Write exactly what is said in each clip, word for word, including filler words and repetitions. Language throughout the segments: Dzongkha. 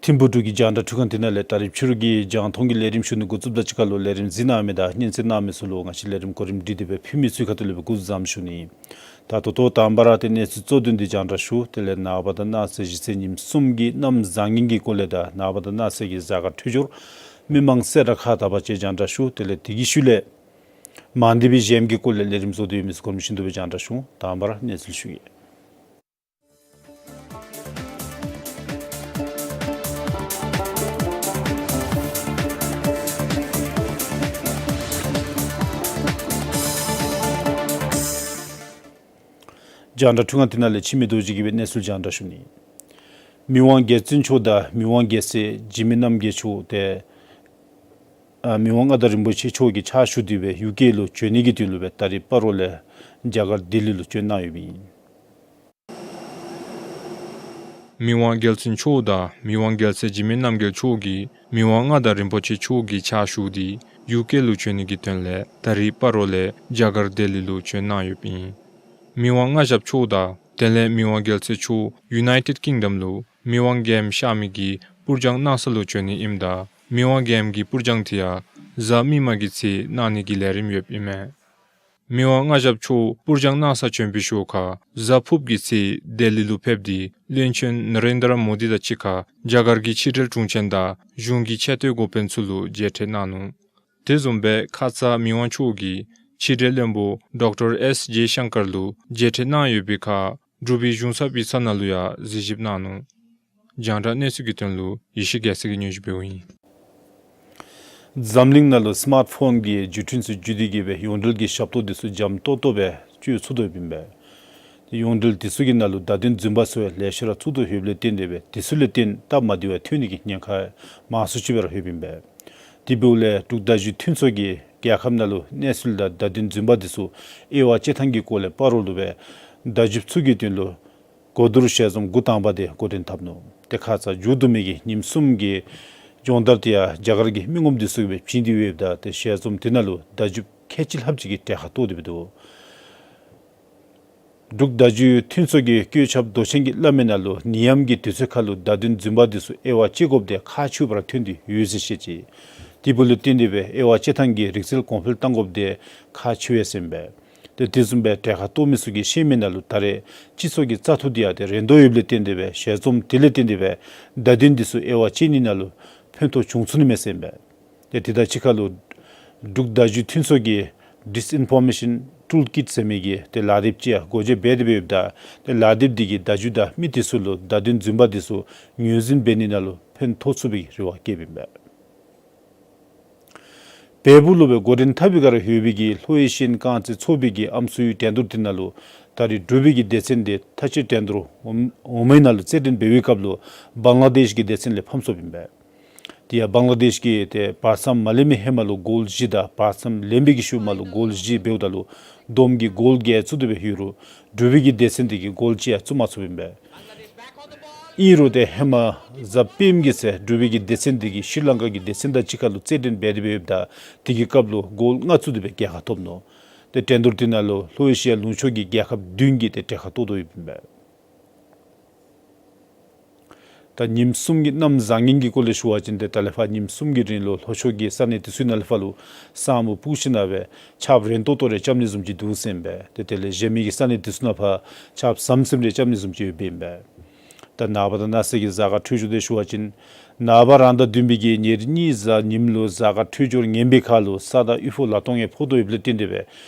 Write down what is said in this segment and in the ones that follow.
ཐིམ་ཕུག་འབྲུག་གི་རྒྱང་བསྒྲགས་འཕྲུལ་ཁང་འདི་ནང་ལས་ད་རིས་ཕྱི་རུ་གི་རྒྱང་མཐོང་གི་ལས་རིམ་ཞུ་ནི་འགོ་བཙུགསཔ་དང་གཅིག་ཁར་ལུ་ལས་རིམ་གཟིགས་གནང་མི་དང་སྙན་གསན་གནང་མི་ཚུ་ལུ་ང་བཅས་ལས་རིམ་གོ་རིམ་སྒྲིག་སྟེ་སྦེ་ཕུལ་མི་ཚུ་ཁ་ཐུག་ལས་སྦེ་སྐུ་གཟུགས་བཟང་པོ་ཞུ་ནི། ད་ད་ལྟོ་དང་པ་ར་ཏེ་གནས་ཚུལ་གཙོ་དོན་འདི་རྒྱང་བསྒྲགས་ཞུ། དེ་ལས་ནངས་པ་དང་གནངས་ཚེ་གཞེས་ཚེས་ཉིནམ་གསུམ་གྱི་གནམ་བཟང་ངན་གྱི་སྐོར་ལས་དང་ནངས་པ་དང་གནངས་ཚེ་གི་གཟའ་སྐར་འཕྲོད་སྦྱོར་མི་མང་གསལ་བསྒྲགས་ཁག་དག་པ་ཅིག་རྒྱང་བསྒྲགས་ཞུ། དེ་ལས་དེ་གི་ཤུལ་ལས་མང་སྡེ་པའི་གཞལམ་གྱི་སྐོར་ལས་ལས་རིམ་བཟོ་སྟེ་ཡོད་མི་ཚུ་གོ་རིམ་བཞིན་དུ་སྦེ་རྒྱང་བསྒྲགས་ཞུ། དང་པ་ར་གནས་ཚུལ་ཞུ་གེ། རྒྱང་བསྒྲགས་འཕྲུལ་ཁང་འདི་ནང་ལས་འཆི་མེད་རྡོ་རྗེ་གིས་སྦེ་གནས་ཚུལ་རྒྱང་བསྒྲགས་ཞུ་ནི། མི་དབང་རྒྱལ་བཙུན་མཆོག་དང་མི་དབང་རྒྱལ་སྲས་འཇིགས་མེད་རྣམ་རྒྱལ་མཆོག་ཏེ་ཨ་མི་དབང་མངའ་བདག་རིན་པོ་ཆེ་མཆོག་གི་ཕྱག་ཞུ་སྟེ་སྦེ་ཡུ་ཀེ་ལུ་བྱོན་ནི་གི་དོན་ལུ་སྦེ་ད་རིས་སྤ་རོ་ལས་རྒྱ་གར་ལྡི་ལི་ལུ་བྱོན་གནང་ཡོདཔ་ཨིན། མི་དབང་རྒྱལ་བཙུན་མཆོག་དང་མི་དབང་རྒྱལ་སྲས་འཇིགས་མེད་རྣམ་རྒྱལ་མཆོག་གིས་མི་དབང་མངའ་བདག་རིན་པོ་ཆེ་མཆོག་གི་ཕྱག་ཞུ་སྟེ་ཡུ་ཀེ་ལུ་བྱོན་ནི་གི་དོན་ལས་ད་རིས་སྤ་རོ་ལས་རྒྱ་གར་ལྡི་ལི་ལུ་བྱོན་གནང་ཡོདཔ་ཨིན། མི་དབང་མངའ་ཞབས་མཆོག་དང་དེ་ལས་མི་དབང་རྒྱལ་སྲས་མཆོག་ཡུ་ནའི་ཊེཌ་ཀིང་ཌམ་ལུ་མི་དབང་རྒྱལམོ་གཤགས་མི་གི་པུར་སྦྱང་གནང་ས་ལུ་བྱོན་ནི་ཨིནམ་ད་མི་དབང་རྒྱལམོ་གི་པུར་སྦྱང་དེ་ཡང་གཟའ་མིག་དམར་གྱི་ཚེ་གནང་ནི་གི་ལས་རིམ་ཡོདཔ་ཨིན་མས། མི་དབང་མངའ་ཞབས་མཆོག་པུར་སྦྱང་གནང་ས་བྱོན་པའི་ཞོར་ཁར་གཟའ་ཕུརཔ་གི་ཚེ་ལྡི་ལི་ལུ་ཕེབས་ཏེ་བློན་ཆེན་ན་རེན་དྲ་མོ་དི་དང་གཅིག་ཁར་རྒྱ་གར་གྱི་ཕྱི་འབྲེལ་དྲུང་ཆེན་དང་གཞུང་གི་ཆེ་བསྟོད་འགོ་དཔོན་ཚུ་ལུ་མཇལ་འཕྲད་གནང་ནུག། དེ་བཟུམ་སྦེ་ཁ་ཙ་མི་དབང་མཆོག་གིས་ཕྱི་འབྲེལ་བློན་པོ་ཌོག་ཊར་ཨེསི་ཇེ་ཤང་ཀར་ལུ་མཇལ་འཕྲད་གནང་ཡོད་པའི་ཁར་འབྲུག་པའི་གཞུང་ཚབ་ཡིག་ཚང་ནང་ལུ་ཡང་གཟིགས་ཞིབ་གནང་ནུག། རྒྱང་བསྒྲགས་གནས་ཚུལ་གྱི་དོན་ལུ་ཡེ་ཤེས་རྒྱལ་མཚན་གྱིས་སྙན་ཞུ་འབདཝ་ཨིན། འཛམ་གླིང་ནང་ལུ་སི་མཱརཊ་ཕོན་གྱི་བརྒྱུད་འཕྲིན་ཚུ་བརྒྱུད་དེ་གིས་སྦེ་ཡོངས་འབྲེལ་གྱི་ཞབས་ཏོག་འདི་ཚུ་འཇམ་ཏོག་ཏོ་སྦེ་སྤྱོད་ཚུགས་དོ་ཡོདཔ་ཨིན་པས། ཏེ་ཡོངས་འབྲེལ་འདི་ཚུ་གི་ནང་ལུ་བརྡ་དོན་རྫུན་པ་ཚུ་ཡང་ལེ་ཤ་ར་ཚུད་དོ་ཡོདཔ་ལས་བརྟེན་ཏེ་སྦེ་འདི་ཚུ་ལས་བརྟེན་སྟབས་མ་བདེཝ་ཐོན་ནི་གི་ཉེན་ཁ་མང་སུ་ཅིག་སྦེ་ར་ཡོདཔ་ཨིན་པས། དེ་འབདཝ་ལས་འབྲུག་བརྡ་བརྒྱུད་མཐུན་ཚོགས་ཀྱིས་རྒྱལ་ཁབ་ནང་ལུ་གནས་ཚུལ་དང་བརྡ་དོན་རྫུན་པ་འདི་ཚུ་དབྱེ་བ་དཔྱད་ཐངས་ཀྱི་སྐོར་ལས་སྤ་རོ་ལུ་སྦེ་བརྡ་བརྒྱུདཔ་ཚུ་གི་དོན་ལུ་གོ་བསྡུར་ཞལ་འཛོམས་འགོ་དང་པ་དེ་འགོ་འདྲེན་འཐབ་ནུག། ཏེ་ཁ་ཙ་མཇུག་བསྡུ་མི་གི་ཉིནམ་གསུམ་གྱི་སྦྱོང་བརྡར་དེ་ཡང་རྒྱ་གར་གྱི་མི་ངོམ་འདི་ཚུ་གིས་སྦེ་བྱིན་ཏེ་ཡོདཔ་ད་ཏེ་ཞལ་འཛོམས་དེ་ནང་ལུ་བརྡ་བརྒྱུདཔ་ཁལ་གཅིག་ལྷགཔ་ཅིག་གིས་གྲལ་ཁར་གཏོགས་ཏེ་སྦེ་འདུག། འབྲུག་བརྡ་བརྒྱུད་མཐུན་ཚོགས་ཀྱི་བཀོད་ཁྱབ་མདོ་ཆེན་གྱི་བླ་མའི་ནང་ལུ་ནད་ཡམས་ཀྱི་དུས་ཚོད་ཁར་ལུ་བརྡ་དོན་རྫུན་པ་འདི་ཚུ་དབྱེ་བ་དཔྱད་དགོཔ་དེ་ཁག་ཆེཝ་སྦེ་ར་ཐོན་ཏེ་ཡོད་ཟེར་བཤད་ཅི། དེ་འབདཝ་ལས་བརྟེན་ཏེ་སྦེ་དབྱེ་བ་དཔྱད་ཐངས་ཀྱི་རིག་རྩལ་གོང་འཕེལ་གཏང་དགོཔ་དེ་ཁག་ཆེ་བས་ཟེར་ཨིན་པས། ཏེ་དེ་བཟུམ་སྦེ་གྲལ་ཁར་གཏོགས་མི་ཚུ་གིས་བཤད་མི་ནང་ལུ་ད་རེས་སྤྱི་ཚོགས་ཀྱི་བཙག་འཐུ་དེ་ཡང་ཏེ་རན་དོ་ཡོདཔ་ལས་བརྟེན་ཏེ་སྦེ་ཞལ་འཛོམས་དེ་ལས་བརྟེན་ཏེ་སྦེ་བརྡ་དོན་འདི་ཚུ་དབྱེ་བ་དཔྱད་ནི་ནང་ལུ་ཕན་ཐོགས་བྱུང་ཚུགས་ནི་མས་ཟེར་ཨིན་པས། ཏེ་དེ་དང་གཅིག་ཁར་ལུ་འབྲུག་བརྡ་བརྒྱུད་མཐུན་ཚོགས་ཀྱིས་ཌིསི་ཨིན་ཕོར་མེ་ཤན་ཊུལ་ཀིཊ་ཟེར་མི་གི་ཏེ་ལག་དེབ་ཅིག་ཡང་སྒོ་འབྱེད་འབད་དེ་སྦེ་ཡོདཔ་ད་ཏེ་ལག་དེབ་འདི་གིས་བརྡ་བརྒྱུད་དང་མི་དེ་ཚུ་ལུ་བརྡ་དོན་རྫུན་པ་འདི་ཚུ་ངོས་འཛིན་འབད་ནི་ནང་ལུ་ཕན་ཐོགས་ཚུགས་པའི་རེ་བ་བསྐྱེདཔ་ཨིན་པས། བལ་པོ་ལུ་སྦེ་འགོ་འདྲེན་འཐབ་པའི་སྒང་ར་ཡོད་པའི་གི་ལྷོ་ཨེ་ཤི་ཡན་རྐང་རྩེད་ཚོགས་པའི་གི་ཨམ་སྲུའི་འགྲན་བསྡུར་དེ་ནང་ལུ་ད་རེས་འབྲུག་པའི་གི་སྡེ་ཚན་དེ་མཐའ་དཔྱད་འགྲན་བསྡུར་འོག་མའི་ནང་ལུ་རྩེད་འགྲན་འབད་བའི་སྐབས་ལུ་བང་ལ་དེཤ་གི་སྡེ་ཚན་ལས་ཕམ་སོཔ་ཨིན་པས། དེ་ཡང་བང་ལ་དེཤ་གིས་ཏེ་བར་མཚམས་མ་ལེན་མི་ཧེ་མ་ལུ་གོལ་བཞི་དང་བར་མཚམས་ལེན་པའི་གི་ཤུལ་མ་ལུ་གོལ་བཞི་འབདཝ་ད་ལུ་བསྡོམས་ཀྱིས་གོལ་བརྒྱད་བཙུགས་ཏེ་སྦེ་ཡོད་རུང་འབྲུག་པའི་གི་སྡེ་ཚན་དེ་གིས་གོལ་གཅིག་ཡང་བཙུགས་མ་ཚུགསཔ་ཨིན་པས། ཨིན་རུང་ཏེ་ཧེ་མ་གཟའ་སྤེནམ་གི་ཚེ་འབྲུག་པའི་གི་སྡེ་ཚན་དེ་གིས་ཤྲི་ལང་ཀ་གི་སྡེ་ཚན་དང་གཅིག་ཁར་ལུ་རྩེད་འགྲན་འབད་དེ་སྦེ་ཡོདཔ་ད་དེ་གི་སྐབས་ལུ་གོལ་ལྔ་བཙུགས་ཏེ་སྦེ་རྒྱལ་ཁ་ཐོབ་ནུག། ཏེ་འགྲན་བསྡུར་དེ་ནང་ལུ་ལྷོ་ཨེ་ཤི་ཡ་ལུང་ཕྱོགས་ཀྱི་རྒྱལ་ཁབ་བདུན་གྱིས་ཏེ་གྲལ་ཁར་གཏོགས་དོ་ཡོདཔ་ཨིན་པས། ད་ཉིནམ་གསུམ་གྱི་གནམ་བཟང་ངན་གྱི་སྐོར་ལས་ཞུ་བ་ཅིན་ཏེ་ད་ལས་ཕར་ཉིནམ་གསུམ་གྱི་རིང་ལུ་ལྷོ་ཕྱོགས་ཀྱི་ས་གནས་དེ་ཚུ་ནང་ལས་ཕར་ལུ་ས་སྨུག་སྤུབས་ཞིནམ་ལས་ཆརཔ་རན་ཏོག་ཏོ་རེ་རྐྱབ་ནི་བཟུམ་ཅིག་འདུག་ཟེར་ཨིན་པས། ཏེ་དེ་ལས་གཞན་མི་གི་ས་གནས་དེ་ཚུ་ནང་ཕར་ཆརཔ་ཟམ་ཟིམ་རེ་རྐྱབ་ནི་བཟུམ་ཅིག་ཡོདཔ་ཨིན་པས། ད་ནངས་པ་དང་གནངས་ཚེ་གི་གཟའ་སྐར་འཕྲོད་སྦྱོར་དེ་ཞུ་བ་ཅིན་ནངས་པ་རང་ཟླ་བདུན་པའི་གི་ཉེར་གཉིས་གཟའ་ཉིམ་ལུ་གཟའ་སྐར་འཕྲོད་སྦྱོར་ངན་པའི་ཁར་ལུ་ས་དང་དབུལ་ཕོངས་ལ་གཏོང་ཡང་ཕོག་དོ་ཡོདཔ་ལས་བརྟེན་ཏེ་སྦེ་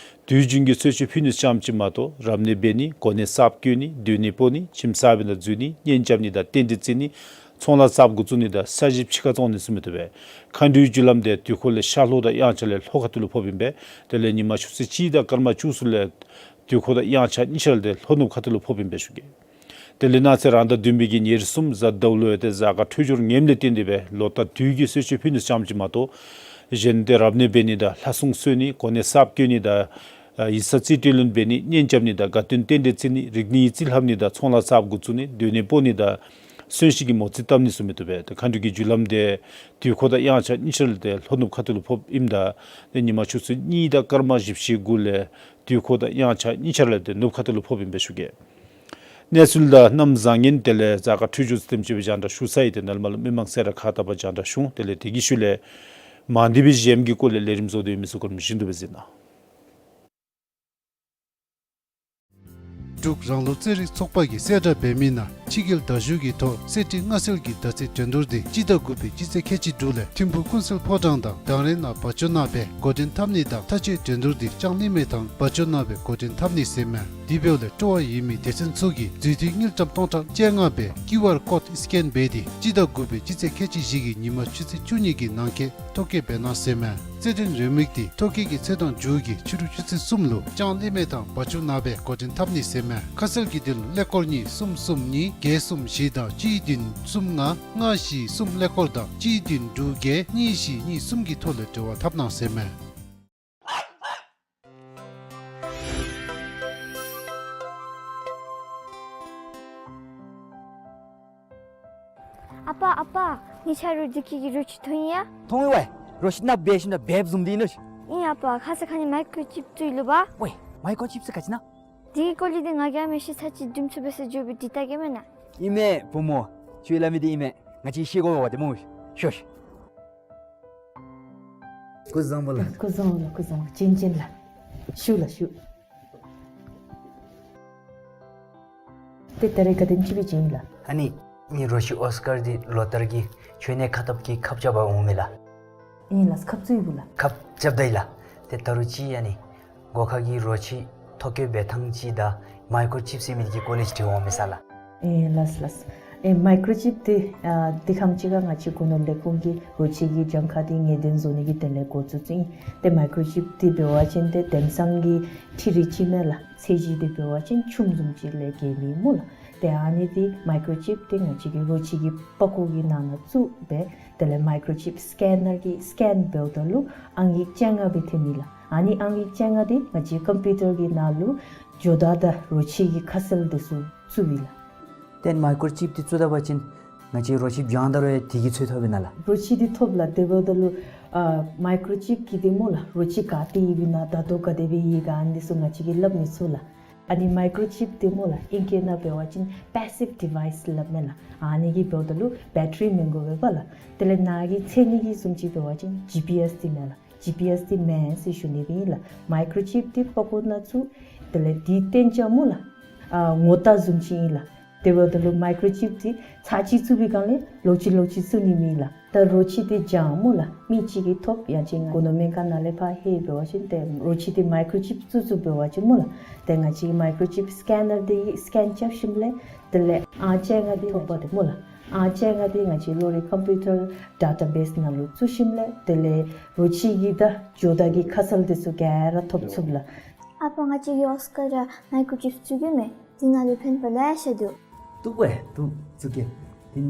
དུས་རྒྱུན་གྱི་གསོལ་མཆོད་ཕུལ་ནི་ཙམ་ཅིག་མ་གཏོགས་རབ་གནས་འབད་ནི་གོ་གནས་གསརཔ་བསྐོ་ནི་སྡོད་གནས་སྤོ་ནི་ཁྱིམ་གསར་པའི་ནང་འཛུལ་ནི་གཉེན་རྐྱབ་ནི་དང་རྟེན་འབྲེལ་བརྩི་ནི་ཚོང་ལཱ་གསརཔ་འགོ་བཙུགས་ནི་དང་ས་གཞི་ཕྱི་ཁར་བཙོང་ནི་ཚུ་མི་བཏུབ་པས། མཁའ་འགྲོའི་རྒྱུ་ལམ་དེ་དུས་འཁོར་ལས་ཤར་ལྷོ་དང་དབྱངས་འཆར་ལས་ལྷོ་ཁ་ཐུག་ལུ་ཕོགཔ་ཨིན་པས། དེ་ལས་ཉིན་མ་ཆུ་ཚོད་གཅིག་དང་སྐར་མ་བཅུ་གསུམ་ལས་དུས་འཁོར་དང་དབྱངས་འཆར་གཉིས་ཆ་ལས་ཏེ་ལྷོ་ནུབ་ཁ་ཐུག་ལུ་ཕོགཔ་ཨིན་པས་ཞུ་གེ། དེ་ལས་གནངས་ཚེ་རང་ཟླ་བདུན་པའི་གི་ཉེར་གསུམ་གཟའ་ཟླཝ་ལུ་ཡང་ཏེ་གཟའ་སྐར་འཕྲོད་སྦྱོར་ངནམ་ལས་བརྟེན་ཏེ་སྦེ་ལོ་ལྟར་དུས་ཀྱི་གསོལ་མཆོད་ཕུལ་ནི་ཙམ་ཅིག་མ་གཏོགས་གཞན་ཏེ་རབ་གནས་འབད་ནི་དང་ལྷ་སྲུང་གསོལ་ནི་གོ་གནས་གསརཔ་བསྐོ་ནི་དང་ཡིག་ཚང་རྩིས་སྤྲོད་ལེན་འབད་ནི་གཉེན་རྐྱབ་ནི་དང་དགའ་སྟོན་རྟེན་འབྲེལ་བརྩི་ནི་རིག་གནས་ཡིག་རྩིས་ལྷབ་ནི་དང་ཚོང་ལཱ་གསརཔ་འགོ་བཙུགས་ནི་སྡོད་གནས་སྤོ་ནི་དང་གསོན་གཤིན་གྱི་མོ་རྩིས་བཏབ་ནི་ཚུ་མི་བཏུབ་པས། ཏེ་མཁའ་འགྲོ་གི་རྒྱུ་ལམ་དེ་དུས་འཁོར་དང་དབྱངས་འཆར་གཉིས་ཆ་ལས་ཏེ་ལྷོ་ནུབ་ཁ་ཐུག་ལུ་ཕོགཔ་ཨིནམ་ད་ཏེ་ཉིན་མ་ཆུ་ཚོད་གཉིས་དང་སྐར་མ་བཞི་བཅུ་ཞེ་དགུ་ལས་དུས་འཁོར་དང་དབྱངས་འཆར་གཉིས་ཆ་ལས་ཏེ་ནུབ་ཁ་ཐུག་ལུ་ཕོགཔ་ཨིན་པས་ཞུ་གེ། གནས་ཚུལ་དང་གནམ་བཟང་ངན་དེ་ལས་གཟའ་སྐར་འཕྲོད་སྦྱོར་ཚུ་དེམ་ཅིག་སྦེ་རྒྱང་བསྒྲགས་ཞུ་ཚར་ཡི། ཏེ་ནཱ་ལས་མར་ལུ་མི་མང་སེར་ར་ཁ་བཏགས་པར་རྒྱང་བསྒྲགས་ཞུ། དེ་ལས་དེ་གི་ཤུལ་ལས་མང་སྡེ་སྦེ་གཞན་གྱི་སྐོར་ལས་ལས་རིམ་བཟོ་སྟེ་ཡོད་མི་ཚུ་གོ་རིམ་བཞིན་དུ་སྦེ་གཟིགས་གནང་། འབྲུག་རང་ལུགས་རྩེད་རིགས་ཚོགས་པ་གིས་གསལ་བསྒྲགས་འབད་མི་ནང་ཕྱི་རྒྱལ་དར་བཞུགས་ཀྱི་ཐོག་གསེར་ཁྲི་མངའ་གསོལ་གྱི་ཟླ་ཚེས་འགྲན་བསྡུར་འདི་སྤྱི་ཟླ་དགུ་པའི་སྤྱི་ཚེས་ཁལ་གཅིག་དྲུག་ལས་ཐིམ་ཕུག་ཀུན་གསལ་ཕོ་བྲང་དང་དང་རེ་ནང་བ་ཅོ་ནང་སྦེ་འགོ་འདྲེན་འཐབ་ནི་དང་མཐའ་དཔྱད་འགྲན་བསྡུར་འདི་ལྕང་གླིང་མེ་ཐང་བ་ཅོ་ནང་སྦེ་འགོ་འདྲེན་འཐབ་ནི་ཟེར་མས། དེ་འབདཝ་ལས་སྤྲོ་བ་ཡོད་མི་སྡེ་ཚན་ཚུ་གིས་མཛུབ་ཐེལ་དངུལ་ཀྲམ་སྟོང་ཕྲག་བཅོ་ལྔ་སྦེ་ཀིའུ་ཨར་ཀོཌ་སི་ཀེན་འབད་དེ་སྤྱི་ཟླ་དགུ་པའི་སྤྱི་ཚེས་ཁལ་གཅིག་བཞི་གི་ཉིན་མ་ཆུ་ཚོད་བཅུ་གཉིས་ཀྱི་ནང་འཁོད་ཐོ་བཀོད་འབད་གནང་ཟེར་མས། རྩེད་འགྲན་རེའུ་མིག་འདི་ཐོ་བཀོད་ཀྱི་ཚེས་གྲངས་མཇུག་གི་ཕྱི་རུ་ཆུ་ཚོད་གསུམ་ལུ་ལྕང་གླིང་མེ་ཐང་བ་ཅོ་ནང་སྦེ་འགོ་འདྲེན་འཐབ་ནི་ཟེར་མས། ཁ་གསལ་གྱི་དོན་ལུ་ཀླད་ཀོར་གཉིས་གསུམ་གསུམ་གཉིས་བརྒྱད་གསུམ་བཞི་དང་གཅིག་བདུན་གསུམ་ལྔ་ལྔ་བཞི་གསུམ་ཀླད་ཀོར་དང་གཅིག་བདུན་དྲུག་བརྒྱད་གཉིས་བཞི་གཉིས་གསུམ་གྱི་ཐོག་ལས་འབྲེལ་བ་འཐབ་གནང་ཟེར་མས། ཨ་པ་ཨ་པ། ངེའི་ཆ་རོགས་འདི་གི་རོ་ཁྱི་མཐོང་ཡི་ཡ། མཐོང་ཡི་ཝའེ། རོ་ཁྱི་ནགཔོ་སྦེ་ཞིནམ་ད་འབདཝ་བཟུམ་འདི་ཨིན་ལོ། ཨིན་ཨ་པ། ཁ་ཙ་ཁ་ཉིནམ་མའི་ཀོརོ་ཅིབ་བཙུགས་ཡི་ལོ་པ། ཝའེ། མའི་ཀོརོ་ཅིབ་ཟེར་ག་ཅི་ཨིན་ན། དེ་གི་སྐོར་ལས་འདི་ང་གིས་ཨ་མི་ཤེས་ཚར་ཅིག་དུམ་ཚུ་སྦེ་ཟེར་འགྱོ་བའི་འདི་ལྟ་གེ་མེན་ན། ཨིན་མས་བུ་མོ། ཁྱོད་སླབ་མི་འདི་ཨིན་མས། ང་བཅས་ཤེས་དགོ་པས་ཏེ་སྨོ། ཤོག་ཤོག། སྐུ་གཟུགས་བཟང་པོ་ལགས། སྐུ་གཟུགས་བཟང་པོ་ལགས། སྐུ་གཟུགས་བཟང་པོ། བྱོན་བྱོན་ལགས། བཞུགས་ལགས་བཞུགས། ཏེ་ད་རེས་ག་དེམ་ཅིག་སྦེ་བྱོན་ཡི་ལགས། ཨ་ནི་ངེའི་རོ་ཁྱི་ཨོསི་ཀར་འདི་ལོ་ལྟར་གྱི་ཁྱོད་གནས་ཁ་ཐུག་གི་ཁབ་རྐྱབ་པར་འོང་མས་ལགས། ཨིན་ལགས། ཁབ་བཙུགས་ཡི་གུ་ལགས། ཁབ་རྐྱབ་ད་ཡི་ལགས། ཏེ་ད་རུང་ཅིག་ཨ་ནི་སྒོ་ཁ་གི་རོ་ཁྱི་ཐོ་བཀོད་འབད་ཐངས་ཅིག་དང་མའི་ཀོརོ་ཅིབ་ཟེར་མི་འདི་གི་སྐོར་ལས་ཅིག་དྲི་འོང་མས་ལགས། ཨེ་ལགས་ལགས། ཨེ་མའི་ཀོརོ་ཅིབ་འདི་ཨ་འདི་ཁམས་ཅིག་ཁར་ང་བཅས་སྒོ་ནོར་ལས་ཁུངས་ཀྱིས་རོ་ཁྱི་གི་གྱངས་ཁ་འདི་ངེས་བདེན་བཟོ་ནི་གི་དོན་ལས་འགོ་བཙུགས་བཙུགསཔ་ཨིན། ཏེ་མའི་ཀོརོ་ཅིབ་འདི་འབད་བ་ཅིན་ཏེ་དེང་སང་གི་འཕྲུལ་རིག་ཅིག་མས་ལགས། ཚད་གཞི་འདི་འབད་བ་ཅིན་ཆུམ་བཟུམ་ཅིག་ལས་བརྒལ་མེད་སྨོ་ལགས། ཏེ་ཨ་ནི་འདི་མའི་ཀོརོ་ཅིབ་འདི་ང་བཅས་ཀྱི་རོ་ཁྱི་གི་པགས་ཀོ་གི་ནང་ན་བཙུགས་སྦེ་དེ་ལས་མའི་ཀོརོ་ཅིབ་སི་ཀེ་ནར་གྱིས་སི་ཀེན་འབདཝ་ད་ལུ་ཨང་ཡིག་བཅོ་ལྔ་སྦེ་ཐོན་ནི་ལགས། ཨ་ནི་ཨང་ཡིག་བཅོ་ལྔ་འདི་ང་བཅས་ཀམ་པིའུ་ཊར་གྱི་ནང་ལུ་ཇོ་བདག་དང་རོ་ཁྱི་གི་ཁ་གསལ་འདི་ཚུ་བཙུགས་ཡི་ལགས། ཏེ་མའི་ཀོརོ་ཅིབ་འདི་བཙུགས་ད་པ་ཅིན་ང་བཅས་རོ་ཁྱི་བྱང་ད་རུང་ཡང་དེ་གི་ཚོད་ཐོབ་ཨིན་ན་ལགས། རོ་ཁྱི་འདི་ཐོབ་ལགས། དེ་འབདཝ་ད་ལུ་ཨ་མའི་ཀོརོ་ཅིབ་གིས་འདི་སྨོ་ལགས། རོ་ཁྱི་ག་ཏེ་ཡོདཔ་ཨིན་ན་ད་ལྟོ་ག་དེ་སྦེ་ཡོད་ག་ཨ་ནི་ཚུ་ང་བཅས་ཀྱིས་སླབ་མི་ཚུགས་ལགས། ཨ་ནི་མའི་ཀོརོ་ཅིབ་འདི་སྨོ་ལགས། ཨིང་སྐད་ནང་འབད་བ་ཅིན་པེ་སིབ་ཌི་ཝའི་སི་སླབ་མས་ལགས། ཨ་ནི་གིས་འབདཝ་ད་ལུ་བེ་ཊ་རི་མི་དགོ་པས་ལགས། དེ་ལས་ནཱ་གིས་འཚོལ་ནི་གི་བཟུམ་ཅིག་འབད་བ་ཅིན་ཇི་པི་ཨེསི་འདི་མས་ལགས། ཇི་པི་ཨེསི་འདི་མེན་ཟེར་ཞུ་ནི་སྦེ་ཨིན་ལགས། མའི་ཀོརོ་ཅིབ་འདི་པགས་ཀོ་ནང་བཙུགས། དེ་ལས་འདི་སྟོན་བྱ་སྨོ་ལགས། ཨ་ངོ་རྟགས་བཟུམ་ཅིག་ཨིན་ལགས། དེ་འབདཝ་ད་ལུ་མའི་ཀོརོ་ཅིབ་འདི་ཚར་གཅིག་བཙུགས་པའི་སྒང་ལས་ལོག་ཅི་ལོག་ཅི་བཙུགས་ནི་མེད་ལགས། ད་རོ་ཁྱི་འདི་བྱང་སྨོ་ལགས། མི་གཅིག་གིས་ཐོབ་ཡང་ཅིན་སྒོ་ནོར་སྨན་ཁང་ནང་ལས་ཕར་ལྷོད་འབད་བ་ཅིན་ཏེ་རོ་ཁྱི་འདི་མའི་ཀོརོ་ཅིབ་བཙུགས་བཙུགསཔ་འབད་བ་ཅིན་སྨོ་ལགས། ཏེ་ང་བཅས་མའི་ཀོརོ་ཅིབ་སི་ཀེ་ནར་འདི་སི་ཀེན་རྐྱབ་ཞིནམ་ལས་དེ་ལས་ཨང་བཅོ་ལྔ་འདི་ཐོབ་པ་ཏེ་སྨོ་ལགས། ཨང་བཅོ་ལྔ་འདི་ང་བཅས་ལོ་རེ་ཀམ་པིའུ་ཊར་ཌེ་ཊ་བེསི་ནང་ལུ་བཙུགས་ཞིནམ་ལས་དེ་ལས་རོ་ཁྱི་གི་དང་ཇོ་བདག་གི་ཁ་གསལ་འདི་ཚུ་ག་ར་ཐོབ་ཚུགས་ལགས། ཨ་པ་ང་བཅས་ཀྱི་ཨོསི་ཀར་ར་མའི་ཀོརོ་ཅིབ་བཙུགས་ཡོད་མས། དེ་ནང་ལུ་ཕན་པ་ལེ་ཤ་འདུག། འདུག་པས་འདུག། བཙུགས་གེ། དེ་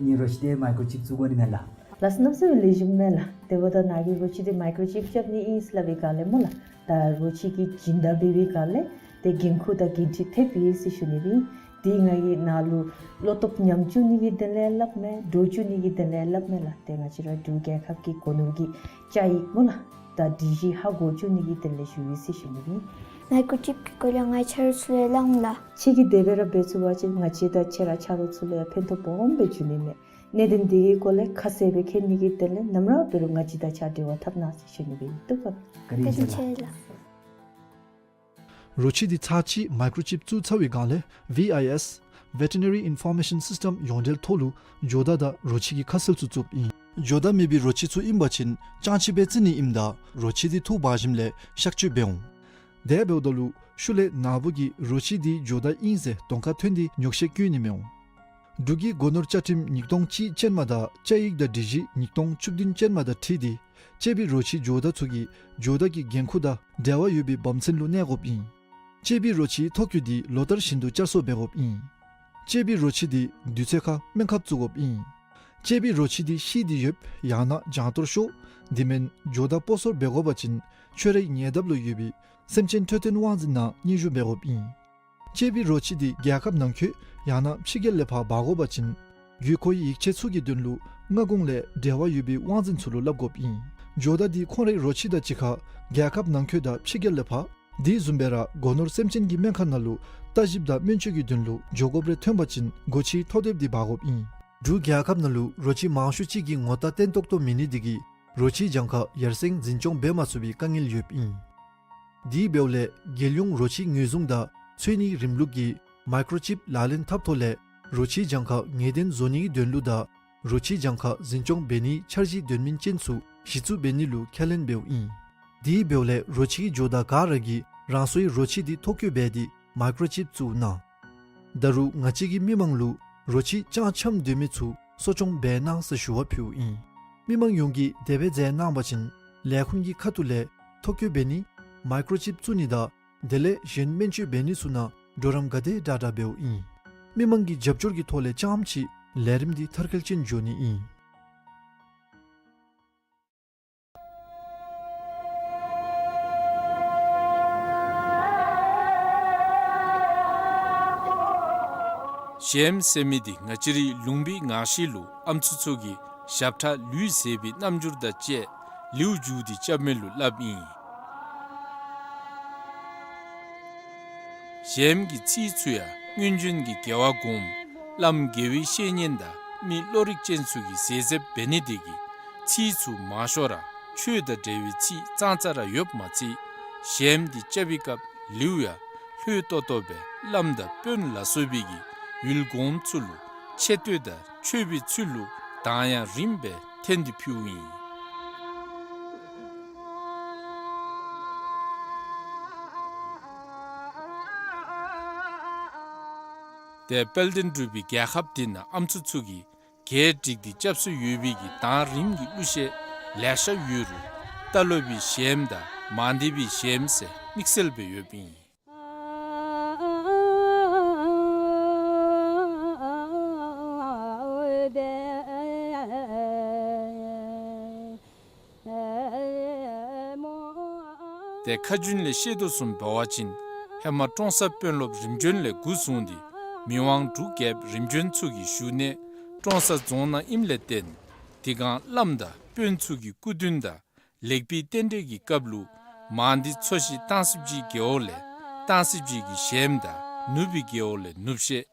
ངེའི་རོ་ཁྱི་འདི་མའི་ཀོརོ་ཅིབ་བཙུགས་དགོ་ནི་མས་ལགས། ལགས་སོ། གནམ་མེད་ས་མེད་ལེགས་ཤོམ་མས་ལགས། དེ་འབདཝ་ད་ནཱ་གིས་རོ་ཁྱི་འདི་མའི་ཀོརོ་ཅིབ་རྐྱབ་ནི་ཨིན་ཟེར་སླབ་པའི་སྒང་ལས་སྨོ་ལགས། ད་རོ་ཁྱི་གི་སྦྱིན་བདག་འབད་བའི་སྒང་ལས་ཏེ་འགན་ཁུར་དང་འགན་འཁྲི་ཐེབས་ཡི་ཟེར་ཞུ་ནི་སྦེ་ཨིན། འདི་ང་གིས་ནཱ་ལུ་བློ་སྟོབས་ཉམས་བཅུག་ནི་གི་དོན་ལས་སླབ་མེན། འདྲོག་བཅུག་ནི་གི་དོན་ལས་སླབ་མེན་ལགས། ཏེ་ང་བཅས་ར་འབྲུག་རྒྱལ་ཁབ་ཀྱི་སྒོ་ནོར་གྱི་བཅའ་ཡིག་སྨོ་ལགས། ད་སྒྲིག་གཞི་ཧ་གོ་བཅུག་ནི་གི་དོན་ལས་ཞུ་ཡི་ཟེར་ཞུ་ནི་སྦེ་ཨིན། མའི་ཀོརོ་ཅིབ་ཀྱི་སྐོར་ལས་ང་བཅས་ཆ་རོགས་ཚུ་ལུ་ཡང་སླབ་འོང་ལགས། ཁྱོད་ཀྱིས་དེ་སྦེ་ར་འབད་ཚུགས་པ་ཅིན་ང་བཅས་དང་ཁྱོད་ར་ཆ་རོགས་ཚུ་ལུ་ཡང་ཕན་ཐོགས་སྦོམ་སྦེ་འབྱུང་ནི་མས། གནད་དོན་འདི་གི་སྐོར་ལས་ཁ་གསལ་སྦེ་མཁྱེན་ནི་གི་དོན་ལས་ནམ་ར་འབད་རུང་ང་བཅས་དང་གཅིག་ཁར་འབྲེལ་བ་འཐབ་གནང་ཟེར་ཞུ་ནི་སྦེ་ཨིན། བཀའ་དྲིན་ཆེ་ལགས། རོ་ཁྱི་འདི་ཚར་གཅིག་མའི་ཀོརོ་ཅིབ་བཙུགས་ཚར་བའི་སྒང་ལས་ཝི་ཨའི་ཨེསི་Veterinary Information System ཡོངས་འབྲེལ་ཐོག་ལུ་ཇོ་བདག་དང་རོ་ཁྱི་གི་ཁ་གསལ་ཚུ་བཙུགསཔ་ཨིན། ཇོ་བདག་མེད་པའི་རོ་ཁྱི་ཚུ་ཨིན་པ་ཅིན་ཅང་ཅིག་སྦེ་བཙིར་ནི་ཨིནམ་ད་རོ་ཁྱི་འདི་འཐུ་འབག་ཞིནམ་ལས་གཤག་བཅོས་འབད་འོང་། དེ་འབདཝ་ད་ལུ་ཤུལ་ལས་ནཱ་བུ་གིས་རོ་ཁྱི་འདི་ཇོ་བདག་ཨིན་ཟེར་གདོང་ཁར་ཐོན་ཏེ་ཉོགས་བཤད་བཀོད་ནི་མི་འོང་། འབྲུག་གི་སྒོ་ནོར་བཅའ་ཁྲིམས་ཉིས་སྟོང་གཅིག་ཅན་མ་དང་བཅའ་ཡིག་དང་སྒྲིག་གཞི་ཉིས་སྟོང་བཅུ་བདུན་ཅན་མ་དང་འཁྲིལ་ཏེ་གཅེས་པའི་རོ་ཁྱི་ཇོ་བདག་ཚུ་གིས་ཇོ་བདག་གི་འགན་ཁུར་དང་འབྲེལ་བ་ཡོད་པའི་བབ་ཚན་ལུ་གནས་དགོཔ་ཨིན། གཅེས་པའི་རོ་ཁྱིའི་ཐོ་བཀོད་འདི་ལོ་ལྟར་བཞིན་དུ་བསྐྱར་གསོ་འབད་དགོཔ་ཨིན། གཅེས་པའི་རོ་ཁྱི་འདི་དུས་ཚོད་ཁར་སྨན་ཁབ་བཙུགས་དགོཔ་ཨིན། གཅེས་པའི་རོ་ཁྱི་འདི་ཤི་སྟེ་ཡོདཔ་ཡང་ན་གྱང་གཏོར་ཤོར་དེ་མེན་ཇོ་བདག་སྤོ་སོར་འབད་དགོ་པ་ཅིན་ཁྱོད་རའི་ཉེ་འདབས་ལུ་ཡོད་པའི་སེམས་ཅན་འཕྲོད་བསྟེན་དབང་འཛིན་ནང་སྙན་ཞུ་འབད་དགོཔ་ཨིན། གཅེས་པའི་རོ་ཁྱི་འདི་རྒྱལ་ཁབ་ནང་འཁོད་ཡང་ན་ཕྱི་རྒྱལ་ལས་ཕར་འབག་དགོ་པ་ཅིན་དགོས་མཁོའི་ཡིག་ཆ་ཚུ་གི་དོན་ལུ་སྔ་གོང་ལས་འབྲེལ་བ་ཡོད་པའི་དབང་འཛིན་ཚུ་ལུ་སླབ་དགོཔ་ཨིན། ཇོ་བདག་འདི་ཁོང་རའི་རོ་ཁྱི་དང་གཅིག་ཁར་རྒྱལ་ཁབ་ནང་འཁོད་དང་ཕྱི་རྒྱལ་ལས་ཕར་དེ་བཟུམ་སྦེ་ར་སྒོ་ནོར་སེམས་ཅན་གྱི་སྨན་ཁང་ནང་ལུ་ལྟ་ཞིབ་དང་སྨན་བཅོས་ཀྱི་དོན་ལུ་འགྱོ་དགོཔ་རེ་ཐོན་པ་ཅིན་སྒོ་ཁྱིའི་ཐོ་དེབ་འདི་འབག་དགོཔ་ཨིན། འབྲུག་རྒྱལ་ཁབ་ནང་ལུ་རོ་ཁྱི་མང་ཤོས་ཅིག་གི་ངོ་རྟགས་བརྟན་ཏོག་ཏོ་མེད་ནི་འདི་གིས་རོ་ཁྱིའི་གྱང་ཁར་ཡར་སེང་འཛིན་སྐྱོང་འབད་མ་ཚུགས་པའི་དཀའ་ངལ་ཡོདཔ་ཨིན། དེ་འབདཝ་ལས་རྒྱལ་ཡོངས་རོ་ཁྱི་ངོས་བཟུང་དང་འཚོལ་ནིའི་རིམ་ལུགས་ཀྱི་མའི་ཀོརོ་ཅིབ་ལག་ལེན་འཐབ་ཐོག་ལས་རོ་ཁྱིའི་གྱང་ཁར་ངེས་གཏན་བཟོ་ནིའི་དོན་ལུ་དང་རོ་ཁྱིའི་གྱང་ཁར་འཛིན་སྐྱོང་འབད་ནིའི་འཆར་གཞི་དོན་སྨིན་ཅན་ཚུ་གཞི་བཙུགས་འབད་ནི་ལུ་ཁས་ལེན་འབདཝ་ཨིན། དེ་འབདཝ་ལས་རོ་ཁྱི་གི་ཇོ་བདག་ག་ར་གིས་རང་སོའི་རོ་ཁྱི་འདི་ཐོ་བཀོད་འབད་དེ་མའི་ཀོརོ་ཅིབ་བཙུགས་གནང་། ད་རུང་ང་བཅས་ཀྱིས་མི་མང་ལུ་རོ་ཁྱི་ཅང་འཆམ་སྡོད་མི་ཚུ་གསོ་སྐྱོང་འབད་གནང་ཟེར་ཞུ་བ་ཕུལཝ་ཨིན། མི་མང་ཡོངས་ཀྱིས་དེ་སྦེ་མཛད་གནང་བ་ཅིན་ལས་ཁུངས་ཀྱི་ཁ་ཐུག་ལས་ཐོ་བཀོད་འབད་ནི་མའི་ཀོརོ་ཅིབ་བཙུགས་ནི་དང་དེ་ལས་གཞན་སྨན་བཅོས་འབད་ནི་ཚུ་ནང་གྲོགས་རམ་ག་དེ་དྲག་དྲག་འབདཝ་ཨིན། མི་མང་གི་རྒྱབ་སྐྱོར་གྱི་ཐོག་ལས་རྐྱངམ་ཅིག་ལས་རིམ་འདི་མཐར་འཁྱོལ་ཅན་འགྱོ་ནི་ཨིན། གཞལམ་ཟེར་མི་འདི་ང་བཅས་རའི་ལུང་པའི་ངག་བཤད་ལུ་ཨམ་སྲུ་ཚུ་གིས་ཞབས་ཁྲ་ལུས་ཟད་པའི་རྣམ་འགྱུར་དང་བཅས་ལེའུ་མཇུག་འདི་རྐྱབ་མི་ལུ་སླབ་ཨིན། གཞལམ་གྱི་ཚིག་ཚུ་ཡང་སྔོན་བྱོན་གྱི་རྒྱལ་བ་གོངམ་བླམ་དགེ་བའི་བཤེས་གཉེན་དང་མི་བློ་རིག་ཅན་ཚུ་གིས་ཟས་ཟདཔ་འབད་ནི་དེ་གིས་ཚིག་ཚུ་མང་ཤོས་ར་ཆོས་དང་འབྲེལ་བའི་ཚིག་ཙང་ཙ་ར་ཡོདཔ་མ་ཚད་གཞལམ་འདི་རྐྱབ་པའི་སྐབས་ལེའུ་ཡང་ལྷོད་ཏོག་ཏོ་སྦེ་བླམ་དང་དཔོན་ལ་སོགས་པའི་གིས་ཡུལ་གོངམ་ཚུ་ལུ་ཆེ་བསྟོད་དང་མཆོད་པའི་ཚུལ་ལུ་གདངས་དབྱངས་རིངམ་སྦེ་འཐེན་ཏེ་ཕུལཝ་ཨིན། ཏེ་དཔལ་ལྡན་འབྲུག་པའི་རྒྱལ་ཁབ་འདི་ནང་ཨམ་སྲུ་ཚུ་གིས་གྱལ་བསྒྲིགས་ཏེ་སྐྱབས་སུ་ཡོད་པའི་གི་གདངས་རིངམ་གྱི་གླུ་གཞས་ལེ་ཤ་ཡོད་རུང་རྟ་ལོག་པའི་གཞལམ་དང་མང་སྡེ་པའི་གཞལམ་ཟེར་དམིགས་བསལ་སྦེ་ཡོདཔ་ཨིན། ཏེ་ཁ་རྒྱུན་ལས་བཤད་དོ་བཟུམ་འབད་བ་ཅིན་ཧེ་མ་ཀྲོང་གསར་དཔོན་སློབ་རིམ་བྱོན་ལས་འགོ་བཟུང་སྟེ་མི་དབང་འབྲུག་རྒྱལཔོ་རིམ་བྱོན་ཚུ་གི་བཞུགས་གནས་ཀྲོང་གསར་རྫོང་ནང་ཨིནམ་ལས་བརྟེན་དེ་སྒང་བླམ་དང་དཔོན་ཚུ་གི་སྐུ་མདུན་དང་ལེགས་པའི་རྟེན་འབྲེལ་གྱི་སྐབས་ལུ་མང་སྡེ་མཚོ་བཞི་སྟང་སི་བྱིའི་རྒེད་འོག་ལས་སྟང་སི་བྱི་གི་གཞལམ་དང་ནུབ་པའི་རྒེད་འོག་ལས་ནུབ་གཞས་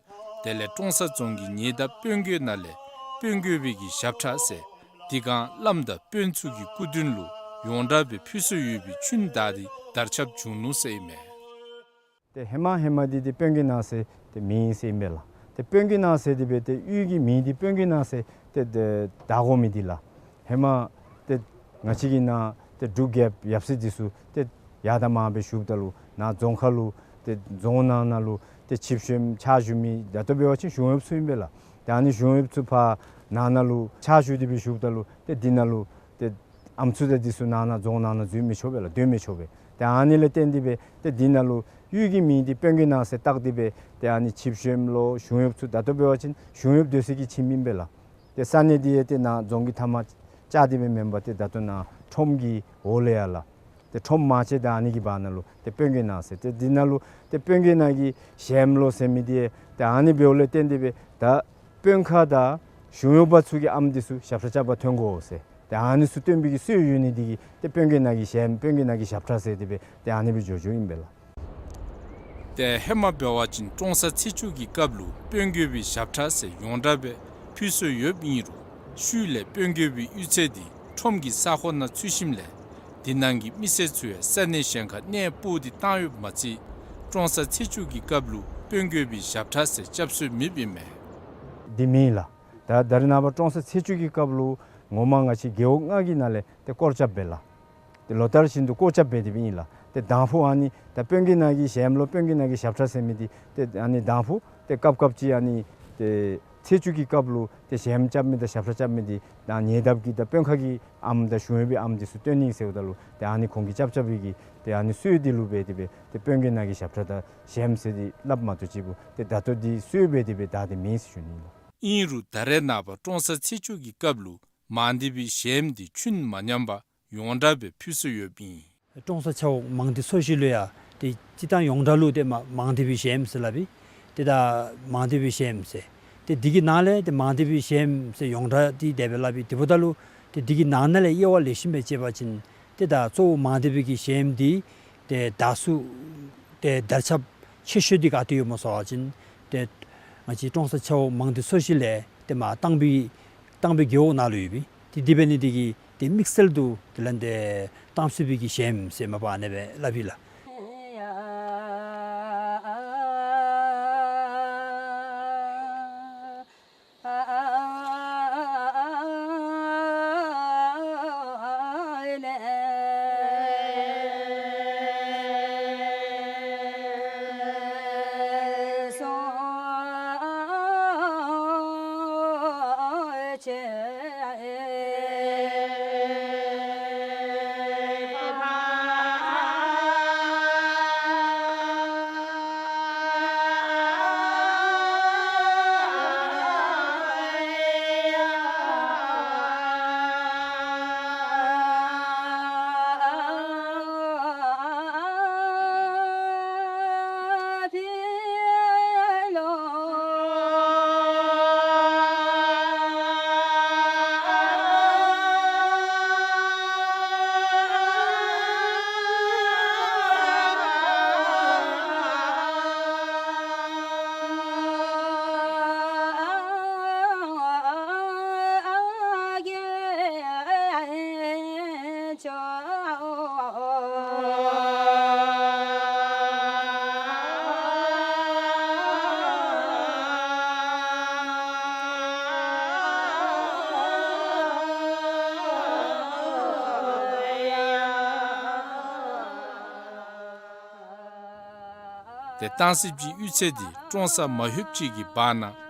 དེ་ལས་ཀྲོང་གསར་རྫོང་གི་ཉེ་འདབས་དཔོན་རྒོད་ནང་ལས་དཔོན་རྒོད་པའི་གི་ཞབས་ཁྲ་ཟེར་དེ་སྒང་བླམ་དང་དཔོན་ཚུ་གི་སྐུ་མདུན་ལུ་ཡོངས་གྲགས་སྦེ་ཕུལ་སྲོལ་ཡོད་པའི་ཆུན་དར་ཏེ་དར་ཁྱབ་བྱུང་ནུག་ཟེར་ཨིན་མས། ཏེ་ཧེ་མ་ཧེ་མ་འདི་ཏེ་དཔོན་རྒོད་ནང་ཟེར་ཏེ་མིང་ཨིན་ཟེར་ཨིན་པས་ལགས། ཏེ་དཔོན་རྒོད་ནང་ཟེར་དེ་སྦེ་ཏེ་གཡུས་ཀྱི་མིང་འདི་དཔོན་རྒོད་ནང་ཟེར་ཏེ་ཏེ་བཏགས་དགོ་མི་འདི་ལགས། ཧེ་མ་ཏེ་ང་བཅས་ཀྱི་ནཱ་ཏེ་འབྲུག་རྒྱལཔོ་ཡབ་སྲས་འདི་ཚུ་ཏེ་ཡར་དང་མར་སྦེ་བཞུགསཔ་ད་ལུ་ནཱ་རྫོང་ཁ་ལུ་ཏེ་རྫོང་ནང་ན་ལུ་ཏེ་ཆིབས་ཞོནམ་ཕྱག་ཞུ་མི་ད་ལྟོ་འབད་བ་ཅིན་གཞུང་གཡོགཔ་ཚུ་ཨིན་པས་ལགས། ཏེ་ཨ་ནི་གཞུང་གཡོགཔ་ཚུ་ཕར་ནང་ན་ལུ་ཕྱག་ཞུ་སྟེ་སྦེ་བཞུགསཔ་ད་ལུ་ཏེ་འདི་ནང་ལུ་ཏེ་ཨམ་སྲུ་དང་འདི་ཚུ་ནང་ན་རྫོང་ནང་ན་འཛུལ་མི་ཆོག་པས་ལགས། སྡོད་མི་ཆོག་པས། ཏེ་ཨ་ནི་ལས་བརྟེན་ཏེ་སྦེ་ཏེ་འདི་ནང་ལུ་གཡུས་ཀྱི་མིང་འདི་དཔོན་རྒོད་ནང་ཟེར་བཏགས་ཏེ་སྦེ་ཏེ་ཨ་ནི་ཆིབས་ཞོནམ་ལོ་གཞུང་གཡོགཔ་ཚུ་ད་ལྟོ་འབད་བ་ཅིན་གཞུང་གཡོགཔ་སྡོད་སའི་གི་ཁྱིམ་ཨིན་པས་ལགས། ཏེ་ས་གནས་འདི་ཡང་ཏེ་ནཱ་རྫོང་གི་མཐའ་མ་བཅག་སྟེ་སྦེ་མེན་པར་ཏེ་ད་ལྟོ་ནཱ་ཁྲོམ་གྱི་འོག་ལས་ཡར་ལགས། ཏེ་ཁྲོམ་མ་ཆད་ད་ཨ་ནི་གི་བར་ན་ལུ་ཏེ་དཔོན་རྒོད་ནང་ཟེར་ཏེ་འདི་ནང་ལུ་ཏེ་དཔོན་རྒོད་ནང་གི་གཞལམ་ལོ་ཟེར་མི་འདི་ཡང་ཏེ་ཨ་ནི་འབདཝ་ལས་བརྟེན་ཏེ་སྦེ་ད་དཔོན་ཁག་དང་གཞུང་གཡོགཔ་ཚུ་གི་ཨམ་འདི་ཚུ་ཞབས་ཁྲ་རྐྱབ་པར་ཐོན་དགོ་ཟེར་ཏེ་ཨ་ནི་ཚུ་སྟོན་པའི་གི་སྲོལ་ཡོད་ནི་འདི་གིས་ཏེ་དཔོན་རྒོད་ནང་གི་གཞལམ་དཔོན་རྒོད་ནང་གི་ཞབས་ཁྲ་ཟེར་ཏེ་སྦེ་ཏེ་ཨ་ནི་སྦེ་འགྱོ་འགྱོཝ་ཨིན་པས་ལགས། ཏེ་ཧེ་མ་འབད་བ་ཅིན་ཀྲོང་གསར་ཚེས་བཅུ་གི་སྐབས་ལུ་དཔོན་དགོན་པའི་ཞབས་ཁྲ་ཟེར་ཡོངས་གྲགས་སྦེ་ཕུལ་སྲོལ་ཡོདཔ་ཨིན་རུང་ཤུལ་ལས་དཔོན་དགོན་པའི་གཡུས་ཚན་འདི་ཁྲོམ་གྱི་ས་ཁོངས་ནང་ཚུད་ཞིནམ་ལས་དེ་ནང་གི་མི་སེར་ཚུ་ཡང་ས་གནས་གཞན་ཁར་གནས་སྤོ་སྟེ་བཏང་ཡོདཔ་མ་ཚད་ཀྲོང་གསར་ཚེས་བཅུ་གི་སྐབས་ལུ་དཔོན་དགོན་པའི་ཞབས་ཁྲ་ཟེར་རྐྱབ་སྲོལ་མེདཔ་ཨིན་མས། འདི་མེན་ལགས། ད་ད་རེས་ནངས་པ་ཀྲོང་གསར་ཚེས་བཅུ་གི་སྐབས་ལུ་ངོ་མ་ང་བཅས་རྒེད་འོག་ལྔ་གི་ནང་ལས་ཏེ་སྐོར་རྐྱབ་པས་ལགས། ཏེ་ལོ་ལྟར་བཞིན་དུ་སྐོར་རྐྱབ་འབད་དེ་སྦེ་ཨིན་ལགས། ཏེ་དང་ཕུ་ཨ་ནི་ད་དཔོན་གྱི་ནང་གི་གཞལམ་ལུ་དཔོན་གྱི་ནང་གི་ཞབས་ཁྲ་ཟེར་མི་འདི་ཏེ་ཨ་ནི་དང་ཕུ་ཏེ་སྐབས་སྐབས་ཅིག་ཨ་ནི་ཏེ་ཚེས་བཅུ་གི་སྐབས་ལུ་ཏེ་གཞལམ་རྐྱབ་མི་དང་ཞབས་ཁྲ་རྐྱབ་མི་འདི་ད་ཉེ་འདབས་ཀྱི་ད་དཔོན་ཁག་གི་ཨམ་དང་གཞུང་གཡོག་པའི་ཨམ་འདི་ཚུ་སྟོན་ནི་ཟེརཝ་ད་ལུ་ཏེ་ཨ་ནི་ཁོང་གིས་རྐྱབ་རྐྱབ་པའི་གི་ཏེ་ཨ་ནི་སྲོལ་འདི་ལུ་འབད་དེ་སྦེ་ཏེ་དཔོན་གྱི་ནང་གི་ཞབས་ཁྲ་དང་གཞལམ་ཟེར་འདི་སླབ་མ་གཏོགས་ཅིག་པོ་ཏེ་ད་ལྟོ་འདི་སྲོལ་འབད་དེ་སྦེ་ད་འདི་མེད་ཟེར་ཞུ་ནི་ལགས། ཨིན་རུང་ད་རེས་ནངས་པ་ཀྲོང་གསར་ཚེས་བཅུ་གི་སྐབས་ལུ་མང་སྡེ་པའི་གཞལམ་འདི་ཆུན་མ་ཉམས་པར་ཡོངས་གྲགས་སྦེ་ཕུལ་སྲོལ་ཡོདཔ་ཨིན། ཀྲོང་གསར་ཆ་འོག་མང་སྡེ་ཚོ་བཞི་ལུ་ཡང་ཏེ་སྤྱིར་བཏང་ཡོངས་གྲགས་ལུ་ཏེ་མ་མང་སྡེ་པའི་གཞལམ་ཟེར་སླབ་ཨིན། ཏེ་ད་མང་སྡེ་པའི་གཞལམ་ཟེར། ཏེ་འདི་གི་ནང་ལས་ཏེ་མང་སྡེ་པའི་གཞལམ་ཟེར་ཡོངས་གྲགས་འདི་དེ་སྦེ་སླབ་ཨིན། དེ་འབདཝ་ད་ལུ་ཏེ་འདི་གི་ནང་ན་ལས་དབྱེ་བ་ལེགས་ཤོམ་སྦེ་དཔྱད་པ་ཅིན་ཏེ་ད་གཙོ་བོ་མང་སྡེ་པའི་གི་གཞལམ་འདི་ཏེ་དར་སུ་ཏེ་དར་ཁྱབ་ཆེ་ཤོས་འདི་ག་ཏེ་ཡོདཔ་སྨོ་ཟེར་བ་ཅིན་ཏེ་ང་བཅས་ཀྲོང་གསར་ཆ་འོག་མང་སྡེ་ཚོ་བཞི་ལས་ཏེ་མར་གཏང་དཔེ་གཏང་དཔེ་རྒེད་འོག་ནང་ལུ་ཡོད་པས། ཏེ་དེ་འབད་ནི་འདི་གིས་ཏེ་དམིགས་བསལ་དུ་དེ་ལས་ཏེ་གཏང་སྲིད་པའི་གི་གཞལམ་ཟེར་མ་པ་ཨ་ནེ་སྦེ་སླབ་ཨིན་ལགས། ཏེ་གཏང་སྲིད་ཀྱི་གཡུས་ཚན་འདི་ཀྲོང་གསར་མ་ལྷོདཔ་ཅིག་གི་བར་ན་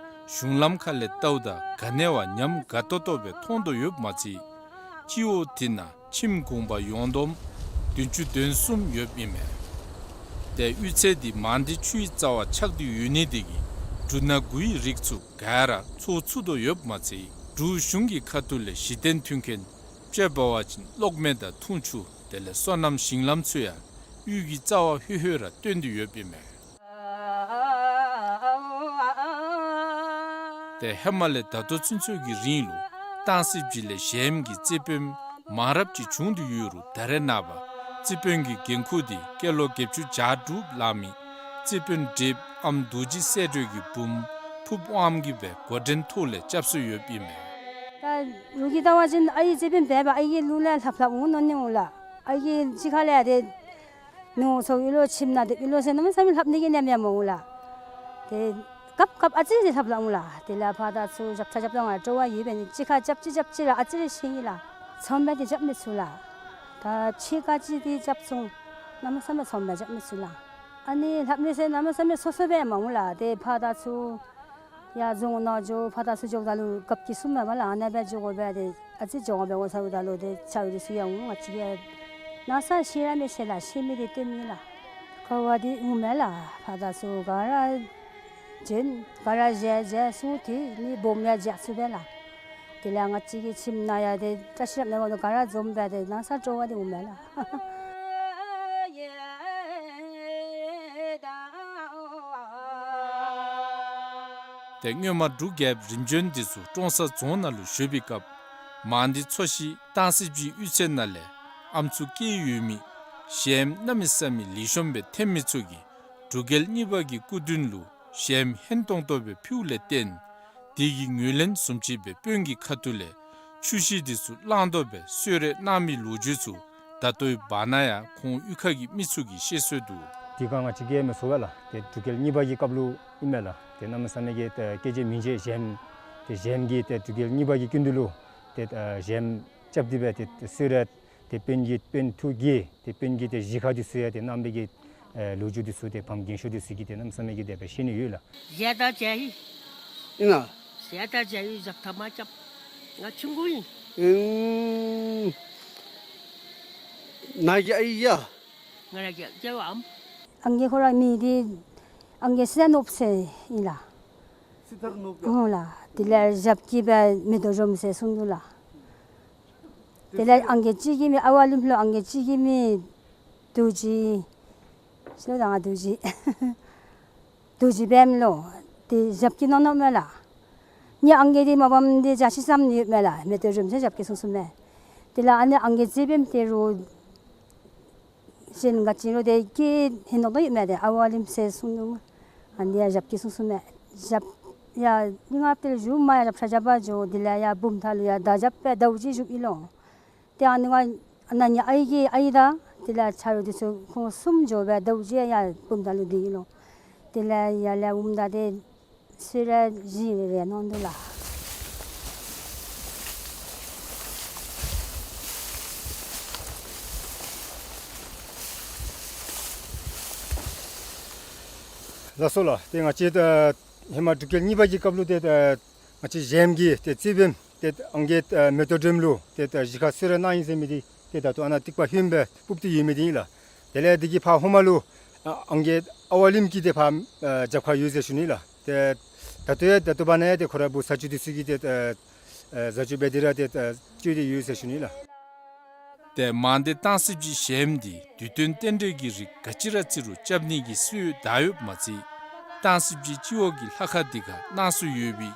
གཞུང་ལམ་ཁ་ལས་བལྟཝ་ད་ག་ནི་བ་ཉམས་དགའ་ཏོག་ཏོ་སྦེ་མཐོང་དོ་ཡོདཔ་མ་ཚད་སྤྱི་འོག་དེ་ནང་ཁྱིམ་གུང་པ་ཡོངས་བསྡོམས་བདུན་ཅུ་དོན་གསུམ་ཡོདཔ་ཨིན་མས། ཏེ་གཡུས་ཚན་འདི་མང་སྡེ་ཆུའི་རྩ་བར་ཆགས་ཏེ་ཡོད་ནི་དེ་གིས་འབྲུ་སྣ་དགུའི་རིགས་ཚུ་ག་ར་ཚོགས་ཚུགས་དོ་ཡོདཔ་མ་ཚད་འབྲུག་གཞུང་གི་ཁ་ཐུག་ལས་གཞི་རྟེན་མཐུན་རྐྱེན་དཔྱེ་འབད་བ་ཅིན་གློག་མེ་དང་འཐུང་ཆུ་དེ་ལས་སོ་ནམ་ཞིང་ལམ་ཚུ་ཡང་གཡུས་ཀྱི་རྩ་བར་ཧུད་ཧུད་ར་བཏོན་ཏེ་ཡོདཔ་ཨིན་མས། ཏེ་ཧེ་མ་ལས་ད་ལྟོ་ཚུན་ཚོད་ཀྱི་རིང་ལུ་གཏང་སྲིད་ཀྱི་ལས་གཞལམ་གྱི་རྩིས་དཔོན་མང་རབས་ཅིག་བྱུང་སྟེ་ཡོད་རུང་ད་རེས་ནངས་པ་རྩིས་དཔོན་གྱི་འགན་ཁུར་འདི་སྐྱེས་ལོ་བརྒྱད་ཅུ་གྱ་དྲུག་ལང་མི་རྩིས་དཔོན་བགྲེསཔ་ཨམ་རྡོ་རྗེ་གསལ་སྒྲོན་གྱི་བུམོ་ཕུརཔ་དབངམོ་གིས་སྦེ་འགོ་འདྲེན་ཐོག་ལས་རྐྱབ་སྲོལ་ཡོདཔ་ཨིན་མས། ད་རུང་གི་ལྟ་བ་ཅིན་ཨའི་རྩིས་དཔོན་འབད་བ་ཨའི་གི་ལུ་ལས་ལྷབ་ལྷབ་འོང་མནོ་ནི་འོང་ལགས། ཨའི་གི་གཅིག་ཁར་ལས་ཏེ་ནུ་ཚོགས་ཡོད་ལོ་ཁྱིམ་ནང་སྡོད་ཡོད་ལོ་ཟེར་གནམ་མེད་ས་མེད་ལྷབ་ནི་གི་ཉམས་ཡང་མ་འོང་ལགས། ཏེ་སྐབས་སྐབས་ཨ་ཙི་རེ་ལྷབ་ལྷབ་འོང་ལགས། དེ་ལས་ཕར་དང་ཚུར་ཞབས་ཁྲ་རྐྱབ་ད་ང་སྤྲོ་བ་ཡོད་པས་ནི་གཅིག་ཁར་རྐྱབ་ཅི་རྐྱབ་ཅི་ར་ཨ་ཙི་རེ་ཤེས་ཡི་ལགས། ཚོམ་སྦེ་ཏེ་རྐྱབ་མི་ཚུགས་ལགས། ད་ཕྱེད་ཀ་ཅིག་ཏེ་རྐྱབ་སོང་། གནམ་མེད་ས་མེད་ཚོམ་སྦེ་རྐྱབ་མི་ཚུགས་ལགས། ཨ་ནི་ལྷབ་ནི་ཟེར་གནམ་མེད་ས་མེད་སོ་སོ་སྦེ་མ་འོང་ལགས། ཏེ་ཕར་དང་ཚུར་ཡར་རྫོང་ནང་འགྱོ་ཕར་དང་ཚུར་འགྱོཝ་ད་ལུ་སྐབས་ཀྱི་སུ་མེད་པ་ལགས། ཨ་ནེ་སྦེ་འགྱོ་དགོ་པས། ཏེ་ཨ་ཙི་འགྱོ་དགོ་པས་འོང་ཟེརཝ་ད་ལུ་ཏེ་ཆ་རུ་སུ་ཡང་འོང་ང་བཅས་ཀྱིས་ནང་ས་ཤེས་ར་མི་ཤེས་ལགས། ཤེས་མི་འདི་སྟོན་མི་ལགས། ག་བ་འདི་འོང་མས་ལགས། ཕར་དང་ཚུར་ག་ར་བྱོན་ག་ར་བཞེས་བཞེས་སུ་ཏེ་ནི་སྦོམ་ཡང་བཞེས་ཚུགས་པས་ལགས། དེ་ལས་ང་བཅས་ཀྱི་ཁྱིམ་ནང་ཡང་ཏེ་བཀྲ་ཤིས་རབ་གནས་འོང་དོ་ག་ར་འཛོམས་པས། ཏེ་ནང་ས་སྤྲོ་བ་འདི་འོང་མས་ལགས། ཏེ་སྔོན་མ་འབྲུག་རྒྱལཔོ་རིམ་བྱོན་འདི་ཚུ་ཀྲོང་གསར་རྫོང་ནང་ལུ་བཞུགས་པའི་སྐབས་མང་སྡེ་ཚོ་བཞི་གཏང་སྲིད་ཀྱི་གཡུས་ཚན་ནང་ལས་ཨམ་སྲུ་སྐྱེས་ཡོད་མི་གཞལམ་གནམ་མེད་ས་མེད་ལེགས་ཤོམ་སྦེ་ཐོན་མི་ཚུ་གིས་ འབྲུག་རྒྱལ་གཉིས་པ་གི་སྐུ་མདུན་ལུ་ཞལམ་ཧན་ཏོང་ཏོ་སྦེ་ཕུལཝ་ལས་བརྟེན་དེ་གི་ངོས་ལེན་བཟུམ་ཅིག་སྦེ་དཔོན་གྱི་ཁ་ཐུག་ལས་ཆུ་ཤེལ་དེ་ཚུ་བླང་དོར་སྦེ་གསོལ་རས་གནང་མི་ལོ་རྒྱུས་ཚུ་ད་ལྟོའི་བར་ན་ཡང་ཁོང་གཡུས་ཁ་གི་མི་ཚུ་གིས་བཤད་སྲོལ་འདུག། དེ་སྒང་ང་བཅས་ཀྱིས་མེན་ན་ཟེར་བ་ལགས། ཏེ་འབྲུག་རྒྱལ་གཉིས་པ་གི་སྐབས་ལུ་ཨིན་མས་ལགས། ཏེ་གནམ་མེད་ས་མེད་ཀྱི་ཏེ་སྐད་ཆ་མི་འཇལ། ཞལམ་ཏེ་ཞལམ་གྱིས་ཏེ་འབྲུག་རྒྱལ་གཉིས་པ་གི་སྐུ་མདུན་ལུ་ཏེ་ཨ་ཞལམ་རྐྱབ་སྟེ་སྦེ་ཏེ་གསོལ་རས་ཏེ་དཔོན་གྱི་དཔོན་ཐུགས་ཀྱི་ཏེ་དཔོན་གྱི་ཏེ་གཞིས་ཁ་དེ་ཚུ་ཡང་ཏེ་གནང་བའི་གི་ཨེ་ལོ་རྒྱུས་དེ་ཚུ་ཏེ་ཕམ་རྒན་ཤོས་དེ་ཚུ་གིས་ཏེ་གནམ་མེད་ས་མེད་ཀྱི་ཏེ་སྦེ་བཤད་ནི་ཡོད་ལགས། ཟས་དང་བཅས་ཡི། ཨིན་ན། ཟས་དང་བཅས་ཡི་རྒྱབ་ཐ་མ་རྐྱབ། ང་ཆུང་ཀུ་ཨིན། ཨིན། ནཱ་གི་ཨའི་ཡ། ང་ར་གི་ཨའི་ཡ་ཨམ། ཨང་རྒས་ཁོ་ར་མི་འདི་ཨང་རྒས་སི་ཐར་ནོར་བུ་ཟེར་ཨིན་ལགས། སི་ཐར་ནོར་བུ། ཨོ་ལགས། དེ་ལས་ཞབས་ཀྱིས་སྦེ་མེ་ཏོག་འཛོམས་ཟེར་གསུངས་འདུག་ལགས། དེ་ལས་ཨང་རྒས་གཅིག་གི་མིང་ཨ་ཝ་ལིམ་ལུ་ཨང་རྒས་གཅིག་གི་མིང་རྡོ་རྗེ། ཤོ་དང་རྡོ་རྗེ། རྡོ་རྗེ་འབེམ་ལོ། དེ་ཞབས་ཀྱིས་གནང་གནངམ་མས་ལགས། ངེའི་ཨང་རྒས་འདི་མ་ཕམ་འདི་བརྒྱ་ཅིག་ཙམ་ཡོད་མས་ལགས། མེ་ཏོག་འཛོམས་ཟེར་ཞབས་ཀྱིས་གསུངས་གསུངསམ་མས། དེ་ལས་ཨ་ནི་ཨང་རྒས་རྩེ་འབེམ་དེ་རུང་གཞན་ག་ཅི་རུང་དེ་གི་ཧན་ཏོང་ཏོ་ཡོད་མས། དེ་ཨ་ཝ་ལིམ་ཟེར་གསུངས་ནུག། ཨ་ནི་ཡང་ཞབས་ཀྱིས་གསུངས་གསུངསམ་མས། ཞབས་ཡ་ཉིན་ངར་དེ་བཞུགས་མ་ཡ་ཞབས་ཁྲ་རྐྱབ་པར་འགྱོ། དེ་ལས་ཡར་བུམ་ཐང་ལུ་ཡར་མདའ་རྐྱབ་སྦེ་ཟླཝ་གཅིག་བཞུགས་ཡི་ལོ། ཏེ་ཨ་ནི་ང་ཨ་ནཱ་ངེའི་ཨའི་གི་ཨའི་དང་དེ་ལས་ཆ་རོགས་དེ་ཚུ་ཁོང་གསུམ་འགྱོ་སྦེ་ཟླཝ་གཅིག་ཡར་བུམ་ཐང་ལུ་སྡོད་ཡི་ལོ། དེ་ལས་ཡར་ལས་འོངམ་ད་ཏེ་གསོལ་རས་བཞེས་རེ་རེ་གནང་འདུག་ལགས། ལགས་སོ་ལགས། ཏེ་ང་བཅས་ད་ཧེ་མ་འབྲུག་རྒྱལ་གཉིས་པ་གི་སྐབས་ལུ་ཏེ་ད་ང་བཅས་ཞལམ་གྱི་ཏེ་རྩེ་འབེམ་ཏེ་ཨང་རྒས་ཨ་མེ་ཏོག་འཛོམས་ལུ་ཏེ་ད་གཞིས་ཁར་གསོལ་རས་གནང་ཡི་ཟེར་མི་འདི་ཏེ་ད་ལྟོ་ཨ་ནཱ་ཏིག་པ་ཧུན་སྦེ་སྤུབས་ཏེ་ཡོད་མི་འདི་ཨིན་ལགས། དེ་ལས་དེ་གི་ཕར་ཧོངས་མ་ལུ་ཨ་ཨང་རྒས་ཨ་ཝ་ལིམ་གྱི་ཏེ་ཕར་ཨ་རྒྱབ་ཁར་ཡོད་ཟེར་ཞུ་ནི་ལགས། ཏེ་ད་ལྟོ་ཡང་ད་ལྟོ་བར་ན་ཡང་ཏེ་ཁོ་ར་བུ་ས་བཅུད་དེ་ཚུ་གིས་ཏེ་ཨ་ཨ་བཟའ་བཅའ་འབད་དེ་ར་ཏེ་ཨ་བཅོལ་ཏེ་ཡོད་ཟེར་ཞུ་ནི་ལགས། ཏེ་མང་སྡེ་སྟང་སིབ་ཀྱི་ཞལམ་འདི་དུས་སྟོན་རྟེན་འབྲེལ་གྱི་རིགས་ག་ཅི་ར་རྩི་རུང་རྐྱབ་ནི་གི་སྲོལ་ཡོདཔ་མ་ཚད་སྟང་སིབ་ཀྱི་སྤྱི་འོག་གི་ལྷ་ཁང་འདི་ཁར་གནང་སྲོལ་ཡོད་པའི་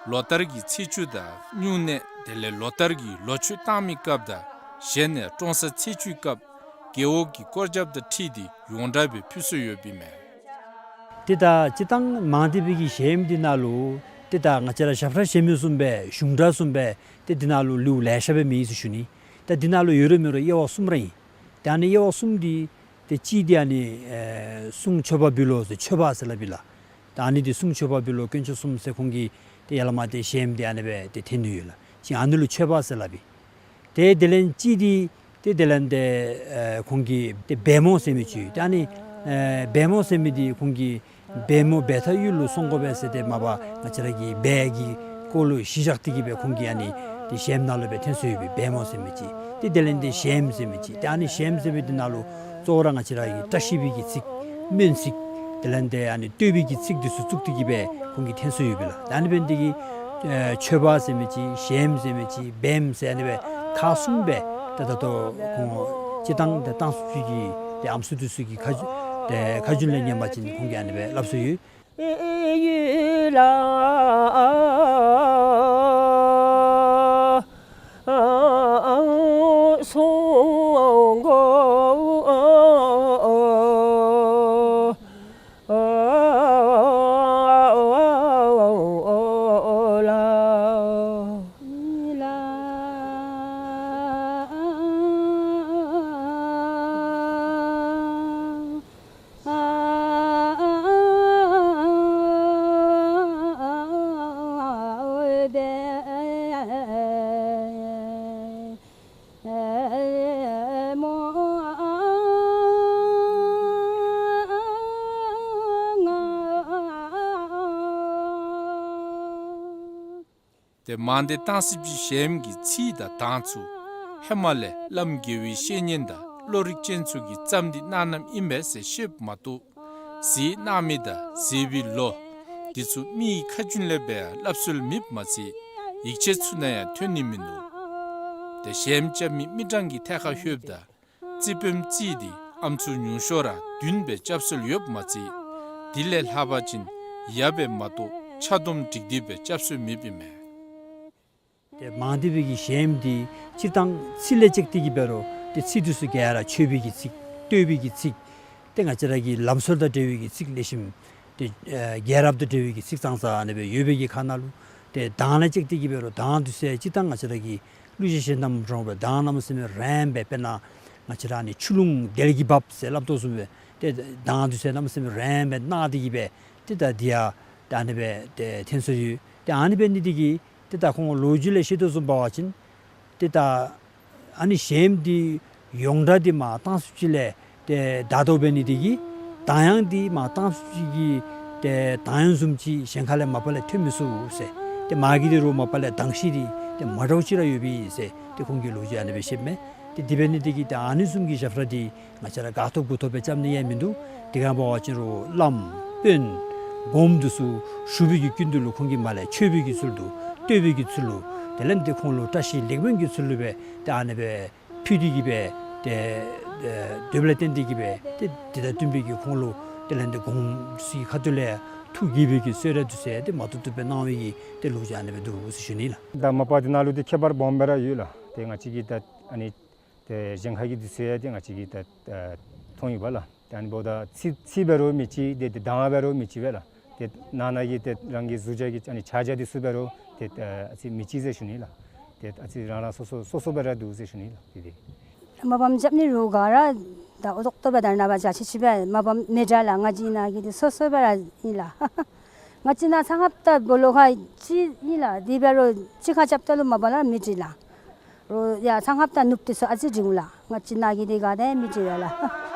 ལོ་ལྟར་གྱི་ཚེས་བཅུ་དང་སྨྱུང་གནས་དེ་ལས་ལོ་ལྟར་གྱི་ལོ་མཆོད་བཏང་མི་སྐབས་དང་གཞན་ཡང་ཀྲོང་གསར་ཚེས་བཅུའི་སྐབས་རྒེད་འོག་གི་སྐོར་རྒྱབ་དང་འཁྲིལ་ཏེ་ཡོངས་གྲགས་སྦེ་ཕུལ་སྲོལ་ཡོདཔ་ཨིན་མས། ཏེ་ད་སྤྱིར་བཏང་མང་སྡེ་པའི་གི་ཞལམ་འདི་ནང་ལུ་ཏེ་ད་ང་བཅས་ར་ཞབས་ཁྲ་བཞེས་མི་བཟུམ་སྦེ་གཞུང་སྒྲ་བཟུམ་སྦེ་ཏེ་འདི་ནང་ལུ་ལེའུ་ལེ་ཤ་སྦེ་མེད་ཟེར་ཞུ་ནི། ད་འདི་ནང་ལུ་ཡོད་རུང་མེད་རུང་དབྱེ་བ་གསུམ་ར་ཨིན། ཏེ་ཨ་ནི་དབྱེ་བ་གསུམ་འདི་ཏེ་གཅིག་འདི་ཨ་ནི་ཨེ་གསུང་མཆོད་པ་འབུལ་ལོ་ཟེར་མཆོད་པ་ཟེར་སླབ་ཨིན་ལགས། ད་ཨ་ནི་འདི་གསུང་མཆོད་པ་འབུལ་ལོ་དཀོན་མཆོག་གསུམ་ཟེར་ཁོང་གིས་ཏེ་ཡ་ལ་མ་ཏེ་ཞལམ་འདི་ཨ་ནི་སྦེ་ཏེ་འཐེན་ནི་ཡོད་ལགས། ཅིག་ཨ་ནི་ལུ་མཆོད་པ་ཟེར་སླབ་ཨིན། ཏེ་དེ་ལས་གཅིག་འདི་ཏེ་དེ་ལས་ཏེ་ཨེ་ཁོང་གིས་ཏེ་སྦས་མོ་ཟེར་མི་ཅིག་ཡོད། ཏེ་ཨ་ནི་ཨེ་སྦས་མོ་ཟེར་མི་འདི་ཁོང་གིས་སྦས་མོ་སྦས་ཐག་ཡུལ་ལུ་སོང་དགོ་པས་ཟེར་ཏེ་མ་པ་ང་བཅས་ར་གི་སྦས་ཀྱི་སྐོར་ལུ་གཞི་བཞག་སྟེ་གིས་སྦེ་ཁོང་གིས་ཨ་ནི་ཏེ་ཞལམ་ནང་ལུ་སྦེ་འཐེན་སྲོལ་ཡོད་པའི་སྦས་མོ་ཟེར་མི་ཅིག། ཏེ་དེ་ལས་ཏེ་ཞལམ་ཟེར་མི་ཅིག། ཏེ་ཨ་ནི་ཞལམ་ཟེར་མི་འདི་ནང་ལུ་གཙོ་བོ་ར་ང་བཅས་ར་གི་བཀྲ་ཤིས་པའི་གི་ཚིག་སྨོན་ཚིག་དེ་ལས་ཏེ་ཨ་ནི་བསྟོད་པའི་གི་ཚིག་འདི་ཚུ་བཙུགས་ཏེ་གིས་སྦེ་ཁོང་གིས་འཐེན་སྲོལ་ཡོད་པས་ལགས། ད་ཨ་ནི་འབད་ནི་འདི་གིས་ཨེ་མཆོད་པ་ཟེར་མི་ཅིག་ཞལམ་ཟེར་མི་ཅིག་སྦས་མོ་ཟེར་ཨ་ནི་སྦེ་ཁག་གསུམ་སྦེ་ཏེ་ད་ལྟོ་ཁོང་སྤྱིར་བཏང་ཏེ་སྟང་སིབ་ཀྱི་ཏེ་ཨམ་སྲུ་འདི་ཚུ་གི་ཁ་ཏེ་ཁ་རྒྱུན་ལས་ཉན་པ་ཅིན་ཁོང་གིས་ཨ་ནི་སྦེ་སླབ་སྲོལ་ཡོད། ཏེ་མང་སྡེ་སྟང་སིབ་ཀྱི་ཞལམ་གྱི་ཚིག་དང་གདངས་ཚུ་ཧེ་མ་ལས་བླམ་དགེ་བའི་བཤེས་གཉེན་དང་བློ་རིག་ཅན་ཚུ་གིས་བརྩམས་ཏེ་གནང་གནངམ་ཨིན་པས་ཟེར་བཤདཔ་མ་གཏོགས་མཛད་གནང་མི་དང་མཛད་པའི་ལོ་འདི་ཚུ་མི་ཡི་ཁ་རྒྱུན་ལས་སྦེ་ཡང་སླབ་སྲོལ་མེདཔ་མ་ཚད་ཡིག་ཆ་ཚུ་ནང་ཡང་ཐོན་ནི་མིན་འདུག། ཏེ་ཞལམ་རྐྱབ་མི་མི་གྲངས་ཀྱི་ཐད་ཁར་ལྷོདཔ་ད་རྩེ་འབེམ་རྩིས་འདི་ཨམ་སྲུ་ཉུང་ཤོས་ར་བདུན་སྦེ་རྐྱབ་སྲོལ་ཡོདཔ་མ་ཚད་དེ་ལས་ལྷག་པ་ཅིན་ཡ་སྦེ་མ་གཏོགས་ཕྱག་སྡོམ་སྒྲིག་སྟེ་སྦེ་རྐྱབ་སྲོལ་མེདཔ་ཨིན་མས། ཏེ་མང་སྡེ་པའི་གི་ཞལམ་འདི་སྤྱིར་བཏང་ཚིག་ལས་བཅད་དེ་གིས་འབད་རུང་ཏེ་ཚིག་འདི་ཚུ་ག་ར་མཆོད་པའི་གི་ཚིག་བསྟོད་པའི་གི་ཚིག་ ཏེ་ང་བཅས་ར་གི་ལམ་སྲོལ་དང་འབྲེལ་བའི་གི་ཚིག་ལེགས་ཤོམ་ཏེ་ཨེ་རྒྱལ་རབས་དང་འབྲེལ་བའི་གི་ཚིག་ཙང་ཙ་ཨ་ནི་སྦེ་ཡོད་པའི་གི་ཁ་ནང་ལུ་ཏེ་གདངས་ལས་བཅད་དེ་གི་འབད་རུང་གདངས་འདི་ཚུ་ཡང་སྤྱིར་བཏང་ང་བཅས་ར་གི་གླུ་གཞས་གཞན་དང་མ་འདྲཝ་སྦེ་གདངས་གནམ་མེད་ས་མེད་རན་སྦེ་དཔེར་ན་ང་བཅས་ར་ཨ་ནི་ཆུ་ཀླུང་དལ་གྱིས་འབབ་ཟེར་སླབ་དོ་བཟུམ་སྦེ་ཏེ་གདངས་འདི་ཚུ་ཡང་གནམ་མེད་ས་མེད་རན་སྦེ་གནང་སྟེ་གི་སྦེ་ཏེ་ད་འདི་ཡང་ད་ཨ་ནི་སྦེ་ཏེ་འཐེན་སོ་ཡོད། ཏེ་ཨ་ནི་འབད་ནི་འདི་གིས་ཏེ་ད་ཁོང་ལོ་རྒྱུས་ལས་ཤེས་དོ་བཟུམ་འབད་བ་ཅིན་ཏེ་ད་ཨ་ནི་གཞས་འདི་ཡོངས་གྲགས་འདི་མར་གཏང་ཚུགསཔ་ཅིག་ལས་ཏེ་དར་དོ་འབད་ནི་འདི་གིས་གདངས་དབྱངས་འདི་མར་གཏང་ཚུགསཔ་ཅིག་གི་ཏེ་གདངས་དབྱངས་བཟུམ་ཅིག་གཞན་ཁ་ལས་མ་པ་ལས་ཐོན་མི་ཚུགས་ཟེར། ཏེ་མ་གི་འདི་རུང་མ་པ་ལས་གདངས་གཞི་འདི་ཏེ་མ་འདྲཝ་ཅིག་ར་ཡོདཔ་ཨིན་ཟེར་ཏེ་ཁོང་གིས་ལོ་རྒྱུས་ཨ་ནི་སྦེ་བཤདཔ་མས། ཏེ་དེ་འབད་ནི་འདི་གིས་ཏེ་ཨ་ནི་བཟུམ་གྱི་ཞབས་ཁྲ་འདི་ང་བཅས་ར་ག་ཐོབ་གུ་ཐོབ་སྦེ་རྐྱབ་ནི་ཡང་མིན་འདུག། དེ་སྒང་འབད་བ་ཅིན་རུང་བླམ་དཔོན་སྒོམ་འདི་ཚུ་བཞུགས་པའི་གི་སྐུ་མདུན་ལུ་ཁོང་གིས་མར་ལས་མཆོད་པའི་གི་ཚུལ་དུ་བསྟོད་པའི་གི་ཚུལ་ལུ་དེ་ལས་ཏེ་ཁོང་ལུ་བཀྲ་ཤིས་ལེགས་སྨོན་གྱི་ཚུལ་ལུ་སྦེ་ཏེ་ཨ་ནི་སྦེ་ཕུལ་ཏེ་གི་སྦེ་ཏེ་ཨེ་སྡོདཔ་ལས་བརྟེན་ཏེ་གི་སྦེ་ཏེ་དེ་དང་བསྟུན་པའི་གི་ཁོང་ལུ་དེ་ལས་ཏེ་དགོངས་སི་ཁ་ཐུག་ལས་ཐུགས་དགྱེས་པའི་གི་གསོལ་རས་འདི་ཚུ་ཡང་ཏེ་མ་ཐུབ་ཐུབ་སྦེ་གནང་བའི་གི་ཏེ་ལོ་རྒྱུས་ཨ་ནི་སྦེ་འདུག་ཟེར་ཞུ་ནི་ལགས། ད་མ་པ་འདི་ནང་ལུ་ཏེ་ཁྱད་པར་སྦོམ་སྦེ་ར་ཡོད་ལགས། ཏེ་ང་བཅས་ཀྱིས་ད་ཨ་ནི་ཏེ་གཞན་ཁ་གི་འདི་ཚུ་ཡང་ཏེ་ང་བཅས་ཀྱིས་ད་ཨ་མཐོང་ཡོད་པ་ལགས། ཏེ་ཨ་ནི་འབདཝ་ད་ཚིག་ཚིག་འབད་རུང་མི་གཅིག་ཏེ་ཏེ་གདངས་འབད་རུང་མི་གཅིག་པས་ལགས། ཏེ་ནང་ན་གི་ཏེ་རང་གི་གཟུགས་བྱད་ཀྱི་ཨ་ནི་ཆ་བྱད་འདི་ཚུ་འབད་རུང་ཏེ་ཨ་ཨ་ཙི་མི་གཅིག་ཟེར་ཞུ་ནི་ལགས། ཏེ་ཨ་ཙི་རང་རང་སོ་སོ་སོ་སོ་སྦེ་ར་འདུག་ཟེར་ཞུ་ནི་ལགས། ཏེ་ཏེ་མ་པ་རྐྱབ་ནི་རུང་ག་ར་ད་ཨོ་ཏོག་ཏོ་སྦེ་ད་ནཱ་བ་ཇ་ཆི་ཆི་སྦེ་མ་པ་མི་འདྲ་ལགས། ང་བཅས་ནཱ་གི་འདི་སོ་སོ་སྦེ་ར་ཨིན་ལགས། ང་བཅས་ནཱ་ཚང་ཁ་པ་ད་སྦོ་ལོགས་ཁར་གཅིག་ཨིན་ལགས། དེ་འབད་རུང་གཅིག་ཁར་རྐྱབ་ད་ལུ་མ་པ་ལུ་མི་འདྲ་ལགས། རོགས་ཡ་ཚང་ཁ་པ་ད་ནུབ་འདི་ཚུ་ཨ་ཙི་འདྲ་འོང་ལགས། ང་བཅས་ནཱ་གི་འདི་ག་དེ་མི་འདྲ་ཡ་ལགས།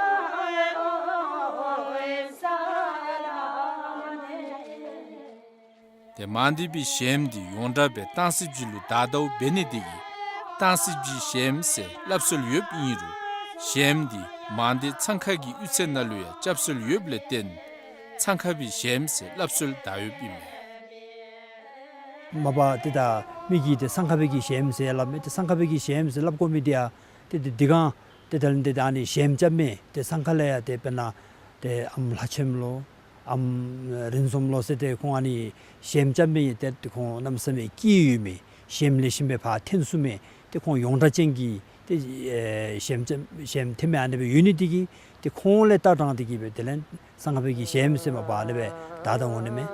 ཏེ་མང་སྡེ་པའི་གཞས་འདི་ཡོངས་གྲགས་སྦེ་གཏང་སྲིབ་ཅིག་ལུ་དར་དརཝ་འབད་ནི་འདི་གིས་གཏང་སྲིབ་ཅིག་གཞས་ཟེར་སླབ་སྲོལ་ཡོདཔ་ཨིན་རུང་གཞས་འདི་མང་སྡེ་ཚང་ཁ་གི་གཡུས་ཚན་ནང་ལུ་ཡང་རྐྱབ་སྲོལ་ཡོདཔ་ལས་བརྟེན་ཚང་ཁ་པའི་གཞས་ཟེར་སླབ་སྲོལ་དར་ཡོདཔ་ཨིན་མས། མ་པ་ཏེ་ད་མི་གིས་ཏེ་ཚང་ཁ་པའི་གི་གཞས་ཟེར་སླབ་མས། ཏེ་ཚང་ཁ་པའི་གི་གཞས་ཟེར་སླབ་དགོ་མི་འདི་ཡང་ཏེ་ཏེ་འདི་སྒང་ཏེ་ད་ལན་ཏེ་ད་ཨ་ནི་གཞས་རྐྱབ་མི་ཏེ་ཚང་ཁ་ལས་ཡང་ཏེ་དཔེར་ན་ཏེ་ཨམ་ལྷ་ཆེམ་ལོ་ཨམ་རིན་འཛོམས་ལོ་ཟེར་ཏེ་ཁོང་ཨ་ནི་གཞས་རྐྱབ་མི་ཏེ་ཏེ་ཁོང་གནམ་མེད་ས་མེད་སྐྱིད་ཡོད་མི་གཞས་ལེགས་ཤོམ་སྦེ་ཕར་འཐེན་ཚུགས་མི་ཏེ་ཁོང་ཡོངས་གྲགས་ཅན་གྱི་ཏེ་ཨེ་གཞས་རྐྱབ་གཞས་འཐེན་མི་ཨ་ནི་སྦེ་ཡོད་ནི་འདི་གིས་ཏེ་ཁོང་ལས་ལྟ་དྲངས་ཏེ་གི་སྦེ་དེ་ལས་ཚང་ཁ་པའི་གི་གཞས་ཟེར་མ་པ་ཨ་ནི་སྦེ་དར་དར་འོང་ནི་མས།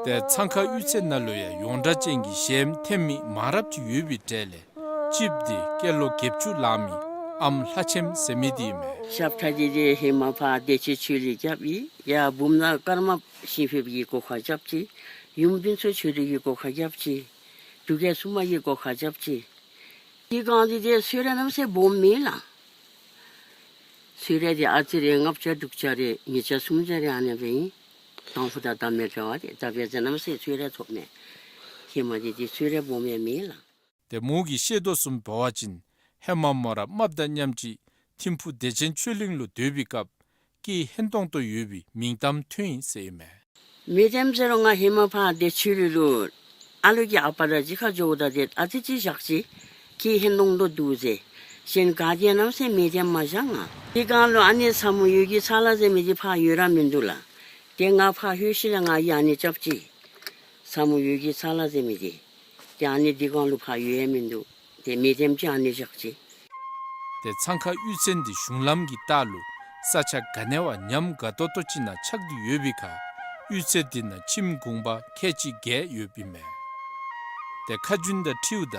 ཏེ་ཚང་ཁ་གཡུས་ཚན་ནང་ལུ་ཡང་ཡོངས་གྲགས་ཅན་གྱི་གཞས་འཐེན་མི་མང་རབས་ཅིག་ཡོད་པའི་གྲས་ལས་གཅིགཔ་འདི་སྐྱེས་ལོ་བརྒྱད་ཅུ་ལང་མི་ཨམ་ལྷ་ཆེམ་ཟེར་མི་འདི་མས། ཞབས་ཁྲ་འདི་ཏེ་ཧེ་མ་ཕར་བདེ་ཆེན་ཆོས་གླིང་རྐྱབ་ཡི། ཡར་བུམ་ནག་ཀརྨ་ཤིང་ཕུག་གི་སྒོ་ཁར་རྐྱབ་ཅི། ཡུམ་ཕུན་ཚོགས་ཆོས་སྒྲོན་གྱི་སྒོ་ཁར་རྐྱབ་ཅི། འབྲུག་རྒྱལ་སྲུང་མ་གི་སྒོ་ཁར་རྐྱབ་ཅི། དེ་སྒང་འདི་ཏེ་གསོལ་རས་གནམ་མེད་ས་མེད་སྦོམ་མེད་ལགས། གསོལ་རས་འདི་ཨ་ཙི་རེ་ལྔ་བརྒྱ་དྲུག་བརྒྱ་རེ་ཉིས་བརྒྱ་སུམ་བརྒྱ་རེ་ཨ་ནི་སྦེ་ཨིན། དང་ཕུ་དང་ད་མི་འདྲ་བ་ཏེ་ད་འབད་ཟེར་གནམ་མེད་ས་མེད་གསོལ་རས་ཐོབ་མས། ཧེ་མ་འདི་ཏེ་གསོལ་རས་སྦོམ་ཡང་མེད་ལགས། ཏེ་མོ་གིས་བཤད་དོ་བཟུམ་འབད་བ་ཅིན་ཧེ་མ་མོ་ར་རྨགཔ་དང་མཉམ་གཅིག་ཐིམ་ཕུག་བདེ་ཆེན་ཆོས་གླིང་ལུ་སྡོད་པའི་སྐབས་སྐད་ཧན་ཏོང་ཏོ་ཡོད་པའི་མིང་གཏམ་ཐོན་ཡི་ཟེར་ཨིན་མས། མི་འདེམ་ཟེར་རུང་ང་ཧེ་མ་ཕར་བདེ་ཆེན་ཆོས་གླིང་ལུ་ཨ་ལུ་གི་ཨ་པ་དང་གཅིག་ཁར་འགྱོཝ་ད་ཏེ་ཨ་ཙི་ཅིག་བཞག་ཅི། སྐད་ཧན་ཏོང་ཏོ་འདུག་ཟེར། གཞན་ག་ཏེ་གནམ་མེད་ས་མེད་མི་འདེམ་མ་བཞག་ང་། དེ་སྒང་ལུ་ཨ་ནི་ས་མུ་ཡོ་གི་ཚ་ལ་ཟེར་མི་འདི་ཕར་ཡོད་ར་མིན་འདུག་ལགས། ཏེ་ང་ཕར་ལྷོད་ཞིནམ་ལས་ང་གིས་ཨ་ནི་རྐྱབ་ཅི། ས་མུ་ཡོ་གི་ཚ་ལ་ཟེར་མི་འདི། ཏེ་ཨ་ནི་དེ་སྒང་ལུ་ཕར་ཡོད་ཡང་མིན་འདུག། ཏེ་མི་འདེམ་ཅིག་ཨ་ནི་བཞག་ཅི། ཏེ་ཚང་ཁ་གཡུས་ཚན་འདི་གཞུང་ལམ་གྱི་ལྟག་ལུ་ས་ཆ་ག་ནི་བ་ཉམས་དགའ་ཏོག་ཏོ་ཅིག་ནང་ཆགས་ཏེ་ཡོད་པའི་ཁར་གཡུས་ཚན་འདི་ནང་ཁྱིམ་གུང་པ་ཁལ་གཅིག་བརྒལ་ཡོདཔ་ཨིན་མས། ཏེ་ཁ་རྒྱུན་དང་འཁྲིལཝ་ད་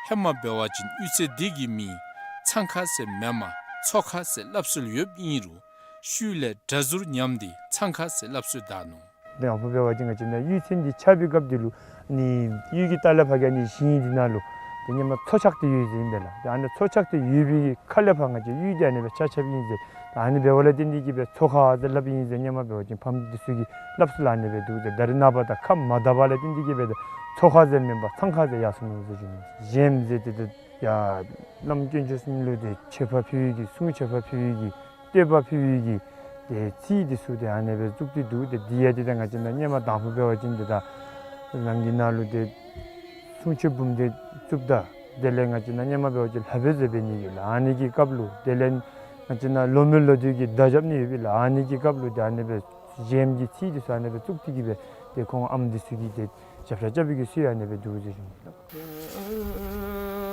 ཧེ་མ་འབད་བ་ཅིན་གཡུས་ཚན་འདི་གི་མིང་ཚང་ཁ་ཟེར་མེན་པར་མཚོ་ཁ་ཟེར་སླབ་སྲོལ་ཡོདཔ་ཨིན་རུང་ཤུལ་ལས་སྒྲ་ཟུར་ཉམས་ཏེ་ཚང་ཁ་ཟེར་སླབ་སྲོལ་དར་ནུག། དང་ཕུ་འབད་བ་ཅིན་ང་བཅས་ནཱ་གཡུས་ཚན་འདི་ཆགས་པའི་སྐབས་འདི་ལུ་ནི་གཡུས་ཀྱི་ལྟག་ལས་ཕར་གྱི་ཨ་ནི་ཞིང་འདི་ནང་ལུ་ཏེ་སྔོན་མ་མཚོ་ཆགས་ཏེ་ཡོད་ཟེར་ཨིན་པས་ལགས། ཏེ་ཨ་ནི་མཚོ་ཆགས་ཏེ་ཡོད་པའི་ཁ་ལས་ཕར་ང་བཅས་གཡུས་འདི་ཨ་ནི་སྦེ་ཆགས་ཆགསཔ་ཨིན་ཟེར། ད་ཨ་ནི་འབདཝ་ལས་བརྟེན་ཏེ་གི་སྦེ་མཚོ་ཁ་ཟེར་སླབ་ཨིན་ཟེར་སྔོན་མ་འབད་བ་ཅིན་ཕམ་འདི་ཚུ་གིས་སླབ་སྲོལ་ཨ་ནི་སྦེ་འདུག་ཟེར། ད་རེས་ནངས་པ་ད་ཁ་མ་དག་པ་ལས་བརྟེན་ཏེ་གི་སྦེ་ད་མཚོ་ཁ་ཟེར་མེན་པར་ཚང་ཁ་ཟེར་ཡར་སོང་ནུག་ཟེར་ཞུ་ནི། གཞས་ཟེར་ཏེ་ད་ཡ་བླམ་དཀོན་མཆོག་གསུམ་ལུ་ཏེ་མཆོད་པ་ཕུལ་བའི་གི་གསུང་མཆོད་པ་ཕུལ་བའི་གི་བསྟོད་པ་ཕུལ་བའི་གི་ཏེ་ཚིག་འདི་ཚུ་ཏེ་ཨ་ནི་སྦེ་བཙུགས་ཏེ་འདུག། ཏེ་འདི་ཡང་ཏེ་ད་ང་བཅས་ནཱ་སྔོན་མ་དང་ཕུ་འབད་བ་ཅིན་ཏེ་ད་ནང་གི་ནང་ལུ་ཏེ་གསུང་ཆོག་འབུམ་སྡེ་བཙུགསཔ་ད་དེ་ལས་ང་བཅས་ནཱ་སྔོན་མ་འབད་བ་ཅིན་ལྷ་བོ་ཟེར་འབད་ནི་ཡོད་ལགས། ཨ་ནི་གི་སྐབས་ལུ་དེ་ལས་ང་བཅས་ནཱ་ལོ་མོན་ལོ་དུས་ཀྱི་མདའ་རྐྱབ་ནི་ཡོད་པས་ལགས། ཨ་ནི་གི་སྐབས་ལུ་ཏེ་ཨ་ནི་སྦེ་གཞས་ཀྱི་ཚིག་འདི་ཚུ་ཨ་ནི་སྦེ་བཙུགས་ཏེ་གི་སྦེ་ཏེ་ཁོང་ཨམ་འདི་ཚུ་གིས་ཏེ་ཞབས་ཁྲ་རྐྱབ་པའི་གི་སྲོལ་ཨ་ནི་སྦེ་འདུག་ཟེར་ཞུ་ནི་ལགས།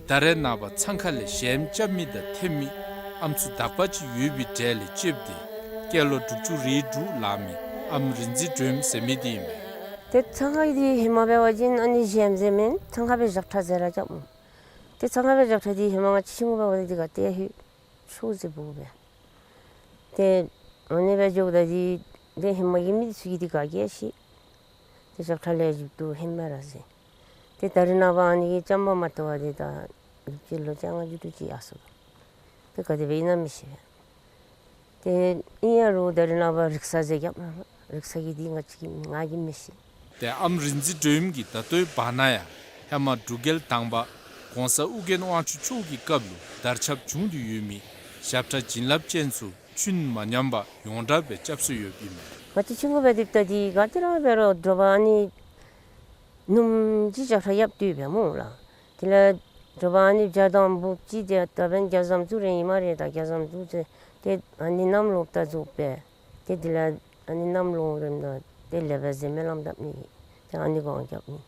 ད་རེས་ནངས་པ་འཚང་ཁ་ལས་གཞལམ་རྐྱབ་མི་དང་འཐེན་མི་ཨམ་སྲུ་དག་པ་ཅིག་ཡོད་པའི་གྲས་ལས་གཅེས་ཏེ་སྐྱེས་ལོ་དྲུག་ཅུ་རེ་དྲུག་ལང་མི་ཨམ་རིག་འཛིན་སྒྲོལམ་ཟེར་མི་དེ་ཨིན་མས། ཏེ་འཚང་ཁ་འདི་ཧེ་མ་འབད་བ་ཅིན་ཨ་ནི་གཞལམ་ཟེར་མེན། འཚང་ཁ་སྦེ་ཞབས་ཁྲ་ཟེར་ར་རྐྱབ་མས། ཏེ་འཚང་ཁ་སྦེ་ཞབས་ཁྲ་འདི་ཧེ་མ་ང་བཅས་ཆུང་ཀུ་འབད་བ་ཅིན་འདི་ག་ཏེ་ཡང་ཧེ་ཤོ་ཟེར་བུ་སྦེ། ཏེ་ཨ་ནི་སྦེ་འགྱོཝ་ད་འདི་ཏེ་ཧེ་མ་གི་མི་ཚུ་གིས་འདི་ག་གིས་ཤེས། ཏེ་ཞབས་ཁྲ་ལེགས་ཤོམ་འདུག་ཧེ་མ་ར་ཟེར། ཏེ་ད་རེས་ནངས་པ་ཨ་ནི་གི་ཅམ་པ་མ་བཏུབ་པར་འདི་ད་ལོ་བཅུ་ལོ་བཅོ་ལྔ་བཅུ་དྲུག་ཅིག་ཡར་སོང་། ཏེ་ག་དེ་སྦེ་ཨིན་ན་མི་ཤེས་པས། ཏེ་ཨིན་ཡང་རུང་ད་རེས་ནངས་པ་རིག་ས་ཟེར་རྐྱབ་མས། རིག་ས་གི་འདི་ང་བཅས་ཀྱིས་ང་གིས་མི་ཤེས། ཏེ་ཨམ་རིག་འཛིན་སྒྲོལམ་གྱིས་ད་ལྟོའི་བར་ན་ཡང་ཧེ་མ་འབྲུག་རྒྱལ་དང་པ་གོང་ས་ཨྱོན་དབང་ཕྱུག་མཆོག་གི་སྐབས་ལུ་དར་ཁྱབ་བྱུང་སྟེ་ཡོད་མི་ཞབས་ཁྲ་བྱིན་རླབས་ཅན་ཚུ་ཆུན་མ་ཉམས་པར་ཡོངས་གྲགས་སྦེ་སྐྱབས་སུ་ཡོདཔ་ཨིན་མས། ང་བཅས་ཆུང་ཀུ་འབད་དེ་ད་འདི་ག་ཏེ་ར་འབད་རུང་དྲོ་པ་ཨ་ནི་ནུམ་ཅིག་ཞབས་ཁྲ་རྐྱབ་སྡོདཔ་སྨོ་ལགས། དེ་ལས་དྲོ་པ་ཨ་ནི་བྱ་དང་འབུབ་ཅིག་ཏེ་ད་འབདན་རྒྱ་ཟམ་ཚུ་རེ་ཨིན་སྨ་རེ། ད་རྒྱ་ཟམ་ཚུ་ཏེ་ཏེ་ཨ་ནི་གནམ་ལོ་ད་རྫོགས་པས། ཏེ་དེ་ལས་ཨ་ནི་གནམ་ལོ་རནམ་ད་ཏེ་ལེགས་པར་གཟིམ་མལ་ལམ་འདབ་ནི་ཏེ་ཨ་ནི་གུ་རྐྱབ་ནི།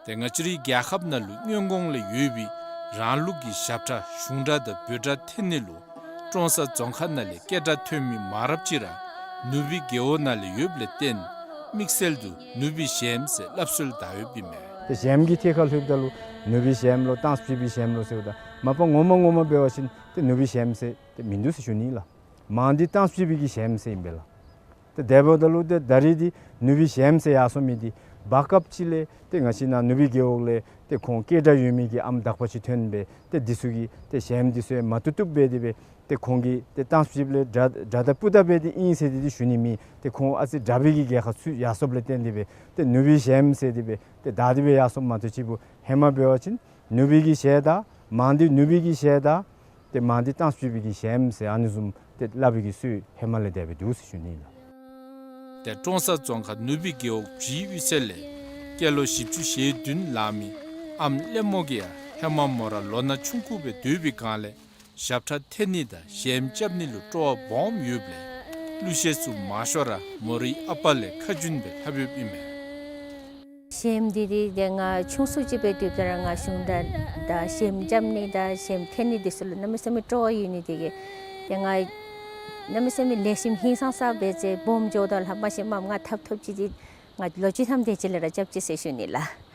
ཏེ་ང་བཅས་རའི་རྒྱལ་ཁབ་ནང་ལུ་སྔོན་གོང་ལས་ཡོད་པའི་རང་ལུགས་ཀྱི་ཞབས་ཁྲ་གཞུང་སྒྲ་དང་འབོད་སྒྲ་འཐེན་ནི་ལུ་ཀྲོང་གསར་རྫོང་ཁག་ནང་ལས་སྐད་སྒྲ་ཐོན་མི་མང་རབས་ཅིག་ར་ནུབ་སྦིས་རྒེད་འོག་ནང་ལས་ཡོདཔ་ལས་བརྟེན་དམིགས་བསལ་དུ་ནུབ་སྦིས་གཞལམ་ཟེར་སླབ་སྲོལ་དར་ཡོདཔ་ཨིན་མས། ཏེ་གཞལམ་གྱི་ཐད་ཁར་ལྷོདཔ་ད་ལུ་ནུབ་སྦིས་གཞལམ་ལོ་སྟངས་སྦྱིས་པའི་གཞལམ་ལོ་ཟེརཝ་ད་མ་པ་ངོ་མ་ངོ་མ་འབད་བ་ཅིན་ཏེ་ནུབ་སྦིས་གཞལམ་ཟེར་ཏེ་མིན་འདུག་ཟེར་ཞུ་ནི་ལགས། མང་འདི་སྟངས་སྦྱིས་པའི་གི་གཞལམ་ཟེར་ཨིན་པས་ལགས། ཏེ་དེ་འབདཝ་ད་ལུ་ཏེ་ད་རེས་འདི་ནུབ་སྦིས་གཞལམ་ཟེར་ཡར་སོང་མི་འདི་བར་སྐབས་ཅིག་ལས་ཏེ་ང་བཅས་ནཱ་ནུབ་སྦིས་རྒེད་འོག་ལས་ཏེ་ཁོང་སྐད་སྒྲ་ཡོད་མི་གི་ཨམ་དག་པ་ཅིག་ཐོན་སྦེ་ཏེ་འདི་ཚུ་གིས་ཏེ་གཞལམ་འདི་ཚུ་ཡང་མ་བཏུབ་བཏུབ་སྦེ་དེ་སྦེ་ཏེ་ཁོང་གིས་ཏེ་སྟངས་སྦྱིས་ལས་སྒྲ་སྒྲ་དང་སྤུ་དག་སྦེ་ཏེ་ཨིན་ཟེར་ཏེ་འདི་ཞུ་ནི་མེད། ཏེ་ཁོང་ཨ་ཙི་དྲག་པའི་གི་རྒྱལ་ཁ་ཚུད་ཡར་སོངམ་ལས་བརྟེན་ཏེ་སྦེ་ཏེ་ནུབ་སྦིས་གཞལམ་ཟེར་དེ་སྦེ་ཏེ་དར་ཏེ་སྦེ་ཡར་སོངམ་མ་གཏོགས་ཅིག་པོ་ཧེ་མ་འབད་བ་ཅིན་ནུབ་སྦིས་ཀྱི་གཞས་དང་མང་འདི་ནུབ་སྦིས་ཀྱི་གཞས་དང་ཏེ་མང་འདི་སྟངས་སྦྱིས་པའི་གི་གཞལམ་ཟེར་ཨ་ནི་བཟུམ་ཏེ་སླབ་པའི་གི་སྲོལ་ཧེ་མ་ལས་དར་སྦེ་འདུག་ཟེར་ཞུ་ནི་ལགས། ཏེ་ཀྲོང་གསར་རྫོང་ཁག་ནུབ་སྦིས་རྒེད་འོག་བྱིའུ་གཡུས་ཚན་ལས་སྐྱེས་ལོ་བཞི་བཅུ་ཞེ་བདུན་ལང་མི་ཨམ་ལེ་མོ་གིས་ཡང་ཧེ་མ་མོ་ར་ལོ་ན་ཆུང་ཀུ་སྦེ་སྡོད་པའི་སྒང་ལས་ཞབས་ཁྲ་འཐེན་ནི་དང་གཞལམ་རྐྱབ་ནི་ལུ་སྤྲོ་བ་སྦོམ་ཡོདཔ་ལས་གླུ་གཞས་ཚུ་མང་ཤོས་ར་མོ་རའི་ཨ་པ་ལས་ཁ་རྒྱུན་སྦེ་ལྷབ་ཡོདཔ་ཨིན་མས། གཞལམ་འདི་འདི་ཏེ་ང་ཆུང་སུ་ཅིག་སྦེ་སྡོདཔ་ད་ར་ང་གཞུང་སྒྲ་དང་གཞལམ་རྐྱབ་ནི་དང་གཞལམ་འཐེན་ནི་འདི་ཚུ་ལུ་གནམ་མེད་ས་མེད་སྤྲོ་བ་ཡོད་ནི་དེ་གིས་ཏེ་ང་གནམ་མེད་ས་མེད་ལེགས་ཤོམ་ཧིང་སངས་ས་སྦེ་ཏེ་སྦོམ་འགྱོཝ་ད་ལྷག་མ་ཤེས་མ་ང་ཐབས་ཐོབ་ཅི་འདི་ང་ལོ་བཅུ་ཐམ་དེ་ཅིག་ལས་ར་རྐྱབ་ཅི་ཟེར་ཞུ་ནི་ལགས།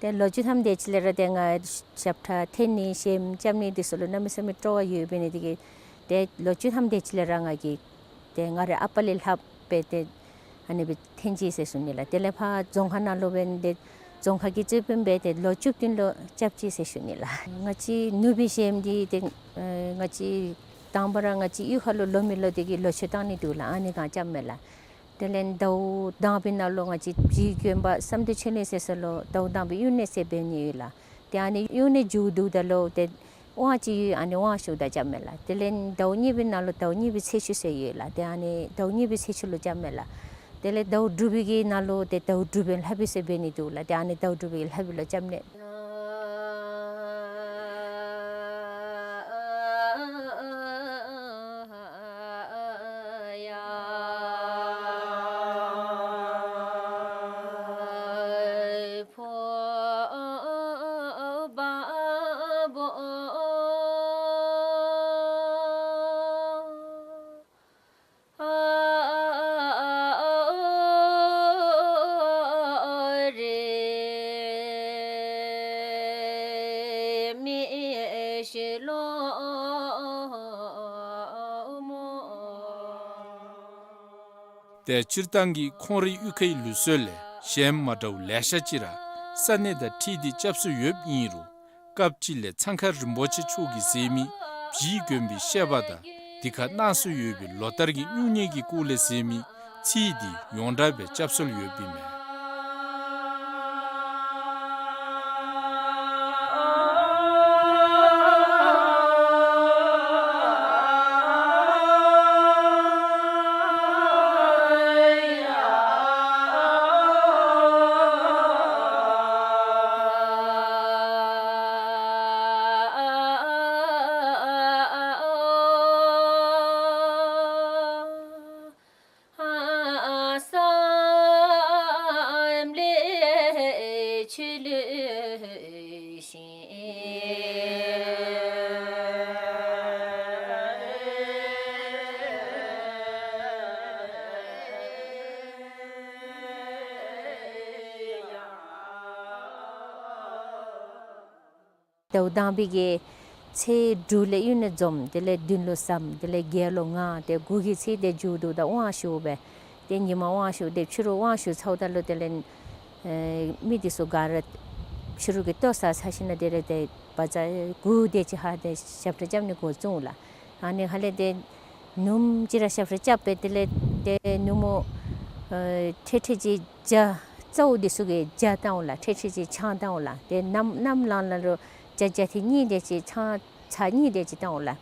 ཏེ་ལོ་བཅུ་ཐམ་དེ་ཅིག་ལས་ར་ཏེ་ང་ཞབས་ཁྲ་འཐེན་ནི་གཞལམ་རྐྱབ་ནི་འདི་ཚུ་ལུ་གནམ་མེད་ས་མེད་སྤྲོ་བ་ཡོདཔ་འབད་ནི་དེ་གིས་ཏེ་ལོ་བཅུ་ཐམ་དེ་ཅིག་ལས་ར་ང་གིས་ཏེ་ང་རའི་ཨ་པ་ལས་ལྷབ་སྦེ་ཏེ་ཨ་ནི་སྦེ་འཐེན་ཅི་ཟེར་ཞུ་ནི་ལགས། དེ་ལས་ཕར་རྫོང་ཁག་ནང་ལུ་འབད་ནི་དེ་རྫོང་ཁག་གི་རྩོད་དཔོན་སྦེ་ཏེ་ལོ་བཅུ་བདུན་ལུ་རྐྱབ་ཅི་ཟེར་ཞུ་ནི་ལགས། ང་བཅས་ནུབ་སྦིས་གཞལམ་འདི་ཏེ་ཨེ་ང་བཅས་དང་པ་ར་ང་བཅས་གཡུས་ཁ་ལུ་ལོ་མི་ལོ་དེ་གིས་ལོ་མཆོད་བཏང་ནི་འདུག་ལགས། ཨ་ནི་སྒང་རྐྱབ་མས་ལགས། དེ་ལས་ཟླཝ་དང་པའི་ནང་ལུ་ང་བཅས་བྱིའུ་དགོན་པ་བསམ་གྲུབ་ཆོས་གླིང་ཟེར་ས་ལུ་ཟླཝ་དང་པའི་དབྱུག་གནས་ཟེར་འབད་ནི་ཡོད་ལགས། ཏེ་ཨ་ནི་དབྱུག་གནས་མཇུག་བསྡུཝ་ད་ལུ་ཏེ་དབང་ཅིག་ཡོད། ཨ་ནི་དབང་ཞུཝ་ད་རྐྱབ་མས་ལགས། དེ་ལས་ཟླཝ་གཉིས་པའི་ནང་ལུ་ཟླཝ་གཉིས་པའི་ཚེས་བཅུ་ཟེར་ཡོད་ལགས། ཏེ་ཨ་ནི་ཟླཝ་གཉིས་པའི་ཚེས་བཅུ་ལུ་རྐྱབ་མས་ལགས། དེ་ལས་ཟླཝ་དྲུག་པའི་གི་ནང་ལུ་ཏེ་ཟླཝ་དྲུག་པའི་ལྷ་བུ་ཟེར་འབད་ནི་འདུག་ལགས། ཏེ་ཨ་ནི་ཟླཝ་དྲུག་པའི་ལྷ་བུ་ལུ་རྐྱབ་མས། ཏེ་སྤྱིར་བཏང་གི་ཁོང་རའི་གཡུས་ཁའི་ལུགས་སྲོལ་ལས་གཞལམ་མ་འདྲཝ་ལེ་ཤ་ཅིག་ར་ས་གནས་དང་འཁྲིལ་ཏེ་རྐྱབ་སྲོལ་ཡོདཔ་ཨིན་རུང་སྐབས་ཅིག་ལས་ཚང་ཁ་རིན་པོ་ཆེ་མཆོག་གིས་མཛད་མི་བྱིའུ་དགོན་པའི་བཤད་པ་དང་འདི་ཁར་གནང་སྲོལ་ཡོད་པའི་ལོ་ལྟར་གྱི་སྨྱུང་གནས་ཀྱི་སྐོར་ལས་མཛད་མི་ཚིག་འདི་ཡོངས་གྲགས་སྦེ་རྐྱབ་སྲོལ་ཡོདཔ་ཨིན་མས། ཟླཝ་དང་པའི་གི་ཚེས་དྲུག་ལས་གཡུག་ནི་འཛོམས། དེ་ལས་བདུན་ལུ་ཟམ། དེ་ལས་བརྒྱད་ལུ་ངང་། ཏེ་དགུ་གི་ཚེས་དེ་མཇུག་བསྡུ་ད་དབང་ཞུ་སྦེ། ཏེ་ཉིནམ་དབང་ཞུ་སྟེ་ཕྱི་རུ་དབང་ཞུ་ཚརཝ་ད་ལུ་དེ་ལས་ཨེ་མི་དེ་ཚུ་ག་ར་ཕྱི་རུ་གི་ལྟོ་བཟའ་ཚར་ཞིནམ་ལས་དེ་ལས་ཏེ་བ་ཛར་གུ་དེ་ཅིག་ཧ་ཏེ་ཞབས་ཁྲ་རྐྱབ་ནི་འགོ་བཙུགས་ལགས། ཨ་ནི་ཧ་ལས་ཏེ་ནུབམོ་ཅིག་ར་ཞབས་ཁྲ་རྐྱབ་སྦེ་དེ་ལས་ཏེ་ནུབམོ་ཨེ་ཁྲེ་ཁྲེ་ཅིག་ཇ་རྩཝ་དེ་ཚུ་གིས་ཇ་བཏང་འོང་ལགས། ཁྲེ་ཁྲེ་ཅིག་ཆང་བཏང་འོང་ལགས། ཏེ་གནམ་གནམ་ལངམ་ད་ལུ་ཇ་ཇ་ཐེངས་གཉིས་དེ་ཅིག་ཆང་ཚར་གཉིས་དེ་ཅིག་བཏང་འོང་ལགས།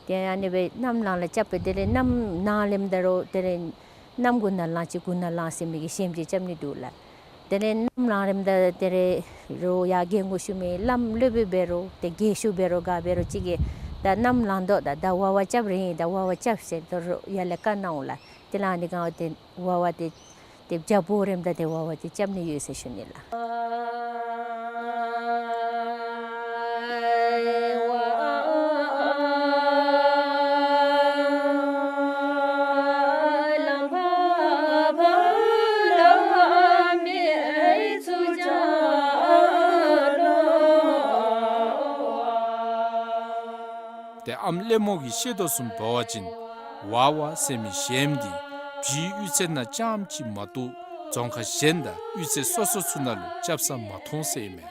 ཏེ་ཨ་ནི་སྦེ་གནམ་ལངམ་ལས་རྐྱབ་སྦེ་དེ་ལས་གནམ་ནངས་ལངམ་ད་རུང་དེ་ལས་གནམ་གུ་ནང་ལངས་ཅི་གུ་ནང་ལངས་ཟེར་མི་གི་ཞལམ་ཅིག་རྐྱབ་ནི་འདུག་ལགས། དེ་ལས་གནམ་ལངམ་ད་དེ་ལས་རུང་ཡར་རྒྱལ་མགོ་ཞུ་མི་བླམ་སློབ་དཔོན་འབད་རུང་ཏེ་རྒས་ཤོས་འབད་རུང་ག་འབད་རུང་ཅིག་གིས་ད་གནམ་ལངས་དོ། ད་ད་ཝ་ཝ་རྐྱབ་རན་ཡི། ད་ཝ་ཝ་རྐྱབ་ཟེར་དོ་རུང་ཡར་ལས་བཀའ་གནང་འོང་ལགས། དེ་ལས་ཨ་ནི་གང་བ་ཏེ་ཝ་ཝ་དེ་ཏེ་ཇ་བོ་རནམ་ད་ཏེ་ཝ་ཝ་དེ་རྐྱབ་ནི་ཡོད་ཟེར་ཞུ་ནི་ལགས། ཏེ་ཨམ་ལེགས་མོ་གིས་བཤད་དོ་བཟུམ་འབད་བ་ཅིན་ཝ་ཝ་ཟེར་མི་ཞལམ་འདི་སྦྱིས་གཡུས་ཚན་ནང་རྐྱངམ་ཅིག་མ་གཏོགས་རྫོང་ཁག་གཞན་དང་གཡུས་ཚན་སོ་སོ་ཚུ་ནང་ལུ་རྐྱབ་ས་མ་མཐོང་ཟེར་ཨིན་མས།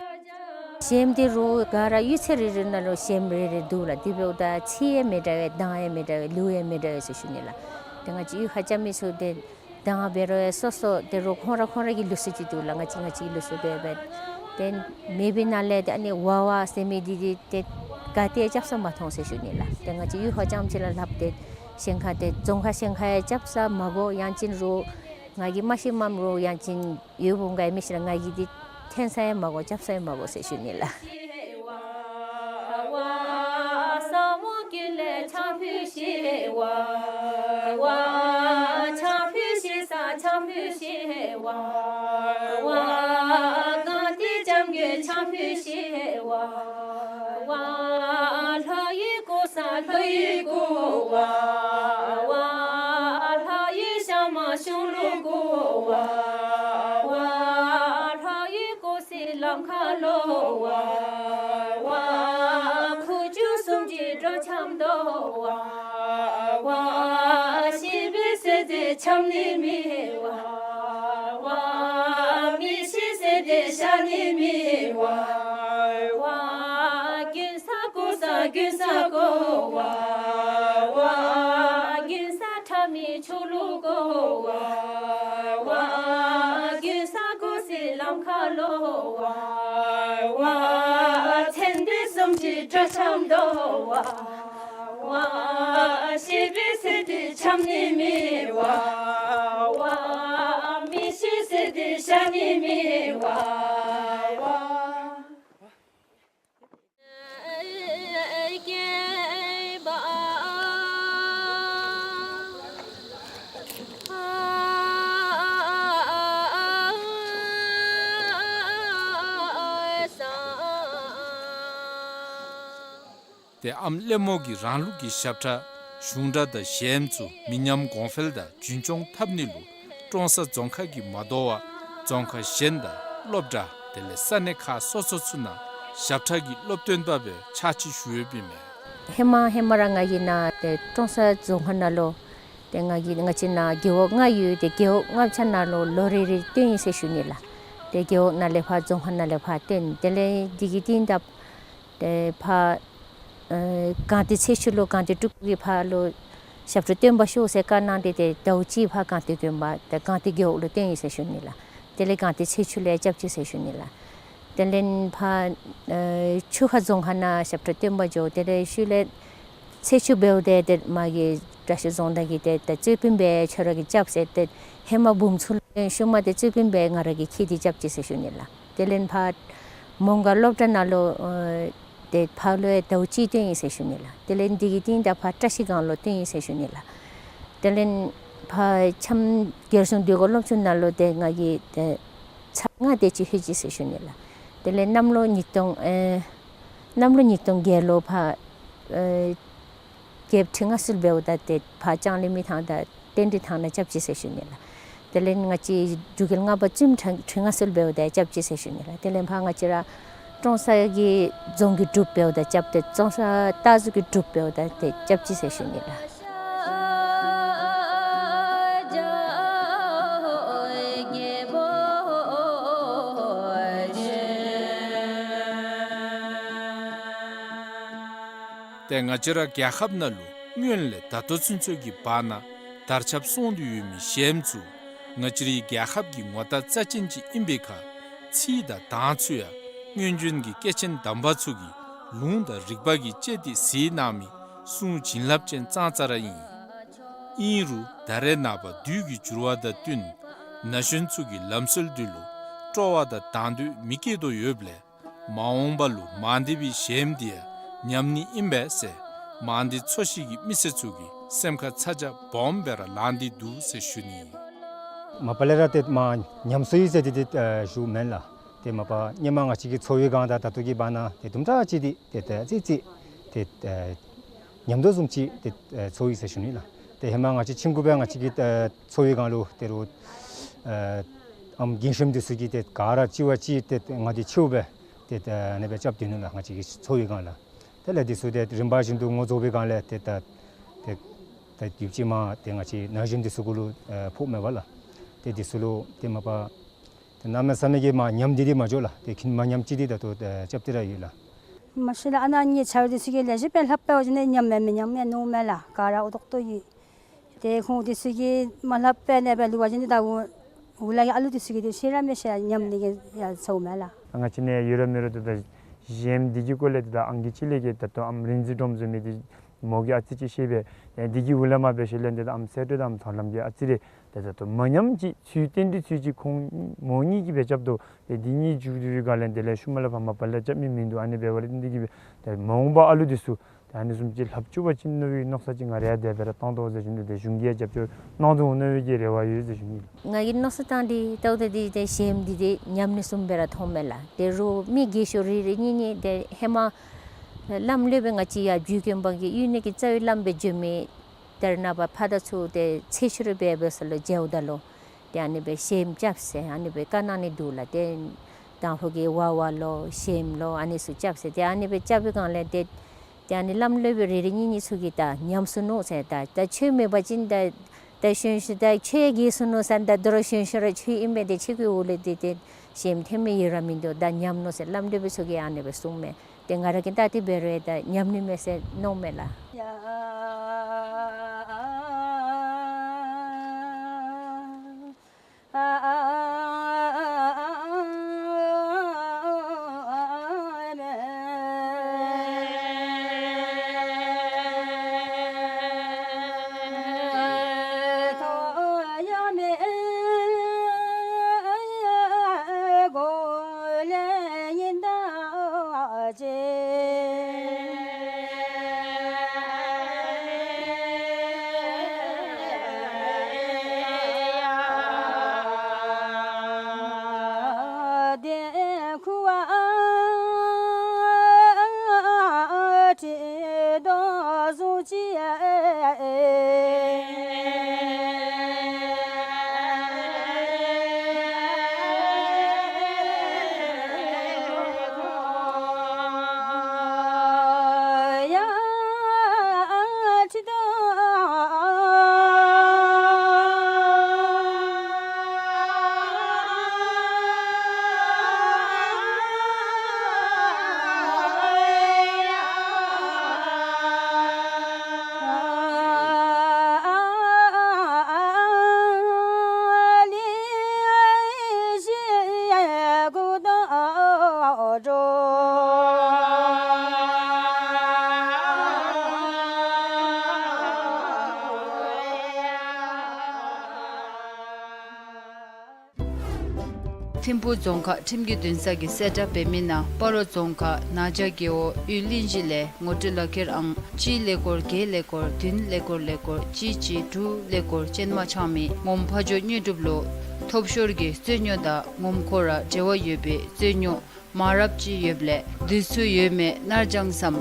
ཞལམ་འདི་རུང་ག་ར་གཡུས་ཚན་རེ་རེ་ནང་ལུ་ཞལམ་རེ་རེ་འདུག་ལགས། དེ་འབདཝ་ད་ཚིག་ཡང་མི་འདྲ་བས། གདངས་ཡང་མི་འདྲ་བས། ལེའུ་ཡང་མི་འདྲ་བས་ཟེར་ཞུ་ནི་ལགས། ཏེ་ང་བཅས་གཡུས་ཁར་རྐྱབ་མི་ཚུ་ཏེ་གདངས་འབད་རུང་ཡང་སོ་སོ་དེ་རུང་ཁོང་ར་ཁོང་ར་གི་ལུགས་སྲོལ་ཅིག་འདུག་ལགས། ང་བཅས་ང་བཅས་ཀྱི་ལུགས་སྲོལ་འབད་འབད་ཏེ་མེད་པའི་ནང་ལས་ཏེ་ཨ་ནི་ཝ་ཝ་ཟེར་མི་འདི་འདི་ཏེ་ག་ཏེ་རྐྱབ་ས་མ་མཐོང་ཟེར་ཞུ་ནི་ལགས། ཏེ་ང་བཅས་གཡུས་ཁར་རྐྱངམ་ཅིག་ལས་ལྷགཔ་ཏེ་གཞན་ཁར་ཏེ་རྫོང་ཁག་གཞན་ཁར་ཡང་རྐྱབ་ས་མ་གོ། ཡང་ཅིན་རུང་ང་གིས་མ་ཤེས་མནོཝ་རུང་ཡང་ཅིན་ཡོདཔ་འོང་ག་མི་ཤེས་ལགས། ང་གིས་འདི་འཐེན་ས་ཡང་མ་གོ་རྐྱབ་ས་ཡང་མ་གོ་ཟེར་ཞུ་ནི་ལགས། ལམ་ཁ་ལུ་ཝ་ཝ། ཁུ་བྱུག་གསུམ་གྱིས་སྒྲོ་འཆམ་དོ་ཝ་ཝ། ཤེས་པའི་སེམས་དེ་འཆམ་ནི་མེད་ཝ་ཝ། མི་ཤེས་སེམས་དེ་ཤར་ནི་མེད་ཝ་ཝ། རྒྱུན་ས་གོ་ས་རྒྱུན་ས་གོ་ཝ་ཝ། རྒྱུན་ས་ཁྲ་མི་ཆུ་ལུ་གོ་ཝ་ཝ། རྒྱུན་ས་གོ་སའི་ལམ་ཁ་ལུ་ཝ་ཝ། ཚན་དེ་གསུམ་གྱིས་སྒྲོ་འཆམ་དོ་ཝ་ཝ། ཤེས་པའི་སེམས་དེ་འཆམ་ནི་མེད་ཝ་ཝ། མི་ཤེས་སེམས་དེ་ཤར་ནི་མེད་ཝ་ཝ། ཏེ་ཨམ་ལེགས་མོ་གིས་རང་ལུགས་ཀྱི་ཞབས་ཁྲ་གཞུང་སྒྲ་དང་གཞས་ཚུ་མི་ཉམས་གོང་འཕེལ་དང་རྒྱུན་སྐྱོང་འཐབ་ནི་ལུ་ཀྲོང་གསར་རྫོང་ཁག་གིས་མ་དོ་བར་རྫོང་ཁག་གཞན་དང་སློབ་གྲྭ་དེ་ལས་ས་གནས་ཁག་སོ་སོ་ཚུ་ནང་ཞབས་ཁྲ་གི་སློབ་སྟོན་པ་སྦེ་ཕྱག་ཕྱིད་ཞུ་ཡོདཔ་ཨིན་མས། ཧེ་མ་ཧེ་མ་ར་ང་གིས་ནཱ་ཏེ་ཀྲོང་གསར་རྫོང་ཁག་ནང་ལུ་ཏེ་ང་གིས་ང་བཅས་ནཱ་རྒེད་འོག་ལྔ་ཡོད། ཏེ་རྒེད་འོག་ལྔ་ཆ་ནང་ལུ་ལོ་རེ་རེ་སྟོན་ཡི་ཟེར་ཞུ་ནི་ལགས། ཏེ་རྒེད་འོག་ནང་ལས་ཕར་རྫོང་ཁག་ནང་ལས་ཕར་སྟོན། དེ་ལས་འདི་གི་རྟིང་བདའ་ཏེ་ཕར་ཨེ་སྒང་སྟེང་ཚེས་བཅུ་ལུ་སྒང་སྟེང་སྤྲུལ་སྐུ་གི་ཕར་ལུ་ཞབས་ཁྲ་སྟོན་པ་ཤོག་ཟེར་བཀའ་གནང་སྟེ་ཏེ་ཟླཝ་གཅིག་ཕར་སྒང་སྟེང་དགོན་པ་ཏེ་སྒང་སྟེང་རྒེད་འོག་ལུ་སྟོན་ཡི་ཟེར་ཞུ་ནི་ལགས། དེ་ལས་སྒང་སྟེང་ཚེས་བཅུ་ལས་རྐྱབ་ཅི་ཟེར་ཞུ་ནི་ལགས། དེ་ལས་ཕར་ཨེ་ཆུ་ཁ་རྫོང་ཁག་ནང་ཞབས་ཁྲ་སྟོན་པ་འགྱོ། དེ་ལས་ཤུལ་ལས་ཚེས་བཅུ་འབདཝ་ད་ཏེ་མ་གི་བཀྲ་ཤིས་རྫོང་བདག་གིས་ཏེ་ཏེ་གཙོ་དཔོན་སྦེ་ཁྱོད་ར་གིས་རྐྱབ་ཟེར། ཏེ་ཧེ་མ་འབུམ་ཚོགས་ལུ་ཤུལ་མ་ཏེ་གཙོ་དཔོན་སྦེ་ང་ར་གིས་འཁྱིད་དེ་རྐྱབ་ཅི་ཟེར་ཞུ་ནི་ལགས། དེ་ལས་ཕར་མོང་སྒར་སློབ་གྲྭ་ནང་ལུ་ཨེ་ཏེ་ཕར་ལུ་ཡང་ཟླཝ་གཅིག་སྟོན་ཡི་ཟེར་ཞུ་ནི་ལགས། དེ་ལས་འདི་གི་རྟིང་བདའ་ཕར་བཀྲ་ཤིས་སྒང་ལུ་སྟོན་ཡི་ཟེར་ཞུ་ནི་ལགས། དེ་ལས་ཕར་འཆམ་རྒྱལ་གཞུང་འདུས་སྐོར་སློབ་ཆུང་ནང་ལུ་ཏེ་ང་གིས་ཏེ་ཚར་ལྔ་དེ་ཅིག་ལྷོད་ཅི་ཟེར་ཞུ་ནི་ལགས། དེ་ལས་གནམ་ལོ་ཉིས་སྟོང་ཨེ་གནམ་ལོ་ཉིས་སྟོང་བརྒྱད་ལུ་ཕར་ཨེ་བརྒྱད་ཁྲི་མངའ་གསོལ་འབདཝ་ད་ཏེ་ཕར་ལྕང་གླིང་མི་ཐང་དང་བསྟན་འབྲེལ་ཐང་ནང་རྐྱབ་ཅི་ཟེར་ཞུ་ནི་ལགས། དེ་ལས་ང་བཅས་འབྲུག་རྒྱལ་ལྔ་པ་བཙུནམོ་ཁྲི་མངའ་གསོལ་འབདཝ་ད་རྐྱབ་ཅི་ཟེར་ཞུ་ནི་ལགས། དེ་ལས་ཕར་ང་བཅས་ར་ ཀྲོང་གསར་གྱི་རྫོང་གི་འབྲུགཔ་འབདཝ་ད་རྐྱབ་སྟེ་ཀྲོང་གསར་སྟག་གཟིག་གི་འབྲུགཔ་འབདཝ་ད་ཏེ་རྐྱབ་ཅི་ཟེར་ཞུ་ནི་ལགས། ཏེ་ང་བཅས་ར་རྒྱལ་ཁབ་ནང་ལུ་སྔོན་ལས་ད་ལྟོ་ཚུན་ཚོད་ཀྱི་བར་ན་དར་ཁྱབ་སོང་སྟེ་ཡོད་མི་གཞལམ་ཚུ་ང་བཅས་རའི་རྒྱལ་ཁབ་ཀྱི་ངོ་རྟགས་རྩ་ཅན་ཅིག་ཨིན་པའི་ཁར་ཚིག་དང་གདངས་ཚུ་ཡང་སྔོན་བྱོན་གྱི་སྐྱེས་ཆེན་དམ་པ་ཚུ་གིས་ལུང་དང་རིགས་པ་གིས་དཔྱད་དེ་གཟིགས་གནང་མི་གསུང་བྱིན་རླབས་ཅན་ཙང་ཙ་ར་ཨིན། ཨིན་རུང་ད་རེས་ནངས་པ་དུས་ཀྱི་འགྱུར་བ་དང་བསྟུན་ན་གཞོན་ཚུ་གིས་ལམ་སྲོལ་འདི་ལུ་སྤྲོ་བ་དང་དང་འདོད་མི་སྐྱེ་དོ་ཡོདཔ་ལས་མ་འོངས་པ་ལུ་མང་སྡེ་པའི་གཞལམ་འདི་ཡང་ཉམས་ནི་ཨིན་པས་ཟེར་མང་སྡེ་ཚོ་ཞིང་གི་མི་སེར་ཚུ་གི་སེམས་ཁར་ཚ་གྱང་སྦོམ་སྦེ་ར་ལངས་ཏེ་འདུག་ཟེར་ཞུ་ནི། མ་པ་ལས་ར་ཏེ་མ་ཉམས་སོ་ཡི་ཟེར་ཏེ་ཏེ་ཨེ་ཞུཝ་མེན་ལགས། ཏེ་མ་པ་སྔོན་མ་ང་བཅས་ཀྱི་ཚོ་བའི་སྒང་དང་ད་ལྟོ་གི་བར་ན་ཏེ་དུམ་གྲ་ཅིག་འདི་ཏེ་ཏེ་ཙི་ཙི་ཏེ་ཨེ་ཉམས་དོ་བཟུམ་ཅིག་ཏེ་ཨེ་ཚོར་ཡི་ཟེར་ཞུ་ནི་ལགས། ཏེ་ཧེ་མ་ང་བཅས་ཆིང་དགུ་པའི་ང་བཅས་ཀྱི་ཨེ་ཚོ་བའི་སྒང་ལུ་ཏེ་རུང་ཨེ་ཨམ་རྒན་གཞོནམ་འདི་ཚུ་གིས་ཏེ་ག་ར་གཅིག་བ་གཅིག་ཏེ་ང་འདི་ཆེཝ་སྦེ་ཏེ་ཨ་ནི་སྦེ་རྐྱབ་སྡོད་ནུག་ལགས། ང་བཅས་ཀྱི་ཚོ་བའི་སྒང་ལགས། དེ་ལས་འདི་ཚུ་ཏེ་རིམ་པ་བཞིན་དུ་ངོ་རྫོགས་པའི་སྒང་ལས་ཏེ་ད་ཏེ་ད་ཡུདཔ་ཅིག་མ་ཏེ་ང་བཅས་ན་གཞོན་འདི་ཚུ་གུ་ལུ་ཨེ་ཕོགཔ་མས་པ་ལགས། ཏེ་འདི་ཚུ་ལུ་ཏེ་མ་པ་ཏེ་གནམ་མེད་ས་མེད་ཀྱི་མ་ཉམས་འདི་འདི་མ་འགྱོ་ལགས། ཏེ་ཁྱིམ་མ་ཉམས་ཅིག་འདི་ད་ལྟོ་ཨེ་རྐྱབ་སྟེ་ར་ཡོད་ལགས། མ་གཞི་ལགས་ཨ་ནཱ་ངེའི་ཆ་རོགས་འདི་ཚུ་གིས་ལེགས་ཤོམ་སྦེ་ལྷབ་སྦེ་འབད་བ་ཅིན་ཉམས་མས་མི་ཉམས་མས་མནོཝ་མས་ལགས། ག་ར་འུ་ཐོག་ཐོག་ཡོད། ཏེ་ཁོང་འདི་ཚུ་གིས་མ་ལྷབ་སྦེ་ཨ་ནི་སྦེ་ལུས་པ་ཅིན་ད་འུ་འུ་ལག་གི་ཨ་ལུ་འདི་ཚུ་གིས་ཏེ་ཤེས་ར་མི་ཤེས་ཉམས་ནི་གི་ཡང་ཚོརཝ་མས་ལགས། ང་བཅས་ནཱ་ཡོད་ར་མེད་རུང་ཏེ་ད་གཞལམ་འདི་གི་སྐོར་ལས་ཏེ་ད་ཨང་རྒས་ཅིག་ལས་ཀྱི་ད་ལྟོ་ཨམ་རིག་འཛིན་སྒྲོལམ་ཟེར་མི་འདི་མོ་གིས་ཨ་ཙི་ཅིག་ཤེས་པས། ཨེ་འདི་གི་འོག་ལས་མར་འབད་ཞིནམ་ལས་ཏེ་ད་ཨམ་གསལ་སྒྲོན་དང་ཨམ་ཚོགས་ལམ་གྱིས་ཨ་ཙི་རེ་ཏེ་ད་ལྟོ་མ་ཉམས་ཅིག་ཚུལ་བསྟན་ཏེ་ཚུལ་ཅིག་ཁོང་མོ་གཉིས་ཀྱིས་སྦེ་རྐྱབ་དོ། ཏེ་འདི་གཉིས་མཇུག་བསྡུ་བའི་སྒང་ལས་དེ་ལས་ཤུལ་མ་ལས་ཕར་མ་པ་ལས་རྐྱབ་མི་མིན་འདུག། ཨ་ནི་འབདཝ་ལས་ཏེ་འདི་གིས་སྦེ་ཏེ་མ་འོངས་པ་ཨ་ལུ་འདི་ཚུ་ཏེ་ཨ་ནི་བཟུམ་ཅིག་ལྷབ་བཅུག་པ་ཅིན་མནོ་བའི་མནོ་བསམ་ཅིག་ང་ར་ཡང་དེ་སྦེ་ར་བཏང་དོ་མནོ་བའི་གི་རེ་བ་ཡོད་ཟེར་ཞུ་ནི། གནང་དོ་མནོ་བའི་གི་རེ་བ་ཡོད་ཟེར་ཞུ་ནི། ང་གིས་མནོ་བསམ་བཏང་སྟེ་ལྟཝ་ད་འདི་ཏེ་གཞལམ་འདི་ཏེ་ཉམས་ནི་བཟུམ་སྦེ་ར་མཐོངམ་མས་ལགས། ཏེ་རུང་མི་རྒས་ཤོས་རེ་རེ་གཉིས་གཉིས་ཏེ་ཧེ་མ་བླམ་སློབ་དཔོན་ང་བཅས་ཡར་བརྒྱུད་དགོན་པ་གི་གཡུས་ནང་གི་རྩ་བའི་བླམ་སྦེ་བྱོན་མི་ད་རེས་ནངས་པ་ཕར་དང་ཚུར་ཏེ་ཚེ་ཤུལ་སྦེ་འབད་ས་ལུ་མཇལཝ་ད་ལུ་ཏེ་ཨ་ནི་སྦེ་གཞལམ་རྐྱབ་ཟེར་ཨ་ནི་སྦེ་བཀའ་གནང་ནི་འདུག་ལགས། ཏེ་དང་ཕུ་གི་ཝ་ཝ་ལོ་གཞལམ་ལོ་ཨ་ནི་ཚུ་རྐྱབ་ཟེར། ཏེ་ཨ་ནི་སྦེ་རྐྱབ་པའི་སྒང་ལས་ཏེ་ཏེ་ཨ་ནི་བླམ་སློབ་དཔོན་རེ་རེ་གཉིས་གཉིས་ཚུ་གིས་ད་ཉམས་སོ་ནུག་ཟེར། ད་ད་ཁྱོད་མེད་པ་ཅིན་ད་ད་གཞོན་ཤོས་ད་ཁྱོད་ཡང་རྒས་སོ་ནུག་ཟེར། ད་དོ་རུང་གཞོན་ཤོས་ར་ཁྱོད་ཨིན་པས། ཏེ་ཁྱོད་ཀྱི་འོག་ལས་ཏེ་ཏེ་གཞལམ་ཐོན་མི་ཡོད་ར་མིན་འདུག། ད་ཉམས་ནུག་ཟེར་བླམ་སློབ་དཔོན་ཚུ་གིས་ཨ་ནི་སྦེ་གསུངམ་མས། ཏེ་ང་ར་གིས་ད་དེ་འབད་རུང་ད་ཉམས་ནི་མས་ཟེར་མནོཝ་མས་ལགས། ཐིམ་ཕུག་རྫོང་ཁག་ཁྲིམས་ཀྱི་འདུན་ས་གི་གསལ་བསྒྲགས་འབད་མི་ནང་སྤ་རོ་རྫོང་ཁག་ན་བྱ་རྒེད་འོག་གཡུས་གླིང་བཞི་ལས་ངོ་སྤྲོད་ལག་ཁྱེར་ཨང་གཅིག་ཀླད་ཀོར་བརྒྱད་ཀླད་ཀོར་བདུན་ཀླད་ཀོར་ཀླད་ཀོར་གཅིག་གཅིག་དྲུག་ཀླད་ཀོར་ཅན་མ་འཆང་མི་ངོམ་ཕ་ཇོ་དངོས་གྲུབ་ལུ་ཐོབ་ཤོར་གྱི་རྩོད་རྙོག་དང་ངོམ་ཁོ་ར་འབྲེལ་བ་ཡོད་པའི་རྩོད་རྙོག་མང་རབས་ཅིག་ཡོདཔ་ལས་དུས་ཚོད་ཡོལ་མེད་ནར་འགྱངས་སམ་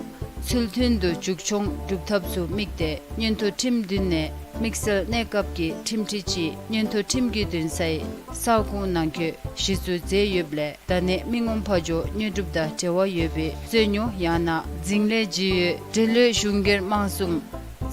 ཚུལ་མཐུན་དུ་མཇུག་སྐྱོང་སྒྲུབ་ཐབས་སུ་དམིགས་ཏེ་མངོན་མཐོ་ཁྲིམས་འདུན་ནས་ དམིགས་བསལ་གནས་སྐབས་ཀྱི་ཁྲིམས་ཁྲི་ཅིག་མངོན་མཐོ་ཁྲིམས་ཀྱི་འདུན་སའི་ས་ཁོངས་ནང་འཁོད་གཞི་བཙུགས་མཛད་ཡོདཔ་ལས་ད་ནི་མི་ངོམ་ཕ་ཇོ་དངོས་གྲུབ་དང་འབྲེལ་བ་ཡོད་པའི་རྩོད་རྙོགས་ཡང་ན་འཛིང་ལས་ཇི་ཡོད་འབྲེལ་ཡོད་གཞུང་སྒེར་དམངས་གསུམ་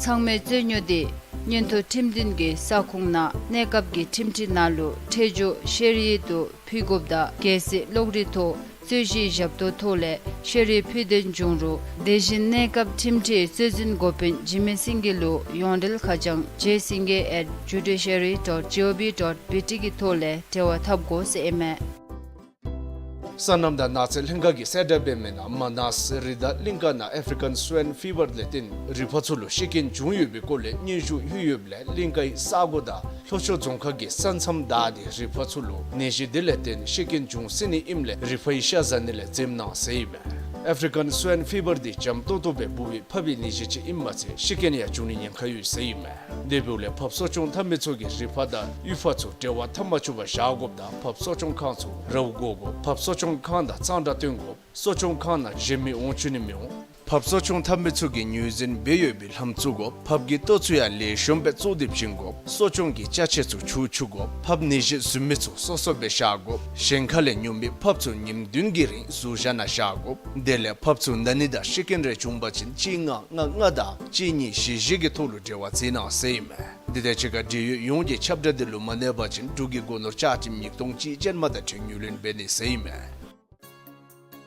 ཚང་མའི་རྩོད་རྙོགས་དེ་མངོན་མཐོ་ཁྲིམས་འདུན་གྱི་ས་ཁོངས་ནང་གནས་སྐབས་ཀྱི་ཁྲིམས་ཁྲི་ནང་ལུ་ཁྲེལ་གཅོག་ཤེར་ཡིག་ཏུ་ཕུལ་དགོཔ་དང་གལ་སྲིད་གློག་རིག་ཐོག་རྩོད་གཞི་བཞག་དོ་ཐོག་ལས་ཤེར་ཡིག་ཕུལ་དོན་བྱུང་རུང་དེ་བཞིན་གནས་སྐབས་ཁྲིམས་ཁྲིའི་རྩོད་འཛིན་འགོ་དཔོན་འཇིགས་མེད་སེང་གེ་ལུ་ཡོངས་འབྲེལ་ཁ་བྱང་J Singye at judiciary dot gov dot B T གི་ཐོག་ལས་འབྲེལ་བ་འཐབ་དགོ་ཟེར་ཨིན་མས། སོ་ནམ་དང་ནགས་ཚལ་ལྷན་ཁག་གིས་གསལ་བསྒྲགས་འབད་མི་ནང་མ་ནཱས་རི་དྭགས་གླིང་ག་ནང་African Swine Fever ལས་བརྟེན་རི་ཕག་ཚུ་ལུ་ཤི་རྐྱེན་བྱུང་ཡོད་པའི་སྐོར་ལས་སྙན་ཞུ་ཡོད་ཡོདཔ་ལས་གླིང་གའི་ས་གོ་དང་ལྷོ་ཕྱོགས་རྫོང་ཁག་གི་ས་མཚམས་བདའ་སྟེ་རི་ཕག་ཚུ་ལུ་ནད་གཞི་དེ་ལས་བརྟེན་ཤི་རྐྱེན་བྱུང་སྲིད་ནི་ཨིནམ་ལས་རི་ཕག་གི་ཤ་ཟ་ནི་ལས་འཛེམ་གནང་ཟེར་ཨིན་མས། African Swine Fever དེ་འཇམ་ཏོང་ཏོ་སྦེ་འབུ་བའི་ཕག་པའི་ནད་གཞི་ཅིག་ཨིནམ་མ་ཚད་ཤི་རྐྱེན་ཡང་བྱུང་ནི་ཉེན་ཁ་ཡོད་ཟེར་ཨིན་མས། དེ་འབདཝ་ལས་ཕགཔ་གསོ་སྐྱོང་འཐབ་མི་ཚུ་གིས་རི་ཕག་དང་གཡུས་ཕག་ཚུ་འབྲེལ་བ་འཐབ་མ་བཅུག་པར་བཞག་དགོཔ་དང་ཕགཔ་གསོ་སྐྱོང་ཁང་ཚུ་རཝ་བཀོ་དགོ། ཕགཔ་གསོ་སྐྱོང་ཁང་དང་གཙང་སྦྲ་བསྟེན་དགོ། གསོ་སྐྱོང་ཁང་ནང་གཞན་མི་འོང་བཅུག་ནི་མི་འོང་། ཕགཔ་གསོ་སྐྱོང་འཐབ་མི་ཚུ་གིས་ངོས་འཛིན་འབད་ཡོད་པའི་ལྷམ་བཙུགས་དགོ། ཕགཔ་གི་ལྟོ་ཚུ་ཡང་ལེགས་ཤོམ་སྦེ་བཙོ་སྟེ་བྱིན་དགོ། གསོ་སྐྱོང་གི་ཅ་ཆས་ཚུ་འཁྱུ་བཅུག་དགོ། ཕགཔ་ནད་གཞི་བཟུང་མི་ཚུ་སོ་སོ་སྦེ་བཞག་དགོ། གཞན་ཁ་ལས་ཉོ་མི་ཕགཔ་ཚུ་ཉིནམ་བདུན་གྱི་རིང་ཟུར་བཞག་ནང་བཞག་དགོ། དེ་ལས་ཕགཔ་ཚུ་ན་ནི་དང་ཤི་རྐྱེན་རེ་བྱུང་པ་ཅིན་གཅིག་ལྔ་ལྔ་ལྔ་དང་གཅིག་གཉིས་བཞི་བཞི་གི་ཐོག་ལུ་འབྲེལ་བ་མཛད་གནང་ཟེར་ཨིན་མས། དེ་དང་གཅིག་ཁར་འབྲེལ་ཡོད་ཡོངས་ཀྱིས་ཁྱབ་བསྒྲགས་དེ་ལུ་མ་གནས་པ་ཅིན་འབྲུག་གི་སྒོ་ནོར་ཆ་ཁྲིམས་ཉིས་སྟོང་གཅིག་ཅན་མ་དང་འཁྲིལ་ངོས་ལེན་འབད་ནི་ཟེར་ཨིན་མས།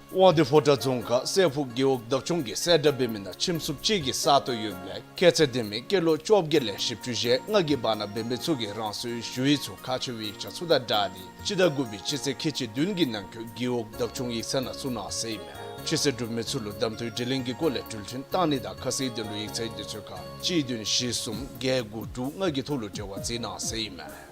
དབང་འདུས་ཕོ་བྲང་རྫོང་ཁག་སྲས་ཕུག་རྒེད་འོག་བདག་སྐྱོང་གིས་གསལ་བསྒྲགས་འབད་མི་ནང་ཁྱིམ་སྲུང་གཅིག་གིས་བསད་དོ་ཡོདཔ་ལས་ཁྱད་ཚད་ལྡན་མི་སྐྱེས་ལོ་བཅོ་བརྒྱད་ལས་བཞི་བཅུ་ཞེ་ལྔ་གི་བར་ན་འབད་མི་ཚུ་གིས་རང་སོའི་ཞུ་ཡིག་ཚུ་ཁག་ཆེ་བའི་ཡིག་ཆ་ཚུ་དང་སྦྲགས་ཏེ་སྤྱི་ཟླ་དགུ་པའི་སྤྱི་ཚེས་ཁལ་གཅིག་བདུན་གྱི་ནང་འཁོད་རྒེད་འོག་བདག་སྐྱོང་ཡིག་ཚང་ནང་བཙུགས་གནང་ཟེར་ཨིན་མས། ཕྱི་སེལ་གྲུབ་མི་ཚུ་ལུ་གདམ་འཐུའི་དྲི་ལན་གྱི་སྐོར་ལས་འགྲུལ་འཕྲིན་བཏང་ནི་དང་ཁ་གསལ་དོན་ལུ་ཡིག་ཚང་དེ་ཚུ་ཁར་གཅིག་བདུན་བཞི་གསུམ་བརྒྱད་དགུ་དྲུག་ལྔ་གི་ཐོག་ལུ་འབྲེལ་བ་མཛད་གནང་ཟེར་ཨིན་མས།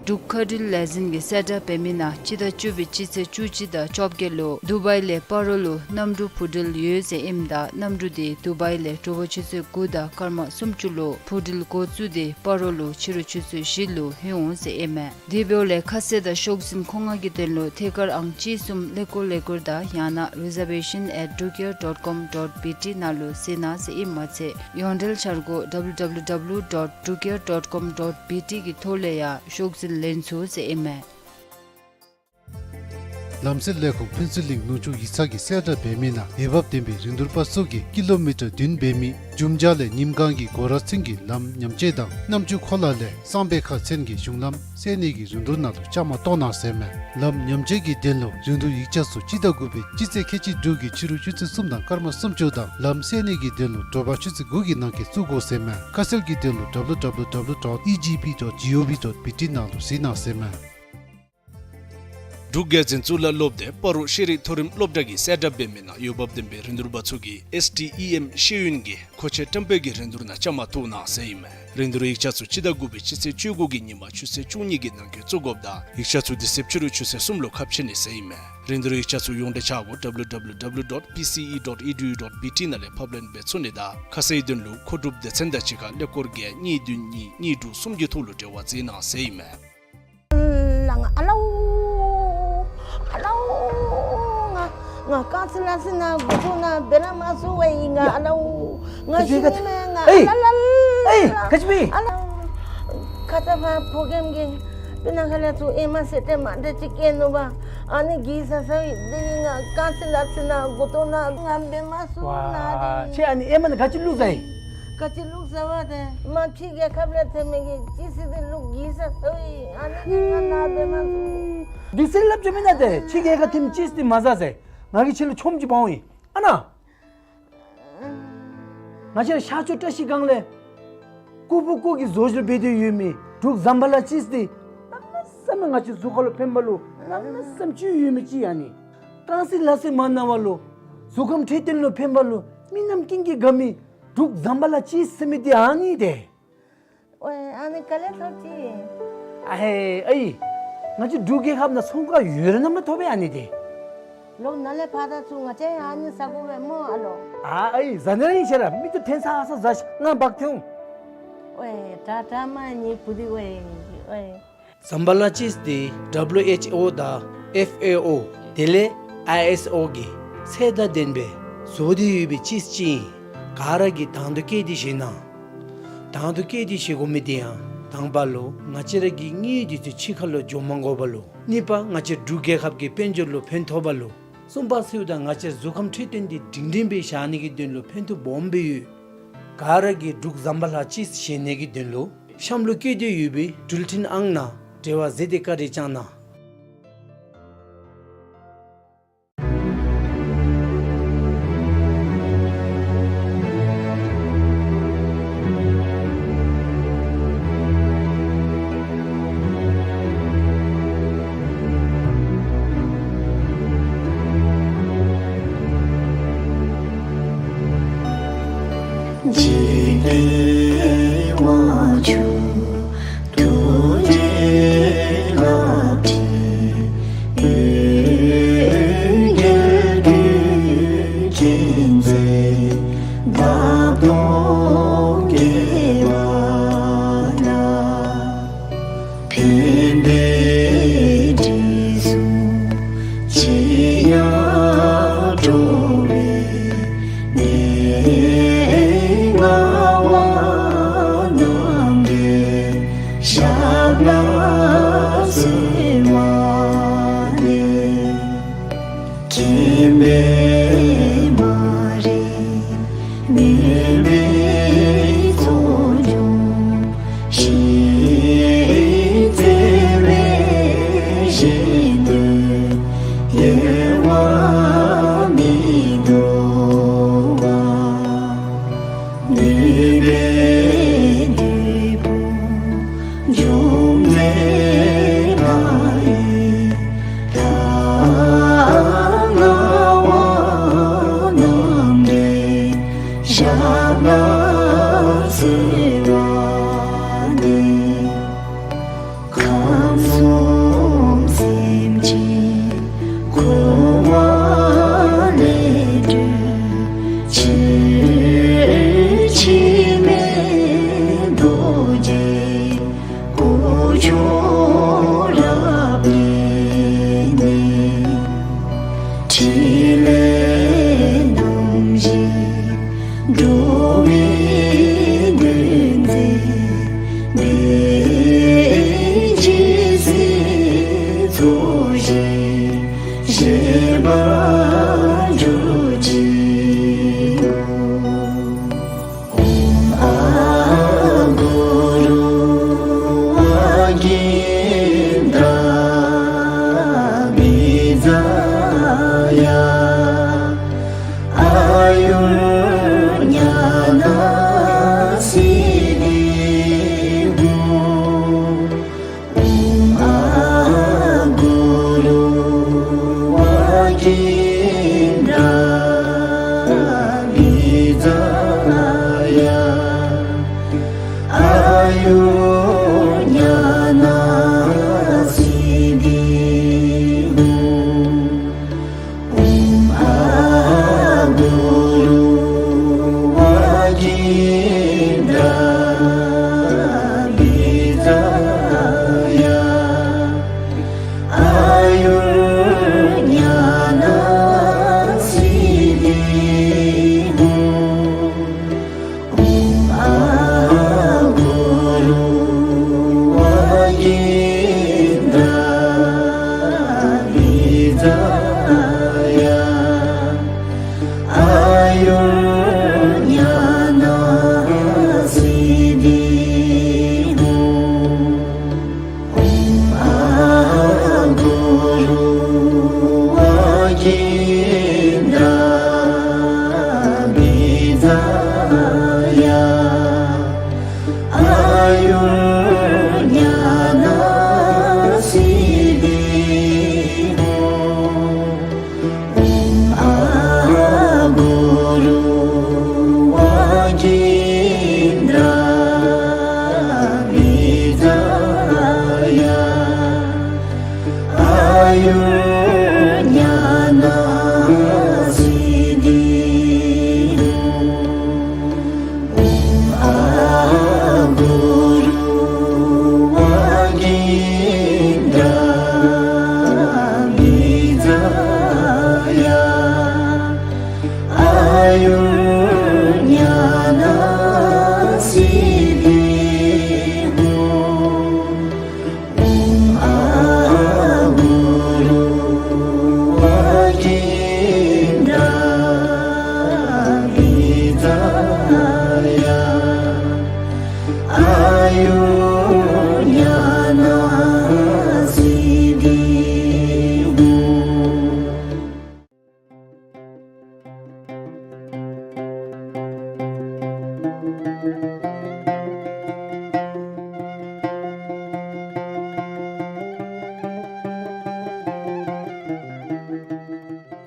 འབྲུག་མཁའ་འགྲུལ་ལས་འཛིན་གྱིས་གསལ་བསྒྲགས་འབད་མི་ནང་སྤྱི་ཟླ་བཅུ་པའི་སྤྱི་ཚེས་བཅུ་གཅིག་དང་བཅོ་བརྒྱད་ལུ་དུ་བའི་ལས་སྤ་རོ་ལུ་གནམ་གྲུ་འཕུར་འགྲུལ་ཡོད་ཟེར་ཨིནམ་ད་གནམ་གྲུ་དེ་དུ་བའི་ལས་དྲོ་པ་ཆུ་ཚོད་དགུ་དང་སྐར་མ་སུམ་ཅུ་ལུ་འཕུར་འགྲུལ་འགོ་བཙུགས་ཏེ་སྤ་རོ་ལུ་ཕྱི་རུ་ཆུ་ཚོད་བཞི་ལུ་ལྷོད་འོང་ཟེར་ཨིན་མས། དེ་འབདཝ་ལས་ཁ་གསལ་དང་ཤོག་འཛིན་མཁོ་མངགས་ཀྱི་དོན་ལུ་ཐད་ཀར་ཨང་གཅིག་གསུམ་ཀླད་ཀོར་ཀླད་ཀོར་དང་ཡང་ན་reservation at drukair dot com dot B T ནང་ལུ་གཟིགས་གནང་ཟེར་ཨིནམ་མ་ཚད་ཡོངས་འབྲེལ་འཆར་སྒོ་W W W dot drukair dot com dot B T གི་ཐོག་ལས་ཡང་ཤོག་འཛིན་ལེན་ཚུགས་ཟེར་ཨིན་མས། ལམ་སེལ་ལས་ཁུངས་ཕུན་ཚོགས་གླིང་ནུ་ཕྱུར་ཡིག་ཚང་གིས་གསལ་བསྒྲགས་འབད་མི་ནང་འོས་འབབ་ལྡན་པའི་རིན་བསྡུར་པ་ཚུ་གིས་ཀི་ལོ་མི་ཊར་བདུན་འབད་མི་འཇུམ་ཇ་ལས་ཉིམ་སྒང་གི་སྒོ་ར་ཚུན་གྱི་ལམ་ཉམས་བཅོས་དང་གནམ་ཆུ་ཁོ་ལ་ལས་གསང་སྦས་ཁ་ཚུན་གྱི་གཞུང་ལམ་གསལ་ནི་གི་རིན་བསྡུར་ནང་ལུ་བཅའ་མར་གཏོགས་གནང་ཟེར་མས། ལམ་ཉམས་བཅོས་ཀྱི་དོན་ལུ་རིན་བསྡུར་ཡིག་ཆ་ཚུ་སྤྱི་ཟླ་དགུ་པའི་སྤྱི་ཚེས་ཁལ་གཅིག་དྲུག་གི་ཕྱི་རུ་ཆུ་ཚོད་གསུམ་དང་སྐར་མ་སུམ་ཅུ་དང་ལམ་གསལ་ནི་གི་དོན་ལུ་དྲོ་པ་ཆུ་ཚོད་དགུ་གི་ནང་འཁོད་བཙུགས་དགོ་ཟེར་མས། ཁ་གསལ་གྱི་དོན་ལུ་W W W dot E G P dot G O V dot B T ནང་ལུ་གཟིགས་གནང་ཟེར་མས། འབྲུག་རྒྱལ་འཛིན་གཙུག་ལག་སློབ་སྡེ་སྤ་རོ་ཤེས་རིག་མཐོ་རིམ་སློབ་གྲྭ་གིས་གསལ་བསྒྲགས་འབད་མི་ནང་འོས་འབབ་ལྡན་པའི་རིན་བསྡུར་པ་ཚུ་གིས་S T E M ཤེས་ཡོན་གྱི་མཁོ་ཆས་བཀྲམ་སྤེལ་གྱི་རིན་བསྡུར་ནང་བཅའ་མར་གཏོགས་གནང་ཟེར་ཨིན་མས། རིན་བསྡུར་ཡིག་ཆ་ཚུ་སྤྱི་ཟླ་དགུ་པའི་སྤྱི་ཚེས་བཅུ་དགུ་གི་ཉིན་མ་ཆུ་ཚོད་བཅུ་གཉིས་ཀྱི་ནང་འཁོད་བཙུགས་དགོཔ་དང་ཡིག་ཆ་ཚུ་དེ་ཚེ་ཕྱི་རུ་ཆུ་ཚོད་གསུམ་ལུ་ཁ་ཕྱེ་ནི་ཟེར་ཨིན་མས། རིན་བསྡུར་ཡིག་ཆ་ཚུ་ཡོངས་འབྲེལ་ཆ་སྒོ་W W W dot P C E dot E D U dot B T ནང་ལས་ཕབ་ལེན་འབད་ཚུགས་ནི་དང་ཁ་གསལ་དོན་ལུ་མཁོ་སྒྲུབ་སྡེ་ཚན་དང་གཅིག་ཁར་ཀླད་ཀོར་བརྒྱད་གཉིས་བདུན་གཉིས་གཉིས་དྲུག་གསུམ་གྱི་ཐོག་ལུ་འབྲེལ་བ་མཛད་གནང་ཟེར་ཨིན་མས། ལ་ང་ཨ་ལའུ་ཨ་ལའུ་ང་ང་རྐང་རྩེད་ལག་རྩེད་ནང་འགོ་ཐོག་ནང་འབད་ར་མ་ཚུགས་པས་ཡི་ང་ཨ་ལའུ། ང་ཤི་ནི་མས་ང་ཨ་ལ་ལ་ལ། ཨེ་ག་ཅི་སྦེ་ཨ་ལའུ། ཁ་ཙ་ཕར་ཕོ་རྒནམ་གིས་སྤུ་ན་ཁ་ལས་ཚུར་ཨེ་མ་སེར་ཏེ་མ་འདྲ་ཅིག་བཀལ་ནུག་པ། ཨ་ནི་གིས་ས་ས་ཡི་དེ་ཡི་ང་རྐང་རྩེད་ལག་རྩེད་ནང་འགོ་ཐོག་ནང་ང་འབད་མ་ཚུགས་ན་དེ་ཡི། ཁྱོད་ཨ་ནི་ཨེ་མ་ནང་ག་ཅི་བླུགས་ཟ་ཡི། ག་ཅི་བླུགས་ཟ་བ་དེ་མ་ཕྱི་རྒྱལ་ཁབ་ལས་ཐོན་མི་གི་ཅི་སི་དེ་བླུགས་གིས་ས་ས་ཡི། ཨ་ནི་གིས་ང་ན་འབད་མ་ཚུགས། དེ་ཚེ་སླབ་ཅི་མེན་ན་དེ་ཕྱི་རྒྱལ་ཁབ་ཐོན་མི་ཅི་སི་དེ་མ་ཟ་ཟེར། ང་གིས་ཁྱོད་ལུ་ཆོམ་ཅིག་འབག་འོང་ཡི། ཨ་ན། ང་བཅས་ར་ཤར་ཕྱོགས་བཀྲ་ཤིས་སྒང་ལས་ཀུ་བུ་ཀུ་གི་བཟོ་བཅོས་འབད་དེ་ཡོད་མི་འབྲུག་ཛམ་བྷ་ལ་ཅིས་དེ་གནམ་མེད་ས་མེད་ང་བཅས་གཟུགས་ཁར་ལུ་ཕན་པ་ལུ་གནམ་མེད་ས་མེད་ཅིག་ཡོད་མི་ཅིག་ཨ་ནི། རྐང་རྩེད་ལག་རྩེད་མ་གནང་བ་ལུ་གཟུགས་ཁམས་འཕྲོད་བསྟེན་ལུ་ཕན་པ་ལུ་མི་རྣམས་ཀུན་གྱིས་དགའ་མི་འབྲུག་ཛམ་བྷ་ལ་ཅིས་ཟེར་མི་དེ་ཨ་ནི་དེ། ཨོའི་ཨ་ནི་ག་ལས་ཐོབ་ཅི། ཨ་ཧེ་ཨའི། ང་བཅས་འབྲུག་རྒྱལ་ཁབ་ནང་ཚོང་ཁང་ཡོད་རུང་མ་ཐོབ་པས་ཨ་ནི་དེ། ལོག་ནཱ་ལས་ཕར་ད་ཚུར་ང་བཅས་ཡང་ཨ་ནི་ཟ་དགོ་པས་སྨོ་ཨ་ལོ། ཨ་ཨའི་ཟ་ནི་ར་ཨིན་ཤེས་ར་མིག་ཏོ་འཐེན་ཚར་ཚར་ཟ་ཤིག་ང་འབག་འཐེན་འོང་། ཨོའི་དྲག་དྲག་མ་ནི་བུ་དེ་ཨོའི་ཨོའི། ཛམ་བྷ་ལ་ཅིས་དེ་W H O དང་F A O དེ་ལས་I S O གི་ཚད་དང་ལྡན་པའི་བཟོ་སྟེ་ཡོད་པའི་ཅིས་ཅིག་ཨིན། ག་ར་གིས་དང་དུ་བཀལ་ཏེ་བཞེས་གནང་། དང་དུ་བསྐྱེད་དེ་བཞེས་དགོ་མི་དེ་ཡང་དང་པ་ལུ་ང་བཅས་ར་གི་དངུལ་དེ་ཚུ་ཕྱི་ཁ་ལུ་འགྱོ་མ་དགོ་པ་ལུ། གཉིས་པ་ང་བཅས་འབྲུག་རྒྱལ་ཁབ་ཀྱི་དཔལ་འབྱོར་ལུ་ཕན་ཐོགས་པ་ལུ། གསུམ་པ་ཟེརཝ་ད་ང་བཅས་ར་གཟུགས་ཁམས་འཕྲོད་བསྟེན་དེ་སྒྲིང་སྒྲིང་སྦེ་བཞག་ནི་གི་དོན་ལུ་ཕན་ཐོགས་སྦོམ་སྦེ་ཡོད། ག་ར་གིས་འབྲུག་ཟམ་པ་ལྷ་ཅིག་བཞེས་ནི་གི་དོན་ལུ་གཤམ་ལུ་བཀོད་དེ་ཡོད་པའི་འགྲུལ་འཕྲིན་ཨང་ནང་འབྲེལ་བ་མཛད་དེ་བཀའ་དྲིན་བསྐྱང་གནང་། འཇིག་རྟེན་དབང་ཕྱུག་ཐུགས་རྗེ་རླབས་ཆེན། འོད་རྒྱལ་ཀུན་མཁྱེན་མཛད་འདབ་སྟོང་རྒྱས་པ་ལ། ཕན་བདེའི་དྲི་བསུང་ཅི་ཡང་སྤྲོ་བའི་གནས་ལྔ་བ་རྣམ་འདྲེན་ཞབས་ལ་གསོལ་བ་འདེབས། མཁྱེན་པའི་མ་རིག་མུན་པའི་ཚོགས་འཇོམས་ཤིང་། བརྩེ་བའི་ཞིང་དུ་གཡེང་བ་མི་འདོར་བར། ནུས་པའི་བདུད་དཔུང་འཇོམས་མཛད་ལྷ་ཡི་ལྷ་ལྔ་བ་རྣམ་འདྲེན་ཞབས་ལ་གསོལ་བ་འདེབས། ཁམས་གསུམ་སེམས་ཅན་འཁོར་བ་ལས་སྒྲོལ་ཕྱིར། འཆི་མེད་རྡོ་རྗེ་སྐུ་མཆོག་རབ་བརྙེས་ནས། ཕྲིན་ལས་རྣམ་བཞི་འགྲོ་བའི་དོན་མཛད་པའི་རྗེས་སུ་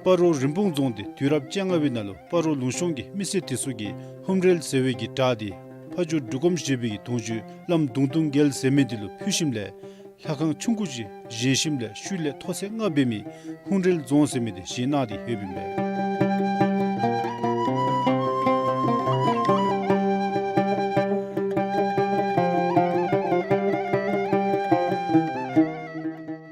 སྤ་རོ་རིན་སྤུངས་རྫོང་འདི་དུས་རབས་བཅོ་ལྔ་པའི་ནང་ལུ་སྤ་རོ་ལུང་གཤོང་གི་མི་སེར་དེ་ཚུ་གིས་ཧུམ་རལ་ཟེར་བའི་གི་བྲག་འདི་ཕ་ཇོ་འབྲུག་སྒོམ་ཞེས་པའི་གི་དུང་ཕྱུར་བླམ་གདུང་དུང་རྒྱལ་ཟེར་མི་འདི་ལུ་ཕུལ་ཞིནམ་ལས་ལྷ་ཁང་ཆུང་ཀུ་ཅིག་བཞེངས་ཞིནམ་ལས་ཤུལ་ལས་ཐོག་ཚད་ལྔ་འབད་མི་ཧུམ་རལ་རྫོང་ཟེར་མི་འདི་བཞེངས་གནང་སྟེ་ཡོདཔ་ཨིན་པས།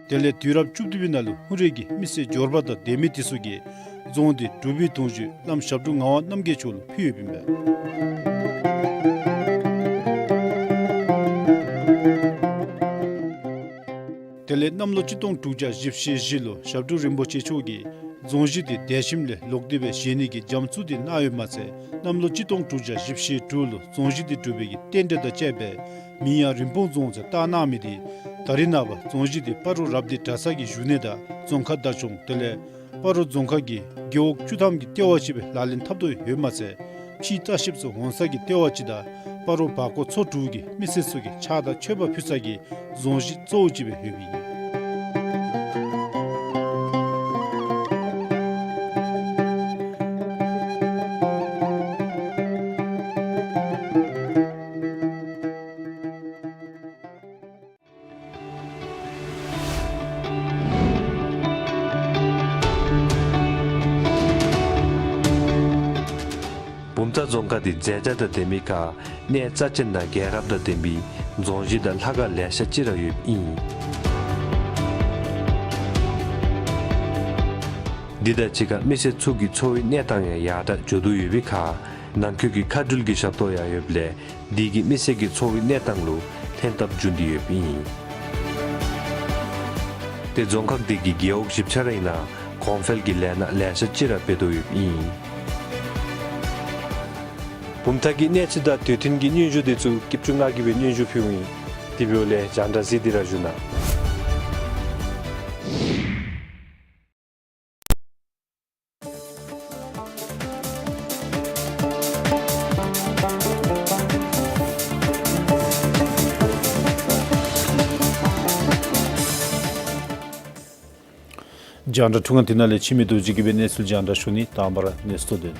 དེ་ལས་དུས་རབས་བཅུ་བདུན་པའི་ནང་ལུ་ཧུན་རལ་གྱི་མི་སེར་འབྱོར་པ་དང་སྡོད་མི་དེ་ཚུ་གིས་རྫོང་འདི་འབྲུག་པའི་དུང་ཕྱུར་བླམ་ཞབས་དྲུང་ངག་དབང་རྣམ་རྒྱལ་མཆོག་ལུ་ཕུལ་ཡོདཔ་ཨིན་པས། དེ་ལས་གནམ་ལོ་གཅིག་སྟོང་དྲུག་བརྒྱ་བཞི་བཅུ་ཞེ་བཞི་ལུ་ཞབས་དྲུང་རིན་པོ་ཆེ་མཆོག་གིས་རྫོང་གཞི་འདི་འདས་ཞིནམ་ལས་ལོག་སྟེ་སྦེ་བཞེངས་ནི་གི་རྒྱ་མཚོ་འདི་གནང་ཡོདཔ་མ་ཚད་གནམ་ལོ་གཅིག་སྟོང་དྲུག་བརྒྱ་བཞི་བཅུ་ཞེ་དྲུག་ལུ་རྫོང་གཞི་འདི་གྲུབ་པའི་གི་རྟེན་འབྲེལ་དང་བཅས་པའི་མིང་ཡང་རིན་སྤུངས་རྫོང་ཟེར་བཏགས་གནང་མི་འདི་ད་རེས་ནངས་པ་རྫོང་གཞི་འདི་སྤ་རོ་རབ་སྡེ་གྲྭ་ཚང་གི་བཞུགས་གནས་དང་རྫོང་ཁ་བདག་སྐྱོང་དེ་ལས་སྤ་རོ་རྫོང་ཁག་གི་རྒེད་འོག་བཅུ་ཐམ་གྱི་ལྟེ་བ་ཅིག་སྦེ་ལག་ལེན་འཐབ་དོ་ཡོདཔ་མ་ཚད་ཕྱིའི་ལྟ་བཤལཔ་ཚུ་འོང་ས་གི་ལྟེ་བ་ཅིག་དང་སྤ་རོ་བར་སྐོར་ཚོ་དྲུག་གི་མི་སེར་ཚུ་གིས་ཕྱག་དང་མཆོད་པ་ཕུལ་ས་གི་རྫོང་གཞི་གཙོ་བོ་ཅིག་སྦེ་ཡོདཔ་ཨིན། བུམ་ཐང་རྫོང་ཁག་འདི་མཛེས་ཆ་དང་ལྡན་མི་ཁར་གནས་རྩ་ཆེན་དང་རྒྱལ་རབས་དང་ལྡན་པའི་རྫོང་གཞི་དང་ལྷ་ཁང་ལེ་ཤ་ཅིག་ར་ཡོདཔ་ཨིན། འདི་དང་གཅིག་ཁར་མི་སེར་ཚུ་གི་འཚོ་བའི་གནས་སྟངས་ཡང་ཡར་དྲག་འགྱོ་དོ་ཡོད་པའི་ཁར་ནང་འཁོད་ཀྱི་མཁའ་འགྲུལ་གྱི་ཞབས་ཏོག་ཡང་ཡོདཔ་ལས་འདི་གིས་མི་སེར་གྱི་འཚོ་བའི་གནས་སྟངས་ལུ་ལྷན་ཐབས་འབྱུང་སྟེ་ཡོདཔ་ཨིན། ཏེ་རྫོང་ཁག་འདི་གི་རྒེད་འོག་བཞི་ཆ་ར་ཨིན་ན་གོང་འཕེལ་གྱི་ལས་སྣ་ལེ་ཤ་ཅིག་ར་འབད་དོ་ཡོདཔ་ཨིན། བུམ་ཐང་གི་གནས་ཚུལ་དང་དུས་མཐུན་གྱི་སྙན་ཞུ་འདི་ཚུ་སྐྱིད་ཆུ་ང་གིས་སྦེ་སྙན་ཞུ་ཕུལཝ་ཨིན། དེ་འབདཝ་ལས་རྒྱང་བསྒྲགས་གཟིགས་ཏེ་ར་བཞུགས་གནང་། རྒྱང་བསྒྲགས་འཕྲུལ་ཁང་འདི་ནང་ལས་འཆི་མེད་རྡོ་རྗེ་གིས་སྦེ་གནས་ཚུལ་རྒྱང་བསྒྲགས་ཞུ་ནི། དང་པ་ར་གནས་ཚུལ་དོན།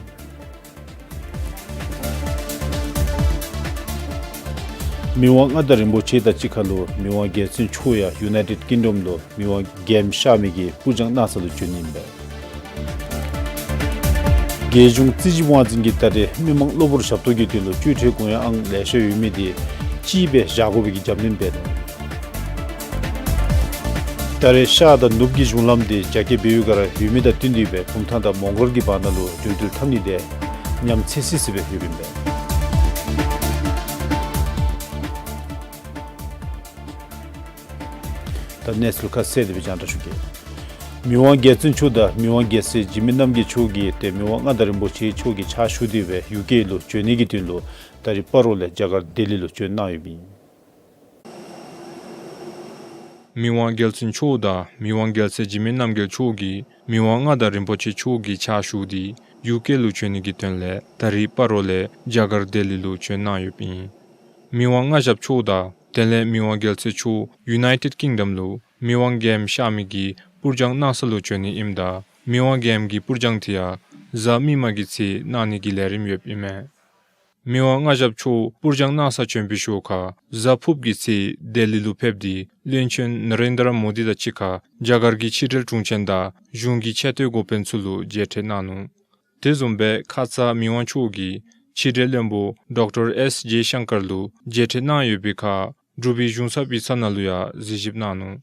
མི་དབང་མངའ་བདག་རིན་པོ་ཆེ་དང་གཅིག་ཁར་ལུ་མི་དབང་རྒྱལ་བཙུན་མཆོག་ཡང་ཡུ་ནའི་ཊེཌ་ཀིང་ཌམ་ལུ་མི་དབང་རྒྱལམོ་ཤར་མི་གི་སྤུར་སྦྱང་གནང་ས་ལུ་བྱོན་ནི་ཨིན་པས། རྒྱལ་གཞུང་རྩིས་ཞིབ་དབང་འཛིན་གྱིས་ད་རེས་མི་མང་གློ་བུར་ཞབས་ཏོག་གི་དོན་ལུ་སྤྱོད་ཁྲལ་དགོངས་ཡངས་ཨང་ལེ་ཤ་ཡོད་མི་འདི་གཅིག་སྦེ་བཞག་དགོ་པའི་གི་རྒྱབ་སྣོན་འབད་ནུག། ད་རེས་ཤར་དང་ནུབ་ཀྱི་གཞུང་ལམ་འདི་རྒྱ་སྐྱེད་འབད་བའི་སྒང་ར་ཡོད་མི་དང་བསྟུན་ཏེ་སྦེ་བུམ་ཐང་དང་མོང་སྒར་གྱི་བར་ན་ལུ་འགྲོ་འགྲུལ་འཐབ་ནི་འདི་ཉམས་ཚད་སི་སི་སྦེ་ཡོདཔ་ཨིན་པས། ད་གནས་ཚུལ་ཁ་གསལ་དེ་སྦེ་རྒྱང་བསྒྲགས་ཞུ་གེ། མི་དབང་རྒྱལ་བཙུན་མཆོག་དང་མི་དབང་རྒྱལ་སྲས་འཇིགས་མེད་རྣམ་རྒྱལ་མཆོག་གིས་ཏེ་མི་དབང་མངའ་བདག་རིན་པོ་ཆེ་མཆོག་གི་ཕྱག་ཞུ་སྟེ་སྦེ་ཡུ་ཀེ་ལུ་བྱོན་ནི་གི་དོན་ལུ་ད་རེས་སྤ་རོ་ལས་རྒྱ་གར་ལྡི་ལི་ལུ་བྱོན་གནང་ཡོདཔ་ཨིན། མི་དབང་རྒྱལ་བཙུན་མཆོག་དང་མི་དབང་རྒྱལ་སྲས་འཇིགས་མེད་རྣམ་རྒྱལ་མཆོག་གིས་མི་དབང་མངའ་བདག་རིན་པོ་ཆེ་མཆོག་གི་ཕྱག་ཞུ་སྟེ་ཡུ་ཀེ་ལུ་བྱོན་ནི་གི་དོན་ལས་ད་རེས་སྤ་རོ་ལས་རྒྱ་གར་ལྡི་ལི་ལུ་བྱོན་གནང་ཡོདཔ་ཨིན། མི་དབང་མངའ་ཞབས་མཆོག་དང་དེ་ལས་མི་དབང་རྒྱལ་སྲས་མཆོག་ཡུ་ནའི་ཊེཌ་ཀིང་ཌམ་ལུ་མི་དབང་རྒྱལམོ་ཤར་མི་གི་སྤུར་སྦྱང་གནང་ས་ལུ་བྱོན་ནི་ཨིནམ་ད་མི་དབང་རྒྱལམོ་གི་སྤུར་སྦྱང་དེ་ཡང་གཟའ་མིག་དམར་གྱི་ཚེ་གནང་ནི་གི་ལས་རིམ་ཡོདཔ་ཨིན་མས། མི་དབང་མངའ་ཞབས་མཆོག་སྤུར་སྦྱང་གནང་ས་བྱོན་པའི་ཞོར་ཁར་གཟའ་ཕུརཔ་གི་ཚེ་ལྡི་ལི་ལུ་ཕེབས་ཏེ་བློན་ཆེན་ནེ་རེན་དྲ་མོ་དི་དང་གཅིག་ཁར་རྒྱ་གར་གྱི་ཕྱི་འབྲེལ་དྲུང་ཆེན་དང་གཞུང་གི་ཆེ་མཐོའི་འགོ་དཔོན་ཚུ་ལུ་མཇལ་འཕྲད་གནང་ནུག། དེ་བཟུམ་སྦེ་ཁ་ཙ་མི་དབང་མཆོག་གིས་ཕྱི་འབྲེལ་བློན་པོ་ཌོག་ཊར་ཨེསི་ཇེ་ཤང་ཀར་ལུ་མཇལ་འཕྲད་གནང་ཡོད་པའི་ཁར་འབྲུག་པའི་གཞུང་ཚབ་ཡིག་ཚང་ནང་ལུ་ཡང་གཟིགས་ཞིབ་གནང་ནུག།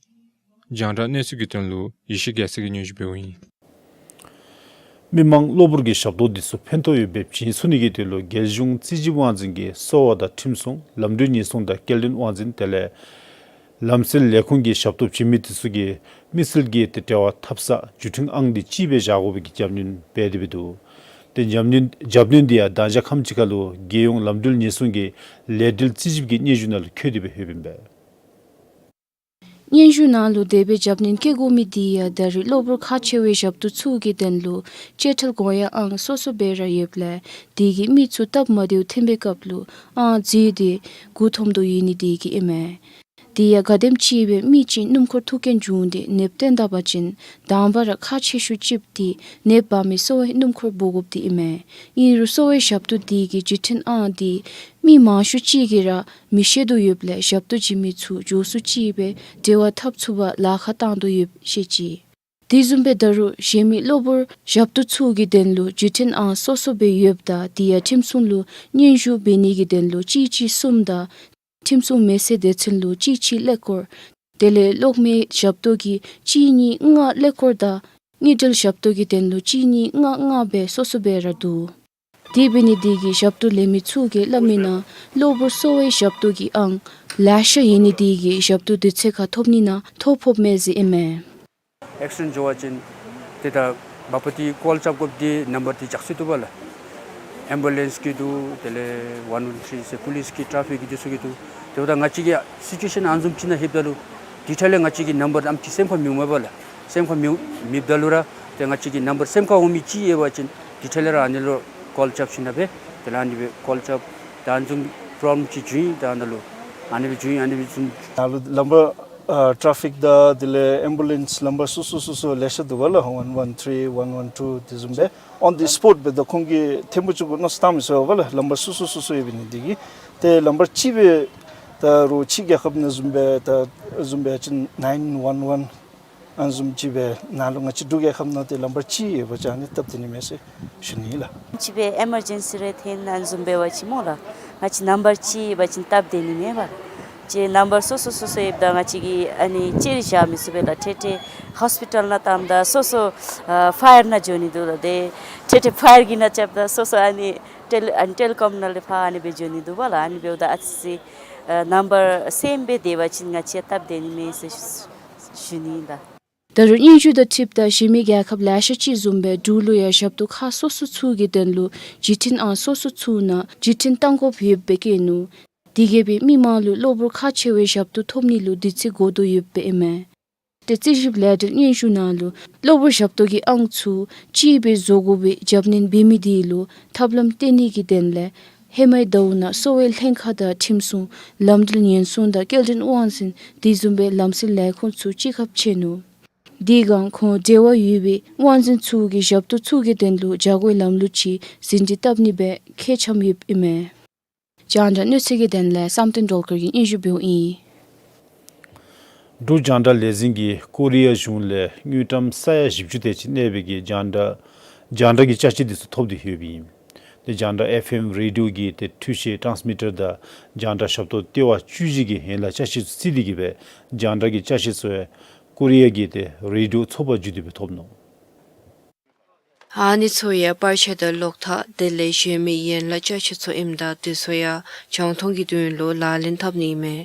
རྒྱང་བསྒྲགས་གནས་ཚུལ་གྱི་དོན་ལུ་ཡེ་ཤེས་རྒྱལ་མཚན་གྱིས་སྙན་ཞུ་འབདཝ་ཨིན། མི་མང་གློ་བུར་གྱི་ཞབས་ཏོག་འདི་ཚུ་ཕན་ཐོགས་ཡོདཔ་སྦེ་བྱིན་ཚུགས་ནི་གི་དོན་ལུ་རྒྱལ་གཞུང་རྩིས་ཞིབ་དབང་འཛིན་གྱིས་གསོ་བ་དང་ཁྲིམས་སྲུང་ལམ་འགྲུལ་ཉེན་སྲུང་དང་སྐྱེལ་འདྲེན་དབང་འཛིན་དེ་ལས་ལམ་སེལ་ལས་ཁུངས་ཀྱི་ཞབས་ཏོག་བྱིན་མི་འདི་ཚུ་གིས་མི་སེར་གྱི་ཏེ་འབྲེལ་བ་འཐབ་ས་བརྒྱུད་འཕྲིན་ཨང་འདི་གཅིག་སྦེ་བཞག་དགོ་པའི་གི་རྒྱབ་སྣོན་འབད་དེ་སྦེ་འདུག། ཏེ་རྒྱབ་སྣོན་རྒྱབ་སྣོན་འདི་ཡང་མདང་ཞག་ཁམས་ཅིག་ཁར་ལུ་རྒྱལ་ཡོངས་ལམ་འགྲུལ་ཉེན་སྲུང་གི་ལས་འབྲེལ་རྩིས་ཞིབ་ཀྱི་སྙན་ཞུ་ནང་ལུ་འཁོད་དེ་སྦེ་ཡོདཔ་ཨིན་པས། སྙན་ཞུ་ནང་ལུ་དེ་སྦེ་རྒྱབ་སྣོན་བཀལ་དགོ་མི་འདི་ཡང་ད་རེས་གློ་བུར་ཁག་ཆེ་བའི་ཞབས་ཏོག་ཚུ་གི་དོན་ལུ་གཅེས་ཕྲལ་དགོངས་ཡངས་ཨང་སོ་སོ་སྦེ་ར་ཡོདཔ་ལས་དེ་གིས་མི་ཚུ་སྟབས་མ་བདེཝ་ཐོན་པའི་སྐབས་ལུ་ཨང་རྫིས་ཏེ་མགུ་འཐོམ་དོ་ཡོད་ནི་དེ་གིས་ཨིན་མས། དེ་ཡང་ག་དེམ་ཅིག་སྦེ་མི་གཅིག་སྣུམ་འཁོར་ཐུག་རྐྱེན་བྱུང་སྟེ་ནདཔ་བཏོན་ད་པ་ཅིན་དང་པ་ར་ཁག་ཆེ་ཤོས་ཅིག་འདི་ནདཔ་འབག་མི་གསོ་བའི་སྣུམ་འཁོར་འབོ་དགོཔ་འདི་ཨིན་མས། ཨིན་རུང་གསོ་བའི་ཞབས་ཏོག་འདི་གི་བརྒྱུད་འཕྲིན་ཨང་འདི་མི་མང་ཤོས་ཅིག་གིས་ར་མི་ཤེས་དོ་ཡོདཔ་ལས་ཞབས་ཏོག་བྱིན་མི་ཚུ་མགྱོགས་སུ་ཅིག་སྦེ་འབྲེལ་བ་འཐབ་ཚུགས་པར་ལཱ་ཁག་བཏང་དོ་ཡོདཔ་ཤེས་ཅི། དེ་བཟུམ་སྦེ་ད་རུང་གཞན་མི་གློ་བུར་ཞབས་ཏོག་ཚུ་གི་དོན་ལུ་བརྒྱུད་འཕྲིན་ཨང་སོ་སོ་སྦེ་ཡོདཔ་ད་དེ་ཡང་ཁྲིམས་སྲུང་ལུ་སྙན་ཞུ་འབད་ནི་གི་དོན་ལུ་གཅིག་གཅིག་གསུམ་དང་ཁྲིམས་སྲུང་མེད་སའི་སྡེ་ཚན་ལུ་གཅིག་གཅིག་ཀླད་ཀོར། དེ་ལས་གློག་མེའི་ཞབས་ཏོག་གི་གཅིག་གཉིས་ལྔ་ཀླད་ཀོར་དང་དངུལ་འབྲེལ་ཞབས་ཏོག་གི་དོན་ལུ་གཅིག་གཉིས་ལྔ་ལྔ་སྦེ་སོ་སོ་སྦེ་ར་འདུག། དེ་འབད་ནི་དེ་གིས་ཞབས་ཏོག་ལེན་མི་ཚུ་གིས་སླབ་མིའི་ནང་གློ་བུར་གསོ་བའི་ཞབས་ཏོག་གི་ཨང་ལེ་ཤ་ཡོད་ནི་དེ་གིས་ཞབས་ཏོག་དུས་ཚོད་ཁར་ཐོབ་ནི་ནང་ཐོ་ཕོགཔ་མས་ཟེར་ཨིན་མས། ཨེག་སི་ཌེནཊ་འགྱོ་བ་ཅིན་ཏེ་ད་འབད་བ་ཅིན་ཀོལ་རྐྱབ་དགོཔ་འདི་ནམ་བར་འདི་བཞག་སྲོལ་འདུག་པ་ལགས། ཨེམ་བུ་ལེནསི་གི་འདུག། དེ་ལས་ཝན་ཝན་ཐི་རི་ཟེར་པོ་ལིསི་གི་ཊ་ཕིག་གི་འདི་ཚུ་གི་འདུག། དེ་འབདཝ་ད་ང་བཅས་ཀྱི་སི་ཅུ་ཨེ་ཤཱན་ཨ་ནི་བཟུམ་ཅིག་ནང་ལྷོདཔ་ད་ལུ་དེ་འཕྲལ་ལས་ང་བཅས་ཀྱི་ནམ་བར་ཨ་ནེམ་ཅིག་སེམས་ཁར་མི་འོང་པ་ལགས། སེམས་ཁར་མི་འོང་མེདཔ་ད་ལུ་ར་ཏེ་ང་བཅས་ཀྱི་ནམ་བར་སེམས་ཁར་འོང་མི་ཅིག་ཡོད་པ་ཅིན་དེ་འཕྲལ་ལས་ར་ཨ་ནི་ལུ་ཀོལ་རྐྱབ་ཞིནམ་ལས་དེ་ལས་ཨ་ནི་སྦེ་ཀོལ་རྐྱབ། ད་ཨ་ནི་བཟུམ་པོ་རོབ་ལེམ་ཅིག་བྱུང་ཡི། ད་ཨ་ནཱ་ལུ་ཨ་ནི་སྦེ་བྱུང་ཡི། ཨ་ནི་སྦེ་བཟུམ། ད་ལུ་ལམ་བར་ཨ་ཊ་ཕིག་དང་དེ་ལས་ཨེམ་བུ་ལེནསི་ལམ་བར་སོ་སོ་སོ་སོ་ལེ་ཤ་འདུག་པ་ལགས། ཝན་ཝན་ཐི་རི་ཝན་ཝན་ཊུ་དེ་བཟུམ་སྦེ་ཨོན་དི་སི་པོཊ་སྦེ་ད་ཁོང་གིས་ཐེངས་མ་གཅིག་གུ་མནོ་བསམ་བཏང་མི་ཚུགས་པ་ལགས། ལམ་བར་སོ་སོ་སོ་སོ་ཡོདཔ་འབད་ནི་དེ་གིས། ཏེ་ལམ་བར་གཅིག་སྦེ་ད་རུང་ཕྱི་རྒྱལ་ཁབ་ནང་བཟུམ་སྦེ་ད་བཟུམ་སྦེ་ཅིག་ནའིན་ཝན་ཝན་ཨ་ནི་བཟུམ་ཅིག་སྦེ་ནཱ་ལུ་ང་བཅས་འབྲུག་རྒྱལ་ཁབ་ནང་ཏེ་ལམ་བར་གཅིག་ཡོད་པ་ཅིན་ཨ་ནི་སྟབས་བདེ་ནི་མས་ཟེར་ཞུ་ནི་ལགས། གཅིག་སྦེ་ཨེ་མར་ཇེན་སི་རེ་ཐོན་ཨ་ནི་བཟུམ་འབད་བ་ཅིན་སྨོ་ལགས། ང་བཅས་ནམ་བར་གཅིག་ཡོད་པ་ཅིན་སྟབས་བདེ་ནི་མས་པ། ཅིག་ནམ་བར་སོ་སོ་སོ་སོ་ཡོདཔ་ད་ང་བཅས་ཀྱིས་ཨ་ནི་ཅིག་ར་བཞག་མི་ཚུགས་པས་ལགས། ཏེ་ཏེ་ཧོསི་པི་ཊལ་ནང་བཏངམ་ད་སོ་སོ་ཨ་ཕ་ཡར་ནང་འགྱོ་ནི་འདུག་ལགས། ཏེ་ཏེ་ཏེ་ཕ་ཡར་གྱི་ནང་རྐྱབ་ད་སོ་སོ་ཨ་ནི་ཊེ་ལི་ཨ་ནི་ཊེ་ལི་ཀོམ་ནང་ལས་ཕར་ཨ་ནི་སྦེ་འགྱོ་ནི་འདུག་པ་ལགས། ཨ་ནི་འབདཝ་ད་ཨ་ཙི་ཨ་ནམ་བར་སེམས་སྦེ་སྡོད་པ་ཅིན་ང་བཅས་སྟབས་བདེ་ནི་མས་ཟེར་ཞུ་ནི་ཨིན་ལགས། ད་རུང་སྙན་ཞུ་དང་འཁྲིལཝ་ད་གཞན་མི་རྒྱལ་ཁབ་ལེ་ཤ་ཅིག་བཟུམ་སྦེ་འབྲུག་ལུ་ཡང་ཞབས་ཏོག་ཁག་སོ་སོ་ཚུ་གི་དོན་ལུ་བརྒྱུད་འཕྲིན་ཨང་སོ་སོ་ཚུ་ནང་བརྒྱུད་འཕྲིན་གཏང་དགོཔ་ཡོདཔ་སྦེ་བཀོད་ནུག། དེ་གིས་སྦེ་མི་མང་ལུ་གློ་བུར་ཁག་ཆེ་བའི་ཞབས་ཏོག་ཐོབ་ནི་ལུ་དུས་ཚོད་འགོར་དོ་ཡོདཔ་ཨིན་མས། ཏེ་རྩིས་ཞིབ་ལས་སྡེ་སྙན་ཞུ་ནང་ལུ་གློ་བུར་ཞབས་ཏོག་གི་ཨང་ཚུ་གཅིག་སྦེ་བཟོ་དགོ་པའི་རྒྱབ་སྣོན་འབད་མི་དེ་ལུ་ཐབས་ལམ་སྟོན་ནི་གི་དོན་ལས་ཧེ་མའི་ཟླཝ་ནང་གསོ་བའི་ལྷན་ཁག་དང་ཁྲིམས་སྲུང་ལམ་འགྲུལ་ཉེན་སྲུང་དང་སྐྱེལ་འདྲེན་དབང་འཛིན་དེ་བཟུམ་སྦེ་ལམ་སེལ་ལས་ཁུངས་ཚུ་གཅིག་ཁར་ཕྱད་ནུག། དེ་སྒང་ཁོང་འབྲེལ་བ་ཡོད་པའི་དབང་འཛིན་ཚུ་གིས་ཞབས་ཏོག་ཚུ་གི་དོན་ལུ་བྱ་སྒོའི་ལམ་ལུགས་ཅིག་ཟིན་བྲིས་བཏབ་ནི་སྦེ་ཁས་འཆམ་ཡོདཔ་ཨིན་མས། རྒྱང་བསྒྲགས་གནས་ཚུལ་གྱི་དོན་ལས་བསམ་གཏན་སྒྲོལ་དཀར་གྱིས་སྙན་ཞུ་འབདཝ་ཨིན། འབྲུག་རྒྱང་བསྒྲགས་ལས་འཛིན་གྱིས་ཀོ་རི་ཡ་གཞུང་ལས་དངུལ་ཀྲམ་ས་ཡ་བཞི་བཅུ་དེ་ཅིག་གནས་པའི་གི་རྒྱང་བསྒྲགས་རྒྱང་བསྒྲགས་ཀྱི་ཅ་ཆས་དེ་ཚུ་ཐོབ་སྟེ་ཡོདཔ་ཨིན། ཏེ་རྒྱང་བསྒྲགས་ཨེཕ་ཨེམ་རེ་ཌི་ཡོ་གི་ཏེ་འཕྲུལ་ཆས་ཊཱནསི་མི་ཊར་དང་རྒྱང་བསྒྲགས་ཞབས་ཏོག་ལྟེ་བ་བཅུ་བཞི་གི་ཡན་ལག་ཅ་ཆས་ཚུ་བརྩིས་ཏེ་གི་སྦེ་རྒྱང་བསྒྲགས་ཀྱི་ཅ་ཆས་ཚུ་ཡང་ཀོ་རི་ཡ་གི་ཏེ་རེ་ཌི་ཡོ་ཚོགས་པ་བརྒྱུད་དེ་སྦེ་ཐོབ་ནུག། ཨ་ནི་ཚུ་ཡང་པར་ཆས་དང་གློག་ཐག་དེ་ལས་གཞན་མི་ཡན་ལག་ཅ་ཆས་ཚུ་ཨིནམ་ད་དེ་ཚུ་ཡང་རྒྱང་མཐོང་གི་དོན་ལུ་ལག་ལེན་འཐབ་ནི་ཨིན་མས།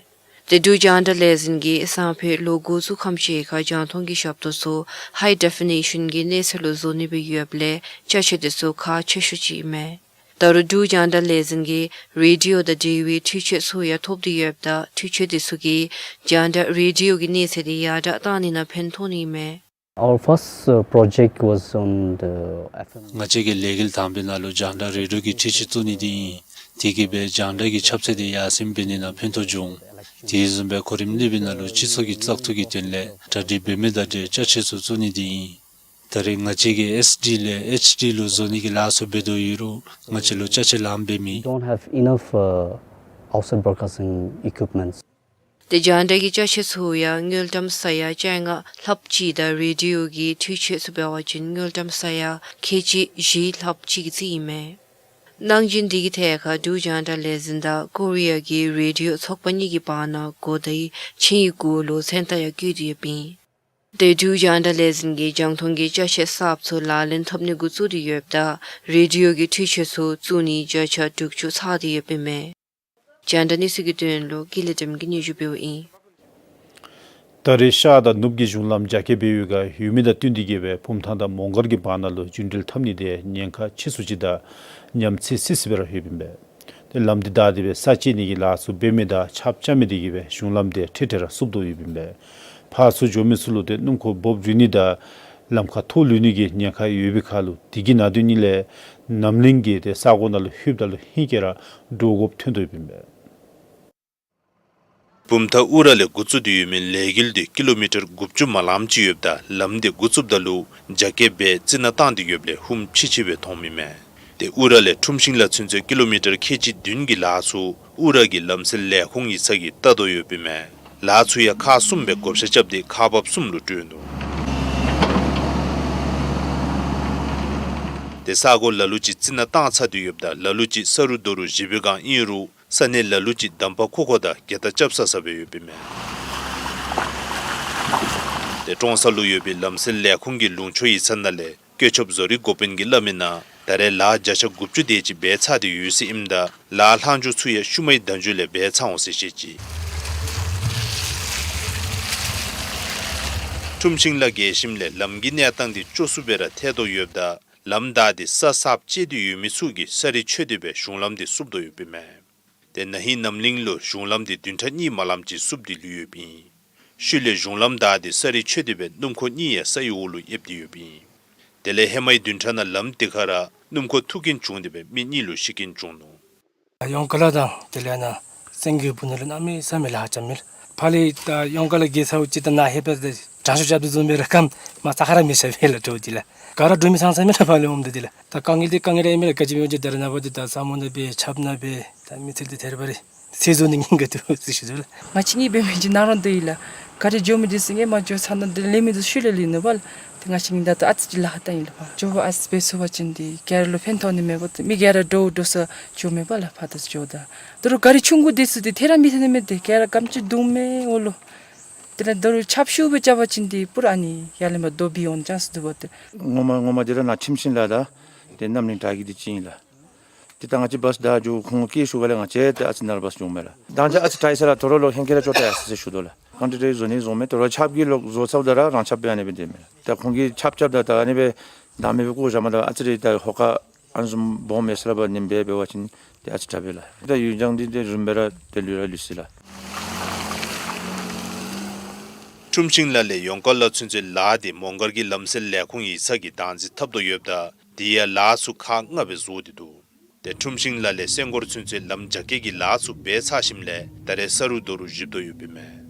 ཏེ་འབྲུག་རྒྱང་བསྒྲགས་ལས་འཛིན་གྱིས་སང་ཕོད་ལོ་འགོ་བཙུགས་ཁམས་ཅིག་ཁར་རྒྱང་མཐོང་གི་ཞབས་ཏོག་ཚུ་ཧའི་ཌེ་ཕི་ནི་ཤཱན་གྱི་གནས་ཚད་ལུ་བཟོ་ནི་སྦེ་ཡོདཔ་ལས་ཅ་ཆས་དེ་ཚུ་ཁག་ཆེ་ཤོས་ཅིག་ཨིན་མས། ད་རུང་འབྲུག་རྒྱང་བསྒྲགས་ལས་འཛིན་གྱིས་རེ་ཌི་ཡོ་དང་འབྲེལ་བའི་འཕྲུལ་ཆས་ཚུ་ཡང་ཐོབ་སྟེ་ཡོདཔ་ད་འཕྲུལ་ཆས་དེ་ཚུ་གིས་རྒྱང་བསྒྲགས་རེ་ཌི་ཡོ་གི་གནས་ཚད་དེ་ཡར་དྲགས་གཏང་ནི་ནང་ཕན་ཐོགས་ནི་ཨིན་མས། Our first, uh, project was on the F M. ང་བཅས་ཀྱི་ལས་འགུལ་དང་པའི་ནང་ལུ་རྒྱང་བསྒྲགས་རེ་ཌི་ཡོ་གི་འཕྲུལ་ཆས་བཙུགས་ནི་དེ་ཨིན། དེ་གིས་སྦེ་རྒྱང་བསྒྲགས་ཀྱི་ཁྱབ་ཚད་དེ་ཡར་སེང་འབད་ནི་ནང་ཕན་ཐོགས་བྱུང་། དེ་བཟུམ་སྦེ་གོ་རིམ་གཉིས་པའི་ནང་ལུ་སྤྱི་ཚོགས་ཀྱི་བཙག་འཐུ་གི་དོན་ལས་གྲ་སྒྲིག་འབད་མི་དང་འབྲེལ་ཅ་ཆས་ཚུ་བཙུགས་ནི་དེ་ཨིན། ད་རེས་ང་བཅས་ཀྱིས་ཨེཆ་ཌི་ལས་ཨེཆ་ཌི་ལུ་བཟོ་ནི་གི་ལཱ་ཚུ་འབད་དོ་ཡོད་རུང་ང་བཅས་ལུ་ཅ་ཆས་ལངམ་འབད་མེད། We don't have enough, uh, outside broadcasting equipments. ཏེ་རྒྱང་བསྒྲགས་ཀྱི་ཅ་ཆས་ཚུ་ཡང་དངུལ་ཀྲམ་ས་ཡ་བཅོ་ལྔ་ལྷགཔ་ཅིག་དང་རེ་ཌི་ཡོ་གི་འཕྲུལ་ཆས་ཚུ་འབད་བ་ཅིན་དངུལ་ཀྲམ་ས་ཡ་ཁལ་གཅིག་བཞི་ལྷགཔ་ཅིག་གི་རྩིས་ཨིན་མས། ནང་འཛུལ་འདི་གི་ཐད་ཁར་འབྲུག་རྒྱང་བསྒྲགས་ལས་འཛིན་དང་ཀོ་རི་ཡ་གི་རེ་ཌི་ཡོ་ཚོགས་པ་གཉིས་ཀྱི་བར་ན་གོ་བརྡའི་ཆིངས་ཡིག་གུ་ལུ་མཚན་རྟགས་ཡང་བཀོད་དེ་ཡོདཔ་ཨིན། ཏེ་འབྲུག་རྒྱང་བསྒྲགས་ལས་འཛིན་གྱིས་རྒྱང་མཐོང་གི་ཅ་ཆས་གསརཔ་ཚུ་ལག་ལེན་འཐབ་ནི་འགོ་བཙུགས་ཏེ་ཡོདཔ་ད་རེ་ཌི་ཡོ་གི་འཕྲུལ་ཆས་ཚུ་བཙུགས་ནི་བརྒྱ་ཆ་དྲུག་ཅུ་ཚང་སྟེ་ཡོདཔ་ཨིན་མས། རྒྱང་བསྒྲགས་གནས་ཚུལ་གྱི་དོན་ལུ་ཀུན་ལེགས་སྒྲོལམ་གིས་སྙན་ཞུ་འབདཝ་ཨིན། ད་རེས་ཤར་དང་ནུབ་ཀྱི་གཞུང་ལམ་རྒྱ་སྐྱེད་འབད་བའི་སྒང་ཡུལ་མི་དང་བསྟུན་ཏེ་གི་སྦེ་བུམ་ཐང་དང་མོང་སྒར་གྱི་བར་ན་ལུ་རྒྱུན་འགྲུལ་འཐབ་ནི་དེ་ཉེན་ཁ་ཆེ་སུ་ཅིག་དང་ཉམས་ཚད་སི་སི་སྦེ་ར་ཡོདཔ་ཨིན་པས། ཏེ་ལམ་འདི་བདའ་སྟེ་སྦེ་ས་བཅད་ནི་གི་ལཱ་ཚུ་འབད་མི་དང་ཆརཔ་རྐྱབ་མི་དེ་གིས་སྦེ་གཞུང་ལམ་དེ་འཕྲལ་འཕྲལ་ར་བསུབ་དོ་ཡོདཔ་ཨིན་པས། ཕར་ཚུར་འགྱོ་མི་ཚུ་ལུ་ཏེ་སྣུམ་འཁོར་འབོག་རུལ་ནི་དང་ལམ་ཁར་ཐོག་ལུས་ནི་གི་ཉེན་ཁ་ཡོད་པའི་ཁར་ལུ་དེ་གི་ནང་དོན་ཉིད་ལས་རྣམ་གླིང་གི་ཏེ་ས་གོ་ནང་ལུ་ལྷོདཔ་ད་ལུ་ཧིང་སྐལ་ར་འདྲོག་དགོཔ་ཐོན་དོ་ཡོདཔ་ཨིན་པས། བུམ་ཐང་ཨུ་ར་ལས་འགོ་བཙུགས་ཏེ་ཡོད་མི་ལས་འགུལ་འདི་ཀི་ལོ་མི་ཊར་དགུ་བཅུ་མ་ལངམ་ཅིག་ཡོདཔ་ད་ལམ་འདི་འགོ་བཙུགསཔ་ད་ལུ་རྒྱ་སྐྱེད་སྦེ་རྩི་ནག་བཏང་སྟེ་ཡོདཔ་ལས་ཧུམ་ཆི་ཆི་སྦེ་མཐོངམ་ཨིན་མས། ཏེ་ཨུ་ར་ལས་ཁྲུམ་ཤིང་ལ་ཚུན་ཚོད་ཀི་ལོ་མི་ཊར་ཁལ་གཅིག་བདུན་གྱི་ལཱ་ཚུ་ཨུ་ར་གི་ལམ་སེལ་ལས་ཁུངས་ཡིག་ཚང་གིས་བལྟ་དོ་ཡོདཔ་ཨིན་མས། ལཱ་ཚུ་ཡང་ཁག་གསུམ་སྦེ་བགོ་བཤའ་རྐྱབ་སྟེ་ཁག་འབགཔ་གསུམ་ལུ་སྤྲོད་ནུག། ཏེ་ས་གོ་ལ་ལུ་ཅིག་རྩི་ནག་བཏང་ཚར་ཏེ་ཡོདཔ་ད་ལ་ལུ་ཅིག་ས་རུད་རྡོ་རུད་བཞི་པའི་སྒང་ཨིན་རུང་ས་གནས་ལ་ལུ་ཅིག་འདམ་ཕག་ཁོག་ཁོག་དང་སྒལ་ཏ་རྐྱབ་ས་ས་སྦེ་ཡོདཔ་ཨིན་མས། ཏེ་ཀྲོང་གསར་ལུ་ཡོད་པའི་ལམ་སེལ་ལས་ཁུངས་ཀྱི་ལུང་ཕྱོགས་ཡིག་ཚང་ནང་ལས་བཀོད་ཁྱབ་བཟོ་རིག་འགོ་དཔོན་གྱིས་སླབ་མི་ནང་ད་རེས་ལཱ་བརྒྱ་ཆ་དགུ་བཅུ་དེ་ཅིག་འབད་ཚར་ཏེ་ཡོད་ཟེར་ཨིནམ་ད་ལཱ་ལྷག་འགྱོ་ཚུ་ཡང་ཤུལ་མའི་ཟླཝ་མཇུག་ལས་འབད་ཚར་འོང་ཟེར་བཤད་ཅི། ཁྲུམ་ཤིང་ལ་རྒལ་ཞིནམ་ལས་ལམ་གྱི་གནས་སྟངས་འདི་སྐྱོ་སུ་སྦེ་ར་ཐལ་དོ་ཡོདཔ་ད་ལམ་བདའ་སྟེ་ས་གསརཔ་བཅད་དེ་ཡོད་མི་ཚུ་གིས་ས་རིས་ཆོད་དེ་སྦེ་གཞུང་ལམ་འདི་བསུབ་དོ་ཡོདཔ་ཨིན་མས། ཏེ་ན་ཧིང་རྣམ་གླིང་ལུ་གཞུང་ལམ་འདི་བདུན་ཕྲག་གཉིས་མ་ལངམ་ཅིག་བསུབ་སྟེ་ལུས་ཡོདཔ་ཨིན། ཤུལ་ལས་གཞུང་ལམ་བདའ་སྟེ་ས་རིས་ཆོད་དེ་སྦེ་སྣུམ་འཁོར་གཉིས་ཡང་ས་ཡི་འོག་ལུ་ཨེབ་སྟེ་ཡོདཔ་ཨིན། དེ་ལས་ཧེ་མའི་བདུན་ཕྲག་ནང་ལམ་དེ་ཁར་ར་སྣུམ་འཁོར་ཐུག་རྐྱེན་བྱུང་སྟེ་སྦེ་མི་གཉིས་ལུ་ཤི་རྐྱེན་བྱུང་ནུག། ཡོངས་ཀ་ལ་དང་དེ་ལས་ནཱ་སེང་གེ་སྦུག་ནང་ལུ་གནམ་མེད་ས་མེད་ལཱ་རྐྱབ་མི་ལགས། ཕར་ལས་ད་ཡོངས་ཀ་ལ་རྒལ་ཚརཝ་ཅིག་ད་ནཱ་ལྷོདཔ་ད་དྲག་ཤོས་རྐྱབ་སྟེ་བཟུམ་སྦེ་ར་སྐམ་མ་ཚ་ཁ་ར་མི་ཤ་བས་ལགས། འདྲོག་སྟེ་ལགས། ག་ར་འདྲོག་མི་ཚང་ཚང་མི་ར་ཕར་ལས་འོངམ་ད་དེ་ལགས། ད་དཀའ་ངལ་འདི་དཀའ་ངལ་ར་ཨིན་མས་ལགས། ག་ཅི་སྦེ་འོང་ཅི། ད་རེས་ནངས་པ་འདི་ད་ས་སྨུག་ནང་སྦེ་ཆརཔ་ནང་སྦེ་ད་མི་ཚེ་འདི་ཐལ་བ་རེ་ཚེ་བཟོ་ནི་ཉེན་ཁ་འདུག་ཟེར་ཞུ་དོ་ལགས། ང་བཅས་གཉིས་འབད་མི་ཅིག་ནཱ་ར་སྡོད་ཡི་ལགས། ག་ར་འགྱོ་མི་འདི་ཟེར་ངེ་མ་འགྱོ་ཚར་ན་འདི་ལས་མི་འདི་ཤུལ་ལས་ལུས་ནུག་པ་ལགས། ཏེ་ང་བཅས་གཉིས་ད་ལྟོ་ཨ་ཙི་ཅིག་ལཱ་ཁག་བཏང་ཡི་ལགས་པ། འགྱོ་བ་ཨ་ཙི་སྦེ་ཚུགས་པ་ཅིན་འདི་ག་ར་ལུ་ཕན་ཐོགས་ནི་མས་པ། ཏེ་མི་ག་ར་འདྲོག་འདྲོག་ས་འགྱོཝ་མས་པ་ལགས། ཕར་ད་འགྱོཝ་ད་དོ་རུང་ག་ར་ཆུང་ཀུ་འདི་ཚུ་འདི་ཐད་ར་མི་ཐད་ནི་མས། ཏེ་ག་ར་རྐངམ་ཅིག་རྡུང་མས་འོང་ལོ། དེ་ལས་དོ་རུང་ཆརཔ་ཤུགས་སྦེ་རྐྱབ་པ་ཅིན་འདི་པུ་ར་ཨ་ནི་ཡར་ལས་མར་རྡོ་འབིག་འོང་ནི་ཅན་ཚུ་འདུག་པ། ཏེ་ངོ་མ་ངོ་མ་འདི་ར་ནཱ་ཁྲིམས་ཤིང་ལ་དང་ཏེ་རྣམ་གླིང་བྲག་གི་འདི་གཅིག་ཨིན་ལགས། ཏེ་ད་ང་བཅས་བཱསི་བདའ་འགྱོ་ཁོང་སྐད་ཞུ་ག་ལས་ང་བཅས་ཏེ་ཨ་ཙི་ནཱ་ར་བཱསི་འགྱོཝ་མས་ལགས། ད་ང་བཅས་ཨ་ཙི་ཊའི་ས་ར་དོ་རུང་ལོག་ཧེང་སྐལ་ར་ཅོག་ཏ་ཡར་སི་སི་ཞུ་དོ་ལགས། ཀོན་ཀྲི་ཊི་བཟོ་ནི་བཟོཝ་མས། དོ་རུང་ཆརཔ་གིས་ལོག་བཟོ་ཚརཝ་ད་ར་རང་ཆརཔ་སྦེ་ཨ་ནི་སྦེ་སྡོདཔ་མས་ལགས། ད་ཁོང་གིས་ཆརཔ་རྐྱབ་ད་ད་ཨ་ནི་སྦེ་བདའ་མི་སྦེ་བཀོ་བཞག་མ་ད་ཨ་ཙི་རེ་ད་ཧོ་ཀ་ཨ་ནི་བཟུམ་སྦོམ་མེད་ས་ར་བ་ནེམ་སྦེ་འབད་བ་ཅིན་ཏེ་ཨ་ཙི་དྲག་པས་ལགས། ད་ཡུལ་ལྗངས་འདི་ཏེ་རིངམ་སྦེ་ར་ཏེ་ལུས་ར་ལུས་ཅི་ལགས། ཁྲུམ་ཤིང་ལ་ལས་ཡོངས་ཀ་ལ་ཚུན་ཚོད་ལཱ་འདི་མོང་སྒར་གྱི་ལམ་སེལ་ལས་ཁུངས་ཡིག་ཚང་གིས་བདག་འཛིན་འཐབ་དོ་ཡོདཔ་ད་དེ་ཡང་ལཱ་ཚུ་ཁག་ལྔ་སྦེ་བཟོ་སྟེ་འདུག། ཏེ་ཁྲུམ་ཤིང་ལ་ལས་སེང་གོར་ཚུན་ཚོད་ལམ་རྒྱ་སྐྱེད་ཀྱི་ལཱ་ཚུ་འབད་ཚར་ཞིནམ་ལས་ད་རེས་ས་རུད་རྡོ་རུད་བཞིབ་དོ་ཡོདཔ་ཨིན་མས།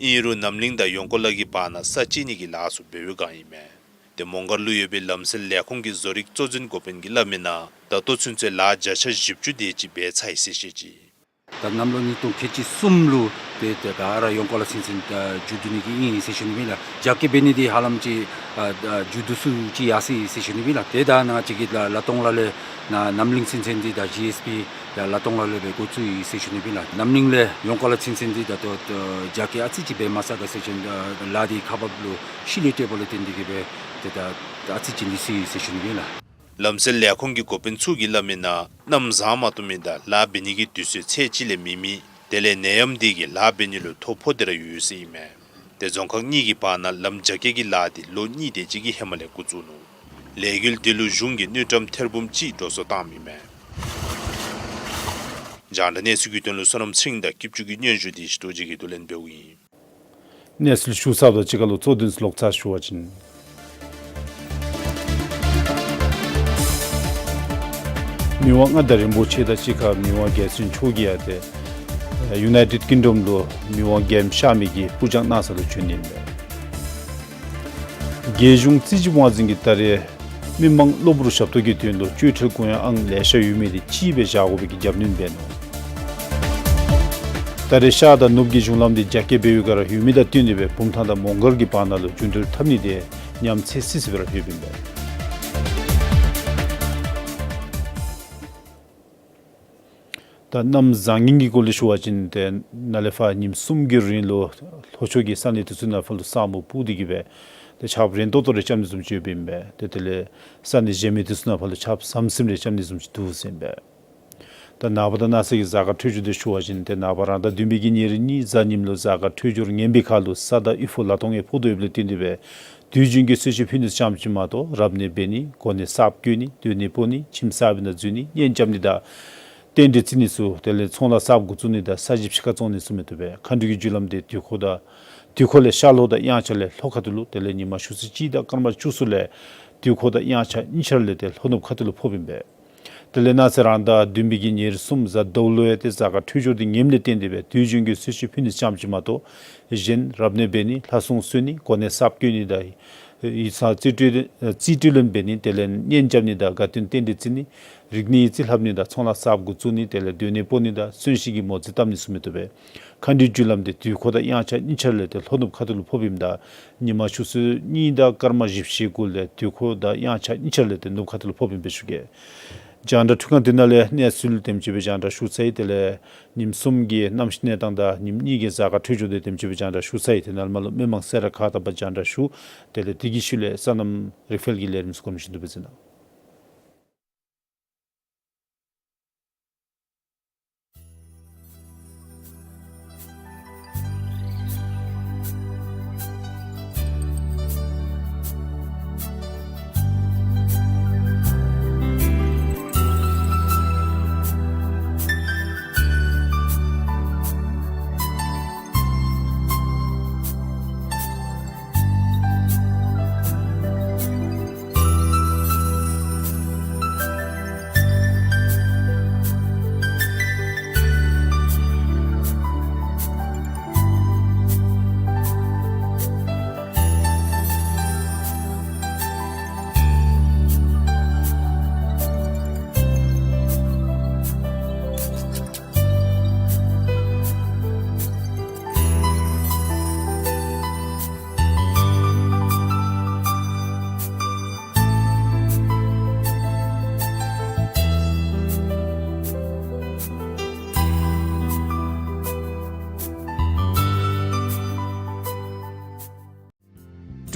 ཨིན་རུང་རྣམ་གླིང་དང་ཡོངས་ཀ་ལ་གི་བར་ན་ས་བཅད་ནི་གི་ལཱ་ཚུ་འབད་བའི་བསྒང་ཨིན་མས། ཏེ་མོང་སྒར་ལུ་ཡོད་པའི་ལམ་སེལ་ལས་ཁུངས་ཀྱི་བཟོ་རིག་གཙོ་འཛིན་འགོ་དཔོན་གྱིས་སླབ་མི་ནང་ད་ལྟོ་ཚུན་ཚོད་ལཱ་བརྒྱ་ཆ་བཞི་བཅུ་དེ་ཅིག་འབད་ཚར་ཡི་ཟེར་བཤད་ཅི། ད་གནམ་ལོ་ཉིས་སྟོང་ཁལ་གཅིག་གསུམ་ལུ་ཏེ་ཏེ་ག་ར་ཡོངས་ཀ་ལ་ཚུན་ཚོད་ད་མཇུག་བསྡུ་ནི་གི་ཨིན་ཟེར་ཞུ་ནི་ཨིན་ལགས། རྒྱ་སྐྱེད་འབད་ནི་འདི་ཧ་ལམ་ཅིག་ཨ་ད་མཇུག་བསྡུ་ཚུགས་ཅི་ཡར་སོ་ཡི་ཟེར་ཞུ་ནི་ཨིན་ལགས། ཏེ་ད་ནཱ་ང་བཅས་ཀྱི་ལ་ལ་ཏོང་ལ་ལས་ནཱ་རྣམ་གླིང་ཚུན་ཚོད་འདི་ད་ཇི་ཨེསི་བི་ཡར་ལ་ཏོང་ལ་ལས་སྦེ་འགོ་བཙུགས་ཡི་ཟེར་ཞུ་ནི་ཨིན་ལགས། རྣམ་གླིང་ལས་ཡོངས་ཀ་ལ་ཚུན་ཚོད་འདི་ད་ལྟོ་ད་རྒྱ་སྐྱེད་ཨ་ཙི་ཅིག་འབད་མ་ཚར་ག་ཟེར་ཞིན་ད་ལཱ་འདི་ཁག་འབགཔ་ལུ་ཤུལ་ལས་སྤྲོདཔ་ལུ་བརྟེན་ཏེ་གིས་སྦེ་ཏེ་ད་ཨ་ཙི་ཅིག་ལུས་སོ་ཡི་ཟེར་ཞུ་ནི་ཨིན་ལགས། ལམ་སེལ་ལས་ཁུངས་ཀྱི་འགོ་དཔོན་ཚུ་གིས་སླབ་མི་ནང་གནམ་བཟང་མ་བཏུབ་མི་དང་ལཱ་འབད་ནི་གི་དུས་ཚོད་ཚད་ཅིག་ལས་མེད་མི་དེ་ལས་ནད་ཡམས་འདི་གིས་ལཱ་འབད་ནི་ལུ་ཐོ་ཕོག་སྟེ་ར་ཡོད་ཟེར་ཨིན་མས། ཏེ་རྫོང་ཁག་གཉིས་ཀྱི་བར་ན་ལམ་རྒྱ་སྐྱེད་ཀྱི་ལཱ་འདི་ལོ་གཉིས་དེ་ཅིག་གི་ཧེ་མ་ལས་འགོ་བཙུགས་ནུག། ལས་འགུལ་འདི་ལུ་གཞུང་གིས་དངུལ་ཀྲམ་ཐེར་འབུམ་གཅིག་འགྲོ་སོང་བཏངམ་ཨིན་མས། རྒྱང་བསྒྲགས་གནས་ཚུལ་གྱི་དོན་ལུ་བསོད་ནམས་ཚེ་རིང་དང་སྐྱིད་ཆུ་གི་སྙན་ཞུ་འདི་ཞི་རྡོ་རྗེ་གིས་བསྡུ་ལེན་འབདཝ་ཨིན། གནས་ཚུལ་ཞུ་ཚརཝ་དང་གཅིག་ཁར་ལུ་གཙོ་དོན་ཚུ་ལོག་ཚར་ཞུ་བ་ཅིན། མི་དབང་མངའ་བདག་རིན་པོ་ཆེ་དང་གཅིག་ཁར་མི་དབང་རྒྱལ་བཙུན་མཆོག་གིས་ཡང་ཏེ་ཡུ་ནའི་ཊེཌ་ཀིང་ཌོམ་ལུ་མི་དབང་རྒྱལམོ་གཤགས་མི་གི་སྤུར་སྦྱང་གནང་ས་ལུ་བྱོན་ནི་ཨིན་པས། རྒྱལ་གཞུང་རྩིས་ཞིབ་དབང་འཛིན་གྱིས་ད་རེས་མི་མང་གློ་བུར་ཞབས་ཏོག་གི་དོན་ལུ་སྤྱོད་ཁྲལ་དགོངས་ཡངས་ཨང་ལེ་ཤ་ཡོད་མི་འདི་གཅིག་སྦེ་བཞག་དགོ་པའི་གི་རྒྱབ་སྣོན་འབད་ནུག། ད་རེས་ཤར་དང་ནུབ་ཀྱི་གཞུང་ལམ་འདི་རྒྱ་སྐྱེད་འབད་བའི་བསྒང་ར་ཡོད་མི་དང་བསྟུན་ཏེ་སྦེ་བུམ་ཐང་དང་མོང་སྒར་གྱི་བར་ན་ལུ་རྒྱུན་འགྲུལ་འཐབ་ནི་འདི་ཉམས་ཚད་སི་སི་སྦེ་ར་ལྷོདཔ་ཨིན་པས། ད་གནམ་བཟང་ངན་གྱི་སྐོར་ལས་ཞུ་བ་ཅིན་ཏེ་ནཱ་ལས་ཕར་ཉིནམ་གསུམ་གྱི་རིང་ལུ་ལྷོ་ཕྱོགས་ཀྱི་ས་གནས་འདི་ཚུ་ནང་ཕར་ལུ་ས་སྨུག་སྤུབས་ཏེ་གིས་སྦེ་ཏེ་ཆརཔ་རན་ཏོག་ཏོ་རེ་རྐྱབ་ནི་བཟུམ་ཅིག་ཡོདཔ་ཨིན་པས། ཏེ་དེ་ལས་ས་གནས་གཞན་མི་འདི་ཚུ་ནང་ཕར་ལུ་ཆརཔ་ཟམ་ཟིམ་རེ་རྐྱབ་ནི་བཟུམ་ཅིག་འདུག་ཟེར་ཨིན་པས། ད་ནངས་པ་དང་གནངས་ཚེ་གི་གཟའ་སྐར་འཕྲོད་སྦྱོར་འདི་ཞུ་བ་ཅིན་ཏེ་ནངས་པ་རང་ཟླ་བདུན་པའི་གི་ཉེར་གཉིས་གཟའ་ཉིམ་ལུ་གཟའ་སྐར་འཕྲོད་སྦྱོར་ངན་པའི་ཁར་ལུ་ས་དང་དབུལ་ཕོངས་ལ་དོགས་ངན་ཕོག་དོ་ཡོདཔ་ལས་བརྟེན་ཏེ་སྦེ་དུས་རྒྱུན་གྱི་གསོལ་མཆོད་ཕུལ་ནི་ཙམ་ཅིག་མ་གཏོགས་རབ་གནས་འབད་ནི་གོ་གནས་གསརཔ་བསྐོ་ནི་སྡོད་གནས་སྤོ་ནི་ཁྱིམ་གསར་པའི་ནང་འཛུལ་ནི་གཉེན་རྐྱབ་ནི་དང་རྟེན་འབྲེལ་བརྩི་ནི་ཚུ་དེ་ལས་ཚོང་ལཱ་གསརཔ་འགོ་བཙུགས་ནི་དང་ས་གཞི་ཕྱི་ཁར་བཙོང་ནི་ཚུ་མི་བཏུབ་པས། མཁའ་འགྲོ་གི་རྒྱུ་ལམ་འདི་དུས་འཁོར་དང་དུས་འཁོར་ལས་ཤར་ལྷོ་དང་དབྱངས་འཆར་ལས་ལྷོ་ཁ་ཐུག་ལུ་དེ་ལས་ཉི་མ་ཆུ་ཚོད་གཅིག་དང་སྐར་མ་བཅུ་གསུམ་ལས་དུས་འཁོར་དང་དབྱངས་འཆར་གཉིས་ཆ་ར་ལས་ཏེ་ལྷོ་ནུབ་ཁ་ཐུག་ལུ་ཕོགཔ་ཨིན་པས། དེ་ལས་གནངས་ཚེ་རང་ཟླ་བདུན་པའི་གི་ཉེར་གསུམ་གཟའ་ཟླཝ་ལུ་ཡང་ཏེ་གཟའ་སྐར་འཕྲོད་སྦྱོར་འདི་ངནམ་ལས་བརྟེན་ཏེ་སྦེ་དུས་རྒྱུན་གྱི་གསོལ་མཆོད་ཕུལ་ནི་ཙམ་ཅིག་མ་གཏོགས་གཞན་རབ་གནས་འབད་ནི་ལྷ་སྲུང་གསོལ་ནི་གོ་གནས་གསརཔ་བསྐོ་ནི་དང་ཡིག་ཚང་རྩིས་སྤྲོད་རྩིས་སྤྲོད་ལེན་འབད་ནི་དེ་ལས་གཉེན་རྐྱབ་ནི་དང་དགའ་སྟོན་རྟེན་འབྲེལ་བརྩི་ནི་རིག་གནས་རྩིས་ལྷབ་ནི་དང་ཚོང་ལཱ་གསརཔ་འགོ་བཙུགས་ནི་དེ་ལས་སྡོད་གནས་སྤོ་ནི་དང་གསོན་གཤིན་གྱི་མོ་རྩིས་བཏབ་ནི་ཚུ་མི་བཏུབ་པས། མཁའ་འགྲོའི་རྒྱུ་ལམ་འདི་དུས་འཁོར་དང་དབྱངས་འཆར་གཉིས་ཆ་ལས་ཏེ་ལྷོ་ནུབ་ཁ་ཐུག་ལུ་ཕོགཔ་ཨིནམ་ད་ཉི་མ་ཆུ་ཚོད་གཉིས་དང་སྐར་མ་བཞི་བཅུ་ཞེ་དགུ་ལས་དུས་འཁོར་དང་དབྱངས་འཆར་གཉིས་ཆ་ལས་ཏེ་ནུབ་ཁ་ཐུག་ལུ་ཕོགཔ་ཨིན་པས་ཞུ་གེ། རྒྱང་བསྒྲགས་འཕྲུལ་ཁང་འདི་ནང་ལས་གནས་ཚུལ་དེམ་ཅིག་སྦེ་རྒྱང་བསྒྲགས་ཞུ་ཚར་ཡི། དེ་ལས་ཉིནམ་གསུམ་གྱི་གནམ་གཤིས་གནས་སྟངས་དང་ཉིནམ་གཉིས་ཀྱི་གཟའ་སྐར་འཕྲོད་སྦྱོར་འདི་དེམ་ཅིག་སྦེ་རྒྱང་བསྒྲགས་ཞུ་ཚར་ཡི། དེ་ནང་ལས་མ་ལུ་མི་མང་གསལ་ར་ཁ་བཏགས་པར་རྒྱང་བསྒྲགས་ཞུ། དེ་ལས་དེ་གི་ཤུལ་ལས་སོ་ནམ་རིག་འཕེལ་གྱི་ལས་རིམ་ཚུ་གོ་མི་ཤེས་འདུག་པས་ཟེར་ན།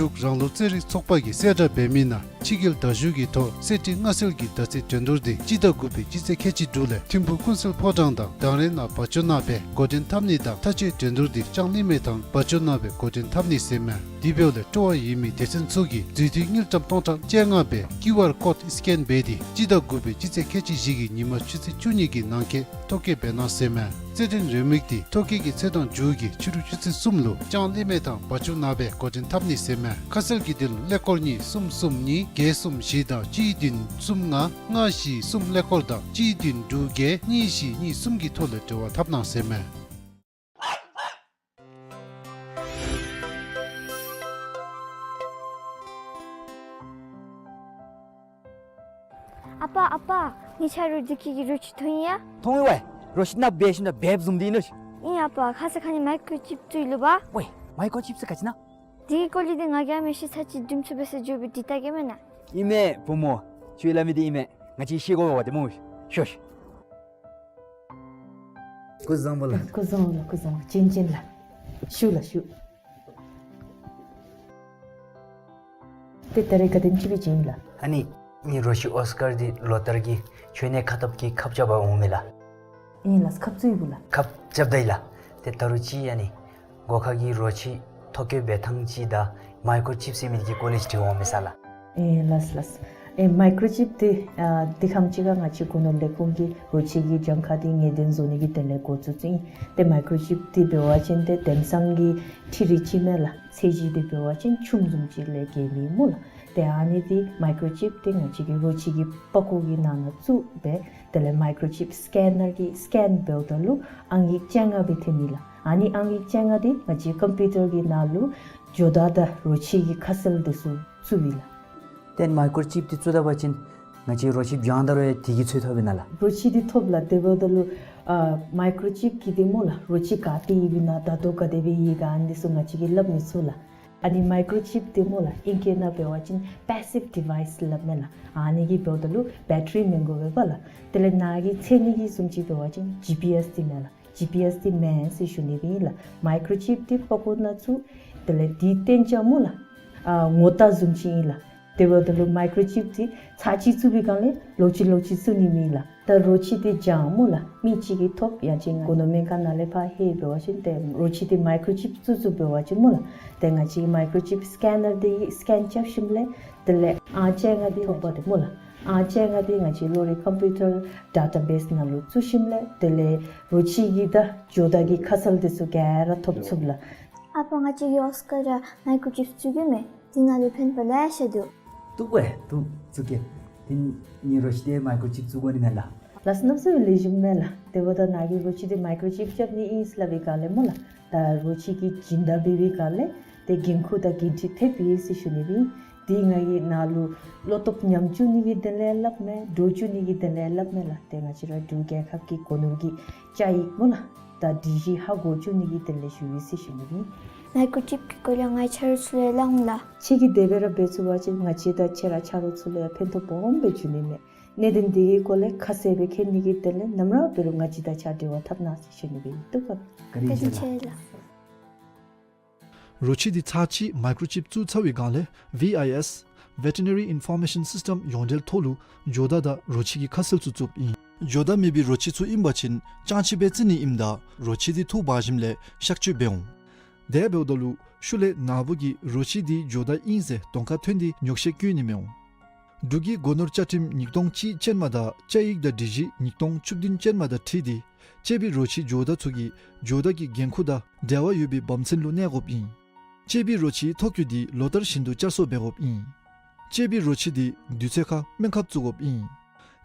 འབྲུག་རང་ལུགས་རྩེད་རིགས་ཚོགས་པ་གིས་གསལ་བསྒྲགས་འབད་མི་ནང་ཕྱི་རྒྱལ་དར་ཞུ་གི་ཐོག་གསེར་ཁྲི་མངའ་གསོལ་གྱི་ཟླ་ཚེས་འགྲན་བསྡུར་འདི་སྤྱི་ཟླ་དགུ་པའི་སྤྱི་ཚེས་ཁལ་གཅིག་དྲུག་ལས་ཐིམ་ཕུག་ཀུན་གསལ་ཕོ་བྲང་དང་དང་རའི་ནང་བ་ཅོ་ནང་སྦེ་འགོ་འདྲེན་འཐབ་ནི་དང་མཐའ་དཔྱད་འགྲན་བསྡུར་འདི་ལྕང་གླིང་མའི་ཐང་བ་ཅོ་ནང་སྦེ་འགོ་འདྲེན་འཐབ་ནི་ཟེར་མས། དེ་འབདཝ་ལས་སྤྲོ་བ་ཡོད་མི་སྡེ་ཚན་ཚུ་གིས་མཛུབ་ཐེལ་དངུལ་ཀྲམ་སྟོང་ཕྲག་བཅོ་ལྔ་སྦེ་ཀིའུ་ཨར་ཀོཌ་སི་ཀེན་འབད་དེ་སྤྱི་ཟླ་དགུ་པའི་སྤྱི་ཚེས་ཁལ་གཅིག་བཞི་གི་ཉིན་མ་ཆུ་ཚོད་བཅུ་གཉིས་ཀྱི་ནང་འཁོད་ཐོ་བཀོད་འབད་གནང་ཟེར་མས། རྩེད་འགྲན་རེའུ་མིག་འདི་ཐོ་བཀོད་ཀྱི་ཚེས་དང་མཇུག་གི་ཕྱི་རུ་ཆུ་ཚོད་གསུམ་ལུ་ལྕང་གླིང་མའི་ཐང་བ་ཅོ་ནང་སྦེ་འགོ་འདྲེན་འཐབ་ནི་ཟེར་མས། ཁ་གསལ་གྱི་དོན་ལུ་ཀླད་ཀོར་གཉིས་གསུམ་གསུམ་གཉིས་བརྒྱད་གསུམ་བཞི་དང་གཅིག་བདུན་གསུམ་ལྔ་ལྔ་བཞི་གསུམ་ཀླད་ཀོར་དང་གཅིག་བདུན་དྲུག་བརྒྱད་གཉིས་བཞི་གཉིས་གསུམ་གྱི་ཐོག་ལས་འབྲེལ་བ་འཐབ་གནང་ཟེར་མས། ཨ་པ་ཨ་པ། ངེའི་ཆ་རོགས་འདི་གི་རོ་ཁྱི་མཐོང་ཡི་ཡ། མཐོང་ཡི་ཝའེ། རོ་ཁྱི་ནགཔོ་སྦེ་ཞིནམ་ད་སྦལཔ་བཟུམ་འདི་ཨིན་ནོ། ཨིན་ཨ་པ། ཁ་ཙ་ཁ་ཉིནམ་མའི་ཀོརོ་ཅིཔ་བཙུགས་ཡི་ལོ་པ། ཝའེ། མའི་ཀོརོ་ཅིཔ་ཟེར་ག་ཅི་ཨིན་ན། དེ་གི་སྐོར་ལས་འདི་ང་གིས་ཨ་མི་ཤེས་ཚར་ཅིག་དྲིམ་ཚུ་འབད་ས་འགྱོ་སྦེ་དྲི་ལྟ་གེ་མེན་ན། ཨིན་མས་བུམོ། ཁྱོད་སླབ་མི་འདི་ཨིན་མས། ང་བཅས་ཤེས་དགོ་པས་ཏེ་སྨོ། ཤོག་ཤོག། སྐུ་གཟུགས་བཟང་པོ་ལགས། སྐུ་གཟུགས་བཟང་པོ་ལགས། སྐུ་གཟུགས་བཟང་པོ། བྱིན་བྱིན་ལགས། བཞུགས་ལགས་བཞུགས། ཏེ་ད་རེས་ག་དེམ་ཅིག་སྦེ་བྱིན་ལགས། ཨ་ནི་ངེའི་རོ་ཁྱི་ཨོསི་ཀར་འདི་ལོ་ལྟར་གྱི་ཁྱོན་ནས་ཁ་ཐུག་གི་ཁབ་རྐྱབ་པར་འོང་མས་ལགས། ཨིན་ལགས། ཁབ་བཙུགས་ཡི་བུ་ལགས། ཁབ་རྐྱབ་ད་ཡི་ལགས། ཏེ་ད་རུང་ཅིག་ཨ་ནི་སྒོ་ཁ་གི་རོ་ཁྱི་ཐོ་བཀོད་འབད་ཐངས་ཅིག་དང་མའི་ཀོརོ་ཅིཔ་ཟེར་མི་འདི་གི་སྐོར་ལས་ཅིག་དྲི་བར་འོང་མས་ས་ལགས། ཨེ་ལགས་ལགས། ཨེ་མའི་ཀོརོ་ཅིཔ་འདི་ཨ་འདི་ཁམས་ཅིག་ཁར་ང་བཅས་སྒོ་ནོར་ལས་ཁུངས་ཀྱིས་རོ་ཁྱི་གི་གྱངས་ཁ་འདི་ངེས་གཏན་བཟོ་ནི་གི་དོན་ལས་འགོ་བཙུགས་བཙུགསཔ་ཨིན། ཏེ་མའི་ཀོརོ་ཅིཔ་འདི་འབད་བ་ཅིན་ཏེ་དེང་སང་གི་འཕྲུལ་རིག་ཅིག་མས་ལགས། ཚད་གཞི་འདི་འབད་བ་ཅིན་ཆུམ་བཟུམ་ཅིག་ལས་བརྒལ་མེད་སྨོ་ལགས། ཏེ་ཨ་ནི་འདི་མའི་ཀོརོ་ཅིཔ་འདི་ང་བཅས་ཀྱི་རོ་ཁྱི་གི་པགས་ཀོ་གི་ནང་ན་བཙུགས་སྦེ་དེ་ལས་མའི་ཀོརོ་ཅིཔ་སི་ཀེ་ནར་གྱིས་སི་ཀེན་འབདཝ་ད་ལུ་ཨང་ཡིག་བཅོ་ལྔ་སྦེ་ཐོན་ནི་ལགས། ཨ་ནི་ཨང་ཡིག་བཅོ་ལྔ་འདི་ང་བཅས་ཀམ་པིའུ་ཊར་གྱི་ནང་ལུ་ཇོ་བདག་དང་རོ་ཁྱི་གི་ཁ་གསལ་འདི་ཚུ་བཙུགས་ཡི་ལགས། ཏེ་མའི་ཀོརོ་ཅིཔ་འདི་བཙུགས་ད་པ་ཅིན་ང་བཅས་རོ་ཁྱི་བྱང་ད་རུང་ཡང་དེ་གི་ཚོད་ཐོབ་ཨིན་ན་ལགས། རོ་ཁྱི་འདི་ཐོབ་ལགས། དེ་འབདཝ་ད་ལུ་ཨ་མའི་ཀོརོ་ཅིཔ་གིས་འདི་སྨོ་ལགས། རོ་ཁྱི་ག་ཏེ་ཡོདཔ་ཨིན་ན་ད་ལྟོ་ག་དེ་སྦེ་ཡོད་ག་ཨ་ནི་ཚུ་ང་བཅས་ཀྱིས་སླབ་མི་ཚུགས་ལགས། ཨ་ནི་མའི་ཀོརོ་ཅིཔ་འདི་སྨོ་ལགས། ཨིང་སྐད་ནང་འབད་བ་ཅིན་པེ་སིབ་ཌི་ཝའིསི་སླབ་མས་ལགས། ཨ་ནི་གིས་འབདཝ་ད་ལུ་བེ་ཊ་རི་མི་དགོ་པས་ལགས། དེ་ལས་ནཱ་གིས་འཚོལ་ནི་གི་བཟུམ་ཅིག་འབད་བ་ཅིན་ཇི་པི་ཨེསི་འདི་མས་ལགས། ཇི་པི་ཨེསི་འདི་མེན་ཟེར་ཞུ་ནི་སྦེ་ཨིན་ལགས། མའི་ཀོརོ་ཅིཔ་འདི་པགས་ཀོ་ནང་བཙུགས། དེ་ལས་འདི་སྟེང་ཅིག་སྨོ་ལགས། ཨ་ངོ་རྟགས་བཟུམ་ཅིག་ཨིན་ལགས། དེ་འབདཝ་ད་ལུ་མའི་ཀོརོ་ཅིཔ་འདི་ཚར་གཅིག་བཙུགས་པའི་སྒང་ལས་ལོག་ཅི་ལོག་ཅི་བཙུགས་ནི་མེད་ལགས། ད་རོ་ཁྱི་འདི་བྱང་སྨོ་ལགས། མི་གཅིག་གིས་ཐོབ་ཡང་ཅིན་སྒོ་ནོར་སྨན་ཁང་ནང་ལས་ཕར་ལྷོད་འབད་བ་ཅིན་ཏེ་རོ་ཁྱི་འདི་མའི་ཀོརོ་ཅིཔ་བཙུགས་བཙུགསཔ་འབད་བ་ཅིན་སྨོ་ལགས། ཏེ་ང་བཅས་མའི་ཀོརོ་ཅིཔ་སི་ཀེ་ནར་འདི་སི་ཀེན་རྐྱབ་ཞིནམ་ལས་དེ་ལས་ཨང་བཅོ་ལྔ་འདི་ཐོབ་པ་ཏེ་སྨོ་ལགས། ཨང་བཅོ་ལྔ་འདི་ང་བཅས་གློག་རིག་ཀམ་པིའུ་ཊར་ཌེ་ཊ་བེསི་ནང་ལུ་བཙུགས་ཞིནམ་ལས་དེ་ལས་རོ་ཁྱི་གི་དང་ཇོ་བདག་གི་ཁ་གསལ་འདི་ཚུ་ག་ར་ཐོབ་ཚུགས་ལགས། ཨ་པ་ང་བཅས་ཀྱི་ཨོསི་ཀར་ར་མའི་ཀོརོ་ཅིཔ་བཙུགས་ཡོད་མས། འདི་ནང་ལུ་ཕན་པ་ལེ་ཤ་འདུག། འདུག་པས། འདུག། བཙུགས་གེ། ཨིན་ནི་རོ་ཁྱི་འདི་མའི་ཀོརོ་ཅིབ་བཙུགས་དགོ་ནི་མས་ལགས། ལགས་སོ། གནམ་མེད་ས་མེད་ལེགས་ཤོམ་མས་ལགས། དེ་འབདཝ་ད་ནཱ་གིས་རོ་ཁྱི་འདི་མའི་ཀོརོ་ཅིབ་རྐྱབ་ནི་ཨིན་ཟེར་སླབ་པའི་སྒང་ལས་སྨོ་ལགས། ད་རོ་ཁྱི་གི་སྦྱིན་བདག་འབད་བའི་སྒང་ལས་ཏེ་འགན་ཁུར་དང་འགན་འཁྲི་ཐེབས་ཡི་ཟེར་ཞུ་ནི་སྦེ་ཨིན། དེ་ང་གིས་ནཱ་ལུ་བློ་སྟོབས་ཉམས་བཅུག་ནི་གི་དོན་ལས་སླབ་མེན། འདྲོག་བཅུག་ནི་གི་དོན་ལས་སླབ་མེན་ལགས། ཏེ་ང་བཅས་ར་འབྲུག་རྒྱལ་ཁབ་ཀྱི་སྒོ་ནོར་གྱི་བཅའ་ཡིག་སྨོ་ལགས། ད་སྒྲིག་གཞི་ཧ་གོ་བཅུག་ནི་གི་དོན་ལས་ཞུ་ཡི་ཟེར་ཞུ་ནི་སྦེ་ཨིན། མའི་ཀོརོ་ཅིབ་ཀྱི་སྐོར་ལས་ང་ཆ་རོགས་ཚུ་ལུ་སླབ་འོང་ལགས། ཁྱོད་ཀྱིས་དེ་སྦེ་ར་འབད་ཚུགས་པ་ཅིན་ང་བཅས་དང་ཁྱོད་ར་ཆ་རོགས་ཚུ་ལུ་ཡང་ཕན་ཐོགས་སྦོམ་སྦེ་འབྱུང་ནི་མས། གནད་དོན་འདི་གི་སྐོར་ལས་ཁ་གསལ་སྦེ་མཁྱེན་ནི་གི་དོན་ལས་ནམ་ར་འབད་རུང་ང་བཅས་དང་གཅིག་ཁར་འབྲེལ་བ་འཐབ་གནང་ཟེར་ཞུ་ནི་སྦེ་ཨིན། བཀའ་དྲིན་ཆེ་ལགས། བཀའ་དྲིན་ཆེ་ལགས། རོ་ཁྱི་འདི་ཚར་གཅིག་མའི་ཀོརོ་ཅིབ་བཙུགས་ཚར་བའི་སྒང་ལས་ཝི་ཨའི་ཨེསི་Veterinary Information System ཡོངས་འབྲེལ་ཐོག་ལུ་ཇོ་བདག་དང་རོ་ཁྱི་གི་ཁ་གསལ་ཚུ་བཙུགསཔ་ཨིན། ཇོ་བདག་མེད་པའི་རོ་ཁྱི་ཚུ་ཨིན་པ་ཅིན་ཅང་ཅིག་སྦེ་བརྩི་ནི་ཨིནམ་ད་རོ་ཁྱི་འདི་འཐུ་འབག་ཞིནམ་ལས་གཤག་བཅོས་འབད་འོང་། དེ་འབདཝ་ད་ལུ་ཤུལ་ལས་ནཱ་བུ་གིས་རོ་ཁྱི་འདི་ཇོ་བདག་ཨིན་ཟེར་གདོང་ཁར་ཐོན་ཏེ་ཉོག་བཤད་བཀོད་ནི་མི་འོང་། འབྲུག་གི་སྒོ་ནོར་བཅའ་ཁྲིམས་ཉིས་སྟོང་གཅིག་ཅན་མ་དང་བཅའ་ཡིག་དང་སྒྲིག་གཞི་ཉིས་སྟོང་བཅུ་བདུན་ཅན་མ་དང་འཁྲིལ་ཏེ་གཅེས་པའི་རོ་ཁྱི་ཇོ་བདག་ཚུ་གིས་ཇོ་བདག་གི་འགན་ཁུར་དང་འབྲེལ་བ་ཡོད་པའི་བབ་ཚན་ལུ་གནས་དགོཔ་ཨིན། གཅེས་པའི་རོ་ཁྱིའི་ཐོ་བཀོད་འདི་ལོ་ལྟར་བཞིན་དུ་བསྐྱར་གསོ་འབད་དགོཔ་ཨིན། གཅེས་པའི་རོ་ཁྱི་འདི་དུས་ཚོད་ཁར་སྨན་ཁབ་བཙུགས་དགོཔ་ཨིན།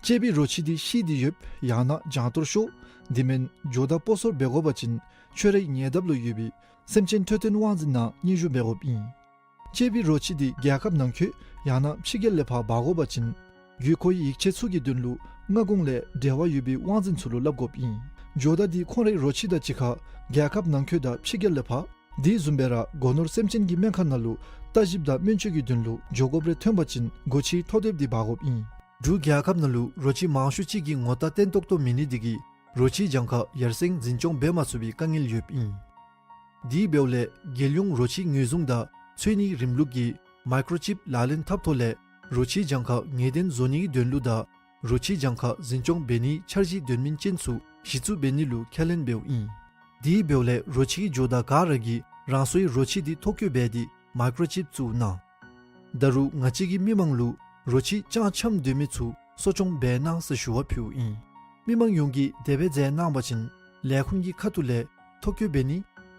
གཅེས་པའི་རོ་ཁྱི་འདི་ཤི་སྟེ་ཡོདཔ་ཡང་ན་གྱང་གཏོར་ཤོར་དེ་མེན་ཇོ་བདག་སྤོ་སོར་འབད་དགོ་པ་ཅིན་ཁྱོད་རའི་ཉེ་འདབས་ལུ་ཡོད་པའི་སེམས་ཅན་འཕྲོད་བསྟེན་དབང་འཛིན་ནང་སྙན་ཞུ་འབད་དགོཔ་ཨིན། གཅེས་པའི་རོ་ཁྱི་འདི་རྒྱལ་ཁབ་ནང་འཁོད་ཡང་ན་ཕྱི་རྒྱལ་ལས་ཕར་འབག་དགོ་པ་ཅིན་དགོས་མཁོའི་ཡིག་ཆ་ཚུ་གི་དོན་ལུ་སྔ་གོང་ལས་འབྲེལ་བ་ཡོད་པའི་དབང་འཛིན་ཚུ་ལུ་སླབ་དགོཔ་ཨིན། ཇོ་བདག་འདི་ཁོང་རའི་རོ་ཁྱི་དང་གཅིག་ཁར་རྒྱལ་ཁབ་ནང་འཁོད་དང་ཕྱི་རྒྱལ་ལས་ཕར་དེ་བཟུམ་སྦེ་ར་སྒོ་ནོར་སེམས་ཅན་གྱི་སྨན་ཁང་ནང་ལུ་ལྟ་ཞིབ་དང་སྨན་བཅོས་ཀྱི་དོན་ལུ་འགྱོ་དགོཔ་རེ་ཐོན་པ་ཅིན་སྒོ་ཁྱིའི་ཐོ་དེབ་འདི་འབག་དགོཔ་ཨིན། འབྲུག་རྒྱལ་ཁབ་ནང་ལུ་རོ་ཁྱི་མང་ཤོས་ཅིག་གི་ངོ་རྟགས་བརྟན་ཏོག་ཏོ་མེད་ནི་འདི་གིས་རོ་ཁྱིའི་གྱངས་ཁ་ཡར་སེང་འཛིན་སྐྱོང་འབད་མ་ཚུགས་པའི་དཀའ་ངལ་ཡོདཔ་ཨིན། དེ་འབདཝ་ལས་རྒྱལ་ཡོངས་རོ་ཁྱི་ངོས་བཟུང་དང་འཚོལ་སྙེག་རིམ་ལུགས་ཀྱི་མའི་ཀོརོ་ཅིབ་ལག་ལེན་འཐབ་ཐོག་ལས་རོ་ཁྱིའི་གྱངས་ཁ་ངེས་གཏན་བཟོ་ནིའི་དོན་ལུ་དང་རོ་ཁྱིའི་གྱངས་ཁ་འཛིན་སྐྱོང་འབད་ནིའི་འཆར་གཞི་དོན་སྨིན་ཅན་ཚུ་གཞི་བཙུགས་འབད་ནི་ལུ་ཁས་ལེན་འབདཝ་ཨིན། དེ་འབདཝ་ལས་རོ་ཁྱི་གི་ཇོ་བདག་ག་ར་གིས་རང་སོའི་རོ་ཁྱི་འདི་ཐོ་བཀོད་འབད་དེ་མའི་ཀོརོ་ཅིབ་བཙུགས་གནང་། ད་རུང་ང་བཅས་ཀྱིས་མི་མང་ལུ་རོ་ཁྱི་ཅང་འཁྱམ་སྡོད་མི་ཚུ་གསོ་སྐྱོང་འབད་གནང་ཟེར་ཞུ་བ་ཕུལཝ་ཨིན། མི་མང་ཡོངས་ཀྱིས་དེ་སྦེ་མཛད་གནང་བ་ཅིན་ལས་ཁུངས་ཀྱི་ཁ་ཐུག་ལས་ཐོ་བཀོད་འབད་ནི་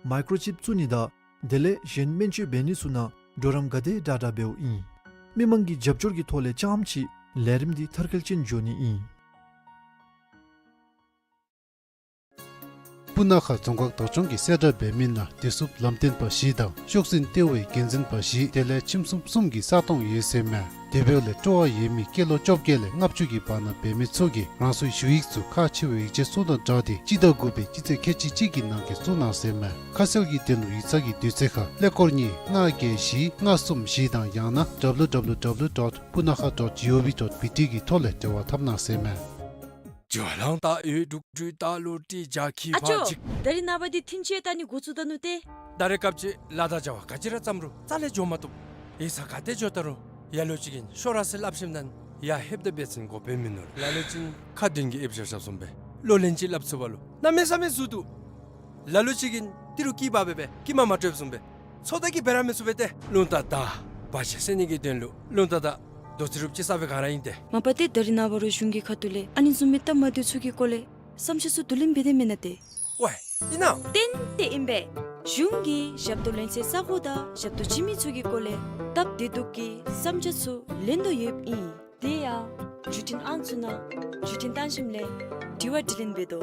མའི་ཀོརོ་ཅིབ་བཙུགས་ནི་དང་དེ་ལས་གཞན་སྨན་བཅོས་འབད་ནི་ཚུ་ནང་གྲོགས་རམ་ག་དེ་དྲག་དྲག་འབདཝ་ཨིན། མི་མང་གི་རྒྱབ་སྐྱོར་གྱི་ཐོག་ལས་རྐྱངམ་ཅིག་ལས་རིམ་འདི་མཐར་འཁྱོལ་ཅན་འགྱོ་ནི་ཨིན། སྤུ་ན་ཁ་རྫོང་ཁག་བདག་སྐྱོང་གིས་གསལ་བསྒྲགས་འབད་མི་ནང་བདེ་སྲུངཔ་ལམ་སྟོན་པ་བཞི་དང་ཤོག་འཛིན་ལྟེ་བའི་འགན་འཛིན་པ་བཞི་དེ་ལས་ཁྱིམ་གསུམ་གསུམ་གྱི་ས་སྟོང་ཡོད་ཟེར་མས། དེ་འབདཝ་ལས་སྤྲོ་བ་ཡོད་མི་སྐྱེས་ལོ་བཅོ་བརྒྱད་ལས་ལྔ་བཅུ་གི་བར་ན་འབད་མི་ཚུ་གིས་རང་སོའི་ཞུ་ཡིག་ཚུ་ཁག་ཆེ་བའི་ཡིག་ཆ་ཚུ་དང་སྦྲགས་ཏེ་སྤྱི་ཟླ་དགུ་པའི་སྤྱི་ཚེས་ཁལ་གཅིག་གཅིག་གི་ནང་འཁོད་བཙུགས་གནང་ཟེར་མས། ཁ་གསལ་གྱི་དོན་ལུ་ཡིག་ཚང་གི་དུས་ཚོད་ཁར་ཀླད་ཀོར་གཉིས་ལྔ་བརྒྱད་བཞི་ལྔ་གསུམ་བཞི་དང་ཡང་ན་W W W dot punakha dot G O V dot B T གི་ཐོག་ལས་འབྲེལ་བ་འཐབ་གནང་ཟེར་མས། ཇོ་ལང་ཏ་ཡོད་འབྲུག་སྒྲུ་ཏ་ལུ་ཏི་ཇ་ཁི་ཨ་ཅོ། ཕ་ཅིག་ད་རིས་ནངས་པ་འདི་ཐིན་ཅེ་ད་ནི་འགོ་བཙུགས་ད་ནུག་ཏེ། ད་རེས་སྐབས་ཅིག་ལ་དྭགས་བྱ་བ་ག་ཅི་ར་བརྩམ་རུང་རྩ་ལས་འགྱོ་མ་བཏུབ། ཡིག་ཚང་ག་ཏེ་འགྱོ་ད་རུང་ཡ་ལོ་ཅིག་གིས་ཤོག་ར་ཟེར་སླབ་ཞིནམ་ད་ཡར་ལྷོདཔ་ད་འབད་བ་ཅིན་གོ་བརྡ་མིན་ནུག། ལ་ལུ་ཅིག་ཁ་འདོན་གྱི་ཨེབ་བཞག་བཞགཔ་བཟུམ་སྦེ་གློག་ལེན་ཅིག་སླབ་ཚུགས་པ་ལུ་གནམ་མེད་ས་མེད་ཟུར་འདུག། ལ་ལུ་ཅིག་གིས་ཏི་རུ་སྐྱི་པགས་སྦེ་སྦེ་སྐྱི་མ་མ་སྤྲོདཔ་བཟུམ་སྦེ་ཚོད་ལྟ་གིས་འབད་ར་མི་ཚུགས་པས་ཏེ། རླུང་རྟ་དང་བར་ཆད་སེལ་ནི་གི་དོན་ལུ་རླུང་རྟ་དང་རྡོ་རྩེགཔ་ཅིག་གསརཔ་སྦེ་ག་ར་ཨིན་ཏེ། མ་པ་ཏེ་ད་རིས་ནངས་པ་ར་གཞུང་གི་ཁ་ཐུག་ལས་ཨ་ནི་བཟུམ་མའི་སྟབས་མ་བདེཝ་ཚུ་གི་སྐོར་ལས་བསམ་འཆར་ཚུ་བསྡུ་ལེན་འབད་དེ་མེན་ན་ཏེ། ཝའེ་ཨིན་ན། ཏན་ཏན་ཨིན་པས། གཞུང་གིས་ཞབས་ཏོག་ལེན་སའི་ས་གོ་དང་ཞབས་ཏོག་བྱིན་མི་ཚུ་གི་སྐོར་ལས་སྟབས་བདེ་སྡུག་གི་བསམ་འཆར་ཚུ་ལེན་དོ་ཡོདཔ་ཨིན། དེ་ཡང་བརྒྱུད་འཕྲིན་ཨང་ཚུ་ནང་བརྒྱུད་འཕྲིན་བཏང་ཞིནམ་ལས་དྲི་བ་དྲིས་ལན་འབད་དོ།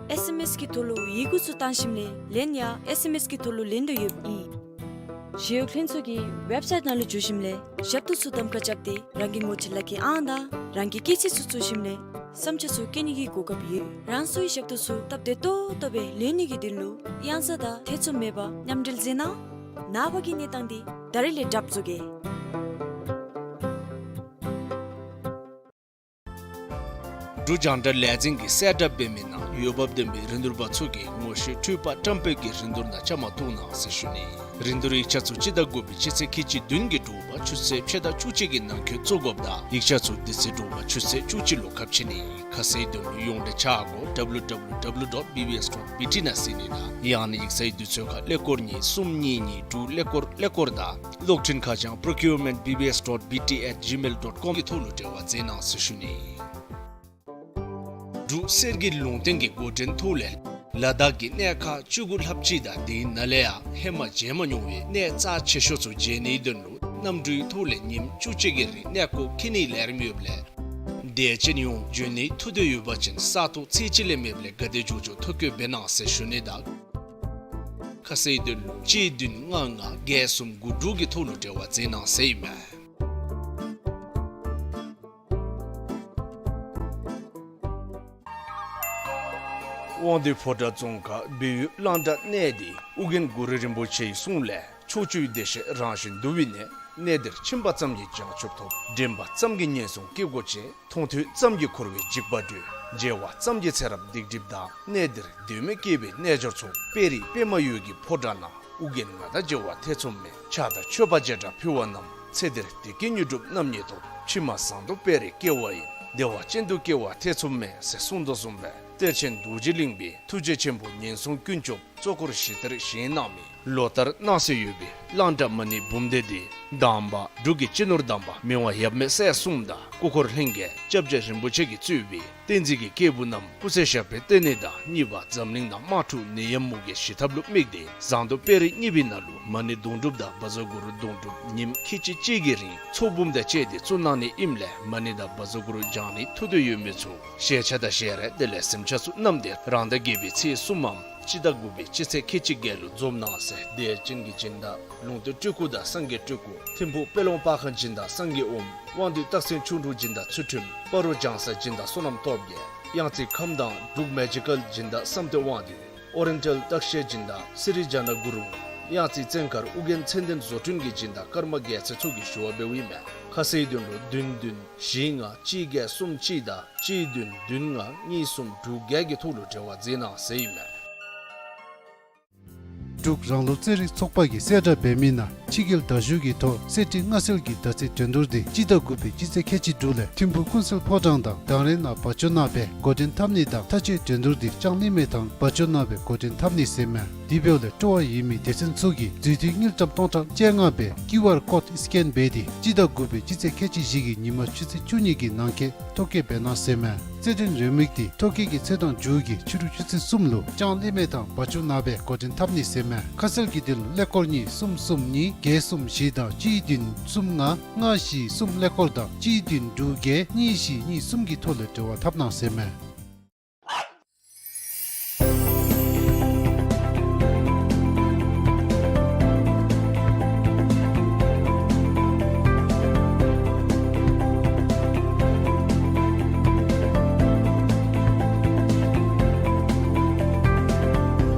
ཨེསི་ཨེམ་ཨེསི་གི་ཐོག་ལུ་ཡི་གུ་ཚུ་བཏང་ཞིནམ་ལས་ལན་ཡང་ཨེསི་ཨེམ་ཨེསི་གི་ཐོག་ལུ་ལེན་དོ་ཡོདཔ་ཨིན། ཞི་གཡོག་ལྷན་ཚོགས་ཀྱི་ཝེབ་སའིཊ་ནང་ལུ་འཛུལ་ཞིནམ་ལས་ཞབས་ཏོག་ཚུ་གདམ་ཁ་རྐྱབ་སྟེ་རང་གི་ངོ་སྤྲོད་ལག་ཁྱེར་ཨང་དང་རང་གི་སྐྱེས་ཚེས་ཚུ་བཙུགས་ཞིནམ་ལས་བསམ་འཆར་ཚུ་བཀོད་ནི་གི་གོ་སྐབས་ཡོད། རང་སོའི་ཞབས་ཏོག་ཚུ་སྟབས་བདེ་ཏོག་ཏོ་སྦེ་ལེན་ནི་གི་དོན་ལུ་གཡང་ས་དང་ཐེ་ཚོམ་མེད་པར་མཉམ་འབྲེལ་མཛད་གནང་། ནངས་པ་གི་གནས་སྟངས་འདི་ད་རིས་ལས་གྲབས་བཟོ་གེ། འབྲུག་རྒྱང་བསྒྲགས་ལས་འཛིན་གྱིས་གསལ་བསྒྲགས་འབད་མི་ནང་འོས་འབབ་ལྡན་པའི་རིན་བསྡུར་པ་ཚུ་གིས་ངོ་ཤེས་འཕྲུལ་པ་བཀྲམ་སྤེལ་གྱི་རིན་བསྡུར་ནང་བཅའ་མར་གཏོགས་གནང་ཟེར་ཞུ་ནི། རིན་བསྡུར་ཡིག་ཆ་ཚུ་སྤྱི་ཟླ་དགུ་པའི་སྤྱི་ཚེས་ཁལ་གཅིག་བདུན་གྱི་དྲོ་པ་ཆུ་ཚོད་ཕྱེད་དང་བཅུ་གཅིག་གི་ནང་འཁོད་བཙུགས་དགོཔ་དང་ཡིག་ཆ་ཚུ་དེ་ཚེ་དྲོ་པ་ཆུ་ཚོད་བཅུ་གཅིག་ལུ་ཁ་ཕྱེ་ནི། ཁ་གསལ་དོན་ལུ་ཡོངས་འབྲེལ་ཆ་སྒོ་W W W dot B B S dot B T ནང་གཟིགས་ནི་དང་ཡང་ན་ཡིག་ཚང་གི་དུས་ཚོད་ཁར་ཀླད་ཀོར་གཉིས་གསུམ་གཉིས་གཉིས་དྲུག་ཀླད་ཀོར་ཀླད་ཀོར་དང་གློག་འཕྲིན་ཁ་བྱང་procurement B B S dot B T at gmail dot com གི་ཐོག་ལུ་འབྲེལ་བ་མཛད་གནང་ཟེར་ཞུ་ནི། འབྲུག་གསེར་གྱི་ལུང་བསྟན་གྱི་འགོ་འདྲེན་ཐོག་ལས་ལ་དྭགས་ཀྱི་གནས་ཁག་བཅུ་དགུ་ལྷགཔ་ཅིག་དང་དེའི་ནང་ལས་ཡང་ཧེ་མ་མཇལ་མ་མྱོང་བའི་གནས་རྩ་ཆེ་ཤོས་ཚུ་མཇལ་ནིའི་དོན་ལུ་གནམ་གྲུའི་ཐོག་ལས་ཉིནམ་བཅུ་གཅིག་གི་རིང་གནས་སྐོར་འཁྱིད་ནིའི་ལས་རིམ་ཡོདཔ་ལས་ དད་ཅན་ཡོངས་འབྱོན་ནི་ཐུགས་འདོད་ཡོད་པ་ཅིན་ས་སྟོང་ཚེགས་གཅིག་ལས་མེདཔ་ལས་ག་དེ་མགྱོགས་མགྱོགས་ཐོ་བཀོད་འབད་གནང་ཟེར་ཞུ་ནི་དང་། ཁ་གསལ་དོན་ལུ་གཅིག་བདུན་ལྔ་ལྔ་བརྒྱད་གསུམ་དགུ་དྲུག་གི་ཐོག་ལུ་འབྲེལ་བ་མཛད་གནང་ཟེར་ཨིན་མས། དབང་འདུས་ཕོ་བྲང་རྫོང་ཁག་སྦས་ཡུལ་གླང་བྲག་གནས་འདི་ཨོ་རྒྱན་གུ་རུ་རིན་པོ་ཆེའི་གསུང་ལས་ཕྱོགས་བཅུའི་བདེ་གཤེགས་རང་བཞིན་འདུ་བའི་གནས། གནས་འདིར་ཕྱིན་པ་ཙམ་གྱིས་བྱང་ཆུབ་ཐོབ། འདྲེན་པ་ཙམ་གྱིས་ངན་སོང་སྐྱེ་སྒོ་བཅད། མཐོང་ཐོས་ཙམ་གྱིས་འཁོར་བའི་འཇིགས་པ་སྒྲོལ། མཇལ་བ་ཙམ་གྱིས་ཚེ་རབས་སྡིག་སྒྲིབ་དག། གནས་འདིར་སྡོད་མི་སྐྱེ་བོའི་རྣལ་འབྱོར་ཚོགས། དཔལ་རི་པདྨ་འོད་ཀྱི་ཕོ་བྲང་ན། ཨོ་རྒྱན་ང་དང་མཇལ་བ་ཐེ་ཚོམ་མེད། ཕྱག་དང་མཆོད་པ་བྱེ་བྲག་ཕུལ་བ་རྣམས། ཚེ་འདིར་བདེ་སྐྱིད་དངོས་གྲུབ་རྣམ་གཉིས་ཐོབ། ཕྱི་མ་བཟང་དུ་སྤེལ་རེ་སྐྱེ་བ་ཡིན། བདེ་བ་ཅན་དུ་སྐྱེ་བ་ཐེ་ཚོམ་མེད་ཟེར་གསུངས་དོ་བཟུམ་སྦེ་གཏེར་ཆེན་རྡོ་རྗེ་གླིང་པའི་ཐུགས་རྗེ་ཆེན་པོ་ངན་སོང་ཀུན་སྐྱོབ་གཙོ་འཁོར་ཞི་བསྟར་བཞེངས་གནང་མི་ལོ་ལྟར་གནང་སྲོལ་ཡོད་པའི་གླང་བྲག་མ་ཎི་འབུམ་སྡེ་འདི་དང་པ་འབྲུག་གི་སྤྱི་ནོར་དམ་པ་མི་དབང་ཡབ་མེས་སྲས་གསུམ་དང་སྐུ་འཁོར་ལྷན་རྒྱས་སྐྱབས་རྗེ་རིན་པོ་ཆེ་གིས་གཙོས་པའི་བསྟན་འཛིན་གྱི་སྐྱེས་བུ་རྣམས་སྐུ་ཚེ་ཞབས་པད་བརྟན་ནི་དང་གཉིས་པ་འཛམ་གླིང་ནང་དམག་འཁྲུག་ནད་ཡམས་མུ་གེ་ཞི་ཐབས་ལུ་དམིགས་ཏེ་བཟང་དུ་སྤེལ་རེ་གཉིས་པའི་ནང་ལུ་མ་ཎི་དུང་སྒྲུབ་དང་བཛྲ་གུ་རུ་དུང་སྒྲུབ་ཉིནམ་ཁལ་གཅིག་གཅིག་གི་རིང་ཚོགས་འབུམ་དང་བཅས་ཏེ་བཙུགས་གནང་ནི་ཨིནམ་ལས་མ་ཎི་དང་བཛྲ་གུ་རུ་བགྱང་ནི་ཐུགས་འདོད་ཡོད་མི་ཚུ་ཞལ་ཆད་དང་ཞལ་རས་དེ་ལས་གཟིམ་ཆས་ཚུ་བསྣམས་ཏེ་རང་ཟླ་བརྒྱད་པའི་ཚེས་གསུམ་མམ་སྤྱི་ཟླ་དགུ་པའི་སྤྱི་ཚེས་ཁལ་གཅིག་བརྒྱད་ལུ་འཛོམས་གནང་ཟེར། དད་ཅན་གྱི་སྦྱིན་བདག་ལུང་བསྟན་སྤྲུལ་སྐུ་དང་སངས་རྒྱས་སྤྲུལ་སྐུ། ཐིམ་ཕུག་དཔལ་ལུང་པར་ཁང་སྦྱིན་བདག་སངས་རྒྱས་ཨོཾ། དབང་འདུས་སྟག་སེང་ཁྱུང་འབྲུག་སྦྱིན་བདག་ཚུལ་ཁྲིམས། སྤ་རོ་ལྗང་གསལ་སྦྱིན་བདག་བསོད་ནམས་སྟོབས་རྒྱས། གཡང་རྩེ་ཁམས་དྭངས་འབྲུག་མེ་ཇི་ཀཱལ་སྦྱིན་བདག་བསམ་གཏན་དབང་འདུས། ཨོ་རེན་ཊལ་སྟག་ཤད་སྦྱིན་བདག་སི་རི་ཇ་ན་གུ་རུ། གཡང་རྩེ་བཙན་མཁར་ཨོ་རྒྱན་མཚན་ལྡན་བཟོ་སྐྲུན་གྱི་སྦྱིན་བདག་ཀརྨ་རྒྱལ་མཚན་ཚུ་གིས་ཞུ་བ་འབདཝ་ཨིན་མས། ཁ་གསལ་དོན་ལུ་བདུན་བདུན་བཞི་ལྔ་གཅིག་བརྒྱད་གསུམ་གཅིག་དང་གཅིག་བདུན་བདུན་ལྔ་གཉིས་གསུམ་དྲུག་བརྒྱད་ཀྱི་ཐོག་ལུ་འབྲེལ་བ་མཛད་གནང་ཟེར་ཨིན་མས། འབྲུག་རང་ལུགས་རྩེད་རིགས་ཚོགས་པ་གིས་གསལ་བསྒྲགས་འབད་མི་ནང་ཕྱི་རྒྱལ་དར་ཞུ་གི་ཐོག་གསེར་ཁྲི་མངའ་གསོལ་གྱི་དར་རྩེད་འགྲན་བསྡུར་འདི་སྤྱི་ཟླ་དགུ་པའི་སྤྱི་ཚེས་ཁལ་གཅིག་དྲུག་ལས་ཐིམ་ཕུག་ཀུན་གསལ་ཕོ་བྲང་དང་དང་རེ་ནང་བ་ཅོ་ནང་སྦེ་འགོ་འདྲེན་འཐབ་ནི་དང་མཐའ་དཔྱོད་འགྲན་བསྡུར་འདི་ལྕང་གླིང་མེ་ཐང་བ་ཅོ་ནང་སྦེ་འགོ་འདྲེན་འཐབ་ནི་ཟེར་མས། དེ་འབདཝ་ལས་སྤྲོ་བ་ཡོད་མི་སྡེ་ཚན་ཚུ་གིས་རྫུས་མཐུད་དངུལ་ཀྲམ་སྟོང་ཕྲག་བཅོ་ལྔ་སྦེ་ཀིའུ་ཨར་ཀོཌ་སི་ཀེན་འབད་དེ་སྤྱི་ཟླ་དགུ་པའི་སྤྱི་ཚེས་ཁལ་གཅིག་བཞི་གི་ཉིན་མ་ཆུ་ཚོད་བཅུ་གཉིས་ཀྱི་ནང་འཁོད་ཐོ་བཀོད་འབད་གནང་ཟེར་མས། རྩེད་འགྲན་རེའུ་མིག་འདི་ཐོ་བཀོད་ཀྱི་ཚེས་གྲངས་མཇུག་གི་ཕྱི་རུ་ཆུ་ཚོད་གསུམ་ལུ་ལྕང་གླིང་མེ་ཐང་བ་ཅོ་ནང་སྦེ་འགོ་འདྲེན་འཐབ་ནི་ཟེར་མས། ཁ་གསལ་གྱི་དོན་ལུ་ཀླད་ཀོར་གཉིས་གསུམ་གསུམ་གཉིས་བརྒྱད་གསུམ་བཞི་དང་གཅིག་བདུན་གསུམ་ལྔ་ལྔ་བཞི་གསུམ་ཀླད་ཀོར་དང་གཅིག་བདུན་དྲུག་བརྒྱད་གཉིས་བཞི་གཉིས་གསུམ་གྱི་ཐོག་ལས་འབྲེལ་བ་འཐབ་གནང་ཟེར་མས།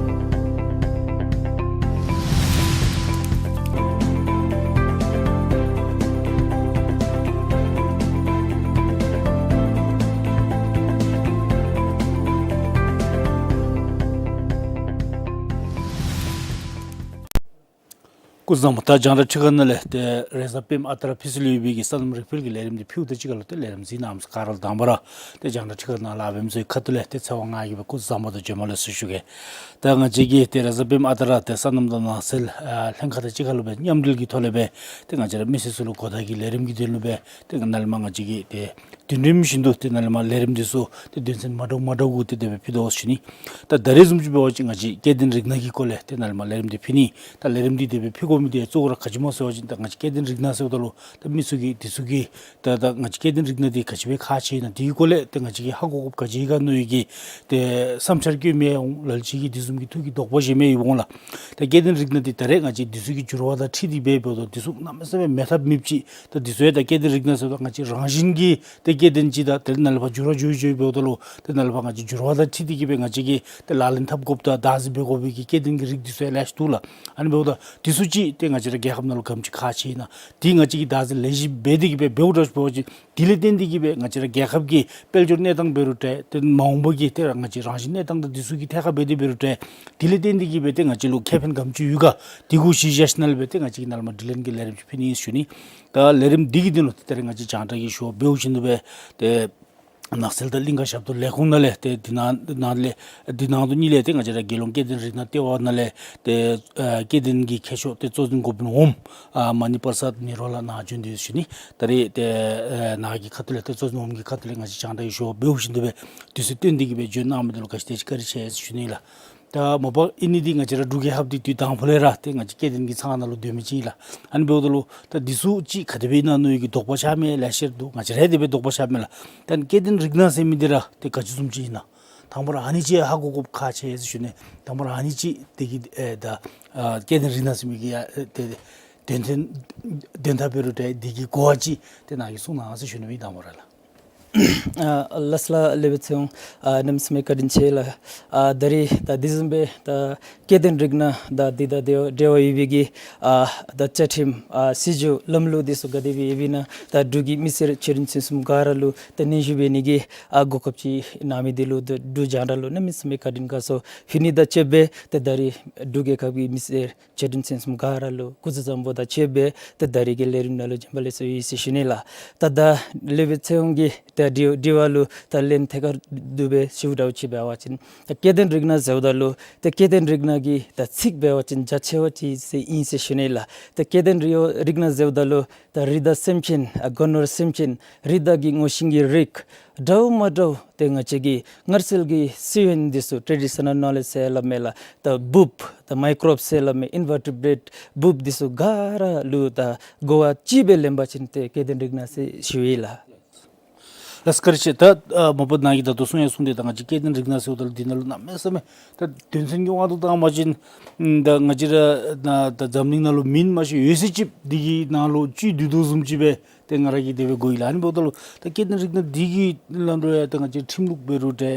སྐུ་གཟུགས་བཟང་པོ། ད་རྒྱང་བསྒྲགས་ཁྲི་ཁར་ནང་ལས་ཏེ་རེས་གཟའ་སྤེནམ་ཨ་རྟག་ར་ཕུན་ཚོགས་གླིང་ཡོད་པའི་གི་སོ་ནམ་རིག་འཕེལ་གྱི་ལས་རིམ་འདི་ཕུལཝ་ད་གཅིག་ཁར་ལུ་ཏེ་ལས་རིམ་གཟིགས་གནང་མི་ག་ར་ལུ་དང་པ་ར་ཏེ་རྒྱང་བསྒྲགས་ཁྲི་ཁར་ནང་ལཱ་འབད་མི་ཚུ་གི་ཁ་ཐུག་ལས་ཏེ་ཚེ་དབང་ང་གིས་སྦེ་སྐུ་གཟུགས་བཟང་པོ་དང་བྱོན་པ་ལེགས་སོ་ཞུ་གེ། ད་ང་བཅས་ཀྱིས་ཏེ་རེས་གཟའ་སྤེནམ་ཨ་རྟག་ར་ཏེ་སོ་ནམ་དང་ནགས་ཚལ་ཨ་ལྷན་ཁག་དང་གཅིག་ཁར་ལུ་སྦེ་མཉམ་འབྲེལ་གྱི་ཐོག་ལས་སྦེ་ཏེ་ང་བཅས་ར་མི་སེར་ཚུ་ལུ་གོ་བརྡ་གི་ལས་རིམ་གྱི་དོན་ལུ་སྦེ་ཏེ་ནཱ་ལས་མར་ང་བཅས་ཀྱིས་ཏེ་དུས་རིམ་བཞིན་དུ་ཏེ་ནཱ་ལས་མར་ལས་རིམ་འདི་ཚུ་ཏེ་དོན་ཚན་མ་འདྲཝ་མ་འདྲཝ་གུ་ཏེ་དེ་སྦེ་ཕུལ་དོ་ཟེར་ཞུ་ནི། ད་ད་རེས་བཟུམ་ཅིག་འབད་བ་ཅིན་ང་བཅས་སྐྱེ་ལྡན་རིགས་སྣ་གི་སྐོར་ལས་ཏེ་ནཱ་ལས་མར་ལས་རིམ་འདི་ཕུལ་ནི། ད་ལས་རིམ་འདི་དེ་སྦེ་ཕུལ་དགོ་མི་འདི་གཙོ་བོ་ར་ག་ཅི་སྨོ་ཟེར་བ་ཅིན་ད་ང་བཅས་སྐྱེ་ལྡན་རིགས་སྣ་ཟེརཝ་ད་ལུ་ད་མི་ཚུ་གིས་འདི་ཚུ་གི་ད་ད་ང་བཅས་སྐྱེ་ལྡན་རིགས་སྣ་འདི་ག་ཅི་སྦེ་ཁག་ཆེ་ཨིན་ན་དེ་གི་སྐོར་ལས་ཏེ་ང་བཅས་ཀྱིས་ཧ་གོ་དགོཔ་ག་ཅི་ཨིན་ག་མནོ་བའི་གི་ཏེ་བསམ་འཆར་བཀོད་མི་ཡང་ལ་ལུ་ཅིག་གིས་དེ་བཟུམ་གྱི་ཐུགས་ཀྱི་དོགས་པ་བཞེས་མི་ཡང་ཡོདཔ་འོང་ལགས། ད་སྐྱེ་ལྡན་རིགས་སྣ་འདི་ད་རེས་ང་བཅས་འདི་ཚུ་གི་འགྱུར་བ་དང་འཁྲིལ་ཏེ་འབད་འབདཝ་ད་འདི་ཚུ་གནམ་མེད་ས་མེད་མེད་ཐབས་མེདཔ་ཅིག། ད་འདི་ཚུ་ཡང་ད་སྐྱེ་ལྡན་རིགས་སྣ་ཟེརཝ་ད་ང་བཅས་རང་བཞིན་གྱི་ཏེ་སྐྱེ་ལྡན་ཅིག་དང་དེ་ནཱ་ལས་ཕར་འགྱུར་བ་འགྱོ་འགྱོཝ་འབདཝ་ད་ལུ་ཏེ་ནཱ་ལས་ཕར་ང་བཅས་འགྱུར་བ་དང་འཁྲིལ་ཏེ་གིས་སྦེ་ང་བཅས་ཀྱིས་ཏེ་ལག་ལེན་འཐབ་དགོཔ་དང་བདག་འཛིན་འབད་དགོ་པའི་གི་སྐྱེ་ལྡན་གྱི་རིགས་འདི་ཚུ་ཡང་ལེ་ཤ་འདུག་ལགས། ཨ་ནི་འབདཝ་ད་འདི་ཚུ་ཅིག་ཏེ་ང་བཅས་ར་རྒྱལ་ཁབ་ནང་ལུ་ག་དེམ་ཅིག་ཁག་ཆེ་ཨིན་ན་འདི་ང་བཅས་ཀྱིས་བདག་འཛིན་ལེགས་ཤོམ་འབད་དེ་གིས་སྦེ་འབདཝ་འདྲཝ་ཅིག་འབད་བ་ཅིན་དེ་ལས་བརྟེན་ཏེ་གིས་སྦེ་ང་བཅས་ར་རྒྱལ་ཁབ་ཀྱི་དཔལ་འབྱོར་གནས་སྟངས་འབད་རུང་འདྲ་ཏེ་མ་འོངས་པ་གི་ཏེ་ར་ང་བཅས་རང་བཞིན་གནས་སྟངས་དང་འདི་ཚུ་གི་ཐད་ཁར་འབད་དེ་འབད་རུང་འདྲ་དེ་ལས་བརྟེན་ཏེ་གིས་སྦེ་ཏེ་ང་བཅས་ལུ་ཁེ་ཕན་ག་དེམ་ཅིག་ཡོད་ག་དེ་གུ་གཞི་བཞག་ཞིནམ་ལས་སྦེ་ཏེ་ང་བཅས་ཀྱིས་ནཱ་ལས་མར་དྲི་ལན་གྱི་ལས་རིམ་ཅིག་ཕུལ་ནི་ཨིན་ཟེར་ཞུ་ནི། ད་ལས་རིམ་འདི་གི་དོན་ལུ་ཏེ་ད་རེས་ང་བཅས་རྒྱང་བསྒྲགས་ཀྱི་ཞུ་བ་འབདཝ་བཞིན་དུ་སྦེ་ཏེ་ནགས་ཚལ་དང་གླིང་ཀ་ཞབས་ཏོག་ལས་ཁུངས་ནང་ལས་ཏེ་འདི་ནང་ནང་ལས་འདི་ནང་དུ་གཉིས་ལས་ཏེ་ང་བཅས་ར་རྒྱལ་ཡོངས་སྐྱེ་ལྡན་རིགས་སྣ་ལྟེ་བ་ནང་ལས་ཏེ་ཨ་སྐྱེ་ལྡན་གྱི་མཁས་མཆོག་ཏེ་གཙོ་འཛིན་འགོ་དཔོན་འོགམ་ཨ་མ་ཎི་པ་སརྡ་ནི་རོ་ལ་ནཱ་བྱོན་ཏེ་ཡོད་ཟེར་ཞུ་ནི། ད་རེས་ཏེ་ཨ་ནཱ་གི་ཁ་ཐུག་ལས་ཏེ་གཙོ་འཛིན་འོགམ་གྱི་ཁ་ཐུག་ལས་ང་བཅས་རྒྱང་བསྒྲགས་ཀྱི་ཞུ་བ་འབདཝ་བཞིན་དུ་སྦེ་དུས་ཚོད་བཏོན་ཏེ་གིས་སྦེ་བྱོན་གནང་མི་འདི་ལུ་བཀའ་དྲིན་ཆེ་ཟེར་ཞུ་ནི་ལགས། ད་མ་པ་ཨིན་ནི་འདི་ང་བཅས་ར་འབྲུག་རྒྱལ་ཁབ་འདི་དུས་དང་པ་ལས་ར་ཏེ་ང་བཅས་སྐྱེ་ལྡན་གྱི་ཚང་ནང་ལུ་སྡོད་མི་ཅིག་ཨིན་ལགས། ཨ་ནི་འབདཝ་ད་ལུ་ད་འདི་ཚུ་ཅིག་ག་དེ་སྦེ་ཨིན་ན་མནོ་བའི་གི་དོགས་པ་ཆགས་མས། ལེ་ཤ་ར་འདུག། ང་བཅས་ར་དེ་སྦེ་དོགས་པ་ཆགས་མས་ལགས། ད་ཨ་ནི་སྐྱེ་ལྡན་རིགས་སྣ་ཟེར་མི་འདི་ར་ཏེ་ག་ཅི་བཟུམ་ཅིག་ཨིན་ན། དང་པ་ར་ཨ་ནི་ཅིག་ཧ་གོ་དགོཔ་ཁག་ཆེ་ཟེར་ཞུ་ནི། དང་པ་ར་ཨ་ནི་ཅིག་དེ་གི་ཨེ་ད་ཨ་སྐྱེ་ལྡན་རིགས་སྣ་ཟེར་མི་གི་ཡ་ཨེ་ཏེ་དོན་ཚན་དོན་དག་འབད་རུང་ཏེ་དེ་གི་གོ་བ་ཅིག་ཏེ་ནཱ་གིས་གསུང་གནང་ཟེར་ཞུ་ནི་ཨིན། དང་པ་ར་ལགས། ཨ་ལགས་ལགས། ལེགས་པའི་ཚེ་དབང་ཨ་གནམ་མེད་ས་མེད་བཀའ་དྲིན་ཆེ་ལགས། ཨ་ད་རིས་ད་དེ་བཟུམ་སྦེ་ད་སྐྱེ་ལྡན་རིགས་སྣ་ད་འདི་དང་འབྲེལ་འབྲེལ་བ་ཡོད་པའི་གི་ཨ་ད་བཅའ་ཁྲིམས་ཨ་སྲིད་བྱུས་ལམ་ལུགས་འདི་ཚུ་ག་དེ་སྦེ་ཡོདཔ་ཨིན་ན་ད་འབྲུག་གི་མི་སེར་ཆེ་འབྲིང་ཆུང་གསུམ་ག་ར་ལུ་ད་སྙན་ཞུ་འབད་ནི་གི་ཨ་གོ་སྐབས་ཅིག་གནང་མི་འདི་ལུ་ད་འབྲུག་རྒྱང་བསྒྲགས་ལུ་གནམ་མེད་ས་མེད་བཀའ་དྲིན་དགའ་ཚོར་ཕུལ་ནི་དང་བཅསཔ་སྦེ་ད་ད་རིས་འབྲུག་རྒྱལ་ཁབ་ཀྱི་མི་སེར་ཆེ་འབྲིང་ཆུང་གསུམ་ག་ར་ལུ་སྐུ་གཟུགས་བཟང་པོ་དང་བཅསཔ་སྦེ་ད་ད་རིས་ཀྱི་ལས་རིམ་ནང་ལུ་བྱོན་པ་ལེགས་སོ་ཡོད་ཟེར་ཞུ་ནི་ལགས། ད་ད་ལེགས་པའི་ཚེ་དབང་གིས་ད་དྲི་དྲི་བ་ལུ་ད་ལན་ཐད་ཀར་དུ་སྦེ་ཞུཝ་འདྲཝ་ཅིག་འབད་བ་ཅིན་ད་སྐྱེ་ལྡན་རིགས་སྣ་ཟེརཝ་ད་ལུ་ད་སྐྱེ་ལྡན་རིགས་སྣ་གི་ད་ཚིག་འབད་བ་ཅིན་རྒྱ་ཆེ་བ་ཅིག་ཟེར་ཨིན་ཟེར་ཞུ་ནི་ལགས། ད་སྐྱེ་ལྡན་རིགས་རིགས་སྣ་ཟེརཝ་ད་ལུ་ད་རི་དྭགས་སེམས་ཅན་ཨ་སྒོ་ནོར་སེམས་ཅན་རི་དྭགས་ཀྱི་ངོ་ཤེས་ཀྱི་རིགས་འདྲཝ་མ་འདྲཝ་ཏེ་ང་བཅས་ཀྱི་སྔར་སྲོལ་གྱི་སི་ཝེན་འདི་ཚུ་ཊེ་ཌི་ཤ་ནཱལ་ནོ་ལེཇ་ཟེར་སླབ་མས་ལགས། ད་འབུཔ་ད་མའི་ཀོ་རོབ་ཟེར་སླབ་མས། ཨིན་ཝར་ཊི་བི་རེཊ་འབུཔ་འདི་ཚུ་ག་ར་ལུ་ད་གོ་བ་ཅིག་སྦེ་ལེན་པ་ཅིན་ཏེ་སྐྱེ་ལྡན་རིགས་སྣ་ཟེར་ཞུ་ཡི་ལགས། ལགས་བཀའ་དྲིན་ཆེ། ད་ཨ་མ་པ་ནཱ་གིས་ད་ལྟོ་གསུང་ཡང་གསུངས་ཏེ་ད་ང་བཅས་སྐྱེ་ལྡན་རིགས་སྣ་ཟེརཝ་ད་ལུ་འདི་ནང་ལུ་གནམ་མེད་ས་མེད་ད་དོན་ཚན་གྱི་དབང་དུ་བཏང་བ་ཅིན་ཨམ་ད་ང་བཅས་ར་ནཱ་ད་འཛམ་གླིང་ནང་ལུ་མིང་མ་ཤེས་ཡོད་ཚད་ཅིག་འདི་གི་ནང་ལུ་ཅིག་འདུས་དོ་བཟུམ་ཅིག་སྦེ་ཏེ་ང་ར་གིས་དེ་སྦེ་གོ་ཡི་ལགས། ཨ་ནི་འབདཝ་ད་ལུ་ད་སྐྱེ་ལྡན་རིགས་སྣ་འདི་གི་ལམ་ལུ་ཡང་ད་ང་བཅས་ཁྲིམས་ལུགས་འབད་རུང་ཏེ་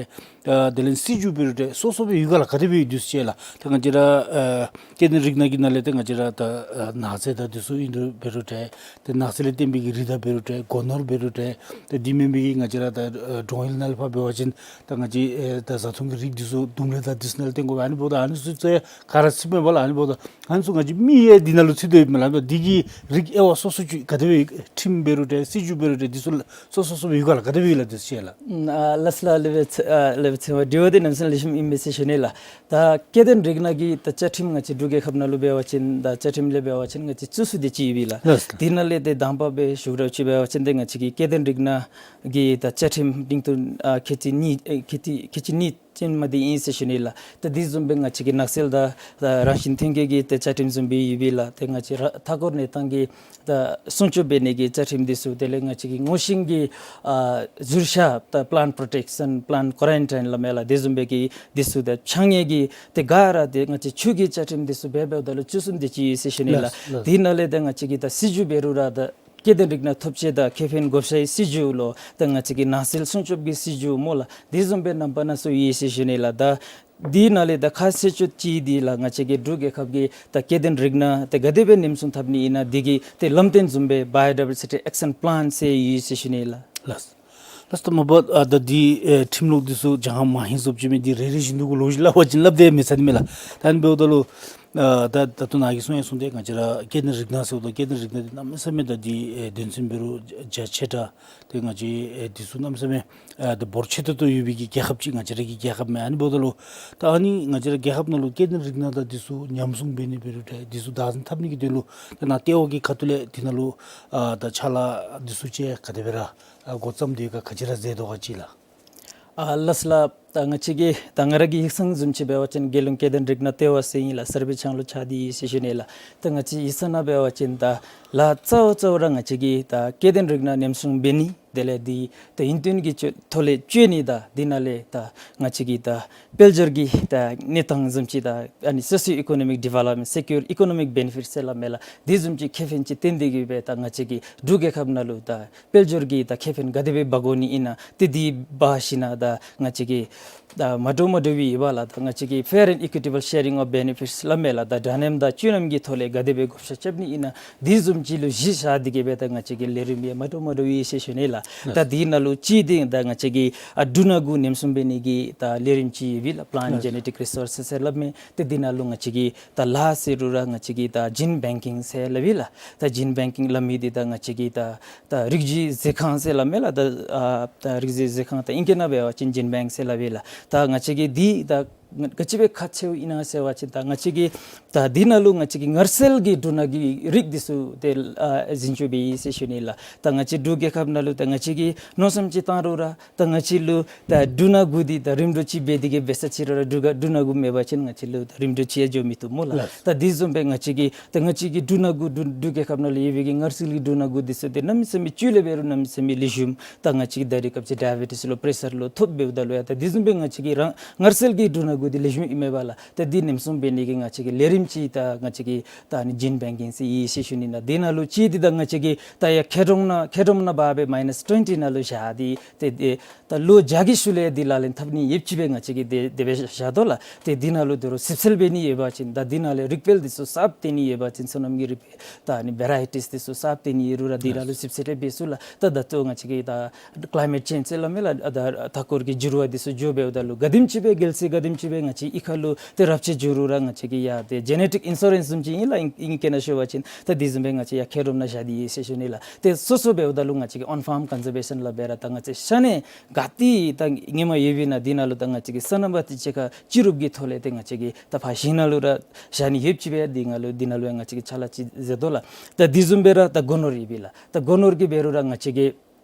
ཨ་དེ་ལས་སྲིད་བྱུས་འབད་རུང་ཏེ་སོ་སོ་སྦེ་ཡོད་ག་ལགས། ག་དེ་སྦེ་ཡོད་འདུག་ཟེར་ལགས། ད་ང་བཅས་ར་ཨ་སྐྱེ་ལྡན་རིགས་སྣ་གི་ནང་ལས་ཏེ་ང་བཅས་ར་ད་ཨ་ནགས་ཚལ་དང་འདི་ཚུ་ཨིན་རུང་འབད་རུང་ཏེ་ཏེ་ནགས་ཚལ་ལས་བརྟེན་པའི་གི་རི་དྭགས་འབད་རུང་ཏེ་སྒོ་ནོར་འབད་རུང་ཏེ་ཏེ་འདི་མེན་པའི་གི་ང་བཅས་ར་ད་ཨ་འབྲོང་ཡུལ་ནང་ལས་ཕར་འབད་བ་ཅིན་ད་ང་བཅས་ཨེ་ད་བཟའ་འཐུང་གི་རིགས་འདི་ཚུ་དུམ་ལས་ད་འདི་ཚུ་ནང་ལས་བརྟེན་དགོ་པས། ཨ་ནི་འབདཝ་ད་ཨ་ནི་ཚུ་ཚུ་ཡང་ག་ར་ཚུད་མས་པ་ལགས། ཨ་ནི་འབདཝ་ད་ཨ་ནི་ཚུ་ང་བཅས་མི་ཡང་འདི་ནང་ལུ་ཚུད་དེ་ཡོད་མས་ལགས། འདི་གི་རིགས་དབྱེ་བ་སོ་སོ་ཅིག་ག་དེ་སྦེ་ཁྲིམས་འབད་རུང་ཏེ་སྲིད་བྱུས་འབད་རུང་ཏེ་འདི་ཚུ་ལགས་སོ་སོ་སོ་སྦེ་ཡོད་ག་ལགས། ག་དེ་སྦེ་ཡོད་ལགས་འདི་ཚུ་ཡང་ལགས། ཨམ་ཨ་ལགས་ལགས། ལེགས་པའི་ཚེ་ཨ་ལེགས་པའི་ཚེ་དབང་དྲི་བ་འདི་གནམ་མེད་ས་མེད་ལེགས་ཤོམ་ཨིན་མས་ཟེར་ཞུ་ནི་ལགས། ད་སྐྱེ་ལྡན་རིགས་སྣ་གི་ད་བཅའ་ཁྲིམས་ང་བཅས་འབྲུག་རྒྱལ་ཁབ་ནང་ལུ་འབད་བ་ཅིན་ད་བཅའ་ཁྲིམས་ལས་འབད་བ་ཅིན་ང་བཅས་བཅུ་གསུམ་དེ་ཅིག་ཡོད་པས་ལགས། ལགས་སོ། དེ་ནང་ལས་ཏེ་དང་པ་སྦེ་ཞུ་ར་ཅིག་འབད་བ་ཅིན་ཏེ་ང་བཅས་ཀྱི་སྐྱེ་ལྡན་རིགས་སྣ་གི་ད་བཅའ་ཁྲིམས་འབྲིང་བསྡུས་ཨ་ཁལ་གཅིག་གཉིས་ཨེ་ཁལ་གཅིག་ཁལ་གཅིག་གཉིས་ཅན་མ་འདི་ཨིན་ཟེར་ཞུ་ནི་ལགས། ད་དེ་བཟུམ་སྦེ་ང་བཅས་ཀྱི་ནགས་ཚལ་དང་ད་རང་བཞིན་ཐོན་སྐྱེད་ཀྱི་ད་བཅའ་ཁྲིམས་བཟུམ་སྦེ་ཡོད་པས་ལགས། ཏེ་ང་བཅས་ར་མཐའ་འཁོར་གནས་སྟངས་ཀྱི་ད་སྲུང་སྐྱོབ་འབད་ནི་གི་བཅའ་ཁྲིམས་འདི་ཚུ་དེ་ལས་ང་བཅས་ཀྱི་ངོ་ཤེས་ཀྱི་ཨ་ཟུར་ཤ་ད་པ་ལཱནཊ་པོརོ་ཊེཀ་ཤཱན་པ་ལཱནཊ་ཀོ་རཱན་ཊཱའིན་སླབ་མས་ལགས། དེ་བཟུམ་སྦེ་གི་འདི་ཚུ་ད་ཕྱགས་སྙིགས་ཀྱི་ཏེ་ག་ར་ཏེ་ང་བཅས་ཆུ་གི་བཅའ་ཁྲིམས་འདི་ཚུ་འབད་འབདཝ་ད་ལུ་བཅུ་གསུམ་དེ་ཅིག་ཡོད་ཟེར་ཞུ་ནི་ལགས། ལགས་ལགས། དེ་ནང་ལས་ད་ང་བཅས་ཀྱི་ད་སྲིད་བྱུས་འབད་རུང་ར་ད་སྐྱེ་ལྡན་རིགས་སྣ་ཐོབ་བྱེད་དང་ཁེ་ཕན་བགོ་བཤའི་སྲིད་བྱུས་ལུ་ད་ང་བཅས་ཀྱི་ནགས་ཚལ་སྲུང་སྐྱོབ་ཀྱི་སྲིད་བྱུས་སྨོ་ལགས། དེ་བཟུམ་སྦེ་རྣམ་པ་སྣ་ཚོགས་ཡོད་ཟེར་ཞུ་ནི་ལགས། ད་དེ་ནང་ལས་ད་ཁ་གསལ་ཤོས་ཅིག་འདི་ལགས་ང་བཅས་ཀྱི་འབྲུག་རྒྱལ་ཁབ་ཀྱི་ད་སྐྱེ་ལྡན་རིགས་སྣ་ཏེ་ག་དེ་སྦེ་ཉམས་སྲུང་འཐབ་ནི་ཨིན་ན་འདི་གི་ཏེ་ལམ་སྟོན་བཟུམ་སྦེ་བའི་ཡོ་ཌའི་བར་སི་ཊི་ཨེག་ཤཱན་པ་ལཱན་ཟེར་ཡོད་ཟེར་ཞུ་ནི་ལགས། ལགས། ལགས་སོ། མ་པ་ཨ་ད་འདི་ཨེ་ཁྲིམས་ལུགས་འདི་ཚུ་སྦྱང་མ་ཧིང་སོབ་ཅིག་མས། འདི་རེ་རེ་བཞིན་དུ་གུ་ལོ་རྒྱུས་སླབ་པ་ཅིན་སླབ་སྟེ་མི་ཚར་ནི་མས་ལགས། ད་ཨ་ནི་འབདཝ་ད་ལུ་ཨ་ད་ད་ལྟོ་ནཱ་གིས་གསུངས་ཡང་གསུངས་ཏེ་ང་བཅས་ར་སྐྱེ་ལྡན་རིགས་སྣ་ཟེརཝ་ད་སྐྱེ་ལྡན་རིགས་སྣ་འདི་གནམ་མེད་ས་མེད་ད་འདི་ཨེ་དོན་ཚན་འབད་རུང་རྒྱ་ཆེ་དྲགས། ཏེ་ང་བཅས་ཨེ་འདི་ཚུ་གནམ་མེད་ས་མེད་ཨ་ད་འབོར་ཆེ་ཏོག་ཏོ་ཡོད་པའི་གི་རྒྱལ་ཁབ་ཅིག་ང་བཅས་ར་གི་རྒྱལ་ཁབ་མས། ཨ་ནི་འབདཝ་ད་ལུ་ད་ཨ་ནི་ང་བཅས་ར་རྒྱལ་ཁབ་ནང་ལུ་སྐྱེ་ལྡན་རིགས་སྣ་དང་འདི་ཚུ་ཉམས་སྲུང་འབད་ནི་འབད་རུང་ཏེ་འདི་ཚུ་བདག་འཛིན་འཐབ་ནི་གི་དོན་ལུ་ད་ནཱ་ལྟེ་བ་གི་ཁ་ཐུག་ལས་འདི་ནང་ལུ་ཨ་ད་ཕྱག་ལཱ་འདི་ཚུ་ཅིག་ག་དེ་སྦེ་ར་ཨ་འགོ་བརྩམས་ཏེ་ཡོད་ག་ག་ཅི་ར་མཛད་དོ་ག་ཅིག་ལགས། ཨ་ལགས་ལགས། ད་ང་བཅས་ཀྱི་ད་ང་ར་གི་ཡིག་ཚང་བཟུམ་ཅིག་འབད་བ་ཅིན་རྒྱལ་ཡོངས་སྐྱེ་ལྡན་རིགས་སྣ་ལྟེ་བ་ཟེར་ཨིན་ལགས། སར་བེ་ཆང་ལུ་ཆགས་ཏེ་ཡོད་ཟེར་ཞུ་ནི་ལགས། ད་ང་བཅས་ཡིག་ཚང་ནང་འབད་བ་ཅིན་ད་ལཱ་གཙོ་བོ་གཙོ་བོ་ར་ང་བཅས་ཀྱི་ད་སྐྱེ་ལྡན་རིགས་སྣ་ཉམས་སྲུང་འབད་ནི་དེ་ལས་འདི་ད་ཡུན་བརྟན་གྱི་ཐོག་ལས་སྤྱོད་ནི་དང་འདི་ནང་ལས་ད་ང་བཅས་ཀྱི་ད་དཔལ་འབྱོར་གྱི་ད་གནས་སྟངས་བཟུམ་ཅིག་ད་ཨ་ནི་སོ་སི་ཡོ་ཨི་ཀོ་ནོ་མིག་ཌི་ཝེ་ལོབ་མེནཊ་སེ་ཀུར་ཨི་ཀོ་ནོ་མིག་བེ་ནི་ཕིཊ་ཟེར་སླབ་མས་ལགས། འདི་བཟུམ་ཅིག་ཁེ་ཕན་ཅིག་བཏོན་ཏེ་གི་སྦེ་ད་ང་བཅས་ཀྱི་འབྲུག་རྒྱལ་ཁབ་ནང་ལུ་ད་དཔལ་འབྱོར་གྱི་ད་ཁེ་ཕན་ག་དེ་སྦེ་འབག་དགོ་ནི་ཨིན་ན་ཏེ་འདི་འབག་ཞིནམ་ད་ང་བཅས་ཀྱི་ད་མ་འདྲཝ་མ་འདྲཝ་སྦེ་ཡོད་པས་ལགས། ད་ང་བཅས་ཀྱི་ཕེར་ཨེནཌ་ཨི་ཀུའི་ཊི་བཱལ་ཤེ་རིང་ཨོཕ་བེ་ནི་ཕིཊ་སླབ་མས་ལགས། ད་འདྲ་མཉམ་དང་སྤྱོད་ལམ་གྱི་ཐོག་ལས་ག་དེ་སྦེ་བགོ་བཤའ་རྐྱབ་ནི་ཨིན་ན་འདི་བཟུམ་ཅིག་ལུ་གཞི་བཞག་སྟེ་གི་སྦེ་ད་ང་བཅས་ཀྱི་ལས་རིམ་ཡང་མ་འདྲཝ་མ་འདྲཝ་ཡོད་ཟེར་ཞུ་ནི་ལགས། ད་འདི་ནང་ལུ་ཅིག་འདི་ད་ང་བཅས་ཀྱི་ཨ་འབྲུ་སྣ་གུ་ཉམས་སྲུང་འབད་ནི་གི་ད་ལས་རིམ་ཅིག་ཡོད་པས་ལགས། པ་ལཱནཊ་ཇེ་ནེ་ཊིག་རི་སོར་སེས་ཟེར་སླབ་མས། ཏེ་འདི་ནང་ལུ་ང་བཅས་ཀྱི་ད་ལཱ་ཟེར་རུང་ར་ང་བཅས་ཀྱི་ད་ཇིན་བེང་ཀིང་ཟེར་སླབ་ཨིན་ལགས། ད་ཇིན་བེང་ཀིང་སླབ་མི་འདི་ད་ང་བཅས་ཀྱི་ད་ད་རིགས་རྒྱུད་མཛོད་ཁང་ཟེར་སླབ་མས་ལགས། ད་ཨ་ད་རིགས་རྒྱུད་མཛོད་ཁང་ད་ཨིང་སྐད་ནང་འབད་བ་ཅིན་ཇིན་བེང་ཟེར་སླབ་ཨིན་ལགས། ད་ང་བཅས་ཀྱི་འདི་ད་ ག་ཅི་སྦེ་ཁག་ཆེཝ་ཨིན་ན་ཟེར་བ་ཅིན་ད་ང་བཅས་ཀྱིས་ད་འདི་ནང་ལུ་ང་བཅས་ཀྱིས་ངར་སེལ་གྱི་འབྲུ་སྣ་གི་རིགས་འདི་ཚུ་ཏེ་ཨ་འཛིན་སྐྱོང་འབད་ཡི་ཟེར་ཞུ་ནི་ལགས། ད་ང་བཅས་འབྲུག་རྒྱལ་ཁབ་ནང་ལུ་ད་ང་བཅས་ཀྱིས་མནོ་བསམ་ཅིག་བཏང་རུང་ར་ད་ང་བཅས་ལུ་ད་འབྲུ་སྣ་དགུ་འདི་ད་རིམ་གྲོ་ཅིག་འབད་དེ་གི་འབད་ས་ཅིག་རུང་ར་འབྲུ་སྣ་དགུ་མེད་པ་ཅིན་ང་བཅས་ལུ་ད་རིམ་གྲོ་ཅིག་ཡང་འགྱོ་མི་བཏུབ་སྨོ་ལགས། ལགས། ད་འདི་བཟུམ་སྦེ་ང་བཅས་ཀྱིས་ད་ང་བཅས་ཀྱིས་འབྲུ་སྣ་དགུ་འབྲུ་འབྲུག་རྒྱལ་ཁབ་ནང་ལུ་ཡོད་པའི་གི་ངར་སེལ་གྱི་འབྲུ་སྣ་དགུ་འདི་ཚུ་ཏེ་གནམ་མེད་ས་མེད་བཅུད་ལས་འབད་རུང་གནམ་མེད་ས་མེད་ལེགས་ཤོམ། ད་ང་བཅས་ཀྱི་ད་རེས་སྐབས་ཅིག་ཌའི་བེ་ཊིས་ལུ་པྲེ་ཤར་ལུ་ཐོབ་འབདཝ་ད་ལུ་ཡང་ད་འདི་བཟུམ་སྦེ་ང་བཅས་ཀྱིས་རང་ངར་སེལ་གྱི་འབྲུ་སྣ་དགུ་འདི་ལེགས་ཤོམ་ཨིན་མས་པ་ལགས། ད་འདི་ནེམ་སྲུང་འབད་ནི་གི་ང་བཅས་ཀྱི་ལས་རིམ་ཅིག་ད་ང་བཅས་ཀྱིས་ད་ཨ་ནི་ཇིན་བེང་ཀིང་ཟེར་ཡི་ཟེར་ཞུ་ནི་ལགས། འདི་ནང་ལུ་ཅིག་འདི་ད་ང་བཅས་ཀྱིས་ད་ཡར་མཁལ་རྡོག་ནང་མཁལ་རྡོག་ནང་འབག་སྦེ་མའི་ནཱས་ཊོན་ཊི་ནང་ལུ་བཞག་སྟེ་ཏེ་ཏེ་ད་ལོ་བརྒྱ་གི་ཤུལ་ལས་འདི་ལག་ལེན་འཐབ་ནི་ཡོདཔ་ཅིག་སྦེ་ང་བཅས་ཀྱིས་དེ་དེ་སྦེ་བཞག་དོ་ལགས། ཏེ་འདི་ནང་ལུ་དོ་རུང་ཞིབ་འཚོལ་འབད་ནི་ཡོད་པ་ཅིན་ད་འདི་ནང་ལས་རིགས་དཔེ་འདི་ཚུ་གསརཔ་སྟོན་ནི་ཡོད་པ་ཅིན་སོ་ནམ་གྱི་རིགས་དཔེ་ད་ཨ་ནི་བེ་རའི་ཊིས་འདི་ཚུ་གསརཔ་སྟོན་ནི་ཡོད་རུང་ར་འདི་ནང་ལུ་ཞིབ་འཚོལ་འབད་ཚུགས་ལགས། ད་ད་ལྟོ་ང་བཅས་ཀྱིས་ད་ཀི་ལའི་མེཊ་ཅེནཇ་ཟེར་སླབ་མས་ལགས། ཨ་ད་མཐའ་འཁོར་གྱི་འགྱུར་བ་འདི་ཚུ་འགྱོ་འབདཝ་ད་ལུ་ག་དེམ་ཅིག་སྦེ་རྒྱལ་སྲིད་ག་དེམ་ཅིག་སྦེ་ང་བཅས་གཡུས་ཁ་ལུ་ཏེ་རབས་ཅིག་འགྱོ་རུང་ར་ང་བཅས་ཀྱིས་ཡང་ཏེ་ཇེ་ནེ་ཊིག་ཨིན་སུ་རེནསི་བཟུམ་ཅིག་ཨིན་ལགས། ཨིང་ཨིང་སྐད་ནང་ཞུ་བ་ཅིན་ད་འདི་བཟུམ་སྦེ་ང་བཅས་ཡར་མཁལ་རྡོག་ནང་བཞག་སྟེ་ཡོད་ཟེར་ཞུ་ནི་ལགས། ཏེ་སོ་སོ་འབདཝ་ད་ལུ་ང་བཅས་ཀྱིས་ཨོན་ཕཱམ་ཀོན་ཛར་བེ་ཤཱན་ལགས་འབད་ར་ད་ང་བཅས་ཤ་ནད་ག་ཏེ་ད་ཧེ་མ་ཡོད་པའི་ནང་འདི་ནང་ལུ་ད་ང་བཅས་ཀྱིས་སོ་ནམ་པ་དེ་ཅིག་ཁར་སྤྱི་རུབ་ཀྱི་ཐོག་ལས་ཏེ་ང་བཅས་ཀྱིས་ད་ཕར་ཞིང་ནང་ལུ་ར་བཞག་ནི་ཡོདཔ་ཅིག་སྦེ་འདི་ནང་ལུ་འདི་ནང་ལུ་ཡང་ང་བཅས་ཀྱིས་ཕྱག་ལཱ་ཅིག་མཛད་དོ་ལགས། ད་འདི་བཟུམ་སྦེ་ར་ད་སྒོ་ནོར་ཡོད་པས་ལགས། ད་སྒོ་ནོར་གྱི་འབད་རུང་ར་ང་བཅས་ཀྱིས་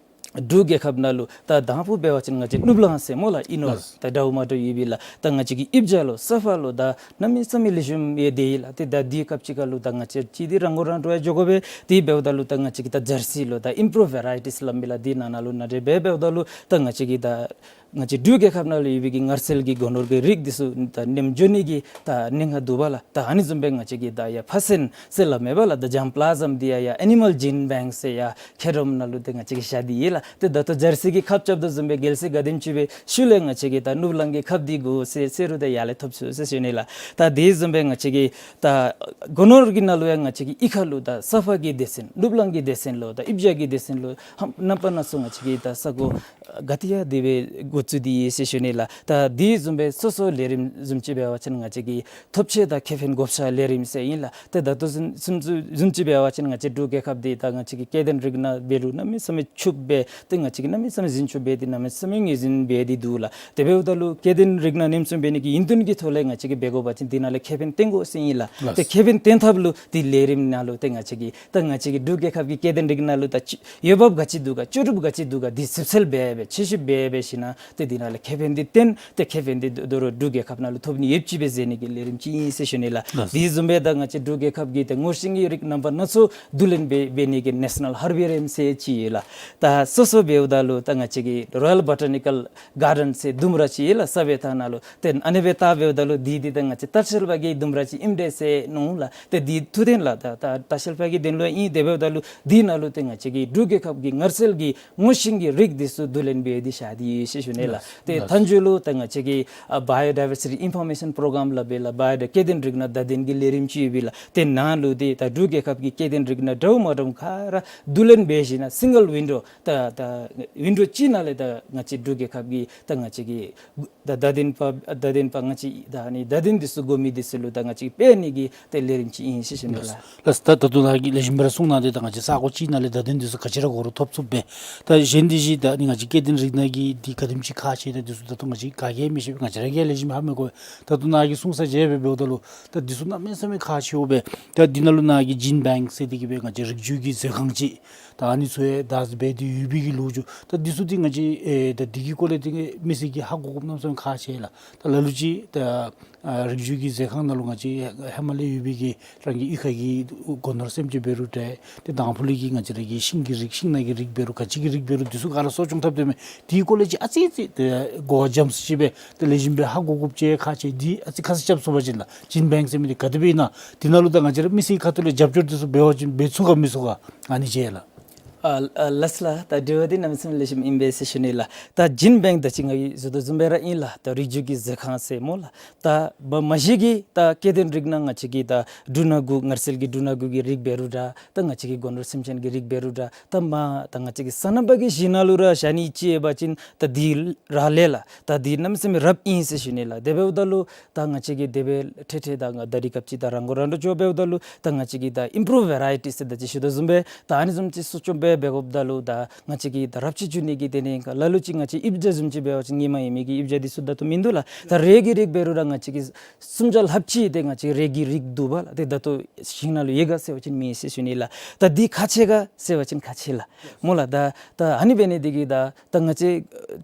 འབྲུག་རྒྱལ་ཁབ་ནང་ལུ་ད་དང་ཕུ་འབད་བ་ཅིན་ང་བཅས་ནུབ་གླང་ཟེར་སྨོ་ལགས། ཨིན་ནོར་ལགས། ད་འདྲཝ་མ་འདྲཝ་ཡོད་པས་ལགས། ད་ང་བཅས་ཀྱིས་ཨིབ་ཇ་ལོ་སཱ་ཕར་ལོ་ད་གནམ་མེད་ས་མེད་ལེགས་ཤོམ་ཡང་སྡོད་ཡི་ལགས། ཏེ་ད་འདི་སྐབས་ཅིག་ཁར་ལུ་ད་ང་བཅས་ཅིག་འདི་རང་མགོ་རང་འདྲོངས་ཡང་འགྱོ་དགོ་པས། དེ་འབདཝ་ད་ལུ་ད་ང་བཅས་ཀྱིས་ད་ཇར་སི་ལོ་ད་ཨིམ་པྲུབ་བེ་རའི་ཊིས་སླབ་མས་ལགས། འདི་ནང་ན་ལུ་ནང་འདྲེན་འབད་འབདཝ་ད་ལུ་ད་ང་བཅས་ཀྱིས་ད་ང་བཅས་འབྲུག་རྒྱལ་ཁབ་ནང་ལུ་ཡོད་པའི་གི་ངར་སེལ་གྱི་སྒོ་ནོར་གྱི་རིགས་འདི་ཚུ་ད་ནེམ་འགྱོ་ནི་གི་ད་གནད་འགག་འདུག་པ་ལགས། ད་ཨ་ནི་བཟུམ་སྦེ་ང་བཅས་ཀྱིས་ད་ཡར་ཕ་སེན་ཟེར་སླབ་མས་པ་ལགས། ད་ཇརམ་པི་ལཱ་ཟམ་འདི་ཡང་ཡར་ཨེ་ནི་མཱལ་ཇིན་བེངཀ་ཟེར་ཡར་མཁལ་རྡོག་ནང་ལུ་ཏེ་ང་བཅས་ཀྱིས་བཞག་སྟེ་ཡོད་ལགས། ཏེ་ད་ལྟོ་ཇར་སི་གི་ཁབ་རྐྱབ་དོ་བཟུམ་སྦེ་རྒྱལ་སྲིད་ག་དེམ་ཅིག་སྦེ་ཤུལ་ལས་ང་བཅས་ཀྱིས་ད་ནུབ་གླང་གི་ཁབ་འདི་དགོ་ཟེར་ཟེར་རུང་ད་ཡར་ལས་ཐོབ་ཚུགས་ཟེར་ཞུ་ནི་ལགས། ད་དེ་བཟུམ་སྦེ་ང་བཅས་ཀྱིས་ད་སྒོ་ནོར་གྱི་ནང་ལུ་ཡང་ང་བཅས་ཀྱིས་གཡུས་ཁ་ལུ་ད་སཱ་ཕར་གྱི་སྡེ་ཚན་ནུབ་གླང་གི་སྡེ་ཚན་ལུ་ད་ཨིབ་ཇ་གི་སྡེ་ཚན་ལུ་ཧམ་རྣམ་པ་སྣ་ཚོགས་ང་བཅས་ཀྱིས་ད་ས་གོ་ག་ཏེ་ཡང་དེ་སྦེ་འགོ་བཙུགས་ཏེ་ཡོད་ཟེར་ཞུ་ནི་ལགས། ད་དེ་བཟུམ་སྦེ་སོ་སོ་ལས་རིམ་བཟུམ་ཅིག་འབད་བ་ཅིན་ང་བཅས་ཀྱིས་ཐོབ་ཆེ་དང་ཁེ་ཕན་བགོ་བཤའ་ལས་རིམ་ཟེར་ཨིན་ལགས། ཏེ་ད་ལྟོ་བཟུམ་ཅིག་འབད་བ་ཅིན་ང་བཅས་འབྲུག་རྒྱལ་ཁབ་འདི་ད་ང་བཅས་ཀྱི་སྐྱེ་ལྡན་རིགས་སྣ་འབད་རུང་གནམ་མེད་ས་མེད་ཕྱུགཔོ་སྦེ་ཏེ་ང་བཅས་ཀྱིས་གནམ་མེད་ས་མེད་འཛིན་སྐྱོང་འབད་དེ་གནམ་མེད་ས་མེད་ངོས་འཛིན་འབད་དེ་འདུག་ལགས། དེ་འབདཝ་ད་ལུ་སྐྱེ་ལྡན་རིགས་སྣ་ནེམ་སྲུང་འབད་ནི་གི་ཡིད་རྟོན་གྱི་ཐོག་ལས་ང་བཅས་ཀྱིས་འབད་དགོ་པ་ཅིན་འདི་ནང་ལས་ཁེ་ཕན་བཏོན་དགོ་ཟེར་ཨིན་ལགས། ཏེ་ལགས། ཁེ་ཕན་བཏོན་ཐབས་ལུ་འདི་ལས་རིམ་ནང་ལུ་ཏེ་ང་བཅས་ཀྱིས་ད་ང་བཅས་ཀྱི་འབྲུག་རྒྱལ་ཁབ་ཀྱི་སྐྱེ་ལྡན་རིགས་སྣ་ལུ་ད་ཅི་འོས་འབབ་ག་ཅི་འདུག་ག་ལྕོགས་གྲུབ་ག་ཅི་འདུག་ག་འདི་ཞིབ་འཚོལ་འབད་འབད་དཔྱད་ཞིབ་འབད་འབད་ཞིནམ་ཏེ་འདི་ནང་ལས་ཁེ་ཕན་འདི་བཏོན་ཏེ་ཁེ་ཕན་འདི་དོ་རུང་འབྲུག་རྒྱལ་ཁབ་ནང་ལུ་ཐོབ་ནི་ཡོདཔ་ཅིག་སྦེ་མཛད་ནི་གི་ལས་རིམ་ཅིག་ཨིན་ཟེར་ཞུ་ནི་ལགས། ལགས། དེ་བཟུམ་སྦེ་ད་ང་བཅས་འབྲུག་རྒྱལ་ཁབ་ཀྱི་ཏེ་ངོར་ཤིང་གི་རིགས་རྣམ་པ་སྣ་ཚོགས་བསྡུ་ལེན་འབད་འབད་ནི་གི་ནེ་ཤ་ནཱལ་ཧར་བེ་རི་ཡམ་ཟེར་ཅིག་ཡོད་ལགས། ད་སོ་སོ་འབདཝ་ད་ལུ་ད་ང་བཅས་ཀྱི་རོ་ཡཱལ་བོ་ཊ་ནི་ཀཱལ་གཱར་ཌེན་ཟེར་ལྡུམ་ར་ཅིག་ཡོད་ལགས། ས་བོད་ཐང་ནང་ལུ་ཏེ་ཨ་ནི་སྦེ་བལྟ་འབདཝ་ད་ལུ་འདི་འདི་ད་ང་བཅས་ལྟ་བཤལ་པ་གི་ལྡུམ་ར་ཅིག་ཨིནམ་འདྲས་ཟེར་མནོ་ལགས། ཏེ་འདི་ཐུགས་བདེན་ལགས། ད་ད་ལྟ་བཤལ་པ་གི་དོན་ལུ་ཨིན། དེ་འབདཝ་ད་ལུ་འདི་ནང་ལུ་ཏེ་ང་བཅས་ཀྱི་འབྲུག་རྒྱལ་ཁབ་ཀྱི་ངར་སེལ་གྱི་ངོར་ཤིང་གི་རིགས་འདི་ཚུ་བསྡུ་ལེན་འབད་དེ་བཞག་སྟེ་ཡོད་ཟེར་ཞུ་ནི་ལགས། ལགས། ཏེ་ལགས། མཐའ་མཇུག་ལུ་ད་ང་བཅས་ཀྱི་ཨ་བཱ་ཡོ་ཌའི་བར་སི་ཊི་ཨིན་ཕོར་མེ་ཤཱན་པོ་རོ་གྲམ་སླབ་པས་ལགས། བཱ་ཡོ་ཌའི་སྐྱེ་ལྡན་རིགས་སྣ་བརྡ་དོན་གྱི་ལས་རིམ་ཅིག་ཡོད་པས་ལགས། ཏེ་ནཱ་ལུ་ཏེ་ད་འབྲུག་རྒྱལ་ཁབ་ཀྱི་སྐྱེ་ལྡན་རིགས་སྣ་འདྲཝ་མ་འདྲཝ་ག་ར་བསྡུ་ལེན་འབད་ཞིནམ་སིང་གལ་ཝིན་ཌོ་ད་ད་ཝིན་ཌོ་གཅིག་ནང་ལས་ད་ང་བཅས་འབྲུག་རྒྱལ་ཁབ་ཀྱི་ད་ང་བཅས་ཀྱི་ད་བརྡ་དོན་པ་བརྡ་དོན་པ་ང་བཅས་ད་ཨ་ནི་བརྡ་དོན་འདི་ཚུ་དགོ་མི་འདི་ཚུ་ལུ་ད་ང་བཅས་སྤེལ་ནི་གི་ཏེ་ལས་རིམ་ཅིག་ཨིན་ཟེར་ཞུ་ནི་ལགས། ལགས། ད་ད་ལྟོ་ནཱ་གིས་ལེགས་ཤོམ་སྦེ་ར་གསུངས་གནང་སྟེ་ད་ང་བཅས་ས་གོ་གཅིག་ནང་ལས་བརྡ་དོན་འདི་ཚུ་ག་ཅི་ར་དགོ་རུང་ཐོབ་ཚུགས་པས། ད་གཞན་འདི་ཅིག་ད་ཨ་ནི་ང་བཅས་སྐྱེ་ལྡན་རིགས་སྣ་གི་འདི་ག་དེམ་ཅིག་ཁག་ཆེ་ད་འདི་ཚུ་ད་ལྟོ་ང་བཅས་ག་གིས་མི་ཤེས་པས། ང་བཅས་ར་གིས་ལེགས་ཤོམ་ཧ་མི་གོ་བས། ད་ལྟོ་ནཱ་གིས་གསུངས་ས་བཞེས་སྦེ་འབདཝ་ད་ལུ་ད་འདི་ཚུ་གནམ་མེད་ས་མེད་ཁག་ཆེཝ་སྦེ། ད་འདི་ནང་ལུ་ནཱ་གིས་ཇིན་བེངཀ་ཟེར་ཏེ་གི་སྦེ་ང་བཅས་རིགས་རྒྱུད་ཀྱི་མཛོད་ཁང་ཅིག་ད་ཨ་ནི་ཚུ་ཡང་ད་འབད་དེ་ཡོད་པའི་གི་ལོ་རྒྱུས། ད་འདི་ཚུ་འདི་ང་བཅས་ཨེ་ད་འདི་གི་སྐོར་ལས་འདི་མི་སེར་གྱིས་ཧ་གོ་དགོཔ་གནམ་མེད་ས་མེད་ཁག་ཆེ་ལགས། ད་ལ་ལུ་ཅིག་ད་ཨ་རིགས་རྒྱུད་ཀྱི་མཛོད་ཁང་ནང་ལུ་ང་བཅས་ཧེ་མ་ལས་ཡོད་པའི་གི་རང་གི་གཡུས་ཁ་གི་སྒོ་ནོར་སེམས་ཅན་འབད་རུང་འདྲ། ཏེ་དང་ཕུ་ལས་ཀྱི་ང་བཅས་ར་གི་ཤིང་གི་རིགས་ཤིང་སྣ་གི་རིགས་འབད་རུང་ག་ཅི་གི་རིགས་འབད་རུང་འདི་ཚུ་ག་ར་གསོ་སྐྱོང་འཐབ་སྡོད་མི་འདི་གི་སྐོར་ལས་ཅིག་ཨ་ཙི་ཙི་ཏེ་གོ་བ་འཇམ་སུ་ཅིག་སྦེ་ཏེ་ལེགས་ཤོམ་སྦེ་ཧ་གོ་དགོཔ་ཅིག་ཁག་ཆེ། འདི་ཨ་ཙི་ཁ་གསལ་རྐྱབ་ཚུགས་པ་ཅིན་ལགས། ཇིན་བེངཀ་ཟེར་མི་འདི་ག་དེ་སྦེ་ཨིན་ན། འདི་ནང་ལུ་ད་ང་བཅས་ར་མི་སེར་ཁ་ཐུག་ལས་རྒྱབ་སྐྱོར་འདི་ཚུ་འབད་བ་ཅིན་འབད་ཚུགས་ག་མི་ཚུགས་ག་ཨ་ནི་ཅིག་ལགས། ཨ་ཨ་ལགས་ལགས། ད་དྲི་བ་འདི་གནམ་མེད་ས་མེད་ལེགས་ཤོམ་ཨིན་པས་ཟེར་ཞུ་ནི་ལགས། ད་ཇིན་བེངཀ་ད་ཅི་ང་གིས་ཞུ་དོ་བཟུམ་སྦེ་ར་ཨིན་ལགས། ད་རིགས་རྒྱུད་ཀྱི་མཛོད་ཁང་ཟེར་སྨོ་ལགས། ད་མ་མ་གཞི་གི་ད་སྐྱེ་ལྡན་རིགས་སྣ་ང་བཅས་ཀྱི་ད་འབྲུ་སྣ་དགུ་ངར་སེལ་གྱི་འབྲུ་སྣ་དགུ་གི་རིགས་འབད་རུང་འདྲ། ད་ང་བཅས་ཀྱི་སྒོ་ནོར་སེམས་ཅན་གྱི་རིགས་འབད་རུང་འདྲ། ད་མ་ད་ང་བཅས་ཀྱི་སོ་ནམ་པ་གི་གཞི་ནང་ལུ་ར་བཞག་ནི་ཅིག་ཡོད་པ་ཅིན་ད་འདི་ར་ལས་ལགས། ད་འདི་གནམ་མེད་ས་མེད་རབ་ཨིན་ཟེར་ཞུ་ནི་ལགས། དེ་འབདཝ་ད་ལུ་ད་ང་བཅས་ཀྱིས་དེ་སྦེ་ཐེ་ཐེ་ད་ང་ད་རིས་སྐབས་ཅིག་ད་རང་མགོ་རང་འདྲོངས་འགྱོ་འབདཝ་ད་ལུ་ད་ང་བཅས་ཀྱིས་ད་ཨིམ་པྲུབ་བེ་རའི་ཊིས་ཟེར་ད་ཅི་ཞུ་དོ་བཟུམ་སྦེ་ད་ཨ་ནི་བཟུམ་ཅིག་གསོ་སྐྱོང་འབད་ འབད་དགོཔ་ད་ལུ་ད་ང་བཅས་ཀྱིས་ད་རབས་ཅིག་འགྱོ་ནི་གི་དེ་ནི་ལ་ལུ་ཅིག་ང་བཅས་ཡིབ་བྱ་བཟུམ་ཅིག་འབད་བ་ཅིན་ཧེ་མ་ཡོད་མི་གི་ཡིབ་བྱ་འདི་ཚུ་ད་ལྟོ་མིན་འདུག་ལགས། ད་རས་ཀྱི་རིགས་འབད་རུང་ར་ང་བཅས་ཀྱིས་སུམ་ཆ་ལྷགཔ་ཅིག་ཏེ་ང་བཅས་རས་ཀྱི་རིགས་འདུག་པ་ལགས། ཏེ་ད་ལྟོ་ཞིང་ནང་ལུ་ཡོད་ག་ཟེར་བ་ཅིན་མེད་ཟེར་ཞུ་ནི་ལགས། ད་འདི་ཁག་ཆེ་ག་ཟེར་བ་ཅིན་ཁག་ཆེ་ལགས་སྨོ་ལགས། ད་ད་ཨ་ནི་འབད་ནི་འདི་གིས་ད་ད་ང་བཅས་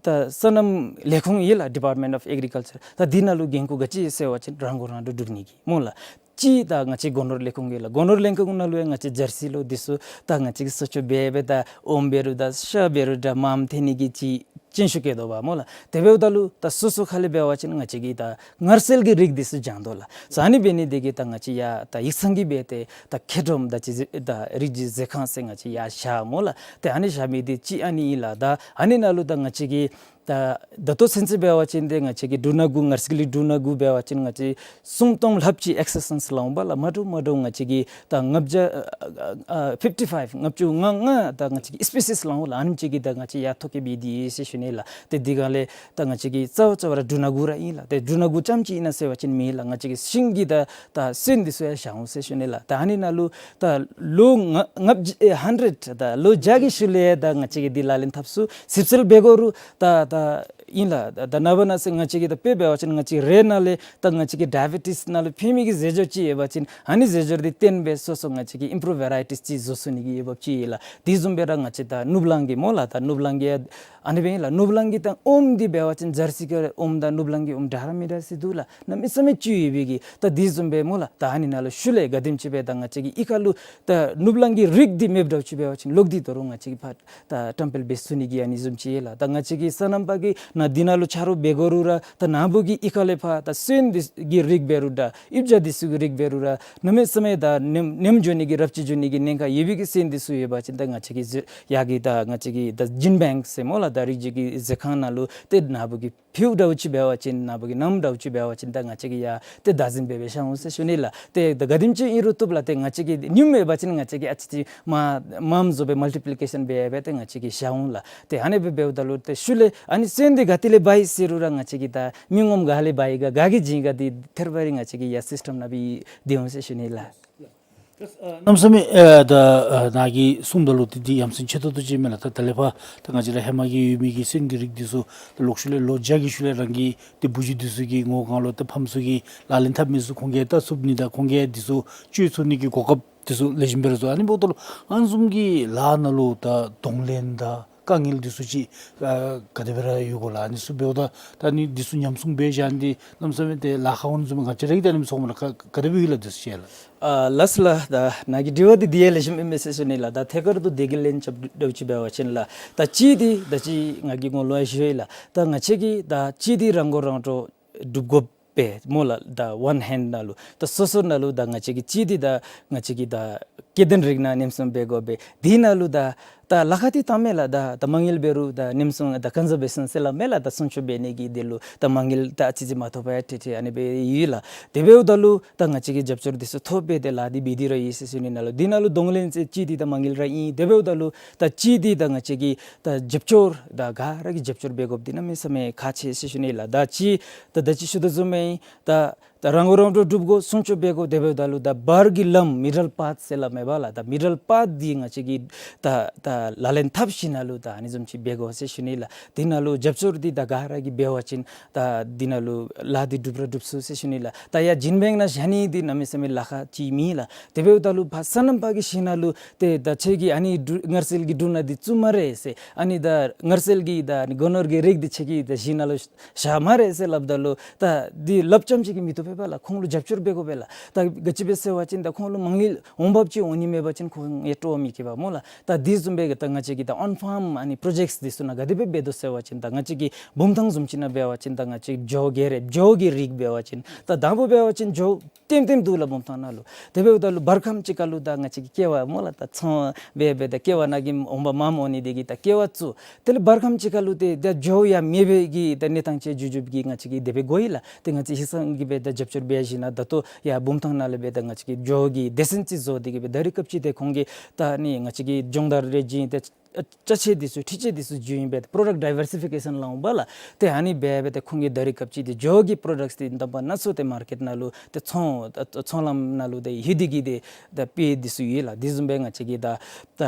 ད་སོ་ནམ་ལས་ཁུངས་ཡོད་ལགས། Department of Agriculture། ད་འདི་ནང་ལུ་འགན་ཁུར་ག་ཅི་ཟེར་བ་ཅིན་རང་མགོ་རང་འདྲོངས་སྒྲུབ་ནི་གི་སྨོ་ལགས། གཅིག་ད་ང་བཅས་སྒོ་ནོར་ལས་ཁུངས་ཡོད་ལགས། སྒོ་ནོར་ལས་ཁུངས་ནང་ལུ་ཡང་ང་བཅས་ཇར་སི་ལོ་འདི་ཚུ་ད་ང་བཅས་ཀྱིས་གསོ་བཅོས་འབད་འབད་ད་ཨོམ་འབད་རུང་ད་ཤ་འབད་རུང་ད་མངམ་འཐོན་ནི་གི་ཅིག་སྤྱན་ཤུགས་བསྐྱེད་དོ་བ་སྨོ་ལགས། དེ་འབདཝ་ད་ལུ་ད་སོ་སོ་ཁ་ལས་འབད་བ་ཅིན་ང་བཅས་ཀྱིས་ད་མངར་སེལ་གྱི་རིགས་འདི་ཚུ་སྦྱང་དོ་ལགས། སོ་ཨ་ནི་འབད་ནི་འདི་གིས་ད་ང་བཅས་ཡར་ད་ཡིག་ཚང་གིས་འབད་དེ་ད་མཁལ་རྫོང་ད་ཅིག་ཟེ་ད་རིགས་རྒྱུད་ཟེར་ཁང་ཟེར་ང་བཅས་ཡར་བཞག་སྨོ་ལགས། ཏེ་ཨ་ནི་བཞག་མི་འདི་གཅིག་ཨ་ནི་ཨིན་ལགས། ད་ཨ་ནི་ནང་ལུ་ད་ང་བཅས་ཀྱིས་ད་ད་ལྟོ་ཚུན་ཚོད་འབད་བ་ཅིན་ཏེ་ང་བཅས་ཀྱིས་འབྲུ་སྣ་དགུ་མངར་སེལ་གྱི་འབྲུ་སྣ་དགུ་འབད་བ་ཅིན་ང་བཅས་སུམ་སྟོང་ལྷགཔ་ཅིག་ཨེག་སེས་ལཱའིསེནསི་བླངས་པ་ལགས། མ་འདྲཝ་མ་འདྲཝ་ང་བཅས་ཀྱིས་ད་ལྔ་བརྒྱ་ཨ་ཨ་ཕིཕ་ཊི་ཕའིབ་ལྔ་བཅུ་ང་ལྔ་ད་ང་བཅས་ཀྱིས་སི་པི་སིས་བླངས་པ་ལགས། ཨ་ནེམ་ཅིག་གིས་ད་ང་བཅས་ཡར་ཐོ་བཀོད་འབད་དེ་ཡོད་ཟེར་ཞུ་ནི་ལགས། ཏེ་འདི་ག་ལས་ད་ང་བཅས་ཀྱིས་རྩ་བ་རྩ་བ་ར་འབྲུ་སྣ་དགུ་ར་ཨིན་ལགས། ཏེ་འབྲུ་སྣ་དགུ་རྐྱངམ་ཅིག་ཨིན་ན་ཟེར་བ་ཅིན་མེན་ལགས། ང་བཅས་ཀྱིས་ཤིང་གི་ད་ད་སོན་འདི་ཚུ་ཡང་བཞག་འོང་ཟེར་ཞུ་ནི་ལགས། ད་ཨ་ནི་ནང་ལུ་ད་ལོ་ལྔ་ལྔ་བརྒྱ་ཨེ་ཧན་ཌེཌ་ད་ལོ་བརྒྱ་གི་ཤུལ་ལས་ད་ང་བཅས་ཀྱིས་འདི་ལག་ལེན་འཐབ་ཚུགས་ཟིབ་སེལ་འབད་དགོ་རུང་ད་ད་ཨིན་ལགས། ད་ནངས་པ་གནངས་ཚེ་ང་བཅས་ཀྱིས་ད་དཔེ་འབད་བ་ཅིན་ང་བཅས་རའི་ནང་ལས་ད་ང་བཅས་ཀྱི་ཌའི་བེ་ཊིས་ནང་ལུ་ཕན་མི་གི་ཟས་སྦྱོར་ཅིག་ཡོད་པ་ཅིན་ཨ་ནི་ཟས་སྦྱོར་འདི་བརྟེན་སྦེ་སོ་སོ་ང་བཅས་ཀྱིས་ཨིམ་པྲུབ་ཝེ་རའི་ཊིས་ཅིག་བཟོ་ཚུགས་ནི་གི་འོས་འབབ་ཅིག་ཡོད་ལགས། དེ་བཟུམ་སྦེ་ར་ང་བཅས་ད་ནུབ་གླིང་གི་སྨོ་ལགས། ད་ནུབ་གླིང་གི་ཨ་ནི་སྦེ་ཨིན་ལགས། ནུབ་གླིང་གི་ད་ཨོམ་འདི་འབད་བ་ཅིན་ཇར་སི་གི་ཨོམ་དང་ནུབ་གླིང་གི་ཨོམ་འདྲ་ར་མི་འདྲ་ཟེར་འདུག་ལགས། གནམ་མེད་ས་མེད་ཅིག་ཡོད་པའི་གི་ད་དེ་བཟུམ་སྦེ་སྨོ་ལགས། ད་ཨ་ནི་ནང་ལུ་ཤུལ་ལས་ག་དེམ་ཅིག་སྦེ་ད་ང་བཅས་ཀྱིས་གཡུས་ཁ་ལུ་ད་ནུབ་གླིང་གི་རིགས་འདི་མེདཔ་འདྲཝ་ཅིག་འབད་བ་ཅིན་ལོག་སྟེ་དོ་རུང་ང་བཅས་ཀྱིས་ཕར་ད་བཀྲམ་སྤེལ་འབད་ཚུགས་ནི་གི་ཨ་ནི་བཟུམ་ཅིག་ཡོད་ལགས། ད་ང་བཅས་ཀྱིས་སོ་ནམ་པ་གིས་ནཱ་འདི་ནང་ལུ་ཆ་རོགས་འབད་དགོ་རུང་ར་ད་ནཱ་བུ་གི་གཡུས་ཁ་ལས་ཕར་ད་སོན་འདི་གི་རིགས་འབད་རུང་ད་ཡིབ་བྱ་འདི་ཚུ་གི་རིགས་འབད་རུང་ར་གནམ་མེད་ས་མེད་ད་ནེམ་ནེམ་འགྱོ་ནི་གི་རབས་ཅིག་འགྱོ་ནི་གི་ཉེན་ཁ་ཡོད་པའི་གི་སོན་འདི་ཚུ་ཡོད་པ་ཅིན་ད་ང་བཅས་ཀྱིས་ཟེར་ཡར་གྱི་ད་ང་བཅས་ཀྱི་ད་ཇིན་བེངཀ་ཟེར་སྨོ་ལགས། ད་རིགས་རྒྱུད་ཀྱི་ཟེར་ཁང་ནང་ལུ་ཏེ་ནཱ་བུ་གི་ཕིའུ་འདྲཝ་ཅིག་འབད་བ་ཅིན་ནཱ་བུ་གི་ནམ་འདྲཝ་ཅིག་འབད་བ་ཅིན་ད་ང་བཅས་ཀྱིས་ཡར་ཏེ་བདག་འཛིན་འབད་འབད་བཞག་འོང་ཟེར་ཞུ་ནི་ལགས། ཏེ་ད་ག་དེམ་ཅིག་ཨིན་རུང་བཏུབ་ལགས། ཏེ་ང་བཅས་ཀྱིས་ཉུངམ་ཡོད་པ་ཅིན་ང་བཅས་ཀྱིས་ཨ་ཙི་ཅིག་མངམ་མངམ་བཟོ་སྦེ་མལ་ཊི་པི་ལི་ཀེ་ཤཱན་འབད་འབད་ཏེ་ང་བཅས་ཀྱིས་བཞག་འོང་ལགས། ཏེ་ཨ་ནི་སྦེ་འབདཝ་ད་ལུ་ཏེ་ཤུལ་ལས་ཨ་ནི་སོན་འདི་ག་ཏེ་ལས་འབག་ཡི་ཟེར་རུང་ར་ང་བཅས་ཀྱིས་ད་མི་ངོམ་ག་ལས་འབག་ཡི་ག་ག་གིས་བྱིན་ག་འདི་ཐད་རི་བ་རི་ང་བཅས་ཀྱིས་ཡར་སིསི་ཊམ་ནང་སྦེ་སྡོད་འོང་ཟེར་ཞུ་ནི་ལགས། གནམ་མེད་ས་མེད་ཨེ་ད་ཨ་ནཱ་གིས་གསུངམ་ད་ལུ་ཏེ་འདི་ཡ་མཚན་ཆེ་ཏོག་ཏོ་ཅིག་མས་ལགས། ད་ད་ལས་ཕར་ད་ང་བཅས་ར་ཧེ་མ་གི་ཡོད་མི་གི་སོན་གྱི་རིགས་འདི་ཚུ་ད་ལོག་ཤུལ་ལས་ལོ་བརྒྱ་གི་ཤུལ་ལས་རང་གི་ཏེ་བུ་གཞི་འདི་ཚུ་གི་ངོ་གང་ལུ་ཏེ་ཕམ་ཚུ་གིས་ལག་ལེན་འཐབ་མི་ཚུ་ཁོང་གིས་ད་ཚུགས་ནི་དང་ཁོང་གིས་འདི་ཚུ་སྤྱོད་ཚུགས་ནི་གི་གོ་སྐབས་འདི་ཚུ་ལེགས་ཤོམ་སྦེ་ར་ཚུགས། ཨ་ནི་འབདཝ་ད་ལུ་ཨ་ནི་བཟུམ་གྱི་ལཱ་ནང་ལུ་ད་གདོང་ལེན་དང་དཀའ་ངལ་འདི་ཚུ་ཅིག་ཨ་ག་དེ་སྦེ་ར་ཡོད་ག་ལགས། ཨ་ནི་ཚུ་འབདཝ་ད་ད་ཨ་ནི་འདི་ཚུ་ཉམས་སྲུང་འབད་བཞག་ནི་འདི་གནམ་མེད་ས་མེད་ཏེ་ལཱ་ཁག་འོང་ནི་བཟུམ་ང་བཅས་ར་གིས་ད་ཨ་ནི་ཚོརཝ་མས་ལགས། ག་ག་དེ་སྦེ་ཡོད་ལགས་འདི་ཚུ་ཅིག་ལགས། ཨ་ལགས་སོ་ལགས། ད་ནཱ་གི་དྲི་བ་འདི་འདི་ཡང་ལེགས་ཤོམ་ཨིན་མས་ཟེར་ཞུ་ནི་ལགས། ད་ཐད་ཀར་དུ་དེ་གི་ལན་རྐྱབ་འདྲཝ་ཅིག་འབད་བ་ཅིན་ལགས། ད་གཅིག་འདི་ད་ཅི་ང་གིས་ངོ་ལུ་ཡང་ཞུ་ཡི་ལགས། ད་ང་བཅས་ཀྱིས་ད་གཅིག་འདི་རང་མགོ་རང་འདྲོངས་སྒྲུབ་དགོ་པས་སྨོ་ལགས། ད་ཝན་ཧེནཌ་ནང་ལུ་ད་སོ་སོ་ནང་ལུ་ད་ང་བཅས་ཀྱིས་གཅིག་འདི་ད་ང་བཅས་ཀྱིས་ད་སྐྱེ་ལྡན་རིགས་སྣ་ཉམས་སྲུང་འབད་དགོ་པས། དེ་ནང་ལུ་ད་ད་ལཱ་ཁག་འདི་དྲག་མས་ལགས། ད་ད་མ་དངུལ་འབད་རུང་ད་ཉམས་སྲུང་ད་ཀོན་ཟར་བེ་ཤཱན་ཟེར་སླབ་མས་ལགས། ད་སྲུང་སྐྱོབ་འབད་ནི་གི་དོན་ལུ་ད་མ་དངུལ་ད་ཨ་ཙི་ཅིག་མ་ཐོབ་པར་ཏེ་ཏེ་ཨ་ནི་སྦེ་ཡོད་ལགས། དེ་འབདཝ་ད་ལུ་ད་ང་བཅས་ཀྱིས་རྒྱབ་སྐྱོར་འདི་ཚུ་ཐོབ་སྦེ་ཏེ་ལཱ་འདི་འབད་དེ་ར་ཡོད་ཟེར་ཞུ་ནི་ནང་ལུ་དེ་ནང་ལུ་གདོང་ལེན་ཟེར་གཅིག་འདི་ད་མ་དངུལ་ར་ཨིན། དེ་འབདཝ་ད་ལུ་ད་གཅིག་འདི་ད་ང་བཅས་ཀྱིས་ད་རྒྱབ་སྐྱོར་ད་ག་ར་གིས་རྒྱབ་སྐྱོར་འབད་དགོཔ་འདི་གནམ་མེད་ས་མེད་ཁག་ཆེ་ཟེར་ཞུ་ནི་ལགས། ད་གཅིག་ད་ད་ཅི་ཞུ་དོ་བཟུམ་སྦེ་ད་ད་རང་མགོ་རང་འདྲོངས་སྒྲུབ་དགོ། སྲུང་སྐྱོབ་འབད་དགོ། དེ་འབདཝ་ད་ལུ་ད་བར་གྱི་ལམ་མི་ཌལ་པཱཐ་ཟེར་སླབ་མས་པ་ལགས། ད་མི་ཌལ་པཱཐ་འདི་ང་བཅས་ཀྱིས་ད་ད་ལག་ལེན་འཐབ་ཞིནམ་ལས་ད་ཨ་ནི་བཟུམ་ཅིག་འབད་དགོ་ཟེར་ཞུ་ནི་ལགས། དེ་ནང་ལུ་རྒྱབ་སྐྱོར་འདི་ད་ག་ར་གིས་འབད་བ་ཅིན་ད་དེ་ནང་ལུ་ལཱ་འདི་འགྲུབ་ར་འགྲུབ་ཚུགས་ཟེར་ཞུ་ནི་ལགས། ད་ཡར་ཇིན་བེངཀ་ནང་བཞག་ནི་འདི་གནམ་མེད་ས་མེད་ལཱ་ཁག་ཅིག་མེད་ལགས། དེ་འབདཝ་ད་ལུ་ཕར་སོ་ནམ་པ་གི་ཞིང་ནང་ལུ་ཏེ་ད་ཁྱོད་ཀྱིས་ཨ་ནི་འབྲུ་མངར་སེལ་གྱི་འབྲུ་སྣ་འདི་བཙུགས་སྨ་རེ་ཟེར། ཨ་ནི་ད་མངར་སེལ་གྱི་ད་ཨ་ནི་སྒོ་ནོར་གྱི་རིགས་འདི་ཁྱོད་ཀྱིས་ད་ཞིང་ནང་ལུ་བཞག་སྨ་རེ་ཟེར་སླབ་ད་ལུ་ད་འདི་སླབ་རྐྱངམ་ཅིག་གིས་མི་བཏུབ་པས་པ་ལགས། ཁོང་ལུ་རྒྱབ་སྐྱོར་འབད་དགོ་པས་ལགས། ད་ག་ཅི་འབད་ཟེར་བ་ཅིན་ད་ཁོང་ལུ་མ་དངུལ་འོང་འབབ་ཅིག་འོང་ནི་མེད་པ་ཅིན་ཁོང་ཡང་སྤྲོ་བ་མི་སྐྱེ་བས་སྨོ་ལགས། ད་འདི་བཟུམ་སྦེ་གི་ད་ང་བཅས་ཀྱིས་ད་ཨོན་ཕཱརམ་ཨ་ནི་པྲོ་ཇེཀཊསི་འདི་ཚུ་ནང་ག་དེ་སྦེ་འབད་དོ་ཟེར་བ་ཅིན་ད་ང་བཅས་ཀྱིས་བུམ་ཐང་བཟུམ་ཅིག་ནང་འབད་བ་ཅིན་ད་ང་བཅས་ཇོ་གི་རེ་ཇོ་གི་རིགས་འབད་བ་ཅིན་ད་དང་པོ་འབད་བ་ཅིན་ཇོ་ལྟེམ་ལྟེམ་འདུག་ལགས་བུམ་ཐང་ནང་ལུ། དེ་འབདཝ་ད་ལུ་བར་ཁམས་ཅིག་ཁར་ལུ་ད་ང་བཅས་ཀྱིས་ཀེ་བ་སྨོ་ལགས་ད་ཚོང་འབད་འབད་ད་ཀེ་བ་ནང་གི་འོང་འབབ་མངམ་འོང་ནི་དེ་གིས་ད་ཀེ་བ་བཙུགས། དེ་ལས་བར་ཁམས་ཅིག་ཁར་ལུ་ཏེ་ད་ཇོ་ཡང་མེད་པའི་གི་ད་གནས་སྟངས་ཅིག་འགྱོ་འགྱོཝ་གི་ང་བཅས་ཀྱིས་དེ་སྦེ་གོ་ཡི་ལགས། ཏེ་ང་བཅས་ཧིང་སངས་ཀྱིས་འབད་ད་རྒྱབ་སྐྱོར་འབད་ཞིནམ་ད་ལྟོ་ཡར་བུམ་ཐང་ནང་ལས་འབད་ད་ང་བཅས་ཀྱིས་ཇོ་གི་སྡེ་ཚན་ཅིག་བཟོ་སྟེ་གི་འབད་ད་རིས་སྐབས་ཅིག་ཏེ་ཁོང་གིས་ད་ནི་ང་བཅས་ཀྱི་སྦྱོང་བརྡར་རེ་བྱིན་ཏེ་ ཨ་ཅ་ཆས་འདི་ཚུ་འཕྲུལ་ཆས་འདི་ཚུ་བརྒྱུད་ཨིན་པས། ཏེ་པྲོ་ཌཀཊ་ཌའི་ཝར་སི་ཕི་ཀེ་ཤཱན་སླབ་འོང་པ་ལགས། ཏེ་ཨ་ནི་འབད་འབད་དེ་ཁོང་གིས་ད་རེས་སྐབས་ཅིག་ཏེ་འགྱོ་གི་པྲོ་ཌཀཊསི་འདི་དང་པ་སྣ་ཚོགས་ཏེ་མར་ཀེཊ་ནང་ལུ་ཏེ་ཚོང་ཨ་ཚོང་ལམ་ནང་ལུ་ཏེ་ལྷོད་དེ་གིས་ཏེ་ད་དཔེ་འདི་ཚུ་ཡོད་ལགས། དེ་བཟུམ་སྦེ་ང་བཅས་ཀྱི་ད་ད་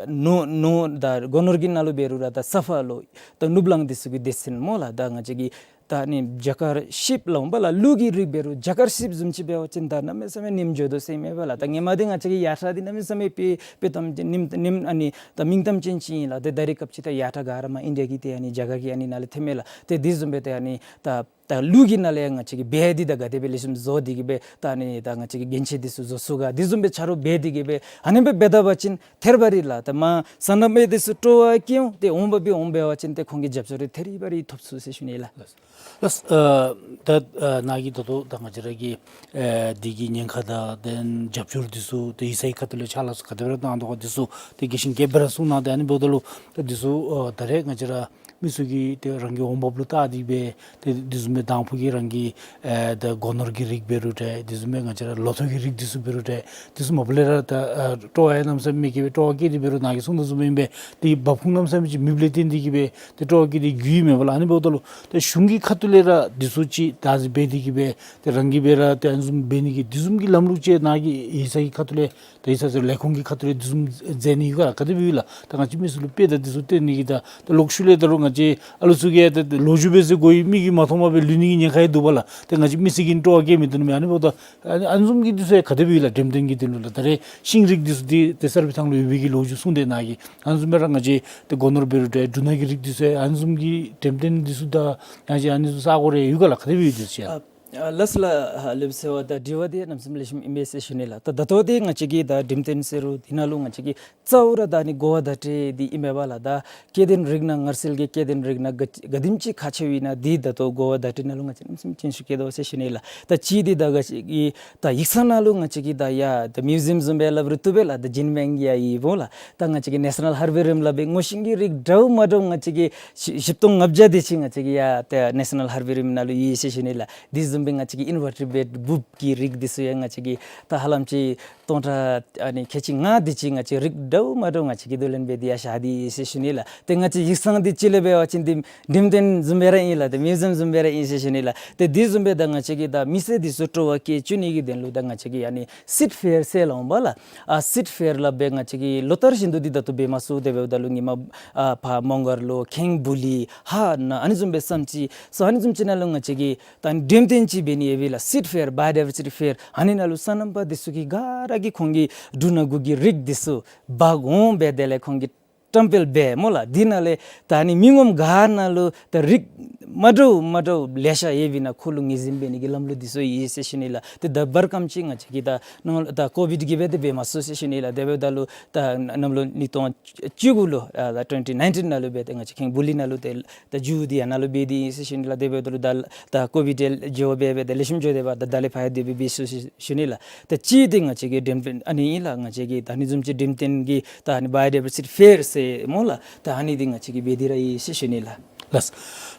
ནོར་ནོར་ད་སྒོ་ནོར་གྱི་ནང་ལུ་འབད་རུང་ར་ད་ས་ཕག་ལོ་ད་ནུབ་གླིང་འདི་ཚུ་གི་སྡེ་ཚན་སྨོ་ལགས། ད་ང་བཅས་ཀྱི་ད་ཨ་ནི་ཇ་དཀར་ཤིབ་སླབ་འོང་པ་ལགས། ལུག་གི་རིགས་འབད་རུང་ཇ་དཀར་ཤིབ་བཟུམ་ཅིག་འབད་བ་ཅིན་ད་གནམ་མེད་ས་མེད་ཉིནམ་འགྱོ་དོ་ཟེར་མས་པ་ལགས། ད་ཧེ་མ་འདི་ང་བཅས་ཀྱི་ཡར་ཐང་འདི་གནམ་མེད་ས་མེད་དཔེ་དཔེ་གཏམ་ཅན་ཉིནམ་ཉིནམ་ཨ་ནི་ད་མིང་གཏམ་ཅན་ཅིག་ཨིན་ལགས། ཏེ་ད་རེས་སྐབས་ཅིག་ད་ཡར་ཐང་ག་ར་མར་ཨིན་དེ་གིས་ཏེ་ཨ་ནི་ཇ་དཀར་གྱི་ཨ་ནི་ནང་ལས་ཐོནམ་མས་ལགས། ཏེ་དེ་བཟུམ་སྦེ་ཏེ་ཨ་ནི་ད་ད་ལུག་གི་ནང་ལས་ཡང་ང་བཅས་ཀྱིས་འབད་དེ་ད་ག་དེ་སྦེ་ལེགས་ཤོམ་བཟོ་སྟེ་གིས་སྦེ་ད་ཨ་ནི་ད་ང་བཅས་ཀྱིས་རྒྱན་ཆས་འདི་ཚུ་བཟོ་ཚུགས་ག། དེ་བཟུམ་སྦེ་ཆ་རོགས་འབད་དེ་གིས་སྦེ་ཨ་ནི་སྦེ་འབད་ད་པ་ཅིན་ཐད་རི་བ་རི་ལགས། ད་མར་སོ་ནམ་པ་འདི་ཚུ་སྤྲོ་བ་སྐྱེ་འོང་། ཏེ་འོང་པ་སྦེ་འོང་འབད་བ་ཅིན་ཏེ་ཁོང་གི་རྒྱབ་སྐྱོར་འདི་ཐད་རི་བ་རི་ཐོབ་ཚུགས་ཟེར་ཞུ་ནི་ལགས། ལགས། ཨ་ད་ཨ་ནཱ་གིས་ད་ལྟོ་ད་ང་བཅས་ར་གི་ཨེ་འདི་གི་ཉེན་ཁ་དང་དེ་ལས་རྒྱབ་སྐྱོར་འདི་ཚུ་ཏེ་ཡིག་ཚང་གི་ཁ་ཐུག་ལས་ཕྱག་ལཱ་ཚུ་ག་དེ་སྦེ་ར་གནང་དོ་ག་འདི་ཚུ་ཏེ་རྒྱས་ཤིང་རྒྱས་པ་ར་གསུངས་གནང་། ཏེ་ཨ་ནི་འབདཝ་ད་ལུ་ཏེ་འདི་ཚུ་ཨ་ད་རེས་ང་བཅས་ར་མི་ཚུ་གིས་ཏེ་རང་གི་འོང་འབབ་ལུ་བལྟ་སྟེ་སྦེ་ཏེ་དེ་བཟུམ་སྦེ་དང་ཕུ་གི་རང་གི་ཨེ་ད་སྒོ་ནོར་གྱི་རིགས་འབད་རུང་ཏེ་དེ་བཟུམ་སྦེ་ང་བཅས་ར་ལོ་ཐོག་གི་རིགས་འདི་ཚུ་འབད་རུང་ཏེ་དེ་ཚུ་མ་པ་ལས་ར་ད་ཨ་སྤྲོ་བ་ཡང་གནམ་མེད་ས་མེད་སྐྱེ་སྦེ་སྤྲོ་བ་སྐྱེས་ཏེ་འབད་རུང་ནཱ་གིས་གསུངས་དོ་བཟུམ་སྦེ་ཨིན་པས། ཏེ་འབབ་ཁུངས་གནམ་མེད་ས་མེད་ཅིག་མེདཔ་ལས་བརྟེན་ཏེ་གིས་སྦེ་ཏེ་སྤྲོ་བ་སྐྱེས་ཏེ་རྒྱུ་ཨིན་མས་པ་ལགས། ཨ་ནི་འབདཝ་ད་ལུ་ཏེ་གཞུང་གི་ཁ་ཐུག་ལས་ར་འདི་ཚུ་ཅིག་བདག་འཛིན་འབད་དེ་གིས་སྦེ་ཏེ་རང་གིས་སྦེ་ར་ཏེ་ཨ་ནི་བཟུམ་འབད་ནི་གི་དེ་བཟུམ་གྱི་ལམ་ལུགས་ཅིག་ནཱ་གི་ཡིག་ཚང་གི་ཁ་ཐུག་ལས་ད་ཡིག་ཚང་ཟེར་ལས་ཁུངས་ཀྱི་ཁ་ཐུག་ལས་དེ་བཟུམ་མཛད་ནི་ཡོད་ག་ལགས། ག་དེ་སྦེ་ཡོད་ལགས། ད་ང་བཅས་མི་སེར་ལུ་དཔེ་དང་འདི་ཚུ་སྟོན་ནི་གི་ད་ད་ལོག་ཤུལ་ལས་ད་རུང་ང་བཅས་ཨ་ལུ་ཚུ་གིས་ད་ལོ་རྒྱུས་འབད་ཟེར་གོ་ཡི་མིག་གིས་མ་མཐོངམ་སྦེ་ལུས་ནི་གི་ཉེན་ཁ་ཡང་འདུག་པ་ལགས། ཏེ་ང་བཅས་མི་སེར་གྱིས་སྤྲོ་བ་བསྐྱེད་མི་བཏུབ་ནི་མས། ཨ་ནི་འབདཝ་ད་ཨ་ནི་ཨ་ནི་བཟུམ་གྱི་འདི་ཚུ་ཡང་ག་དེ་སྦེ་ཡོད་ལགས། འགྲེམས་སྟོན་གྱི་དོན་ལུ་ལགས། ད་རེས་ཤིང་རིགས་འདི་ཚུ་འདི་ཏེ་གསར་སྦེ་ཐང་ལུ་ཡོད་པའི་གི་ལོ་རྒྱུས་གསུངས་ཏེ་ནཱ་གིས་ཨ་ནི་བཟུམ་སྦེ་ར་ང་བཅས་ཏེ་སྒོ་ནོར་འབད་རུང་ཏེ་འབྲུ་སྣ་གི་རིགས་འདི་ཚུ་ཡང་ཨ་ནི་བཟུམ་གྱི་འགྲེམས་སྟོན་འདི་ཚུ་དང་ང་བཅས་ཨ་ནི་ཚུ་ས་གོ་རེ་ཡོད་ག་ལགས། ག་དེ་སྦེ་ཡོད་འདི་ཚུ་ཡང་། ཨ་ལགས་ལགས། ཨ་ལེགས་ཟེར་བ་ད་དྲི་བ་འདི་གནམ་མེད་ས་མེད་ལེགས་ཤོམ་ཨིན་པས་ཟེར་ཞུ་ནི་ལགས། ད་ད་ལྟོ་འདི་ང་བཅས་ཀྱི་ད་འགྲེམས་སྟོན་ཟེར་རུང་འདི་ནང་ལུ་ང་བཅས་ཀྱི་གཙོ་བོ་ར་ད་ཨ་ནི་གོ་བ་བརྡ་སྤྲོད་འདི་ཨིན་མས་པ་ལགས། ད་སྐྱེ་ལྡན་རིགས་སྣ་ངར་གསིལ་གྱི་སྐྱེ་ལྡན་རིགས་སྣ་ག་ག་དེམ་ཅིག་ཁག་ཆེཝ་ཨིན་ན་འདི་ད་ལྟོ་གོ་བ་བརྡ་སྤྲོད་ནང་ལུ་ང་བཅས་གནམ་མེད་ས་མེད་སྤྱན་ཤུགས་བསྐྱེད་དོ་ཟེར་ཞུ་ནི་ལགས། ད་གཅིག་འདི་ད་ང་བཅས་ཀྱི་ད་ཡིག་ཚང་ནང་ལུ་ང་བཅས་ཀྱི་ད་ཡ་ད་མིའུ་ཛི་ཡམ་བཟུམ་སྦེ་སླབ་རུང་བཏུབ་པས་ལགས། ད་ཇིན་བེངཀ་ཡང་ཡོདཔ་ལགས། ད་ང་བཅས་ཀྱི་ནེ་ཤ་ནཱལ་ཧར་བེ་རི་ཡམ་སླབ་པའི་ངོ་ཤེས་ཀྱི་རིགས་འདྲཝ་མ་འདྲཝ་ང་བཅས་ཀྱི་བཞི་བཞི་སྟོང་ལྔ་བརྒྱ་དེ་ཅིག་ང་བཅས་ཀྱི་ཡ་ད་ནེ་ཤ་ནཱལ་ཧར་བེ་རི་ཡམ་ནང་ལུ་ཡོད་ཟེར་ཞུ་ནི་ལགས། དེ་བཟུམ་སྦེ་ང་བཅས་ཀྱི་ཨིན་ཝར་ཊི་བེཊ་འབུཔ་གི་རིགས་འདི་ཚུ་ཡང་ང་བཅས་ཀྱི་ད་ཧ་ལམ་ཅིག་སྟོང་ཕྲག་ཨ་ནི་ཁལ་གཅིག་ལྔ་དེ་ཅིག་ང་བཅས་རིགས་འདྲཝ་མ་འདྲཝ་ང་བཅས་ཀྱིས་བསྡུ་ལེན་འབད་དེ་ཡང་བཞག་སྟེ་ཡོད་ཟེར་ཞུ་ནི་ལགས། ཏེ་ང་བཅས་ཡིག་ཚང་འདི་གཅིག་ལས་འབད་བ་ཅིན་འདི་འགྲེམས་སྟོན་བཟུམ་སྦེ་ར་ཨིན་ལགས། ཏེ་མིའུ་ཛི་ཡམ་བཟུམ་སྦེ་ར་ཨིན་ཟེར་ཞུ་ནི་ལགས། ཏེ་དེ་བཟུམ་སྦེ་ད་ང་བཅས་ཀྱི་ད་མི་སེར་འདི་ཚུ་སྤྲོ་བ་བསྐྱེད་བཅུག་ནི་གི་དོན་ལུ་ད་ང་བཅས་ཀྱི་ཨ་ནི་སིཌ་ཕེར་ཟེར་སླབ་འོང་པ་ལགས། ཨ་སིཌ་ཕེར་སླབ་སྦེ་ང་བཅས་ཀྱིས་ལོ་ལྟར་བཞིན་དུ་འདི་ད་ལྟོ་འབད་མ་ཚུགས། དེ་འབདཝ་ད་ལུ་ཉི་མ་ཨ་ཕར་མོང་སྒར་ལུ་ཁེང་སྦུག་ལུ་ཧཱ་ནཱ་ཨ་ནི་བཟུམ་སྦེ་ས་གོ་ཅིག་སོ་ཨ་ནི་བཟུམ་ཅིག་ནང་ལུ་ང་བཅས་ཀྱིས་ད་ཨ་ནི་འགྲེམས་སྟོན་ཅིག་འབད་ནི་ཡོད་པས་ལགས། སིཌ་ཕེར་བཱ་ཡོ་ཌའི་ཝར་སི་ཊི་ཕེར། ཨ་ནི་ནང་ལུ་སོ་ནམ་པ་འདི་ཚུ་གིས་ག་ར་གིས་ཁོང་གི་འབྲུ་སྣ་དགུ་གི་རིགས་འདི་ཚུ་འབག་འོང་སྦེ་དེ་ལས་ཁོང་གིས་བཀྲམ་སྤེལ་འབད་སྨོ་ལགས། དེ་ནང་ལས་ད་ཨ་ནི་མི་ངོམ་ག་ནང་ལུ་ད་རིགས་མ་འདྲཝ་མ་འདྲཝ་ལེ་ཤ་ཡོདཔ་ཨིན་ན་ཁོ་ལུ་ངོས་འཛིན་འབད་ནི་གི་ལམ་ལུགས་འདི་ཚུ་ཡོད་ཟེར་ཞུ་ནི་ལགས། ཏེ་ད་བར་ཀམ་ཅིག་ང་བཅས་ཀྱིས་ད་ནང་ད་ཀོ་བིཌ་གིས་འབད་དེ་འབད་མ་ཚུགས་ཟེར་ཞུ་ནི་ལགས། དེ་འབདཝ་ད་ལུ་ད་གནམ་ལོ་ཉིས་སྟོང་བཅུ་དགུ་ལུ་ཨ་ད་ཊུ་ཝེན་ཊི་ནའིན་ཊིན་ནང་ལུ་འབད་དེ་ང་བཅས་ཁེང་སྦུག་ལུ་ནང་ལུ་ཏེ་ད་མཇུག་འདི་ཡང་ནཱ་ལུ་འབད་དེ་ཨིན་ཟེར་ཞུ་ནི་ལགས། དེ་འབདཝ་ད་ལུ་ད་ད་ཀོ་བིཌ་འགྱོ་སྦེ་འབད་དེ་ལེགས་ཤོམ་འགྱོ་དེས་པ། ད་ད་ལས་ཕར་ཡང་དེ་སྦེ་འབད་ཚུགས་ཟེར་ཞུ་ནི་ལགས། ད་གཅིག་འདི་ང་བཅས་ཀྱི་འགྲེམས་སྟོན་ཨ་ནི་ཨིན་ལགས། ང་བཅས་ཀྱི་ད་ཨ་ནི་བཟུམ་ཅིག་འགྲེམས་སྟོན་གྱི་ད་ཨ་ནི་བཱ་ཡོ་ཌའི་ཝར་སི་ཊི་ཕེར་ཟེར་སྨོ་ལགས། ད་ཨ་ནི་འདི་ང་བཅས་ཀྱིས་འབད་དེ་ར་ཡོད་ཟེར་ཞུ་ནི་ལགས། ལགས།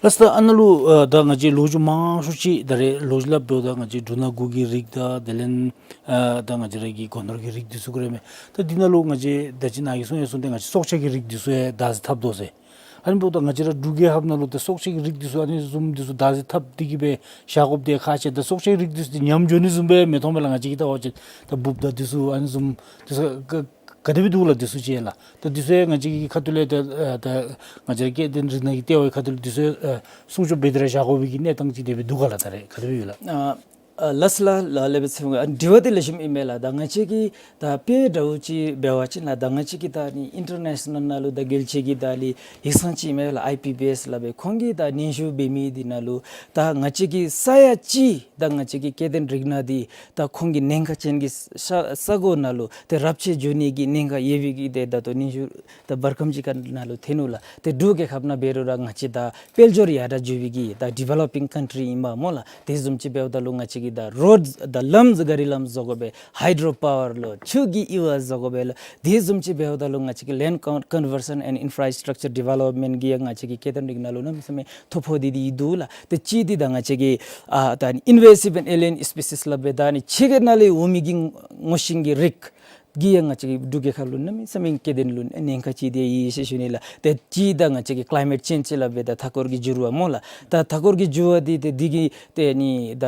ལགས། ད་ཨ་ནཱ་ལུ་ཨ་ད་ང་བཅས་ལོ་རྒྱུས་མང་ཤོས་ཅིག་ད་རེས་ལོ་རྒྱུས་སླབ་དོ་ད་ང་བཅས་འབྲུ་སྣ་དགུ་གི་རིགས་དང་དེ་ལས་ཨ་ད་ང་བཅས་ར་གི་སྒོ་ནོར་གྱི་རིགས་འདི་ཚུ་གུ་ར་མས། ད་འདི་ནང་ལུ་ང་བཅས་ད་ཅི་ནཱ་གིས་གསུངས་ཡང་གསུངས་ཏེ་ང་བཅས་སྲོག་ཆགས་ཀྱི་རིགས་འདི་ཚུ་ཡང་བདག་འཛིན་འཐབ་དོ་ཟེར། ཨ་ནི་འབདཝ་ད་ང་བཅས་ར་འབྲུག་རྒྱལ་ཁབ་ནང་ལུ་ཏེ་སྲོག་ཆགས་ཀྱི་རིགས་འདི་ཚུ་ཨ་ནི་བཟུམ་འདི་ཚུ་བདག་འཛིན་འཐབ་སྟེ་གིས་སྦེ་བཞག་དགོཔ་འདི་ཁག་ཆེ། ད་སྲོག་ཆགས་རིགས་འདི་ཚུ་འདི་ཉམས་འགྱོ་ནི་བཟུམ་སྦེ་མི་མཐོང་མས་ལགས། ང་བཅས་ཀྱིས་བལྟ་བ་ཅིན་ད་འབུཔ་དང་འདི་ཚུ་ཨ་ནི་བཟུམ་འདི་ཚུ་ག་ག་དེ་སྦེ་འདུག་ལགས། འདི་ཚུ་ཅིག་ལགས། ད་འདི་ཚུ་ཡང་ང་བཅས་ཀྱི་ཁ་ཐུག་ལས་ད་ཨ་ད་ང་བཅས་ར་སྐྱེ་ལྡན་རིགས་སྣ་གི་ལྟེ་བའི་ཁ་ཐུག་ལས་འདི་ཚུ་ཡང་ཨ་སྲུང་སྐྱོབ་འབད་དེ་ར་བཞག་དགོ་པའི་གི་གནས་སྟངས་ཅིག་དེ་སྦེ་འདུག་ག་ལགས། ད་རེས་ག་དེ་སྦེ་ཡོད་ལགས། ཨ་ཨ་ལགས་ལགས་ལགས། ལེགས་པའི་ཚིག་ཨ་དྲི་བ་འདི་ལེགས་ཤོམ་ཨིན་མས་ལགས། ད་ང་བཅས་ཀྱི་ད་དཔེ་འདྲཝ་ཅིག་འབད་བ་ཅིན་ལགས། ད་ང་བཅས་ཀྱི་ད་ཨ་ནི་ཨིན་ཊར་ནེ་ཤ་ནཱལ་ནང་ལུ་ད་རྒྱལ་སྤྱི་གི་ད་ཨ་ནི་ཡིག་ཚང་ཅིག་ཨིན་མས་ལགས། ཨའི་པི་བི་ཨེསི་སླབ་སྦེ། ཁོང་གིས་ད་སྙན་ཞུ་འབད་མི་འདི་ནང་ལུ་ད་ང་བཅས་ཀྱི་ས་ཡ་གཅིག་ད་ང་བཅས་ཀྱི་སྐྱེ་ལྡན་རིགས་སྣ་འདི་ད་ཁོང་གི་ཉེན་ཁ་ཅན་གྱི་ས་ས་གོ་ནང་ལུ་ད་རབས་ཆད་འགྱོ་ནི་གི་ཉེན་ཁ་ཡོད་པའི་གི་ཏེ་ད་ལྟོ་སྙན་ཞུ་ད་བར་ཀམ་ཅིག་ཁར་ནང་ལུ་ཐོན་ནུག་ལགས། ཏེ་འབྲུག་རྒྱལ་ཁབ་ནང་འབད་རུང་ར་ང་བཅས་ད་དཔལ་འབྱོར་ཡར་དྲག་འགྱོ་བའི་གི་ད་ཌི་ཝེ་ལོ་པིང་ཀཱན་ཊི་རི་ཨིན་པས་སྨོ་ལགས། དེ་བཟུམ་ཅིག་འབདཝ་ད་ལུ་ང་བཅས་ཀྱིས་ད་རོཌ་ད་ལམ་ག་རི་ལམ་བཟོ་དགོ་པས། ཧའི་ཌོ་རོ་པ་ཝར་ལོ་ཆུ་གི་ཡུར་བ་བཟོ་དགོ་པས་ལགས། དེ་བཟུམ་ཅིག་འབདཝ་ད་ལུ་ང་བཅས་ཀྱི་ལེནཌ་ཀོན་ཀོན་ཝར་ཤཱན་ཨེནཌ་ཨིན་ཕ་ར་སི་ཊག་ཅར་ཌི་ཝེ་ལོབ་མེནཊ་གི་ཡང་ང་བཅས་ཀྱི་སྐྱེ་ལྡན་རིགས་སྣ་ལུ་གནམ་མེད་ས་མེད་ཐོ་ཕོག་སྟེ་འདི་འདུག་ལགས། ཏེ་གཅིག་འདི་ད་ང་བཅས་ཀྱི་ཨ་ད་ཨིན་ཝེ་སིབ་ཨེནཌ་ཨེ་ལི་ཡན་སི་པི་སིས་སླབ་སྦེ་ད་ཨ་ནི་ཕྱི་རྒྱལ་ནང་ལས་འོང་མི་གི་ངོ་ཤེས་ཀྱི་རིགས་ གིས་ཡང་ང་བཅས་ཀྱི་འབྲུག་རྒྱལ་ཁབ་ལུ་གནམ་མེད་ས་མེད་སྐྱེ་ལྡན་ལུ་ཉེན་ཁ་ཅིག་འདི་ཡོད་ཟེར་ཞུ་ནི་ལགས། ཏེ་གཅིག་ད་ང་བཅས་ཀྱི་ཀ་ལའི་མེཊ་ཅེནཇ་ཟེར་སླབ་པའི་ད་མཐའ་འཁོར་གྱི་འགྱུར་བ་སྨོ་ལགས། ད་མཐའ་འཁོར་གྱི་འགྱུར་བ་འདི་ཏེ་འདི་གིས་ཏེ་ནི་ད་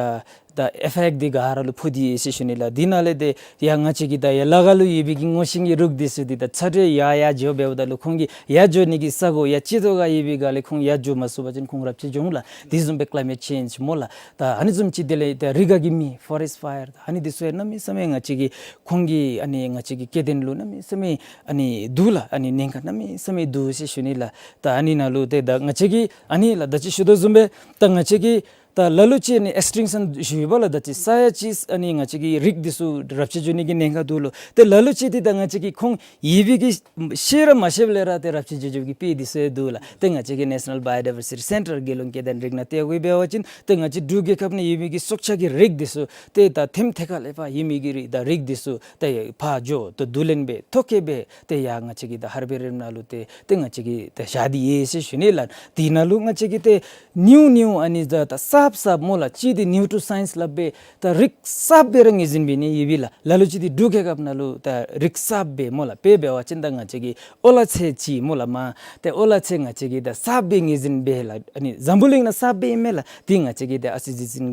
ད་ཨི་ཕེཀཊ་འདི་ག་ར་ལུ་ཕོག་སྟེ་ཡོད་ཟེར་ཞུ་ནི་ལགས། འདི་ནང་ལས་ཏེ་ཡང་ང་བཅས་ཀྱི་ད་ཡར་ལ་ཁ་ལུ་ཡོད་པའི་གི་སྔོ་ཤིང་གི་རིགས་འདི་ཚུ་འདི་ད་ཚ་དྲོད་ཡར་ཡར་འགྱོ་འབདཝ་ད་ལུ་ཁོང་གི་ཡར་འགྱོ་ནི་གི་ས་གོ་ཡར་ཅིག་ཏོ་ག་ཡོད་པའི་སྒང་ལས་ཁོང་ཡར་འགྱོ་མ་ཚུགས་པ་ཅིན་ཁོང་རབས་ཅིག་འགྱོ་འོང་ལགས། དེ་བཟུམ་སྦེ་ཀ་ལའི་མེཊ་ཅེནཇ་སྨོ་ལགས། ད་ཨ་ནི་བཟུམ་ཅིག་དེ་ལས་ད་རི་ཁ་གི་མེ་ཕོ་རེསཊ་ཕ་ཡར་ཨ་ནི་འདི་ཚུ་ཡང་གནམ་མེད་ས་མེད་ང་བཅས་ཀྱི་ཁོང་གི་ཨ་ནི་ང་བཅས་ཀྱི་སྐྱེ་ལྡན་ལུ་གནམ་མེད་ས་མེད་ཨ་ནི་འདུག་ལགས། ཨ་ནི་ཉེན་ཁ་གནམ་མེད་ས་མེད་འདུག་ཟེར་ཞུ་ནི་ལགས། ད་ཨ་ནི་ནང་ལུ་ཏེ་ད་ང་བཅས་ཀྱི་ཨ་ནི་ལགས་ད་ཅི་ཞུ་དོ་བཟུམ་སྦེ་ད་ང་བཅས་ཀྱི་ད་ལ་ལུ་ཅིག་ཨ་ནི་ཨེགས་ཊིང་ཤཱན་ཞུ་བ་ལགས། ད་ཅི་ས་ཡ་ཅིག་ཨ་ནི་ང་བཅས་ཀྱི་རིགས་འདི་ཚུ་རབས་ཅིག་འགྱོ་ནི་གི་ཉེན་ཁ་འདུག་ལོ། ཏེ་ལ་ལུ་ཅིག་འདི་ད་ང་བཅས་ཀྱི་ཁོང་ཡོད་པའི་གི་ཤེས་ར་མ་ཤེསཔ་ལས་ར་ཏེ་རབས་ཅིག་འགྱོ་འགྱོ་བའི་གི་དཔེ་འདི་ཚུ་ཡང་འདུག་ལགས། ཏེ་ང་བཅས་ཀྱི་ནེ་ཤ་ནཱལ་བཱ་ཡོ་ཌའི་ཝར་སི་ཊི་སེན་ཊར་རྒྱལ་ཡོངས་སྐྱེ་ལྡན་རིགས་ནང་བལྟ་དགོ་པ་ཅིན་ཏེ་ང་བཅས་འབྲུག་རྒྱལ་ཁབ་ནང་ཡོད་པའི་གི་སྲོག་ཆགས་ཀྱི་རིགས་འདི་ཚུ་ཏེ་ད་ཐེམ་ཐེ་ཁ་ལས་ཕར་ཡོད་མི་གི་རིགས་ད་རིགས་འདི་ཚུ་ཏེ་ཕར་འགྱོ་ཏེ་བསྡུ་ལེན་འབད་ཐོ་བཀོད་འབད་ཏེ་ཡར་ང་བཅས་ཀྱི་ད་ཧར་བེ་རི་ཡམ་ནང་ལུ་ཏེ་ཏེ་ང་བཅས་ཀྱིས་ད་བཞག་སྟེ་ཡོད་ཟེར་ཞུ་ནི་ལགས། དེ་ནང་ལུ་ང་བཅས་ཀྱིས་ཏེ་ནིའུ་ནིའུ་ཨ་ནི་ད་ད་གསརཔ་གསརཔ་སྨོ་ལགས། གཅིག་འདི་ནིའུ་ཊརོ་སའིནསི་སླབ་སྦེ་ད་རིགས་གསརཔ་སྦེ་ར་ངོས་འཛིན་འབད་ནི་ཡོད་པས་ལགས། ལ་ལུ་ཅིག་འདི་འབྲུག་རྒྱལ་ཁབ་ནང་ལུ་ད་རིགས་གསརཔ་སྦེ་སྨོ་ལགས། དཔེ་འབད་བ་ཅིན་ད་ང་བཅས་ཀྱི་ཨོ་ལ་ཚེ་ཅིག་སྨོ་ལགས། མ་ཏེ་ཨོ་ལ་ཚེ་ང་བཅས་ཀྱིས་ད་གསརཔ་སྦེ་ངོས་འཛིན་འབད་ལགས། ཨ་ནི་འཛམ་བུ་གླིང་ནང་གསརཔ་སྦེ་ཨིན་མས་ལགས། འདི་ང་བཅས་ཀྱིས་ད་ཨ་སི་རྗེ་བཙུན་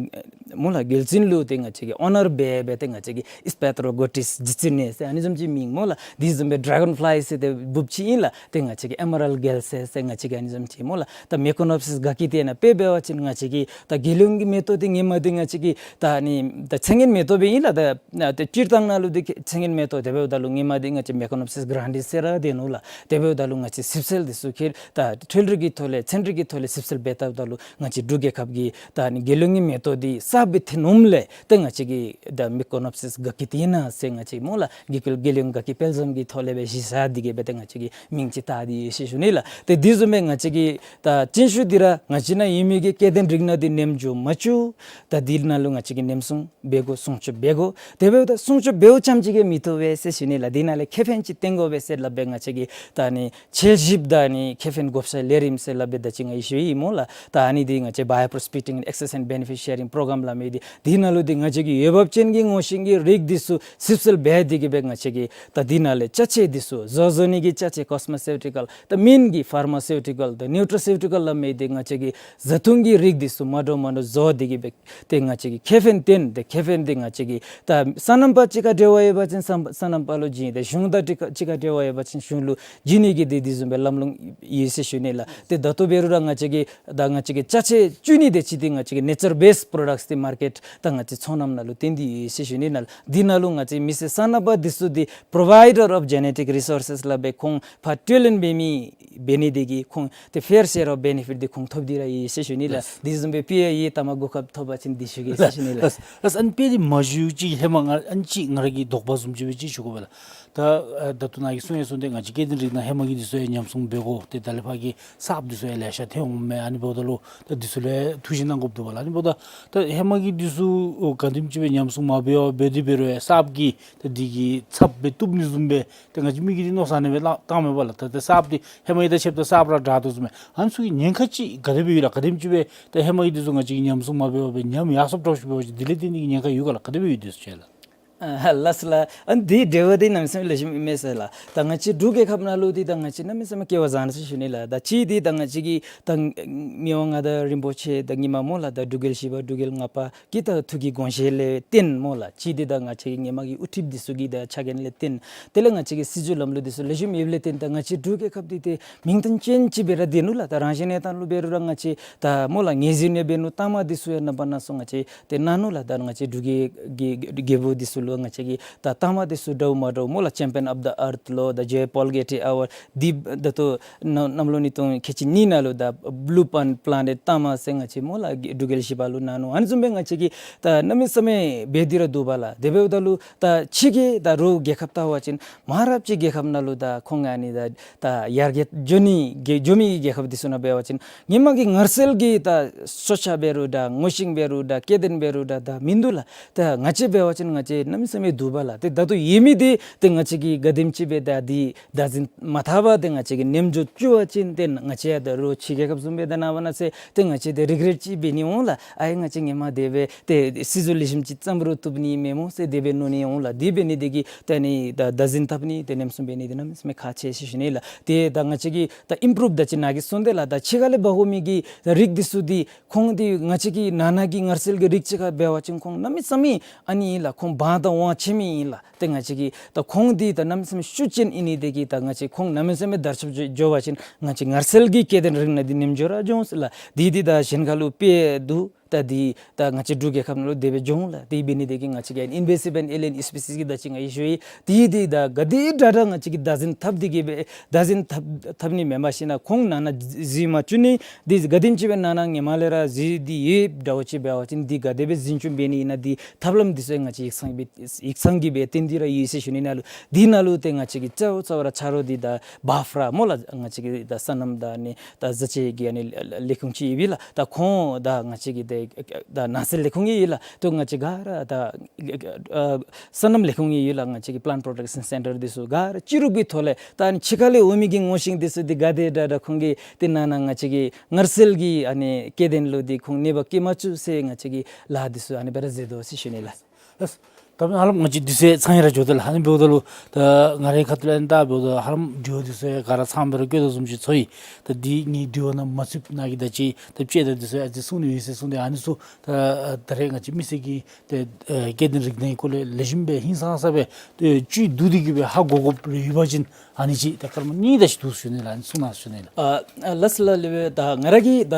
སྨོ་ལགས་རྒྱལ་བཙུན་ལུ་ཏེ་ང་བཅས་ཀྱིས་ཨོ་ནར་འབད་འབད་ཏེ་ང་བཅས་ཀྱིས་ཨིས་པཱ་ཏྲོ་གོ་ཊིས་རྗེ་བཙུན་ཟེར་ཨ་ནི་བཟུམ་ཅིག་མིང་སྨོ་ལགས། དེ་བཟུམ་སྦེ་ཌ་རེ་གཱོན་ཕླའི་ཟེར་ཏེ་འབུཔ་ཅིག་ཨིན་ལགས། ཏེ་ང་བཅས་ཀྱིས་ཨེ་མ་རལཌ་གཱལ་ཟེར་ཟེར་ང་བཅས་ཀྱིས་ཨ་ནི་བཟུམ་ཅིག་སྨོ་ལགས། ད་མེ་ཀོ་ནོབ་སིས་གྷ་ཀི་ཏེ་ནཱ་དཔེ་འབད་བ་ཅིན་ང་བཅས་ཀྱི་ད་དགེ་སློང་གི་མེ་ཏོག་འདི་སྔོན་མ་འདི་ང་བཅས་ཀྱི་ད་ཨ་ནི་ད་ཚད་ངན་མེ་ཏོག་སྦེ་ཨིན་ལགས། ད་ད་སྤྱིར་བཏང་ནང་ལུ་འདི་ཚད་ངན་མེ་ཏོག། དེ་འབདཝ་ད་ལུ་སྔོན་མ་འདི་ང་བཅས་མེ་ཀོ་ནོབ་སིས་གྷ་རན་ཌི་ཟེར་ར་འདི་ནུག་ལགས། དེ་འབདཝ་ད་ལུ་ང་བཅས་སིབ་སེལ་འདི་ཚུ་ཁྱེར་ད་འཕྲུལ་རིག་གི་ཐོག་ལས་ཚན་རིག་གི་ཐོག་ལས་སིབ་སེལ་འབད་བལྟཝ་ད་ལུ་ང་བཅས་འབྲུག་རྒྱལ་ཁབ་ཀྱི་ད་ཨ་ནི་དགེ་སློང་གི་མེ་ཏོག་འདི་གསརཔ་སྦེ་ཐོན་འོངམ་ལས་ཏེ་ང་བཅས་ཀྱིས་ད་མེ་ཀོ་ནོབ་སིས་གྷ་ཀི་ཏེ་ནཱ་ཟེར་ང་བཅས་སྨོ་ལགས། དགེ་སློང་དགེ་སློང་ག་གི་དཔལ་འཛོམས་ཀྱི་ཐོག་ལས་སྦེ་གཞི་བཞག་སྟེ་གི་སྦེ་ཏེ་ང་བཅས་ཀྱིས་མིང་ཅིག་བཏགས་ཏེ་ཡོད་ཟེར་ཞུ་ནི་ལགས། ཏེ་དེ་བཟུམ་སྦེ་ང་བཅས་ཀྱི་ད་བཙན་ཤུལ་འདི་ར་ང་བཅས་ནཱ་ཡོད་མི་གི་སྐྱེ་ལྡན་རིགས་སྣ་འདི་ཉམས་འགྱོ་མ་བཅུག། ད་འདི་ནང་ལུ་ང་བཅས་ཀྱིས་ཉམས་སྲུང་འབད་དགོ། སྲུང་སྐྱོབ་འབད་དགོ། དེ་འབདཝ་ད་སྲུང་སྐྱོབ་འབདཝ་ཙམ་ཅིག་གིས་མི་བཏུབ་པས་ཟེར་ཞུ་ནི་ལགས། འདི་ནང་ལས་ཁེ་ཕན་ཅིག་བཏོན་དགོ་པས་ཟེར་སླབ་སྦེ་ང་བཅས་ཀྱིས་ད་ཨ་ནི་འཆལ་གཞིཔ་ད་ཨ་ནི་ཁེ་ཕན་བགོ་བཤའ་ལས་རིམ་ཟེར་སླབ་སྦེ་ད་ཅི་ང་གིས་ཞུ་ཡི་སྨོ་ལགས། ད་ཨ་ནི་འདི་ང་བཅས་Bio Prospecting and Access and Benefit Sharing Program སླབ་མི་འདི་འདི་ནང་ལུ་འདི་ང་བཅས་ཀྱི་འོས་འབབ་ཅན་གྱི་སྔོ་ཤིང་གི་རིགས་འདི་ཚུ་སིབ་སེལ་འབད་དེ་གི་སྦེ་ང་བཅས་ཀྱིས་ད་འདི་ནང་ལས་ཅ་ཆས་འདི་ཚུ་བཟོ་བཟོ་ནི་གི་ཅ་ཆས་ཀོས་མོ་སེ་ཊི་ཀཱལ་ད་སྨན་གྱི་ཕར་མ་སེ་ཊི་ཀཱལ་ད་ནིའུ་ཊྲ་སེ་ཊི་ཀཱལ་སླབ་མི་འདི་ང་བཅས་ཀྱིས་བཟའ་འཐུང་གི་རིགས་འདི་ཚུ་མ་འདྲཝ་མ་འདྲཝ་བཟོ་སྟེ་གི་སྦེ་ཏེ་ང་བཅས་ཀྱིས་ཁེ་ཕན་བཏོན། ཏེ་ཁེ་ཕན་འདི་ང་བཅས་ཀྱིས་ད་སོ་ནམ་པ་གཅིག་ཁར་འབྲེལ་བ་ཡོད་པ་ཅིན་སོ་སོ་ནམ་པ་ལུ་བྱིན། ཏེ་གཞུང་དང་གཅིག་ཁར་གཅིག་ཁར་འབྲེལ་བ་ཡོད་པ་ཅིན་གཞུང་ལུ་བྱིན་ནི་གི་འདི་འདི་བཟུམ་སྦེ་ལམ་ལྷོང་ཡོད་ཟེར་ཞུ་ནི་ལགས། ཏེ་ད་ལྟོ་འབད་རུང་ར་ང་བཅས་ཀྱིས་ད་ང་བཅས་ཀྱིས་ཅ་ཆས་བཙུགས་ནི་འདི་ཅིག་འདི་ང་བཅས་ཀྱིས་ནེ་ཅར་བེསཌ་པྲོ་ཌགཊསི་འདི་མར་ཀེཊ་ད་ང་བཅས་ཚོང་ལམ་ནང་ལུ་བཏོན་ཏེ་ཡོད་ཟེར་ཞུ་ནི་ལགས། འདི་ནང་ལུ་ང་བཅས་མི་སེར་སོ་ནམ་པ་འདི་ཚུ་འདི་པྲོ་བའི་ཌར་ཨོཕ་ཇེ་ནེ་ཊིཀ་རི་སོར་སེསི་སླབ་སྦེ་ཁོང་ཕར་སྤྲོད་ལེན་འབད་མི་འབད་ནི་འདི་གིས་ཁོང་ཏེ་ཕེར་ཤེར་ཨོཕ་བེ་ནེ་ཕིཊ་འདི་ཁོང་ཐོབ་སྟེ་ར་ཡོད་ཟེར་ཞུ་ནི་ལགས། ལགས། འདི་བཟུམ་སྦེ་དཔེ་ཡང་ཡོད། ལྟ་མ་གོ་སྐབས་ཐོབ་པ་ཅིན་འདི་ཞུ་གེ་ཟེར་ཞུ་ནི་ལགས། ལགས། ལགས། ཨ་ནི་དཔེ་འདི་མ་ཞུ་ཅིག་ཧེ་མ་ང་ཨ་ནི་ཅིག་ང་ར་གི་དོགས་པ་བཟུམ་ཅིག་སྦེ་ཅིག་ཞུ་དགོ་པས་ལགས། ད་ཨ་ད་ལྟོ་ནཱ་གིས་གསུང་ཡང་གསུངས་ཏེ་ང་བཅས་སྐྱེ་ལྡན་རིགས་ནང་ཧེ་མ་གི་འདི་ཚུ་ཡང་ཉམས་སྲུང་འབད་དགོ། ཏེ་ད་ལས་ཕར་གྱི་གསརཔ་འདི་ཚུ་ཡང་ལེ་ཤ་ཐོན་འོང་མས། ཨ་ནི་འབདཝ་ད་ལུ་ད་འདི་ཚུ་ལུ་ཐུགས་ཞིབ་གནང་དགོཔ་འདུག་པ་ལགས། ཨ་ནི་འབདཝ་ད་ད་ཧེ་མ་གི་འདི་ཚུ་ག་དེམ་ཅིག་སྦེ་ཉམས་སྲུང་མ་འབད་བར་འབད་དེ་འབད་རུང་ཡང་གསརཔ་གི་ད་འདི་གིས་ཚབ་འབད་བཏུབ་ནི་བཟུམ་སྦེ་ད་ང་བཅས་མི་གིས་འདི་མནོ་བསམ་ཨ་ནི་སྦེ་བཏང་མས་པ་ལགས། ད་ད་གསརཔ་འདི་ཧེ་མ་གི་དང་ཕྱདཔ་ད་གསརཔ་ར་དྲག་དོ་བཟུམ་སྦེ་ཨ་ནི་ཚུ་གི་ཉེན་ཁ་ཅིག་ག་དེ་སྦེ་ཡོད་ལགས། ག་དེམ་ཅིག་སྦེ་ད་ཧེ་མ་གི་འདི་ཚུ་ང་བཅས་ཀྱིས་ཉམས་སྲུང་མ་འབད་བར་སྦེ་ཉམས་ཡར་སོངམ་འདྲཝ་ཅིག་འབད་བ་ཅིན་འདི་ལས་བརྟེན་ཏེ་གི་ཉེན་ཁ་ཡོད་ག་ལགས། ག་དེ་སྦེ་ཡོད་འདི་ཚུ་ཅིག་ལགས། ཨ་ལགས་སོ་ལགས། ཨ་ནི་འདི་འབྲེལ་བ་འདི་གནམ་མེད་ས་མེད་ལེགས་ཤོམ་ཨིན་མས་ཟེར་ལགས། ད་ང་བཅས་འབྲུག་རྒྱལ་ཁབ་ནང་ལུ་འདི་ད་ང་བཅས་གནམ་མེད་ས་མེད་སྐལ་བ་བཟང་ཟེར་ཞུ་ནི་ལགས། ད་གཅིག་འདི་ད་ང་བཅས་ཀྱི་ད་མི་དབང་མངའ་བདག་རིན་པོ་ཆེ་ད་ཧེ་མ་སྨོ་ལགས་ད་འབྲུག་རྒྱལ་བཞི་པ་འབྲུག་རྒྱལ་ལྔ་པ་གི་ད་ཐུགས་ཀྱི་དགོངས་བཞེད་ལས་བརྟེན་སྨོ་ལགས། གཅིག་འདི་ད་ང་བཅས་ཀྱི་ཧེ་མ་གི་དབུ་ཁྲིདཔ་འདི་ཚུ་གི་ད་ཕྱག་འགན་ལས་བརྟེན་དེ་ལས་ང་བཅས་ཀྱི་སྲིད་བྱུས་ལམ་ལུགས་འདི་ཚུ་ལེགས་ཤོམ་ཡོདཔ་ལས་བརྟེན་ད་ང་བཅས་འབྲུག་རྒྱལ་ཁབ་འདི་ཏེ་མིང་དོན་ཅན་ཅིག་སྦེ་ར་སྡོད་ནུག་ལགས། ད་རང་བཞིན་གནས་སྟངས་ལུ་འབད་རུང་ར་ང་བཅས་ད་སྨོ་ལགས་ངོས་འཛིན་ཡང་འབད་ནུག། ལྟ་མ་འདི་ཚུ་ཡང་རྣམ་པ་སྣ་ཚོགས་ང་བཅས་ཏེ་གནང་ནུག་ལགས། ད་ང་བཅས་འབྲུག་རྒྱལ་རྒྱལ་རྒྱལ་པོ་འདི་ཚུ་ལུ་ང་བཅས་ཀྱིས་ད་ལྟ་མ་འདི་ཚུ་འདྲཝ་མ་འདྲཝ་སྨོ་ལགས་ཆེམ་པིའན་ཨོཕ་ཌི་ཨརཐ་ལོ་ད་ཇེ་པོལ་གེ་ཊི་ཨེ་ཝཱརཌ་འདི་ད་ལྟོ་ན་གནམ་ལོ་ཉིས་སྟོང་ཁལ་གཅིག་གཉིས་ནང་ལུ་ད་བླུ་པཱན་པ་ལེ་ནེཊ་ལྟ་མ་ཟེར་ང་བཅས་སྨོ་ལགས་འབྲུག་རྒྱལ་བཞི་པ་ལུ་གནང་ནུག། ཨ་ནི་བཟུམ་སྦེ་ང་བཅས་ཀྱིས་ད་གནམ་མེད་ས་མེད་འབད་དེ་ར་འདུག་པ་ལགས། དེ་འབདཝ་ད་ལུ་ད་ཕྱི་གི་ད་རོགས་རྒྱལ་ཁབ་བལྟ་བ་ཅིན་མ་རབས་ཅིག་རྒྱལ་ཁབ་ནང་ལུ་ད་ཁོང་ཨ་ནི་ད་ད་ཡར་རྒྱས་འགྱོ་ནི་གི་འགྱོ་མི་གི་རྒྱལ་ཁབ་འདི་ཚུ་ནང་འབད་བ་ཅིན་ཧེ་མ་གི་ངར་སེལ་གྱི་ད་སྲོག་ཆགས་འབད་རུང་ད་སྔོ་ཤིང་འབད་རུང་ད་སྐྱེ་ལྡན་འབད་རུང་ད་ད་མིན་འདུག་ལགས། ད་ང་བཅས་འབད་བ་ཅིན་ང་བཅས་ནམ་ མི་ས་མི་འདུག་པ་ལགས། ཏེ་ད་ལྟོ་ཡོད་མི་འདི་ཏེ་ང་བཅས་ཀྱིས་ག་དེམ་ཅིག་སྦེ་ད་འདི་བདག་འཛིན་མ་འཐབ་པར་ཏེ་ང་བཅས་ཀྱིས་ནེམ་འགྱོ་བཅུག་པ་ཅིན་ཏེ་ང་བཅས་ཡང་ད་རོགས་ཕྱི་རྒྱལ་ཁབ་བཟུམ་སྦེ་ད་ནངས་པ་གནངས་ཚེ་ཏེ་ང་བཅས་ཏེ་རིག་རེཊ་ཅིག་འབད་ནི་འོང་ལགས། ཨའེ་ང་བཅས་ཧེ་མ་དེ་སྦེ་ཏེ་སྲིད་ཇུས་ལེགས་ཤོམ་ཅིག་བརྩམ་རུང་བཏུབ་ནི་མས་སྨོ་ཟེར་དེ་སྦེ་མནོ་ནི་འོང་ལགས། དེ་འབད་ནི་དེ་གིས་ད་ནི་ད་བདག་འཛིན་འཐབ་ནི་ཏེ་ནེམ་གསུམ་འབད་ནི་འདི་གནམ་མེད་ས་མེད་ཁག་ཆེ་ཟེར་ཞུ་ནི་ལགས། ཏེ་ད་ང་བཅས་ཀྱིས་ད་ཨིམ་པུ་རུབ་ད་ཅི་ནཱ་གིས་གསུངས་དེ་ལགས། ད་ཕྱི་ཁ་ལས་འབག་འོང་མི་གི་ད་རིགས་འདི་ཚུ་འདི་ཁོང་འདི་ང་བཅས་ཀྱི་ནང་ན་གི་ངར་སེལ་གྱི་རིགས་ཅིག་ཁར་འབད་བ་ཅིན་ཁོང་གནམ་མེད་ས་མེད་ཨ་ནི་ཨིན་ལགས། ཁོང་འབངས་དང་དབང་ཆེ་མི་ཨིན་ལགས། ཏེ་ང་བཅས་ཀྱིས་ད་ཁོང་འདི་ད་གནམ་མེད་ས་མེད་ཤུགས་ཅན་ཨིན་ནི་དེ་གིས་ད་ང་བཅས་ཁོང་གནམ་མེད་ས་མེད་དར་ཁྱབ་འགྱོ་འགྱོ་བ་ཅིན་ང་བཅས་ངར་སེལ་གྱི་སྐྱེ་ལྡན་རིགས་སྣ་འདི་ནེམ་འགྱོ་ར་འགྱོ་འོང་ཟེར་ལགས། འདི་འདི་ད་གཞན་ཁ་ལུ་དཔེ་འདུག། ད་འདི་ད་ང་བཅས་འབྲུག་རྒྱལ་ཁབ་ནང་ལུ་དེ་སྦེ་འགྱོ་འོང་ལགས། དེ་འབད་ནི་དེ་གིས་ང་བཅས་ཀྱིས་ཨིན་ཝེ་སི་ཊི་བྷེནཊ་ཨེ་ལི་ཡན་སི་པི་སི་སི་གི་ད་ཅི་ང་གིས་ཞུ་ཡི། དེ་འདི་ད་ག་དེ་དྲག་དྲག་ང་བཅས་ཀྱིས་བདག་འཛིན་འཐབ་སྟེ་གི་སྦེ་བདག་འཛིན་འཐབ་འཐབ་ནི་མེན་པར་ཞིན་ན་ཁོང་ནང་ན་འཛུལ་མ་བཅུག་ནི། འདི་ག་དེམ་ཅིག་སྦེ་ནང་ན་ཧེ་མ་ལས་ར་འཛུལ་ཏེ་ཡོདཔ་འདྲཝ་ཅིག་འབད་བ་ཅིན་འདི་ག་དེ་སྦེ་འཛིན་སྐྱོང་འབད་ནི་ཨིན་ན་འདི་ཐབས་ལམ་འདི་ཚུ་ང་བཅས་ཡིག་ཚང་སྦེ་ཡིག་ཚང་གིས་སྦེ་བཏོན་ཏེ་ར་ཡོད་ཟེར་ཞུ་ནི་ནང་ལུ་འདི་ནང་ལུ་ཏེ་ང་བཅས་ཀྱི་གཙོ་བོ་གཙོ་བོ་ར་ཆ་རོགས་འདི་ད་བཱཕ་ར་སྨོ་ལགས། ང་བཅས་ཀྱི་ད་སོ་ནམ་དང་ཨ་ནི་ད་བཟའ་བཅའ་གི་ཨ་ནི་ལས་ཁུངས་ཅིག་ཡོད་པས་ལགས། ད་ཁོང་ད་ང་བཅས་ཀྱི་ད་ད་ནགས་ཚལ་ལས་ཁུངས་ཡོད་ལགས། ད་ང་བཅས་ག་ར་ད་ཨ་སོ་ནམ་ལས་ཁུངས་ཡོད་ལགས། ང་བཅས་ཀྱི་པི་ལེནཊ་པོ་རོ་ཌག་ཤཱན་སེན་ཊར་འདི་ཚུ་ག་ར་སྤྱི་རུབ་ཀྱི་ཐོག་ལས་ད་ཨ་ནི་ཕྱི་ཁ་ལས་འོང་མི་གི་ངོ་ཤེས་འདི་ཚུ་འདི་ག་དེ་དྲག་དྲག་ཁོང་གིས་ཏེ་ནང་ན་ང་བཅས་ཀྱི་ངར་སེལ་གྱི་ཨ་ནི་སྐྱེ་ལྡན་ལུ་འདི་ཁོང་གནོད་པ་བཀལ་མ་བཅུག་ཟེར་ང་བཅས་ཀྱིས་ལཱ་འདི་ཚུ་ཨ་ནི་སྦེ་ར་མཛད་དོ་ཟེར་ཞུ་ནི་ལགས། ལགས། ད་ཧ་ལམ་ང་བཅས་དུས་ཚོད་ཚང་ཡི་ར་འགྱོ་དོ་ལགས། ཨ་ནི་འབདཝ་ད་ལུ་ད་ང་རའི་ཁ་ཐུག་ལས་ཨ་ནི་ད་འབདཝ་ད་ཧ་ལམ་དྲི་བ་འདི་ཚུ་ག་ར་ཚངམ་སྦེ་ར་བཀོད་དོ་བཟུམ་ཅིག་ཚོར་ཡི། ད་འདི་ངེའི་དྲི་བ་ནང་མ་ཚུདཔ་ནཱ་གིས་ད་ཅི་ད་དཔྱེ་གཏམ་འདི་ཚུ་ཨ་ཙི་གསུངས་ནི་ཡོད་ཟེར་གསུངས་ཏེ། ཨ་ནི་ཚུ་ད་ད་རེས་ང་བཅས་མི་སེར་གྱིས་ཏེ་ཨ་སྐྱེ་ལྡན་རིགས་སྣའི་སྐོར་ལས་ལེགས་ཤོམ་སྦེ་ཧིང་སངས་ས་སྦེ་ཏེ་བཅུད་བསྡུ་སྟེ་གི་སྦེ་ཧ་གོ་དགོཔ་རེ་ཡོད་པ་ཅིན་ཨ་ནི་ཅིག་ད་སྐར་མ་གཉིས་དེ་ཅིག་འདུག་ཞུ་ནི་ལགས། ཨ་ནི་གསུང་གནང་ཞུ་ནི་ལགས། ཨ་ཨ་ལགས་ལགས། ལེགས་པས། ད་ང་ར་གིས་ད་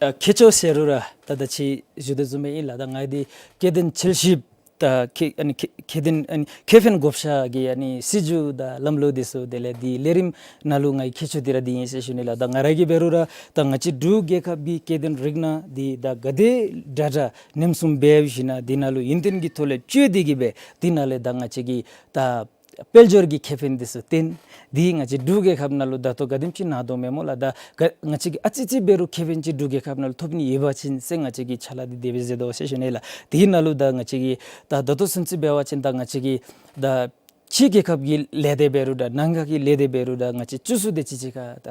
ཨ་ཁྱད་ཆོས་ཟེར་རུང་ར་ད་ད་ཅི་ཞུ་དོ་བཟུམ་སྦེ་ཨིན་ལགས། ད་ང་འདི་སྐྱེ་ལྡན་འཁྱིལ་ཞིབ་ད་ཁེ་ཨ་ནི་ཁེ་ཁེ་ལྡན་ཨ་ནི་ཁེ་ཕན་བགོ་བཤའ་གི་ཨ་ནི་སྲིད་བྱུས་དང་ལམ་ལུགས་འདི་ཚུ་དེ་ལས་འདི་ལས་རིམ་ནང་ལུ་ངེའི་ཁྱད་ཆོས་འདི་ར་འདི་ཨིན་ཟེར་ཞུ་ནི་ལགས། ད་ང་ར་གིས་འབད་རུང་ར་ད་ང་བཅས་འབྲུག་རྒྱལ་ཁབ་ཀྱི་སྐྱེ་ལྡན་རིགས་སྣ་འདི་ད་ག་དེ་དྲག་དྲག་ནེམ་གསུམ་འབད་ཞིན་ན་འདི་ནང་ལུ་ཡུན་བརྟན་གྱི་ཐོག་ལས་སྤྱོད་དེ་གི་སྦེ་འདི་ནང་ལས་ད་ང་བཅས་ཀྱི་ད་དཔལ་འབྱོར་གྱི་ཁེ་ཕན་འདི་ཚུ་བཏོན། འདི་ང་བཅས་འབྲུག་རྒྱལ་ཁབ་ནང་ལུ་ད་ལྟོ་ག་དེམ་ཅིག་ནཱ་དོ་མེན་སྨོ་ལགས། ད་ག་ང་བཅས་ཀྱིས་ཨ་ཙི་ཙི་འབད་རུང་ཁེ་ཕན་ཅིག་འབྲུག་རྒྱལ་ཁབ་ནང་ལུ་ཐོབ་ནི་ཡོད་པ་ཅིན་ཟེར་ང་བཅས་ཀྱིས་ཕྱག་ལཱ་འདི་དེ་སྦེ་མཛད་དོ་ཟེར་ཞུ་ནི་ལགས། དེའི་ནང་ལུ་ད་ང་བཅས་ཀྱིས་ད་ད་ལྟོ་ཚུན་ཚོད་འབད་བ་ཅིན་ད་ང་བཅས་ཀྱིས་ད་ཕྱི་རྒྱལ་ཁབ་ཀྱི་ལས་སྡེ་འབད་རུང་ད་ནང་ཁ་གི་ལས་སྡེ་འབད་རུང་ད་ང་བཅས་བཅུ་གསུམ་དེ་ཅིག་གཅིག་ཁར་ད་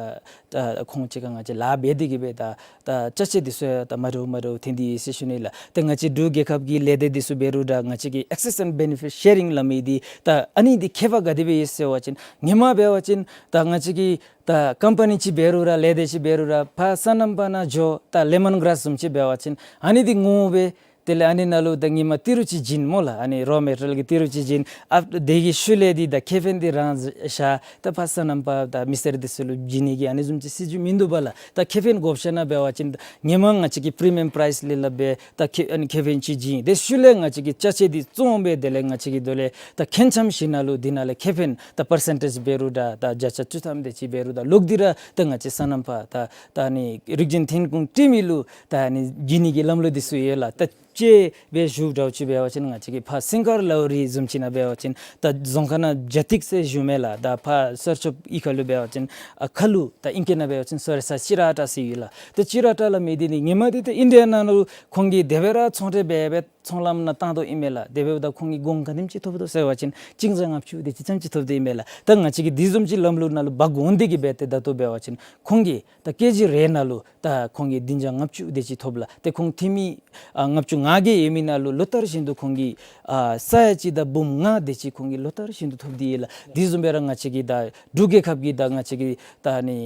ད་ཁོང་གཅིག་ཁར་ང་བཅས་ལཱ་འབད་དེ་གི་སྦེ་ད་ད་ཅ་ཆས་འདི་ཚུ་ཡང་ད་མ་འདྲཝ་མ་འདྲཝ་ཐོན་ཏེ་ཡོད་ཟེར་ཞུ་ནི་ལགས། ཏེ་ང་བཅས་འབྲུག་རྒྱལ་ཁབ་ཀྱི་ལས་སྡེ་འདི་ཚུ་འབད་རུང་ད་ང་བཅས་ཀྱི་access and benefit sharing སླབ་མི་འདི་ད་ཨ་ནི་འདི་ཁྱད་པར་ག་དེ་སྦེ་ཡོད་ཟེར་བ་ཅིན་ཧེ་མ་འབད་བ་ཅིན་ད་ང་བཅས་ཀྱི་ད་ཀམ་པ་ནི་ཅིག་འབད་རུང་ར་ལས་སྡེ་ཅིག་འབད་རུང་ར་ཕར་སོ་ནམ་པ་ནང་འགྱོ་ད་ལེ་མོན་གརཱས་བཟུམ་ཅིག་འབད་བ་ཅིན་ཨ་ནི་འདི་ངོ་བོ་སྦེ་དེ་ལས་ཨ་ནི་ནང་ལུ་ད་ཧེ་མ་ཏི་རུ་ཅིག་བྱིན་སྨོ་ལགས། ཨ་ནི་རོ་མེ་ཊི་རི་ཡལ་གྱི་ཏི་རུ་ཅིག་བྱིན། ཨ་དེ་གི་ཤུལ་ལས་འདི་ད་ཁེ་ཕན་འདི་རང་བཞག་ད་ཕར་སོ་ནམ་པ་ད་མི་སེར་འདི་ཚུ་ལུ་བྱིན་ནི་གི་ཨ་ནི་བཟུམ་ཅིག་སྲིད་བྱུས་མིན་འདུག་པ་ལགས། ད་ཁེ་ཕན་བགོ་བཤའ་ནང་འབད་བ་ཅིན་ཧེ་མ་ང་བཅས་ཀྱིས་པི་རི་མི་ཡམ་པ་རའིས་ལས་སླབ་སྦེ་ད་ཁེ་ཨ་ནི་ཁེ་ཕན་ཅིག་བྱིན། དེ་ཤུལ་ལས་ང་བཅས་ཀྱིས་ཅ་ཆས་འདི་བཙོང་སྦེ་དེ་ལས་ང་བཅས་ཀྱིས་དེ་ལས་ད་ཁེངས་འཆམ་ཞིནམ་ལས་འདི་ནང་ལས་ཁེ་ཕན་ད་པར་སེན་ཊེཇ་འབད་རུང་ད་ད་བརྒྱ་ཆ་བཅུ་ཐམ་དེ་ཅིག་འབད་རུང་ད་ལོག་སྟེ་ར་ད་ང་བཅས་སོ་ནམ་པ་ད་ད་ཨ་ནི་རིག་འཛིན་ཐོན་ཁུངས་སྤྲོད་མི་ལུ་ད་ཨ་ནི་བྱིན་ནི་གི་ལམ་ལུགས་འདི་ཚུ་ཡོད་ལགས། ད་དཔྱེ་སྦེ་ཞུཝ་འདྲཝ་ཅིག་འབད་བ་ཅིན་ང་བཅས་ཀྱིས་ཕར་སིང་ག་ལའོ་རི་བཟུམ་ཅིག་ནང་འབད་བ་ཅིན་ད་རྫོང་ཁ་ནང་ཇ་ཏིག་ཟེར་ཞུཝ་མས་ལགས། ད་ཕར་སོར་ཆུབ་གཡུས་ཁ་ལུ་འབད་བ་ཅིན་ཨ་ཁ་ལུ་ད་ཨིང་སྐད་ནང་འབད་བ་ཅིན་སོ་རེ་ས་ཅི་ར་ཏ་ཟེར་ཡོད་ལགས། ད་ཅི་ར་ཏ་སླབ་མི་འདི་ནི་ཧེ་མ་འདི་ད་ཨིན་ཌི་ཡ་ནང་ལུ་ཁོང་གིས་དེ་སྦེ་ར་ཚོང་འབྲེལ་འབད་སྦེ་ཚོང་ལམ་ནང་བཏང་དོ་ཨིན་མས་ལགས། དེ་འབདཝ་ད་ཁོང་གིས་གོང་ག་དེམ་ཅིག་ཐོབ་དོ་ཟེར་བ་ཅིན་གཅིག་བརྒྱ་ལྔ་བཅུ་དེ་ཅིག་ཙམ་ཅིག་ཐོབ་དོ་ཨིན་མས་ལགས། ད་ང་བཅས་ཀྱིས་དེ་བཟུམ་ཅིག་ལམ་ལུགས་ནང་ལུ་འབག་འོང་སྟེ་གི་སྦེ་ཏེ་ད་ལྟོ་འབད་བ་ཅིན་ཁོང་གིས་ད་ཀེ་ཇི་རེ་ནང་ལུ་ད་ཁོང་གིས་བདུན་བརྒྱ་ལྔ་བཅུ་དེ་ཅིག་ཐོབ་ལགས། ཏེ་ཁོང་འཐུས་མི་ཨ་ལྔ་བཅུ་ང་བརྒྱད་ཡོད་མི་ནང་ལུ་ལོ་ལྟར་བཞིན་དུ་ཁོང་གིས་ཨ་ས་ཡ་གཅིག་དང་འབུམ་ལྔ་དེ་ཅིག་ཁོང་གིས་ལོ་ལྟར་བཞིན་དུ་ཐོབ་སྟེ་ཡོད་ལགས། དེ་བཟུམ་སྦེ་ར་ང་བཅས་ཀྱི་ད་འབྲུག་རྒྱལ་ཁབ་ཀྱི་ད་ང་བཅས་ཀྱི་ད་ཨ་ནི་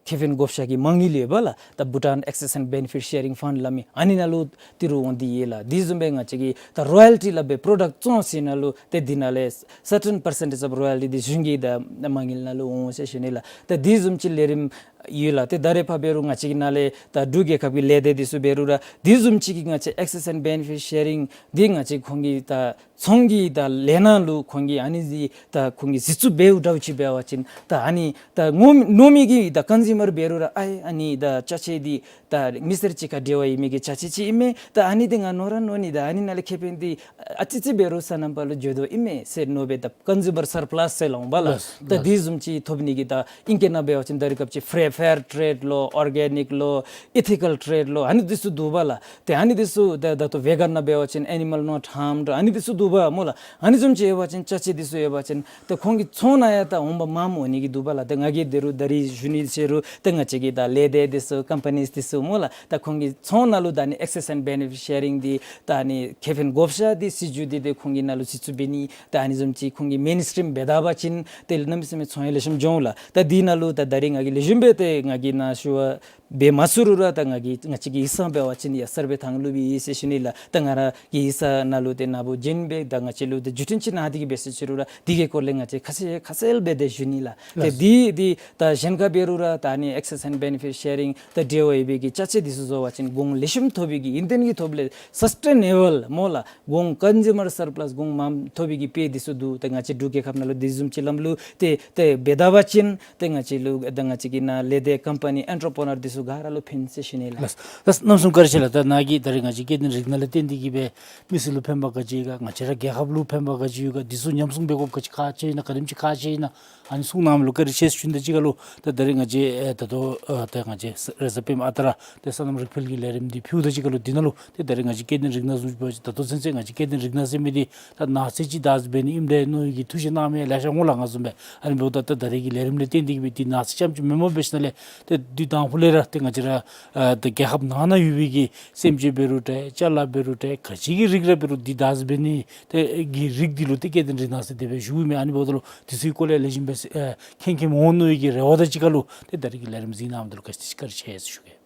ཁེ་ཕན་བགོ་བཤའ་གི་མ་དངུལ་ཡོད་པ་ལགས། ད་Bhutan Access and Benefit Sharing Fund སླབ་མི་ཨ་ནི་ནང་ལུ་ཏི་རུ་འོང་སྟེ་ཡོད་ལགས། དེ་བཟུམ་སྦེ་ང་བཅས་ཀྱིས་ད་རོ་ཡལ་ཊི་སླབ་པའི་པྲོ་ཌཀཊ་བཙོང་ཞིནམ་ལས་ཏེ་འདི་ནང་ལས་certain percentage of royalty འདི་གཞུང་གི་ད་མ་དངུལ་ནང་ལུ་འོང་ཟེར་ཞུ་ནི་ལགས། ད་དེ་བཟུམ་ཅིག་ལས་རིམ་ཡོད་ལགས། ཏེ་ད་རེས་ཕར་འབད་རུང་ང་བཅས་ཀྱི་ནང་ལས་ད་འབྲུག་རྒྱལ་ཁབ་ཀྱི་ལས་སྡེ་འདི་ཚུ་འབད་རུང་ར་དེ་བཟུམ་ཅིག་གི་ང་བཅས་Access and Benefit Sharing འདི་ང་བཅས་ཁོང་གི་ད་ཚོང་གི་ད་ལས་ནང་ལུ་ཁོང་གིས་ཨ་ནི་འདི་ད་ཁོང་གིས་གཟིགས་ཚུལ་འབདཝ་འདྲཝ་ཅིག་འབད་བ་ཅིན་ད་ཨ་ནི་ད་ངོ་མ་མནོ་མི་གི་ད་ཀོན་སིའུ་མར་འབད་རུང་ར་ཨའེ་ཨ་ནི་ད་ཅ་ཆས་འདི་ད་མི་སེར་གཅིག་ཁར་འབྲེལ་བ་ཡོད་མི་གི་ཅ་ཆས་ཅིག་ཨིན་མས། ད་ཨ་ནི་འདི་ང་མནོ་ར་མནོ་ནི་ད་ཨ་ ཨིན་ན་ལས་ཁེ་ཕན་འདི་ཨ་ཙི་ཙི་འབད་རུང་སོ་ནམ་པ་ལུ་འགྱོ་དོ་ཨིན་མས་ཟེར་མནོ་སྦེ་ད་ཀོན་ཟུ་མར་སར་པ་ལཱས་ཟེར་སླབ་འོང་པ་ལགས། ལགས། ད་ལགས། དེ་བཟུམ་ཅིག་ཐོབ་ནི་གི་ད་ཨིང་སྐད་ནང་འབད་བ་ཅིན་ད་རེས་སྐབས་ཅིག་ཕེར་ཕེར་ཊེཌ་ལོ་ཨོར་གེ་ནིཀ་ལོ་ཨི་ཐི་ཀཱལ་ཊེཌ་ལོ་ཨ་ནི་འདི་ཚུ་འདུག་པ་ལགས། ཏེ་ཨ་ནི་འདི་ཚུ་ད་ད་ལྟོ་ཝེ་གཱན་ནང་འབད་བ་ཅིན་ཨེ་ནི་མཱལ་ནོཊ་ཧཱརམཌ་ཨ་ནི་འདི་ཚུ་འདུག་པ་སྨོ་ལགས། ཨ་ནི་བཟུམ་ཅིག་འབད་བ་ཅིན་ཅ་ཆས་འདི་ཚུ་འབད་བ་ཅིན་ཏེ་ཁོང་གི་ཚོང་ནང་ཡང་ད་འོང་འབབ་མངམ་འོང་ནི་གི་འདུག་པ་ལགས། ཏེ་ང་གིས་ད་རུང་ད་རིས་ཞུ་ནི་ཟེར་རུང་ཏེ་ང་བཅས་ཀྱི་ད་ལས་སྡེ་འདི་ཚུ་ཀམ་པ་ནིས་འདི་ཚུ་སྨོ་ལགས། ད་ཁོང་གི་ཚོང་ནང་ལུ་ད་ཨ་ནི་ཨེག་སེས་ཨེནཌ་བེ་ནེ་ཕིཊ་ཤེ་རིང་འདི་ད་ཨ་ནི་ཁེ་ཕན་བགོ་བཤའ་འདི་སྲིད་བྱུས་འདི་ཏེ་ཁོང་གི་ནང་ལུ་སྲིད་བྱུས་འབད་ནི་ད་ཨ་ནི་བཟུམ་ཅིག་ཁོང་གིས་མེན་སི་ཊིམ་འབད་ད་པ་ཅིན་ཏེ་གནམ་མེད་ས་མེད་ཚོང་ཡང་ལེགས་ཤོམ་འགྱོ་འོང་ལགས། ད་འདི་ནང་ལུ་ད་ད་རིས་ང་གིས་ལེགས་ཤོམ་སྦེ་ཏེ་ང་གིས་ནཱ་ཞུ་བ་འབད་མ་ཚུགས་རུང་ར་ད་ང་གིས་ང་བཅས་ཀྱི་ཡིག་ཚང་འབད་བ་ཅིན་ཡ་གསར་སྦེ་ཐང་བླུགས་པའི་ཡིག་ཚང་ཞུ་ནི་ལགས། ད་ང་ར་གི་ཡིག་ཚང་ནང་ལུ་ཏེ་ནཱ་བུ་བྱོན་སྦེ་ད་ང་བཅས་ལུ་ཏེ་བརྒྱུད་འཕྲིན་ཅིག་གནང་སྟེ་གིས་འབད་ཟེར་ཞུ་རུང་ར་འདི་གི་སྐོར་ལས་ང་བཅས་ཁ་གསལ་ཁ་གསལ་སྦེ་ཏེ་ཞུ་ནི་ལགས། ཏེ་ལགས། འདི་འདི་ད་གཞན་ཁར་འབད་རུང་ར་ད་ཨ་ནི་ཨེག་སེས་ཨེནཌ་བེ་ནེ་ཕིཊ་ཤེ་རིང་ད་འབྲེལ་བ་ཡོད་པའི་གི་ཅ་ཆས་འདི་ཚུ་བཟོ་བ་ཅིན་གོང་ལེགས་ཤོམ་ཐོབ་པའི་གི་ཡོན་ཏན་གྱི་ཐོག་ལས་སཱསི་ཊེ་ནེ་བཱལ་སྨོ་ལགས། གོང་ཀོན་ཟུ་མར་སར་པ་ལཱས་གོང་མངམ་ཐོབ་པའི་གི་དཔེ་འདི་ཚུ་འདུག། ཏེ་ང་བཅས་འབྲུག་རྒྱལ་ཁབ་ནང་ལུ་འདི་བཟུམ་ཅིག་ལམ་ལུགས་ཏེ་ཏེ་འབད་ད་པ་ཅིན་ཏེ་ང་བཅས་ལུ་ད་ང་བཅས་ཀྱི་ནཱ་ལས་སྡེ་ཀམ་པ་ནི་ཨེན་ཊར་པི་རི་ནར་འདི་ཚུ་ག་ར་ལུ་ཕན་ཟེར་ཞུ་ནི་ལགས། ལགས། ལགས། གནམ་མེད་ས་མེད་བཀའ་དྲིན་ཆེ་ལགས། ད་ནཱ་གིས་ད་རིས་ང་བཅས་སྐྱེ་ལྡན་རིགས་སྣ་ལས་བརྟེན་ཏེ་གིས་སྦེ་མི་སེར་ལུ་ཕན་པ་ག་ཅི་ཡོད་ག་ང་བཅས་ར་རྒྱལ་ཁབ་ལུ་ཕན་པ་ག་ཅི་ཡོད་ག་འདི་ཚུ་ཉམས་སྲུང་འབད་དགོཔ་ག་ཅི་ཁག་ཆེ་ཨིན་ན་ག་དེམ་ཅིག་ཁག་ཆེ་ཨིན་ན་ཨ་ནི་གསུང་གནངམ་ལུ་བཀའ་དྲིན་ཆེ་ཟེར་ཞུ་ནི་དང་གཅིག་ཁར་ལུ་ད་ད་རིས་ང་བཅས་ཨེ་ད་ལྟོ་ཨེ་ད་ང་བཅས་རེས་གཟའ་སྤེནམ་ཨ་རྟག་ར་ཏེ་སོ་ནམ་རིགས་འཕེལ་གྱི་ལས་རིམ་འདི་ཕུལཝ་དང་གཅིག་ཁར་ལུ་འདི་ནང་ལུ་ཏེ་ད་རིས་ང་བཅས་སྐྱེ་ལྡན་རིགས་སྣ་བཟུམ་ཅིག་འབད་བ་ཅིན་ད་ལྟོ་ཚུན་ཚོད་ང་བཅས་སྐྱེ་ལྡན་རིགས་སྣ་ཟེར་མི་འདི་ད་ནགས་ཚལ་ཅིག་བདག་འཛིན་འབད་ནི་ཨིནམ་འདྲས་མནོ་བའི་གི་ཐུགས་བཞེད་གནང་མི་ལེ་ཤ་འོང་ལགས། ང་བཟུམ་སྦེ་ཨ་ནི་འབདཝ་ད་ད་ད་རིས་ཀྱི་ལས་རིམ་ལས་བརྟེན་ཏེ་གིས་སྦེ་འདི་ནགས་ཚལ་རྐྱངམ་ཅིག་མེནམ་འབད་ཞིནམ་ལས་ཏེ་དུས་དང་ཕུ་ལས་ར་ཏེ་ང་བཅས་ར་ཨ་ད་རྒྱལ་ཁབ་ནང་ན་ཡོད་པའི་གི་སེམས་ཅན་འབད་རུང་འདྲ་ཅ་ལ་འབད་རུང་འདྲ་ག་ཅི་གི་རིགས་ར་འབད་རུང་འདི་བདག་འཛིན་འབད་ནི་ཏེ་གི་རིགས་འདི་ལུ་ཏེ་སྐྱེ་ལྡན་རིགས་སྣ་ཟེར་དེ་སྦེ་ཞུཝ་མས། ཨ་ནི་འབདཝ་ད་ལུ་འདི་ཚུ་གི་སྐོར་ལས་ལེགས་ཤོམ་སྦེ་ཨེ་མཁྱེན་མཁྱེནམ་འོང་མནོ་བའི་གི་རེ་བ་དང་གཅིག་ཁར་ལུ་ཏེ་ད་རིས་ཀྱི་ལས་རིམ་གཟིགས་གནང་མི་འདི་ལུ་བཀའ་དྲིན་ཆེ་ཟེར་ཞུ་གེ།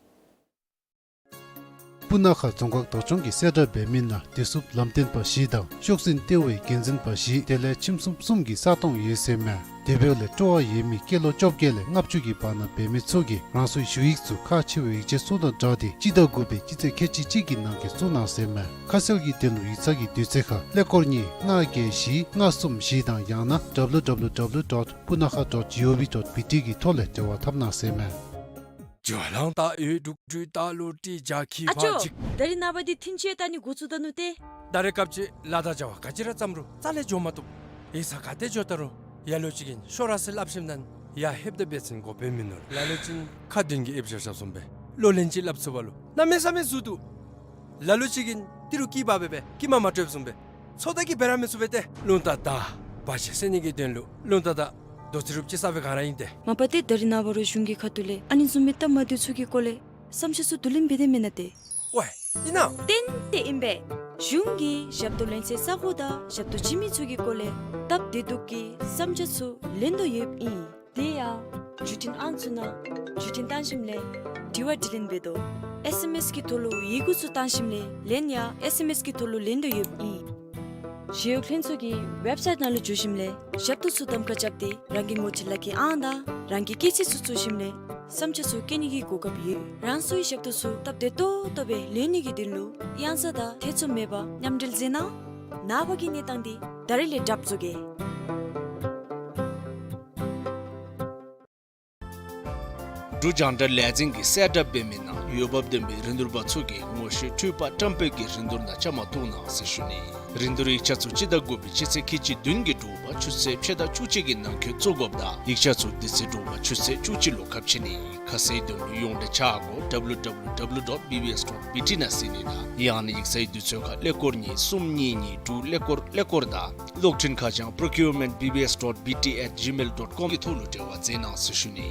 སྤུ་ན་ཁ་རྫོང་ཁག་བདག་སྐྱོང་གིས་གསལ་བསྒྲགས་འབད་མི་ནང་བདེ་སྲུངཔ་ལམ་སྟོན་པ་བཞི་དང་ཤོག་འཛིན་ལྟེ་བའི་འགན་འཛིན་པ་བཞི་དེ་ལས་ཁྱིམ་སྲུང་གསུམ་གྱི་ས་སྟོང་ཡོད་ཟེར་མས། དེ་འབདཝ་ལས་སྤྲོ་བ་ཡོད་མི་སྐྱེས་ལོ་བཅོ་བརྒྱད་ལས་ལྔ་བཅུ་གི་བར་ན་འབད་མི་ཚུ་གིས་རང་སོའི་ཞུ་ཡིག་ཚུ་ཁག་ཆེ་བའི་ཡིག་ཆ་ཚུ་དང་སྦྲགས་ཏེ་སྤྱི་ཟླ་དགུ་པའི་སྤྱི་ཚེས་ཁལ་གཅིག་གཅིག་གི་ནང་འཁོད་བཙུགས་གནང་ཟེར་མས། ཁ་གསལ་གྱི་དོན་ལུ་ཡིག་ཚང་གི་དུས་ཚོད་ཁར་ཀླད་ཀོར་གཉིས་ལྔ་བརྒྱད་བཞི་ལྔ་གསུམ་བཞི་དང་ཡང་ན་W W W dot punakha dot G O V dot B T གི་ཐོག་ལས་འབྲེལ་བ་འཐབ་གནང་ཟེར་མས། ཇོ་ལང་ཏ་ཡོད་དྲུག་དྲུག་ཏ་ལུ་ཏི་ཇ་ཁི་ཨ་ཅོ། བ་ཅིག། ད་རིས་ནངས་པ་འདི་ཐིན་ཅི་ཡང་ད་ནི་འགོ་བཙུགས་ད་ནུག་ཏེ། ད་རེས་སྐབས་ཅིག་ལཱ་དང་བྱ་བ་ག་ཅི་ར་བརྩམ་རུང་རྩ་ལས་འགྱོ་མ་བཏུབ། ཡིག་ཚང་ག་ཏེ་འགྱོ་ད་རུང་ཡ་ལོ་ཅིག་གིས་ཤོག་ར་ཟེར་སླབ་ཞིནམ་ན་ཡར་ལྷོདཔ་ད་འབད་བ་ཅིན་འགོ་དཔོན་མིན་ནུག། ལ་ལུ་ཅིག་ཁ་བདུན་གྱིས་ཨེབ་ཞབས་ཞབས་བཟུམ་སྦེ་ལོ་ལན་ཅིག་སླབ་ཚུགས་པ་ལུ་གནམ་མེད་ས་མེད་ཟུར་འདུག། ལ་ལུ་ཅིག་གིས་ཏི་རུ་སྐྱི་པགས་སྦེ་སྦེ་སྐྱི་མ་མ་སྤྲོདཔ་བཟུམ་སྦེ་ཚོད་ལྟ་གིས་འབད་ར་མི་ཚུགས་པས་ཏེ། རླུང་རྟ་དང་བར་ཆད་སེལ་ནི་གི་དོན་ལུ་རླུང་རྟ་དང་རྡོ་རྩེག་རུབ་ཅིག་ས་སྦེ་ག་ར་ཨིན་ཏེ། མ་པ་ཏེ་ད་རིས་ནངས་པ་ར་གཞུང་གི་ཁ་ཐུག་ལས་ཨ་ནི་བཟུམ་མའི་སྟབས་མ་བདེཝ་ཚུ་གི་སྐོར་ལས་བསམ་འཆར་ཚུ་བསྡུ་ལེན་འབད་དེས་མེན་ན་ཏེ། ཝའེ་ཨིན་ན། ཏན་ཏན་ཨིན་པས། གཞུང་གིས་ཞབས་ཏོག་ལེན་སའི་ས་གོ་དང་ཞབས་ཏོག་བྱིན་མི་ཚུ་གི་སྐོར་ལས་སྟབས་བདེ་སྡུག་གི་བསམ་འཆར་ཚུ་ལེན་དོ་ཡོདཔ་ཨིན། དེ་ཡང་བརྒྱུད་འཕྲིན་ཨང་ཚུ་ནང་བརྒྱུད་འཕྲིན་བཏང་ཞིནམ་ལས་དྲི་བ་དྲིས་ལན་འབད་དོ། ཨེསི་ཨེམ་ཨེསི་གི་ཐོག་ལུ་ཡི་གུ་ཚུ་བཏང་ཞིནམ་ལས་ལན་ཡང་ཨེསི་ཨེམ་ཨེསི་གི་ཐོག་ལུ་ལེན་དོ་ཡོདཔ་ཨིན། ཞི་གཡོག་ལྷན་ཚོགས་ཀྱི་ཝེབ་སའིཊ་ནང་ལུ་འཛུལ་ཞིནམ་ལས་ཞབས་ཏོག་ཚུ་གདམ་ཁ་རྐྱབ་སྟེ་རང་གི་ངོ་སྤྲོད་ལག་ཁྱེར་ཨང་དང་རང་གི་སྐྱེས་ཚེས་ཚུ་བཙུགས་ཞིནམ་ལས་བསམ་འཆར་ཚུ་བཀོད་ནི་གི་གོ་སྐབས་ཡོད། རང་སོའི་ཞབས་ཏོག་ཚུ་སྟབས་བདེ་ཏོག་ཏོ་སྦེ་ལེན་ནི་གི་དོན་ལུ་གཡང་ས་དང་ཐེ་ཚོམ་མེད་པར་མཉམ་འབྲེལ་མཛད་གནང་། ནངས་པ་གི་གནས་སྟངས་འདི་ད་རིས་ལས་གྲབས་བཟོ་གེ། འབྲུག་རྒྱང་བསྒྲགས་ལས་འཛིན་གྱིས་གསལ་བསྒྲགས་འབད་མི་ནང་འོས་འབབ་ལྡན་པའི་རིན་བསྡུར་པ་ཚུ་གིས་ངོ་ཤེས་འཕྲུལ་པ་བཀྲམ་སྤེལ་གྱི་རིན་བསྡུར་ནང་བཅའ་མར་གཏོགས་གནང་ཟེར་ཞུ་ནི། རིན་བསྡུར་ཡིག་ཆ་ཚུ་སྤྱི་ཟླ་དགུ་པའི་སྤྱི་ཚེས་ཁལ་གཅིག་བདུན་གྱི་དྲོ་པ་ཆུ་ཚོད་ཕྱེད་དང་བཅུ་གཅིག་གི་ནང་འཁོད་བཙུགས་དགོཔ་དང་ཡིག་ཆ་ཚུ་དེ་ཚེ་དྲོ་པ་ཆུ་ཚོད་བཅུ་གཅིག་ལུ་ཁ་ཕྱེ་ནི། ཁ་གསལ་དོན་ལུ་ཡོངས་འབྲེལ་ཆ་བགོས་W W W dot B B S dot B T ནང་གཟིགས་ནི་དང་ཡང་ན་ཡིག་ཚང་གི་དུས་ཚོད་ཁར་ཀླད་ཀོར་གཉིས་གསུམ་གཉིས་གཉིས་དྲུག་ཀླད་ཀོར་ཀླད་ཀོར་དང་གློག་འཕྲིན་ཁ་བྱང་procurement B B S dot B T at gmail dot com གི་ཐོག་ལུ་འབྲེལ་བ་མཛད་གནང་ཟེར་ཞུ་ནི།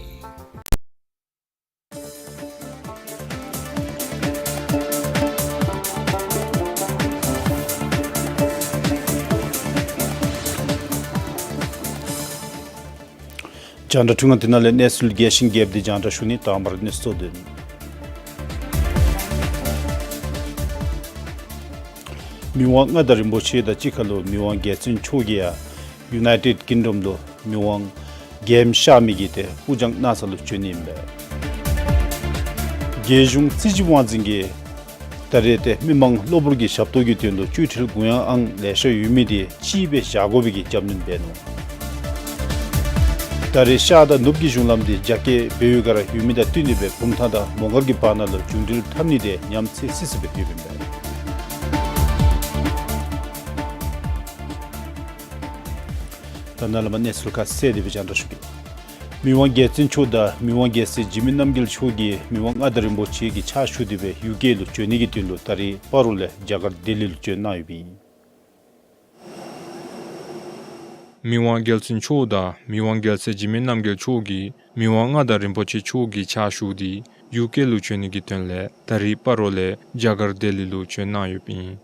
རྒྱང་བསྒྲགས་འཕྲུལ་ཁང་འདི་ནང་ལས་གནས་ཚུལ་རྒྱས་ཤིང་རྒྱསཔ་འདི་རྒྱང་བསྒྲགས་ཞུ་ནི། དང་པ་ར་གནས་ཚུལ་དོན། མི་དབང་མངའ་བདག་རིན་པོ་ཆེ་དང་གཅིག་ཁར་ལུ་མི་དབང་རྒྱལ་བཙུན་མཆོག་གིས་ཡང་ཡུ་ནའི་ཊེཌ་ཀིང་ཌམ་ལུ་མི་དབང་རྒྱལམོ་གཤགས་མི་གི་ཏེ་སྤུར་སྦྱང་གནང་ས་ལུ་བྱོན་ནི་ཨིན་པས། རྒྱལ་གཞུང་རྩིས་ཞིབ་དབང་འཛིན་གྱིས་ད་རེས་ཏེ་མི་མང་གློ་བུར་གྱི་ཞབས་ཏོག་གི་དོན་ལུ་བཅོས་སྒྲིག་གུ་ཡངས་ཨང་ལེ་ཤ་ཡོད་མི་དེ་གཅིག་སྦེ་བཞག་དགོ་པའི་གི་རྒྱབ་སྣོན་འབད་ནུག། ད་རེས་ཤར་དང་ནུབ་ཀྱི་གཞུང་ལམ་དེ་རྒྱ་སྐྱེད་འབད་བའི་སྒང་ར་ཡོད་མི་དང་བསྟུན་ཏེ་སྦེ་བུམ་ཐང་དང་མོང་སྒར་གྱི་བར་ན་ལུ་མཇུག་སྒྲིལ་འཐབ་ནི་དེ་ཉམས་ཚད་སི་སི་སྦེ་ཡོདཔ་ཨིན་པས། ད་ནཱ་ལས་མར་གནས་ཚུལ་ཁག་གསལ་ཏེ་སྦེ་རྒྱང་བསྒྲགས་ཞུ་གེ། མི་དབང་རྒྱལ་བཙུན་མཆོག་དང་མི་དབང་རྒྱལ་སྲས་འཇིགས་མེད་རྣམ་རྒྱལ་མཆོག་གིས་མི་དབང་མངའ་བདག་རིན་པོ་ཆེ་གི་ཕྱག་ཞུ་སྟེ་སྦེ་ཡུ་ཀེ་ལུ་བྱོན་ནི་གི་དོན་ལུ་ད་རིས་སྤ་རོ་ལས་རྒྱ་གར་ལྡི་ལི་ལུ་བྱོན་གནང་ཡོདཔ་ཨིན། མི་དབང་རྒྱལ་བཙུན་མཆོག་དང་མི་དབང་རྒྱལ་སྲས་འཇིགས་མེད་རྣམ་རྒྱལ་མཆོག་གིས་མི་དབང་མངའ་བདག་རིན་པོ་ཆེ་མཆོག་གི་ཕྱག་ཞུ་སྟེ་ཡུ་ཀེ་ལུ་བྱོན་ནི་གི་དོན་ལས་ད་རིས་སྤ་རོ་ལས་རྒྱ་གར་ལྡི་ལི་ལུ་བྱོན་གནང་ཡོདཔ་ཨིན།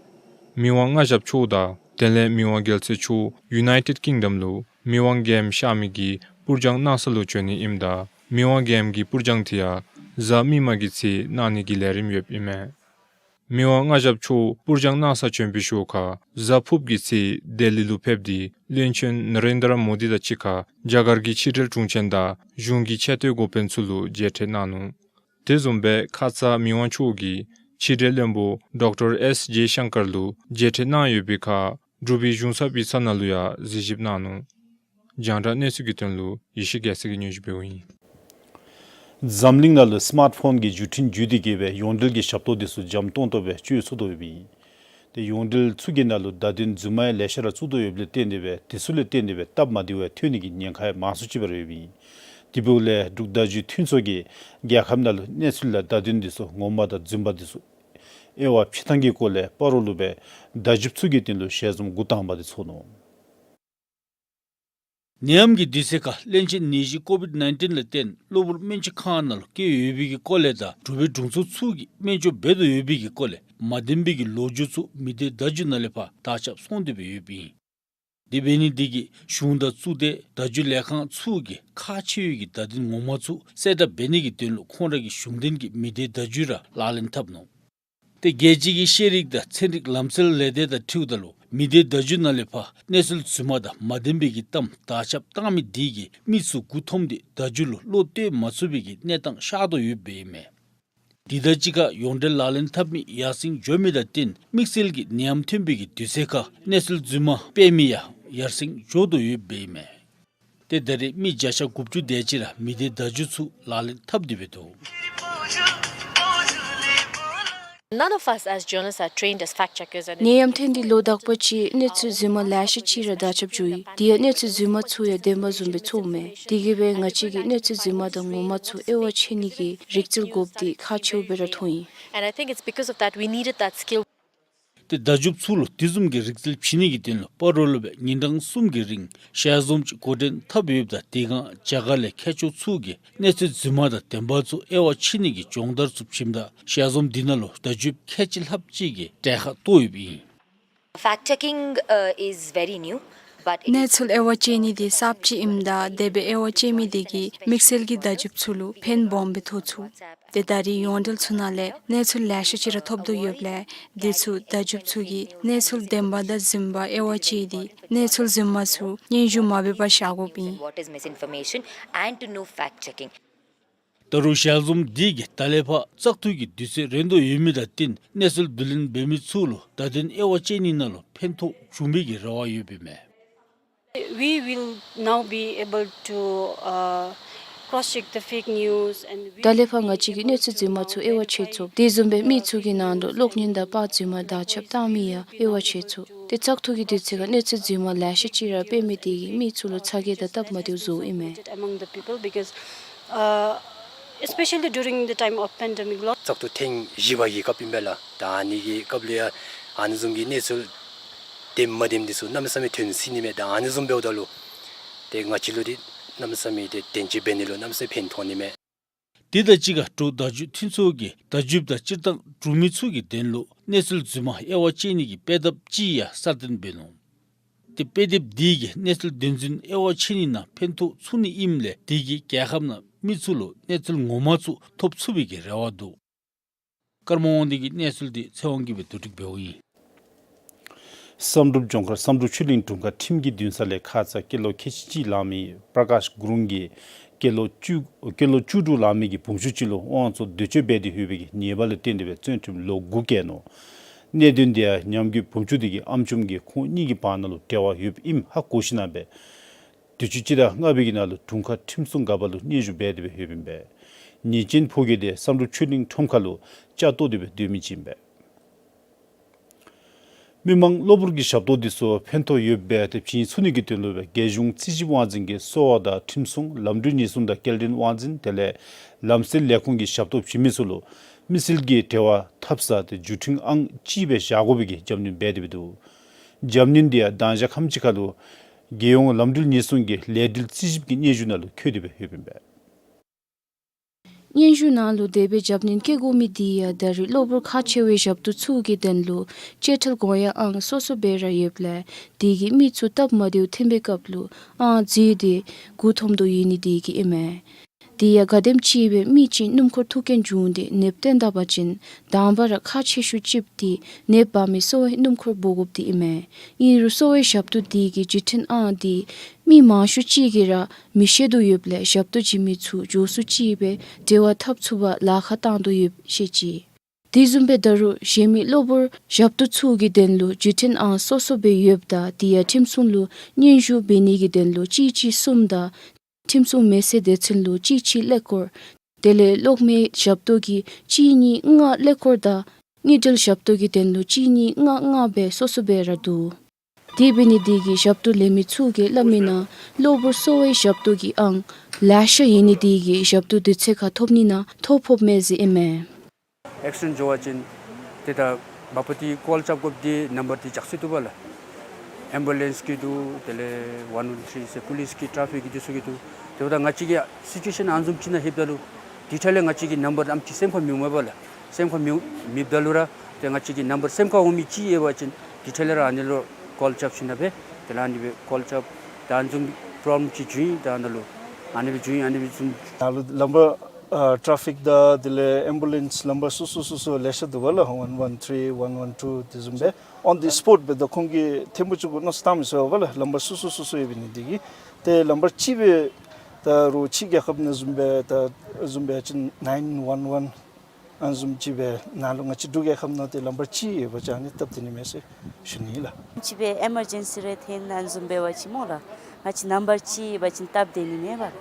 མི་དབང་མངའ་ཞབས་མཆོག་དང་དེ་ལས་མི་དབང་རྒྱལ་སྲས་མཆོག་ཡུ་ནའི་ཊེཌ་ཀིང་ཌམ་ལུ་མི་དབང་རྒྱལམོ་གཤགས་མི་གི་སྤུར་སྦྱང་གནང་ས་ལུ་བྱོན་ནི་ཨིནམ་ད་མི་དབང་རྒྱལམོ་གི་སྤུར་སྦྱང་དེ་ཡང་གཟའ་མིག་དམར་གྱི་ཚེ་གནང་ནི་གི་ལས་རིམ་ཡོདཔ་ཨིན་མས། མི་དབང་མངའ་ཞབས་མཆོག་སྤུར་སྦྱང་གནང་ས་བྱོན་པའི་ཤུལ་ཁར་གཟའ་ཕུརཔ་གི་ཚེ་ལྡི་ལི་ལུ་ཕེབས་ཏེ་བློན་ཆེན་ནཱ་རེནྡྲ་མོ་དི་དང་གཅིག་ཁར་རྒྱ་གར་གྱི་ཕྱི་འབྲེལ་དྲུང་ཆེན་དང་གཞུང་གི་ཆེ་མཐོའི་འགོ་དཔོན་ཚུ་ལུ་མཇལ་འཕྲད་གནང་ནུག། དེ་བཟུམ་སྦེ་ཁ་ཙ་མི་དབང་མཆོག་གིས་ཕྱི་འབྲེལ་བློན་པོ་ཌོག་ཊར་ཨེསི་ཇེ་ཤང་ཀར་ལུ་མཇལ་འཕྲད་གནང་ཡོད་པའི་ཁར་འབྲུག་པའི་གཞུང་ཚབ་ཡིག་ཚང་ནང་ལུ་ཡང་གཟིགས་ཞིབ་གནང་ནུག། རྒྱང་བསྒྲགས་གནས་ཚུལ་གྱི་དོན་ལུ་ཡེ་ཤེས་རྒྱལ་མཚན་གྱིས་སྙན་ཞུ་འབདཝ་ཨིན། འཛམ་གླིང་ནང་ལུ་སི་མཱརཊ་ཕོན་གྱི་བརྒྱུད་འཕྲིན་བརྒྱུད་དེ་གིས་སྦེ་ཡོངས་འབྲེལ་གྱི་ཞབས་ཏོག་དེ་ཚུ་འཇམ་ཏོང་ཏོ་སྦེ་སྤྱོད་ཚུགས་དོ་ཡོདཔ་ཨིན། ཏེ་ཡོངས་འབྲེལ་ཚུ་གི་ནང་ལུ་བརྡ་དོན་རྫུན་མ་ཡང་ལེ་ཤ་ར་བཙུགས་དོ་ཡོདཔ་ལས་བརྟེན་ཏེ་སྦེ་དེ་ཚུ་ལས་བརྟེན་ཏེ་སྦེ་སྟབས་མ་བདེཝ་ཡང་ཐོན་ནི་གི་ཉེན་ཁ་ཡང་མང་སུ་ཅིག་འབད་ར་ཡོདཔ་ཨིན། དེ་འབདཝ་ལས་འབྲུག་བརྡ་བརྒྱུད་མཐུན་ཚོགས་ཀྱིས་རྒྱལ་ཁབ་ནང་ལུ་གནས་ཚུལ་དང་བརྡ་དོན་དེ་ཚུ་ངོ་མ་དང་རྫུན་མ་དེ་ཚུ་དབྱེ་བ་ཕྱེ་ཐངས་ཀྱི་སྐོར་ལས་སྤ་རོ་ལུ་སྦེ་བརྡ་བརྒྱུདཔ་ཚུ་གི་དོན་ལུ་ཞལ་འཛོམས་འགོ་དང་པ་དེ་ཚོགས་ནུག། ནད་ཡམས་ཀྱི་དུས་ཚོད་ཁར་བློན་ཆེན་ནད་གཞི་ཀོ་བིཌ་ནའིན་ཊིན་ལས་བརྟེན་གློ་བུར་སྨན་བཅོས་ཁང་ནང་ལུ་བསྐྱལ་ཡོད་པའི་གི་སྐོར་ལས་དང་འབྲུག་པའི་དྲུང་འཚོ་ཚུ་གིས་སྨན་བཅོས་འབད་དོ་ཡོད་པའི་གི་སྐོར་ལས་མ་བདེན་པའི་གི་ལོ་རྒྱུས་ཚུ་མི་སྡེ་བརྡ་བརྒྱུད་ནང་ལས་ཕར་དར་ཁྱབ་སོང་སྟེ་སྦེ་ཡོདཔ་ཨིན། དེ་འབད་ནི་དེ་གིས་གཞུང་དང་གཙུག་སྡེ་བརྡ་བརྒྱུད་ལས་ཁང་ཚུ་གིས་ཁག་ཆེ་བའི་གི་བརྡ་དོན་ངོ་མ་ཚུ་གསལ་བསྒྲགས་འབད་ནི་གི་དོན་ལུ་ཁོང་ར་གི་གཞུང་འབྲེལ་གྱི་མི་སྡེ་བརྡ་བརྒྱུད་ར་ལག་ལེན་འཐབ་ནུག། ཏེ་རྒྱལ་སྤྱི་གི་ཤེས་རིག་དང་ཚན་རིག་ལམ་སྲོལ་ལས་སྡེ་དང་འཁྲིལཝ་ད་ལུ་མི་སྡེ་བརྡ་བརྒྱུད་ནང་ལས་ཕར་གནས་ཚུལ་རྫུན་མ་དང་མ་བདེན་པའི་གི་གཏམ་དར་ཁྱབ་བཏང་མི་དེ་གིས་མི་ཚུ་མགུ་འཐོམས་ཏེ་བརྡ་བརྒྱུད་ལུ་བློ་གཏད་མ་ཚུགས་པའི་གི་གནས་སྟངས་ཤར་དོ་ཡོདཔ་ཨིན་མས། དེ་དང་གཅིག་ཁར་ཡོངས་འབྲེལ་ལག་ལེན་འཐབ་མི་ཡར་སེང་འགྱོ་མི་དང་བསྟུན་དམིགས་བསལ་གྱི་ནད་ཡམས་ཐོན་པའི་གི་དུས་ཚོད་ཁར་གནས་ཚུལ་རྫུན་མ་སྤེལ་མི་ཡང་ཡར་སེང་འགྱོ་དོ་ཡོདཔ་ཨིན་མས། ཏེ་ད་རེས་མི་བརྒྱ་ཆ་དགུ་བཅུ་དེ་ཅིག་ར་མི་སྡེ་བརྡ་བརྒྱུད་ཚུ་ལག་ལེན་འཐབ་སྟེ་སྦེ་འདུག། None of us as journalists are trained as fact checkers. And ནད་ཡམས་ཐོན་ཏེ་ལོ་དག་པ་ཅིག་གནས་ཚུལ་རྫུན་མ་ལེ་ཤ་ཅིག་ར་དར་ཁྱབ་འགྱོ་ཡི། དེ་ཡང་གནས་ཚུལ་རྫུན་མ་ཚུ་ཡང་བདེན་པ་བཟུམ་སྦེ་ཚོརཝ་མས། དེ་གིས་སྦེ་ང་བཅས་ཀྱིས་གནས་ཚུལ་རྫུན་མ་དང་ངོ་མ་ཚུ་དབྱེ་བ་ཕྱེ་ནི་གི་རིག་རྩལ་དགོཔ་འདི་ཁག་ཆེཝ་སྦེ་ར་མཐོང་ཡི། And I think it's because of that we needed that skill. ཏེ་བརྡ་བརྒྱུདཔ་ཚུ་ལུ་དེ་བཟུམ་གྱི་རིག་རྩལ་བྱིན་ནི་གི་དོན་ལུ་སྤ་རོ་ལུ་སྦེ་ཉིན་གྲངས་གསུམ་གྱི་རིང་ཞལ་འཛོམས་ཅིག་འགོ་འདྲེན་འཐབ་ཡོདཔ་ད་དེ་སྒང་རྒྱ་གར་ལས་མཁས་མཆོག་ཚུ་གིས་གནས་ཚུལ་རྫུན་མ་དང་བདེན་པ་ཚུ་དབྱེ་བ་ཕྱེ་ནི་གི་སྦྱོང་བརྡར་ཚུ་བྱིནམ་ད་ཞལ་འཛོམས་འདི་ནང་ལུ་བརྡ་བརྒྱུདཔ་ཁལ་གཅིག་ལྷགཔ་ཅིག་གིས་གྲལ་ཁར་གཏོགས་ཡོདཔ་ཨིན། Fact checking, uh, is very new, but it is གནས་ཚུལ་དབྱེ་བ་དཔྱད་ནི་འདི་གསརཔ་ཅིག་ཨིནམ་ད་དེ་སྦེ་དབྱེ་བ་དཔྱད་མི་དེ་གིས་དམིགས་བསལ་གྱི་བརྡ་བརྒྱུདཔ་ཚུ་ལུ་ཕན་སྦོམ་སྦེ་ཐོགས་ཚུགས། ཏེ་ད་རེས་ཡོངས་འབྲེལ་ཚུ་ནང་ལས་གནས་ཚུལ་ལེ་ཤ་ཅིག་ར་ཐོབ་དོ་ཡོདཔ་ལས་དེ་ཚུ་བརྡ་བརྒྱུདཔ་ཚུ་གིས་གནས་ཚུལ་བདེན་པ་དང་རྫུན་པ་དབྱེ་བ་དཔྱད་དེ་གནས་ཚུལ་རྫུན་མ་ཚུ་སྙན་ཞུ་མ་འབད་བར་བཞག་དགོཔ་ཨིན། What is misinformation and to know fact checking. ད་རུང་ཞལ་འཛོམས་འདི་གིས་ད་ལས་ཕར་བཙག་འཐུ་གི་དུས་ཚོད་རན་དོ་ཡོད་མི་དང་བསྟུན་གནས་ཚུལ་བསྡུ་ལེན་འབད་མི་ཚུ་ལུ་བརྡ་དོན་དབྱེ་བ་དཔྱད་ནི་ནང་ལུ་ཕན་ཐོགས་འབྱུང་བའི་གི་རེ་བ་ཡོདཔ་ཨིན་མས། We will now be able to, uh, cross check the fake news and we ད་ལས་ཕར་ང་བཅས་ཀྱིས་གནས་ཚུལ་རྫུན་མ་ཚུ་དབྱེ་བ་ཕྱེ་ཚུགས། དེ་བཟུམ་སྦེ་མི་ཚུ་གི་ནང་དུ་གློག་བརྙན་དང་པར་རྫུན་མ་དར་ཁྱབ་བཏང་མི་ཡང་དབྱེ་བ་ཕྱེ་ཚུགས། ཏེ་བཙག་འཐུ་གི་དུས་ཚོད་ཁར་གནས་ཚུལ་རྫུན་མ་ལེ་ཤ་ཅིག་ར་སྤེལ་མི་དེ་གིས་མི་ཚུ་ལུ་ཚ་གྱང་དང་སྟབས་མ་བདེཝ་བཟོཝ་ཨིན་མས། Among the people because, uh, especially during the time of pandemic, lot བཙག་འཐུ་ཐེངས་བཞི་པ་གི་སྐབས་ཨིན་པས་ལགས། ད་ཨ་ནི་གི་སྐབས་ལུ་ཡང་ཨ་ནི་བཟུམ་གྱི་གནས་ཚུལ་བདེན་མ་བདེན་འདི་ཚུ་གནམ་མེད་ས་མེད་ཐོན་སྲིད་ནི་མས། ད་ཨ་ནི་བཟུམ་འབདཝ་ད་ལུ་ཏེ་ང་བཅས་ལུ་འདི་གནམ་མེད་ས་མེད་ཏེ་བདེན་དཔྱད་འབད་ནི་ལུ་གནམ་མེད་ས་མེད་ཕན་ཐོགས་ནི་མས། དེ་དང་གཅིག་ཁར་འབྲུག་བརྡ་བརྒྱུད་མཐུན་ཚོགས་ཀྱིས་བརྡ་བརྒྱུདཔ་དང་སྤྱིར་བཏང་འབྲུག་མི་ཚུ་གི་དོན་ལུ་གནས་ཚུལ་རྫུན་མ་དབྱེ་བ་དཔྱད་ནི་གི་དཔེ་དེབ་ཅིག་ཡང་གསར་བཏོན་འབད་ནུག། ཏེ་དཔེ་དེབ་འདི་གིས་གནས་ཚུལ་བདེན་རྫུན་དབྱེ་བ་ཕྱེ་ནི་ནང་ཕན་ཐོགས་ཚུགས་ནི་ཨིནམ་ལས་དེ་གིས་རྒྱལ་ཁབ་ནང་མི་ཚུ་ལུ་གནས་ཚུལ་ངོ་མ་ཚུ་ཐོབ་ཚུགས་པའི་གི་རེ་བ་འདུག། ཀརྨ་དབང་འདུས་ཀྱི་གནས་ཚུལ་འདི་ཚེ་དབང་གིས་སྦེ་བསྡུ་སྒྲིག་འབདཝ་ཨིན། བསམ་གྲུབ་ལྗོངས་མཁར་བསམ་གྲུབ་ཆོས་གླིང་དྲུང་ཁག་ཁྲིམས་ཀྱི་འདུན་ས་ལས་ཁ་ཙ་སྐྱེས་ལོ་ཁལ་གཅིག་ལང་མི་པྲ་ཀཱཤ་གུ་རུང་གིས་སྐྱེས་ལོ་བཅུ་སྐྱེས་ལོ་བཅུ་དྲུག་ལང་མི་གི་བུམོ་ཆུང་ཅིག་ལུ་དབང་བཙོང་འདོད་སྤྱོད་འབད་དེ་ཡོད་པའི་གི་ཉེས་པ་ལུ་བརྟེན་ཏེ་སྦེ་བཙོན་ཁྲིམས་ལོ་དགུ་བཀལ་ནུག། གནད་དོན་དེ་ཡང་ཉམས་རྒུད་བུམོ་ཆུང་དེ་གི་ཨམ་ཅོམ་གྱིས་ཁོང་གཉིས་ཀྱི་བར་ན་ལུ་འབྲེལ་བ་ཡོདཔ་ཨིནམ་ཧ་གོ་ཞིནམ་ལས་དུས་ཅི་སྤྱི་ཟླ་ལྔ་པའི་གི་ནང་ལུ་དྲུང་ཁག་ཁྲིམས་སྲུང་འགག་པ་ལུ་སྙན་ཞུ་འབད་དེ་སྦེ་ཡོདཔ་ཨིན་པས། ཉེས་ཅན་ཕོ་རྒྱས་དེ་བསམ་གྲུབ་ཆོས་གླིང་ཁྲོམ་ཁ་ལུ་བཅའ་སྟོར་ཏེ་སྦེ་སྡོད་མི་ཅིག་ཨིན་པས། མི་མང་གློ་བུར་གྱི་ཞབས་ཏོག་འདི་ཚུ་ཕན་ཐོགས་ཡོདཔ་སྦེ་ཏེ་བྱིན་ཚུགས་ནི་གི་དོན་ལུ་སྦེ་རྒྱལ་གཞུང་རྩིས་ཞིབ་དབང་འཛིན་གྱི་གསོ་བ་དང་ཁྲིམས་སྲུང་ལམ་འགྲུལ་ཉེན་སྲུང་དང་སྐྱེལ་འདྲེན་དབང་འཛིན་དེ་ལས་ལམ་སེལ་ལས་ཁུངས་ཀྱི་ཞབས་ཏོག་བྱིན་མི་ཚུ་ལུ་མི་སེར་གྱི་འབྲེལ་བ་འཐབ་ས་ཏེ་བརྒྱུད་འཕྲིན་ཨང་གཅིག་སྦེ་བཞག་དགོ་པའི་གི་རྒྱབ་སྣོན་འབད་དེ་སྦེ་འདུག། རྒྱབ་སྣོན་འདི་ཡང་མདང་ཞག་ཁམས་ཅིག་ཁར་ལུ་རྒྱལ་ཡོངས་ལམ་འགྲུལ་ཉེན་སྲུང་གི་ལས་འབྲེལ་རྩིས་ཞིབ་ཀྱི་སྙན་ཞུ་ནང་ལུ་འཁོད་དེ་སྦེ་ཡོདཔ་ཨིན་པས། སྙན་ཞུ་ནང་ལུ་དེ་སྦེ་རྒྱབ་སྣོན་བཀལ་དགོ་མི་འདི་ཡང་ད་རེས་གློ་བུར་ཁག་ཆེ་བའི་ཞབས་ཏོག་ཚུ་གི་དོན་ལུ་བཅད་ཁྲལ་དགོངས་ཡངས་ཨང་སོ་སོ་སྦེ་ར་ཡོདཔ་ལས་དེ་གིས་མི་ཚུ་སྟབས་མ་བདེཝ་ཐོན་པའི་སྐབས་ལུ་ཨང་བརྫུས་ཏེ་མགུ་འཐོམ་དོ་ཡོད་ནི་དེ་གིས་ཨིན་མས། དེ་ཡང་ག་དེམ་ཅིག་སྦེ་མི་ཅིག་སྣུམ་འཁོར་ཐུག་རྐྱེན་བྱུང་སྟེ་ནདཔ་བཏོན་ད་པ་ཅིན་དང་པ་ར་ཁག་ཆེ་ཤོས་ཅིག་འདི་ནདཔ་འབག་མི་གསོ་བའི་སྣུམ་འཁོར་འབོ་དགོཔ་འདི་ཨིན་མས། ཨིན་རུང་གསོ་བའི་ཞབས་ཏོག་འདི་གི་བརྒྱུད་འཕྲིན་ཨང་འདི་མི་མང་ཤོས་ཅིག་གིས་ར་མི་ཤེས་དོ་ཡོདཔ་ལས་ཞབས་ཏོག་བྱིན་མི་ཚུ་མགྱོགས་སུ་ཅིག་སྦེ་འབྲེལ་བ་འཐབ་ཚུགས་པར་ལཱ་ཁག་བཏང་དོ་ཡོདཔ་ཤེས་ཅི། དེ་བཟུམ་སྦེ་ད་རུང་གཞན་མི་གློ་བུར་ཞབས་ཏོག་ཚུ་གི་དོན་ལུ་བརྒྱུད་འཕྲིན་ཨང་སོ་སོ་སྦེ་ཡོདཔ་ད་དེ་ཡང་ཁྲིམས་སྲུང་ལུ་སྙན་ཞུ་འབད་ནི་གི་དོན་ལུ་གཅིག་གཅིག་གསུམ་དང་ཁྲིམས་སྲུང་མེད་སའི་སྡེ་ཚན་ལུ་གཅིག་གཅིག་ཀླད་ཀོར་དེ་ལས་གློག་མེ་ཞབས་ཏོག་གི་གཅིག་གཉིས་ལྔ་ཀླད་ཀོར་དང་དངུལ་འབྲེལ་ཞབས་ཏོག་གི་དོན་ལུ་གཅིག་གཉིས་ལྔ་ལྔ་སྦེ་སོ་སོ་སྦེ་ར་འདུག། དེ་འབད་ནི་དེ་གིས་ཞབས་ཏོག་ལེན་མི་ཚུ་གིས་སླབ་མིའི་ནང་གློ་བུར་གསོ་བའི་ཞབས་ཏོག་གི་ཨང་ལེ་ཤ་ཡོད་ནི་དེ་གིས་ཞབས་ཏོག་དུས་ཚོད་ཁར་ཐོབ་ནི་ནང་ཐོ་ཕོགཔ་མས་ཟེར་ཨིན་མས། ཨེག་སི་ཌེནཊ་འགྱོ་བ་ཅིན་ཏེ་ད་འབད་བ་ཏེ་ཀོལ་རྐྱབ་དགོཔ་འདི་ནམ་བར་འདི་ཇག་སི་འདུག་པ་ལགས། ཨེམ་བུ་ལེནསི་གི་འདུག། དེ་ལས་ཝཱན་ཝཱན་ཐི་རི་ཟེར་པོ་ལིསི་གི་ཊ་ཕིག་གི་འདི་ཚུ་གི་འདུག། དེ་འབདཝ་ད་ང་བཅས་ཀྱི་སི་ཅུ་ཨེ་ཤཱན་ཨ་ནི་བཟུམ་ཅིག་ནང་ལྷོདཔ་ད་ལུ་དེ་འཕྲལ་ལས་ང་བཅས་ཀྱི་ནམ་བར་ཨ་ནི་ཅིག་སེམས་ཁར་མི་འོང་པ་ལགས། སེམས་ཁར་མི་མེདཔ་ད་ལུ་ར་ཏེ་ང་བཅས་ཀྱི་ནམ་བར་སེམས་ཁར་འོང་མི་ཅིག་ཡོད་པ་ཅིན་དེ་འཕྲལ་ལས་ར་ཨ་ནི་ལུ་ཀོལ་རྐྱབ་ཞིནམ་ལས་དེ་ལས་ཨ་ནི་སྦེ་ཀོལ་རྐྱབ། ད་ཨ་ནི་བཟུམ་པོརོབ་ལེམ་ཅིག་བྱུང་ཡི། ད་ནཱ་ལུ་ཨ་ནི་སྦེ་བྱུང་ཡི། ཨ་ནི་སྦེ་བཟུམ་ནཱ་ལུ་ནམ་བར་ཨ་ཊ་ཕིག་དང་དེ་ལས་ཨེམ་བུ་ལེནསི་ནམ་བར་སོ་སོ་སོ་སོ་ལེ་ཤ་འདུག་པ་ལགས། ཝཱན་ཝཱན་ཐི་རི་ཝཱན་ཝཱན་ཊུ་དེ་བཟུམ་སྦེ་ཨོན་དི་སི་པོཊ་སྦེ་ད་ཁོང་གིས་ཐེངས་མ་གཅིག་གུ་མནོ་བསམ་བཏང་མི་ཚུགས་པ་ལགས། ནམ་བར་སོ་སོ་སོ་སོ་ཡོད་པའི་ནི་དེ་གིས་ཏེ་ནམ་བར་གཅིག་སྦེ་ད་རུང་ཕྱི་རྒྱལ་ཁབ་ནང་བཟུམ་སྦེ་ད་བཟུམ་སྦེ་ཅིན་ནའིན་ཝཱན་ཝཱན་ཨ་ནི་བཟུམ་ཅིག་སྦེ་ནཱ་ལུ་ང་བཅས་འབྲུག་རྒྱལ་ཁབ་ནང་ཏེ་ནམ་བར་གཅིག་ཡོད་པ་ཅིན་ཨ་ནི་སྟབས་བདེ་ནི་མས་ཟེར་ཞུ་ནི་ལགས། ཅིག་སྦེ་ཨེ་མར་ཇེན་སི་རེ་ཐོན་ཨ་ནི་བཟུམ་འབད་བ་ཅིན་སྨོ་ལགས། ང་བཅས་ནམ་བར་གཅིག་ཡོད་པ་ཅིན་སྟབས་བདེ་ནི་མས་པ།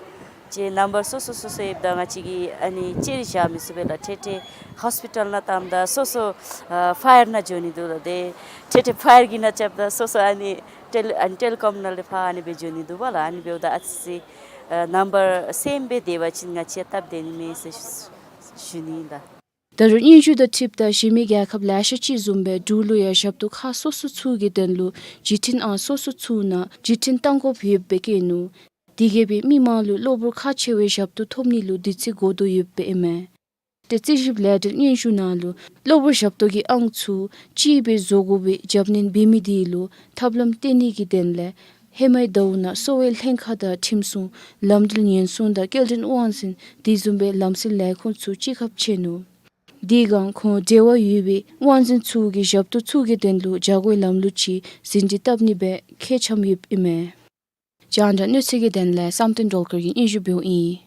ཅིག་ནམ་བར་སོ་སོ་སོ་སོ་ཡོདཔ་ད་ང་བཅས་ཀྱིས་ཨ་ནི་ཅིག་ར་བཞག་མི་ཚུགས་པས་ལགས། ཏེ་ཏེ་ཧོསི་པི་ཊལ་ནང་བཏངམ་ད་སོ་སོ་ཨ་ཕ་ཡར་ནང་འགྱོ་ནི་འདུག་ལགས། ཏེ་ཏེ་ཏེ་ཕ་ཡར་གྱི་ནང་རྐྱབ་ད་སོ་སོ་ཨ་ནི་ཊེ་ལི་ཨ་ནི་ཊེ་ལི་ཀོམ་ནང་ལས་ཕར་ཨ་ནི་སྦེ་འགྱོ་ནི་འདུག་པ་ལགས། ཨ་ནི་འབདཝ་ད་ཨ་ཙི་ཨ་ནམ་བར་སེམ་སྦེ་སྡོད་པ་ཅིན་ང་བཅས་སྟབས་བདེ་ནི་མས་ཟེར་ཞུ་ནི་ཨིན་ལགས། ད་རུང་སྙན་ཞུ་དང་འཁྲིལཝ་ད་གཞན་མི་རྒྱལ་ཁབ་ལེ་ཤ་ཅིག་བཟུམ་སྦེ་འབྲུག་ལུ་ཡང་ཞབས་ཏོག་ཁག་སོ་སོ་ཚུ་གི་དོན་ལུ་བརྒྱུད་འཕྲིན་ཨང་སོ་སོ་ཚུ་ནང་བརྒྱུད་འཕྲིན་བཏང་དགོཔ་ཡོདཔ་སྦེ་བཀོད་ནུག། དེ་གིས་སྦེ་མི་མང་ལུ་གློ་བུར་ཁག་ཆེ་བའི་ཞབས་ཏོག་ཐོབ་ནི་ལུ་དུས་ཚོད་འགོར་དོ་ཡོདཔ་སྦེ་ཨིན་མས། ཏེ་རྩིས་ཞིབ་ལས་འབྲེལ་སྙན་ཞུ་ནང་ལུ་གློ་བུར་ཞབས་ཏོག་གི་ཨང་ཚུ་གཅིག་སྦེ་བཟོ་དགོ་པའི་རྒྱབ་སྣོན་འབད་མི་དེ་ལུ་ཐབས་ལམ་སྟོན་ནི་གི་དོན་ལས་ཧེ་མའི་ཟླཝ་ནང་གསོ་བའི་ལྷན་ཁག་དང་ཁྲིམས་སྲུང་ལམ་འགྲུལ་ཉེན་སྲུང་དང་སྐྱེལ་འདྲེན་དབང་འཛིན་དེ་བཟུམ་སྦེ་ལམ་སེལ་ལས་ཁུངས་ཚུ་གཅིག་ཁར་ཕྱད་ནུག། དེ་སྒང་ཁོང་འབྲེལ་བ་ཡོད་པའི་དབང་འཛིན་ཚུ་གིས་ཞབས་ཏོག་ཚུ་གི་དོན་ལུ་བྱ་སྒོའི་ལམ་ལུགས་ཅིག་ཟིན་བྲིས་བཏབ་ནི་སྦེ་ཁས་འཆམ་ཡོདཔ་ཨིན་མས། རྒྱང་བསྒྲགས་གནས་ཚུལ་གྱི་དོན་ལས་བསམ་གཏན་སྒྲོལ་དཀར་གྱིས་སྙན་ཞུ་འབདཝ་ཨིན།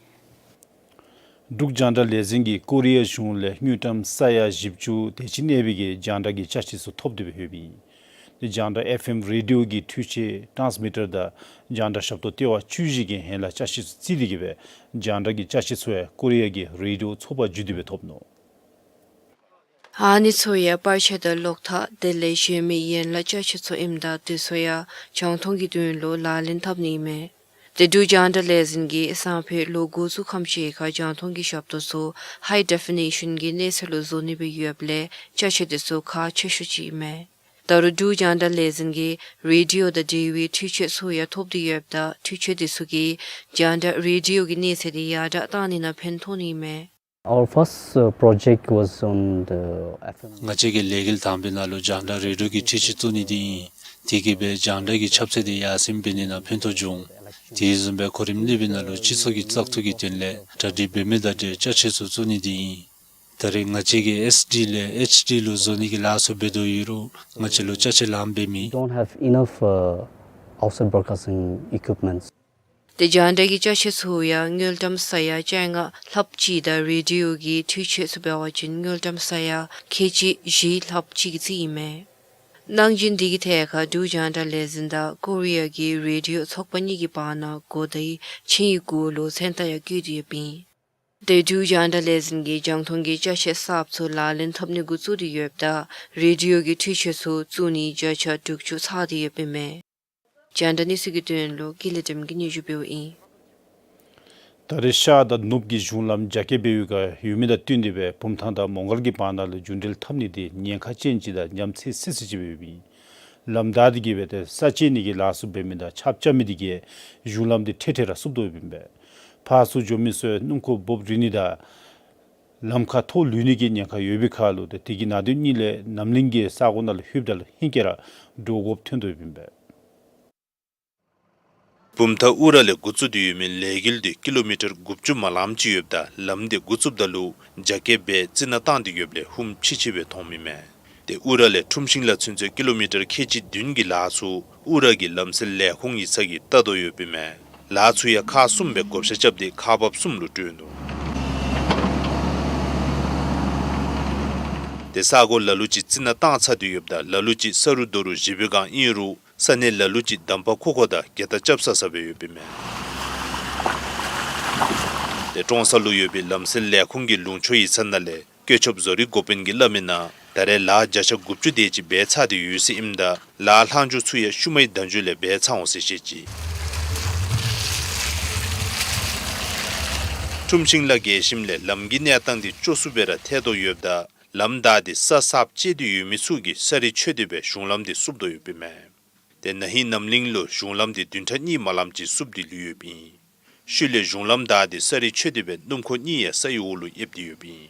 འབྲུག་རྒྱང་བསྒྲགས་ལས་འཛིན་གྱིས་ཀོ་རི་ཡ་གཞུང་ལས་དངུལ་ཀྲམ་ས་ཡ་བཞི་བཅུ་དེ་ཅིག་གནས་པའི་གི་རྒྱང་བསྒྲགས་ཀྱི་ཅ་ཆས་ཚུ་ཐོབ་སྟེ་སྦེ་ཡོདཔ་ཨིན། དེ་རྒྱང་བསྒྲགས་ཨེཕ་ཨེམ་རེ་ཌི་ཡོ་གི་འཕྲུལ་ཆས་ཊཱནསི་མི་ཊར་དང་རྒྱང་བསྒྲགས་ཞབས་ཏོག་ལྟེ་བ་བཅུ་བཞི་གི་ཧེང་ལས་ཅ་ཆས་ཚུ་བརྩིས་ཏེ་གི་སྦེ་རྒྱང་བསྒྲགས་ཀྱི་ཅ་ཆས་ཚུ་ཡང་ཀོ་རི་ཡ་གི་རེ་ཌི་ཡོ་ཚོགས་པ་བརྒྱུད་དེ་སྦེ་ཐོབ་ནུག། ཨ་ནི་ཚུ་ཡང་པར་ཆས་དང་གློག་ཐག་དེ་ལས་གཞན་མི་ཡན་ལག་ཅ་ཆས་ཚུ་ཨིནམ་ད་དེ་ཚུ་ཡང་རྒྱང་མཐོང་གི་དོན་ལུ་ལག་ལེན་འཐབ་ནི་ཨིན་མས། ཏེ་འབྲུག་རྒྱང་བསྒྲགས་ལས་འཛིན་གྱིས་སང་ཕོད་ལོ་འགོ་བཙུགས་ཁམས་ཅིག་ཁར་རྒྱང་མཐོང་གི་ཞབས་ཏོག་ཚུ་ཧའི་ཌེ་ཕི་ནི་ཤཱན་གྱི་གནས་ཚད་ལུ་བཟོ་ནི་སྦེ་ཡོདཔ་ལས་ཅ་ཆས་དེ་ཚུ་ཁག་ཆེ་ཤོས་ཅིག་ཨིན་མས། ད་རུང་འབྲུག་རྒྱང་བསྒྲགས་ལས་འཛིན་གྱིས་རེ་ཌི་ཡོ་དང་འབྲེལ་བའི་འཕྲུལ་ཆས་ཚུ་ཡང་ཐོབ་སྟེ་ཡོདཔ་ད་འཕྲུལ་ཆས་དེ་ཚུ་གིས་རྒྱང་བསྒྲགས་རེ་ཌི་ཡོ་གི་གནས་ཚད་དེ་ཡར་དྲག་བཏང་ནི་ནང་ཕན་ཐོགས་ནི་ཨིན་མས། Our first, uh, project was on the F M. ང་བཅས་ཀྱི་ལས་འགུལ་དང་པའི་ནང་ལུ་རྒྱང་བསྒྲགས་རེ་ཌི་ཡོ་གི་འཕྲུལ་ཆས་བཙུགས་ནི་དེ་ཨིན། དེ་གིས་སྦེ་རྒྱང་བསྒྲགས་ཀྱི་ཁྱབ་ཚད་དེ་ཡར་སེང་འབད་ནི་ནང་ཕན་ཐོགས་བྱུང་། དེ་བཟུམ་སྦེ་གོ་རིམ་གཉིས་པའི་ནང་ལུ་སྤྱི་ཚོགས་ཀྱི་བཙག་འཐུ་གི་དོན་ལས་གྲ་སྒྲིག་འབད་མི་དང་འབྲེལ་ཅ་ཆས་ཚུ་བཙུགས་ནི་དེ་ཨིན། ད་རེས་ང་བཅས་ཀྱིས་ཨེས་ཌི་ལས་ཨེཆ་ཌི་ལུ་བཟོ་ནི་གི་ལཱ་ཚུ་འབད་དོ་ཡོད་རུང་ང་བཅས་ལུ་ཅ་ཆས་ལངམ་སྦེ་མེད། Don't have enough, uh, outside broadcasting equipments. ཏེ་རྒྱང་བསྒྲགས་ཀྱི་ཅ་ཆས་ཚུ་ཡང་དངུལ་ཀྲམ་ས་ཡ་བཅོ་ལྔ་ལྷགཔ་ཅིག་དང་རེ་ཌི་ཡོ་གི་འཕྲུལ་ཆས་ཚུ་འབད་བ་ཅིན་དངུལ་ཀྲམ་ས་ཡ་ཁལ་གཅིག་བཞི་ལྷགཔ་ཅིག་གི་རྩིས་ཨིན་མས། གནང་སྦྱིན་འདི་གི་ཐད་ཁར་འབྲུག་རྒྱང་བསྒྲགས་ལས་འཛིན་དང་ཀོ་རི་ཡ་གི་རེ་ཌི་ཡོ་ཚོགས་པ་གཉིས་ཀྱི་བར་ན་གོ་བརྡའི་ཆིངས་ཡིག་གུ་ལུ་མཚན་རྟགས་ཡང་བཀོད་དེ་ཡོདཔ་ཨིན། དེ་དུས་རྒྱང་བསྒྲགས་ལས་འཛིན་གྱིས་རྒྱང་མཐོང་གི་ཅ་ཆས་གསརཔ་ཚུ་ལག་ལེན་འཐབ་ནི་འགོ་བཙུགས་ཏེ་ཡོདཔ་ད་རེ་ཌི་ཡོ་གི་འཕྲུལ་ཆས་ཚུ་བཙུགས་ནི་བརྒྱ་ཆ་དྲུག་ཅུ་ཚང་སྟེ་ཡོདཔ་ཨིན་མས། རྒྱང་བསྒྲགས་གནས་ཚུལ་གྱི་དོན་ལུ་ཀུན་ལེགས་སྒྲོལམ་གིས་སྙན་ཞུ་འབདཝ་ཨིན། ད་རེས་ཤར་དང་ནུབ་ཀྱི་གཞུང་ལམ་རྒྱ་སྐྱེད་འབད་བའི་བསྒང་ཡོད་མི་དང་བསྟུན་ཏེ་སྦེ་བུམ་ཐང་དང་མོང་སྒར་གྱི་བར་ན་ལུ་རྒྱུན་འགྲུལ་འཐབ་ནི་དེ་ཉེན་ཁ་ཅན་ཅིག་དང་ཉམས་ཚད་སི་སི་ཅིག་སྦེ་ཡོདཔ་ཨིན། ལམ་བདའ་སྟེ་གིས་སྦེ་ཏེ་ས་བཅད་ནི་གི་ལཱ་ཚུ་འབད་མི་དང་ཆརཔ་རྐྱབ་མི་དེ་གིས་གཞུང་ལམ་དེ་འཕྲལ་འཕྲལ་ར་བསུབ་དོ་ཡོདཔ་ཨིན་པས། ཕར་ཚུར་འགྱོ་མི་ཚུ་སྣུམ་འཁོར་འབོ་རིལ་ནི་དང་ལམ་ཁར་ཐོག་ལུས་ནི་གི་ཉེན་ཁ་ཡོད་པའི་ཁར་ལུ་ཏེ་དེ་གི་ནང་དོན་གཉིས་ལས་རྣམ་གླིང་གི་ས་གོ་ནང་ལུ་ལྷོདཔ་ད་ལུ་ཧེང་སྐལ་ར་འགྲོ་དགོཔ་ཐོན་དོ་ཡོདཔ་ཨིན་པས། བུམ་ཐང་ཨུ་ར་ལས་འགོ་བཙུགས་ཏེ་ཡོད་མི་ལས་འགུལ་དེ་ཀི་ལོ་མི་ཊར་དགུ་བཅུ་མ་ལངམ་ཅིག་ཡོདཔ་ད་ལམ་དེ་འགོ་བཙུགསཔ་ད་ལུ་རྒྱ་སྐྱེད་འབད་རྩི་ནག་བཏང་སྟེ་ཡོདཔ་ལས་ཧུམ་ཆི་ཆི་སྦེ་མཐོངམ་ཨིན་མས། ཏེ་ཨུ་ར་ལས་ཁྲུམ་ཤིང་ལ་ཚུན་ཚོད་ཀི་ལོ་མི་ཊར་ཁལ་གཅིག་བདུན་གྱི་ལཱ་ཚུ་ཨུ་ར་གི་ལམ་སེལ་ལས་ཁུངས་ཡིག་ཚང་གིས་བལྟ་དོ་ཡོདཔ་ཨིན་མས། ལཱ་ཚུ་ཡང་ཁག་གསུམ་སྦེ་བགོ་བཤའ་རྐྱབ་སྟེ་ཁག་འབགཔ་གསུམ་ལུ་སྤྲོད་ནུག། ཏེ་ས་གོ་ལ་ལུ་ཅིག་རྩི་ནག་བཏང་ཚར་ཏེ་ཡོདཔ་ད་ལ་ལུ་ཅིག་ས་རུད་རྡོ་རུད་ཞིབ་པའི་བསྒང་ཨིན་རུང་ས་གནས་ལ་ལུ་ཅིག་འདམ་པ་ཁུག་ཁུག་དང་སྒལ་ཏ་རྐྱབ་ས་ས་སྦེ་ཡོདཔ་ཨིན་མས། ཏེ་ཀྲོང་གསར་ལུ་ཡོད་པའི་ལམ་སེལ་ལས་ཁུངས་ཀྱི་ལུང་ཕྱོགས་ཡིག་ཚང་ནང་ལས་བཀོད་ཁྱབ་བཟོ་རིག་འགོ་དཔོན་གྱིས་སླབ་མི་ནང་ད་རེས་ལཱ་བརྒྱ་ཆ་དགུ་བཅུ་དེ་ཅིག་འབད་ཚར་ཏེ་ཡོད་ཟེར་ཨིནམ་ད་ལཱ་ལྷག་འཕྲོ་ཚུ་ཡང་ཤུལ་མའི་ཟླཝ་མཇུག་ལས་འབད་ཚར་འོང་ཟེར་བཤད་ཅི། ཁྲུམ་ཤིང་ལ་རྒལ་ཞིནམ་ལས་ལམ་གྱི་གནས་སྟངས་དེ་སྐྱོ་སུ་སྦེ་ར་ཐལ་དོ་ཡོདཔ་ད་ལམ་བདའ་སྟེ་ས་གསརཔ་བཅད་དེ་ཡོད་མི་ཚུ་གིས་ས་རི་ཆོད་དེ་སྦེ་གཞུང་ལམ་དེ་བསུབ་དོ་ཡོདཔ་ཨིན་མས། ཏེ་ན་ཧིང་རྣམ་གླིང་ལུ་གཞུང་ལམ་དེ་བདུན་ཕྲག་གཉིས་མ་ལངམ་ཅིག་བསུབ་སྟེ་ལུས་ཡོདཔ་ཨིན། ཤུལ་ལས་གཞུང་ལམ་བདའ་སྟེ་ས་རི་ཆོད་དེ་སྦེ་སྣུམ་འཁོར་གཉིས་ཡང་ས་ཡི་འོག་ལུ་ཨེབ་སྟེ་ཡོདཔ་ཨིན།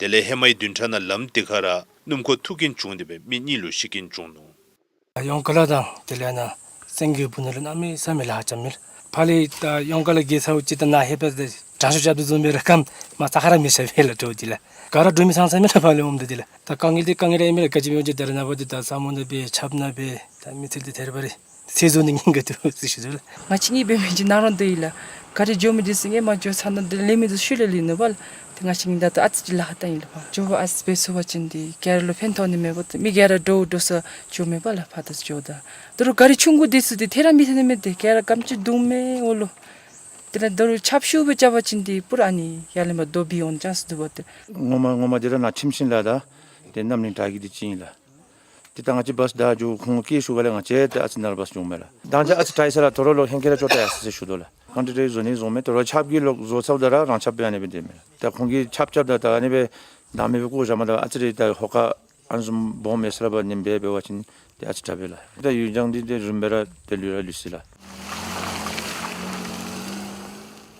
དེ་ལས་ཧེ་མའི་བདུན་ཕྲག་ནང་ལམ་དེ་ཁར་ར་སྣུམ་འཁོར་ཐུག་རྐྱེན་བྱུང་སྟེ་སྦེ་མི་གཉིས་ལུ་ཤི་རྐྱེན་བྱུང་ནུག། ཡོངས་ཀ་ལ་དང་དེ་ལས་ནཱ་སེང་གེ་སྦུག་ནང་ལུ་གནམ་མེད་ས་མེད་ལཱ་རྐྱབ་མི་ལགས། ཕར་ལས་ད་ཡོངས་ཀ་ལ་རྒལ་ཚརཝ་ཅིག་ད་ནཱ་ལྷོདཔ་ད་དྲག་ཤོས་རྐྱབ་སྟེ་བཟུམ་སྦེ་ར་སྐམ་མ་ས་ཁར་ར་མི་ཤར་བས་ལགས། འདྲོག་སྟེ་ལགས་ག་ར་འདྲོག་མི་ཚང་ཚང་མི་ལགས། ཕར་ལས་འོངམ་ད་དེ་ལགས་ད་དཀའ་ངལ་འདི་དཀའ་ངལ་ར་ཨིན་མས་ལགས། ག་ཅི་སྦེ་འོང་ཅི་ད་རེས་ནངས་པ་འདི་ད་ས་སྨུག་ནང་སྦེ་ཆརཔ་ནང་སྦེ་ད་མི་ཚེ་འདི་ཐལ་བ་རེ་ཚེ་བཟོ་ནི་ཉེན་ཁ་འདུག་ཟེར་ཞུ་དོ་ལགས། ང་བཅས་གཉིས་འབད་མི་ཅིག་ནཱ་ར་སྡོད་ཡི་ལགས། ག་ར་འགྱོ་མི་འདི་ཚུ་ཨིན་མས། འགྱོ་ཚར་ནུག། དེ་ལས་མི་འདི་ཤུལ་ལས་ལུས་ནུག་པ་ལགས། ཏེ་ང་བཅས་གཉིས་ད་ལྟོ་ཨ་ཙི་ཅིག་ལཱ་ཁག་བལྟ་ཡི་ལགས། འགྱོ་བ་ཨ་ཙི་སྦེ་ཚུགས་པ་ཅིན་འདི་ག་ར་ལུ་ཕན་ཐོགས་ནི་མས་པ། ཏེ་མི་ག་ར་འདྲོག་འདྲོག་ས་འགྱོཝ་མས་པ་ལགས། ཕར་ད་འགྱོཝ་ད་དོ་རུང་ག་ར་ཆུང་ཀུ་འདི་ཚུ་འདི་ཐད་ར་མི་ཐད་ནི་མས། ཏེ་ག་ར་སྐམ་ཅིག་སྡུག་མས་འོང་ལོ། དེ་ལས་དོ་རུང་ཆརཔ་ཤུགས་སྦེ་རྐྱབ་པ་ཅིན་འདི་པུ་ར་ཨ་ནི་ཡར་ལས་མར་རྡོ་འབིག་འོང་ནི་ཅན་ཚུ་འདུག་པ། ཏེ་ངོ་མ་ངོ་མ་འདི་ར་ནཱ་ཁྲིམས་ཤིང་ལ་དང་ཏེ་རྣམ་གླིང་བྲག་གི་འདི་གཅིག་ཨིན་ལགས། ཏེ་ད་ང་བཅས་བཱས་བདའ་འགྱོ་ཁོང་སྐད་ཞུ་ག་ལས་ང་བཅས་ཏེ་ཨ་ཙི་ནཱ་ར་བཱས་འགྱོཝ་མས་ལགས། ད་ང་བཅས་ཨ་ཙི་དྲག་ཡི་ས་ལགས། དོ་རུང་ལོག་ཧེང་སྐལ་ར་ཅོག་ཏ་ཡར་སོ་ཟེར་ཞུ་དོ་ལགས། ཁོང་ཏེ་ཏེ་བཟོ་ནི་བཟོཝ་མས། དོ་རུང་ཆརཔ་གིས་ལོག་བཟོ་ཚརཝ་ད་ར་རང་ཆགཔ་སྦེ་ཨ་ནི་སྦེ་སྡོད་མས་ལགས། ད་ཁོང་གིས་ཆརཔ་རྐྱབ་ད་ད་ཨ་ནི་སྦེ་བདའ་མི་སྦེ་བཀོ་བཞག་མ་ད་ཨ་ཙི་རེ་ད་ཧོ་ཀ་ཨ་ནི་བཟུམ་སྦོམ་མེད་ས་ར་བ་ནེམ་སྦེ་འབད་བ་ཅིན་ཏེ་ཨ་ཙི་དྲག་པས་ལགས། ད་ཡུལ་ལྗང་འདི་ཏེ་རིངམ་སྦེ་ར་ཏེ་ལུས་ར་ལུས་ཅི་ལགས།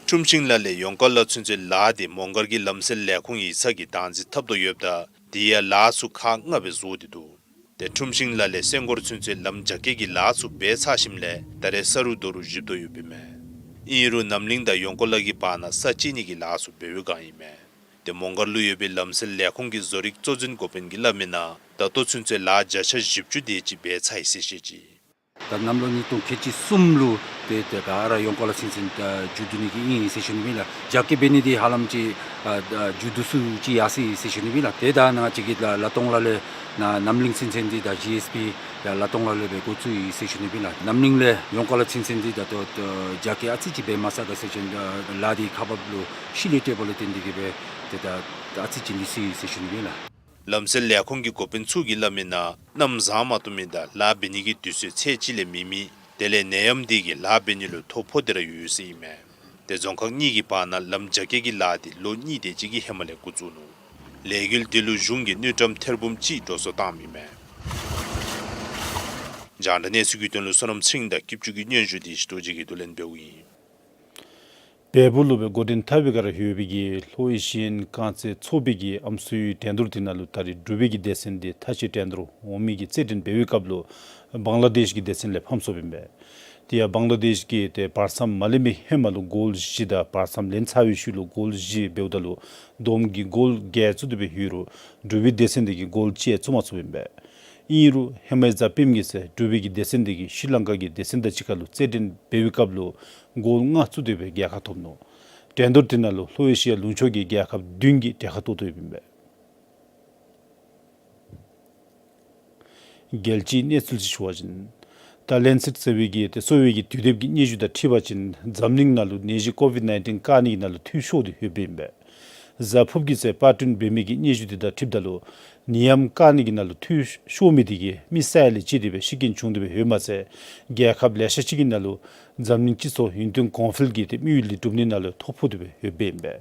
ཁྲུམ་ཤིང་ལ་ལས་ཡོངས་ཀ་ལ་ཚུན་ཚོད་ལཱ་འདི་མོང་སྒར་གྱི་ལམ་སེལ་ལས་ཁུངས་ཡིག་ཚང་གིས་བདག་འཛིན་འཐབ་དོ་ཡོདཔ་ད་དེ་ཡང་ལཱ་ཚུ་ཁག་ལྔ་སྦེ་བཟོ་སྟེ་འདུག། ཏེ་ཁྲུམ་ཤིང་ལ་ལས་སེང་སྒོར་ཚུན་ཚོད་ལམ་རྒྱ་སྐྱེད་ཀྱི་ལཱ་ཚུ་འབད་ཚར་ཞིནམ་ལས་ད་རེས་ས་རུད་རྡོ་རུད་ཞིབ་དོ་ཡོདཔ་ཨིན་མས། ཨིན་རུང་རྣམ་གླིང་དང་ཡོངས་ཀ་ལ་གི་བར་ན་ས་བཅད་ནི་གི་ལཱ་ཚུ་འབད་བའི་བསྒང་ཨིན་མས། ཏེ་མོང་སྒར་ལུ་ཡོད་པའི་ལམ་སེལ་ལས་ཁུངས་ཀྱི་བཟོ་རིག་གཙོ་འཛིན་འགོ་དཔོན་གྱིས་སླབ་མི་ནང་ད་ལྟོ་ཚུན་ཚོད་ལཱ་བརྒྱ་ཆ་བཞི་བཅུ་དེ་ཅིག་འབད་ཚར་ཡི་ཟེར་བཤད་ཅི། ད་གནམ་ལོ་ཉིས་སྟོང་ཁལ་གཅིག་གསུམ་ལུ་ཏེ་ཏེ་ག་ར་ཡོངས་ཀ་ལ་ཚུན་ཚོད་ད་མཇུག་བསྡུ་ནི་གི་ཨིན་ཟེར་ཞུ་ནི་ཨིན་ལགས། རྒྱ་སྐྱེད་འབད་ནི་འདི་ཧ་ལམ་ཅིག་ཨ་ད་མཇུག་བསྡུ་ཚུགས་ཅི་ཡར་སོ་ཡི་ཟེར་ཞུ་ནི་ཨིན་ལགས། ཏེ་ད་ནཱ་ང་བཅས་ཀྱི་ལ་ལ་ལྟོང་ལ་ལས་ནཱ་རྣམ་གླིང་ཚུན་ཚོད་འདི་ད་ཇི་ཨེསི་བི་ཡར་ལ་ལྟོང་ལ་ལས་སྦེ་འགོ་བཙུགས་ཡི་ཟེར་ཞུ་ནི་ཨིན་ལགས། རྣམ་གླིང་ལས་ཡོངས་ཀ་ལ་ཚུན་ཚོད་འདི་ད་ལྟོ་ད་རྒྱ་སྐྱེད་ཨ་ཙི་ཅིག་འབད་མ་ཚར་ག་ཟེར་ཞུ་ནི་ལགས། ལཱ་འདི་ཁག་འབགཔ་ལུ་ཤུལ་ལས་སྤྲོད་པ་ལུ་བརྟེན་ཏེ་གིས་སྦེ་ཏེ་ད་ཨ་ཙི་ཅིག་ལུས་སོ་ཡི་ཟེར་ཞུ་ནི་ཨིན་ལགས། ལམ་སེལ་ལས་ཁུངས་ཀྱི་འགོ་དཔོན་ཚུ་གིས་སླབ་མི་ནང་གནམ་བཟང་མ་བཏུབ་མི་དང་ལཱ་འབད་ནི་གི་དུས་ཚོད་ཚད་ཅིག་ལས་མེད་མི་དེ་ལས་ནད་ཡམས་འདི་གིས་ལཱ་འབད་ནི་ལུ་ཐོ་ཕོག་སྟེ་ར་ཡོད་ཡོད་ཟེར་ཨིན་མས། ཏེ་རྫོང་ཁག་གཉིས་ཀྱི་བར་ན་ལམ་རྒྱ་སྐྱེད་ཀྱི་ལཱ་འདི་ལོ་གཉིས་དེ་ཅིག་གི་ཧེ་མ་ལས་འགོ་བཙུགས་ནུག། ལས་འགུལ་འདི་ལུ་གཞུང་གིས་དངུལ་ཀྲམ་ཐེར་འབུམ་གཅིག་འགྲོ་སོང་བཏངམ་ཨིན་མས། རྒྱང་བསྒྲགས་གནས་ཚུལ་གྱི་དོན་ལུ་བསོད་ནམས་ཚེ་རིང་དང་སྐྱིད་ཆུ་གི་སྙན་ཞུ་འདི་ཞི་རྡོ་རྗེ་གིས་བསྡུ་ལེན་འབདཝ་ཨིན། བལ་པོ་ལུ་སྦེ་འགོ་འདྲེན་འཐབ་པའི་བསྒང་ར་ཡོད་པའི་གི་ལྷོ་ཨེ་ཤི་ཡན་རྐང་རྩེད་ཚོགས་པའི་གི་ཨམ་སྲུའི་འགྲན་བསྡུར་དེ་ནང་ལུ་ད་རེས་འབྲུག་པའི་གི་སྡེ་ཚན་འདི་མཐའ་དཔྱད་འགྲན་བསྡུར་འོང་མི་གི་རྩེད་འགྲན་འབད་བའི་སྐབས་ལུ་བང་ལ་དེཤ་གི་སྡེ་ཚན་ལས་ཕམ་སོངམ་ཨིན་པས། དེ་ཡང་བང་ལ་དེཤ་གིས་ཏེ་བར་མཚམས་མ་ལེན་པའི་ཧེ་མ་ལུ་གོལ་བཞི་དང་བར་མཚམས་ལེན་ཚར་བའི་ཤུལ་ལུ་གོལ་བཞི་འབདཝ་ད་ལུ་བསྡོམས་ཀྱིས་གོལ་བརྒྱད་བཙུགས་ཏེ་སྦེ་ཡོད་རུང་འབྲུག་པའི་སྡེ་ཚན་འདི་གིས་གོལ་གཅིག་བཙུགས་མ་ཚུགསཔ་ཨིན་པས། ཨིན་རུང་ཧེ་མའི་གཟའ་སྤེནམ་གི་ཚེ་འབྲུག་པའི་གི་སྡེ་ཚན་འདི་གིས་ཤྲི་ལང་ཀ་གི་སྡེ་ཚན་དང་གཅིག་ཁར་ལུ་རྩེད་འགྲན་འབད་བའི་སྐབས་ལུ་གོལ་ལྔ་བཙུགས་ཏེ་སྦེ་རྒྱལ་ཁ་ཐོབ་ནུག། འགྲན་བསྡུར་དེ་ནང་ལུ་ལྷོ་ཨེ་ཤི་ཡ་ལུང་ཕྱོགས་ཀྱི་རྒྱལ་ཁབ་བདུན་གྱིས་གྲལ་ཁར་གཏོགས་དོ་ཡོདཔ་ཨིན་པས། རྒྱལ་སྤྱིའི་གནས་ཚུལ་ཅིག་ཞུ་བ་ཅིན། ད་ལེན་སེཊ་ཟེར་བའི་གི་ཏེ་གསོ་བའི་གི་དུས་དེབ་ཀྱི་སྙན་ཞུ་དང་འཁྲིལ་བ་ཅིན་འཛམ་གླིང་ནང་ལུ་ནད་གཞི་ཀོ་ཝིཌ་ནའིན་ཊིན་བཀག་ནི་གི་ནང་ལུ་འཐུས་ཤོར་ཏེ་ཡོདཔ་ཨིན་པས། གཟའ་ཕུརཔ་གི་ཚེ་པར་སྐྲུན་འབད་མི་གི་སྙན་ཞུ་དེ་དང་འཁྲིལཝ་ད་ལུ་ནད་ཡམས་བཀག་ནི་གི་ནང་ལུ་འཐུས་ཤོར་མི་དེ་གིས་མི་ས་ཡ་ལས་བརྒལ་ཏེ་སྦེ་ཤི་རྐྱེན་བྱུང་སྟེ་སྦེ་ཡོདཔ་མ་ཚད་རྒྱལ་ཁབ་ལེ་ཤ་ཅིག་གི་ནང་ལུ་འཛམ་གླིང་སྤྱི་ཚོགས་ཡུན་བརྟན་གོང་འཕེལ་གྱི་ཏེ་དམིགས་ཡུལ་འདི་སྒྲུབ་ནི་ནང་ལུ་ཐོ་ཕོག་སྟེ་སྦེ་ཡོདཔ་ཨིན་པས།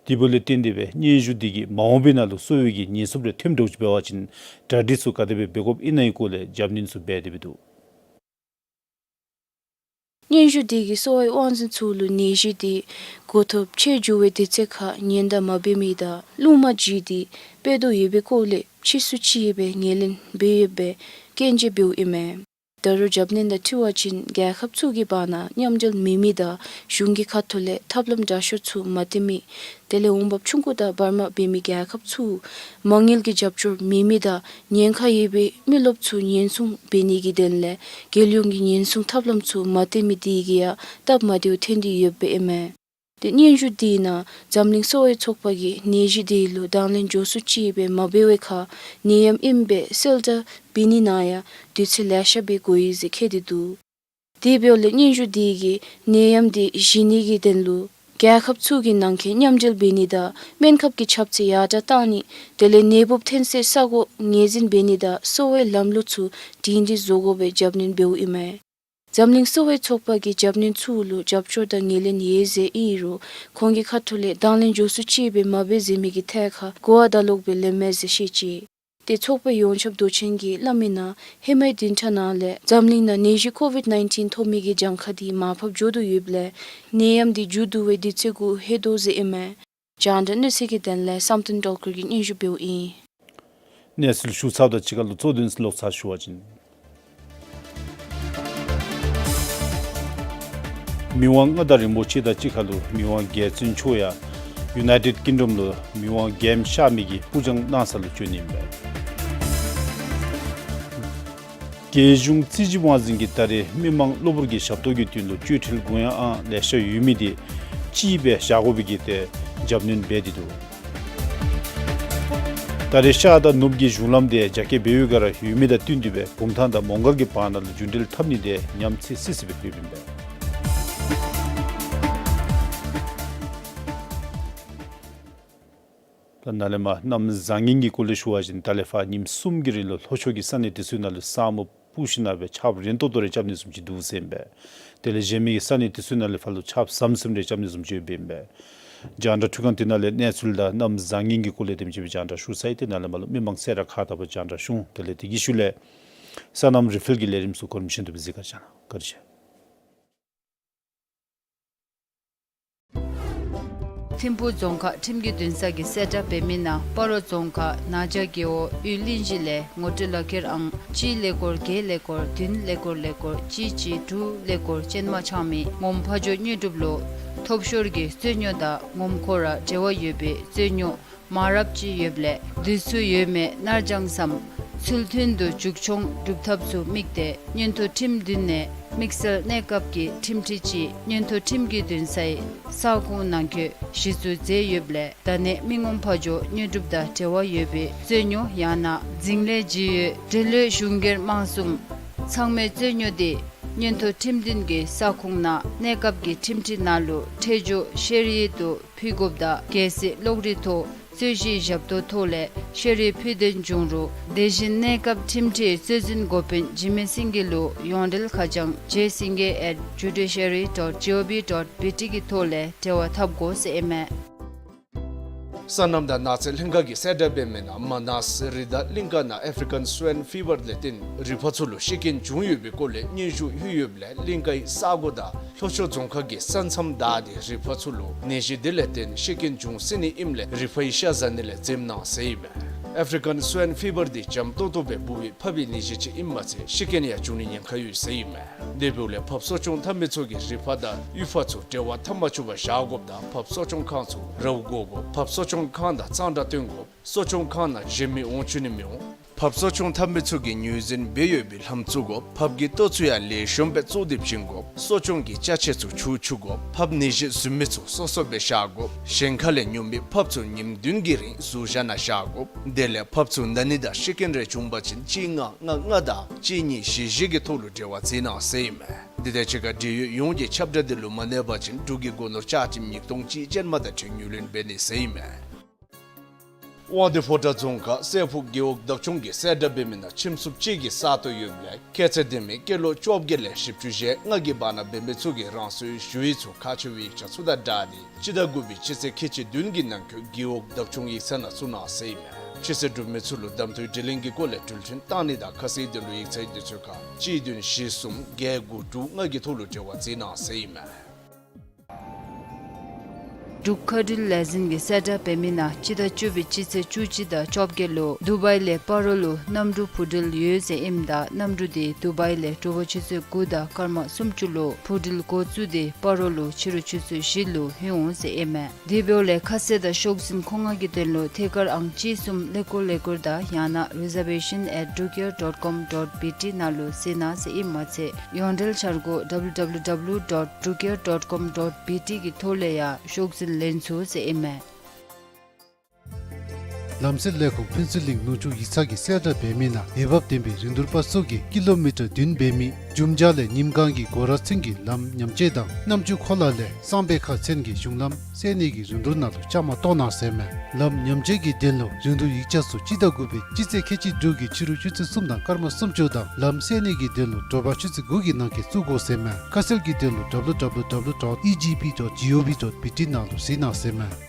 དེ་འབདཝ་ལས་བརྟེན་ཏེ་སྦེ་སྙན་ཞུ་དེ་གིས་མ་འོངས་པའི་ནང་ལུ་གསོ་བའི་གི་ཉེན་སྲུང་རེ་ཐོན་འགྱོཝ་ཅིག་འབད་བ་ཅིན་གྲ་སྒྲིག་ཚུ་ག་དེ་སྦེ་འབད་དགོཔ་ཨིན་ན་གི་སྐོར་ལས་རྒྱབ་སྣོན་ཚུ་འབད་དེ་སྦེ་འདུག། སྙན་ཞུ་དེ་གིས་གསོ་བའི་དབང་འཛིན་ཚུ་ལུ་ནད་གཞི་དེ་འགོ་ཐོག་ཆད་འགྱོ་བའི་དུས་ཚོད་ཁར་ཉེན་བརྡ་མ་འབད་མི་དང་རླུང་མ་བརྗེ་སྟེ་སྤེལ་དོ་ཡོད་པའི་སྐོར་ལས་ཕྱིས་སུ་ཅིག་སྦེ་ངོས་ལེན་འབད་ཡོད་པའི་སྐྱོན་བརྗོད་འབདཝ་ཨིན་མས། ད་རུང་རྒྱབ་སྣོན་དང་འཁྲིལ་བ་ཅིན་རྒྱལ་ཁབ་ཚུ་གི་བར་ན་མཉམ་འབྲེལ་མེད་མི་དང་གཞུང་གི་ཁ་ཐུག་ལས་ཐབས་ལམ་དྲག་ཤོས་ཚུ་མ་བཏོན་མི་དེ་ལས་འོང་འབབ་ཆུང་ཀུ་དང་བར་མ་འབད་མི་རྒྱལ་ཁབ་ཚུ་མ་དངུལ་གྱི་རྒྱབ་སྐྱོར་མེད་མི་དང་ཉེན་ཁ་ཡོད་པའི་མི་རློབས་ཚུ་ཉེན་སྲུང་འབད་ནི་གི་དོན་ལས་རྒྱལ་ཡོངས་ཀྱི་ཉེན་སྲུང་ཐབས་ལམ་ཚུ་མ་བཏོན་མི་དེ་གིས་ཡང་སྟབས་མ་བདེཝ་ཐོན་ཏེ་ཡོདཔ་ཨིན་མས། ཏེ་སྙན་ཞུ་དེ་ནང་འཛམ་གླིང་གསོ་བའི་ཚོགས་པ་གིས་ནད་གཞི་དེ་ལུ་དང་ལེན་མགྱོགས་སུ་ཅིག་སྦེ་མ་འབད་བའི་ཁར་ནད་ཡམས་ཨིནམ་སྦེ་གསལ་བསྒྲགས་འབད་ནི་ནང་ཡང་དུས་ཚོད་ལེ་ཤ་སྦེ་འགོར་ཡི་ཟེར་བཀོད་དེ་འདུག། དེ་འབདཝ་ལས་སྙན་ཞུ་དེ་གིས་ནད་ཡམས་དེ་ཞི་ནི་གི་དོན་ལུ་རྒྱལ་ཁབ་ཚུ་གི་ནང་འཁོད་མཉམ་འབྲེལ་འབད་ནི་དང་སྨན་ཁབ་ཀྱི་ཁྱབ་ཚད་ཡར་དྲགས་བཏང་ནི་དེ་ལས་ནད་འབུཔ་ཐོན་སའི་ས་གོ་ངོས་འཛིན་འབད་ནི་དང་གསོ་བའི་ལམ་ལུགས་ཚུ་སྒྲིང་སྒྲི་བཟོ་དགོ་པའི་རྒྱབ་སྣོན་འབདཝ་ཨིན་མས། འཛམ་གླིང་གསོ་བའི་ཚོགས་པ་གིས་རྒྱབ་སྣོན་ཚུ་ལུ་རྒྱབ་སྐྱོར་དང་ངོས་ལེན་ཡོད་ཟེར་ཨིན་རུང་ཁོང་གི་ཁ་ཐུག་ལས་དང་ལེན་མགྱོགས་སུ་ཅིག་སྦེ་མ་འབད་ཟེར་མི་གི་ཐད་ཁར་གོ་བ་ད་ལོག་སྦེ་ལེན་མས་ཟེར་བཤད་ཅི། ཏེ་ཚོགས་པའི་ཡོངས་ཁྱབ་མདོ་ཆེན་གྱིས་སླབ་མིའི་ནང་ཧེ་མའི་བདུན་ཕྲག་ནང་ལས་འཛམ་གླིང་ནང་ནད་གཞི་ཀོ་ཝིཌ་ནའིན་ཊིན་ཐོབ་མི་གི་གྱངས་ཁ་དེ་མར་ཕབ་འགྱོ་དོ་ཡོདཔ་ལས་ནད་ཡམས་དེ་མཇུག་བསྡུ་བའི་དུས་ཚོད་གུ་ལྷོད་དོ་ཟེར་ཨིན་མས། རྒྱང་བསྒྲགས་གནས་ཚུལ་གྱི་དོན་ལས་བསམ་གཏན་སྒྲོལ་དཀར་གྱིས་སྙན་ཞུ་འབདཝ་ཨིན། གནས་ཚུལ་ཞུ་ཚརཝ་དང་གཅིག་ཁར་ལུ་གཙོ་དོན་ལོག་ཚར་ཞུ་བ་ཅིན། མི་དབང་མངའ་བདག་རིན་པོ་ཆེ་དང་གཅིག་ཁར་ལུ་མི་དབང་རྒྱལ་བཙུན་མཆོག་ཡང་ཡུ་ནའི་ཊེཌ་ཀིང་ཌམ་ལུ་མི་དབང་རྒྱལམོ་གཤགས་མི་གི་སྤུར་སྦྱང་གནང་ས་ལུ་བྱོན་ནི་ཨིན་པས། རྒྱལ་གཞུང་རྩིས་ཞིབ་དབང་འཛིན་གྱིས་ད་རེས་མི་མང་གློ་བུར་གྱི་ཞབས་ཏོག་གི་དོན་ལུ་བཅོལ་ཁྲལ་དགོ་ཡང་ཨང་ལེ་ཤ་ཡོད་མི་དེ་གཅིག་སྦེ་བཞག་དགོ་པའི་གི་ཏེ་རྒྱབ་སྣོན་འབད་དེ་འདུག། ད་རེས་ཤར་དང་ནུབ་ཀྱི་གཞུང་ལམ་དེ་རྒྱ་སྐྱེད་འབད་བའི་སྒང་ར་ཡོད་མི་དང་བསྟུན་ཏེ་སྦེ་བུམ་ཐང་དང་མོང་སྒར་གྱི་བར་ན་ལུ་རྒྱུན་འགྲུལ་འཐབ་ནི་དེ་ཉམས་སད་སི་སི་སྦེ་ཡོདཔ་ཨིན་པས། ད་ནཱ་ལས་མར་གནམ་བཟང་ངན་གྱི་སྐོར་ལས་ཞུ་བ་ཅིན་ད་ལས་ཕར་ཉིནམ་གསུམ་གྱི་རིང་ལུ་ལྷོ་ཕྱོགས་ཀྱི་ས་གནས་དེ་ཚུ་ནང་ལུ་ས་སྨུག་སྤུབས་ཞིནམ་སྦེ་ཆརཔ་རན་ཏོག་ཏོ་རེ་རྐྱབ་ནི་བཟུམ་ཅིག་འདུག་ཟེར་ཨིན་པས། དེ་ལས་གཞན་མི་གི་ས་གནས་དེ་ཚུ་ནང་ལས་ཕར་ལུ་ཆརཔ་ཟམ་ཟིམ་རེ་རྐྱབ་ནི་བཟུམ་ཅིག་ཡོདཔ་ཨིན་པས། རྒྱང་བསྒྲགས་འཕྲུལ་ཁང་དེ་ནང་ལས་གནས་ཚུལ་དང་གནམ་བཟང་ངན་གྱི་སྐོར་ལས་དེམ་ཅིག་སྦེ་རྒྱང་བསྒྲགས་ཞུ་ཚར་ཡི། ཏེ་ནཱ་ལས་མར་ལུ་མི་མང་གསལ་བསྒྲགས་ཁག་དག་པ་རྒྱང་བསྒྲགས་ཞུ། དེ་ལས་དེ་གི་ཤུལ་ལས་སོ་ནམ་རི་ཕེལ་གྱི་ལས་རིམ་ཚུ་གོ་རིམ་བཞིན་དུ་སྦེ་གཟིགས་གར་བཅར་གནང་། བཀའ་དྲིན་ཆེ། ཐིམ་ཕུག་རྫོང་ཁག་ཁྲིམས་ཀྱི་འདུན་ས་གིས་གསལ་བསྒྲགས་འབད་མི་ནང་སྤ་རོ་རྫོང་ཁག་ན་བྱ་རྒེད་འོག་གཡུས་གླིང་བཞི་ལས་ངོ་སྤྲོད་ལག་ཁྱེར་ཨང་གཅིག་ཀླད་ཀོར་བརྒྱད་ཀླད་ཀོར་བདུན་ཀླད་ཀོར་ཀླད་ཀོར་གཅིག་གཅིག་དྲུག་ཀླད་ཀོར་ཅན་མ་འཆང་མི་ངོམ་ཕ་ཇོ་དངོས་གྲུབ་ལུ་ཐོབ་ཤོར་གྱི་རྩོད་རྙོག་དང་ངོམ་ཁོ་ར་འབྲེལ་བ་ཡོད་པའི་རྩོད་རྙོག་མང་རབས་ཅིག་ཡོདཔ་ལས་དུས་ཚོད་ཡོལ་མེད་ནར་འགྱངས་སམ་ཚུལ་མཐུན་དུ་མཇུག་སྐྱོང་སྒྲུབ་ཐབས་སུ་དམིགས་ཏེ་མངོན་མཐོ་ཁྲིམས་འདུན་ནས་དམིགས་བསལ་གནས་སྐབས་ཀྱི་ཁྲིམས་ཁྲི་ཅིག་མངོན་མཐོ་ཁྲིམས་ཀྱི་འདུན་སའི་ས་ཁོངས་ནང་འཁོད་གཞི་བཙུགས་མཛད་ཡོདཔ་ལས་ད་ནི་མི་ངོམ་ཕ་ཇོ་དངོས་གྲུབ་དང་འབྲེལ་བ་ཡོད་པའི་རྩོད་རྙོག་ཡང་ན་འཛིང་ལས་ཇི་ཡོད་འབྲེལ་ཡོད་གཞུང་སྒེར་དམངས་གསུམ་ཚང་མའི་རྩོད་རྙོག་དེ་མངོན་མཐོ་ཁྲིམས་འདུན་གྱི་ས་ཁོངས་ནང་གནས་སྐབས་ཀྱི་ཁྲིམས་ཁྲི་ནང་ལུ་ཁྲེལ་གཞུག་ཤེས་རིག་ཏུ་ཕུལ་དགོཔ་དང་གལ་སྲིད་གློག་རིག་ཐོག་རྩོད་གཞི་བཞག་དོ་ཐོག་ལས་ཤེས་རིག་ཕུལ་དོན་བྱུང་རུང་དེ་བཞིན་གནས་སྐབས་ཁྲིམས་ཁྲིའི་རྩོད་འཛིན་འགོ་དཔོན་འཇིགས་མེད་སེང་གེ་ལུ་ཡོངས་འབྲེལ་ཁ་བྱང་ཇེ་སེང་གེ་at judiciary dot gov dot bt གི་ཐོག་ལས་འབྲེལ་བ་འཐབ་དགོ་ཟེར་ཨིན་མས། སོ་ནམ་དང་ནགས་ཚལ་ལྷན་ཁག་གིས་གསལ་བསྒྲགས་འབད་མི་ནང་མ་ནཱས་རི་དྭགས་གླིང་ཀ་ནང་ཨེཕ་རི་ཀན་སུའིན་ཕི་བར་ལས་བརྟེན་རི་ཕག་ཚུ་ལུ་ཤི་རྐྱེན་བྱུང་ཡོད་པའི་སྐོར་ལས་སྙན་ཞུ་ཡོད་ཡོདཔ་ལས་གླིང་ཀའི་ས་གོ་དང་ལྷོ་ཕྱོགས་རྫོང་ཁག་གི་ས་མཚམས་བདའ་སྟེ་རི་ཕག་ཚུ་ལུ་ནད་གཞི་དེ་ལས་བརྟེན་ཤི་རྐྱེན་བྱུང་སྲིད་ནི་ཨིནམ་ལས་རི་ཕག་གི་ཤ་བཟའ་ནི་ལས་འཛེམ་གནང་ཟེར་ཨིན་མས། ཨེཕ་རི་ཀན་སུའིན་ཕི་བར་འདི་འཇམ་ཏོག་ཏོ་སྦེ་ལྦུ་བའི་ཕག་པའི་ནད་གཞི་ཅིག་ཨིནམ་མ་ཚད་ཤི་རྐྱེན་ཡང་བྱུང་ནི་ཉེན་ཁ་ཡོད་ཟེར་ཨིན་མས། དེ་འབདཝ་ལས་བབས་གསོ་སྐྱོང་འཐབ་མི་ཚུ་གིས་རི་ཕག་དང་གཡུས་ཕག་ཚུ་འབྲེལ་བ་འཐབ་མ་བཅུག་པར་བཞག་དགོཔ་དང་བབས་གསོ་སྐྱོང་ཁང་ཚུ་རཝ་བཀོ་དགོཔ། བབས་གསོ་སྐྱོང་ཁང་ནང་གཙང་སྦྲ་བཏོན་དགོཔ། གསོ་སྐྱོང་ཁང་ནང་གཞན་མི་འོང་བཅུག་ནི་མི་འོང་། ཕགཔ་གསོ་སྐྱོང་འཐབ་མི་ཚུ་གིས་ངོས་འཛིན་འབད་ཡོད་པའི་ལྷམ་བཙུགས་དགོ། ཕགཔ་གི་ལྟོ་ཚུ་ཡང་ལེགས་ཤོམ་སྦེ་བཙོ་སྡེབ་བྱིན་དགོ། གསོ་སྐྱོང་གི་ཅ་ཆས་ཚུ་ཆུ་འཁྱུ་དགོ། ཕགཔ་ནད་གཞི་བཟོད་མི་ཚུ་སོ་སོ་སྦེ་བཞག་དགོ། གཞན་ཁ་ལས་ཉོ་མི་ཕགཔ་ཚུ་ཉིནམ་བདུན་གྱི་རིང་བཟོ་བཞག་ནང་བཞག་དགོ། དེ་ལས་ཕགཔ་ཚུ་ན་ནི་དང་ཤི་རྐྱེན་རེ་བྱུང་པ་ཅིན་གཅིག་ལྔ་ལྔ་ལྔ་དང་གཅིག་གཉིས་བཞི་བཞི་གི་ཐོག་ལུ་འབྲེལ་བ་མཛད་གནང་ཟེར་ཨིན་མས། དེ་དང་གཅིག་ཁར་འབྲེལ་ཡོད་ཡོངས་ཀྱིས་ཁྱབ་བསྒྲགས་འདི་ལུ་མ་གནས་པ་ཅིན་འབྲུག་གི་སྒོ་ནོར་ཆ་ཁྱབ་ཉིས་སྟོང་གཅིག་ཅན་མ་དང་འཁྲིལ་ངོས་ལེན་འབད་ནི་ཟེར་ཨིན་མས། དབང་འདུས་ཕོ་བྲང་རྫོང་ཁག་སྲས་ཕུག་རྒེད་འོག་བདག་སྐྱོང་གིས་གསལ་བསྒྲགས་འབད་མི་ནང་ཁྱིམ་སྲུང་གཅིག་གིས་བསད་དོ་ཡོདཔ་ལས་ཁྱད་ཚད་ལྡན་མི་སྐྱེས་ལོ་བཅོ་བརྒྱད་ལས་བཞི་བཅུ་ཞེ་ལྔ་གི་བར་ན་འབད་མི་ཚུ་གིས་རང་སོའི་ཞུ་ཡིག་ཚུ་ཁ་ཕྱེ་བའི་ཡིག་ཆ་ཚུ་དང་སྦྲགས་ཏེ་སྤྱི་ཟླ་དགུ་པའི་སྤྱི་ཚེས་ཁལ་གཅིག་བདུན་གྱི་ནང་འཁོད་རྒེད་འོག་བདག་སྐྱོང་ཡིག་ཚང་ནང་བཙུགས་གནང་ཟེར་ཨིན་མས། ཕྱི་སེལ་གྲུབ་མི་ཚུ་ལུ་གདམ་འཐུའི་དྲི་ལན་གྱི་སྐོར་ལས་འཕྲུལ་འཕྲུལ་བཏང་ནི་དང་ཁ་གསལ་དོན་ལུ་ཡིག་ཚང་གི་དུས་ཚོད་ཁར་གཅིག་བདུན་བཞི་གསུམ་བརྒྱད་དགུ་དྲུག་ལྔ་གི་ཐོག་ལུ་འབྲེལ་བ་མཛད་གནང་ཟེར་ཨིན་མས། འབྲུག་མཁའ་འགྲུལ་ལས་འཛིན་གྱིས་གསལ་བསྒྲགས་འབད་མི་ནང་སྤྱི་ཟླ་བཅུ་པའི་སྤྱི་ཚེས་བཅུ་གཅིག་དང་བཅོ་བརྒྱད་ལུ་དུ་བའི་ལས་སྤ་རོ་ལུ་གནམ་གྲུ་འཕུར་འགྲུལ་ཡོད་ཟེར་ཨིནམ་ད་གནམ་གྲུ་དེ་དུ་བའི་ལས་དྲོ་པ་ཆུ་ཚོད་དགུ་དང་སྐར་མ་སུམ་ཅུ་ལུ་འཕུར་འགྲུལ་འགོ་བཙུགས་ཏེ་སྤ་རོ་ལུ་ཕྱི་རུ་ཆུ་ཚོད་བཞི་ལུ་ལྷོད་འོང་ཟེར་ཨིན་མས། དེ་འབདཝ་ལས་ཁ་གསལ་དང་ཤོག་འཛིན་མཁོ་མངགས་ཀྱི་དོན་ལུ་ཐད་ཀར་ཨང་གཅིག་གསུམ་ཀླད་ཀོར་ཀླད་ཀོར་དང་ཡང་ན་reservation at drukair dot com dot B T ནང་ལུ་གཟིགས་གནང་ཟེར་ཨིནམ་མ་ཚད་ཡོངས་འབྲེལ་འཆར་སྒོ་W W W dot drukair dot com dot B T གི་ཐོག་ལས་ཡང་ཤོག་འཛིན་ལེན་ཚུགས་ཟེར་ཨིན་མས། ལམ་སེལ་ལས་ཁུངས་ཕུན་ཚོགས་གླིང་ནུབ་ཕྱོགས་ཡིག་ཚང་གིས་གསལ་བསྒྲགས་འབད་མི་ནང་འོས་འབབ་ལྡན་པའི་རིན་བསྡུར་པ་ཚུ་གིས་ཀི་ལོ་མི་ཊར་བདུན་འབད་མི་རྒྱུ་མཇལ་ལས་ཉིམ་སྒང་གི་སྒོ་ར་ཚུན་གྱི་ལམ་ཉམས་བཅོས་དང་གནམ་ཆུ་ཁོ་ལ་ལས་གསང་སྦས་ཁ་ཚུན་གྱི་གཞུང་ལམ་སེལ་ནི་གི་རིན་བསྡུར་ནང་ལུ་བཅའ་མར་གཏོགས་གནང་ཟེར་མས། ལམ་ཉམས་བཅོས་ཀྱི་དོན་ལུ་རིན་བསྡུར་ཡིག་ཆ་ཚུ་སྤྱི་ཟླ་དགུ་པའི་སྤྱི་ཚེས་ཁལ་གཅིག་དྲུག་གི་ཕྱི་རུ་ཆུ་ཚོད་གསུམ་དང་སྐར་མ་སུམ་ཅུ་དང་ལམ་སེལ་ནི་གི་དོན་ལུ་དྲོ་པ་ཆུ་ཚོད་དགུ་གི་ནང་འཁོད་བཙུགས་དགོ་ཟེར་མས། ཁ་གསལ་གྱི་དོན་ལུ་W W W dot E G P dot G O V dot B T ནང་ལུ་གཟིགས་གནང་ཟེར་མས།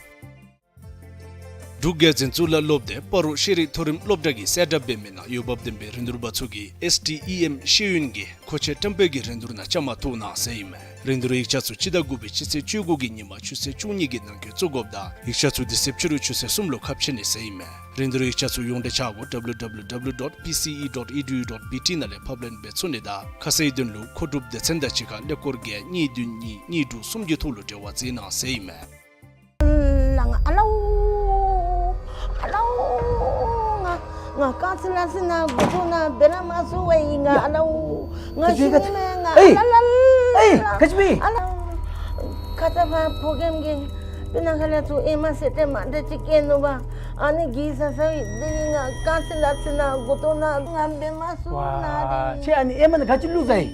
འབྲུག་རྒྱལ་འཛིན་གཙུག་ལག་སློབ་སྡེ་སྤ་རོ་ཤེས་རིག་མཐོ་རིམ་སློབ་གྲྭ་གིས་གསལ་བསྒྲགས་འབད་མི་ནང་འོས་འབབ་ལྡན་པའི་རིན་བསྡུར་པ་ཚུ་གིས་S T E M ཤེས་ཡོན་གྱི་མཁོ་ཆས་བཀྲམ་སྤེལ་གྱི་རིན་བསྡུར་ནང་བཅའ་མར་གཏོགས་གནང་ཟེར་ཨིན་མས། རིན་བསྡུར་ཡིག་ཆ་ཚུ་སྤྱི་ཟླ་དགུ་པའི་སྤྱི་ཚེས་བཅུ་དགུ་གི་ཉིན་མ་ཆུ་ཚོད་བཅུ་གཉིས་ཀྱི་ནང་འཁོད་བཙུགས་དགོཔ་དང་ཡིག་ཆ་ཚུ་དེ་ཚེ་ཕྱི་རུ་ཆུ་ཚོད་གསུམ་ལུ་ཁ་ཕྱེ་ནི་ཟེར་ཨིན་མས། རིན་བསྡུར་ཡིག་ཆ་ཚུ་ཡོངས་འབྲེལ་འཆར་སྒོ་W W W dot P C E dot E D U dot B T ནང་ལས་ཕབ་ལེན་འབད་ཚུགས་ནི་དང་ཁ་གསལ་དོན་ལུ་མཁོ་སྒྲུབ་སྡེ་ཚན་དང་གཅིག་ཁར་ཀླད་ཀོར་བརྒྱད་གཉིས་བདུན་གཉིས་གཉིས་དྲུག་གསུམ་གྱི་ཐོག་ལུ་འབྲེལ་བ་མཛད་གནང་ཟེར་ཨིན་མས། ལ་ང་ཨ་ལའུ་ཨ་ལའུ་ང་ང་རྐང་རྩེ་ལ་སི་ན་མགུ་ཏོ་ན་འབད་ར་མ་ཚུགས་པས་ང་ཨ་ལའུ། ང་ཤི་ནི་མས་ང་ཨ་ལ་ལ་ལ། ཨེ་ག་ཅི་སྦེ་ཨ་ལའུ། ཁ་ཙ་ཕར་ཕོ་རྒནམ་གིས་སྤུ་ན་ཁ་ལས་ཚུར་ཨེ་མ་སེར་ཏེ་མ་འདྲ་ཅིག་སྐྱེས་ནུག་པ། ཨ་ནི་གིས་ས་ས་ཡི་འདི་ཡི་ང་རྐང་རྩེ་ལ་སི་ན་མགུ་ཏོ་ན་ང་འབད་མ་ཚུགས་ན་འདི། ཁྱོད་ཨ་ནི་ཨེ་མ་ནི་ག་ཅི་བླུགས་ཟ་ཡི།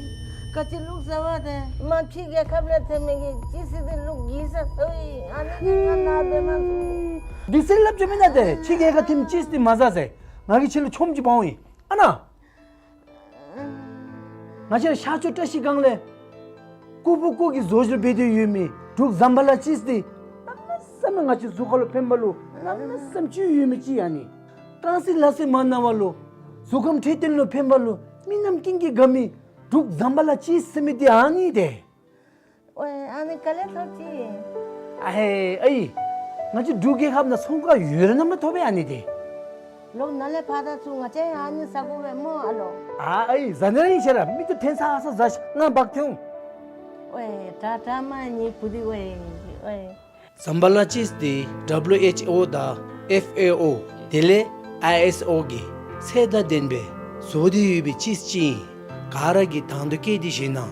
ག་ཅི་བླུགས་ཟ་བ་ཏེ་མ་ཕྱི་རྒྱལ་ཁབ་ལས་ཐོན་མི་གིས་ཅི་སི་འདི་བླུགས་གིས་ས་ས་ཡི་ཨ་ནི་གིས་ང་ན་འབད་མ་ཚུགས། འདི་སེར་སླབ་ཅི་མེན་ན་ཏེ་ཕྱི་རྒྱལ་ཁབ་ཐོན་ཅི་སི་འདི་མ་ཟ་ཟེར། ང་གིས་ཁྱོད་ལུ་ཆོམ་ཅིག་འབག་འོང་ཡི། ཨ་ནཱ། ང་བཅས་ར་ཤར་ཕྱོགས་བཀྲ་ཤིས་སྒང་ལས་ཀུ་པུ་ཀུ་གིས་བཟོ་བཅོས་འབད་དེ་ཡོད་མི་འབྲུག་ཟམ་པ་ལ་ཅིས་འདི་གནམ་མེད་ས་མེད་ང་བཅས་གཟུགས་ཁར་ལུ་ཕན་པ་ལུ་གནམ་མེད་ས་མེད་ཅིག་ཡོད་མི་ཅིག་ཨ་ནི། རྐང་རྩེ་ལ་སི་མ་ན་བ་ལུ་གཟུགས་ཁམས་འཕྲོད་བསྟེན་ལུ་ཕན་པ་ལུ་མི་རྣམས་ཀུན་གྱིས་དགའ་མི་འབྲུག་ཟམ་པ་ལ་ཅིས་ཟེར་མི་འདི་ཨ་ནི་ཏེ། ཝའེ་ཨ་ནི་ག་ལས་ཐོབ་ཅི། ཨ་ཧེ་ཨའི། ང་བཅས་འབྲུག་རྒྱལ་ཁབ་ནང་ཚོང་ཁང་ཡོད་ར་ནམ་ལས་ཐོབ་པས་ཨ་ནི་འདི། ལོག་ནཱ་ལས་ཕར་ད་ཚུར་ང་བཅས་ཨ་ནི་ཟ་དགོ་པས་སྨོ་ཨ་ལོ། ཨ་ཨའི་ཟ་ནི་ར་ཨིན་ཤེས་ར་མི་ཏེ་ཐོན་ས་ཨ་ས་ཟ་ཤིག་ང་འབག་ཐོན་འོང་། ཝའེ་དྲག་དྲག་མ་ནི་བུ་འདི་ཝའེ་ཝའེ། ཟམ་པ་ལ་ཅིས་འདི་W H O དང་F A O དེ་ལས་I S O གིས་ཚད་དང་ལྡན་པའི་བཟོ་སྟེ་ཡོད་པའི་ཅིས་ཅིག་ཨིན། ག་ར་གིས་དང་དུ་བཀོད་དེ་བཞེས་གནང་།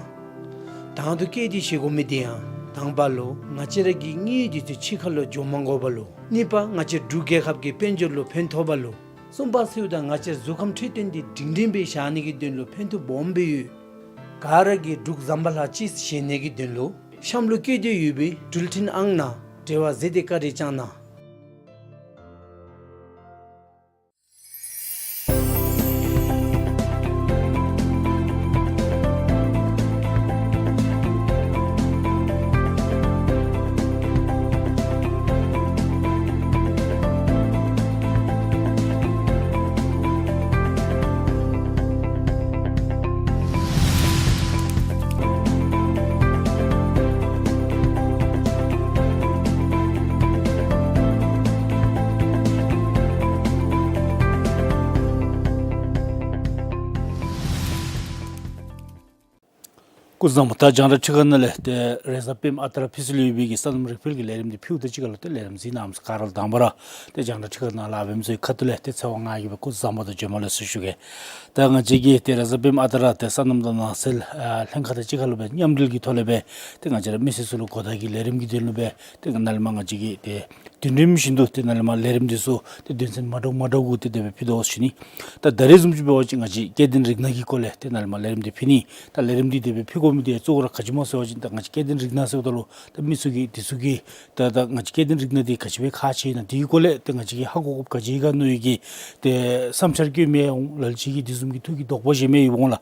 དང་དུ་བཀོད་དེ་བཞེས་དགོ་མི་འདི་ཡང་དང་པ་ལུ་ང་བཅས་ར་གི་དངུལ་འདི་ཚུ་ཕྱི་ཁ་ལུ་འགྱོ་མ་དགོ་པ་ལུ། གཉིས་པ་ང་བཅས་འབྲུག་རྒྱལ་ཁབ་ཀྱི་དཔལ་འབྱོར་ལུ་ཕན་ཐོགས་པ་ལུ། གསུམ་པ་ཚུ་དང་ང་བཅས་གཟུགས་ཁམས་འཕྲོད་བསྟེན་འདི་སྒྲིང་སྒྲིང་སྦེ་བཞག་ནི་གི་དོན་ལུ་ཕན་ཐོགས་སྦོམ་སྦེ་ཡོད། ག་ར་གིས་འབྲུག་ཟམ་པ་ལ་ཅིས་བཞེས་ནི་གི་དོན་ལུ་གཤམ་ལུ་བཀོད་དེ་ཡོད་པའི་འགྲུལ་འཕྲིན་ཨང་ནང་འབྲེལ་བ་མཛད་དེ་བཀའ་དྲིན་བསྐྱང་གནང་། སྐུ་གཟུགས་བཟང་པོ། ད་རྒྱང་བསྒྲགས་ཁྲི་ཁང་ནང་ལས་ཏེ་རེས་གཟའ་སྤེནམ་ཨ་རྟག་ར་ཕི་སི་ལུ་ཡོད་པའི་གི་སོ་ནམ་རིག་འཕེལ་གྱི་ལས་རིམ་འདི་ཕུལཝ་ད་གཅིག་ཁར་ལུ་ཏེ་ལས་རིམ་གཟིགས་གནང་མི་ག་ར་ལུ་དང་པ་ར་ཏེ་རྒྱང་བསྒྲགས་ཁྲི་ཁང་ནང་ལཱ་འབད་མི་ཚུ་གི་ཁ་ཐུག་ལས་ཏེ་ཚེ་དབང་ང་གིས་སྦེ་སྐུ་གཟུགས་བཟང་པོ་དང་བྱོན་པ་ལེགས་སོ་ཞུ་གེ། ད་ང་བཅས་ཀྱིས་ཏེ་རེས་གཟའ་སྤེནམ་ཨ་རྟག་ར་ཏེ་སོ་ནམ་དང་ནགས་ཚལ་ཨ་ལྷན་ཁག་དང་གཅིག་ཁར་ལུ་སྦེ་མཉམ་འབྲེལ་གྱི་ཐོག་ལས་སྦེ་ཏེ་ང་བཅས་ར་མི་སེར་ཚུ་ལུ་གོ་བརྡ་གི་ལས་རིམ་གྱི་དོན་ལུ་སྦེ་ཏེ་ནཱ་ལས་མར་ང་བཅས་ཀྱིས་ཏེ་དུས་རིམ་བཞིན་དུ་ཏེ་ནཱ་ལས་མར་ལས་རིམ་འདི་ཚུ་ཏེ་དོན་ཚན་མ་འདྲཝ་མ་འདྲཝ་གུ་ཏེ་དེ་སྦེ་ཕུལ་དོ་ཟེར་ཞུ་ནི། ད་ད་རེས་བཟུམ་ཅིག་འབད་བ་ཅིན་ང་བཅས་སྐྱེ་ལྡན་རིགས་སྣ་གི་སྐོར་ལས་ཏེ་ནཱ་ལས་མར་ལས་རིམ་འདི་ཕུལ་ནི། ད་ལས་རིམ་འདི་དེ་སྦེ་ཕུལ་དགོ་མི་འདི་གཙོ་བོ་ར་ག་ཅི་སྨོ་ཟེར་བ་ཅིན་ད་ང་བཅས་སྐྱེ་ལྡན་རིགས་སྣ་ཟེརཝ་ད་ལུ་ད་མི་ཚུ་གིས་འདི་ཚུ་གི་ད་ད་ང་བཅས་སྐྱེ་ལྡན་རིགས་སྣ་འདི་ག་ཅི་སྦེ་ཁག་ཆེ་ཨིན་ན་འདི་གི་སྐོར་ལས་ཏེ་ང་བཅས་ཀྱིས་ཧ་གོ་དགོཔ་ག་ཅི་ཡོད་ག་མནོ་བའི་གི་ཏེ་བསམ་འཆར་བཀོད་མི་ཡང་འོང་། ལ་ལུ་ཅིག་གིས་འདི་བཟུམ་གྱི་ཐུགས་ཀྱི་དོགས་པ་བཞེས་མི་ཡང་འོང་ལགས།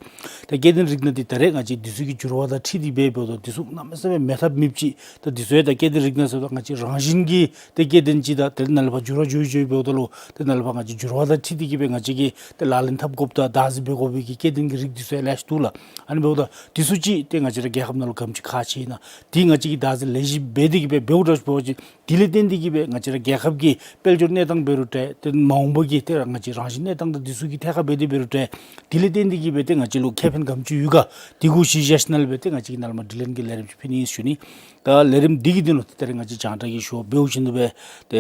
ད་སྐྱེ་ལྡན་རིགས་སྣ་འདི་ད་རེས་ང་བཅས་འདི་ཚུ་གི་འགྱུར་བ་དང་འཁྲིལ་ཏེ་སྦེ་འབདཝ་ད་འདི་ཚུ་གནམ་མེད་ས་མེད་མེད་ཐབས་མེདཔ་ཅིག། ད་འདི་ཚུ་ཡང་ད་སྐྱེ་ལྡན་རིགས་སྣ་ཟེརཝ་ད་ང་བཅས་རང་བཞིན་གྱིས་ཏེ་སྐྱེ་ལྡན་ཅིག་དང་ཏེ་ནཱ་ལས་ཕར་འགྱུར་བ་འགྱོ་འགྱོཝ་འབདཝ་ད་ལུ་ཏེ་ནཱ་ལས་ཕར་ང་བཅས་འགྱུར་བ་དང་འཁྲིལ་ཏེ་གི་སྦེ་ང་བཅས་ཀྱིས་ཏེ་ལག་ལེན་འཐབ་དགོཔ་དང་བདག་འཛིན་འབད་དགོ་པའི་གི་སྐྱེ་ལྡན་གྱི་རིགས་འདི་ཚུ་ཡང་ལེ་ཤ་འདུག་ལགས། ཨ་ནི་འབདཝ་ད་འདི་ཚུ་ཅིག་ཏེ་ང་བཅས་ར་རྒྱལ་ཁབ་ནང་ལུ་ག་དེམ་ཅིག་ཁག་ཆེ་ཨིན་ན་འདི་ང་བཅས་ཀྱིས་བདག་འཛིན་ལེགས་ཤོམ་འབད་དེ་གི་སྦེ་འབདཝ་ད་འབད་བ་ཅིན་དེ་ལས་བརྟེན་ཏེ་གི་སྦེ་ང་བཅས་ར་རྒྱལ་ཁབ་ཀྱི་དཔལ་འབྱོར་གནས་སྟངས་འབད་རུང་འདྲ་ཏེ་མ་འོངས་པ་གི་ཏེ་ར་ང་བཅས་རང་བཞིན་གནས་སྟངས་དང་འདི་ཚུ་གི་ཐད་ཁར་འབད་དེ་འབད་རུང་འདྲ་དེ་ལས་བརྟེན་ཏེ་གི་སྦེ་ཏེ་ང་བཅས་ལུ་ཁེ་ཕན་ག་དེམ་ཅིག་ཡོད་ག་འདི་གུ་གཞི་བཞག་ཞིནམ་ལས་སྦེ་ཏེ་ང་བཅས་ཀྱིས་ནཱ་ལས་མར་དྲི་ལན་གྱི་ལས་རིམ་ཅིག་ཕུལ་ནི་ཨིན་ཟེར་ཞུ་ནི། ད་ལས་རིམ་འདི་གི་དོན་ལུ་ཏེ་ད་རེས་ང་བཅས་རྒྱང་བསྒྲགས་ཀྱི་ཞུ་བ་འབདཝ་བཞིན་དུ་སྦེ་ཏེ་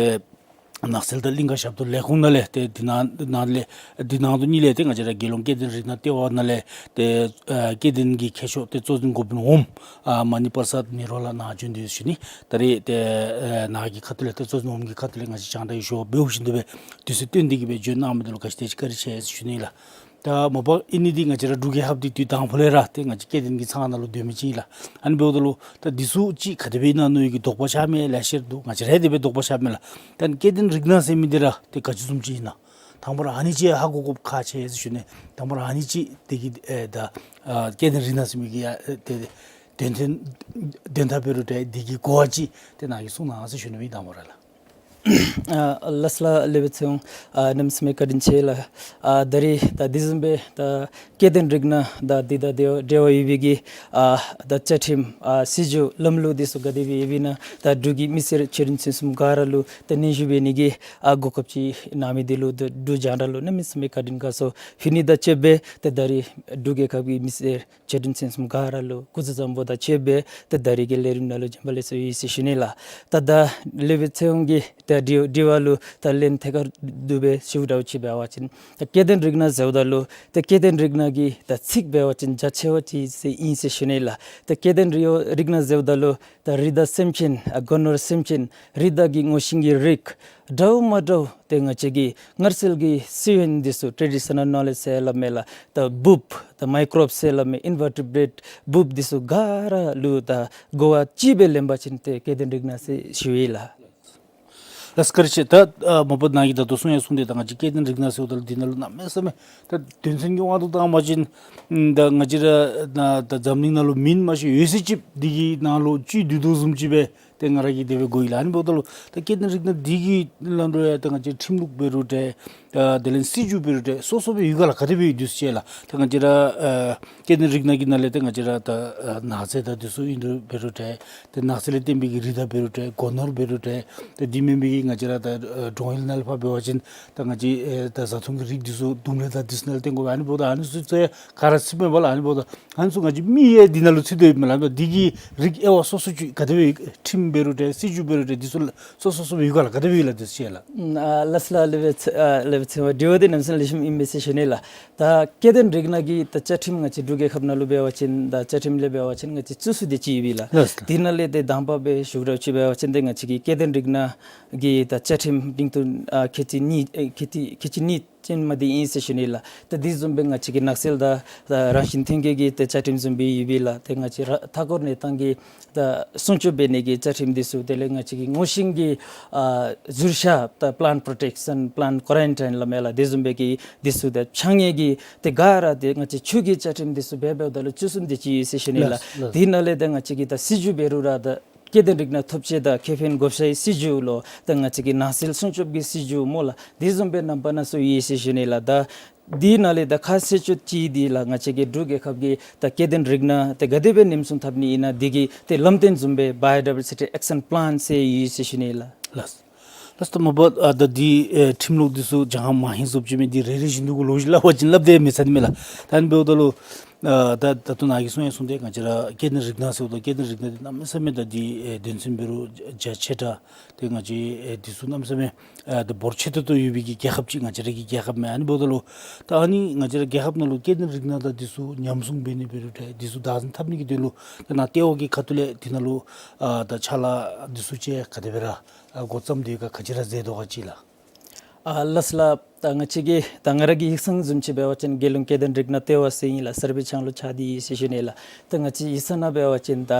ནགས་ཚལ་དང་གླིང་ཀ་ཞབས་ཏོག་ལས་ཁུངས་ནང་ལས་ཏེ་འདི་ནང་ནང་ལས་འདི་ནང་དུ་གཉིས་ལས་ཏེ་ང་བཅས་ར་རྒྱལ་ཡོངས་སྐྱེ་ལྡན་རིགས་སྣ་ལྟེ་བ་ནང་ལས་ཏེ་ཨ་སྐྱེ་ལྡན་གྱི་མཁས་མཆོག་ཏེ་གཙོ་འཛིན་འགོ་དཔོན་འོགམ་ཨ་མ་ཎི་པྲ་སཱད་ནེ་རོ་ལགས་ནཱ་བྱོན་ཏེ་ཡོད་ཟེར་ཞུ་ནི། ད་རེས་ཏེ་ཨ་ནཱ་གི་ཁ་ཐུག་ལས་ཏེ་གཙོ་འཛིན་འོགམ་གྱི་ཁ་ཐུག་ལས་ང་བཅས་རྒྱང་བསྒྲགས་ཀྱི་ཞུ་བ་འབདཝ་བཞིན་དུ་སྦེ་དུས་ཚོད་བཏོན་ཏེ་གི་སྦེ་བྱོན་གནང་མི་འདི་ལུ་ག་ཅི་དེ་ཅིག་བཀའ་དྲིན་ཆེ་ཟེར་ཞུ་ནི་ལགས། ད་མ་པ་ཨིན་ནི་འདི་ང་བཅས་ར་འབྲུག་རྒྱལ་ཁབ་འདི་དུས་དང་པོ་ལས་ར་ཏེ་ང་བཅས་སྐྱེ་ལྡན་གྱི་ཚང་ནང་ལུ་སྡོད་མི་ཅིག་ཨིན་ལགས། ཨ་ནི་འབདཝ་ད་ལུ་ད་འདི་ཚུ་ཅིག་ག་དེ་སྦེ་ཨིན་ན་མནོ་བའི་གི་དོགས་པ་ཆགས་མི་ལེ་ཤ་ར་འདུག། ང་བཅས་ར་དེ་སྦེ་དོགས་པ་ཆགས་མས་ལགས། ད་སྐྱེ་ལྡན་རིགས་སྣ་ཟེར་མི་འདི་ར་ཏེ་ག་ཅི་བཟུམ་ཅིག་ཨིན་ན་དང་པ་ར་ཨ་ནི་ཅིག་ཧ་གོ་དགོཔ་ཁག་ཆེ་ཟེར་ཞུ་ནི། དང་པ་ར་ཨ་ནི་ཅིག་དེ་གི་ཨེ་ད་ཨ་སྐྱེ་ལྡན་རིགས་སྣ་ཟེར་མི་གི་ཡ་ཨེ་ཏེ་དོན་ཚན་དོན་དག་འབད་རུང་འདྲ་དེ་གི་གོ་བ་ཅིག་ཏེ་ནཱ་གིས་གསུང་གནང་ཟེར་ཞུ་ནི་ཨིན་དང་པ་ར་ལགས། ཨ་ལགས་ལགས། ལེགས་པའི་ཚེ་དབང་། ཨ་གནམ་མེད་ས་མེད་བཀའ་དྲིན་ཆེ་ལགས། ཨ་ད་རེས་ད་འདི་བཟུམ་སྦེ་ད་སྐྱེ་ལྡན་རིགས་སྣ་དང་འདི་དང་འདི་འབྲེལ་བ་ཡོད་པའི་གི་ཨ་ད་བཅའ་ཁྲིམས་ཨ་སྲིད་བྱུས་ལམ་ལུགས་འདི་ཚུ་ག་དེ་སྦེ་ཡོདཔ་ཨིན་ན་ད་འབྲུག་གི་མི་སེར་ཆེ་འབྲིང་ཆུང་གསུམ་ག་ར་ལུ་ད་སྙན་ཞུ་འབད་ནི་གི་ཨ་གོ་སྐབས་ཅིག་གནང་མི་འདི་ལུ་ད་འབྲུག་རྒྱང་བསྒྲགས་ལུ་གནམ་མེད་ས་མེད་བཀའ་དྲིན་དགའ་ཚོར་ཕུལ་ནི་དང་བཅསཔ་སྦེ་ད་ད་རེས་འབྲུག་རྒྱལ་ཁབ་ཀྱི་མི་སེར་ཆེ་འབྲིང་ཆུང་གསུམ་ག་ར་ལུ་སྐུ་གཟུགས་བཟང་པོ་དང་བཅསཔ་སྦེ་ད་ད་རེས་ཀྱི་ལས་རིམ་ནང་ལུ་བྱོན་པ་ལེགས་སོ་ཡོད་ཟེར་ཞུ་ནི་ལགས། ད་ད་ལེགས་པའི་ཚེ་དབང་གིས་ད་དྲི་དྲི་བ་ལུ་ད་ལན་ཐད་ཀར་དུ་སྦེ་ཞུཝ་འདྲཝ་ཅིག་འབད་བ་ཅིན་ད་སྐྱེ་ལྡན་རིགས་སྣ་ཟེརཝ་ད་ལུ་ད་སྐྱེ་ལྡན་རིགས་སྣ་གི་ད་ཚིག་འབད་བ་ཅིན་རྒྱ་ཆེ་བ་ཅིག་ཟེར་ཨིན་ཟེར་ཞུ་ནི་ལགས། ད་སྐྱེ་ལྡན་རིགས་རིགས་སྣ་ཟེརཝ་ད་ལུ་ད་རི་དྭགས་སེམས་ཅན་ཨ་སྒོ་ནོར་སེམས་ཅན་རི་དྭགས་ཀྱི་ངོ་ཤེས་ཀྱི་རིགས་འདྲཝ་མ་འདྲཝ་ཏེ་ང་བཅས་ཀྱི་མངར་ཚིལ་གྱི་སི་ཝེན་འདི་ཚུ་ཊེ་རི་ཌི་ཤ་ནཱལ་ནོ་ལེཇ་ཟེར་སླབ་མས་ལགས། ད་འབུཔ་ད་མའི་ཀོརབསི་ཟེར་སླབ་མས། ཨིན་ཝར་ཊི་བྲེཊ་འབུཔ་འདི་ཚུ་ག་ར་ལུ་ད་གོ་བ་ཅིག་སྦེ་ལེན་པ་ཅིན་ཏེ་སྐྱེ་ལྡན་རིགས་སྣ་ཟེར་ཞུ་ཡི་ལགས། ལགས་བཀའ་དྲིན་ཆེ། ད་ཨ་མ་པ་ནཱ་གིས་ད་ལྟོ་གསུང་ཡང་གསུངས་ཏེ་ད་ང་བཅས་སྐྱེ་ལྡན་རིགས་སྣ་ཟེརཝ་ད་ལུ་འདི་ནང་ལུ་གནམ་མེད་ས་མེད་ད་དོན་ཚན་གྱི་དབང་དུ་བཏང་བ་ཅིན་ད་ང་བཅས་ར་ད་འཛམ་གླིང་ནང་ལུ་མིང་མ་ཤེས་ཡོད་ཚད་ཅིག་འདི་གི་ནང་ལུ་བཅུད་བསྡུ་དོ་བཟུམ་ཅིག་སྦེ་ཏེ་ང་ར་གིས་དེ་སྦེ་གོ་ཡི་ལགས། ཨ་ནི་འབདཝ་ད་ལུ་ད་སྐྱེ་ལྡན་རིགས་སྣ་འདི་གི་ལམ་ལུ་ཡང་ད་ང་བཅས་ཁྲིམས་ལུགས་འབད་རུང་འདྲ་ཨ་དེ་ལས་སྲིད་བྱུས་འབད་རུང་འདྲ་སོ་སོ་སྦེ་ཡོད་ག་ལགས། ག་དེ་སྦེ་ཡོད་དེ་ཟེར་ལགས། ད་ང་བཅས་ར་ཨ་སྐྱེ་ལྡན་རིགས་སྣ་གི་ནང་ལས་ད་ང་བཅས་ར་ད་ཨ་ནགས་ཚལ་དང་འདི་ཚུ་ཨིན་རུང་འབད་རུང་འདྲ་ཏེ་ནགས་ཚལ་ལས་བརྟེན་པའི་གི་རི་དྭགས་འབད་རུང་འདྲ་སྒོ་ནོར་འབད་རུང་འདྲ་ཏེ་འདི་མེན་པའི་གི་ང་བཅས་ར་ད་ཨ་འབྲོང་ཡུལ་ནང་ལས་ཕར་འབད་བ་ཅིན་ད་ང་བཅས་ཨེ་ད་བཟའ་འཐུང་གི་རིགས་འདི་ཚུ་དུམ་ལས་ད་འདི་ཚུ་ནང་ལས་བརྟེན་དགོ་པས། ཨ་ནི་འབདཝ་ད་ཨ་ནི་ཚུ་ཚུ་ག་ར་ཚུད་མས་པ་ལགས། ཨ་ནི་འབདཝ་ད་ཨ་ནི་ཚུ་ང་བཅས་མི་ཡང་འདི་ནང་ལུ་ཚུད་དེ་ཡོད་མས་ལགས། འདི་གི་རིགས་དབྱེ་བ་སོ་སོ་ཅིག་ག་དེ་སྦེ་ཁྲིམས་འབད་རུང་འདྲ་སྲིད་བྱུས་འབད་རུང་འདྲ་འདི་ཚུ་ལགས་སོ་སོ་སོ་སྦེ་ཡོད་ག་ལགས། ག་དེ་སྦེ་ཡོད་ལགས་འདི་ཚུ་ལགས། ཨ་ལགས་ལགས། ལེགས་པའི་ཚེ་ཨ་ལེགས་པའི་ཚེ་དབང་དྲི་བ་འདི་གནམ་མེད་ས་མེད་ལེགས་ཤོམ་ཨིན་མས་ཟེར་ཞུ་ནི་ལགས། ད་སྐྱེ་ལྡན་རིགས་སྣ་གི་ད་བཅའ་ཁྲིམས་ང་བཅས་འབྲུག་རྒྱལ་ཁབ་ནང་ལུ་འབད་བ་ཅིན་ད་བཅའ་ཁྲིམས་ལས་འབད་བ་ཅིན་ང་བཅས་བཙུགས་ས་འདི་ཅིག་ཡོད་པས་ལགས། ལགས་སོ། དེ་ནང་ལས་ཏེ་དང་པ་སྦེ་ཞུ་འདྲཝ་ཅིག་འབད་བ་ཅིན་ཏེ་ང་བཅས་ཀྱི་སྐྱེ་ལྡན་རིགས་སྣ་གི་ད་བཅའ་ཁྲིམས་འབྲིང་བསྡུས་ཨ་ཁལ་གཅིག་གཉིས་ཨེ་ཁལ་གཅིག་ཁལ་གཅིག་གཉིས་ཅན་མ་འདི་ཨིན་ཟེར་ཞུ་ནི་ལགས། ད་འདི་བཟུམ་སྦེ་ང་བཅས་ཀྱི་ནགས་ཚལ་དང་ད་རང་བཞིན་ཐོན་སྐྱེད་ཀྱི་ད་བཅའ་ཁྲིམས་བཟུམ་སྦེ་ཡོད་པས་ལགས། ཏེ་ང་བཅས་ར་མཐའ་འཁོར་གནས་སྟངས་ཀྱི་ད་སྲུང་སྐྱོབ་འབད་ནི་གི་བཅའ་ཁྲིམས་འདི་ཚུ་དེ་ལས་ང་བཅས་ཀྱི་ངོ་ཤེས་ཀྱི་ཨ་ཟུར་བཞག་ད་པ་ལེནཊ་པོརོ་ཊེཀ་ཤཱན་པ་ལེནཊ་ཀོ་རཱན་ཊའིན་སླབ་མས་ལགས། དེ་བཟུམ་སྦེ་གི་འདི་ཚུ་ད་ཕྱགས་སྙིགས་ཀྱི་ཏེ་ག་ར་ཏེ་ང་བཅས་ཆུ་གི་བཅའ་ཁྲིམས་འདི་ཚུ་འབད་འབདཝ་ད་ལུ་བཅུ་གསུམ་དེ་ཅིག་ཡོད་ཟེར་ཞུ་ནི་ལགས། ལགས་ལགས། དེ་ནང་ལས་ད་ང་བཅས་ཀྱི་ད་སྲིད་བྱུས་འབད་རུང་ར་ད་སྐྱེ་ལྡན་རིགས་སྣ་ཐོབ་བྱེད་དང་ཁེ་ཕན་བགོ་བཤའི་སྲིད་བྱུས་ལོ་ད་ང་བཅས་ཀྱི་ནགས་ཚལ་སྲུང་སྐྱོབ་ཀྱི་སྲིད་བྱུས་སྨོ་ལགས། དེ་བཟུམ་སྦེ་རྣམ་པ་སྣ་ཚོགས་ཡོད་ཟེར་ཞུ་ནི་ལགས། ད་དེ་ནང་ལས་ད་ཁ་གསལ་ཤོས་ཅིག་འདི་ལགས་ང་བཅས་ཀྱི་འབྲུག་རྒྱལ་ཁབ་ཀྱི་ད་སྐྱེ་ལྡན་རིགས་སྣ་ཏེ་ག་དེ་སྦེ་ཉེན་སྲུང་འཐབ་ནི་ཨིན་ན་འདི་གི་ཏེ་ལམ་སྟོན་བཟུམ་སྦེ་བཱ་ཡོ་ཌའི་བར་སི་ཊི་ཨེག་ཤཱན་པ་ལེན་ཟེར་ཡོད་ཟེར་ཞུ་ནི་ལགས། ལགས། ལགས་སོ། ད་མ་པ་ཨ་ད་འདི་ཨེ་ཁྲིམས་ལུགས་འདི་ཚུ་སྦྱང་མ་ཧིང་སོབ་ཅིག་མས། འདི་རེ་རེ་བཞིན་དུ་གུ་ལོ་ཅིག་སླབ་པ་ཅིན་སླབ་སྟེ་མི་ཚར་ནི་མས་ལགས། ད་ཨ་ནི་འབདཝ་ད་ལུ་ ཨ་ད་ད་ལྟོ་ནཱ་གིས་གསུང་ཡང་གསུངས་ཏེ་ང་བཅས་ར་སྐྱེ་ལྡན་རིགས་སྣ་ཟེརཝ་ད་སྐྱེ་ལྡན་རིགས་སྣ་འདི་གནམ་མེད་ས་མེད་ད་འདི་ཨེ་དོན་ཚན་འབད་རུང་རྒྱ་ཆེ་དྲགས། ཏེ་ང་བཅས་ཨེ་འདི་ཚུ་གནམ་མེད་ས་མེད་ཨ་ད་འབོར་ཆེ་ཏོག་ཏོ་ཡོད་པའི་གི་རྒྱལ་ཁབ་ཅིག་ང་བཅས་ར་གི་རྒྱལ་ཁབ་མས། ཨ་ནི་འབདཝ་ད་ལུ་ད་ཨ་ནི་ང་བཅས་ར་རྒྱལ་ཁབ་ནང་ལུ་སྐྱེ་ལྡན་རིགས་སྣ་དང་འདི་ཚུ་ཉམས་སྲུང་འབད་ནི་འབད་རུང་འདྲ་འདི་ཚུ་བདག་འཛིན་འཐབ་ནི་གི་དོན་ལུ་ད་ནཱ་ལྟེ་བ་གི་ཁ་ཐུག་ལས་འདི་ནང་ལུ་ཨ་ད་ཕྱག་ལཱ་འདི་ཚུ་ཅིག་ག་དེ་སྦེ་ར་ཨ་འགོ་བརྩམས་ཏེ་ཡོད་ག་ག་ཅི་ར་མཛད་དོ་ག་ཅིག་ལགས། ཨ་ལགས་སོ་ལགས། ད་ང་བཅས་ཀྱི་ད་ང་ར་གི་ཡིག་ཚང་བཟུམ་ཅིག་འབད་བ་ཅིན་རྒྱལ་ཡོངས་སྐྱེ་ལྡན་རིགས་སྣ་ལྟེ་བ་ཟེར་ཨིན་ལགས། གསར་སྦེ་ཆགས་ལུ་ཆགས་ཏེ་ཡོད་ཟེར་ཞུ་ནི་ལགས། ད་ང་བཅས་ཡིག་ཚང་ནང་འབད་བ་ཅིན་ད་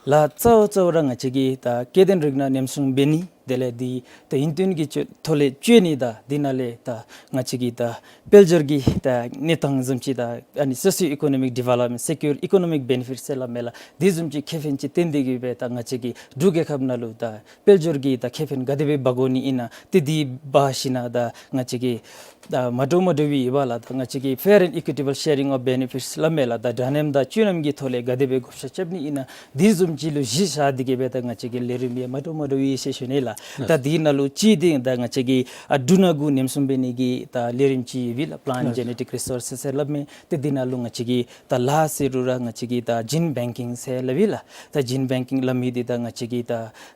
ལཱ་གཙོ་བོ་གཙོ་བོ་ར་ང་བཅས་ཀྱི་ད་སྐྱེ་ལྡན་རིགས་སྣ་ཉམས་སྲུང་འབད་ནི་དེ་ལས་འདི་ད་ཡུན་བརྟན་གྱི་ཐོག་ལས་སྤྱོད་ནི་དང་འདི་ནང་ལས་ད་ང་བཅས་ཀྱི་ད་དཔལ་འབྱོར་གྱི་ད་གནས་སྟངས་བཟུམ་ཅིག་ད་ཨ་ནི་socio economic development, secure economic benefits ཟེར་སླབ་མས་ལགས། འདི་བཟུམ་ཅིག་ཁེ་ཕན་ཅིག་བཏོན་ཏེ་གི་སྦེ་ད་ང་བཅས་ཀྱི་འབྲུག་རྒྱལ་ཁབ་ནང་ལུ་ད་དཔལ་འབྱོར་གྱི་ད་ཁེ་ཕན་ག་དེ་སྦེ་འབག་དགོ་ནི་ཨིན་ན་ཏེ་འདི་འབག་ཞིན་ན་ད་ང་བཅས་ཀྱི་ད་མ་འདྲཝ་མ་འདྲཝ་སྦེ་ཡོདཔ་ལགས། ད་ང་བཅས་ཀྱི་fair and equitable sharing of benefits སླབ་མས་ལགས། ད་འདྲ་མཉམ་དང་སྤྱོད་ལམ་གྱི་ཐོག་ལས་ག་དེ་སྦེ་བགོ་བཤའ་རྐྱབ་ནི་ཨིན་ན་འདི་བཟུམ་ཅིག་ལུ་གཞི་བཞག་སྟེ་གི་སྦེ་ད་ང་བཅས་ཀྱི་ལས་རིམ་ཡང་མ་འདྲཝ་མ་འདྲཝ་ཡོད་ཟེར་ཞུ་ནི་ལགས། ད་འདི་ནང་ལུ་གཅིག་འདི་ད་ང་བཅས་ཀྱི་ཨ་འབྲུ་སྣ་དགུ་ཉམས་སྲུང་འབད་ནི་གི་ད་ལས་རིམ་ཅིག་ཡོདཔ་ཨིན་ལགས། Plant Genetic Resources ཟེར་སླབ་མས། ཏེ་འདི་ནང་ལུ་ང་བཅས་ཀྱི་ད་ལཱ་ཟེར་རུང་ར་ང་བཅས་ཀྱི་ད་gene banking ཟེར་སླབ་ཨིན་ལགས། ད་gene banking སླབ་མི་འདི་ད་ང་བཅས་ཀྱི་ད་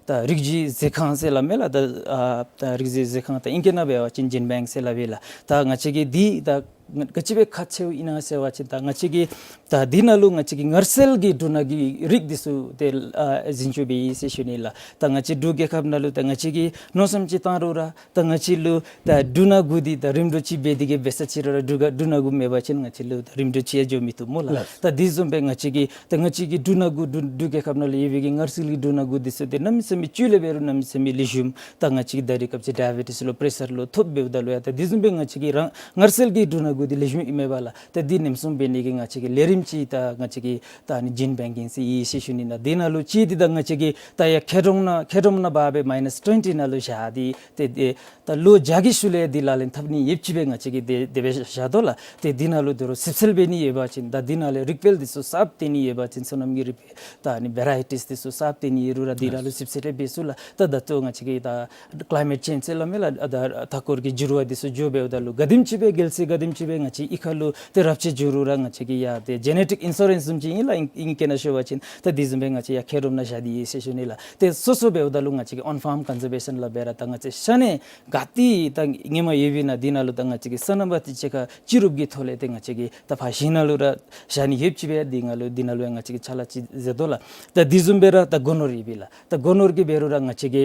ད་རིགས་རྒྱུད་མཛོད་ཁང་ཟེར་སླབ་མས་ལགས། ད་ཨ་ད་རིགས་རྒྱུད་མཛོད་ཁང་ད་ཨིང་སྐད་ནང་འབད་བ་ཅིན་gene bank ཟེར་སླབ་ཨིན་ལགས། ད་ང་བཅས་ཀྱི་འདི་ད་ག་ཅི་སྦེ་ཁག་ཆེཝ་ཨིན་ན་ཟེར་བ་ཅིན་ད་ང་བཅས་ཀྱི་ད་འདི་ནང་ལུ་ང་བཅས་ཀྱི་ངར་སེལ་གྱི་འབྲུ་སྣ་གི་རིགས་འདི་ཚུ་ཏེ་ཨ་འཛིན་སྐྱོང་འབད་ཡི་ཟེར་ཞུ་ནི་ལགས། ད་ང་བཅས་འབྲུག་རྒྱལ་ཁབ་ནང་ལུ་ད་ང་བཅས་ཀྱིས་མནོ་བསམ་ཅིག་བཏང་རུང་ར་ད་ང་བཅས་ལུ་ད་འབྲུ་སྣ་དགུ་འདི་ད་རིམ་གྲོ་ཅིག་འབད་དེ་གི་འབད་ས་ཅིག་རུང་ར་འབྲུ་ག་འབྲུ་སྣ་དགུ་མེད་པ་ཅིན་ང་བཅས་ལུ་ད་རིམ་གྲོ་ཅིག་ཡང་འགྱོ་མི་བཏུབ་སྨོ་ལགས། ལགས། ད་འདི་བཟུམ་སྦེ་ང་བཅས་ཀྱི་ད་ང་བཅས་ཀྱི་འབྲུ་སྣ་དགུ་འབྲུ་འབྲུག་རྒྱལ་ཁབ་ནང་ལུ་ཡོད་པའི་གི་ངར་སེལ་གྱི་འབྲུ་སྣ་དགུ་འདི་ཚུ་ཏེ་གནམ་མེད་ས་མེད་བཅུད་ལས་འབད་རུང་གནམ་མེད་ས་མེད་ལེགས་ཤོམ། ད་ང་བཅས་ཀྱི་ད་རེས་སྐབས་ཅིག་ཌའི་བེ་ཊིས་ལོ་པྲེ་ཤར་ལོ་ཐོབ་འབདཝ་ད་ལུ་ཡང་ད་འདི་བཟུམ་སྦེ་ང་བཅས་ཀྱི་རང་ངར་སེལ་གྱི་འབྲུ་སྣ་དགུ་འདི་ལེགས་ཤོམ་ཨིན་མས་པ་ལགས། ད་འདི་ཉམས་སྲུང་འབད་ནི་གི་ང་བཅས་ཀྱི་ལས་རིམ་ཅིག་ད་ང་བཅས་ཀྱི་ད་ཨ་ནི་ཇིན་བེང་ཀིང་ཟེར་ཨིན་ཟེར་ཞུ་ནི་ལགས། འདི་ནང་ལུ་ཅིག་འདི་ད་ང་བཅས་ཀྱིས་ད་ཡར་མཁལ་རྡོག་ནང་མཁལ་རྡོག་ནང་འབག་སྦེ་མའི་ནཱས་ཊུ་ཝེན་ཊི་ནང་ལུ་བཞག་སྟེ་ཏེ་ཏེ་ད་ལོ་བརྒྱ་གི་ཤུལ་ལས་འདི་ལག་ལེན་འཐབ་ནི་ཡོདཔ་ཅིག་སྦེ་ང་བཅས་ཀྱིས་དེ་དེ་སྦེ་བཞག་དོ་ལགས། ཏེ་འདི་ནང་ལུ་དོ་རུང་ཞིབ་འཚོལ་འབད་ནི་ཡོད་པ་ཅིན་ད་འདི་ནང་ལས་རིགས་སྤེལ་འདི་ཚུ་གསརཔ་བཏོན་ནི་ཡོད་པ་ཅིན་སོ་ནམ་གྱི་རིགས་སྤེལ་ད་ཨ་ནི་བེ་རའི་ཊིས་འདི་ཚུ་གསརཔ་བཏོན་ནི་ཡོད་རུང་ར་འདི་ནང་ལུ་ཞིབ་འཚོལ་འབད་ཚུགས་ལགས། ད་ད་ལྟོ་ང་བཅས་ཀྱིས་ད་ཀླའི་མེཊ་ཅེནཇ་ཟེར་སླབ་མས་ལགས། ཨ་ད་མཐའ་འཁོར་གྱི་འགྱུར་བ་འདི་ཚུ་འགྱོ་འབདཝ་ད་ལུ་ག་དེམ་ཅིག་སྦེ་རྒྱལ་སྲིད་ག་དེམ་ཅིག་སྦེ་ང་བཅས་གཡུས་ཁ་ལུ་ཏེ་རབས་ཆད་འགྱོ་རུང་ར་ང་བཅས་ཀྱིས་ཡར་ཏེ་ཇེ་ནེ་ཊིག་ཨིན་ཤུ་རེནསི་བཟུམ་ཅིག་ཨིན་ལགས། ཨིང་ཨིང་སྐད་ནང་ཞུ་བ་ཅིན་ད་འདི་བཟུམ་སྦེ་ང་བཅས་ཡར་མཁལ་རྡོག་ནང་བཞག་སྟེ་ཡོད་ཟེར་ཞུ་ནི་ལགས། ཏེ་སོ་སོ་འབདཝ་ད་ལུ་ང་བཅས་ཀྱིས་ཨོན་ཕཱམ་ཀོན་ཛར་བེ་ཤཱན་སླབ་སྦེ་ར་ད་ང་བཅས་ཤ་གནས་ག་ཏེ་ད་ཧེ་མ་ཡོད་པའི་ནང་འདི་ནང་ལུ་ད་ང་བཅས་ཀྱིས་སོ་ནམ་པ་དེ་ཅིག་ཁར་སྤྱི་རུབ་ཀྱི་ཐོག་ལས་ཏེ་ང་བཅས་ཀྱིས་ད་ཕར་ཞིང་ནང་ལུ་ར་བཞག་ནི་ཡོདཔ་ཅིག་སྦེ་འདི་ནང་ལུ་འདི་ནང་ལུ་ཡང་ང་བཅས་ཀྱིས་ཅ་ལ་ཅིག་མཛད་དོ་ལགས། ད་འདི་བཟུམ་སྦེ་ར་ད་སྒོ་ནོར་ཡོད་པས་ལགས། ད་སྒོ་ནོར་གྱི་འབད་རུང་ར་ང་བཅས་ཀྱི་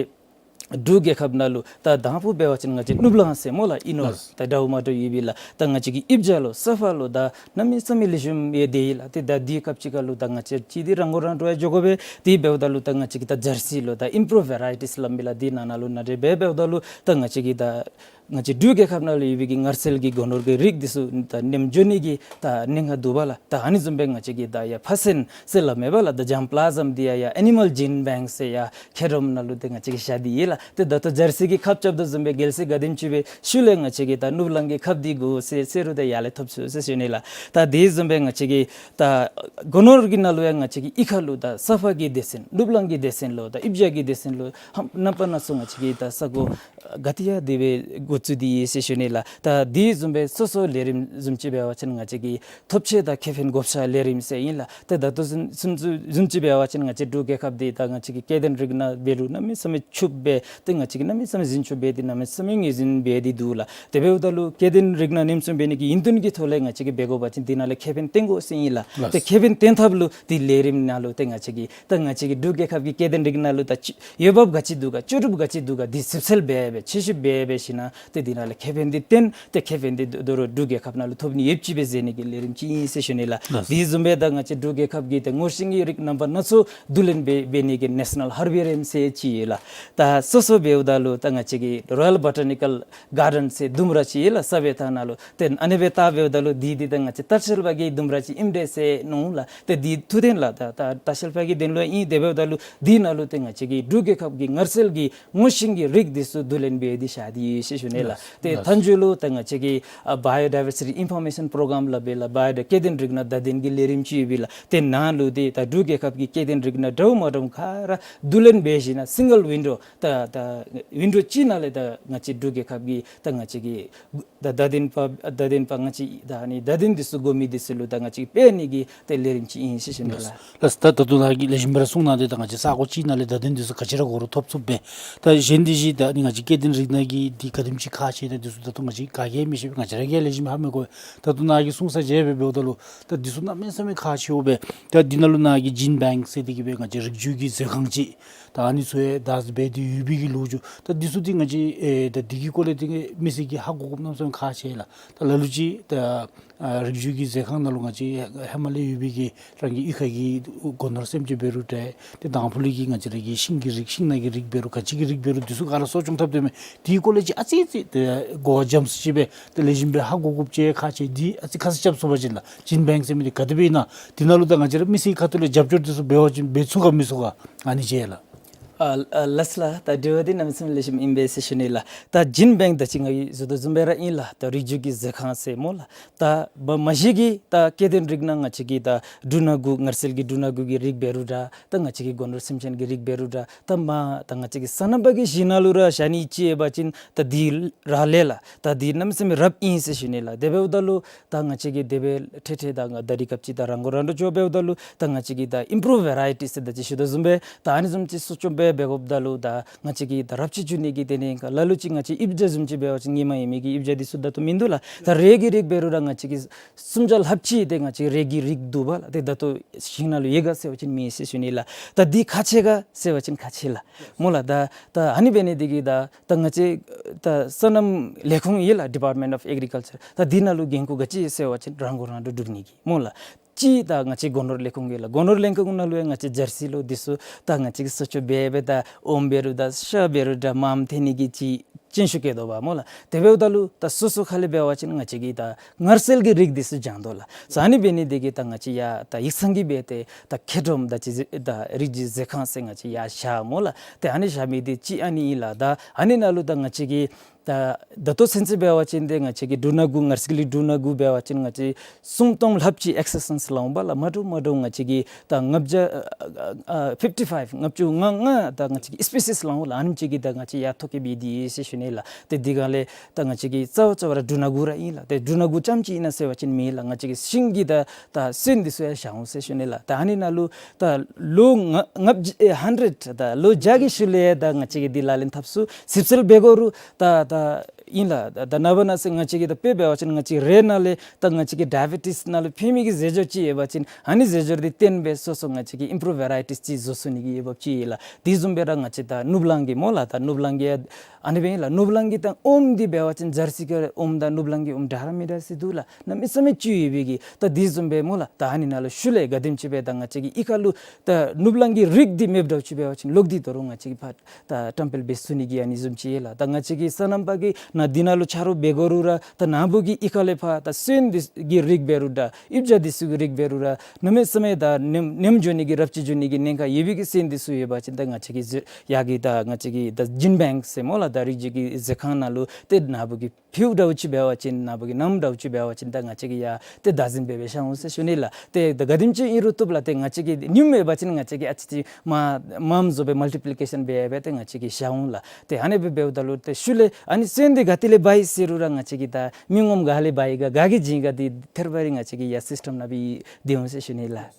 འབྲུག་རྒྱལ་ཁབ་ནང་ལུ་ད་དང་ཕུ་འབད་བ་ཅིན་ང་བཅས་ནུབ་གླིང་ཟེར་སྨོ་ལགས། ཨིན་ནོ་ལགས། ད་འདྲཝ་མ་འདྲཝ་ཡོད་པས་ལགས། ད་ང་བཅས་ཀྱི་ཨིབ་ཇ་ལོ་སོ་ཕར་ལོ་ད་གནམ་མེད་ས་མེད་ལེགས་ཤོམ་སྦེ་སྡོད་ཡི་ལགས། ཏེ་ད་འདི་སྐབས་ཅིག་ཁར་ལུ་ད་ང་བཅས་ཅིག་འདི་རང་མགོ་རང་འདྲོངས་ཡང་འགྱོ་དགོ་པས། དེ་འབདཝ་ད་ལུ་ད་ང་བཅས་ཀྱིས་ད་ཇར་སི་ལོ་ད་ཨིམ་པྲུབ་བེ་རའི་ཊིས་སླབ་མས་ལགས། འདི་ནང་ན་ལུ་ནཱ་འདྲ་སྦེ་འབདཝ་ད་ལུ་ད་ང་བཅས་ཀྱིས་ད་ང་བཅས་འབྲུག་རྒྱལ་ཁབ་ནང་ལུ་ཡོད་པའི་གི་ངར་སེལ་གྱི་སྒོ་ནོར་གྱི་རིགས་འདི་ཚུ་ད་ཉམས་འགྱོ་ནི་གི་ད་གནད་འགག་འདུག་པ་ལགས། ད་ཨ་ནི་བཟུམ་སྦེ་ང་བཅས་ཀྱིས་ད་ཡར་ཕ་སེན་ཟེར་སླབ་མས་པ་ལགས། ད་ཇམ་པ་ལ་ཛམ་འདི་ཡང་ཡར་ཨེ་ནི་མཱལ་ཇིན་བེངཀ་ཟེར་ཡར་མཁལ་རྡོག་ནང་ལུ་ཏེ་ང་བཅས་ཀྱིས་བཞག་སྟེ་ཡོད་ལགས། ཏེ་ད་ལྟོ་ཇར་སི་གི་ཁབ་རྐྱབ་དོ་བཟུམ་སྦེ་རྒྱལ་སྲིད་ག་དེམ་ཅིག་སྦེ་ཤུལ་ལས་ང་བཅས་ཀྱིས་ད་ནུབ་གླིང་གི་ཁབ་འདི་དགོ་ཟེར་ཟེར་རུང་ཏེ་ཡར་ལས་ཐོབ་ཚུགས་ཟེར་ཞུ་ནི་ལགས། ད་དེ་བཟུམ་སྦེ་ང་བཅས་ཀྱིས་ད་སྒོ་ནོར་གྱི་ནང་ལུ་ཡང་ང་བཅས་ཀྱིས་གཡུས་ཁ་ལུ་ད་སོ་ཕར་གྱི་སྡེ་ཚན་ནུབ་གླིང་གི་སྡེ་ཚན་ལུ་ད་ཨིབ་ཇ་གི་སྡེ་ཚན་ལུ་ཧམ་རྣམ་པ་སྣ་ཚོགས་ང་བཅས་ཀྱིས་ད་ས་གོ་ག་ཏེ་ཡང་དེ་སྦེ་འགོ་བཙུགས་ཏེ་ཡོད་ཟེར་ཞུ་ནི་ལགས། ད་དེ་བཟུམ་སྦེ་སོ་སོ་ལས་རིམ་བཟུམ་ཅིག་འབད་བ་ཅིན་ང་བཅས་ཀྱིས་ཐོབ་ཆས་དང་ཁེ་ཕན་བགོ་བཤའ་ལས་རིམ་ཟེར་ཨིན་ལགས། ཏེ་ད་ལྟོ་བཟུམ་བཟུམ་བཟུམ་ཅིག་འབད་བ་ཅིན་ང་བཅས་འབྲུག་རྒྱལ་ཁབ་འདི་ད་ང་བཅས་ཀྱི་སྐྱེ་ལྡན་རིགས་སྣ་འབད་རུང་གནམ་མེད་ས་མེད་ཕྱུགཔོ་སྦེ་ཏེ་ང་བཅས་ཀྱིས་གནམ་མེད་ས་མེད་འཛིན་སྐྱོང་འབད་དེ་གནམ་མེད་ས་མེད་ངོས་འཛིན་འབད་དེ་འདུག་ལགས། དེ་འབདཝ་ད་ལུ་སྐྱེ་ལྡན་རིགས་སྣ་ཉམས་སྲུང་འབད་ནི་གི་ཡུན་བརྟན་གྱི་ཐོག་ལས་ང་བཅས་ཀྱིས་འབད་དགོ་པ་ཅིན་འདི་ནང་ལས་ཁེ་ཕན་བཏོན་དགོ་ཟེར་ཨིན་ལགས། ལགས། ཏེ་ཁེ་ཕན་བཏོན་ཐབས་ལུ་འདི་ལས་རིམ་ནང་ལུ་ཏེ་ང་བཅས་ཀྱིས་ད་ང་བཅས་ཀྱི་འབྲུག་རྒྱལ་ཁབ་ཀྱི་སྐྱེ་ལྡན་རིགས་སྣ་ལུ་ད་ཅི་འོས་འབབ་ག་ཅི་འདུག་ག་ལྕོགས་གྲུབ་ག་ཅི་འདུག་ག་འདི་ཞིབ་འཚོལ་འབད་འབད་དཔྱད་ཞིབ་འབད་འབད་ཞིན་ན་ཏེ་འདི་ནང་ལས་ཁེ་ཕན་འདི་བཏོན་ཏེ་ཁེ་ཕན་འདི་དོ་རུང་འབྲུག་རྒྱལ་ཁབ་ནང་ལུ་ཐོབ་ནི་ཡོདཔ་ཅིག་སྦེ་མཛད་ནི་གི་ལས་རིམ་ཅིག་ཨིན་ཟེར་ཞུ་ནི་ལགས། ལགས། དེ་བཟུམ་སྦེ་ད་ང་བཅས་འབྲུག་རྒྱལ་ཁབ་ཀྱིས་ད་ངོ་ཤེས་ཀྱི་རིགས་རྣམ་པ་སྣ་ཚོགས་བསྡུ་ལེན་འབད་འབད་ནི་གི་ནེ་ཤ་ནཱལ་ཧར་བེ་རི་ཡམ་ཟེར་ཅིག་ཡོད་ལགས། ད་སོ་སོ་འབདཝ་ད་ལུ་ད་ང་བཅས་ཀྱི་རོ་ཡཱལ་བོ་ཊ་ནི་ཀཱལ་གཱར་ཌེན་ཟེར་ལྡུམ་ར་ཅིག་ཡོད་ལགས། ས་བོད་ཐང་ནང་ལུ་ཏེ་ཨ་ནི་སྦེ་བལྟ་འབདཝ་ད་ལུ་འདི་འདི་ད་ང་བཅས་ལྟ་བཤལ་པ་གི་ལྡུམ་ར་ཅིག་ཨིནམ་འདྲས་ཟེར་མནོ་ལགས། ཏེ་འདི་ཐུགས་བདེན་ལགས། ད་ད་ལྟ་བཤལ་པ་གི་དོན་ལུ་ཨིན། དེ་འབདཝ་ད་ལུ་འདི་ནང་ལུ་ཏེ་ང་བཅས་ཀྱི་འབྲུག་རྒྱལ་ཁབ་ཀྱི་ངར་སེལ་གྱི་ངོ་ཤེས་ཀྱི་རིགས་འདི་ཚུ་བསྡུ་ལེན་འབད་དེ་བཞག་སྟེ་ཡོད་ཟེར་ཞུ་ནི། ལགས། ཏེ་ལགས། མཐའ་མཇུག་ལུ་ད་ང་བཅས་ཀྱི་ཨ་Biodiversity Information Program སླབ་པས་ལགས། བའི་ཌ་སྐྱེ་ལྡན་རིགས་སྣ་བརྡ་དོན་གྱི་ལས་རིམ་ཅིག་ཡོད་པས་ལགས། ཏེ་ནཱ་ལུ་ཏེ་ད་འབྲུག་རྒྱལ་ཁབ་ཀྱི་སྐྱེ་ལྡན་རིགས་སྣ་འདྲཝ་མ་འདྲཝ་ག་ར་བསྡུ་ལེན་འབད་ཞིནམ་ལས་སིང་གལ་ཝིན་ཌོ་ད་ད་ཝིན་ཌོ་གཅིག་ནང་ལས་ད་ང་བཅས་འབྲུག་རྒྱལ་ཁབ་ཀྱི་ད་ང་བཅས་ཀྱི་ད་བརྡ་དོན་པ་བརྡ་དོན་པ་ང་བཅས་ད་ཨ་ནི་བརྡ་དོན་འདི་ཚུ་དགོ་མི་འདི་ཚུ་ལུ་ད་ང་བཅས་སྤེལ་ནི་གི་ཏེ་ལས་རིམ་ཅིག་ཨིན་ཟེར་ཞུ་ནི་ལགས། ལགས། ལགས། ད་ད་ལྟོ་ནཱ་གིས་ལེགས་ཤོམ་སྦེ་ར་གསུངས་གནང་སྟེ་ད་ང་བཅས་ས་གོ་གཅིག་ནང་ལས་བརྡ་དོན་འདི་ཚུ་ག་ཅི་ར་དགོ་རུང་ཐོབ་ཚུགས་པས། ད་གཞན་འདི་གཞི་ད་ཨ་ནི་ང་བཅས་སྐྱེ་ལྡན་རིགས་སྣ་གི་འདི་ག་དེམ་ཅིག་ཁག་ཆེ་ད་འདི་ཚུ་ད་ལྟོ་ང་བཅས་ག་གིས་མི་ཤེས་པས། ང་བཅས་ར་གིས་ལེགས་ཤོམ་ཧ་མི་གོ་བས། ད་ལྟོ་ནཱ་གིས་གསུངས་ས་བྱས་སྦེ་འབདཝ་ད་ལུ་ད་འདི་ཚུ་གནམ་མེད་ས་མེད་ཁག་ཆེཝ་སྦེ། ད་འདི་ནང་ལུ་ནཱ་གིས་ཇིན་བེངཀ་ཟེར་འདི་གིས་སྦེ་ང་བཅས་རིགས་རྒྱུད་ཀྱི་མཛོད་ཁང་ཅིག་ད་ཨ་ནི་ཚུ་ཡང་ད་འབད་དེ་ཡོད་པའི་གི་ལོ་རྒྱུས། ད་འདི་ཚུ་འདི་ང་བཅས་ཨེ་ད་འདི་གི་སྐོར་ལས་འདི་མི་སེར་གྱིས་ཧ་གོ་དགོཔ་གནམ་མེད་ས་མེད་ཁག་ཆེ་ལགས། ད་ལ་ལུ་ཅིག་ད་ཨ་རིགས་རྒྱུད་ཀྱི་མཛོད་ཁང་ནང་ལུ་ང་བཅས་ཧེ་མ་ལས་ཡོད་པའི་གི་རང་གི་གཡུས་ཁ་གི་སྒོ་ནོར་སེམས་ཅན་འབད་རུང་འདྲ། ཏེ་དང་ཕུ་ལས་ཀྱི་ང་བཅས་ར་གི་ཤིང་གི་རིགས་ཤིང་སྣ་གི་རིགས་འབད་རུང་ག་ཅི་གི་རིགས་འབད་རུང་འདི་ཚུ་ག་ར་གསོ་སྐྱོང་འཐབ་སྡོད་མི་འདི་གི་སྐོར་ལས་ཅིག་ཨ་ཙི་ཙི་ཏེ་གོ་བ་འཇམ་སུ་ཅིག་སྦེ་ཏེ་ལེགས་ཤོམ་སྦེ་ཧ་གོ་དགོཔ་ཅིག་ཁག་ཆེ། འདི་ཨ་ཙི་ཁ་གསལ་རྐྱབ་ཚུགས་པ་ཅིན་ལགས། ཇིན་བེངཀ་ཟེར་མི་འདི་ག་དེ་སྦེ་ཨིན་ན། འདི་ནང་ལུ་ད་ང་བཅས་ར་མི་སེར་ཁ་ཐུག་ལས་རྒྱབ་སྐྱོར་འདི་ཚུ་འབད་བ་ཅིན་འབད་ཚུགས་ག་མི་ཚུགས་ག་ཨ་ནི་ཅིག་ལགས། ཨ་ཨ་ལགས་ལགས། ད་དྲི་བ་འདི་གནམ་མེད་ས་མེད་ལེགས་ཤོམ་ཨིན་པས་ཟེར་ཞུ་ནི་ལགས། ད་ཇིན་བེངཀ་ད་ཅི་ང་གིས་ཞུ་དོ་བཟུམ་སྦེ་ར་ཨིན་ལགས། ད་རིགས་རྒྱུད་ཀྱི་མཛོད་ཁང་ཟེར་སྨོ་ལགས། ད་མ་མ་གཞི་གི་ད་སྐྱེ་ལྡན་རིགས་སྣ་ང་བཅས་ཀྱི་ད་འབྲུ་སྣ་དགུ་ངར་སེལ་གྱི་འབྲུ་སྣ་དགུ་གི་རིགས་འབད་རུང་འདྲ། ད་ང་བཅས་ཀྱི་སྒོ་ནོར་སེམས་ཅན་གྱི་རིགས་འབད་རུང་འདྲ། ད་མ་ད་ང་བཅས་ཀྱི་སོ་ནམ་པ་གི་གཞི་ནང་ལུ་ར་བཞག་ནི་ཅིག་ཡོད་པ་ཅིན་ད་འདི་ར་ལས་ལགས། ད་འདི་གནམ་མེད་ས་མེད་རབ་ཨིན་ཟེར་ཞུ་ནི་ལགས། དེ་འབདཝ་ད་ལུ་ད་ང་བཅས་ཀྱིས་དེ་སྦེ་ཐེ་ཐེ་ད་ང་ད་རིགས་སྐབས་ཅིག་ད་རང་མགོ་རང་འདྲོངས་འགྱོ་འབདཝ་ད་ལུ་ད་ང་བཅས་ཀྱིས་ད་ཨིམ་པྲུབ་བེ་རའི་ཊིས་ཟེར་ད་ཅི་ཞུ་དོ་བཟུམ་སྦེ་ད་ཨ་ནི་བཟུམ་ཅིག་གསོ་སྐྱོང་འབད་འབད་དགོཔ་ད་ལུ་ད་ང་བཅས་ཀྱིས་ད་རབས་ཅིག་འགྱོ་ནི་གི་དེ་ནི་ལ་ལུ་ཅིག་ང་བཅས་ཨིབ་ཇ་བཟུམ་ཅིག་འབད་བ་ཅིན་ཧེ་མ་ཡོད་མི་གི་ཨིབ་ཇ་འདི་ཚུ་ད་ལྟོ་མིན་འདུག་ལགས། ད་རས་ཀྱི་རིགས་འབད་རུང་ར་ང་བཅས་ཀྱིས་སུམ་བརྒྱ་ལྷགཔ་ཅིག་ཏེ་ང་བཅས་རས་ཀྱི་རིགས་འདུག་པ་ལགས། ཏེ་ད་ལྟོ་ཞིང་ནང་ལུ་ཡོད་ག་ཟེར་བ་ཅིན་མེད་ཟེར་ཞུ་ནི་ལགས། ད་འདི་ཁག་ཆེ་ག་ཟེར་བ་ཅིན་ཁག་ཆེ་ལགས་སྨོ་ལགས། ད་ད་ཨ་ནི་འབད་ནི་འདི་གིས་ད་ད་ང་བཅས་ད་སོ་ནམ་ལས་ཁུངས་ཡོད་ལགས། Department of Agriculture། ད་འདི་ནང་ལུ་འགན་ཁུར་ག་ཅི་ཟེར་བ་ཅིན་རང་མགོ་རང་འདྲོངས་སྒྲུབ་ནི་གི་སྨོ་ལགས། གཅིག་ད་ང་བཅས་སྒོ་ནོར་ལས་ཁུངས་ཡོད་ལགས། སྒོ་ནོར་ལས་ཁུངས་ནང་ལུ་ཡང་ང་བཅས་ཇར་སི་ལོ་འདི་ཚུ་ད་ང་བཅས་ཀྱིས་གསོ་སྐྱོང་འབད་འབད་ད་ཨོམ་འབད་རུང་ད་ཤ་འབད་རུང་ད་མངམ་ཐོན་ནི་གི་ཅིག་སྤྱན་ཤུགས་བསྐྱེད་དོ་བ་སྨོ་ལགས། དེ་འབདཝ་ད་ལུ་ད་སོ་སོ་ཁ་ལས་འབད་བ་ཅིན་ང་བཅས་ཀྱིས་ད་ངར་སེལ་གྱི་རིགས་འདི་ཚུ་སྦྱང་དོ་ལགས། ས་ཨ་ནི་འབད་ནི་འདི་གིས་ད་ང་བཅས་ཡང་ད་ཡིག་ཚང་གིས་འབད་དེ་ད་མཁས་གྲོམ་ད་ཅི་ད་རིགས་རྒྱུད་མཛོད་ཁང་ཟེར་ང་བཅས་ཡར་བཞག་སྨོ་ལགས། ཏེ་ཨ་ནི་བཞག་མི་འདི་གཅིག་ཨ་ནི་ཨིན་ལགས། ད་ཨ་ནི་ནང་ལུ་ད་ང་བཅས་ཀྱིས་ད་ད་ལྟོ་ཚུན་ཚོད་འབད་བ་ཅིན་ཏེ་ང་བཅས་ཀྱིས་འབྲུ་སྣ་དགུ་ངར་སེལ་གྱི་འབྲུ་སྣ་དགུ་འབད་བ་ཅིན་ང་བཅས་སུམ་སྟོང་ལྷགཔ་ཅིག་ཨེག་སི་སི་ཊེནསི་ལང་པ་ལགས། མ་འདྲཝ་མ་འདྲཝ་ང་བཅས་ཀྱིས་ད་ལྔ་བརྒྱ་ཨ་ཨ་ཕིཕ་ཊི་ཕའིབ་ལྔ་བཅུ་ང་ལྔ་ད་ང་བཅས་ཀྱིས་སི་པི་སིས་ལང་པ་ལགས། ཨ་ནེམ་ཅིག་གི་ད་ང་བཅས་ཡར་ཐོ་བཀོད་འབད་དེ་ཡོད་ཟེར་ཞུ་ནི་ལགས། ཏེ་འདི་ག་ལས་ད་ང་བཅས་ཀྱིས་རྩ་བ་རྩ་བ་ར་འབྲུ་སྣ་དགུ་ར་ཨིན་ལགས། ཏེ་འབྲུ་སྣ་དགུ་རྐྱངམ་ཅིག་ཨིན་ན་ཟེར་བ་ཅིན་མེན་ལགས། ང་བཅས་ཀྱི་ཤིང་གི་ད་ད་སོན་འདི་ཚུ་ཡང་བཞག་འོང་ཟེར་ཞུ་ནི་ལགས། ད་ཨ་ནི་ནང་ལུ་ད་ལོ་ལྔ་ལྔ་བརྒྱ་ཨེ་ཧན་ཌེཌ་ད་ལོ་བརྒྱ་གི་ཤུལ་ལས་ད་ང་བཅས་ཀྱིས་འདི་ལག་ལེན་འཐབ་ཚུགས། སིབ་སིལ་འབད་དགོ་རུང་ད་ད་ཨིན་ལགས། ད་ནངས་པ་གནངས་ཚེ་ང་བཅས་ཀྱིས་ད་དཔེ་འབད་བ་ཅིན་ང་བཅས་རའི་ནང་ལས་ད་ང་བཅས་ཀྱི་ཌའི་བེ་ཊིས་ནང་ལུ་ཕན་མི་གི་རྫས་སྦྱོར་ཅིག་ཡོད་པ་ཅིན་ཨ་ནི་རྫས་སྦྱོར་འདི་བཏོན་སྦེ་སོ་སོ་ང་བཅས་ཀྱིས་ཨིམ་པྲུབ་བེ་རའི་ཊིས་ཅིག་བཟོ་ཚུགས་ནི་གི་འོས་འབབ་ཅིག་ཡོད་ལགས། དེ་བཟུམ་སྦེ་ར་ང་བཅས་ད་ནུབ་གླིང་གི་སྨོ་ལགས། ད་ནུབ་གླིང་གི་ཨ་ནི་སྦེ་ཨིན་ལགས། ནུབ་གླིང་གི་ད་ཨོམ་འདི་འབད་བ་ཅིན་ཇར་སི་གི་ཨོམ་དང་ནུབ་གླིང་གི་ཨོམ་འདྲ་ར་མི་འདྲ་ཟེར་འདུག་ལགས། གནམ་མེད་ས་མེད་བཅུད་ཡོད་པའི་གི་ད་དེ་བཟུམ་སྦེ་སྨོ་ལགས། ད་ཨ་ནི་ནང་ལུ་ཤུལ་ལས་ག་དེམ་ཅིག་སྦེ་ད་ང་བཅས་ཀྱི་གཡུས་ཁ་ལུ་ད་ནུབ་གླིང་གི་རིགས་འདི་མེདཔ་འདྲཝ་ཅིག་འབད་བ་ཅིན་ལོག་སྟེ་དོ་རུང་ང་བཅས་ཀྱིས་ཕར་ད་བཀྲམ་སྤེལ་འབད་ཚུགས་ནི་གི་ཨ་ནི་བཟུམ་ཅིག་ཡོད་ལགས། ད་ང་བཅས་ཀྱི་སོ་ནམ་པ་གིས་ནཱ་འདི་ནང་ལུ་ཆ་རོགས་འབད་དགོ་རུང་ར་ད་ནཱ་བུ་གི་གཡུས་ཁ་ལས་ཕར་ད་སོན་འདི་གི་རིགས་འབད་རུང་ད་ཨིབ་ཇ་འདི་ཚུ་གི་རིགས་འབད་རུང་ར་གནམ་མེད་ས་མེད་ད་ནེམ་ནེམ་འགྱོ་ནི་གི་རབས་ཅིག་འགྱོ་ནི་གི་ཉེན་ཁ་ཡོད་པའི་གི་སོན་འདི་ཚུ་ཡོད་པ་ཅིན་ད་ང་བཅས་ཀྱིས་ཡར་གྱི་ད་ང་བཅས་ཀྱི་ད་ཇིན་བེངཀ་ཟེར་སྨོ་ལགས། ད་རིགས་རྒྱུད་ཀྱི་མཛོད་ཁང་ནང་ལུ་ཏེ་ནཱ་བུ་གི་ཕུལཝ་འདྲཝ་ཅིག་འབད་བ་ཅིན་ནཱ་བུ་གི་ནམ་འདྲཝ་ཅིག་འབད་བ་ཅིན་ད་ང་བཅས་ཀྱིས་ཡར་ཏེ་བདག་འཛིན་འབད་འབད་བཞག་འོང་ཟེར་ཞུ་ནི་ལགས། ཏེ་ད་ག་དེམ་ཅིག་ཨིན་རུང་བཏུབ་ལགས། ཏེ་ང་བཅས་ཀྱིས་ཉིནམ་ཡོད་པ་ཅིན་ང་བཅས་ཀྱིས་ཨ་ཙི་ཅིག་མངམ་མངམ་བཟོ་སྦེ་མལ་ཊི་པི་ལི་ཀེ་ཤཱན་འབད་འབད་ཏེ་ང་བཅས་ཀྱིས་བཞག་འོང་ལགས། ཏེ་ཨ་ནི་སྦེ་འབདཝ་ད་ལུ་ཏེ་ཤུལ་ལས་ཨ་ནི་སོན་འདི་ག་ཏེ་ལས་འབག་ཡི་ཟེར་རུང་ར་ང་བཅས་ཀྱིས་ད་མི་ངོམ་ག་ལས་འབག་ཡི་ག་ག་གིས་བྱིན་ག་འདི་ཐད་རི་བ་རི་ང་བཅས་ཀྱིས་ཡར་སིསི་ཊམ་ནང་སྦེ་སྡོད་འོང་ཟེར་ཞུ་ནི་ལགས།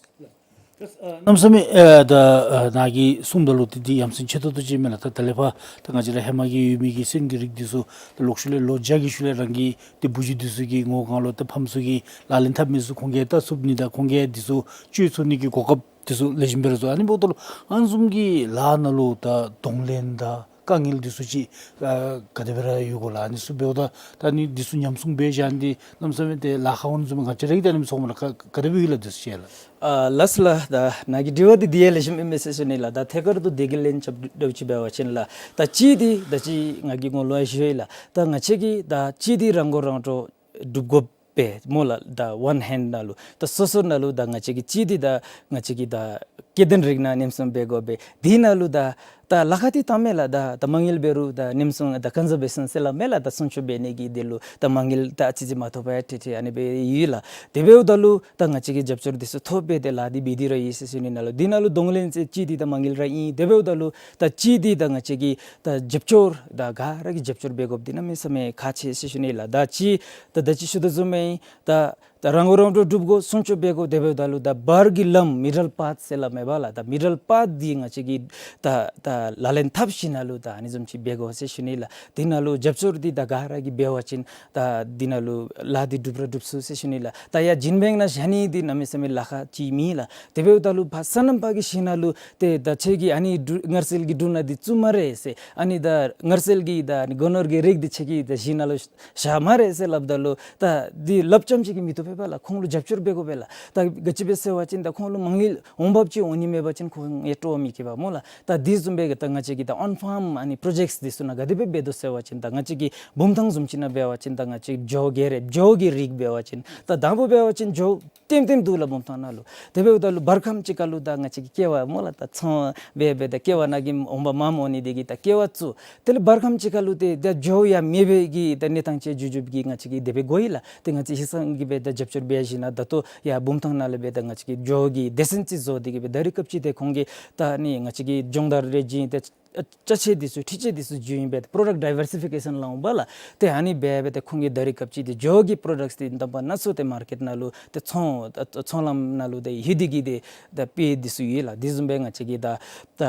གནམ་མེད་ས་མེད་ཨེ་ད་ཨེ་ནཱ་གིས་གསུངམ་ད་ལུ་ཏེ་འདི་ཡ་མཚན་ཆེ་ཏོག་ཏོ་ཅིག་མས་ལགས། ད་ད་ལས་ཕར་ད་ང་བཅས་ར་ཧེ་མ་གི་ཡོད་མི་གི་སོན་གྱི་རིགས་འདི་ཚུ་ད་ལོག་ཤུལ་ལས་ལོ་བརྒྱ་གི་ཤུལ་ལས་རང་གི་ཏེ་བུ་གཞི་འདི་ཚུ་གིས་ངོ་གང་ལོ་ཏེ་ཕམ་ཚུ་གིས་ལག་ལེན་འཐབ་མི་ཚུ་ཁོང་གིས་ད་ཚུགས་ནི་དང་ཁོང་གིས་འདི་ཚུ་སྤྱོད་ཚུགས་ནི་གི་གོ་སྐབས་འདི་ཚུ་ལེགས་ཤོམ་སྦེ་ར་བཟོ། ཨ་ནི་འབདཝ་ད་ལུ་ཨ་ནི་བཟུམ་གྱི་ལཱ་ནང་ལུ་ད་གདོང་ལེན་དང་དཀའ་ངལ་འདི་ཚུ་ཅིག་ཨ་ག་དེ་སྦེ་ར་ཡོད་གོ་ལགས། ཨ་ནི་ཚུ་འབདཝ་ད་ད་ཨ་ནི་འདི་ཚུ་ཉམས་སྲུང་འབད་བཞག་ནི་འདི་གནམ་མེད་ས་མེད་ཏེ་ལཱ་ཁག་འོང་ནི་བཟུམ་ང་བཅས་ར་གིས་ད་ཨ་ནི་ཚོརཝ་མས་ལགས། ག་ག་དེ་སྦེ་ཡོད་ལགས་འདི་ཚུ་ཅིག་ལགས། ཨ་ལགས་སོ་ལགས། ད་ནཱ་གི་དྲི་བ་འདི་དེ་ཡང་ལེགས་ཤོམ་ཨིན་མས་ཟེར་ཞུ་ནི་ལགས། ད་ཐད་ཀར་དུ་དེ་གི་ལན་རྐྱབ་འདྲཝ་ཅིག་འབད་བ་ཅིན་ལགས། ད་གཅིག་འདི་ད་ཅི་ང་གིས་ངོ་ལོག་ཡང་ཞུ་ཡི་ལགས། ད་ང་བཅས་ཀྱིས་ད་གཅིག་འདི་རང་མགོ་རང་འདྲོངས་སྒྲུབ་དགོ་པས་སྨོ་ལགས། ད་ཝན་ཧེནཌ་ནང་ལུ་ད་སོ་སོ་ནང་ལུ་ད་ང་བཅས་ཀྱིས་གཅིག་འདི་ད་ང་བཅས་ཀྱིས་ད་ སྐྱེ་ལྡན་རིགས་ནང་ཉེན་སྲུང་འབད་དགོ་པས། དེ་ནང་ལུ་ད་ད་ལཱ་ཁག་འདི་ད་མེན་ལགས། ད་ད་མ་དངུལ་འབད་རུང་ད་ཉེན་སྲུང་ད་ཀོན་ཟར་བེ་ཤཱན་ཟེར་སླབ་མས་ལགས། ད་སྲུང་སྐྱོབ་འབད་ནི་གི་དོན་ལུ་ད་མ་དངུལ་ད་ཨ་ཙི་ཙི་མ་ཐོབ་པར་ཏེ་ཏེ་ཨ་ནི་སྦེ་ཡོད་ལགས། དེ་འབདཝ་ད་ལུ་ད་ང་བཅས་ཀྱིས་རྒྱབ་སྐྱོར་འདི་ཚུ་ཐོབ་སྦེ་ཏེ་ལཱ་འདི་འབད་དེ་ར་ཡོད་ཟེར་ཞུ་ནི་ལགས། དེ་ནང་ལུ་གདོང་ལེན་ཟེར་ཅིག་འདི་ད་མ་དངུལ་ར་ཨིན། དེ་འབདཝ་ད་ལུ་ད་ཅིག་འདི་ད་ང་བཅས་ཀྱིས་ད་རྒྱབ་སྐྱོར་ད་ག་ར་གིས་རྒྱབ་སྐྱོར་འབད་དགོཔ་འདི་གནམ་མེད་ས་མེད་ཁག་ཆེ་ཟེར་ཞུ་ནི་ལགས། ད་ཅིག་ད་ད་ཅི་ཞུ་དོ་བཟུམ་སྦེ་ད་ད་རང་མགོ་རང་འདྲོངས་སྒྲུབ་དགོ། སྲུང་སྐྱོབ་འབད་དགོ། དེ་འབདཝ་ད་ལུ་ད་བར་གྱི་ལམ་མི་ཌལ་པཱཐ་ཟེར་སླབ་མས་པ་ལགས། ད་མི་ཌལ་པཱཐ་འདི་ང་བཅས་ཀྱིས་ད་ད་ལག་ལེན་འཐབ་ཞིནམ་ལས་ད་ཨ་ནི་བཟུམ་ཅིག་འབད་དགོ་ཟེར་ཞུ་ནི་ལགས། དེ་ནང་ལུ་རྒྱབ་སྐྱོར་འདི་ད་ག་ར་གིས་འབད་བ་ཅིན་ད་དེ་ནང་ལུ་ལཱ་འདི་འགྲུབ་ར་འགྲུབ་ཚུགས་ཟེར་ཞུ་ནི་ལགས། ད་ཡར་སྦྱིན་པ་ནང་བཞག་ནི་འདི་གནམ་མེད་ས་མེད་ལཱ་ཁག་ཅིག་མེད་ལགས། དེ་འབདཝ་ད་ལུ་ཕར་སོ་ནམ་པ་གི་ཞིང་ནང་ལུ་ཏེ་ད་ཁྱོད་ཀྱིས་ཨ་ནི་འབྲུ་མངར་སེལ་གྱི་འབྲུ་སྣ་འདི་བཙུགས་སྨ་རེ་ཟེར། ཨ་ནི་ད་མངར་སེལ་གྱི་ད་ཨ་ནི་སྒོ་ནོར་གྱི་རིགས་འདི་ཁྱོད་ཀྱིས་ད་ཞིང་ནང་ལུ་བཞག་སྨ་རེ་ཟེར་སླབ་ད་ལུ་ད་འདི་སླབ་རྐྱངམ་ཅིག་གིས་མི་བཏུབ་པས་པ་ལགས། ཁོང་ལུ་རྒྱབ་སྐྱོར་འབད་དགོ་པས་ལགས། ད་ག་ཅི་སྦེ་ཟེར་བ་ཅིན་ད་ཁོང་ལུ་མ་དངུལ་འོང་འབབ་ཅིག་འོང་ནི་མེད་པ་ཅིན་ཁོང་ཡང་སྤྲོ་བ་མི་སྐྱེ་བས་སྨོ་ལགས། ད་འདི་བཟུམ་སྦེ་གི་ད་ང་བཅས་ཀྱི་ད་ཨོན་ཕཱརམ་ཨ་ནི་པྲོ་ཇེཀཊསི་འདི་ཚུ་ནང་ག་དེ་སྦེ་འབད་དོ་ཟེར་བ་ཅིན་ད་ང་བཅས་ཀྱི་བུམ་ཐང་བཟུམ་ཅིག་ནང་འབད་བ་ཅིན་ད་ང་བཅས་ཀྱི་བྱོ་གི་རེ་བྱོ་གི་རིགས་འབད་བ་ཅིན་ད་དང་པ་འབད་བ་ཅིན་བྱོ་ལྟེམ་ལྟེམ་འདུག་ལགས་བུམ་ཐང་ནང་ལུ། དེ་འབདཝ་ད་ལུ་བར་ཁམས་ཅིག་ཁར་ལུ་ད་ང་བཅས་ཀྱིས་ཀེ་བ་སྨོ་ལགས། ད་ཚོང་འབད་འབད་ད་ཀེ་བ་ནང་གི་འོང་འབབ་མངམ་འོང་ནི་དེ་གིས་ད་ཀེ་བ་བཙུགས། དེ་ལས་བར་ཁམས་ཅིག་ཁར་ལུ་ཏེ་ད་བྱོ་ཡང་མེད་པའི་གི་ད་གནས་སྟངས་ཅིག་འགྱོ་འགྱོཝ་གི་ང་བཅས་ཀྱིས་དེ་སྦེ་གོ་ཡི་ལགས། ཏེ་ང་བཅས་ཧིང་སངས་ཀྱིས་སྦེ་ད་རྒྱབ་སྐྱོར་འབད་ཞིནམ་ད་ལྟོ་ཡར་བུམ་ཐང་ནང་ལས་སྦེ་ད་ང་བཅས་ཀྱིས་བྱོ་གི་སྡེ་ཚན་ཅིག་བཟོ་སྟེ་གིས་སྦེ་ད་རེས་སྐབས་ཅིག་ཏེ་ཁོང་གིས་ད་ཨ་ནི་ང་བཅས་ཀྱི་སྦྱོང་བརྡར་རེ་བྱིན་ཏེ་ཨ་ཅ་ཆས་འདི་ཚུ་འཕྲུལ་ཆས་འདི་ཚུ་བརྒྱུད་ཨིན་པས། ཏེ་པྲོ་ཌཀཊ་ཌའི་ཝར་སི་ཕི་ཀེ་ཤཱན་སླབ་འོང་པ་ལགས། ཏེ་ཨ་ནི་འབད་འབད་ཏེ་ཁོང་གིས་ད་རེས་སྐབས་ཅིག་ཏེ་བྱོ་གི་པྲོ་ཌཀཊསི་འདི་འདམ་པ་སྣ་ཚོགས་ཏེ་མར་ཀེཊ་ནང་ལུ་ཏེ་ཚོང་ཚོང་ལམ་ནང་ལུ་ཏེ་ལྷོད་དེ་གིས་ཏེ་ད་སྤེལ་འདི་ཚུ་ཡོད་ལགས། དེ་བཟུམ་སྦེ་ང་བཅས་ཀྱིས་ད་ད་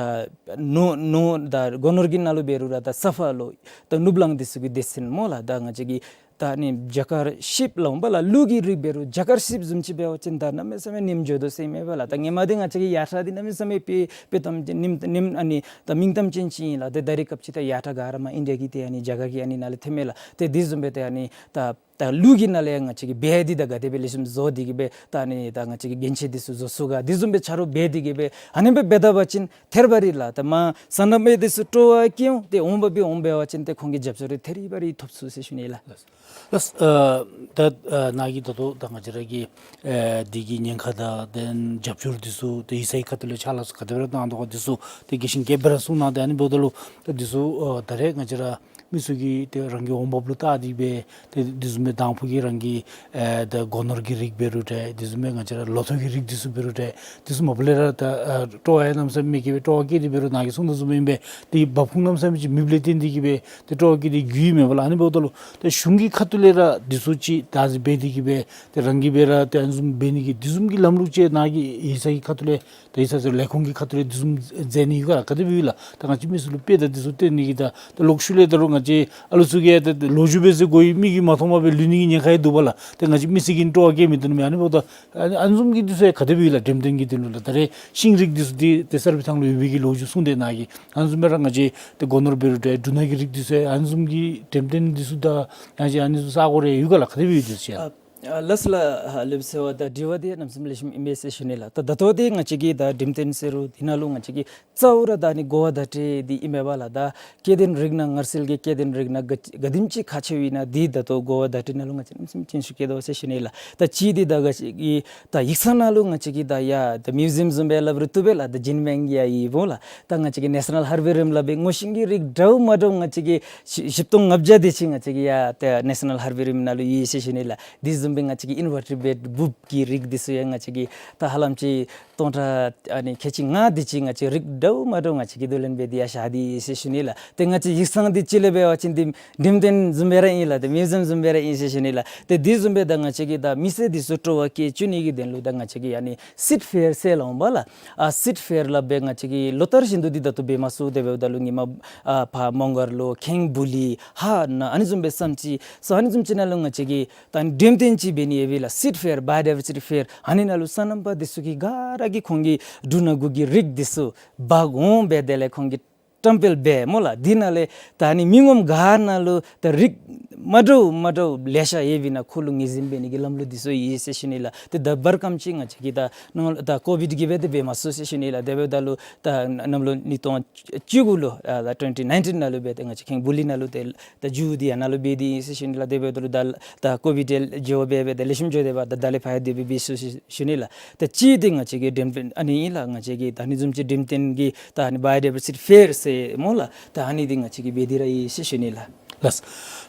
ནོར་ནོར་ད་སྒོ་ནོར་གྱི་ནང་ལུ་འབད་རུང་ར་ད་ས་ཕག་ལོ་ད་ནུབ་གླང་འདི་ཚུ་གི་སྡེ་ཚན་སྨོ་ལགས། ད་ང་བཅས་ཀྱིས་ད་ཨ་ནི་རྒྱ་གར་ཤིབ་སླབ་འོང་པ་ལགས། ལུག་གི་རིགས་འབད་རུང་རྒྱ་གར་ཤིབ་བཟུམ་ཅིག་འབད་བ་ཅིན་ད་གནམ་མེད་ས་མེད་ཉིནམ་འགྱོ་དོ་ཟེར་མས་པ་ལགས། ད་སྔོན་མ་འདི་ང་བཅས་ཀྱིས་ཡར་ཐང་འདི་གནམ་མེད་ས་མེད་དཔེ་དཔེ་གཏམ་ཅན་ཉིནམ་ཉིནམ་ཨ་ནི་ད་མིང་གཏམ་ཅན་ཅིག་ཨིན་ལགས། ཏེ་ད་རེས་སྐབས་ཅིག་ད་ཡར་ཐང་ག་ར་མར་ཨིན་ཌི་ཡ་གི་ཏེ་ཨ་ནི་རྒྱ་གར་གྱི་ཨ་ནི་ནང་ལས་ཐོནམ་མས་ལགས། ཏེ་དེ་བཟུམ་སྦེ་ཏེ་ཨ་ནི་ད་ད་ལུག་གི་ནང་ལས་ཡང་ང་བཅས་ཀྱིས་འབད་འདི་ད་ག་དེ་སྦེ་ལེགས་ཤོམ་བཟོ་སྟེ་གིས་སྦེ་ད་ཨ་ནི་ད་ང་བཅས་ཀྱིས་རྒྱན་ཆ་འདི་ཚུ་བཟོ་ཚུགས་ག། དེ་བཟུམ་སྦེ་ཆ་རོགས་འབད་དེ་གིས་སྦེ་ཨ་ནི་སྦེ་འབད་ད་པ་ཅིན་ཐད་རི་བ་རི་ལགས། ད་མར་སོ་ནམ་པ་འདི་ཚུ་སྤྲོ་བ་སྐྱེ་འོང་། ཏེ་འོང་འབབ་སྦེ་འོང་འབད་བ་ཅིན་ཏེ་ཁོང་གི་རྒྱབ་སྐྱོར་འདི་ཐད་རི་བ་རི་ཐོབ་ཚུགས་ཟེར་ཞུ་ནི་ལགས། ལགས། ཨ་ད་ཨ་ནཱ་གིས་ད་ལྟོ་ད་ང་བཅས་ར་གི་ཨེ་འདི་གི་ཉེན་ཁ་དང་དེ་ལས་རྒྱབ་སྐྱོར་འདི་ཚུ་ཏེ་ཡིག་ཚང་ཁ་ཐུག་ལས་ཕྱག་ལཱ་ཚུ་ག་དེ་སྦེ་ར་གནང་དོ་ག་འདི་ཚུ་ཏེ་དགེ་བཤེས་མཁས་པ་ར་གསུང་གནང་། ཏེ་ཨ་ནི་འབདཝ་ད་ལུ་ད་འདི་ཚུ་ཨ་ད་རེས་ང་བཅས་ར་མི་ཚུ་གིས་ཏེ་རང་གི་འོང་འབབ་ལུ་བལྟ་སྟེ་སྦེ་ཏེ་དེ་བཟུམ་སྦེ་དང་ཕུ་གི་རང་གི་ཨེ་ད་སྒོ་ནོར་གྱི་རིགས་འབད་རུང་ཏེ་དེ་བཟུམ་སྦེ་ང་བཅས་ར་ལོ་ཐོག་གི་རིགས་འདི་ཚུ་འབད་རུང་ཏེ་དེ་ཚུ་མ་པ་ལས་ར་ད་ཨ་སྤྲོ་བ་ཡང་གནམ་མེད་ས་མེད་སྐྱེ་སྦེ་སྤྲོ་བ་སྐྱེས་ཏེ་འབད་རུང་ནཱ་གིས་གསུངས་དོ་བཟུམ་ཨིན་པས། ཏེ་འབབ་ཁུངས་གནམ་མེད་ས་མེད་ཅིག་མེདཔ་ལས་བརྟེན་ཏེ་གིས་སྦེ་ཏེ་སྤྲོ་བ་སྐྱེས་ཏེ་རྒྱུ་ཡོད་མེན་པ་ལགས། ཨ་ནི་འབདཝ་ད་ལུ་ཏེ་གཞུང་གི་ཁ་ཐུག་ལས་ར་འདི་ཚུ་ཅིག་བདག་འཛིན་འབད་དེ་གིས་སྦེ་ཏེ་རང་གིས་སྦེ་ར་ཏེ་ཨ་ནི་བཟུམ་འབད་ནི་གི་དེ་བཟུམ་གྱི་ལམ་ལུགས་ཅིག་ནཱ་གི་ཡིག་ཚང་གི་ཁ་ཐུག་ལས་ད་ཡིག་ཚང་ཟེར་ལས་ཁུངས་ཀྱི་ཁ་ཐུག་ལས་དེ་བཟུམ་མཛད་ནི་ཡོད་ག་ལགས། ག་དེ་སྦེ་ཡོད་ལགས། ད་ང་བཅས་མི་སེར་ལུ་དཔེ་ད་འདི་ཚུ་སྟོན་ནི་གི་ད་ད་ལོག་ཤུལ་ལས་ད་རུང་ང་བཅས་ཨ་ལུ་ཚུ་གིས་ད་ལོ་རྒྱུས་སྦེ་ཟེར་གོ་ཡི། མི་གིས་མ་མཐོངམ་སྦེ་ལུས་ནི་གི་ཉེན་ཁ་ཡང་འདུག་པ་ལགས། ད་ང་བཅས་མི་སེར་གྱིས་སྤྲོ་བ་བསྐྱེད་མི་བཏུབ་ནི་མས། ཨ་ནི་འབདཝ་ད་ཨ་ནི་ཨ་ནི་བཟུམ་གྱི་འདི་ཚུ་ཡང་ག་དེ་སྦེ་ཡོད་ལགས། འགྲེམས་སྟོན་གྱི་དོན་ལུ་ལགས། ད་རེས་ཤིང་རིགས་འདི་ཚུ་འདི་ཏེ་གསར་སྤེལ་ཐང་ལུ་ཡོད་པའི་གི་ལོ་རྒྱུས་གསུངས་ཏེ་ནཱ་གིས་ཨ་ནི་བཟུམ་སྦེ་ར་ང་བཅས་ཏེ་སྒོ་ནོར་འབད་རུང་ཏེ་འབྲུ་སྣ་གི་རིགས་འདི་ཚུ་ཡང་ཨ་ནི་བཟུམ་གྱི་འགྲེམས་སྟོན་འདི་ཚུ་དང་ཡང་ཅིན་ཨ་ནི་ཚུ་ས་གོ་རེ་ཡོད་ག་ལགས། ག་དེ་སྦེ་ཡོད་དེ་ཚུ་ཡང་། ཨ་ལགས་ལགས། ལེགས་ཤོམ་ཟེར་བ་ད་དྲི་བ་འདི་གནམ་མེད་ས་མེད་ལེགས་ཤོམ་ཨིན་པས་ཟེར་ཞུ་ནི་ལགས། ད་ད་ལྟོ་འདི་ང་བཅས་ཀྱིས་ད་འགྲེམས་སྟོན་ཟེར་རུང་འདི་ནང་ལུ་ང་བཅས་ཀྱིས་གཙོ་བོ་ར་ད་ཨ་ནི་གོ་བ་བརྡ་སྤྲོད་འདི་ཨིན་མས་པ་ལགས། ད་སྐྱེ་ལྡན་རིགས་ནང་མངར་སེལ་གྱི་སྐྱེ་ལྡན་རིགས་ནང་ག་ག་དེམ་ཅིག་ཁག་ཆེཝ་ཨིན་ན་འདི་ད་ལྟོ་གོ་བ་བརྡ་སྤྲོད་ནང་ལུ་ང་བཅས་གནམ་མེད་ས་མེད་སྐྱོན་ཤོས་བཀལ་དོ་ཟེར་ཞུ་ནི་ལགས། ད་གཅིག་འདི་ད་ག་ཅི་གི་ད་ཡིག་ཚང་ནང་ལུ་ང་བཅས་ཀྱིས་ད་ཡ་ད་མིའུ་ཟི་ཡམ་བཟུམ་སྦེ་སླབ་རུང་བཏུབ་པས་ལགས། ད་བྱིན་པའི་ཡ་ཡི་བོ་ལགས། ད་ང་བཅས་ཀྱིས་ནེ་ཤ་ནཱལ་ཧར་བེ་རིམ་སླབ་པའི་སྔོ་ཤིང་གི་རིགས་འདྲཝ་མ་འདྲཝ་ང་བཅས་ཀྱིས་བཞི་བཞི་སྟོང་ལྔ་བརྒྱ་དེ་ཅིག་ང་བཅས་ཀྱིས་ཡ་ད་ནེ་ཤ་ནཱལ་ཧར་བེ་རིམ་ནང་ལུ་ཡོད་ཟེར་ཞུ་ནི་ལགས། དེ་བཟུམ་སྦེ་ང་བཅས་ཀྱིས་ཨིན་ཝར་ཊི་བེཊ་འབུཔ་གི་རིགས་འདི་ཚུ་ཡང་ང་བཅས་ཀྱིས་ད་ཧ་ལམ་ཅིག་སྟོང་ཕྲག་ཨ་ནི་ཁལ་གཅིག་ལྔ་དེ་ཅིག་ང་བཅས་རིགས་འདྲཝ་མ་འདྲཝ་ང་བཅས་ཀྱིས་བསྡུ་ལེན་འབད་དེ་ཡ་བཞག་སྟེ་ཡོད་ཟེར་ཞུ་ནི་ལགས། ཏེ་ང་བཅས་ཡིག་ཚང་འདི་ཅིག་ལས་འབད་བ་ཅིན་འདི་འགྲེམས་སྟོན་བཟུམ་སྦེ་ར་ཨིན་ལགས། ཏེ་མིའུ་ཟི་ཡམ་བཟུམ་སྦེ་ར་ཨིན་ཟེར་ཞུ་ནི་ལགས། ཏེ་དེ་བཟུམ་སྦེ་ད་ང་བཅས་ཀྱིས་ད་མི་སེར་འདི་ཚུ་སྤྲོ་བ་བསྐྱེད་བཅུག་ནི་གི་དོན་ལུ་ད་ང་བཅས་ཀྱིས་ཨ་ནི་སིཌ་ཕེར་ཟེར་སླབ་འོང་པ་ལགས། ཨ་སིཌ་ཕེར་སླབ་སྦེ་ང་བཅས་ཀྱིས་ལོ་ལྟར་བཞིན་དུ་འདི་ད་ལྟོ་འབད་མ་ཚུགས། དེ་འབདཝ་ད་ལུ་ཉི་མ་ཨ་ཕར་མོང་སྒར་ལུ་ཁེངས་སྦུག་ལུ་ཧཱ་ནང་ཨ་ནི་བཟུམ་སྦེ་ས་གོ་ཅིག་ས་ཨ་ནི་བཟུམ་ཅིག་ནང་ལུ་ང་བཅས་ཀྱིས་ད་འགྲེམས་སྟོན་ཅིག་འབད་ནི་ཡོད་པས་ལགས། སིཌ་ཕེར་བཱ་ཡོ་ཌའི་ཝར་སི་ཊི་ཕེར། ཨ་ནི་ནང་ལུ་སོ་ནམ་པ་འདི་ཚུ་གིས་ག་ར་གིས་ཁོང་གི་འབྲུ་སྣ་དགུ་གི་རིགས་འདི་ཚུ་འབག་འོང་སྦེ་དེ་ལས་ཁོང་གིས་བཀྲམ་སྤེལ་འབད་སྨོ་ལགས། འདི་ནང་ལས་ད་ཨ་ནི་མི་ངོམ་ག་ནང་ལུ་ད་རིགས་ མ་འདྲཝ་མ་འདྲཝ་ལེ་ཤ་ཡོད་པའི་ནང་ཁོ་ལུ་ངོས་འཛིན་འབད་ནི་གི་ལམ་ལུགས་འདི་ཚུ་ཡོད་ཟེར་ཞུ་ནི་ལགས། ཏེ་ད་བར་སྐམ་ཅིག་ང་བཅས་ཀྱིས་ད་ནང་ད་ཀོ་བིཌ་གིས་འབད་དེ་འབད་མ་ཚུགས་ཟེར་ཞུ་ནི་ལགས། དེ་འབདཝ་ད་ལུ་ད་གནམ་ལོ་ཉིས་སྟོང་བཅུ་དགུ་ལུ་ཨ་ད་ཊུ་ཝེན་ཊི་ནའིན་ཊིན་ནང་ལུ་འབད་དེ་ང་བཅས་ཁེངས་སྦུག་ལུ་ནང་ལུ་ཏེ་ད་མཇུག་འདི་ཡང་ནང་ལུ་འབད་དེ་ཟེར་ཞུ་ནི་ལགས། དེ་འབདཝ་ད་ལུ་ད་ད་ཀོ་བིཌ་ཡང་འགྱོ་སྦེ་འབད་དེ་ལེགས་ཤོམ་འགྱོ་སྟེ་འབད་ད་ད་ལས་ཕར་ཡང་དེ་སྦེ་འབད་ཚུགས་ཟེར་ཞུ་ནི་ལགས། ད་ཅི་འདི་ང་བཅས་ཀྱི་འགྲེམས་སྟོན་ཨ་ནི་ཨིན་ལགས། ང་བཅས་ཀྱི་ད་ཨ་ནི་བཟུམ་ཅིག་འགྲེམས་སྟོན་གྱི་ད་ཨ་ནི་བའི་ཡོ་ཌའི་བར་སི་ཊི་ཕེར་ཟེར་སྨོ་ལགས། ད་ཨ་ནི་འདི་ང་བཅས་ཀྱིས་འབད་དེ་ར་ཡོད་ཟེར་ཞུ་ནི་ལགས། ལགས།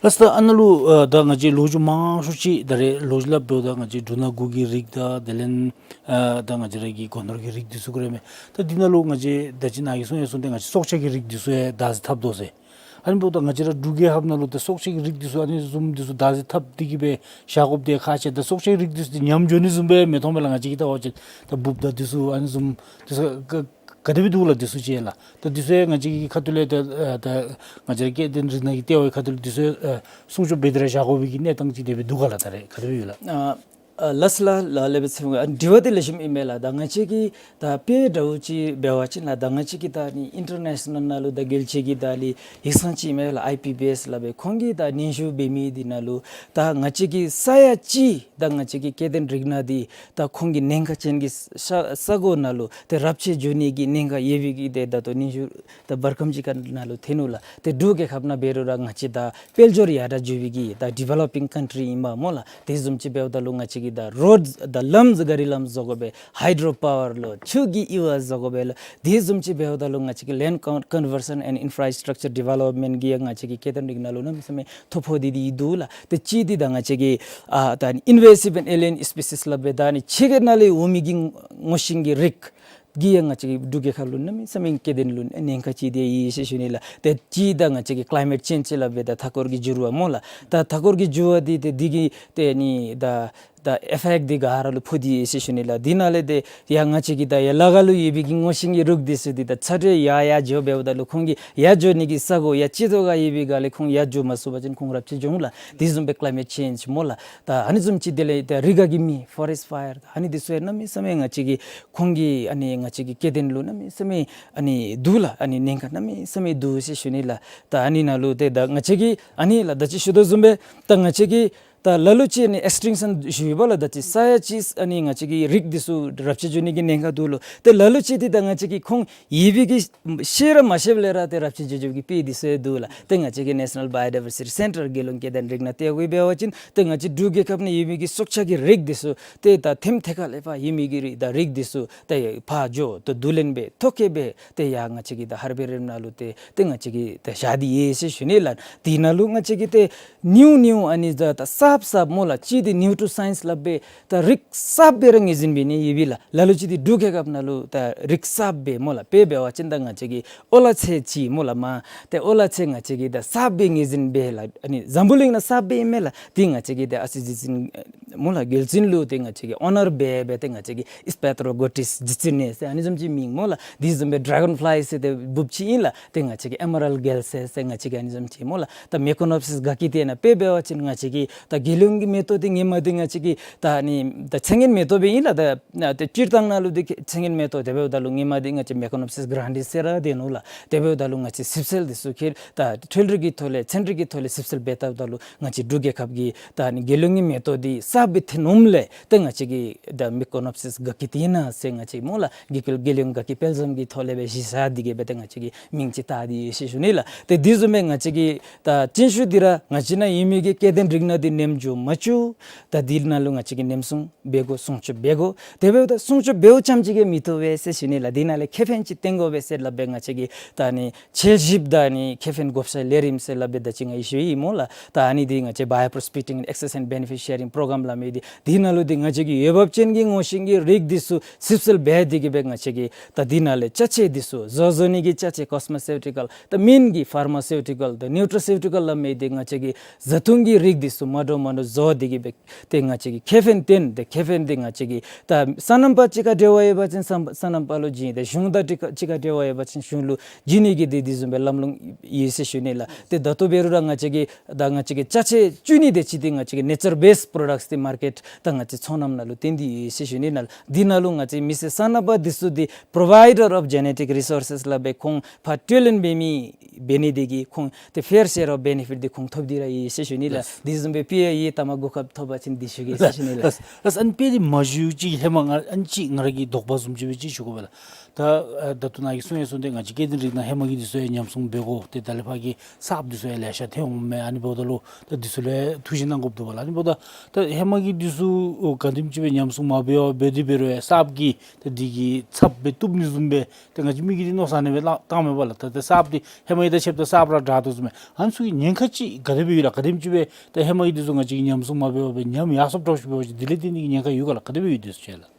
ལགས་ད་ཨ་ནཱ་ལུ་ཨ་ད་ང་བཅས་ལོ་རྒྱུས་མང་ཤོས་ཅིག་ད་རེས་ལོ་རྒྱུས་སླབ་དོ་ད་ང་བཅས་འབྲུ་སྣ་དགུ་གི་རིགས་དང་དེ་ལས་ཨ་ད་ང་བཅས་ར་གི་སྒོ་ནོར་གྱི་རིགས་འདི་ཚུ་གུ་ར་མས། ད་འདི་ནང་ལུ་ང་བཅས་ད་ཅི་ནཱ་གིས་གསུང་ཡང་གསུངས་ཏེ་ང་བཅས་སྲོག་ཆགས་ཀྱི་རིགས་འདི་ཚུ་ཡང་བདག་འཛིན་འཐབ་དོ་ཟེར། ཨ་ནི་འབདཝ་ད་ང་བཅས་ར་འབྲུག་རྒྱལ་ཁབ་ནང་ལུ་ད་སྲོག་ཆགས་ཀྱི་རིགས་འདི་ཚུ་ཨ་ནི་བཟུམ་འདི་ཚུ་བདག་འཛིན་འཐབ་སྟེ་གི་སྦེ་བཞག་དགོཔ་འདི་ཁག་ཆེ། ད་སྲོག་ཆགས་རིགས་འདི་ཚུ་འདི་ཉམས་འགྱོ་ནི་བཟུམ་སྦེ་མི་མཐོང་མས་ལགས། ང་བཅས་ཀྱིས་བལྟ་བ་ཅིན་ད་འབུཔ་དང་འདི་ཚུ་ཨ་ནི་བཟུམ་འདི་ཚུ་ག་ག་དེ་སྦེ་འདུག་ལགས། འདི་ཚུ་ཅིག་ལགས། ད་འདི་ཚུ་ཡང་ང་བཅས་ཀྱི་ཁ་ཐུག་ལས་ད་ཨ་ད་ང་བཅས་ར་སྐྱེ་ལྡན་རིགས་སྣ་གི་ལྟེ་བའི་ཁ་ཐུག་ལས་འདི་ཚུ་ཡང་ཨ་སྲུང་སྐྱོབ་འབད་དེ་ར་བཞག་དགོ་པའི་གི་གནས་སྟངས་ཅིག་དེ་སྦེ་འདུག་ག་ལགས། ད་རེས་ག་དེ་སྦེ་ཡོད་ལགས། ཨ་ཨ་ལགས་ལགས་ལགས། ལེགས་པའི་ཚིག་ཨ་དྲི་བ་འདི་ལེགས་ཤོམ་ཨིན་མས་ལགས། ད་ང་བཅས་ཀྱིས་ད་དཔེ་འདྲཝ་ཅིག་འབད་བ་ཅིན་ལགས། ད་ང་བཅས་ཀྱིས་ད་ཨ་ནི་ཨིན་ཊར་ནེ་ཤ་ནཱལ་ནང་ལུ་ད་རྒྱལ་སྤྱི་གི་ད་ཨ་ནི་ཡིག་ཚང་ཅིག་ཨིན་མས་ལགས། ཨའི་པི་བི་ཨེསི་སླབ་སྦེ། ཁོང་གིས་ད་སྙན་ཞུ་འབད་མི་འདི་ནང་ལུ་ད་ང་བཅས་ཀྱི་ས་ཡ་གཅིག་ད་ང་བཅས་ཀྱི་སྐྱེ་ལྡན་རིགས་སྣ་འདི་ད་ཁོང་གི་ཉེན་ཁ་ཅན་གྱི་ས་ས་གོ་ནང་ལུ་ཏེ་རབས་ཆད་འགྱོ་ནི་གི་ཉེན་ཁ་ཡོད་པའི་གི་ཏེ་ད་ལྟོ་སྙན་ཞུ་ད་བར་སྐམ་ཅིག་ཁར་ནང་ལུ་ཐོན་ནུག་ལགས། ཏེ་འབྲུག་རྒྱལ་ཁབ་ནང་འབད་རུང་ར་ང་བཅས་ད་དཔལ་འབྱོར་ཡར་དྲག་འགྱོ་བའི་གི་ད་ཌི་ཝེ་ལོ་པིང་ཀཱན་ཊི་རི་ཨིན་པས་སྨོ་ལགས། དེ་བཟུམ་ཅིག་འབདཝ་ད་ལུ་ང་བཅས་ཀྱིས་ད་རོཌ་ད་ལམ་ག་རི་ལམ་བཟོ་དགོ་པས། ཧའི་ཌྲོ་པ་ཝར་ལོ་ཆུ་གི་ཡུར་བ་བཟོ་དགོ་པས་ལགས། དེ་བཟུམ་ཅིག་འབདཝ་ད་ལུ་ང་བཅས་ཀྱི་ལེནཌ་ཀོན་ཝར་ཤཱན་ཨེནཌ་ཨིན་ཕ་ར་སི་ཊག་ཅར་ཌི་ཝེ་ལོབ་མེནཊ་གིས་ཡང་ང་བཅས་ཀྱི་སྐྱེ་ལྡན་རིགས་སྣ་ལུ་གནམ་མེད་ས་མེད་ཐོ་ཕོག་སྟེ་འདི་འདུག་ལགས། ཏེ་གཅིག་འདི་ད་ང་བཅས་ཀྱི་ཨ་ད་ཨིན་ཝེ་སིབ་ཨེན་ཌི་ཨེ་ལི་ཡན་སི་པི་སིསི་སླབ་སྦེ་ད་ཨ་ནི་ཕྱི་རྒྱལ་ནང་ལས་འོང་མི་གི་སྔོ་ཤིང་གི་རིགས་ཀྱིས་ཡང་ང་བཅས་ཀྱི་འབྲུག་རྒྱལ་ཁབ་ལུ་གནམ་མེད་ས་མེད་སྐྱེ་ལྡན་ལུ་ཉེན་ཁ་ཅིག་འདི་ཡོད་ཟེར་ཞུ་ནི་ལགས། ཏེ་གཅིག་ད་ང་བཅས་ཀྱི་ཀི་ལའི་མེཊ་ཅེནཇ་སླབ་སྦེ་ད་མཐའ་འཁོར་གྱི་འགྱུར་བ་སྨོ་ལགས། ད་མཐའ་འཁོར་གྱི་འགྱུར་བ་འདི་ཏེ་འདི་གིས་ཏེ་ཨ་ནི་ད་ད་ཨེ་ཕེཀཊ་འདི་ག་ར་ལུ་ཕོག་སྟེ་ཡོད་ཟེར་ཞུ་ནི་ལགས། འདི་ནང་ལས་ཏེ་ཡང་ང་བཅས་ཀྱི་ད་ཡར་ལ་ཁ་ལུ་ཡོད་པའི་གི་སྔོ་ཤིང་གི་རིགས་འདི་ཚུ་འདི་ད་ཚ་དྲོད་ཡར་ཡར་འགྱོ་འབདཝ་ད་ལུ་ཁོང་གི་ཡར་འགྱོ་ནི་གི་ས་གོ་ཡར་ལྕི་ཏོག་ཁར་ཡོད་པའི་སྒང་ལས་ཁོང་ཡར་འགྱོ་མ་ཚུགས་པ་ཅིན་ཁོང་རབས་ཆད་འགྱོ་འོང་ལགས། དེ་བཟུམ་སྦེ་ཀི་ལའི་མེཊ་ཅེནཇ་སྨོ་ལགས། ད་ཨ་ནི་བཟུམ་ཅིག་དེ་ལས་ད་རི་ཁ་གི་མེ་ཕོ་རེསཊ་ཕ་ཡར་ད་ཨ་ནི་འདི་ཚུ་ཡང་གནམ་མེད་ས་མེད་ང་བཅས་ཀྱི་ཁོང་གི་ཨ་ནི་ང་བཅས་ཀྱི་སྐྱེ་ལྡན་ལུ་གནམ་མེད་ས་མེད་ཨ་ནི་འདུག་ལགས། ཨ་ནི་ཉེན་ཁ་གནམ་མེད་ས་མེད་འདུག་ཟེར་ཞུ་ནི་ལགས། ད་ཨ་ནི་ནང་ལུ་ཏེ་ད་ང་བཅས་ཀྱི་ཨ་ནི་ལགས་ད་ཅི་ཞུ་དོ་བཟུམ་སྦེ་ད་ང་བཅས་ཀྱི་ད་ལ་ལུ་ཅིག་ཨ་ནི་ཨེགསི་ཊིང་ཤཱན་ཞུ་བ་ལགས། ད་ཅི་ས་ཡ་གཅིག་ཨ་ནི་ང་བཅས་ཀྱི་རིགས་འདི་ཚུ་རབས་ཆད་འགྱོ་ནི་གི་ཉེན་ཁ་འདུག་ལོ། ཏེ་ལ་ལུ་ཅིག་འདི་ད་ང་བཅས་ཀྱི་ཁོང་ཡོད་པའི་གི་ཤེས་ར་མ་ཤེསཔ་ལས་ར་ཏེ་རབས་ཆད་འགྱོ་འགྱོ་བའི་གི་དཔེ་འདི་ཚུ་ཡང་འདུག་ལགས། ཏེ་ང་བཅས་ཀྱི་ནེ་ཤ་ནཱལ་བའི་ཡོ་ཌའི་ཝར་སི་ཊི་སེན་ཊར་རྒྱལ་ཡོངས་སྐྱེ་ལྡན་རིགས་སྣ་ལྟེ་བ་གིས་འབད་བ་ཅིན་ཏེ་ང་བཅས་འབྲུག་རྒྱལ་ཁབ་ནང་ཡོད་པའི་གི་སྲོག་ཆགས་ཀྱི་རིགས་འདི་ཚུ་ཏེ་ད་ཐེམ་ཐེ་ཁ་ལས་ཕར་ཡོད་མི་གི་རིགས་ད་རིགས་འདི་ཚུ་ཏེ་ཕར་འགྱོ་ཏེ་བསྡུ་ལེན་འབད་ཐོ་བཀོད་འབད་ཏེ་ཡར་ང་བཅས་ཀྱི་ད་ཧར་བེ་རི་ཡམ་ནང་ལུ་ཏེ་ཏེ་ང་བཅས་ཀྱིས་ད་བཞག་སྟེ་ཡོད་ཟེར་ཞུ་ནི་ལགས། དེ་ནང་ལུ་ང་བཅས་ཀྱིས་ཏེ་ཉུང་ཉུང་ཨ་ནི་ད་ད་གསརཔ་གསརཔ་སྨོ་ལགས། གཅིག་འདི་ནིའུ་ཊྲི་ཡོ་སའེནསི་སླབ་སྦེ་ད་རིགས་གསརཔ་སྦེ་ར་ངོས་འཛིན་འབད་ནི་ཡོད་པས་ལགས། ལ་ལུ་ཅིག་འདི་འབྲུག་རྒྱལ་ཁབ་ནང་ལུ་ད་རིགས་གསརཔ་སྦེ་སྨོ་ལགས། དཔེ་འབད་བ་ཅིན་ད་ང་བཅས་ཀྱི་ཨོ་ལ་ཚལ་ཅིག་སྨོ་ལགས། མ་ཏེ་ཨོ་ལ་ཚལ་ང་བཅས་ཀྱིས་ད་གསརཔ་སྦེ་ངོས་འཛིན་འབད་ལགས། ཨ་ནི་འཛམ་བུ་གླིང་ནང་གསརཔ་སྦེ་ཨིན་མས་ལགས། འདི་ང་བཅས་ཀྱིས་ད་ཨ་ཙི་རྗེ་བཙུན་སྨོ་ལགས་རྒྱལ་བཙུན་ལུ་ཏེ་ང་བཅས་ཀྱིས་ཨོ་ནར་འབད་འབད་ཏེ་ང་བཅས་ཀྱིས་ཨིས་པེ་ཏྲོ་གོ་ཊིས་རྗེ་བཙུན་ཟེར་ཨ་ནི་བཟུམ་ཅིག་མིང་སྨོ་ལགས། དེ་བཟུམ་སྦེ་ཌྲེ་གཱན་ཕ་ལའི་ཟེར་ཏེ་འབུཔ་ཅིག་ཨིན་ལགས། ཏེ་ང་བཅས་ཀྱིས་ཨེ་མེ་རལཌ་གེལ་སི་ཟེར་ང་བཅས་ཀྱིས་ཨ་ནི་བཟུམ་ཅིག་སྨོ་ལགས། ད་མེ་ཀོ་ནོབ་སིས་གྷ་ཀི་དེ་ནང་དཔེ་འབད་བ་ཅིན་ང་བཅས་ཀྱི་ད་རྒྱལ་ཡོངས་ཀྱི་མེ་ཏོག་འདི་སྔོན་མ་འདི་ང་བཅས་ཀྱི་ད་ཨ་ནི་ད་ཚེ་སྔོན་མེ་ཏོག་སྦེ་ཨིན་ལགས། ད་ད་སྤྱིར་བཏང་ནང་ལུ་འདི་ཚེ་སྔོན་མེ་ཏོག་དེ་འབདཝ་ད་ལུ་སྔོན་མ་འདི་ང་བཅས་མེ་ཀོ་ནོབ་སིས་གྷ་རན་ཌི་ཟེར་ར་འདི་ནུག་ལགས། དེ་འབདཝ་ད་ལུ་ང་བཅས་ཞིབ་འཚོལ་འདི་ཚུ་ཁེལ་ད་འཕྲུལ་རིག་གི་ཐོག་ལས་ཚན་རིག་གི་ཐོག་ལས་ཞིབ་འཚོལ་འབད་བལྟཝ་ད་ལུ་ང་བཅས་འབྲུག་རྒྱལ་ཁབ་ཀྱི་ད་ཨ་ནི་རྒྱལ་ཡོངས་ཀྱི་མེ་ཏོག་འདི་གསརཔ་སྦེ་ཐོན་འོངམ་ལས་ཏེ་ང་བཅས་ཀྱིས་ད་མེ་ཀོ་ནོབ་སིས་གྷ་ཀི་ཏི་ན་ཟེར་ང་བཅས་སྨོ་ལགས་རྒྱལ་ཡོངས་རྒྱལ་ཡོངས་གྷ་ཀི་དཔལ་འཛོམས་ཀྱི་ཐོག་ལས་སྦེ་གཞི་བཞག་སྟེ་གི་སྦེ་ཏེ་ང་བཅས་ཀྱིས་མིང་ཅིག་བཏགས་ཏེ་ཡོད་ཟེར་ཞུ་ནི་ལགས། ཏེ་དེ་བཟུམ་སྦེ་ང་བཅས་ཀྱི་ད་སྤྱན་ཤུལ་འདི་ར་ང་བཅས་ནང་ཡོད་མི་གི་སྐྱེ་ལྡན་རིགས་སྣ་འདི་ཉམས་འགྱོ་མ་བཅུག། ད་འདི་ནང་ལུ་ང་བཅས་ཀྱིས་ཉམས་སྲུང་འབད་དགོ། སྲུང་སྐྱོབ་འབད་དགོ། དེ་འབདཝ་ད་སྲུང་སྐྱོབ་འབདཝ་ཙམ་ཅིག་གིས་མི་བཏུབ་པས་ཟེར་ཞུ་ནི་ལགས། འདི་ནང་ལས་ཁེ་ཕན་ཅིག་བཏོན་དགོ་པས་ཟེར་སླབ་སྦེ་ང་བཅས་ཀྱིས་ད་ཨ་ནི་འཚོལ་ཞིབ་དང་ཨ་ནི་ཁེ་ཕན་བགོ་བཤའ་ལས་རིམ་ཟེར་སླབ་སྦེ་ད་ཅི་ང་ཡང་ཞུ་ཡི་སྨོ་ལགས། ད་ཨ་ནི་འདི་ང་བཅས་Bioprospecting and Access and Benefit Sharing Program སླབ་མི་འདི་འདི་ནང་ལུ་འདི་ང་བཅས་ཀྱི་འོས་འབབ་ཅན་གྱི་སྔོ་ཤིང་གི་རིགས་འདི་ཚུ་ཞིབ་འཚོལ་འབད་དེ་གི་སྦེ་ང་བཅས་ཀྱིས་ད་འདི་ནང་ལས་ཅ་ཆས་འདི་ཚུ་བཟོ་བཟོ་ནི་གི་ཅ་ཆས་ཀོས་མེ་སེ་ཊི་ཀཱལ་ད་སྨན་གྱི་ཕར་མ་སེ་ཊི་ཀཱལ་ད་ནིའུ་ཊྲ་སེ་ཊི་ཀཱལ་སླབ་མི་འདི་ང་བཅས་ཀྱིས་བཟའ་འཐུང་གི་རིགས་འདི་ཚུ་མ་འདྲཝ་ མ་ནུ་བཟོ་སྟེ་གི་སྦེ་ཏེ་ང་བཅས་ཀྱིས་ཁེ་ཕན་བཏོན། ཏེ་ཁེ་ཕན་འདི་ང་བཅས་ཀྱིས་ད་སོ་ནམ་པ་གཅིག་ཁར་འབྲེལ་བ་ཡོད་པ་ཅིན་སོ་ནམ་སོ་ནམ་པ་ལུ་བྱིན། ཏེ་གཞུང་དང་གཅིག་ཁར་གཅིག་ཁར་འབྲེལ་བ་ཡོད་པ་ཅིན་གཞུང་ལུ་བྱིན་ནི་གི་འདི་འདི་བཟུམ་སྦེ་ལམ་ལུགས་ཡོད་ཟེར་ཞུ་ནི་ལགས། ཏེ་ད་ལྟོ་འབད་རུང་ར་ང་བཅས་ཀྱིས་ད་ང་བཅས་ཀྱིས་ཅ་ཆས་བཙུགས་ནི་འདི་ཅིག་འདི་ང་བཅས་ཀྱིས་ནེ་ཅར་བེསཌ་པྲོ་ཌཀཊསི་འདི་མར་ཀེཊ་ད་ང་བཅས་ཚོང་ལམ་ནང་ལུ་བཏོན་ཏེ་ཡོད་ཟེར་ཞུ་ནི་ལགས། འདི་ནང་ལུ་ང་བཅས་མི་སེར་སོ་ནམ་པ་འདི་ཚུ་འདི་པྲོ་ཝའི་ཌར་ཨོཕ་ཇེ་ནེ་ཊིཀ་རི་སོར་སེསི་སླབ་སྦེ་ཁོང་ཕར་སྤྲོད་ལེན་འབད་མི་འབད་ནི་འདི་གིས་ཁོང་ཏེ་ཕེར་ཤེར་ཨོཕ་བེ་ནེ་ཕིཊ་འདི་ཁོང་ཐོབ་སྟེ་ར་ཡོད་ཟེར་ཞུ་ནི་ལགས། ལགས། འདི་བཟུམ་སྦེ་དཔེ་ཡང་ཡོད། ད་མ་གོ་སྐབས་ཐོབ་པ་ཅིན་འདི་ཞུ་གེ་ཟེར་ཞུ་ནི་ལགས། ལགས། ལགས། ཨ་ནི་དཔེ་འདི་མ་ཞུ་ཅིག་ཧེ་མ་ང་ཨ་ནི་ཅིག་ང་ར་གི་དོགས་པ་བཟུམ་ཅིག་སྦེ་ཅིག་ཞུ་དགོ་པས་ལགས། ད་ཨ་ད་ལྟོ་ནཱ་གིས་གསུངས་ཡང་གསུངས་ཏེ་ང་བཅས་སྐྱེ་ལྡན་རིགས་སྣ་ཧེ་མ་གི་འདི་ཚུ་ཡང་ཉམས་སྲུང་འབད་དགོ། ཏེ་ད་ལས་ཕར་གྱི་གསརཔ་འདི་ཚུ་ཡང་ལེ་ཤ་ཐོན་འོང་མས། ཨ་ནི་འབདཝ་ད་ལུ་ད་འདི་ཚུ་ལུ་ཐུགས་ཞིབ་གནང་དགོཔ་འདུག་པ་ལགས། ཨ་ནི་འབདཝ་ད་ད་ཧེ་མ་གི་འདི་ཚུ་ག་དེམ་ཅིག་སྦེ་ཉམས་སྲུང་མ་འབད་བར་འབད་དེ་འབད་རུང་ཡང་གསརཔ་གིས་ད་འདི་གི་ཚབ་འབད་བཏུབ་ནི་བཟུམ་སྦེ་ཏེ་ང་བཅས་མི་གིས་འདི་མནོ་བསམ་ཨ་ནི་སྦེ་བཏང་མས་པ་ལགས། ད་ཏེ་གསརཔ་འདི་ཧེ་མ་གི་དང་ཕྱདཔ་ད་གསརཔ་ར་དྲག་དོ་བཟུམ་སྦེ། ཨ་ནི་ཚུ་གི་ཉེན་ཁ་ཅིག་ག་དེ་སྦེ་ཡོད་ལགས། ག་དེམ་ཅིག་སྦེ་ད་ཧེ་མ་གི་འདི་ཚུ་ང་བཅས་ཀྱིས་ཉམས་སྲུང་མ་འབད་བར་སྦེ་ཉམས་ཡར་སོངམ་འདྲཝ་ཅིག་འབད་བ་ཅིན་དེ་ལས་བརྟེན་ཏེ་གི་ཉེན་ཁ་ཡོད་ག་ལགས། ག་དེ་སྦེ་ཡོད་དེ་ཟེར་ལགས།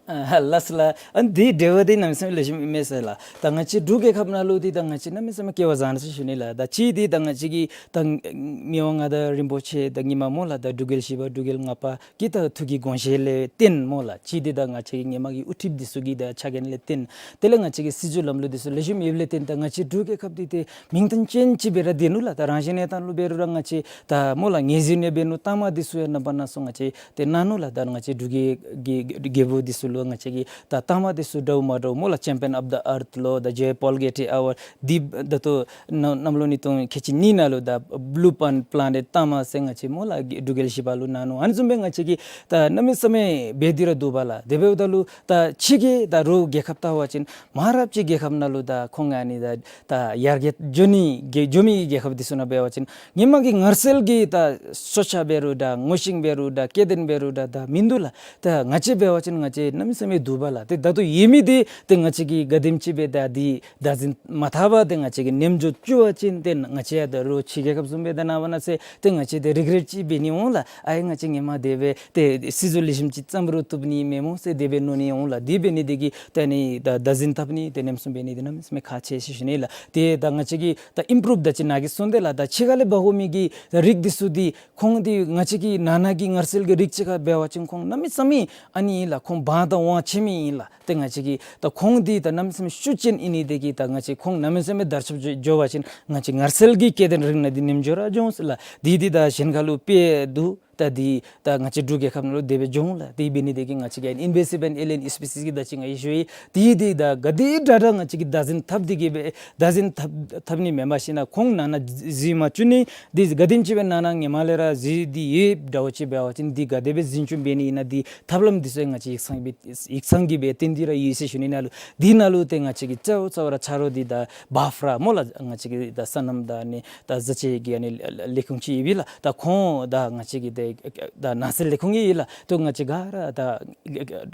ཨ་ལགས་སོ་ལགས། ཨ་ནི་འདི་འབྲེལ་བ་འདི་གནམ་མེད་ས་མེད་ལེགས་ཤོམ་མས་ཟེར་ལགས། ད་ང་བཅས་འབྲུག་རྒྱལ་ཁབ་ནང་ལུ་འདི་ད་ང་བཅས་གནམ་མེད་ས་མེད་སྐལ་བ་བཟང་ཟེར་ཞུ་ནི་ལགས། ད་གཅིག་འདི་ད་ང་བཅས་ཀྱི་ད་མི་དབང་མངའ་བདག་རིན་པོ་ཆེ་ད་སྔོན་མ་སྨོ་ལགས་ད་འབྲུག་རྒྱལ་བཞི་པ་འབྲུག་རྒྱལ་ལྔ་པ་གི་ད་ཐུགས་ཀྱི་དགོངས་བཞེད་ལས་བརྟེན་སྨོ་ལགས། གཅིག་འདི་ད་ང་བཅས་ཀྱི་སྔོན་མ་གི་དབུ་ཁྲིདཔ་འདི་ཚུ་གི་ད་ཕྱག་འགན་ལས་བརྟེན། དེ་ལས་ང་བཅས་ཀྱི་སྲིད་བྱུས་ལམ་ལུགས་འདི་ཚུ་ལེགས་ཤོམ་ཡོདཔ་ལས་བརྟེན་ད་ང་བཅས་འབྲུག་རྒྱལ་ཁབ་འདི་ཏེ་མིང་དོན་ཅན་ཅིག་སྦེ་ར་སྡོད་ནུག་ལགས། ད་རང་བཞིན་གནས་སྟངས་ལུ་འབད་རུང་ར་ང་བཅས་ད་སྨོ་ལགས་ངོས་འཛིན་ཡང་འབད་ནུག། རྟགས་མ་འདི་ཚུ་ཡང་རྣམ་པ་སྣ་ཚོགས་ང་བཅས་ཏེ་གནང་ནུག་ལགས། ད་ང་བཅས་འབྲུག་རྒྱལ་གྱི་རྒྱལ་པོ་འདི་ཚུ་ལུ་ང་བཅས་ཀྱིས་ད་རྟགས་མ་འདི་ཚུ་འདྲཝ་མ་འདྲཝ་སྨོ་ལགས་ཆེམ་པིའན་ཨོཕ་ཌི་ཨརཐ་ལོ་ད་ཇེ་པོལ་གེ་ཊི་ཨེ་ཝཱཌ་འདི་ད་ལྟོ་གནམ་གནམ་ལོ་ཉིས་སྟོང་ཁལ་གཅིག་གཉིས་ནང་ལུ་ད་བླུ་པཱན་པ་ལེ་ནེཊ་རྟགས་མ་ཟེར་ང་བཅས་སྨོ་ལགས་འབྲུག་རྒྱལ་བཞི་པ་ལུ་གནང་ནུག། ཨ་ནི་བཟུམ་སྦེ་ང་བཅས་ཀྱིས་ད་གནམ་མེད་ས་མེད་འབད་དེ་ར་འདུག་པ་ལགས། དེ་འབདཝ་ད་ལུ་ད་ཕྱི་གི་ད་རོགས་རྒྱལ་ཁབ་བལྟ་བ་ཅིན་མ་རབས་ཅིག་རྒྱལ་ཁབ་ནང་ལུ་ད་ཁོང་ཨ་ནི་ད་ད་ཡར་རྒྱས་འགྱོ་ནི་འགྱོ་མི་གི་རྒྱལ་ཁབ་འདི་ཚུ་ནང་འབད་བ་ཅིན་སྔོན་མ་གི་ངར་སེལ་གྱི་ད་སྲོག་ཆགས་འབད་རུང་ད་ངོ་ཤེས་འབད་རུང་ད་སྐྱེ་ལྡན་འབད་རུང་ད་ད་མིན་འདུག་ལགས། ད་ང་བཅས་འབད་བ་ཅིན་ང་བཅས་གནམ་མེད་ས་མེད་འདུག་པ་ལགས། ཏེ་ད་ལྟོ་ཡོད་མི་འདི་ཏེ་ང་བཅས་ཀྱིས་ག་དེམ་ཅིག་སྦེ་ད་འདི་བདག་འཛིན་མ་འཐབ་པར་ཏེ་ང་བཅས་ཀྱིས་ཉམས་འགྱོ་བཅུག་པ་ཅིན་ཏེ་ང་བཅས་ཡང་ད་རོགས་ཕྱི་རྒྱལ་ཁབ་བཟུམ་སྦེ་ད་ནངས་པ་གནངས་ཚེ་ཏེ་ང་བཅས་ཏེ་རི་གི་རེཊ་ཅིག་འབད་ནི་འོང་ལགས། ཨའེ་ང་བཅས་སྔོན་མ་དེ་སྦེ་ཏེ་སྲིད་བྱུས་ལེགས་ཤོམ་ཅིག་བརྩམ་རུང་བཏུབ་ནི་མེན་སྨོ་ཟེར་དེ་སྦེ་མནོ་ནི་འོང་ལགས། དེ་འབད་ནི་དེ་གིས་ད་ནི་ད་བདག་འཛིན་འཐབ་ནི་ཏེ་ཉམས་སྲུང་འབད་ནི་འདི་གནམ་མེད་ས་མེད་ཁག་ཆེ་ཟེར་ཞུ་ནི་ལགས། ཏེ་ད་ང་བཅས་ཀྱིས་ད་ཨིམ་པྲུབ་ད་ཅི་ནཱ་གིས་གསུངས་དེ་ལགས། ད་ཕྱི་ཁ་ལས་འབག་འོང་མི་གི་རིགས་འདི་ཚུ་འདི་ཁོང་འདི་ང་བཅས་ཀྱི་ནང་ན་གི་ངར་སེལ་གྱི་རིགས་ཅིག་ཁར་འབད་བ་ཅིན་ཁོང་གནམ་མེད་ས་མེད་ཨ་ནི་ཨིན་ལགས། ཁོང་འབངས་དང་དབང་ཆེ་མི་ཨིན་ལགས། ཏེ་ང་བཅས་ཀྱིས་ད་ཁོང་འདི་ད་གནམ་མེད་ས་མེད་ཤུགས་ཅན་ཨིན་ནི་དེ་གིས་ད་ང་བཅས་ཁོང་གནམ་མེད་ས་མེད་དར་ཁྱབ་འགྱོ་འགྱོ་བ་ཅིན་ང་བཅས་ངར་སེལ་གྱི་སྐྱེ་ལྡན་རིགས་སྣ་འདི་ཉམས་འགྱོ་ར་འགྱོ་འོང་ཟེར་ལགས། འདི་འདི་ད་གཞན་ཁ་ལུ་དཔེ་འདུག། ད་འདི་ད་ང་བཅས་འབྲུག་རྒྱལ་ཁབ་ནང་ལུ་དེ་སྦེ་འགྱོ་འོང་ལགས། དེ་འབད་ནི་དེ་གིས་ང་བཅས་ཀྱིས་ཨིན་ཝེ་སི་ཊི་བྷི་ལི་ཨེ་ལི་ཡན་སི་པི་སི་སི་གི་ད་ཅི་ང་གིས་ཞུ་ཡི། དེ་འདི་ད་ག་དེ་དྲག་དྲག་ང་བཅས་ཀྱིས་བདག་འཛིན་འཐབ་སྟེ་གི་སྦེ་བདག་འཛིན་འཐབ་འཐབ་ནི་མེན་པར་ཞིན་ན་ཁོང་ནང་ན་འཛུལ་མ་བཅུག་ནི་འདི་ག་དེམ་ཅིག་སྦེ་ནང་ན་སྔོན་མ་ལས་ར་འཛུལ་ཏེ་ཡོདཔ་འདྲཝ་ཅིག་འབད་བ་ཅིན་འདི་ག་དེ་སྦེ་འཛིན་སྐྱོང་འབད་ནི་ཨིན་ན་འདི་ཐབས་ལམ་འདི་ཚུ་ང་བཅས་ཡིག་ཚང་སྦེ་ཡིག་ཚང་གི་སྦེ་བཏོན་ཏེ་ར་ཡོད་ཟེར་ཞུ་ནི་ནང་ལུ་འདི་ནང་ལུ་ཏེ་ང་བཅས་ཀྱི་གཙོ་བོ་གཙོ་བོ་ར་ཆ་རོགས་འདི་ད་བཱཕ་ར་སྨོ་ལགས། ང་བཅས་ཀྱི་ད་སོ་ནམ་དང་ཨ་ནི་ད་བཟའ་ཆས་ཀྱི་ཨ་ནི་ལས་ཁུངས་ཅིག་ཡོད་པས་ལགས། ད་ཁོང་ད་ང་བཅས་ཀྱི་ཏེ་ད་ནགས་ཚལ་ལས་ཁུངས་ཡོད་ལགས། ཏེ་ང་བཅས་ག་ར་ད་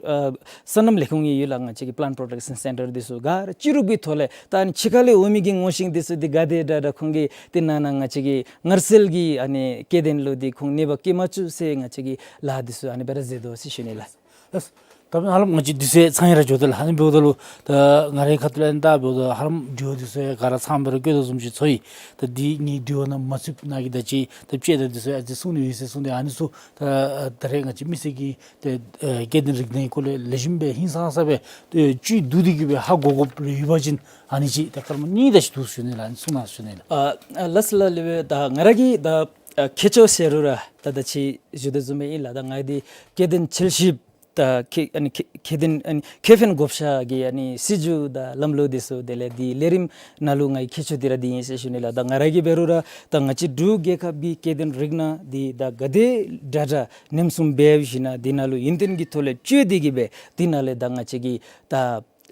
ཨ་སོ་ནམ་ལས་ཁུངས་ཡོད་ལགས། ང་བཅས་ཀྱི་པ་ལེནཊ་པོ་རོ་ཊེག་ཤཱན་སེན་ཊར་འདི་ཚུ་ག་ར་སྤྱི་རུབ་ཀྱི་ཐོག་ལས་ད་ཨ་ནི་ཕྱི་ཁ་ལས་འོང་མི་གི་ངོ་ཤེས་འདི་ཚུ་འདི་ག་དེ་དྲག་དྲག་ཁོང་གིས་ཏེ་ནང་ན་ང་བཅས་ཀྱི་ངར་སེལ་གྱི་ཨ་ནི་སྐྱེ་ལྡན་ལུ་འདི་ཁོང་གནོད་པ་བཀལ་མ་བཅུག་ཟེར་ང་བཅས་ཀྱིས་ལཱ་འདི་ཚུ་ཨ་ནི་སྦེ་ར་མཛད་དོ་ཟེར་ཞུ་ནི་ལགས། ལགས། ད་ཧ་ལམ་ང་བཅས་དུས་ཚོད་ཚང་ཡི་ར་འགྱོ་དོ་ལགས། ཨ་ནི་འབདཝ་ད་ལུ་ད་ང་རའི་ཁ་ཐུག་ལས་ཨ་ནི་ད་འབདཝ་ད་ཧ་ལམ་དྲི་བ་འདི་ཚུ་ག་ར་ཚངམ་སྦེ་ར་བཀོད་དོ་བཟུམ་ཅིག་ཚོར་ཡི། ད་འདི་ངེའི་དྲི་བ་ནང་མ་ཚུདཔ་ནཱ་གིས་ད་ཅི་ད་དཔྱེ་ད་འདི་ཚུ་ཨ་ཙི་གསུངས་ནི་ཡོད་ཟེར་གསུངས་ཏེ་ཨ་ནི་ཚུ་ད་ད་རེས་ང་བཅས་མི་སེར་གྱིས་ཏེ་ཨ་སྐྱེ་ལྡན་རིགས་སྣའི་སྐོར་ལས་ལེགས་ཤོམ་སྦེ་ཧིང་སངས་ས་སྦེ་ཏེ་བཅུད་བསྡུ་སྟེ་གི་སྦེ་ཧ་གོ་དགོཔ་རེ་ཡོད་པ་ཅིན་ཨ་ནི་ཅིག་ད་སྐར་མ་གཉིས་དེ་ཅིག་འདུག་ཞུ་ནི་ལགས། ཨ་ནི་གསུང་གནང་ཞུ་ནི་ལགས། ཨ་ཨ་ལགས་སོ་ལགས། ལེགས་པས། ད་ང་ར་གིས་ད་ཨ་ཁྱད་ཆོས་ཟེར་རུང་ར་ད་ད་ཅི་ཞུ་དོ་བཟུམ་སྦེ་ཨིན་ལགས། ད་ང་འདི་སྐྱེ་ལྡན་འཚོལ་ཞིབ་ད་ཁེ་ཨ་ནི་ཁེ་ཁེ་ལྡན་ཨ་ནི་ཁེ་ཕན་བགོ་བཤའ་གི་ཨ་ནི་སྲིད་བྱུས་དང་ལམ་ལུགས་འདི་ཚུ་དེ་ལས་འདི་ལས་རིམ་ནང་ལུ་ངེའི་ཁྱད་ཆོས་འདི་ར་འདི་ཨིན་ཟེར་ཞུ་ནི་ལགས། ད་ང་ར་གིས་འབད་རུང་ར་ད་ང་བཅས་འབྲུག་རྒྱལ་ཁབ་ཀྱི་སྐྱེ་ལྡན་རིགས་སྣ་འདི་ད་ག་དེ་དྲག་དྲག་ཉམས་སྲུང་འབད་ཞིན་ན་འདི་ནང་ལུ་ཡུན་བརྟན་གྱི་ཐོག་ལས་བཅོས་ཏེ་གི་སྦེ་འདི་ནང་ལས་ད་ང་བཅས་ཀྱིས་ད་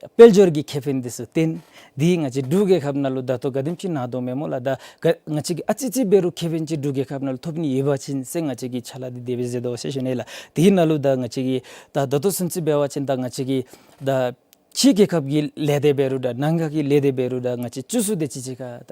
དཔལ་འབྱོར་གྱི་ཁེ་ཕན་འདི་ཚུ་བཏོན། འདི་ང་བཅས་འབྲུག་རྒྱལ་ཁབ་ནང་ལུ་ད་ལྟོ་ག་དེམ་ཅིག་ནཱ་སྡོད་མི་སྨོ་ལགས། ད་ག་ང་བཅས་ཀྱིས་ཨ་ཙི་ཙི་འབད་རུང་ཁེ་ཕན་ཅིག་འབྲུག་རྒྱལ་ཁབ་ནང་ལུ་ཐོབ་ནི་ཡོད་པ་ཅིན་ཟེར་ང་བཅས་ཀྱིས་ཕྱག་ལཱ་འདི་དེ་སྦེ་མཛད་དོ་ཟེར་ཞུ་ནི་ལགས། དེ་ནང་ལུ་ད་ང་བཅས་ཀྱིས་ད་ད་ལྟོ་ཚུན་ཚོད་འབད་བ་ཅིན་ད་ང་བཅས་ཀྱིས་ད་ ཕྱི་རྒྱལ་ཁབ་ཀྱི་ལས་སྡེ་འབད་རུང་འདྲ་ནང་འཁོད་ཀྱི་ལས་སྡེ་འབད་རུང་འདྲ་ང་བཅས་བཅུ་གསུམ་དེ་ཅིག་ཅིག་ཁར་ད་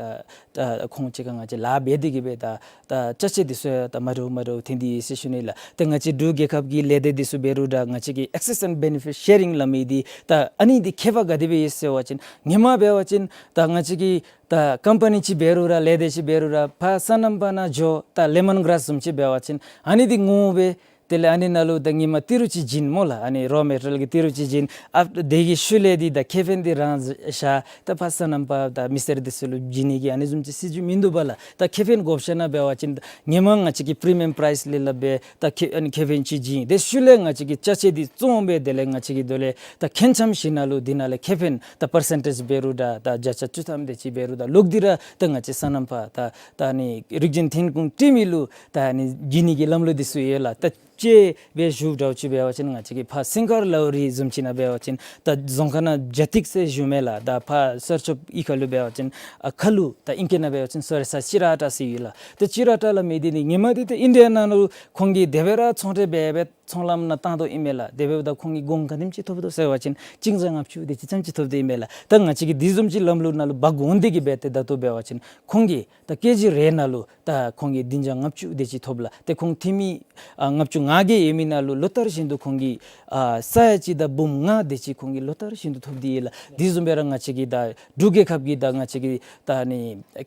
ད་ཁོང་ཅིག་ཁར་ང་བཅས་ལཱ་འབད་དེ་གི་སྦེ་ད་ད་ཅ་ཆས་འདི་ཚུ་ཡང་ད་མ་འདྲཝ་མ་འདྲཝ་ཐོན་ཏེ་ཡོད་ཟེར་ཞུ་ནི་ལགས། ད་ང་བཅས་འབྲུག་རྒྱལ་ཁབ་ཀྱི་ལས་སྡེ་འདི་ཚུ་འབད་རུང་འདྲ་ང་བཅས་ཀྱི་access and benefit sharing སླབ་མི་འདི་ད་ཨ་ནི་འདི་ཁྱད་པར་ག་དེ་སྦེ་ཡོད་ཟེར་བ་ཅིན་ཧེ་མ་འབད་བ་ཅིན་ད་ང་བཅས་ཀྱི་ད་ཀམ་པ་ནི་ཅིག་འབད་རུང་འདྲ་ལས་སྡེ་ཅིག་འབད་རུང་འདྲ་ཕར་སོ་ནམ་པ་ནང་འགྱོ། ད་ལེ་མོན་གརཱས་བཟུམ་ཅིག་འབད་བ་ཅིན་ཨ་ནི་འདི་ངོ་བོ་སྦེ་དེ་ལས་ཨ་ནི་ནང་ལུ་ད་ཧེ་མ་ཏི་རུ་ཅིག་བྱིན་སྨོ་ལགས། ཨ་ནི་རོ་མེ་ཊི་རི་ཡལ་གྱི་ཏི་རུ་ཅིག་བྱིན། ཨ་དེ་གི་ཤུལ་ལས་འདི་ད་ཁེ་ཕན་འདི་རང་བཞག། ད་ཕར་སོ་ནམ་པ་ད་མི་སེར་འདི་ཚུ་ལུ་བྱིན་ནི་གི་ཨ་ནི་བཟུམ་ཅིག་སྲིད་བྱུས་མིན་འདུག་པ་ལགས། ད་ཁེ་ཕན་བགོ་བཤའ་ནང་འབད་བ་ཅིན་ད་ཧེ་མ་ང་བཅས་ཀྱིས་པི་རི་མི་ཡམ་པ་རའིསི་ལས་སླབ་སྦེ་ད་ཁེ་ཨ་ནི་ཁེ་ཕན་ཅིག་བྱིན། དེ་ཤུལ་ལས་ང་བཅས་ཀྱིས་ཅ་ཆས་འདི་བཙོང་སྦེ་དེ་ལས་ང་བཅས་ཀྱིས་དེ་ལས་ད་ཁེངས་ཆམ་ཅིག་ནང་ལུ་འདི་ནང་ལས་ཁེ་ཕན་ད་པར་སེན་ཊེཇ་འབད་རུང་འདྲ་ད་བརྒྱ་ཆ་བཅུ་ཐམ་དེ་ཅིག་འབད་རུང་འདྲ་ལོག་སྟེ་ར་ད་ང་བཅས་སོ་ནམ་པ་ད་ད་ཨ་ནི་རིག་གཞུང་ཐོན་ཁུངས་བཀྲིན་མི་ལུ་ད་ཨ་ནི་བྱིན་ནི་གི་ལམ་ལུགས་འདི་ཚུ་ཡོད་ལགས། ད་དཔྱེ་སྦེ་ཞུཝ་འདྲཝ་ཅིག་འབད་བ་ཅིན་ང་བཅས་ཀྱི་ཕར་སིང་གར་ལའོ་རི་བཟུམ་ཅིག་ནང་འབད་བ་ཅིན་ད་རྫོང་ཁག་ནང་ཇ་ཏིག་ཟེར་ཞུཝ་མས་ལགས། ད་ཕར་སར་ཆོབ་གཡུས་ཁ་ལུ་འབད་བ་ཅིན་ཨ་ཁ་ལུ་ད་ཨིང་སྐད་ནང་འབད་བ་ཅིན་སོ་རེ་ས་ཅི་ར་ཏ་ཟེར་ཡོད་ལགས། ད་ཅི་ར་ཏ་སླབ་མི་འདི་ནི་ཧེ་མ་འདི་ད་ཨིན་ཌི་ཡ་ནང་ལུ་ཁོང་གིས་དེ་སྦེ་ར་ཚོང་འབྲེལ་འབད་སྦེ་ཚོང་ལམ་ནང་བཏང་དོ་ཨིན་མས་ལགས། དེ་འབདཝ་ད་ཁོང་གིས་གོང་ག་དེམ་ཅིག་ཐོབ་དོ་ཟེར་བ་ཅིན་ཅིག་བརྒྱ་ལྔ་བཅུ་དེ་ཅིག་ཙམ་ཅིག་ཐོབ་དོ་ཨིན་མས་ལགས། ད་ང་བཅས་ཀྱིས་དེ་བཟུམ་ཅིག་ལམ་ལུགས་ནང་ལུ་འབག་འོང་སྟེ་གི་སྦེ་ཏེ་ད་ལྟོ་འབད་བ་ཅིན་ཁོང་གིས་ད་ཀེ་ཇི་རེ་ནང་ལུ་ད་ཁོང་གིས་བདུན་བརྒྱ་ལྔ་བཅུ་དེ་ཅིག་ཐོབ་ལགས། ཏེ་ཁོང་འཐུས་མི་ཨ་ལྔ་བཅུ་ང་བརྒྱད་ཡོད་མི་ནང་ལུ་ལོ་ལྟར་བཞིན་དུ་ཁོང་གིས་ཨ་ས་ཡ་གཅིག་དང་འབུམ་ལྔ་དེ་ཅིག་ཁོང་གིས་ལོ་ལྟར་བཞིན་དུ་ཐོབ་སྟེ་ཡོད་ལགས། དེ་བཟུམ་སྦེ་ར་ང་བཅས་ཀྱི་ད་འབྲུག་རྒྱལ་ཁབ་ཀྱི་ད་ང་བཅས་ཀྱི་ད་ཨ་ནི་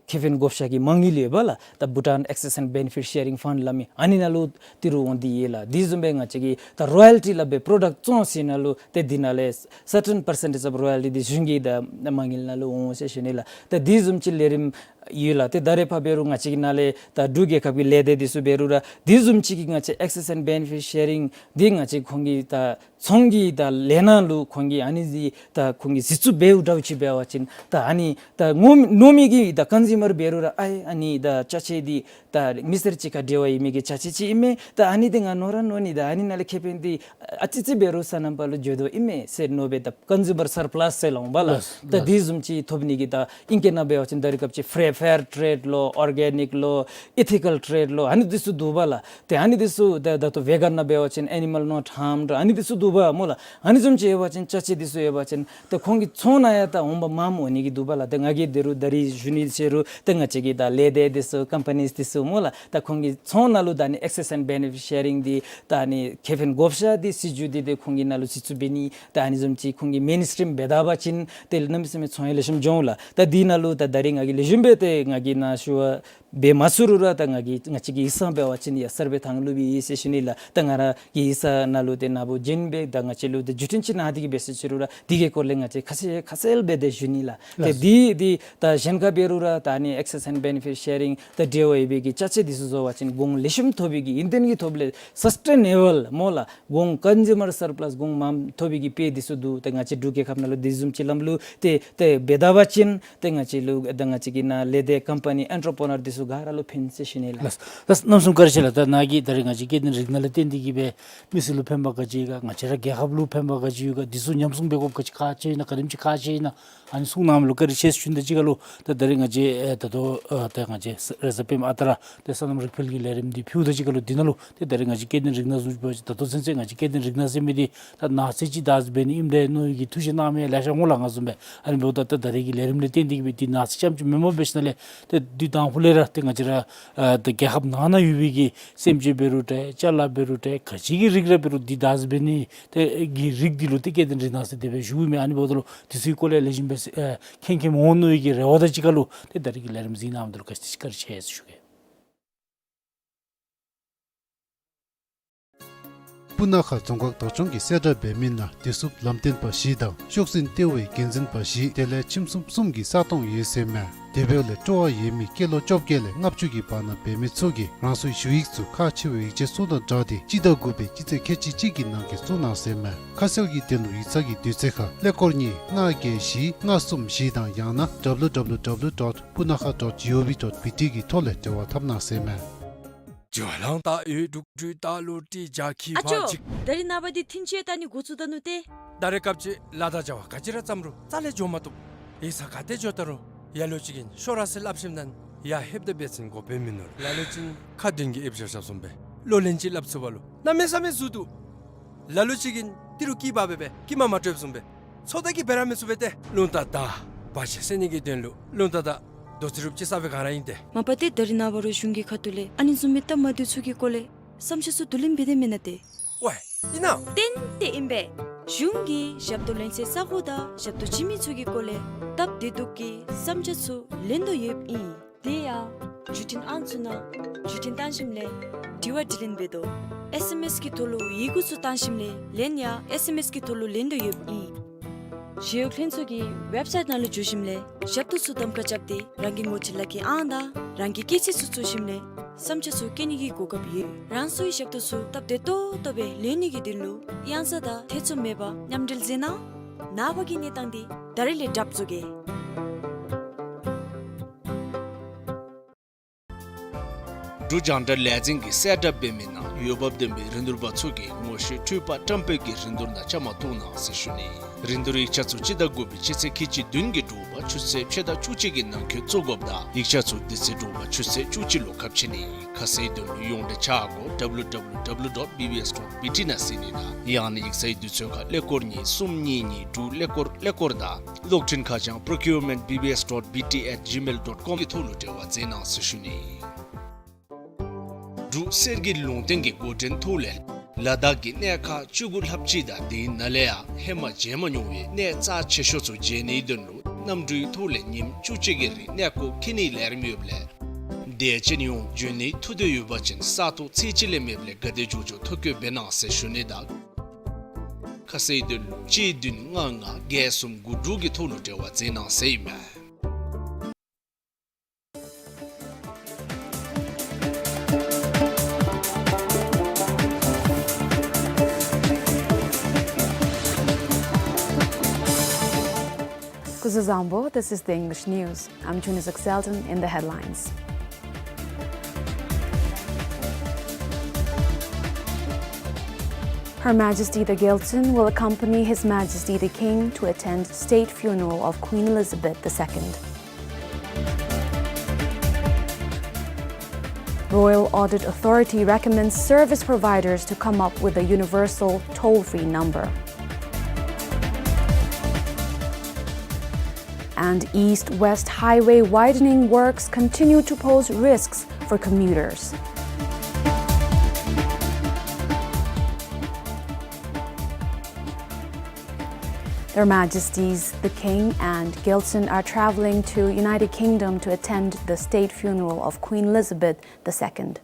ཁེ་ཕན་བགོ་བཤའ་གི་མ་དངུལ་ཡོད་པ་ལགས། ད་Bhutan Access and Benefit Sharing Fund སླབ་མི་ཨ་ནི་ནང་ལུ་ཏི་རུ་འོང་སྟེ་ཡོད་ལགས། དེ་བཟུམ་སྦེ་ང་བཅས་ཀྱི་ད་རོ་ཡལ་ཊི་སླབ་སྦེ་པྲོ་ཌཀཊ་བཙོང་ཟེར་ནང་ལུ་ཏེ་འདི་ནང་ལས་certain percentage of royalty འདི་གཞུང་གི་ད་མ་དངུལ་ནང་ལུ་འོང་ཟེར་ཞུ་ནི་ལགས། ད་དེ་བཟུམ་ཅིག་ལས་རིམ་ཡོད་ལགས། ཏེ་ད་རེས་ཕར་འབད་རུང་ང་བཅས་ཀྱི་ནང་ལས་ད་འབྲུག་རྒྱལ་ཁབ་ཀྱི་ལས་སྡེ་འདི་ཚུ་འབད་རུང་ར་དེ་བཟུམ་ཅིག་གི་ང་བཅས་Access and Benefit Sharing འདི་ང་བཅས་ཁོང་གི་ད་ཚོང་གི་ད་ལས་སྣ་ལུ་ཁོང་གིས་ཨ་ནི་འདི་ད་ཁོང་གིས་གཟིགས་ཚུལ་འབདཝ་འདྲཝ་ཅིག་འབད་བ་ཅིན་ད་ཨ་ནི་ད་ངོ་མ་ནོར་མི་གི་ད་ཀོན་ཟུ་མར་འབད་རུང་ར་ཨའི་ཨ་ནི་ད་ཅ་ཆས་འདི་ད་མི་སེར་ཅིག་ཁར་འབྲེལ་བ་ཡོད་མི་གི་ཅ་ཆས་ཅིག་ཨིན་མས། ད་ཨ་ནི་འདི་ང་ནོར་ར་ནོར་ནི། ད་ཨ་ནི་ནང་ལས་ཁེ་ཕན་འདི་ཨ་ཙི་ཙི་འབད་རུང་སོ་ནམ་པ་ལུ་འགྱོ་དོ་ཨིན་མས་ཟེར་མནོ་སྦེ་ད་ཀོན་ཟུ་མར་སར་པ་ལཱས་ཟེར་སླབ་འོང་པ་ལགས། ལགས། ད་ལགས། དེ་བཟུམ་ཅིག་ཐོབ་ནི་གི་ད་ཨིང་སྐད་ནང་འབད་བ་ཅིན་ད་རེས་སྐབས་ཅིག་ཕེར་ཕེར་ཊེརེཌ་ལོ་ཨོར་གེ་ནིཀ་ལོ་ཨི་ཐི་ཀལ་ཊེརེཌ་ལོ་ཨ་ནི་འདི་ཚུ་འདུག་པ་ལགས། ཏེ་ཨ་ནི་འདི་ཚུ་ད་ད་ལྟོ་ཝེ་གཱན་ནང་འབད་བ་ཅིན་Animal Not Harmed ཨ་ནི་འདི་ཚུ་འདུག་པ་སྨོ་ལགས། ཨ་ནི་བཟུམ་ཅིག་ཡོད་པ་ཅིན་ཅ་ཆས་འདི་ཚུ་ཡོད་པ་ཅིན་ཏེ་ཁོང་གི་ཚོང་ནང་ཡང་ད་འོང་འབབ་མངམ་འོང་ནི་གི་འདུག་པ་ལགས། ཏེ་ང་གིས་དེ་རུ་ད་རིས་ཞུ་ནི་ཟེར་རུང་ཏེ་ང་བཅས་ཀྱི་ད་ལས་སྡེ་འདི་ཚུ་ཀམ་པ་ནིས་འདི་ཚུ་སྨོ་ལགས། ད་ཁོང་གི་ཚོང་ནང་ལུ་ད་ཨ་ནི་Access and Benefit Sharing འདི་ད་ཨ་ནི་ཁེ་ཕན་བགོ་བཤའ་འདི་སྲིད་བྱུས་འདི་ཏེ་ཁོང་གི་ནང་ལུ་གཟིགས་ཚུལ་འབད་ནི་ད་ཨ་ནི་བཟུམ་ཅིག་ཁོང་གིས་མེན་སི་ཊིམ་འབད་ད་པ་ཅིན་ཏེ་གནམ་མེད་ས་མེད་ཚོང་ཡང་ལེགས་ཤོམ་འགྱོ་འོང་ལགས། ད་འདི་ནང་ལུ་ད་ད་རིས་ང་གིས་ལེགས་ཤོམ་སྦེ་ཏེ་ང་གིས་ནཱ་ཞུ་བ་འབད་མ་ཚུགས་རུང་ར་ད་ང་གིས་ང་བཅས་ཀྱི་ཡིག་ཚང་འབད་བ་ཅིན་ཡ་གསར་སྦེ་ཐང་ལུ་སྦེ་ཡོད་ཟེར་ཞུ་ནི་ལགས། ད་ང་ར་གི་ཡིག་ཚང་ནང་ལུ་ཏེ་ནཱ་བུ་བྱིན་སྦེ་ད་ང་བཅས་ལུ་ཏེ་བརྒྱུད་འཕྲིན་ཅིག་གནང་སྟེ་གི་སྦེ་ཟེར་ཞུ་རུང་ར་འདི་གི་སྐོར་ལས་ང་བཅས་ཁ་གསལ་ཁ་གསལ་སྦེ་ཏེ་ཞུ་ནི་ལགས། ཏེ་ལགས། འདི་འདི་ད་གཞན་ཁར་འབད་རུང་ར་ད་ཨ་ནི་Access and Benefit Sharing ད་འབྲེལ་བ་ཡོད་པའི་གི་ཅ་ཆས་འདི་ཚུ་བཟོ་བ་ཅིན་གོང་ལེགས་ཤོམ་ཐོབ་པའི་གི་ཡུན་བརྟན་གྱི་ཐོབ་ལས་སཱསི་ཊེ་ནེ་བཱལ་སྨོ་ལགས། གོང་ཀོན་ཟུ་མར་སར་པ་ལཱས་གོང་མངམ་ཐོབ་པའི་གི་དཔེ་འདི་ཚུ་འདུག། ཏེ་ང་བཅས་འབྲུག་རྒྱལ་ཁབ་ནང་ལུ་དེ་བཟུམ་ཅིག་ལམ་ལུགས་ཏེ་ཏེ་འབད་ད་པ་ཅིན་ཏེ་ང་བཅས་ལུ་ད་ང་བཅས་ཀྱི་ནཱ་ལས་སྡེ་ཀམ་པ་ནི་ཨེན་ཊར་པི་རི་ནར་འདི་ཚུ་ག་ར་ལུ་ཕན་ཟེར་ཞུ་ནི་ལགས། ལགས། ལགས། གནམ་མེད་ས་མེད་བཀའ་དྲིན་ཆེ་ལགས། ད་ནཱ་གིས་ད་རིས་ང་བཅས་སྐྱེ་ལྡན་རིགས་སྣ་ལས་བརྟེན་ཏེ་གི་སྦེ་མི་སེར་ལུ་ཕན་པ་ག་ཅི་ཡོད་ག་ང་བཅས་ར་རྒྱལ་ཁབ་ལུ་ཕན་པ་ག་ཅི་ཡོད་ག་འདི་ཚུ་ཉམས་སྲུང་འབད་དགོཔ་ག་ཅི་ཁག་ཆེ་ཨིན་ན་ག་དེམ་ཅིག་ཁག་ཆེ་ཨིན་ན་ཨ་ནི་གསུང་གནང་མི་ལུ་བཀའ་དྲིན་ཆེ་ཟེར་ཞུ་ནི་དང་གཅིག་ཁར་ལུ་ད་ད་རིས་ང་བཅས་ཨེ་ད་ལྟོ་ཨེ་ད་ང་བཅས་རེས་གཟའ་སྤེནམ་ཨ་རྟག་ར་ཏེ་སོ་ནམ་རིག་འཕེལ་གྱི་ལས་རིམ་འདི་ཕུལཝ་དང་གཅིག་ཁར་ལུ་འདི་ནང་ལུ་ཏེ་ད་རིས་ང་བཅས་སྐྱེ་ལྡན་རིགས་སྣ་བཟུམ་ཅིག་འབད་བ་ཅིན་ད་ལྟོ་ཚུན་ཚོད་ང་བཅས་སྐྱེ་ལྡན་རིགས་སྣ་ཟེར་མི་འདི་ད་ནགས་ཚལ་ཅིག་བདག་འཛིན་འབད་ནི་ཨིནམ་འདྲས་མནོ་བའི་གི་ཐུགས་བཞེད་གནང་མི་ལེ་ཤ་འོང་ལགས། ང་བཟུམ་སྦེ་ཨ་ནི་འབདཝ་ད་ད་ད་རིས་ཀྱི་ལས་རིམ་ལས་བརྟེན་ཏེ་གི་སྦེ་འདི་ནགས་ཚལ་རྐྱངམ་ཅིག་མེནམ་འབད་ཞིནམ་ལས་ཏེ་འདི་དང་ཕུ་ལས་ར་ཏེ་ང་བཅས་ར་ཨ་ད་རྒྱལ་ཁབ་ནང་ན་ཡོད་པའི་གི་སེམས་ཅན་འབད་རུང་འདྲ་ཅ་ལ་འབད་རུང་འདྲ་ག་ཅི་གི་རིགས་ར་འབད་རུང་འདི་བདག་འཛིན་འབད་ནི་ཏེ་གི་རིགས་འདི་ལུ་ཏེ་སྐྱེ་ལྡན་རིགས་སྣ་ཟེར་དེ་སྦེ་ཞུཝ་མས། ཨ་ནི་འབདཝ་ད་ལུ་འདི་ཚུ་གི་སྐོར་ལས་ལེགས་ཤོམ་སྦེ་ཨེ་མཁྱེན་མཁྱེནམ་འོང་མནོ་བའི་གི་རེ་བ་དང་གཅིག་ཁར་ལུ་ཏེ་ད་རིས་ཀྱི་ལས་རིམ་གཟིགས་གནང་མི་འདི་ལུ་བཀའ་དྲིན་ཆེ་ཟེར་ཞུ་གེ། སྤུ་ན་ཁ་རྫོང་ཁག་བདག་སྐྱོང་གིས་གསལ་བསྒྲགས་འབད་མི་ནང་བདེ་སྲུངཔ་ལམ་སྟོན་པ་བཞི་དང་ཤོག་འཛིན་ལྟེ་བའི་འགན་འཛིན་པ་བཞི་དེ་ལས་ཁྱིམ་སྲུང་གསུམ་གྱི་ས་སྟོང་ཡོད་ཟེར་མས། དེ་འབདཝ་ལས་སྤྲོ་བ་ཡོད་མི་སྐྱེས་ལོ་བཅོ་བརྒྱད་ལས་ལྔ་བཅུ་གི་བར་ན་འབད་མི་ཚུ་གིས་རང་སོའི་ཞུ་ཡིག་ཚུ་ཁག་ཆེ་བའི་ཡིག་ཆ་ཚུ་དང་སྦྲགས་ཏེ་སྤྱི་ཟླ་དགུ་པའི་སྤྱི་ཚེས་ཁལ་གཅིག་གཅིག་གི་ནང་འཁོད་བཙུགས་གནང་ཟེར་མས། ཁ་གསལ་གྱི་དོན་ལུ་ཡིག་ཚང་གི་དུས་ཚོད་ཁར་ཀླད་ཀོར་གཉིས་ལྔ་བརྒྱད་བཞི་ལྔ་གསུམ་བཞི་དང་ཡང་ན་W W W dot punakha dot G O V dot B T གི་ཐོག་ལས་འབྲེལ་བ་འཐབ་གནང་ཟེར་མས། ཨ་ཅོ། ད་རིས་ནངས་པ་འདི་ཐུན་ཆད་ད་ནི་འགོ་བཙུགས་ད་ནུག་ཏེ། ད་རེས་སྐབས་ཅིག་ལཱ་དང་བྱ་བ་ག་ཅི་ར་བརྩམ་རུང་རྩ་ལས་འགྱོ་མ་བཏུབ། ཡིག་ཚང་ག་ཏེ་འགྱོ་ད་རུང་ཡ་ལོ་ཅིག་གིས་ཤོག་ར་ཟེར་སླབ་ཞིནམ་ལས་ཡར་ལྷོདཔ་ད་འབད་བ་ཅིན་འགོ་དཔོན་མིན་ནུག། ལ་ལུ་ཅིག་ཁ་འདོན་གྱི་ཨེབ་ཤ་ཤབ་བཟུམ་སྦེ་བློ་ལན་ཅིག་སླབ་ཚུགས་པ་ལུ་གནམ་མེད་ས་མེད་ཟུར་འདུག། ལ་ལུ་ཅིག་གིས་ཏི་རུ་སྐྱིད་པ་སྦེ་སྦེ་སྐྱིད་མ་མ་སྤྲོད་བཟུམ་སྦེ། མཚོ་མཐའ་གིས་འབད་ར་མི་ཚུགས་པས་ཏེ། རླུང་རྟ་དང་བ་ཅན་བསད་ནི་གི་དོན་ལུ་རླུང་རྟ་དང་རྡོ་རྩེག་རུབ་ཅིག་བསགས་པའི་སྒང་ར་ཨིན་ཏེ། མ་པ་ཏེ་ད་རིས་ནངས་པ་རུང་གཞུང་གི་ཁ་ཐུག་ལས་ཨ་ནི་བཟུམ་མའི་སྟབས་མ་བདེཝ་ཚུ་གི་སྐོར་ལས་བསམ་འཆར་ཚུ་བསྡུ་ལེན་འབད་དེ་མེན་ན་ཏེ། ཝའི་ཨིན་ན། ཏན་ཏན་ཨིན་པས། གཞུང་གིས་ཞབས་ཏོག་ལེན་སའི་ས་གོ་དང་ཞབས་ཏོག་བྱིན་མི་ཚུ་གི་སྐོར་ལས་སྟབས་བདེ་སྡུག་གི་བསམ་འཆར་ཚུ་ལེན་དོ་ཡོདཔ་ཨིན། དེ་ཡང་བརྒྱུད་འཕྲིན་ཨང་ཚུ་ནང་བརྒྱུད་འཕྲིན་བཏང་ཞིནམ་ལས་དྲི་བ་དྲིས་ལན་འབད་དོ། ཨེས་ཨེམ་ཨེས་གི་ཐོག་ལུ་ཡི་གུ་ཚུ་བཏང་ཞིནམ་ལས་ལན་ཡང་ཨེས་ཨེམ་ཨེས་གི་ཐོག་ལུ་ལེན་དོ་ཡོདཔ་ཨིན། ཞི་གཡོག་ལྷན་ཚོགས་ཀྱི་ཝེབ་སའིཊ་ནང་ལུ་འཛུལ་ཞིནམ་ལས་ཞབས་ཏོག་ཚུ་གདམ་ཁ་རྐྱབ་སྟེ་རང་གི་ངོ་སྤྲོད་ལག་ཁྱེར་ཨང་དང་རང་གི་སྐྱེས་ཚེས་ཚུ་བཙུགས་ཞིནམ་ལས་བསམ་འཆར་ཚུ་བཀོད་ནི་གི་གོ་སྐབས་ཡོད། རང་སོའི་ཞབས་ཏོག་ཚུ་སྟབས་བདེ་ཏོག་ཏོ་སྦེ་ལེན་ནི་གི་དོན་ལུ་གཡང་ས་དང་ཐེ་ཚོམ་མེད་པར་མཉམ་འབྲེལ་མཛད་གནང་། ནངས་པ་གི་གནས་སྟངས་འདི་ད་རིས་ལས་གྲབས་བཟོ་གེ། འབྲུག་རྒྱང་བསྒྲགས་ལས་འཛིན་གྱིས་གསལ་བསྒྲགས་འབད་མི་ནང་འོས་འབབ་ལྡན་པའི་རིན་བསྡུར་པ་ཚུ་གིས་ངོ་ཤེས་འཕྲུལ་པ་བཀྲམ་སྤེལ་གྱི་རིན་བསྡུར་ནང་བཅའ་མར་གཏོགས་གནང་ཟེར་ཞུ་ནི། རིན་བསྡུར་ཡིག་ཆ་ཚུ་སྤྱི་ཟླ་དགུ་པའི་སྤྱི་ཚེས་ཁལ་གཅིག་བདུན་གྱི་དྲོ་པ་ཆུ་ཚོད་ཕྱེད་དང་བཅུ་གཅིག་གི་ནང་འཁོད་བཙུགས་དགོཔ་དང་ཡིག་ཆ་ཚུ་དེ་ཚེ་དྲོ་པ་ཆུ་ཚོད་བཅུ་གཅིག་ལུ་ཁ་ཕྱེ་ནི། ཁ་གསལ་དོན་ལུ་ཡོངས་འབྲེལ་ཆ་སྒོ་ཌབ་ལུ་ཌབ་ལུ་ཌབ་ལུ་ཌོཊ་བི་བི་ཨེསི་ཌོཊ་བི་ཊི་ནང་གཟིགས་ནི་དང་ཡང་ན་ཡིག་ཚང་གི་དུས་ཚོད་ཁར་ཀླད་ཀོར་གཉིས་གསུམ་གཉིས་གཉིས་དྲུག་ཀླད་ཀོར་ཀླད་ཀོར་དང་གློག་འཕྲིན་ཁ་བྱང་པྲོ་ཀིའུར་མེནཊ་བི་བི་ཨེསི་ཌོཊ་བི་ཊི་ཨེཊ་ཇི་མེལ་ཌོཊ་ཀོམ་གྱི་ཐོག་ལུ་འབྲེལ་བ་མཛད་གནང་ཟེར་ཞུ་ནི། འབྲུག་གསེར་གྱི་ལུང་བསྟན་གྱི་འགོ་འདྲེན་ཐོག་ལས་ལ་དྭགས་ཀྱི་གནས་ཁག་བཅུ་དགུ་ལྷགཔ་ཅིག་དང་དེའི་ནང་ལས་ཡང་ཧེ་མ་མཇལ་མ་མྱོང་བའི་གནས་རྩ་ཆེ་ཤོས་ཚུ་མཇལ་ནིའི་དོན་ལུ་གནམ་གྲུའི་ཐོག་ལས་ཉིནམ་བཅུ་གཅིག་གི་རིང་གནས་སྐོར་འཁྱིད་ནིའི་ལས་རིམ་ཡོདཔ་ལས་དད་ཅན་ཡོངས་འབྱོན་ནིའི་ཐུགས་འདོད་ཡོད་པ་ཅིན་ས་ཐོག་ཚེས་གཅིག་ལས་མེདཔ་ལས་ག་དེ་མགྱོགས་མགྱོགས་ཐོ་བཀོད་འབད་གནང་ཟེར་ཞུ་ནི་དང་། ཁ་གསལ་དོན་ལུ་གཅིག་བདུན་ལྔ་ལྔ་བརྒྱད་གསུམ་དགུ་དྲུག་གི་ཐོག་ལུ་འབྲེལ་བ་མཛད་གནང་ཟེར་ཨིན་མས། Kuzuzangpo, this is the English news. I'm Junice Exelton in the headlines. Her Majesty the Gyaltsuen will accompany His Majesty the King to attend state funeral of Queen Elizabeth the Second. Royal Audit Authority recommends service providers to come up with a universal toll-free number. And East-West Highway widening works continue to pose risks for commuters. Their Majesties the King and Gyaltsuen are traveling to United Kingdom to attend the state funeral of Queen Elizabeth the Second.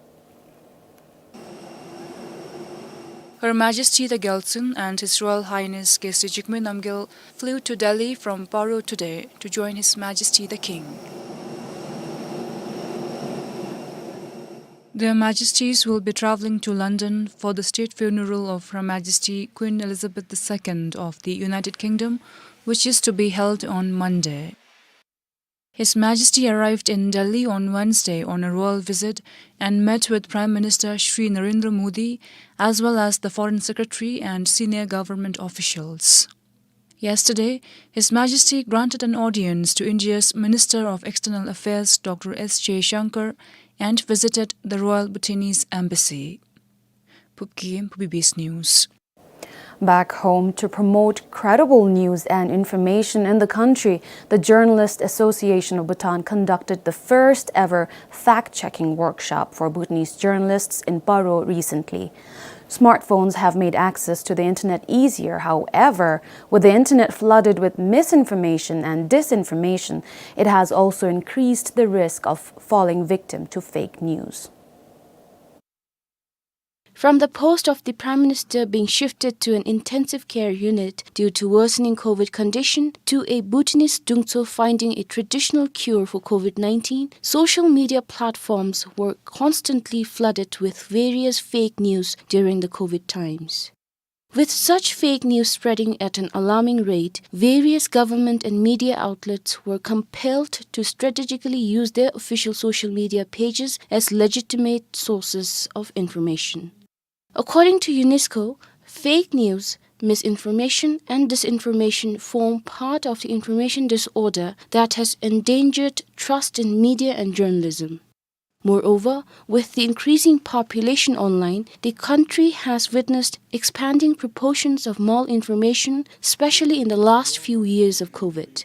Her Majesty the Gyaltsuen and His Royal Highness Geshe Jigme Namgyel flew to Delhi from Paro today to join His Majesty the King. Their Majesties will be traveling to London for the state funeral of Her Majesty Queen Elizabeth the Second of the United Kingdom, which is to be held on Monday. His Majesty arrived in Delhi on Wednesday on a royal visit and met with Prime Minister Shri Narendra Modi, as well as the Foreign Secretary and senior government officials. Yesterday, His Majesty granted an audience to India's Minister of External Affairs, Doctor S Jaishankar, and visited the Royal Bhutanese Embassy. Phup Gyem, B B S News. Back home, to promote credible news and information in the country, the Journalist Association of Bhutan conducted the first ever fact-checking workshop for Bhutanese journalists in Paro recently. Smartphones have made access to the internet easier. However, with the internet flooded with misinformation and disinformation, it has also increased the risk of falling victim to fake news. From the post of the Prime Minister being shifted to an intensive care unit due to worsening COVID condition, to a Bhutanese Dungtso finding a traditional cure for COVID nineteen, social media platforms were constantly flooded with various fake news during the COVID times. With such fake news spreading at an alarming rate, various government and media outlets were compelled to strategically use their official social media pages as legitimate sources of information. According to UNESCO, fake news, misinformation, and disinformation form part of the information disorder that has endangered trust in media and journalism. Moreover, with the increasing population online, the country has witnessed expanding proportions of malinformation, especially in the last few years of COVID.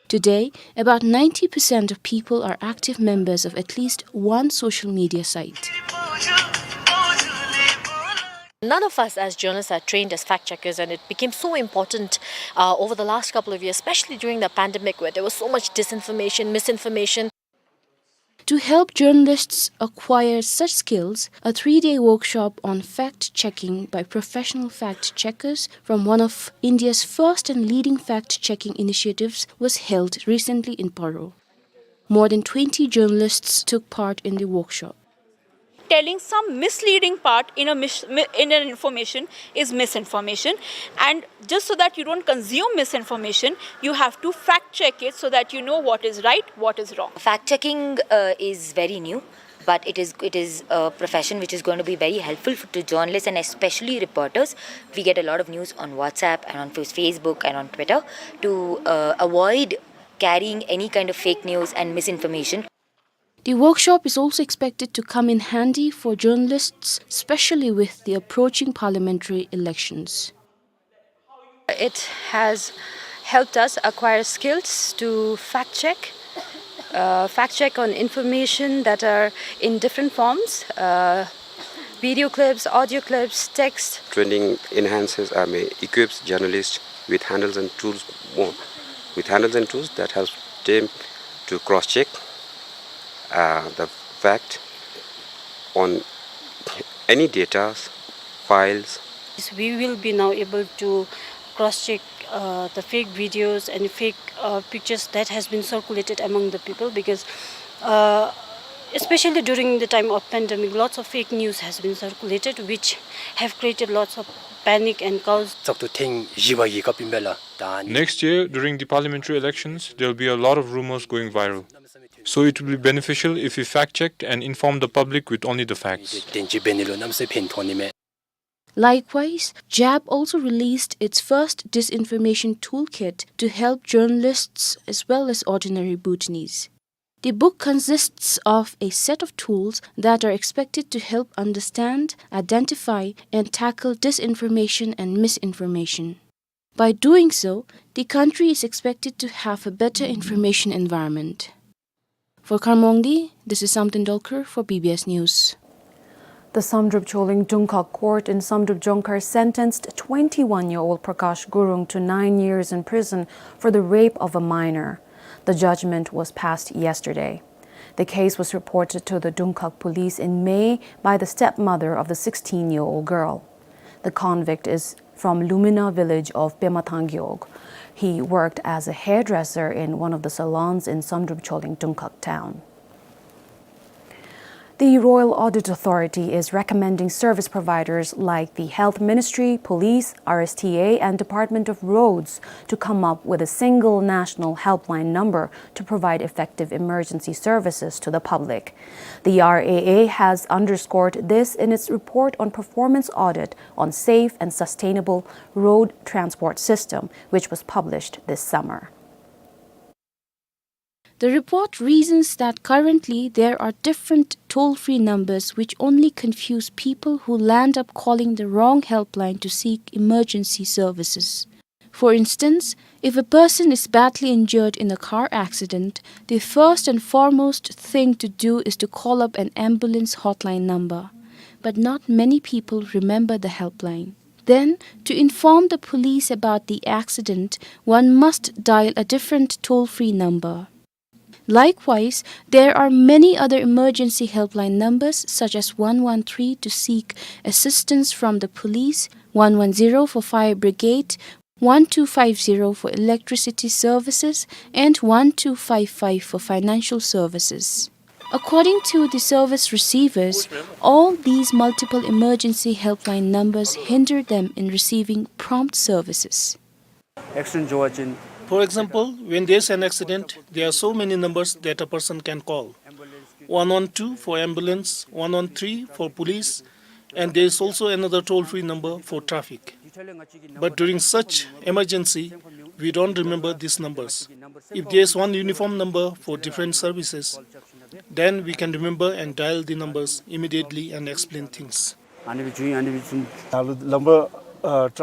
Today, about ninety percent of people are active members of at least one social media site. None of us as journalists are trained as fact checkers, and it became so important, uh, over the last couple of years, especially during the pandemic, where there was so much disinformation, misinformation. To help journalists acquire such skills, a three-day workshop on fact-checking by professional fact-checkers from one of India's first and leading fact-checking initiatives was held recently in Paro. More than twenty journalists took part in the workshop. Telling some misleading part in a mis-, mi-, in an information is misinformation, and just so that you don't consume misinformation, you have to fact check it so that you know what is right, what is wrong. Fact checking, uh, is very new, but it is, it is a profession which is going to be very helpful f-, to journalists and especially reporters. We get a lot of news on WhatsApp and on Face-, Facebook and on Twitter. To, uh, avoid carrying any kind of fake news and misinformation. The workshop is also expected to come in handy for journalists, especially with the approaching parliamentary elections. It has helped us acquire skills to fact check, uh, fact check on information that are in different forms, uh, video clips, audio clips, text. Training enhances, I mean, equips journalists with handles and tools more, with handles and tools that helps them to cross-check, uh, the fact on any data, files. We will be now able to cross-check, uh, the fake videos and fake, uh, pictures that has been circulated among the people, because, uh, especially during the time of pandemic, lots of fake news has been circulated, which have created lots of panic and chaos. བཙག་འཐུ་ཐེངས་བཞི་པ་གི་སྐབས་ཨིན་པས་ལགས། ད་ནི། Next year, during the parliamentary elections, there'll be a lot of rumors going viral. So it will be beneficial if we fact-checked and inform the public with only the facts. དེ་ཅིག་འབད་ནི་ལུ་གནམ་མེད་ས་མེད་ཕན་ཐོགས་ནི་མས། Likewise, JAB also released its first disinformation toolkit to help journalists as well as ordinary Bhutanese. The book consists of a set of tools that are expected to help understand, identify, and tackle disinformation and misinformation. By doing so, the country is expected to have a better information environment. For Khar Mongdi, this is Samten Dolkar for B B S News. The Samdrup Choling Dungkhag Court in Samdrup Jongkhar sentenced twenty-one-year-old Prakash Gurung to nine years in prison for the rape of a minor. The judgment was passed yesterday. The case was reported to the Dungkhag police in May by the stepmother of the sixteen-year-old girl. The convict is from Lumina village of Pemathang Gewog. He worked as a hairdresser in one of the salons in Samdrup Choling Dungkhag town. The Royal Audit Authority is recommending service providers like the Health Ministry, Police, R S T A, and Department of Roads to come up with a single national helpline number to provide effective emergency services to the public. The R A A has underscored this in its report on performance audit on safe and sustainable road transport system, which was published this summer. The report reasons that currently there are different toll-free numbers which only confuse people who land up calling the wrong helpline to seek emergency services. For instance, if a person is badly injured in a car accident, the first and foremost thing to do is to call up an ambulance hotline number. But not many people remember the helpline. Then, to inform the police about the accident, one must dial a different toll-free number. Likewise, there are many other emergency helpline numbers such as one one three to seek assistance from the police, one one zero for fire brigade, one two five zero for electricity services, and one two five five for financial services. According to the service receivers, all these multiple emergency helpline numbers hinder them in receiving prompt services. Accident जो हुआ चिन। For example, when there's an accident, there are so many numbers that a person can call. One one two for ambulance, one one three for police, and there is also another toll-free number for traffic. But during such emergency, we don't remember these numbers. If there's one uniform number for different services, Then we can remember and dial the numbers immediately and explain things.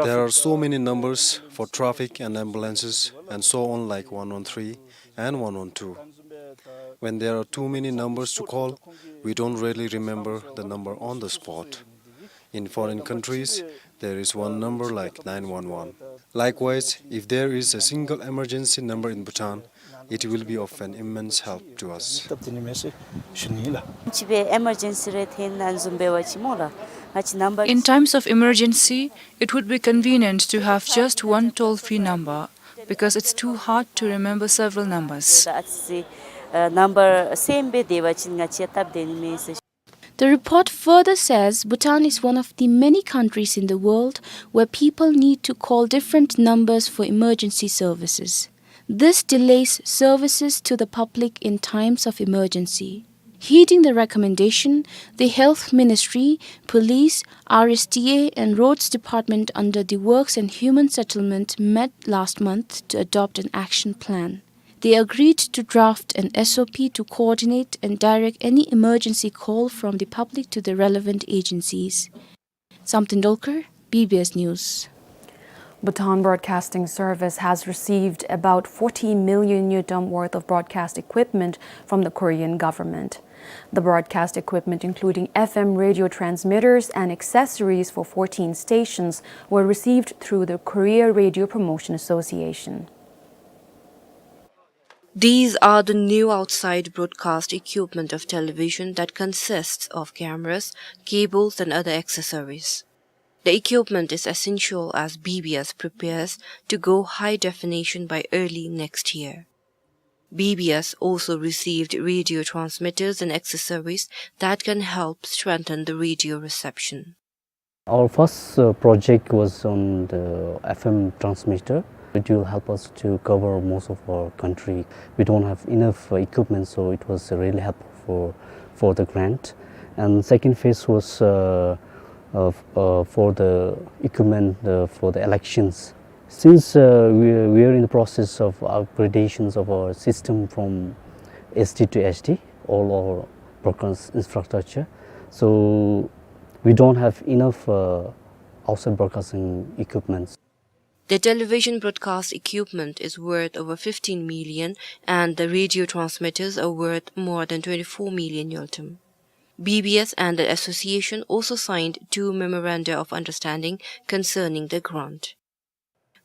There are so many numbers for traffic and ambulances and so on, like one one three and one one two. When there are too many numbers to call, we don't really remember the number on the spot. In foreign countries, there is one number like nine one one. Likewise, if there is a single emergency number in Bhutan, it will be of an immense help to us. In times of emergency, it would be convenient to have just one toll-free number because it's too hard to remember several numbers. The report further says Bhutan is one of the many countries in the world where people need to call different numbers for emergency services. This delays services to the public in times of emergency. Heeding the recommendation, the Health Ministry, Police, R S T A, and Roads Department under the Works and Human Settlement met last month to adopt an action plan. They agreed to draft an S O P to coordinate and direct any emergency call from the public to the relevant agencies. Samten Dolkar, B B S News. Bhutan Broadcasting Service has received about forty million ngultrum worth of broadcast equipment from the Korean government. The broadcast equipment, including F M radio transmitters and accessories for fourteen stations, were received through the Korea Radio Promotion Association. These are the new outside broadcast equipment of television that consists of cameras, cables, and other accessories. The equipment is essential as B B S prepares to go high definition by early next year. B B S also received radio transmitters and accessories that can help strengthen the radio reception. Our first, uh, project was on the F M transmitter. It will help us to cover most of our country. We don't have enough, uh, equipment, so it was really helpful for, for the grant. And second phase was, uh, uh, f-, uh, for the equipment, uh, for the elections. Since, uh, we, we are in the process of upgradations of our system from S D to H D, all our broadcast infrastructure, so we don't have enough, uh, outside broadcasting equipments. The television broadcast equipment is worth over fifteen million, and the radio transmitters are worth more than twenty-four million ngultrum. B B S and the association also signed two memoranda of understanding concerning the grant.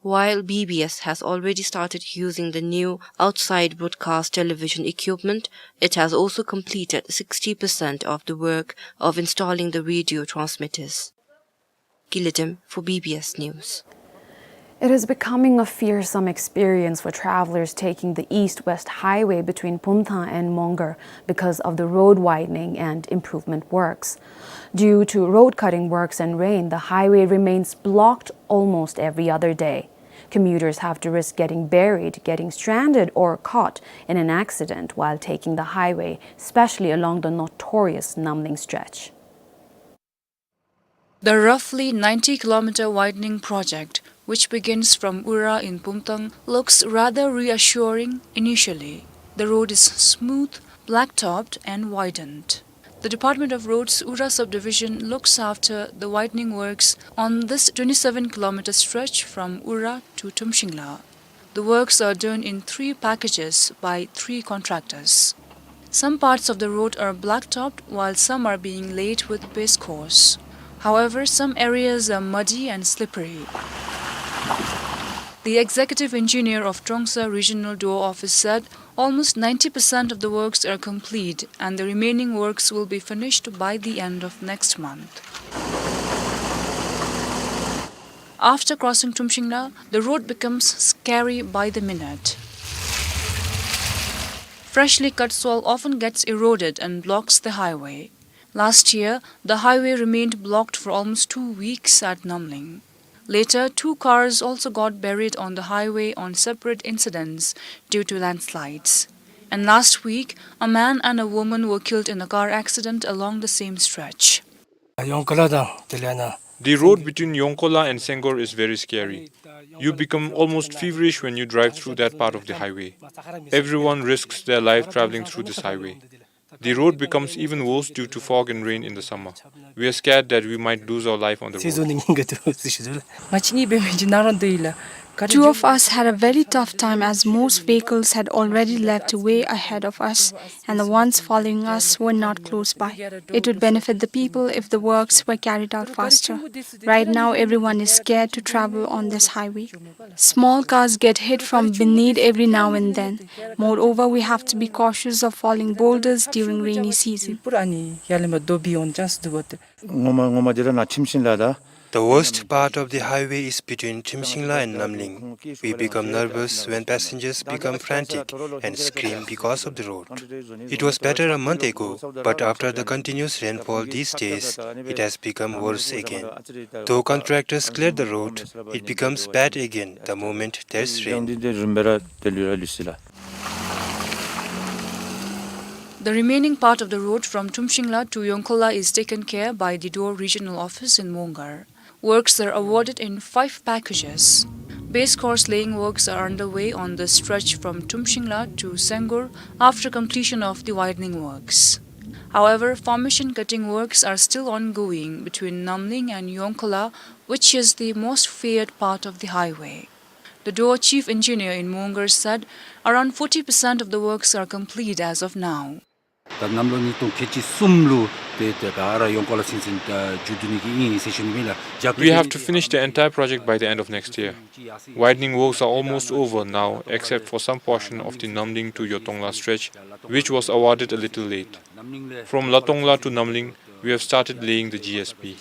While B B S has already started using the new outside broadcast television equipment, it has also completed sixty percent of the work of installing the radio transmitters. Gilidem for B B S News. It is becoming a fearsome experience for travelers taking the east-west highway between Pumthang and Mongar because of the road widening and improvement works. Due to road cutting works and rain, the highway remains blocked almost every other day. Commuters have to risk getting buried, getting stranded, or caught in an accident while taking the highway, especially along the notorious Namling stretch. The roughly ninety kilometer widening project, which begins from Ura in Pumthang, looks rather reassuring initially. The road is smooth, blacktopped, and widened. The Department of Roads Ura subdivision looks after the widening works on this twenty-seven kilometer stretch from Ura to Tumshingla. The works are done in three packages by three contractors. Some parts of the road are blacktopped, while some are being laid with base course. However, some areas are muddy and slippery. The executive engineer of Trongsa Regional D O Office said almost ninety percent of the works are complete, and the remaining works will be finished by the end of next month. After crossing Tumshingla, the road becomes scary by the minute. Freshly cut soil often gets eroded and blocks the highway. Last year, the highway remained blocked for almost two weeks at Namling. Later, two cars also got buried on the highway on separate incidents due to landslides. And last week, a man and a woman were killed in a car accident along the same stretch. The road between Yongkola and Senggor is very scary. You become almost feverish when you drive through that part of the highway. Everyone risks their life traveling through this highway. The road becomes even worse due to fog and rain in the summer. We are scared that we might lose our life on the road. Two of us had a very tough time as most vehicles had already left way ahead of us and the ones following us were not close by. It would benefit the people if the works were carried out faster. Right now, everyone is scared to travel on this highway. Small cars get hit from beneath every now and then. Moreover, we have to be cautious of falling boulders during rainy season. ངོ་མ་ངོ་མ་འདི་ར་ནཱ་ཁྲིམས་ཤིང་ལ་ད། The worst part of the highway is between Thrimshingla and Namling. We become nervous when passengers become frantic and scream because of the road. It was better a month ago, but after the continuous rainfall these days, it has become worse again. Though contractors clear the road, it becomes bad again the moment there's rain. The remaining part of the road from Thrimshingla to Yongkhola is taken care by the Dor Regional Office in Mongar. Works are awarded in five packages. Base course laying works are underway on the stretch from Thrimshingla to Sengur after completion of the widening works. However, formation cutting works are still ongoing between Namling and Yongkhola, which is the most feared part of the highway. The Dor chief engineer in Mongar said around forty percent of the works are complete as of now. ད་གནམ་ལོ་ཉིས་སྟོང་ཁལ་གཅིག་གསུམ་ལུ་ཏེ་ཏེ་ག་ར་ཡོངས་སྐོར་ལ་ཚུན་ཚོད་ད་མཇུག་བསྡུ་ནི་གི་ཨིན་ཟེར་ཞུ་ནི་ཨིན་ལགས། We have to finish the entire project by the end of next year. Widening works are almost over now, except for some portion of the Namling to Latongla stretch, which was awarded a little late. From Latongla to Namling, we have started laying the G S B.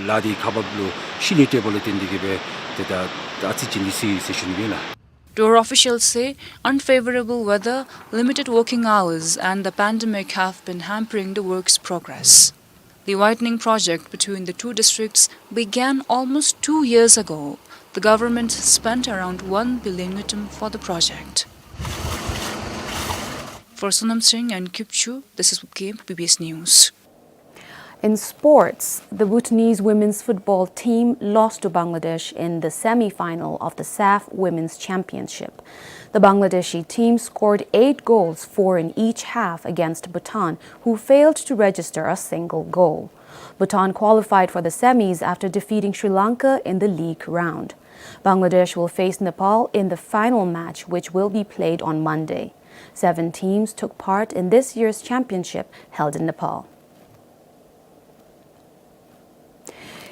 ལཱ་འདི་ཁག་འབགཔ་ལུ་ཤུལ་ལས་སྤྲོད་པ་ལུ་བརྟེན་ཏེ་གིས་སྦེ་ཏེ་ད་ཨ་ཙི་ཅིག་འདི་སོ་ཡི་ཟེར་ཞུ་ནི་ཨིན་ལགས། Dor officials say unfavorable weather, limited working hours, and the pandemic have been hampering the work's progress. The widening project between the two districts began almost two years ago. The government spent around one billion ngultrum for the project. For Sonam Singh and Kipchu, this is Wukip, B B S News. In sports, the Bhutanese women's football team lost to Bangladesh in the semi-final of the SAFF Women's Championship. The Bangladeshi team scored eight goals, four in each half, against Bhutan, who failed to register a single goal. Bhutan qualified for the semis after defeating Sri Lanka in the league round. Bangladesh will face Nepal in the final match, which will be played on Monday. Seven teams took part in this year's championship held in Nepal.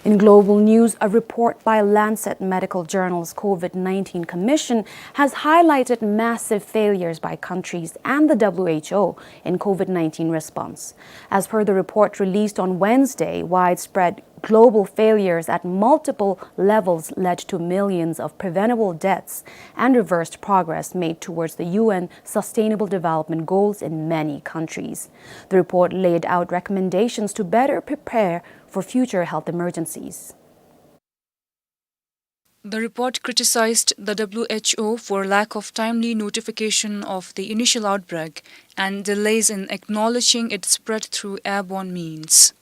In global news, a report by Lancet Medical Journal's COVID nineteen Commission has highlighted massive failures by countries and the W H O in COVID nineteen response. As per the report released on Wednesday, widespread global failures at multiple levels led to millions of preventable deaths and reversed progress made towards the U N Sustainable Development Goals in many countries. The report laid out recommendations to better prepare for future health emergencies. The report criticized the W H O for lack of timely notification of the initial outbreak and delays in acknowledging its spread through airborne means.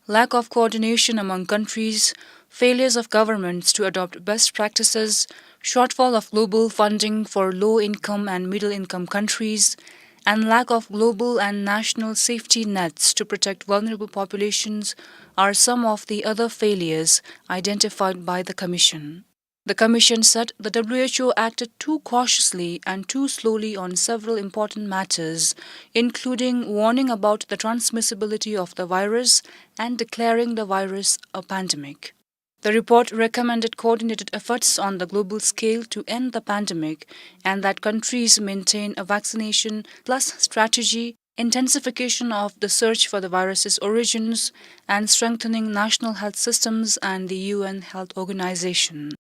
Lack of coordination among countries, failures of governments to adopt best practices, shortfall of global funding for low-income and middle-income countries, and lack of global and national safety nets to protect vulnerable populations are some of the other failures identified by the Commission. The Commission said the W H O acted too cautiously and too slowly on several important matters, including warning about the transmissibility of the virus and declaring the virus a pandemic. The report recommended coordinated efforts on the global scale to end the pandemic and that countries maintain a vaccination plus strategy, intensification of the search for the virus's origins, and strengthening national health systems and the U N Health Organization.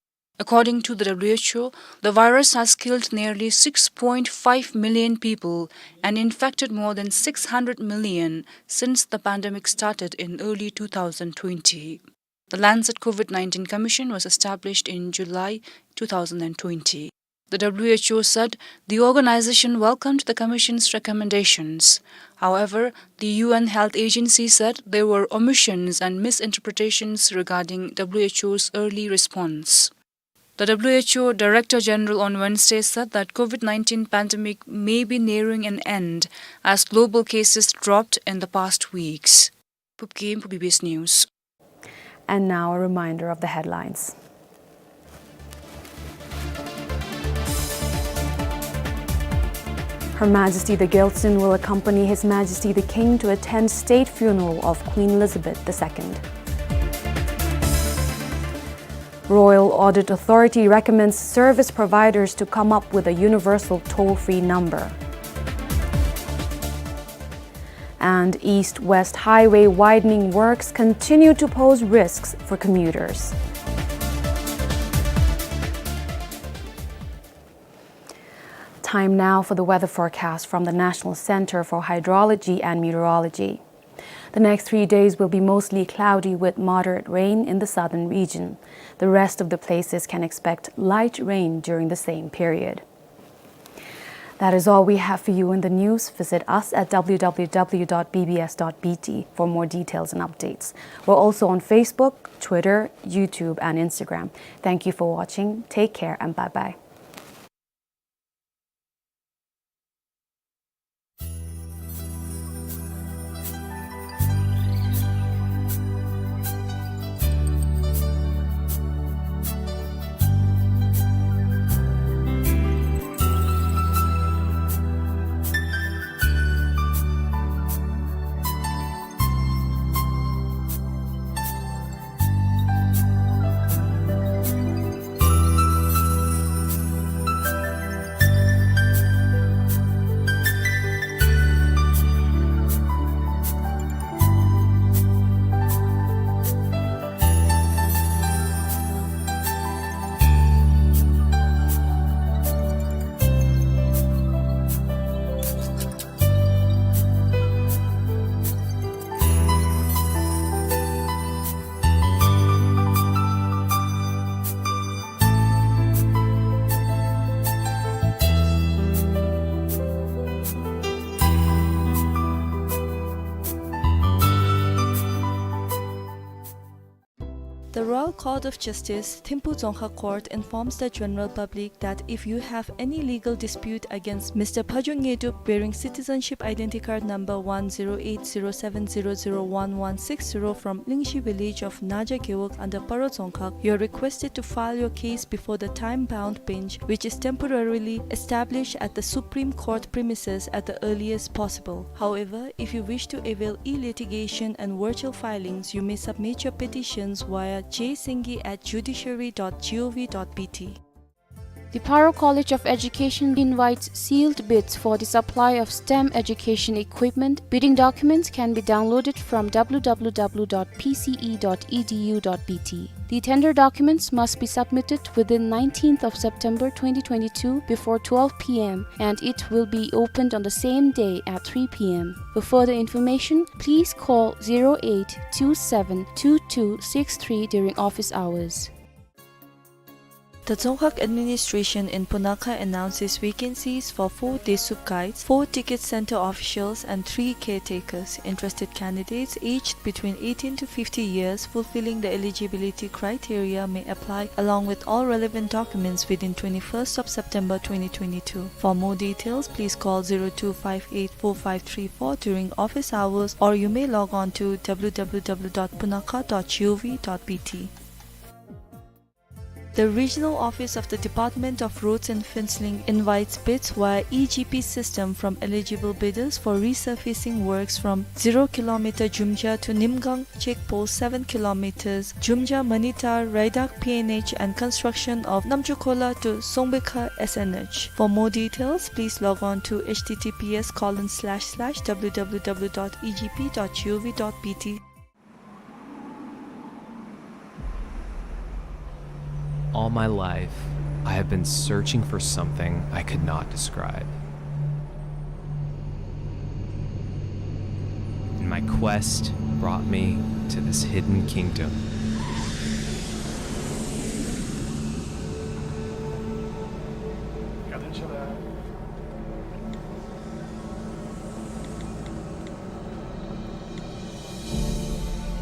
According to the W H O, the virus has killed nearly six point five million people and infected more than six hundred million since the pandemic started in early two thousand twenty. The Lancet COVID nineteen Commission was established in July two thousand twenty. The W H O said the organization welcomed the Commission's recommendations. However, the U N Health Agency said there were omissions and misinterpretations regarding W H O's early response. The W H O Director General on Wednesday said that COVID nineteen pandemic may be nearing an end as global cases dropped in the past weeks. Pupkim pu B B S News. And now a reminder of the headlines. Her Majesty the Gyaltsuen will accompany His Majesty the King to attend state funeral of Queen Elizabeth the Second. Royal Audit Authority recommends service providers to come up with a universal toll-free number. And East-West Highway widening works continue to pose risks for commuters. Time now for the weather forecast from the National Center for Hydrology and Meteorology. The next three days will be mostly cloudy with moderate rain in the southern region. The rest of the places can expect light rain during the same period. That is all we have for you in the news. Visit us at W W W dot B B S dot B T for more details and updates. We're also on Facebook, Twitter, YouTube, and Instagram. Thank you for watching. Take care and bye-bye. The Royal Court of Justice, Thimphu Dzongkhag Court, informs the general public that if you have any legal dispute against Mister Phajung Ngedup bearing citizenship identity card number one zero eight zero seven zero zero one one six zero from Lingshi village of Naja Gewog under Paro Dzongkhag, you are requested to file your case before the time-bound bench, which is temporarily established at the Supreme Court premises at the earliest possible. However, if you wish to avail e-litigation and virtual filings, you may submit your petitions via J Singye at judiciary dot G O V dot B T. The Paro College of Education invites sealed bids for the supply of STEM education equipment. Bidding documents can be downloaded from W W W dot P C E dot E D U dot B T. The tender documents must be submitted within nineteenth of September twenty twenty-two before twelve P M, and it will be opened on the same day at three P M. For further information, please call zero eight two seven two two six three during office hours. The Dzongkhag administration in Punakha announces vacancies for four Desup guides, four ticket center officials, and three caretakers. Interested candidates aged between eighteen to fifty years fulfilling the eligibility criteria may apply along with all relevant documents within twenty-first of September twenty twenty-two. For more details, please call zero two five eight four five three four during office hours, or you may log on to W W W dot punakha dot G O V dot B T. The Regional Office of the Department of Roads and Fencing invites bids via E G P system from eligible bidders for resurfacing works from zero kilometer Jumja to Nimgang check post, seven kilometers, Jumja Manitar Raidak P N H, and construction of Namchukhola to Songbekha S N H. For more details, please log on to H T T P S colon slash slash W W W dot E G P dot G O V dot B T. All my life, I have been searching for something I could not describe. And my quest brought me to this hidden kingdom.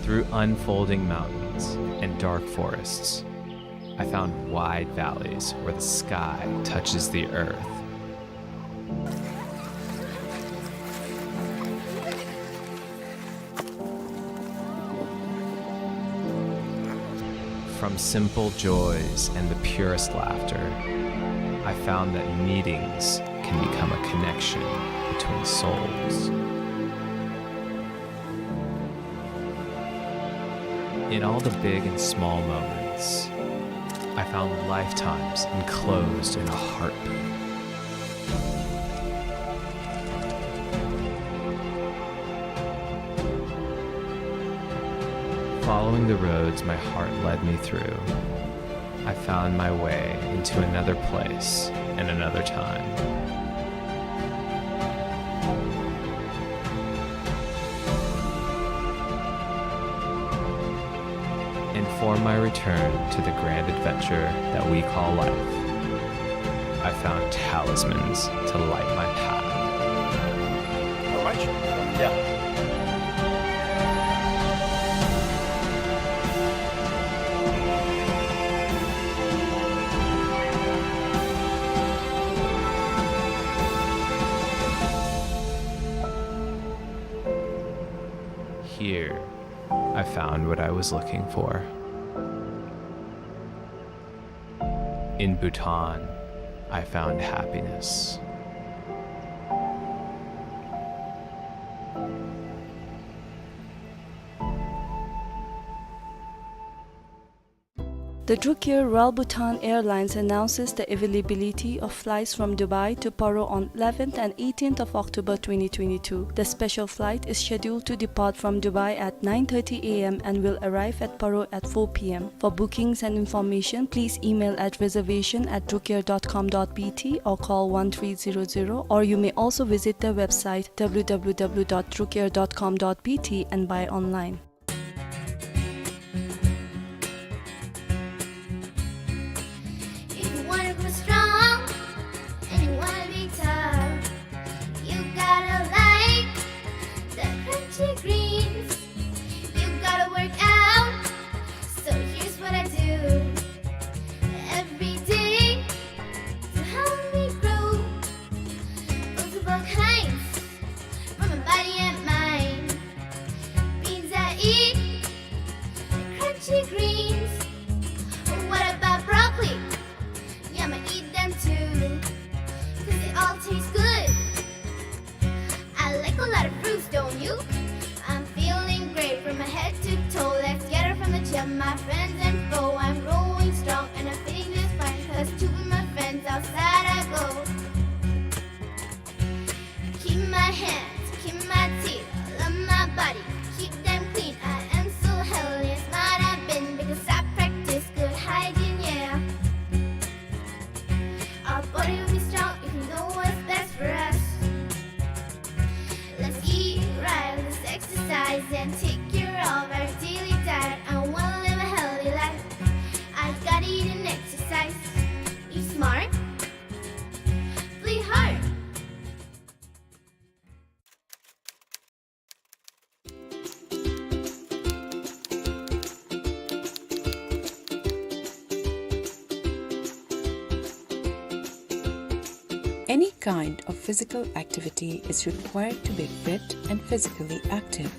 Through unfolding mountains and dark forests, I found wide valleys where the sky touches the earth. From simple joys and the purest laughter, I found that meetings can become a connection between souls. In all the big and small moments, I found lifetimes enclosed in a heartbeat. Following the roads my heart led me through, I found my way into another place and another time. And for my return to the grand adventure that we call life, I found talismans to light my path. All right. Yeah. Here, I found what I was looking for. In Bhutan, I found happiness. The Druk Air Royal Bhutan Airlines announces the availability of flights from Dubai to Paro on eleventh and eighteenth of October twenty twenty-two. The special flight is scheduled to depart from Dubai at nine thirty A M and will arrive at Paro at four P M. For bookings and information, please email at reservation at drukair dot com dot B T or call one three zero zero, or you may also visit their website W W W dot drukair dot com dot B T and buy online. If you wanna grow strong and you wanna be tough, you gotta like the crunchy greens. You gotta work out, so here's what I do every day to help me grow. Multiple kinds for my body and mind. Beans I eat, crunchy greens. What about broccoli? Yeah, I'ma eat them too, 'cause they all taste good. I like a lot of fruits, don't you? I'm feeling great from my head to toe. Let's get it from the gym, my friends and foe. I'm growing strong and I'm fitting just fine, 'cause to be my friends outside I go. Keep my hands, keep my teeth, love my body, keep them clean. I am so healthy and smart I've been, because I practice good hygiene, yeah. Our body will be strong if we know what's best for us. Let's eat right, let's exercise and take care of our daily diet. I wanna live a healthy life. I gotta eat and exercise. Eat smart, play hard. Any kind of physical activity is required to be fit and physically active.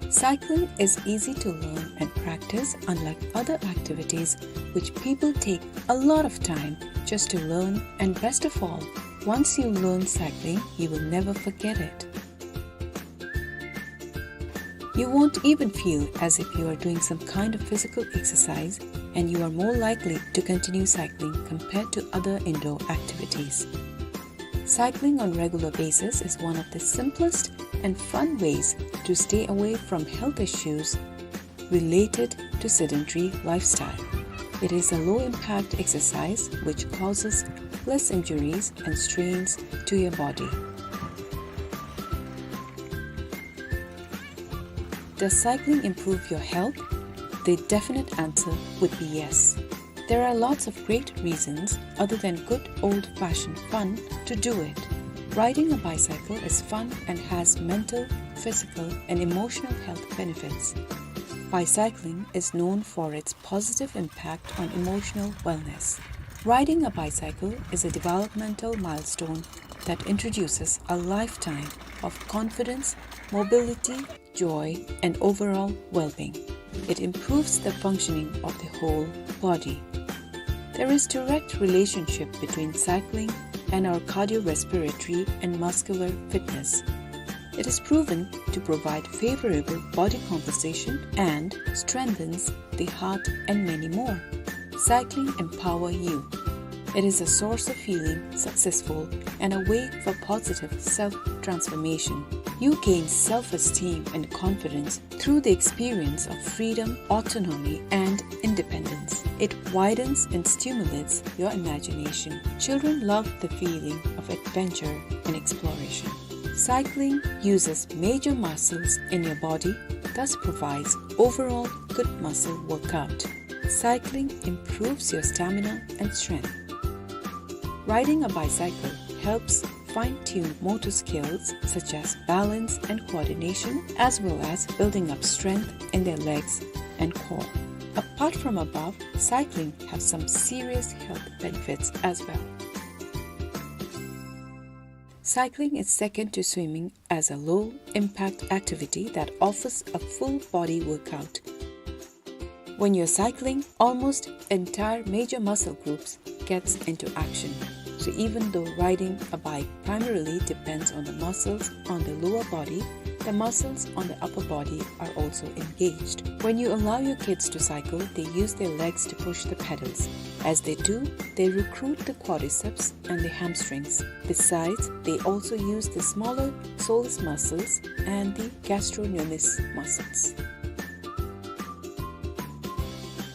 Cycling is easy to learn and practice, unlike other activities which people take a lot of time just to learn, and best of all, once you learn cycling, you will never forget it. You won't even feel as if you are doing some kind of physical exercise, and you are more likely to continue cycling compared to other indoor activities. Cycling on regular basis is one of the simplest and fun ways to stay away from health issues related to sedentary lifestyle. It is a low-impact exercise which causes less injuries and strains to your body. Does cycling improve your health? The definite answer would be yes. There are lots of great reasons other than good old-fashioned fun to do it. Riding a bicycle is fun and has mental, physical, and emotional health benefits. Bicycling is known for its positive impact on emotional wellness. Riding a bicycle is a developmental milestone that introduces a lifetime of confidence, mobility, joy, and overall well-being. It improves the functioning of the whole body. There is direct relationship between cycling and our cardiorespiratory and muscular fitness. It is proven to provide favorable body composition and strengthens the heart and many more. Cycling empower you. It is a source of feeling successful and a way for positive self-transformation. You gain self-esteem and confidence through the experience of freedom, autonomy, and independence. It widens and stimulates your imagination. Children love the feeling of adventure and exploration. Cycling uses major muscles in your body, thus provides overall good muscle workout. Cycling improves your stamina and strength. Riding a bicycle helps fine-tune motor skills such as balance and coordination, as well as building up strength in their legs and core. Apart from above, cycling has some serious health benefits as well. Cycling is second to swimming as a low-impact activity that offers a full-body workout. When you're cycling, almost entire major muscle groups gets into action. So even though riding a bike primarily depends on the muscles on the lower body, the muscles on the upper body are also engaged. When you allow your kids to cycle, they use their legs to push the pedals. As they do, they recruit the quadriceps and the hamstrings. Besides, they also use the smaller soleus muscles and the gastrocnemius muscles.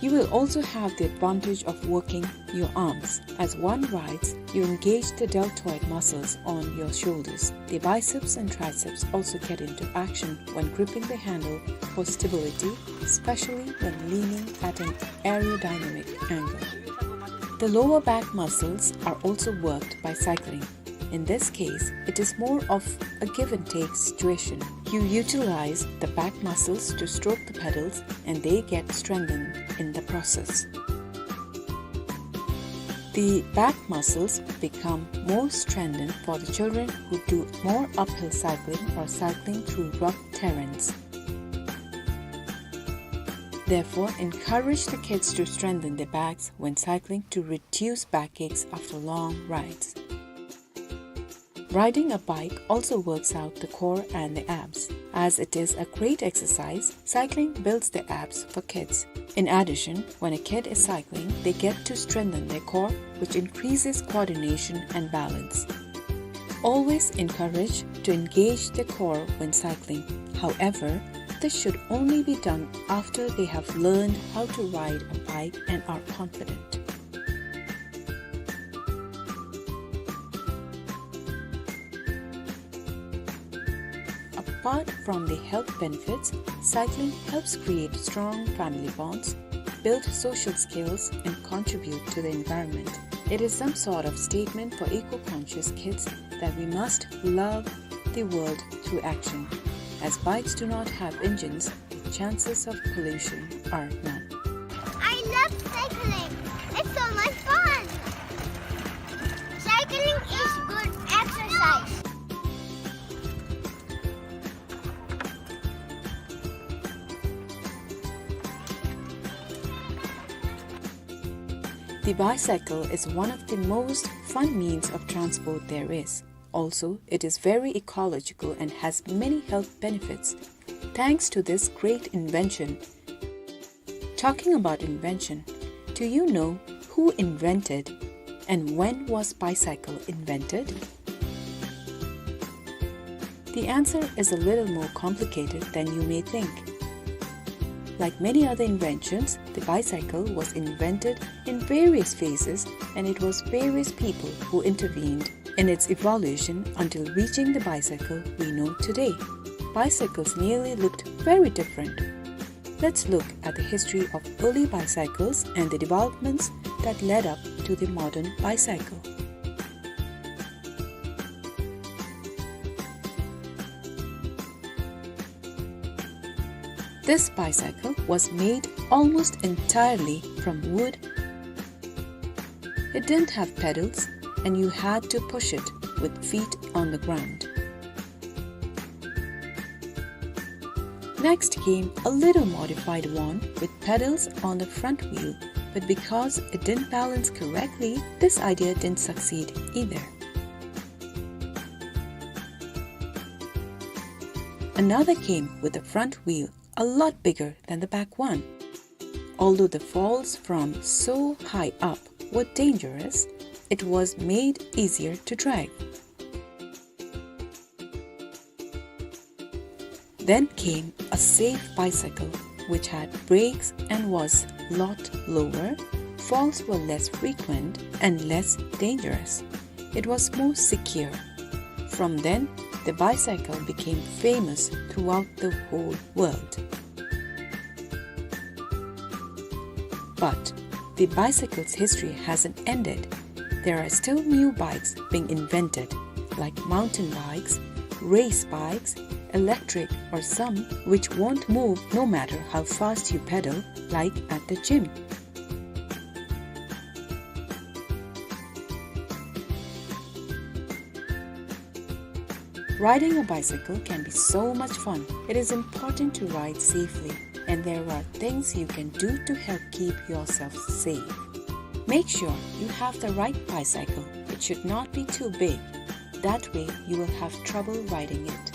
You will also have the advantage of working your arms. As one rides, you engage the deltoid muscles on your shoulders. The biceps and triceps also get into action when gripping the handle for stability, especially when leaning at an aerodynamic angle. The lower back muscles are also worked by cycling. In this case, it is more of a give and take situation. You utilize the back muscles to stroke the pedals and they get strengthened in the process. The back muscles become more strengthened for the children who do more uphill cycling or cycling through rough terrains. Therefore, encourage the kids to strengthen their backs when cycling to reduce backaches after long rides. Riding a bike also works out the core and the abs. As it is a great exercise, cycling builds the abs for kids. In addition, when a kid is cycling, they get to strengthen their core, which increases coordination and balance. Always encourage to engage the core when cycling. However, this should only be done after they have learned how to ride a bike and are confident. Apart from the health benefits, cycling helps create strong family bonds, build social skills, and contribute to the environment. It is some sort of statement for eco-conscious kids that we must love the world through action. As bikes do not have engines, the chances of pollution are none. I love cycling. It's so much fun. Cycling is good exercise. The bicycle is one of the most fun means of transport there is. Also, it is very ecological and has many health benefits. Thanks to this great invention. Talking about invention, do you know who invented and when was bicycle invented? The answer is a little more complicated than you may think. Like many other inventions, the bicycle was invented in various phases, and it was various people who intervened in its evolution until reaching the bicycle we know today. Bicycles nearly looked very different. Let's look at the history of early bicycles and the developments that led up to the modern bicycle. This bicycle was made almost entirely from wood. It didn't have pedals, and you had to push it with feet on the ground. Next came a little modified one with pedals on the front wheel, but because it didn't balance correctly, this idea didn't succeed either. Another came with a front wheel a lot bigger than the back one. Although the falls from so high up were dangerous, it was made easier to drive. Then came a safe bicycle which had brakes and was lot lower. Falls were less frequent and less dangerous. It was more secure. From then, the bicycle became famous throughout the whole world. But the bicycle's history hasn't ended. There are still new bikes being invented, like mountain bikes, race bikes, electric, or some which won't move no matter how fast you pedal, like at the gym. Riding a bicycle can be so much fun. It is important to ride safely, and there are things you can do to help keep yourself safe. Make sure you have the right bicycle. It should not be too big. That way, you will have trouble riding it.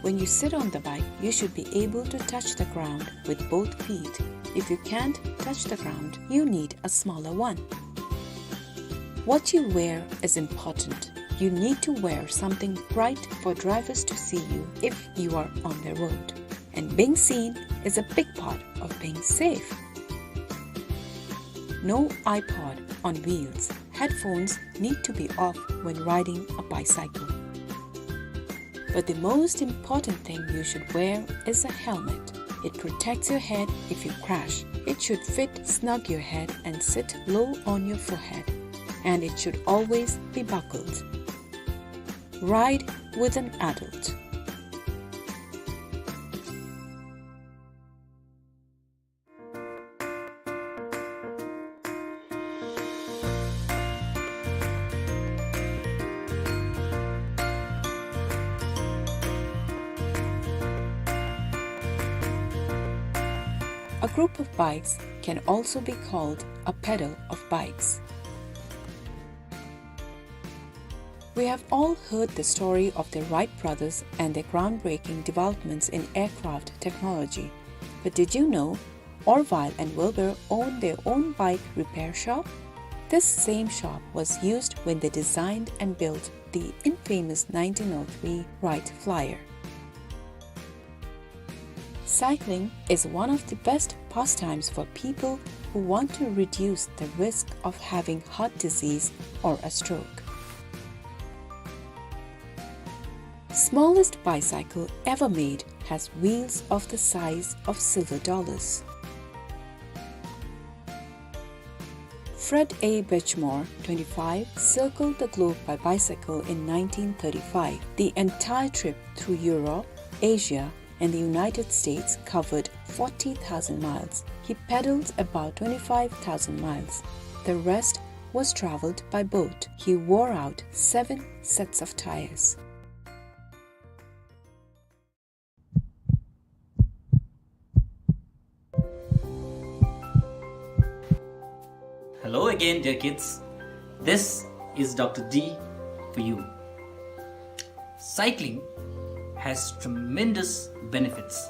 When you sit on the bike, you should be able to touch the ground with both feet. If you can't touch the ground, you need a smaller one. What you wear is important. You need to wear something bright for drivers to see you if you are on the road. And being seen is a big part of being safe. No iPod on wheels. Headphones need to be off when riding a bicycle. But the most important thing you should wear is a helmet. It protects your head if you crash. It should fit snug your head and sit low on your forehead. And it should always be buckled. Ride with an adult. A group of bikes can also be called a pedal of bikes. We have all heard the story of the Wright brothers and their groundbreaking developments in aircraft technology. But did you know Orville and Wilbur owned their own bike repair shop? This same shop was used when they designed and built the infamous nineteen oh three Wright Flyer. Cycling is one of the best pastimes for people who want to reduce the risk of having heart disease or a stroke. Smallest bicycle ever made has wheels of the size of silver dollars. Fred A. Birchmore, twenty-five, circled the globe by bicycle in nineteen thirty-five. The entire trip through Europe, Asia, and the United States covered forty thousand miles. He pedaled about twenty-five thousand miles. The rest was traveled by boat. He wore out seven sets of tires. Hello again, dear kids. This is Doctor D for you. Cycling has tremendous benefits.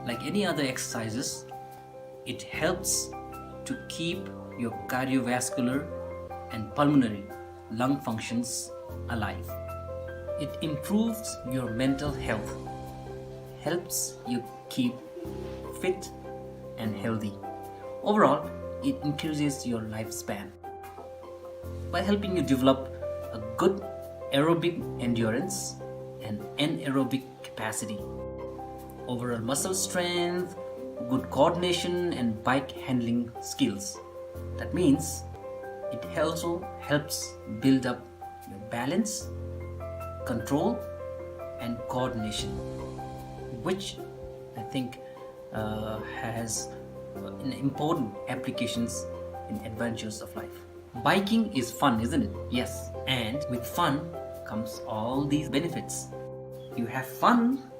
Like any other exercises, it helps to keep your cardiovascular and pulmonary lung functions alive. It improves your mental health, helps you keep fit and healthy. Overall, it increases your lifespan by helping you develop a good aerobic endurance and anaerobic capacity, overall muscle strength, good coordination and bike handling skills. That means it also helps build up your balance, control, and coordination, which I think uh, has an important applications in adventures of life. Biking is fun, isn't it? Yes. And with fun comes all these benefits. You have fun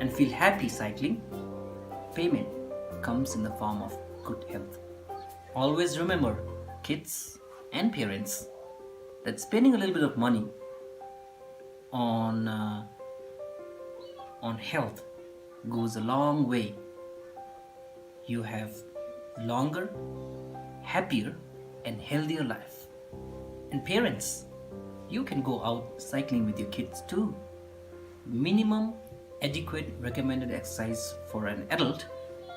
and feel happy cycling. Payment comes in the form of good health. Always remember, kids and parents, that spending a little bit of money on, uh, on health goes a long way. You have longer, happier, and healthier life. And parents, you can go out cycling with your kids too. Minimum adequate recommended exercise for an adult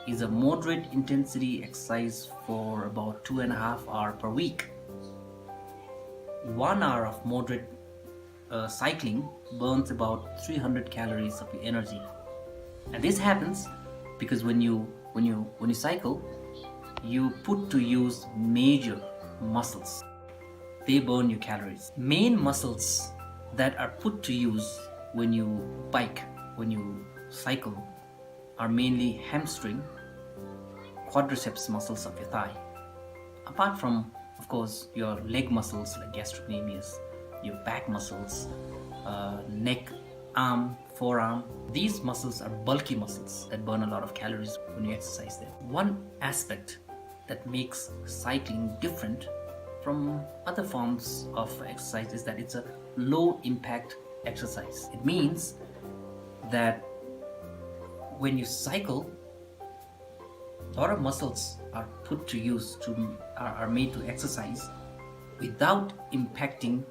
is a moderate intensity exercise for about two and a half hour per week. One hour of moderate, uh, cycling burns about three hundred calories of your energy. And this happens because when you, when you, when you cycle, you put to use major muscles. They burn your calories. Main muscles that are put to use when you bike, when you cycle, are mainly hamstring, quadriceps muscles of your thigh. Apart from, of course, your leg muscles like gastrocnemius, your back muscles, uh, neck, arm, forearm. These muscles are bulky muscles that burn a lot of calories when you exercise them. One aspect that makes cycling different from other forms of exercise is that it's a low impact exercise. It means that when you cycle, a lot of muscles are put to use to, are, are made to exercise without impacting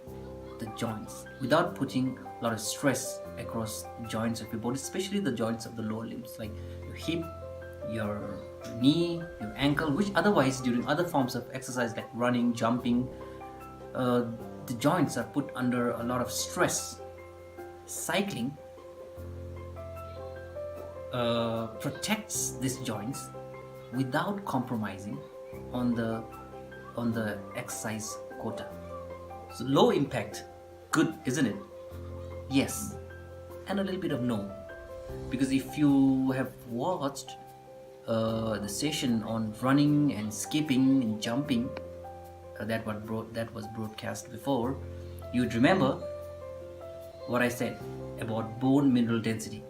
the joints, without putting a lot of stress across the joints of your body, especially the joints of the lower limbs, like your hip, your knee, your ankle, which otherwise during other forms of exercise like running, jumping, uh, the joints are put under a lot of stress. Cycling, uh, protects these joints without compromising on the, on the exercise quota. So low impact, good, isn't it? Yes, and a little bit of no. Because if you have watched, uh, the session on running and skipping and jumping, uh, that what bro-, that was broadcast before, you'd remember what I said about bone mineral density.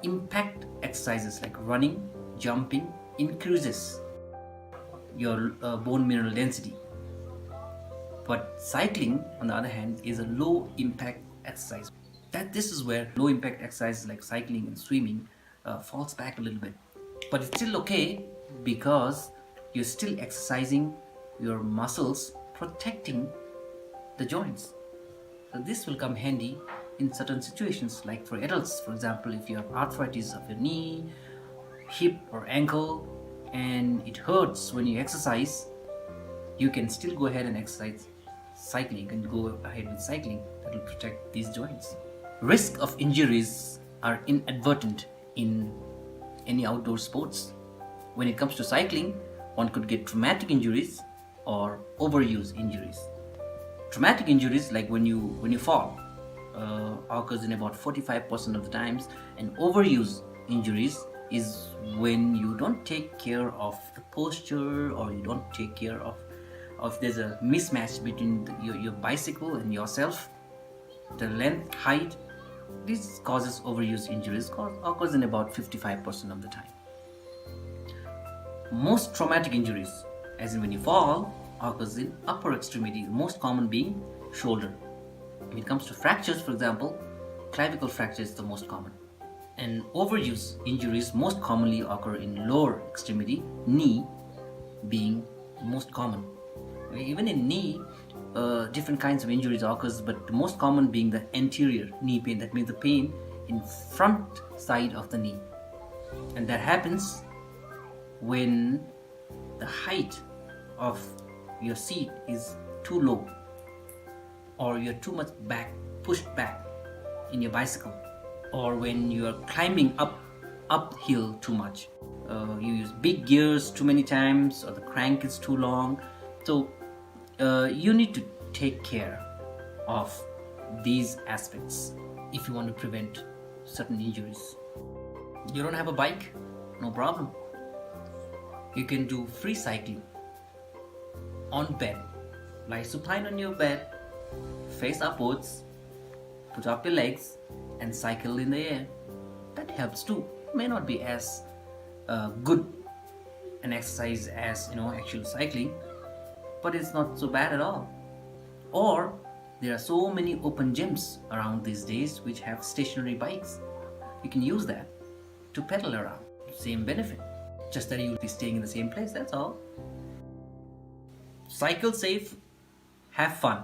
Impact exercises like running, jumping increases your, uh, bone mineral density. But cycling, on the other hand, is a low impact exercise. That, this is where low impact exercises like cycling and swimming, uh, falls back a little bit. But it's still okay because you're still exercising your muscles, protecting the joints. So this will come handy in certain situations, like for adults, for example, if you have arthritis of your knee, hip or ankle, and it hurts when you exercise, you can still go ahead and exercise cycling. You can go ahead with cycling. That will protect these joints. Risk of injuries are inadvertent in any outdoor sports. When it comes to cycling, one could get traumatic injuries or overuse injuries. Traumatic injuries, like when you, when you fall, uh, occurs in about forty-five percent of the times, and overuse injuries is when you don't take care of the posture, or you don't take care of, of, there's a mismatch between the, your, your bicycle and yourself, the length, height. This causes overuse injuries, cause, occurs in about fifty-five percent of the time. Most traumatic injuries, as in when you fall, occurs in upper extremity, the most common being shoulder. When it comes to fractures, for example, clavicle fracture is the most common. And overuse injuries most commonly occur in lower extremity, knee being most common. Even in knee, uh, different kinds of injuries occurs, but the most common being the anterior knee pain. That means the pain in front side of the knee. And that happens when the height of your seat is too low, or you're too much back, pushed back in your bicycle, or when you are climbing up, uphill too much. Uh, you use big gears too many times, or the crank is too long. So, uh, you need to take care of these aspects if you want to prevent certain injuries. You don't have a bike? No problem. You can do free cycling on bed. Lie supine on your bed, face upwards, put up your legs and cycle in the air. That helps too. May not be as, uh, good an exercise as, you know, actual cycling, but it's not so bad at all. Or there are so many open gyms around these days which have stationary bikes. You can use that to pedal around. Same benefit, just that you'll be staying in the same place, that's all. Cycle safe, have fun.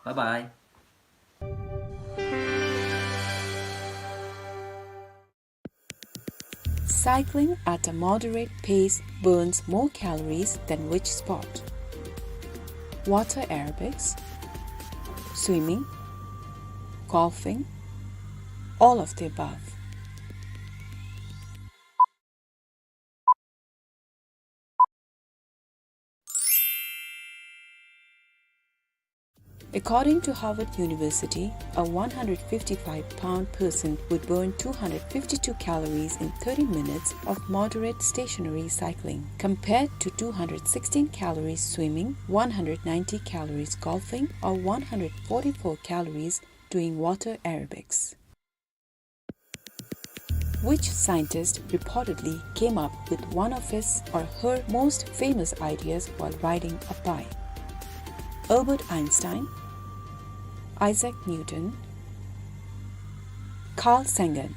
Bye bye. Cycling at a moderate pace burns more calories than which sport? Water aerobics, swimming, golfing, all of the above. According to Harvard University, a one hundred fifty-five pound person would burn two hundred fifty-two calories in thirty minutes of moderate stationary cycling, compared to two hundred sixteen calories swimming, one hundred ninety calories golfing, or one hundred forty-four calories doing water aerobics. Which scientist reportedly came up with one of his or her most famous ideas while riding a bike? Albert Einstein, Isaac Newton, Carl Sagan.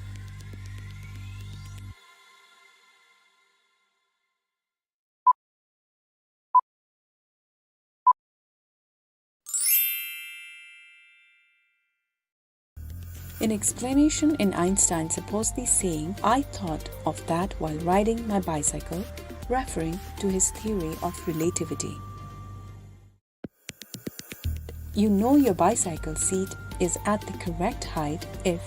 In explanation in Einstein supposedly saying, "I thought of that while riding my bicycle," referring to his theory of relativity. You know your bicycle seat is at the correct height if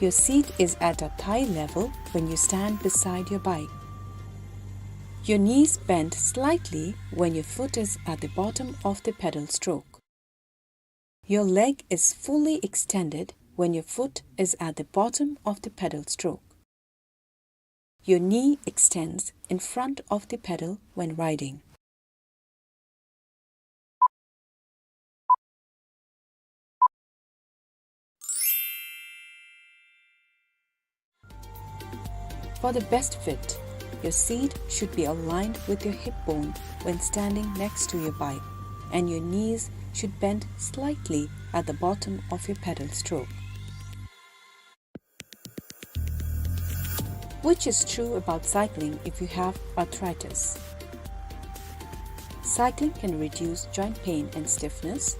your seat is at a thigh level when you stand beside your bike. Your knees bend slightly when your foot is at the bottom of the pedal stroke. Your leg is fully extended when your foot is at the bottom of the pedal stroke. Your knee extends in front of the pedal when riding. For the best fit, your seat should be aligned with your hip bone when standing next to your bike, and your knees should bend slightly at the bottom of your pedal stroke. Which is true about cycling if you have arthritis? Cycling can reduce joint pain and stiffness.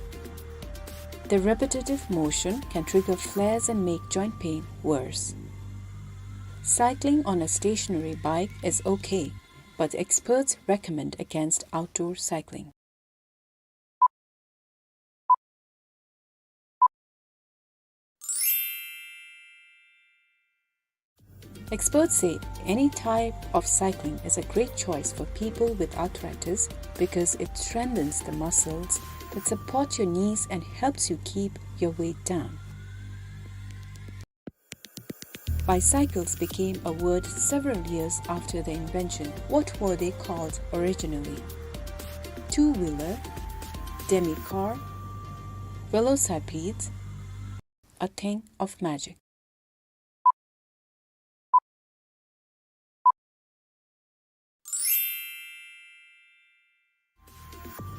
The repetitive motion can trigger flares and make joint pain worse. Cycling on a stationary bike is okay, but experts recommend against outdoor cycling. Experts say any type of cycling is a great choice for people with arthritis because it strengthens the muscles that support your knees and helps you keep your weight down. Bicycles became a word several years after their invention. What were they called originally? Two-wheeler, demi-car, velocipede, a thing of magic.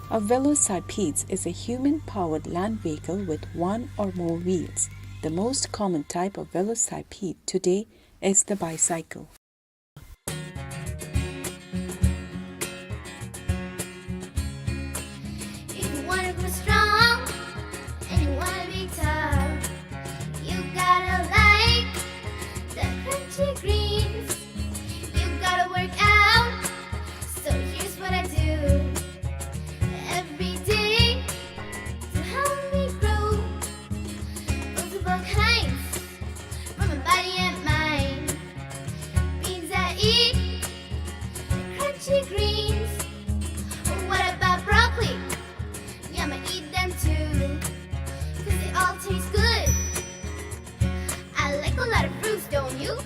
A velocipede is a human-powered land vehicle with one or more wheels. The most common type of velocipede today is the bicycle. If you wanna grow strong and you wanna be tough, you gotta like the crunchy greens. You gotta work out. So here's what I do every day to help me grow. Multiple kinds for my body and mind. Beans I eat, crunchy greens. What about broccoli? Yeah, I'ma eat them too. 'Cause they all taste good. I like a lot of fruits, don't you?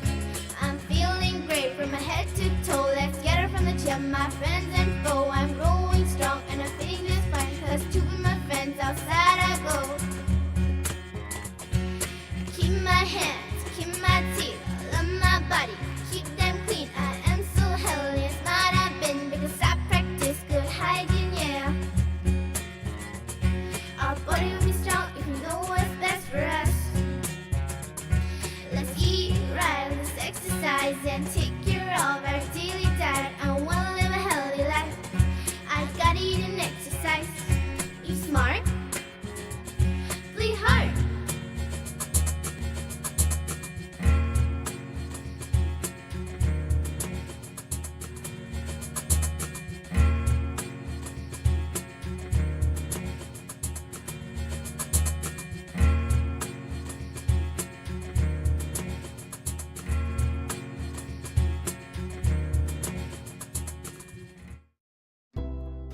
My friends and foe, I'm growing strong and I'm feeling just fine, 'cause to my friends outside I go. Keep my hands, keep my teeth, love my body, keep them clean. I am so healthy and smart I've been, because I practice good hygiene, yeah. Our body will be strong if we know what's best for us. Let's eat right, let's exercise and take care of our daily diet. I wanna live a healthy life. I gotta eat and exercise. Eat smart, play hard.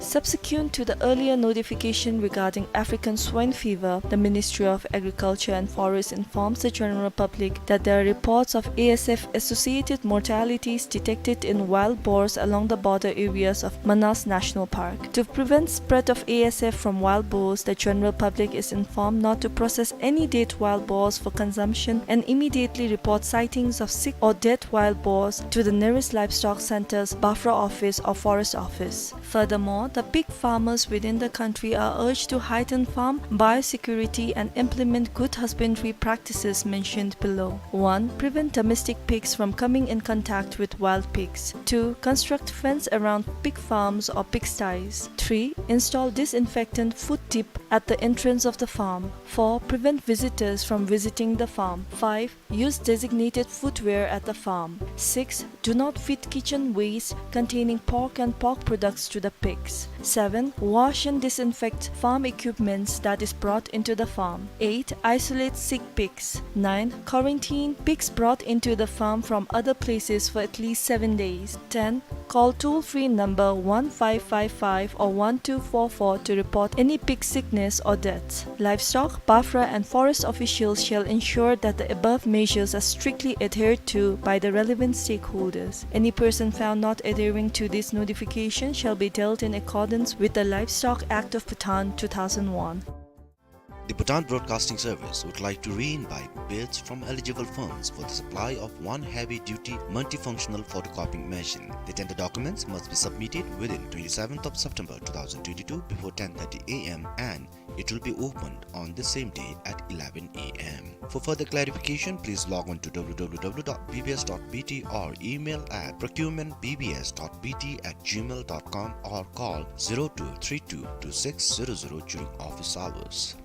Subsequent to the earlier notification regarding African swine fever, the Ministry of Agriculture and Forest informs the general public that there are reports of A S F-associated mortalities detected in wild boars along the border areas of Manas National Park. To prevent spread of A S F from wild boars, the general public is informed not to process any dead wild boars for consumption and immediately report sightings of sick or dead wild boars to the nearest livestock center's BAFRA office or forest office. Furthermore, the pig farmers within the country are urged to heighten farm biosecurity and implement good husbandry practices mentioned below. One, prevent domestic pigs from coming in contact with wild pigs. Two, construct fence around pig farms or pigsties. Three, install disinfectant foot dip at the entrance of the farm. Four, prevent visitors from visiting the farm. Five, use designated footwear at the farm. Six, do not feed kitchen waste containing pork and pork products to the pigs. Seven, wash and disinfect farm equipments that is brought into the farm. Eight, isolate sick pigs. Nine, quarantine pigs brought into the farm from other places for at least seven days. Ten, call toll-free number one five five five or one two four four to report any pig sickness or deaths. Livestock, BAFRA and forest officials shall ensure that the above measures are strictly adhered to by the relevant stakeholders. Any person found not adhering to this notification shall be dealt in accordance with the Livestock Act of Bhutan two thousand one. The Bhutan Broadcasting Service would like to re-invite bids from eligible firms for the supply of one heavy-duty multifunctional photocopying machine. The tender documents must be submitted within twenty-seventh of September two thousand twenty-two before ten thirty A M and it will be opened on the same day at eleven A M. For further clarification, please log on to W W W dot B B S dot B T or email at procurement B B S dot B T at gmail dot com or call zero two three two two six zero zero during office hours.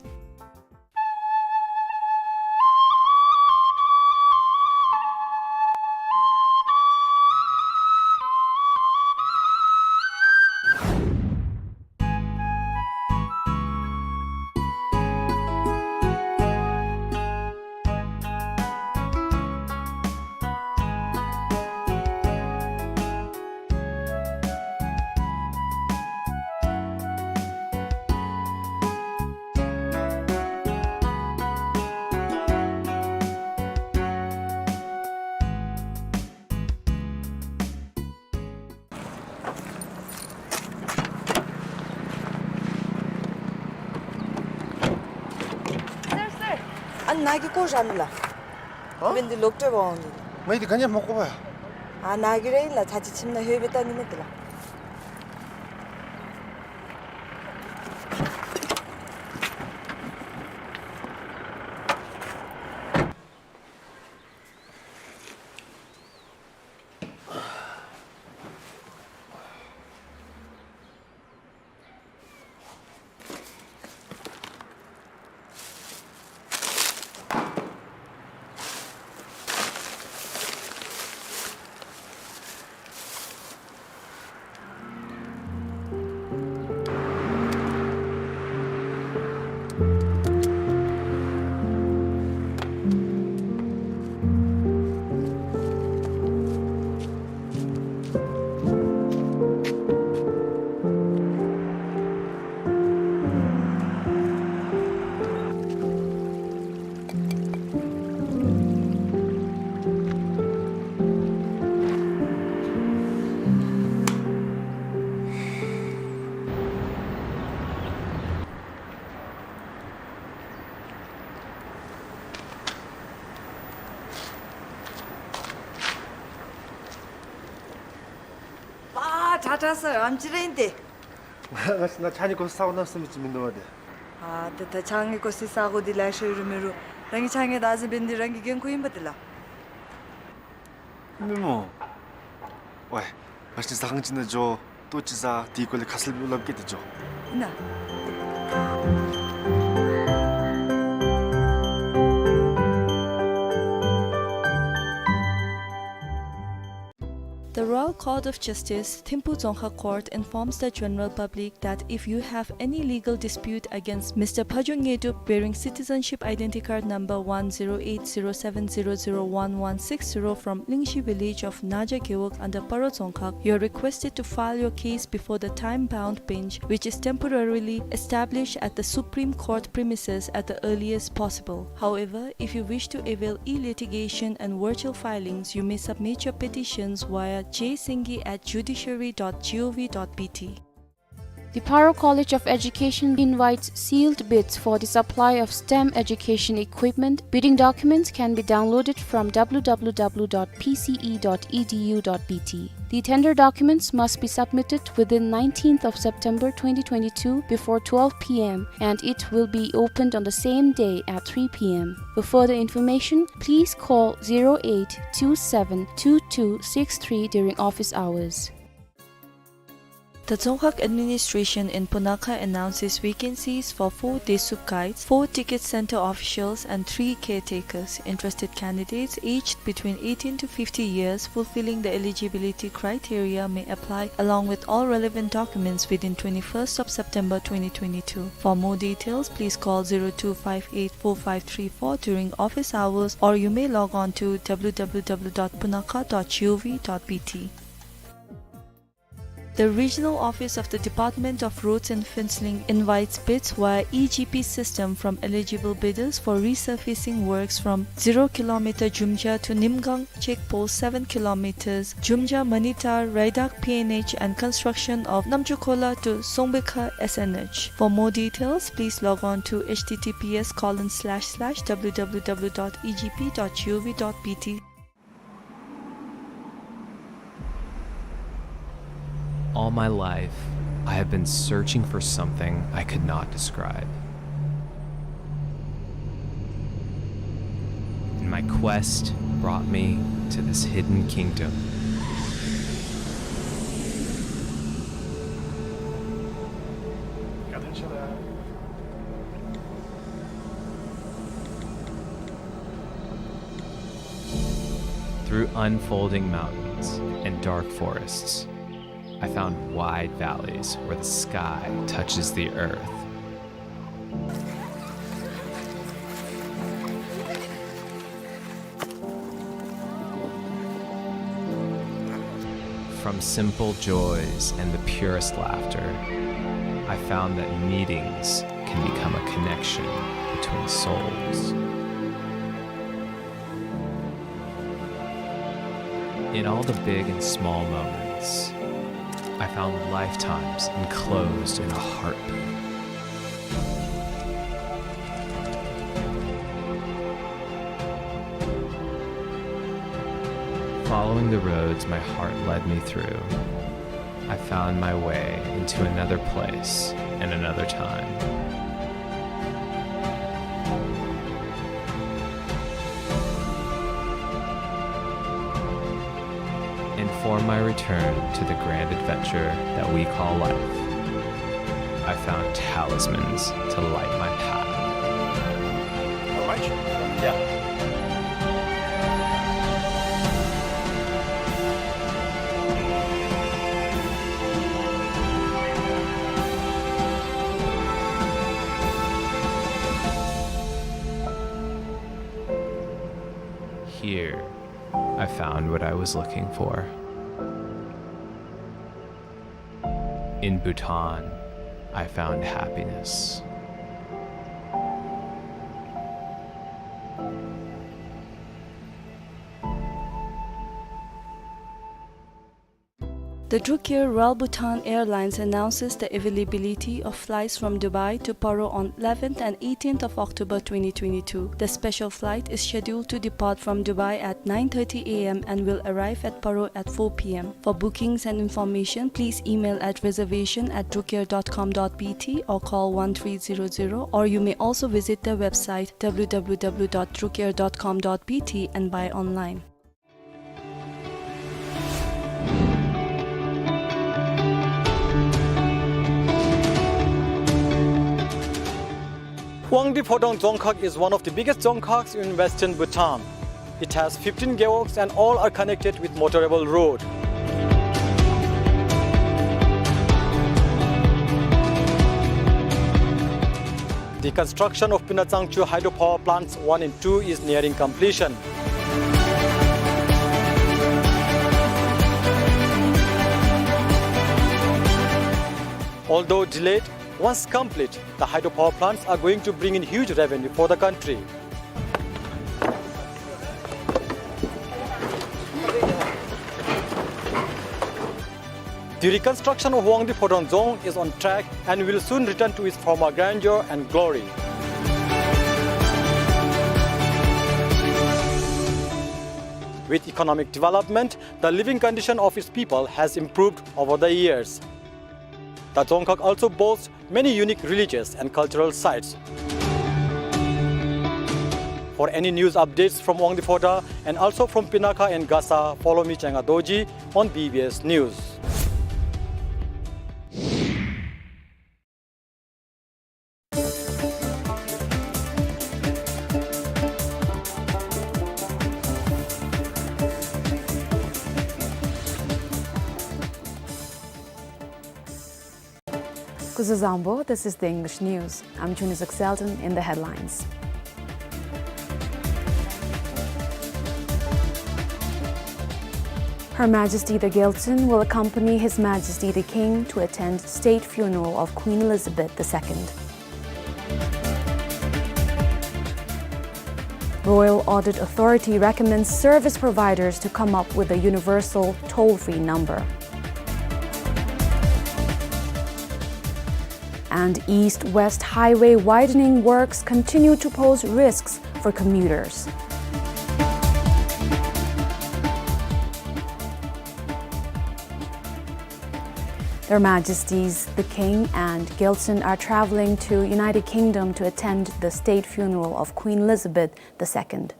སར་སར། ཨ་ནཱ་གི་སྐོར་ར་ནི་ལགས། ཨ། འབདན་འདི་ལོག་སྤྲོད་འབག་འོང་ནི། མ་འདི་ག་ནི་མ་གོ་བ། ཨ་ནཱ་གི་ར་ཨིན་ལགས། ཚར་གཅིག་ཁྱིམ་ནང་ལྷོད་སྦེ་བལྟ་ནི་མས་ཏེ་ལགས། ཨ་དྲག་དྲག་སར་ཨམ་ཅི་རེད་དེ། ང་ང་ཕྱི་ནང་ཕྱགས་སྙིགས་བཀོ་ས་ས་གོ་གནམ་མེད་ས་མེད་ཅིག་མིན་འདུག་པ་དེ། ཨ་ད་ད་ཕྱགས་སྙིགས་བཀོ་སའི་ས་གོ་འདི་ལེ་ཤ་ཡོད་རུང་མེད་རུང་རང་གི་ཕྱགས་སྙིགས་བདག་འཛིན་འབད་ནི་འདི་རང་གི་འགན་ཁུར་ཨིན་པ་དེ་ལགས། ཨིན་མས་སྨོ། ཝའི། ང་ཕྱི་ཟ་ཁང་ཅིག་ནང་འགྱོ། ལྟོ་ཅིག་ཟ། དེའི་སྐོར་ལས་ཁ་གསལ་སླབ་སླབ་གེ་ཏེ་འགྱོ། ཨིན་ན། The Royal Court of Justice, Thimphu Dzongkhag Court informs the general public that if you have any legal dispute against Mister Phajung Ngedup bearing citizenship identity card number one zero eight zero seven zero zero one one six zero from Lingshi village of Naja Gewog under Paro Dzongkhag, you are requested to file your case before the time-bound bench, which is temporarily established at the Supreme Court premises at the earliest possible. However, if you wish to avail e-litigation and virtual filings, you may submit your petitions via j singye at judiciary dot gov dot bt. The Paro College of Education invites sealed bids for the supply of STEM education equipment. Bidding documents can be downloaded from w w w dot p c e dot e d u dot b t. The tender documents must be submitted within nineteenth of September twenty twenty-two before twelve p m and it will be opened on the same day at three p m. For further information, please call zero eight two seven two two six three during office hours. The Dzongkhag administration in Punakha announces vacancies for four Desuk guides, four ticket center officials, and three caretakers. Interested candidates aged between eighteen to fifty years fulfilling the eligibility criteria may apply along with all relevant documents within twenty-first of September twenty twenty-two. For more details, please call zero two five eight four five three four during office hours, or you may log on to w w w dot punakha dot gov dot b t. The regional office of the Department of Roads and Fencing invites bids via e G P system from eligible bidders for resurfacing works from zero kilometer Jumja to Nimgang check post, seven kilometers Jumja Manitar Raidak P N H, and construction of Namchukhola to Songbekha S N H. For more details, please log on to h t t p s colon slash slash w w w dot e g p dot g o v dot b t. All my life, I have been searching for something I could not describe. And my quest brought me to this hidden kingdom. Through unfolding mountains and dark forests, I found wide valleys where the sky touches the earth. From simple joys and the purest laughter, I found that meetings can become a connection between souls. In all the big and small moments, I found lifetimes enclosed in a heartbeat. Following the roads my heart led me through, I found my way into another place and another time. And for my return to the grand adventure that we call life, I found talismans to light my path. All right. Yeah. Here, I found what I was looking for. In Bhutan, I found happiness. The Drukair Royal Bhutan Airlines announces the availability of flights from Dubai to Paro on eleventh and eighteenth of October twenty twenty-two. The special flight is scheduled to depart from Dubai at nine thirty A M and will arrive at Paro at four P M. For bookings and information, please email at reservation at drukair dot com dot B T or call one three zero zero, or you may also visit their website W W W dot drukair dot com dot B T and buy online. Wangdue Phodrang Dzongkhag is one of the biggest dzongkhags in western Bhutan. It has fifteen gewogs and all are connected with motorable road. The construction of Pinatsangchu hydropower plants one and two is nearing completion. Although delayed, once complete, the hydropower plants are going to bring in huge revenue for the country. The reconstruction of Wangdue Phodrang Dzong is on track and will soon return to its former grandeur and glory. With economic development, the living condition of its people has improved over the years. The Dzongkhag also boasts many unique religious and cultural sites. For any news updates from Wangdue Phodrang and also from Pinakha and Gasa, follow me, Chenga Dorji, on B B S News. Kuzuzangpo, this is the English news. I'm Junice Exelton in the headlines. Her Majesty the Gyaltsuen will accompany His Majesty the King to attend state funeral of Queen Elizabeth the Second. Royal Audit Authority recommends service providers to come up with a universal toll-free number. And East-West Highway widening works continue to pose risks for commuters. Their Majesties the King and Gyaltsuen are traveling to United Kingdom to attend the state funeral of Queen Elizabeth the Second.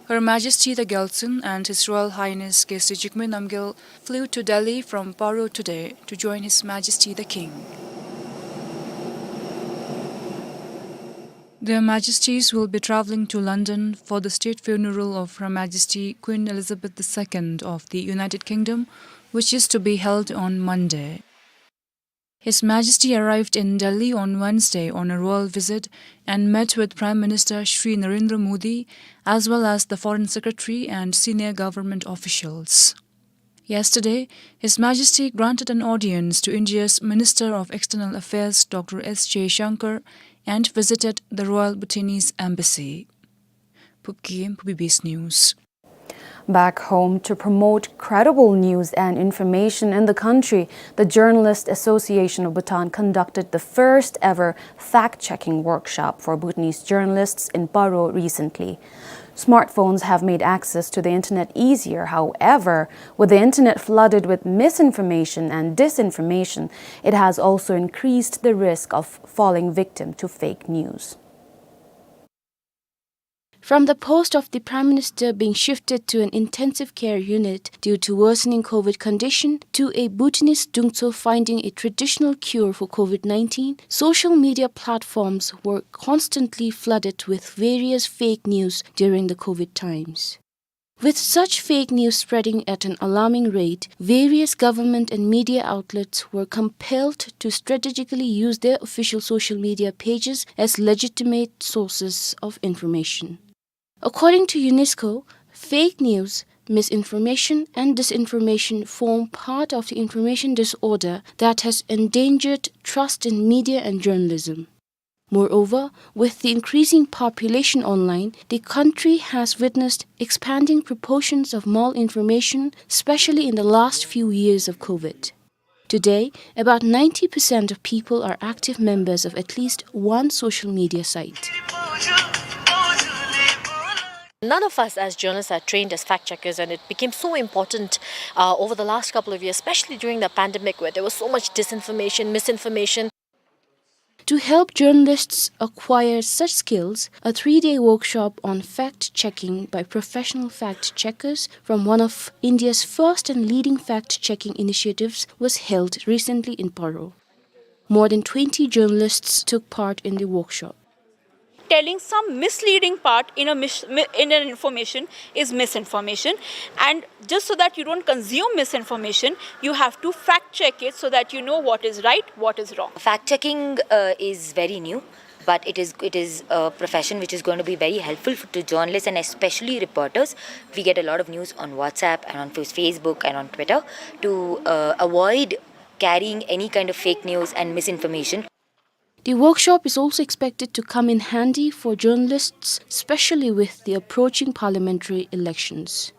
Her Majesty the Gyaltsuen and His Royal Highness Geshe Jigme Namgyel flew to Delhi from Paro today to join His Majesty the King. Their Majesties will be traveling to London for the state funeral of Her Majesty Queen Elizabeth the Second of the United Kingdom, which is to be held on Monday. His Majesty arrived in Delhi on Wednesday on a royal visit and met with Prime Minister Shri Narendra Modi, as well as the Foreign Secretary and senior government officials. Yesterday, His Majesty granted an audience to India's Minister of External Affairs, Doctor S Jaishankar, and visited the Royal Bhutanese Embassy. Phub Gyem, B B S News. Back home, to promote credible news and information in the country, the Journalist Association of Bhutan conducted the first ever fact-checking workshop for Bhutanese journalists in Paro recently. Smartphones have made access to the internet easier. However, with the internet flooded with misinformation and disinformation, it has also increased the risk of falling victim to fake news. From the post of the Prime Minister being shifted to an intensive care unit due to worsening COVID condition, to a Bhutanese Dungtso finding a traditional cure for COVID nineteen, social media platforms were constantly flooded with various fake news during the COVID times. With such fake news spreading at an alarming rate, various government and media outlets were compelled to strategically use their official social media pages as legitimate sources of information. According to UNESCO, fake news, misinformation, and disinformation form part of the information disorder that has endangered trust in media and journalism. Moreover, with the increasing population online, the country has witnessed expanding proportions of malinformation, especially in the last few years of COVID. Today, about ninety percent of people are active members of at least one social media site. None of us as journalists are trained as fact checkers, and it became so important, uh, over the last couple of years, especially during the pandemic, where there was so much disinformation, misinformation. To help journalists acquire such skills, a three-day workshop on fact-checking by professional fact-checkers from one of India's first and leading fact-checking initiatives was held recently in Paro. More than twenty journalists took part in the workshop. Telling some misleading part in a mis-, mi-, in an information is misinformation, and just so that you don't consume misinformation, you have to fact check it so that you know what is right, what is wrong. Fact checking, uh, is very new, but it is, it is a profession which is going to be very helpful f-, to journalists and especially reporters. We get a lot of news on WhatsApp and on Face-, Facebook and on Twitter. To, uh, avoid carrying any kind of fake news and misinformation. The workshop is also expected to come in handy for journalists, especially with the approaching parliamentary elections.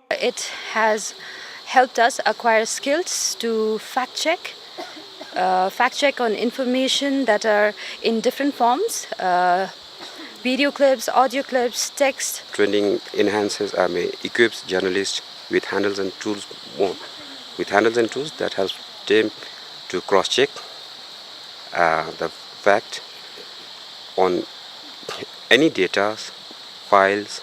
It has helped us acquire skills to fact check, uh, fact check on information that are in different forms, uh, video clips, audio clips, text. Training enhances, I mean, equips journalists with handles and tools more, with handles and tools that helps them to cross-check, uh, the fact on any data, files.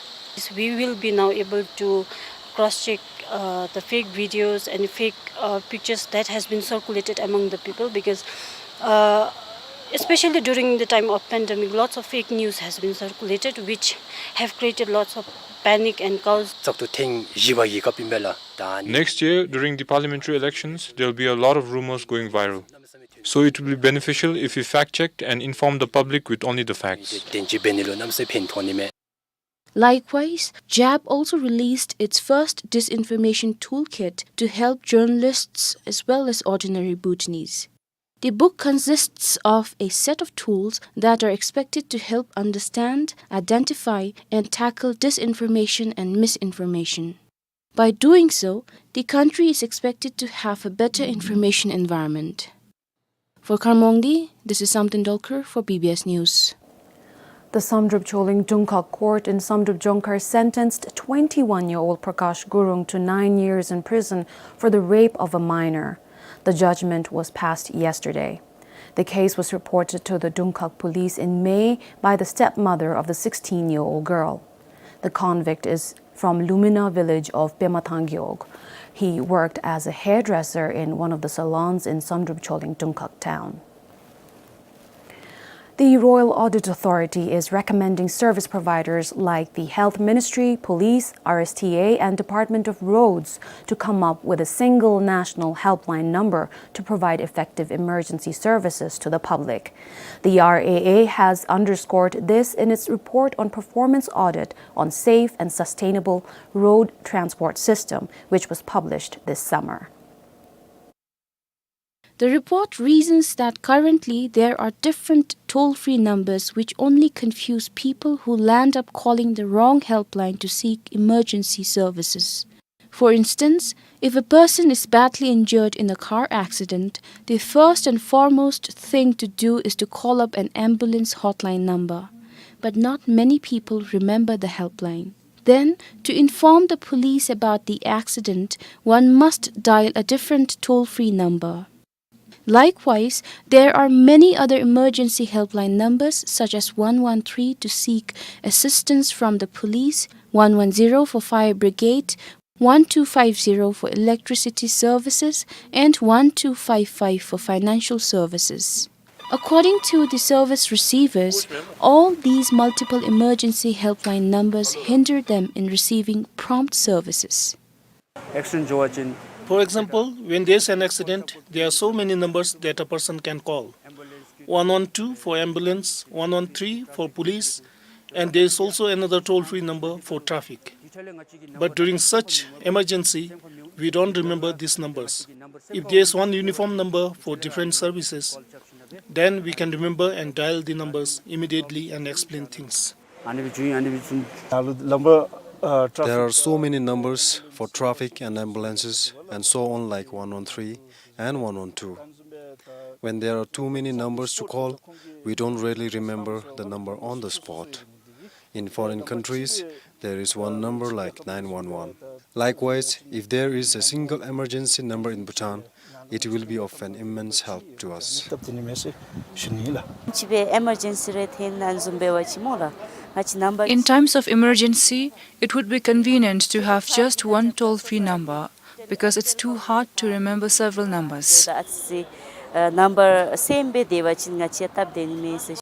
We will be now able to cross-check, uh, the fake videos and fake, uh, pictures that has been circulated among the people, because, uh, especially during the time of pandemic, lots of fake news has been circulated, which have created lots of panic and caused. བཙག་འཐུ་ཐེངས་བཞི་པ་གི་སྐབས་ཨིན་པས་ལགས། ད་ནི། Next year, during the parliamentary elections, there'll be a lot of rumors going viral. So it will be beneficial if we fact-checked and inform the public with only the facts. དེ་ཅིག་འབད་ནི་ལུ་གནམ་མེད་ས་མེད་ཕན་ཐོགས་ནི་མས། Likewise, JAB also released its first disinformation toolkit to help journalists as well as ordinary Bhutanese. The book consists of a set of tools that are expected to help understand, identify, and tackle disinformation and misinformation. By doing so, the country is expected to have a better information environment. For Kharmongdi, this is Samten Dolkar for B B S News. The Samdrup Choling Dungkhag Court in Samdrup Dzongkhar sentenced twenty-one-year-old Prakash Gurung to nine years in prison for the rape of a minor. The judgment was passed yesterday. The case was reported to the Dungkhag police in May by the stepmother of the sixteen-year-old girl. The convict is from Lumina village of Pemathang Gewog. He worked as a hairdresser in one of the salons in Samdrup Choling Dungkhag town. The Royal Audit Authority is recommending service providers like the Health Ministry, Police, R S T A, and Department of Roads to come up with a single national helpline number to provide effective emergency services to the public. The R A A has underscored this in its report on performance audit on safe and sustainable road transport system, which was published this summer. The report reasons that currently there are different toll-free numbers which only confuse people who land up calling the wrong helpline to seek emergency services. For instance, if a person is badly injured in a car accident, the first and foremost thing to do is to call up an ambulance hotline number. But not many people remember the helpline. Then, to inform the police about the accident, one must dial a different toll-free number. Likewise, there are many other emergency helpline numbers such as one one three to seek assistance from the police, one one zero for fire brigade, one two five zero for electricity services, and one two five five for financial services. According to the service receivers, all these multiple emergency helpline numbers hinder them in receiving prompt services. Action འགྱོ་བ་ཅིན། For example, when there's an accident, there are so many numbers that a person can call. One one two for ambulance, one one three for police, and there is also another toll-free number for traffic. But during such emergency, we don't remember these numbers. If there is one uniform number for different services, Then we can remember and dial the numbers immediately and explain things. There are so many numbers for traffic and ambulances and so on, like one one three and one one two. When there are too many numbers to call, we don't really remember the number on the spot. In foreign countries, there is one number like nine one one. Likewise, if there is a single emergency number in Bhutan, it will be of an immense help to us. Emergency རེ་ཐོན་ན་བཟུམ་འབད་བ་ཅིན་སྨོ་ལགས། ང་བཅས་number In times of emergency, it would be convenient to have just one toll-free number, because it's too hard to remember several numbers. ཨ་ཙི་ཨ་number same སྦེ་སྡོད་པ་ཅིན་ང་བཅས་སྟབས་བདེ་ནི་མས་ཟེར།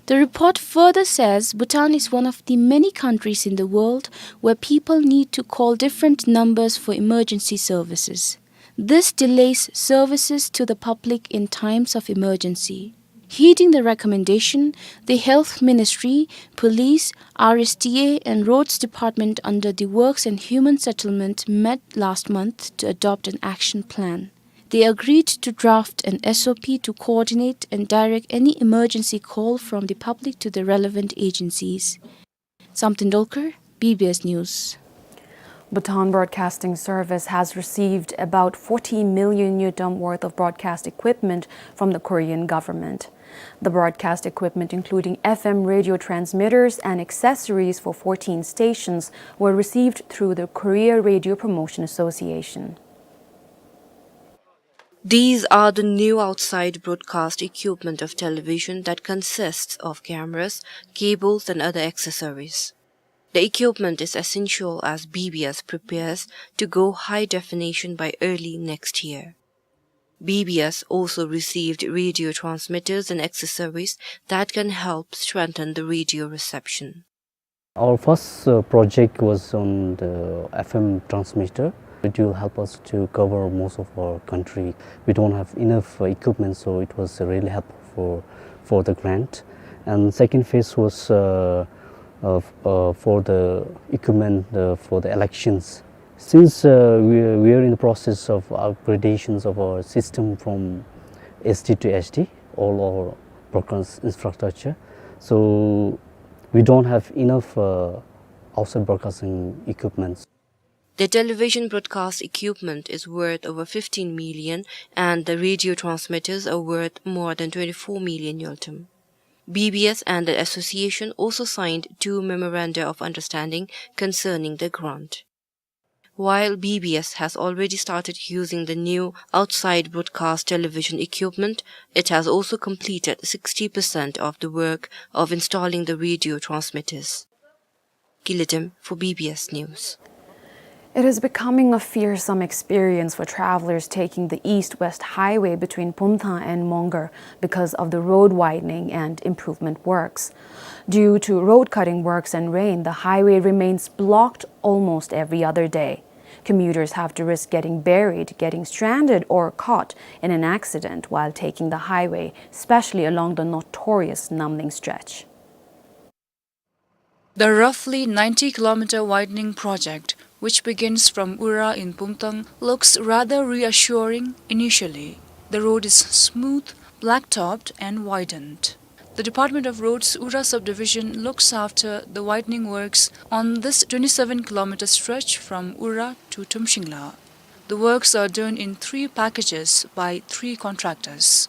The report further says Bhutan is one of the many countries in the world where people need to call different numbers for emergency services. This delays services to the public in times of emergency. Heeding the recommendation, the Health Ministry, Police, R S T A, and Roads Department under the Works and Human Settlement met last month to adopt an action plan. They agreed to draft an S O P to coordinate and direct any emergency call from the public to the relevant agencies. Samten Dolkar, B B S News. Bhutan Broadcasting Service has received about forty million ngultrum worth of broadcast equipment from the Korean government. The broadcast equipment, including F M radio transmitters and accessories for fourteen stations, were received through the Korea Radio Promotion Association. These are the new outside broadcast equipment of television that consists of cameras, cables, and other accessories. The equipment is essential as B B S prepares to go high definition by early next year. B B S also received radio transmitters and accessories that can help strengthen the radio reception. Our first, uh, project was on the F M transmitter. It will help us to cover most of our country. We don't have enough, uh, equipment, so it was really helpful for, for the grant. And second phase was, uh, uh, f-, uh, for the equipment, uh, for the elections. Since, uh, we are, we are in the process of upgradations of our system from S D to H D, all our broadcast infrastructure, so we don't have enough, uh, outside broadcasting equipments. The television broadcast equipment is worth over fifteen million, and the radio transmitters are worth more than twenty-four million ngultrum. B B S and the association also signed two memoranda of understanding concerning the grant. While B B S has already started using the new outside broadcast television equipment, it has also completed sixty percent of the work of installing the radio transmitters. Gilidem for B B S News. It is becoming a fearsome experience for travelers taking the east-west highway between Pumthang and Mongar because of the road widening and improvement works. Due to road cutting works and rain, the highway remains blocked almost every other day. Commuters have to risk getting buried, getting stranded, or caught in an accident while taking the highway, especially along the notorious Namling stretch. The roughly ninety kilometer widening project, which begins from Ura in Pumthang, looks rather reassuring initially. The road is smooth, blacktopped, and widened. The Department of Roads Ura subdivision looks after the widening works on this twenty-seven kilometer stretch from Ura to Tumshingla. The works are done in three packages by three contractors.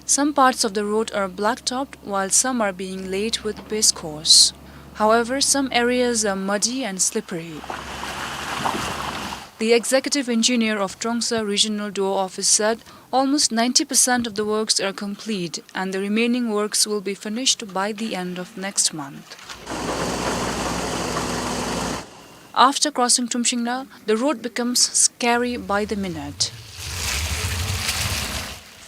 Some parts of the road are blacktopped, while some are being laid with base course. However, some areas are muddy and slippery. The executive engineer of Trongsa Regional D O Office said almost ninety percent of the works are complete and the remaining works will be finished by the end of next month. After crossing Tumshingla, the road becomes scary by the minute.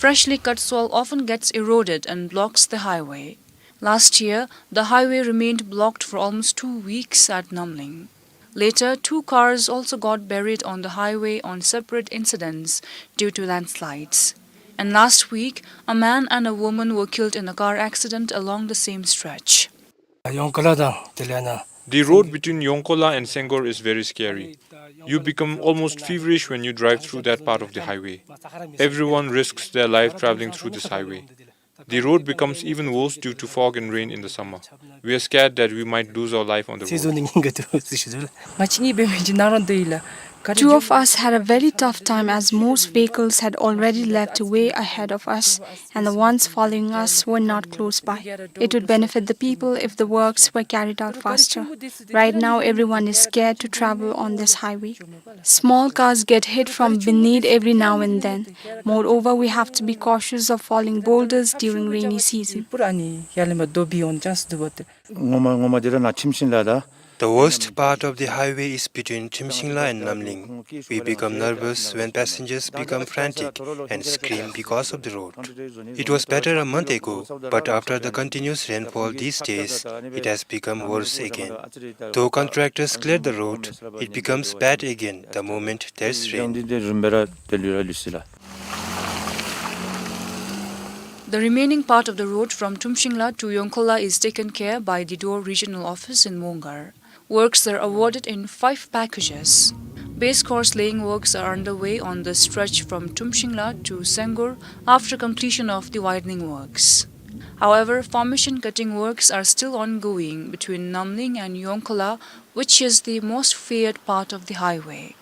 Freshly cut soil often gets eroded and blocks the highway. Last year, the highway remained blocked for almost two weeks at Namling. Later, two cars also got buried on the highway on separate incidents due to landslides. And last week, a man and a woman were killed in a car accident along the same stretch. The road between Yongkola and Senggor is very scary. You become almost feverish when you drive through that part of the highway. Everyone risks their life traveling through this highway. The road becomes even worse due to fog and rain in the summer. We are scared that we might lose our life on the road. Two of us had a very tough time as most vehicles had already left way ahead of us and the ones following us were not close by. It would benefit the people if the works were carried out faster. Right now, everyone is scared to travel on this highway. Small cars get hit from beneath every now and then. Moreover, we have to be cautious of falling boulders during rainy season. ངོ་མ་ངོ་མ་འདི་ར་ནཱ་ཁྲིམས་ཤིང་ལ་ད། The worst part of the highway is between Thrimshingla and Namling. We become nervous when passengers become frantic and scream because of the road. It was better a month ago, but after the continuous rainfall these days, it has become worse again. Though contractors clear the road, it becomes bad again the moment there's rain. The remaining part of the road from Thrimshingla to Yongkhola is taken care by the DOOR Regional Office in Mongar. Works are awarded in five packages. Base course laying works are underway on the stretch from Thrimshingla to Sengur after completion of the widening works. However, formation cutting works are still ongoing between Namling and Yongkhola, which is the most feared part of the highway.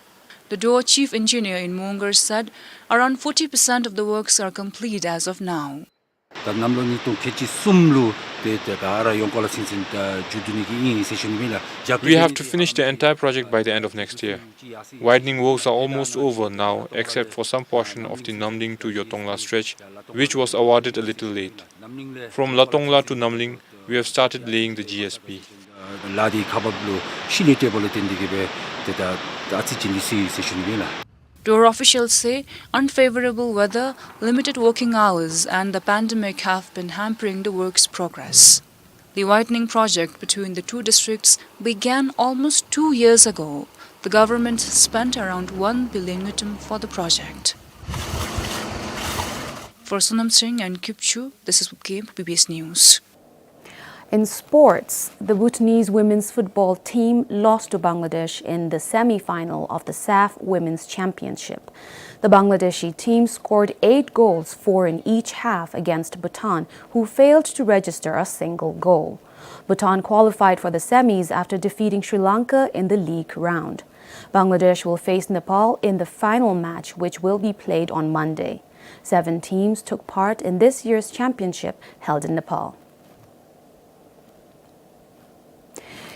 The DOOR chief engineer in Mongar said around forty percent of the works are complete as of now. ད་གནམ་ལོ་ཉིས་སྟོང་ཁལ་གཅིག་གསུམ་ལུ་ཏེ་ཏེ་ག་ར་ཡོངས་ཀོ་ལ་ཚུན་ཚོད་ད་མཇུག་བསྡུ་ནི་གི་ཨིན་ཟེར་ཞུ་ནི་ཨིན་ལགས། We have to finish the entire project by the end of next year. Widening works are almost over now, except for some portion of the Namling to Yotongla stretch, which was awarded a little late. From Latongla to Namling, we have started laying the G S B. ལཱ་འདི་ཁག་འབགཔ་ལུ་ཤུལ་ལས་སྤྲོད་པ་ལུ་བརྟེན་ཏེ་གིས་སྦེ་ཏེ་ད་ཨ་ཙི་ཅིག་འདི་སོང་ཡི་ཟེར་ཞུ་ནི་ཨིན་ལགས། DOOR officials say unfavorable weather, limited working hours, and the pandemic have been hampering the work's progress. The widening project between the two districts began almost two years ago. The government spent around one billion ngultrum for the project. For Sonam Singh and Kipchu, this is Wupkem, B B S News. In sports, the Bhutanese women's football team lost to Bangladesh in the semi-final of the SAFF Women's Championship. The Bangladeshi team scored eight goals, four in each half, against Bhutan, who failed to register a single goal. Bhutan qualified for the semis after defeating Sri Lanka in the league round. Bangladesh will face Nepal in the final match, which will be played on Monday. Seven teams took part in this year's championship held in Nepal.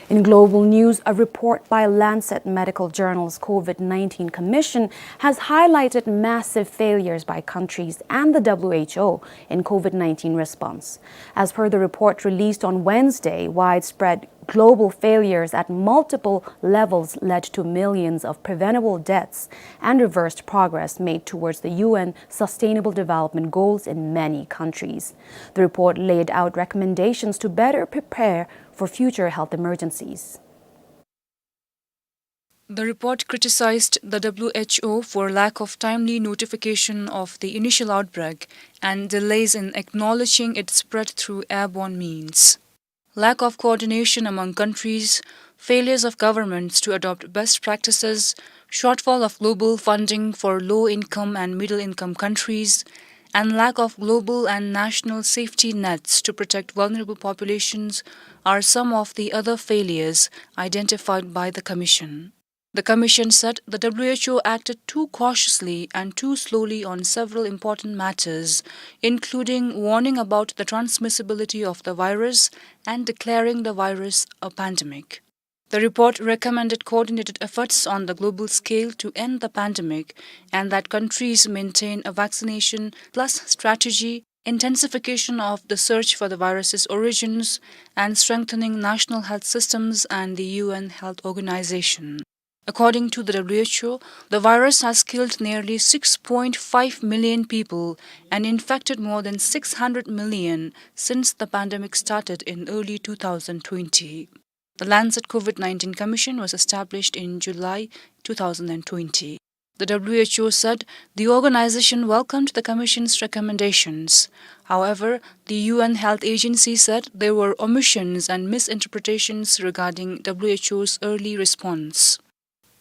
In global news, a report by Lancet Medical Journal's COVID nineteen Commission has highlighted massive failures by countries and the W H O in COVID nineteen response. As per the report released on Wednesday, widespread global failures at multiple levels led to millions of preventable deaths and reversed progress made towards the U N Sustainable Development Goals in many countries. The report laid out recommendations to better prepare for future health emergencies. The report criticized the W H O for lack of timely notification of the initial outbreak and delays in acknowledging its spread through airborne means. Lack of coordination among countries, failures of governments to adopt best practices, shortfall of global funding for low-income and middle-income countries, and lack of global and national safety nets to protect vulnerable populations are some of the other failures identified by the Commission. The Commission said the W H O acted too cautiously and too slowly on several important matters, including warning about the transmissibility of the virus and declaring the virus a pandemic. The report recommended coordinated efforts on the global scale to end the pandemic and that countries maintain a vaccination plus strategy, intensification of the search for the virus's origins, and strengthening national health systems and the U N Health Organization. According to the W H O, the virus has killed nearly six point five million people and infected more than six hundred million since the pandemic started in early two thousand twenty. The Lancet COVID nineteen Commission was established in July two thousand twenty. The W H O said the organization welcomed the Commission's recommendations. However, the U N Health Agency said there were omissions and misinterpretations regarding W H O's early response.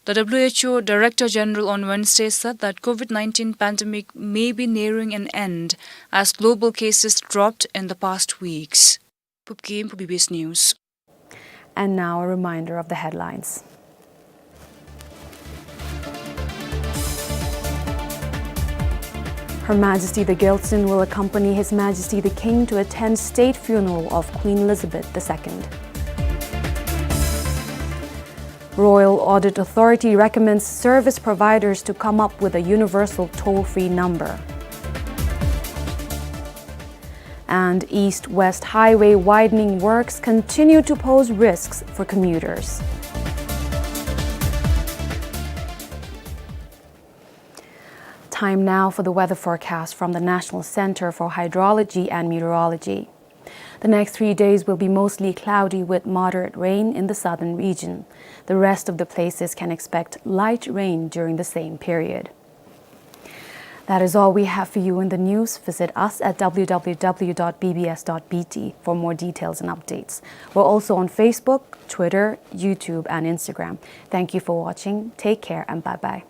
The W H O Director General on Wednesday said that COVID nineteen pandemic may be nearing an end as global cases dropped in the past weeks. Pupkim for B B S News. And now a reminder of the headlines. Her Majesty the Gyaltsuen will accompany His Majesty the King to attend state funeral of Queen Elizabeth the Second. Royal Audit Authority recommends service providers to come up with a universal toll-free number. And East-West Highway widening works continue to pose risks for commuters. Time now for the weather forecast from the National Center for Hydrology and Meteorology. The next three days will be mostly cloudy with moderate rain in the southern region. The rest of the places can expect light rain during the same period. That is all we have for you in the news. Visit us at W W W dot B B S dot B T for more details and updates. We're also on Facebook, Twitter, YouTube, and Instagram. Thank you for watching. Take care and bye-bye.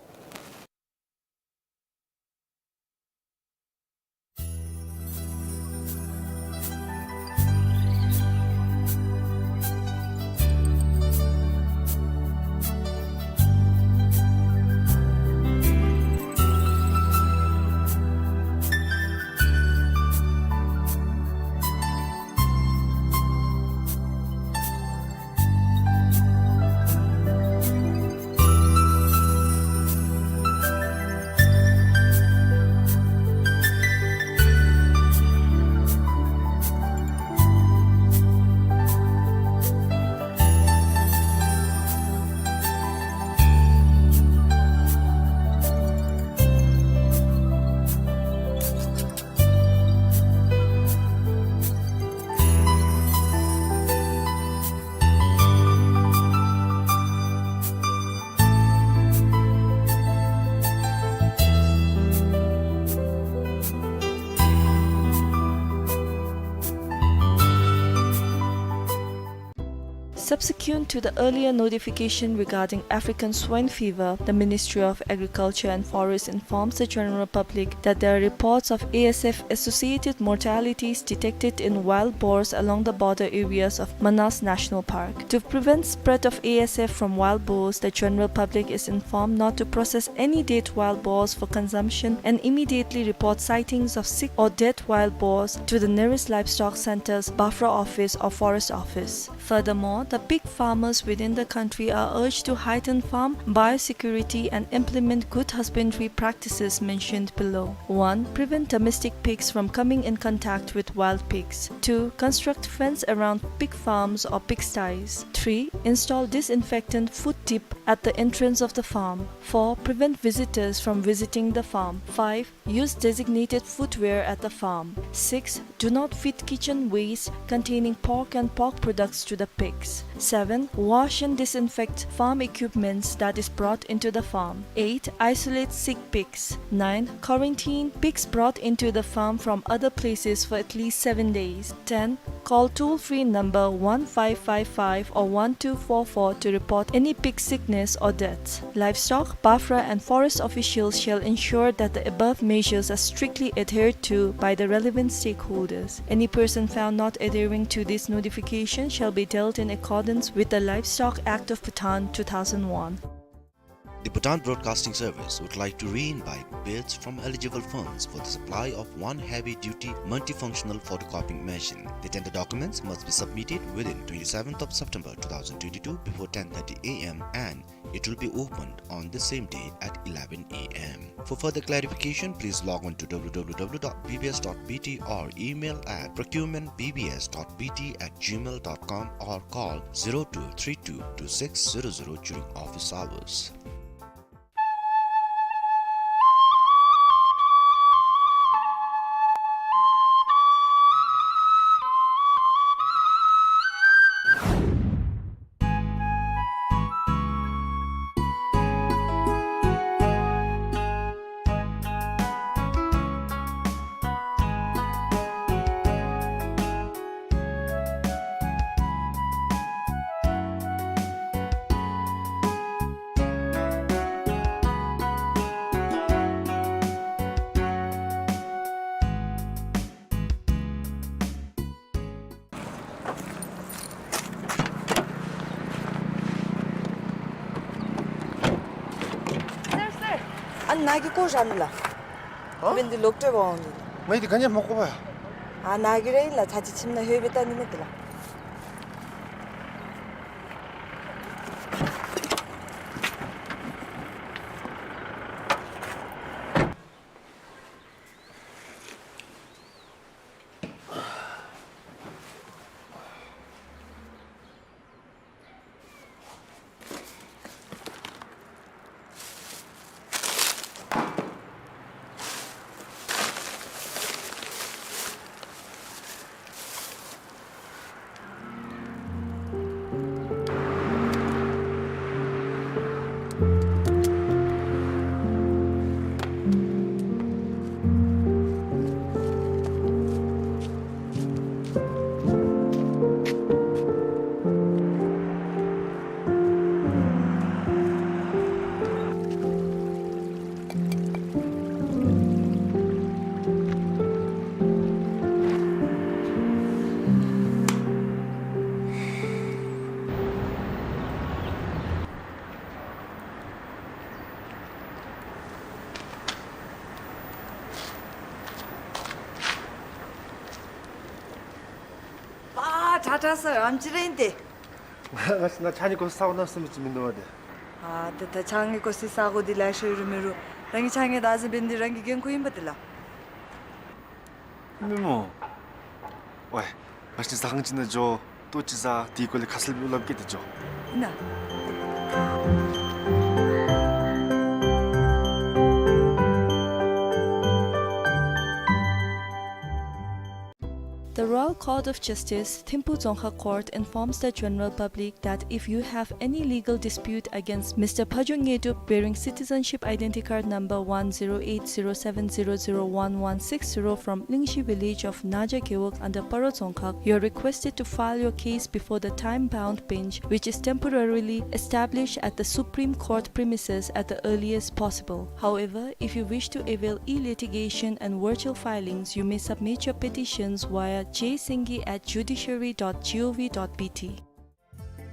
Subsequent to the earlier notification regarding African swine fever, the Ministry of Agriculture and Forest informs the general public that there are reports of A S F-associated mortalities detected in wild boars along the border areas of Manas National Park. To prevent spread of A S F from wild boars, the general public is informed not to process any dead wild boars for consumption and immediately report sightings of sick or dead wild boars to the nearest livestock centers, BAFRA office or forest office. Furthermore, the pig farmers within the country are urged to heighten farm biosecurity and implement good husbandry practices mentioned below. One, prevent domestic pigs from coming in contact with wild pigs. Two, construct fence around pig farms or pigsties. Three, install disinfectant foot tip at the entrance of the farm. Four, prevent visitors from visiting the farm. Five, use designated footwear at the farm. Six, do not feed kitchen waste containing pork and pork products to the pigs. Seven, wash and disinfect farm equipments that is brought into the farm. Eight, isolate sick pigs. Nine, quarantine pigs brought into the farm from other places for at least seven days. Ten, call toll-free number one five five five or one two four four to report any pig sickness or deaths. Livestock, BAFRA and forest officials shall ensure that the above measures are strictly adhered to by the relevant stakeholders. Any person found not adhering to this notification shall be dealt in accordance with the Livestock Act of Bhutan two thousand one. The Bhutan Broadcasting Service would like to re-invite bids from eligible firms for the supply of one heavy-duty multifunctional photocopying machine. The tender documents must be submitted within twenty-seventh of September two thousand twenty-two before ten thirty A M and it will be opened on the same day at eleven A M. For further clarification, please log on to W W W dot B B S dot B T or email at procurement B B S dot B T at gmail dot com or call zero two three two two six zero zero during office hours. ཨ་ནཱ་གི་སྐོར་ར་ནི་ལགས། ཨ། འབད་ནི་འདི་ལོག་སྤྲོད་འབག་འོང་ནི། ང་འདི་ག་ནི་མ་གོ་བས། ཨ་ནཱ་གི་ར་ཨིན་ལགས། ཚར་གཅིག་ཁྱིམ་ནང་ལྷོད་སྦེ་བལྟ་ནི་མས་ཏེ་ལགས། པ་ཊ་ཊ་སར་ཨམ་ཅི་རེ་ཨིན་ཏེ། ང་ང་ཕྱགས་སྙིགས་བཀོ་སའི་ས་གོ་ནང་སེམས་ཅིག་མིན་འདུག་པ་ཏེ། ཨ་ད་ད་ཕྱགས་སྙིགས་བཀོ་སའི་ས་གོ་འདི་ལེ་ཤ་ཡོད་རུང་མེད་རུང་རང་གི་ཕྱགས་སྙིགས་བདག་འཛིན་འབད་ནི་འདི་རང་གི་འགན་ཁུར་ཨིན་པ་ཏེ་ལགས། མི་མོ། ཝའི། ང་ཕྱགས་སྙིགས་ཟ་ཁང་ཅིག་ནང་འགྱོ། ལྟོ་ཅིག་ཟ། དེའི་སྐོར་ལས་ཁ་གསལ་སླབ་གེ་ཏེ་འགྱོ། ཨིན་ན། The Royal Court of Justice, Thimphu Dzongkhag Court informs the general public that if you have any legal dispute against Mister Phajung Ngedup bearing citizenship identity card number one zero eight zero seven zero zero one one six zero from Lingshi village of Naja Gewog under Paro Dzongkhag, you are requested to file your case before the time-bound bench, which is temporarily established at the Supreme Court premises at the earliest possible. However, if you wish to avail e-litigation and virtual filings, you may submit your petitions via j singye at judiciary dot gov dot bt.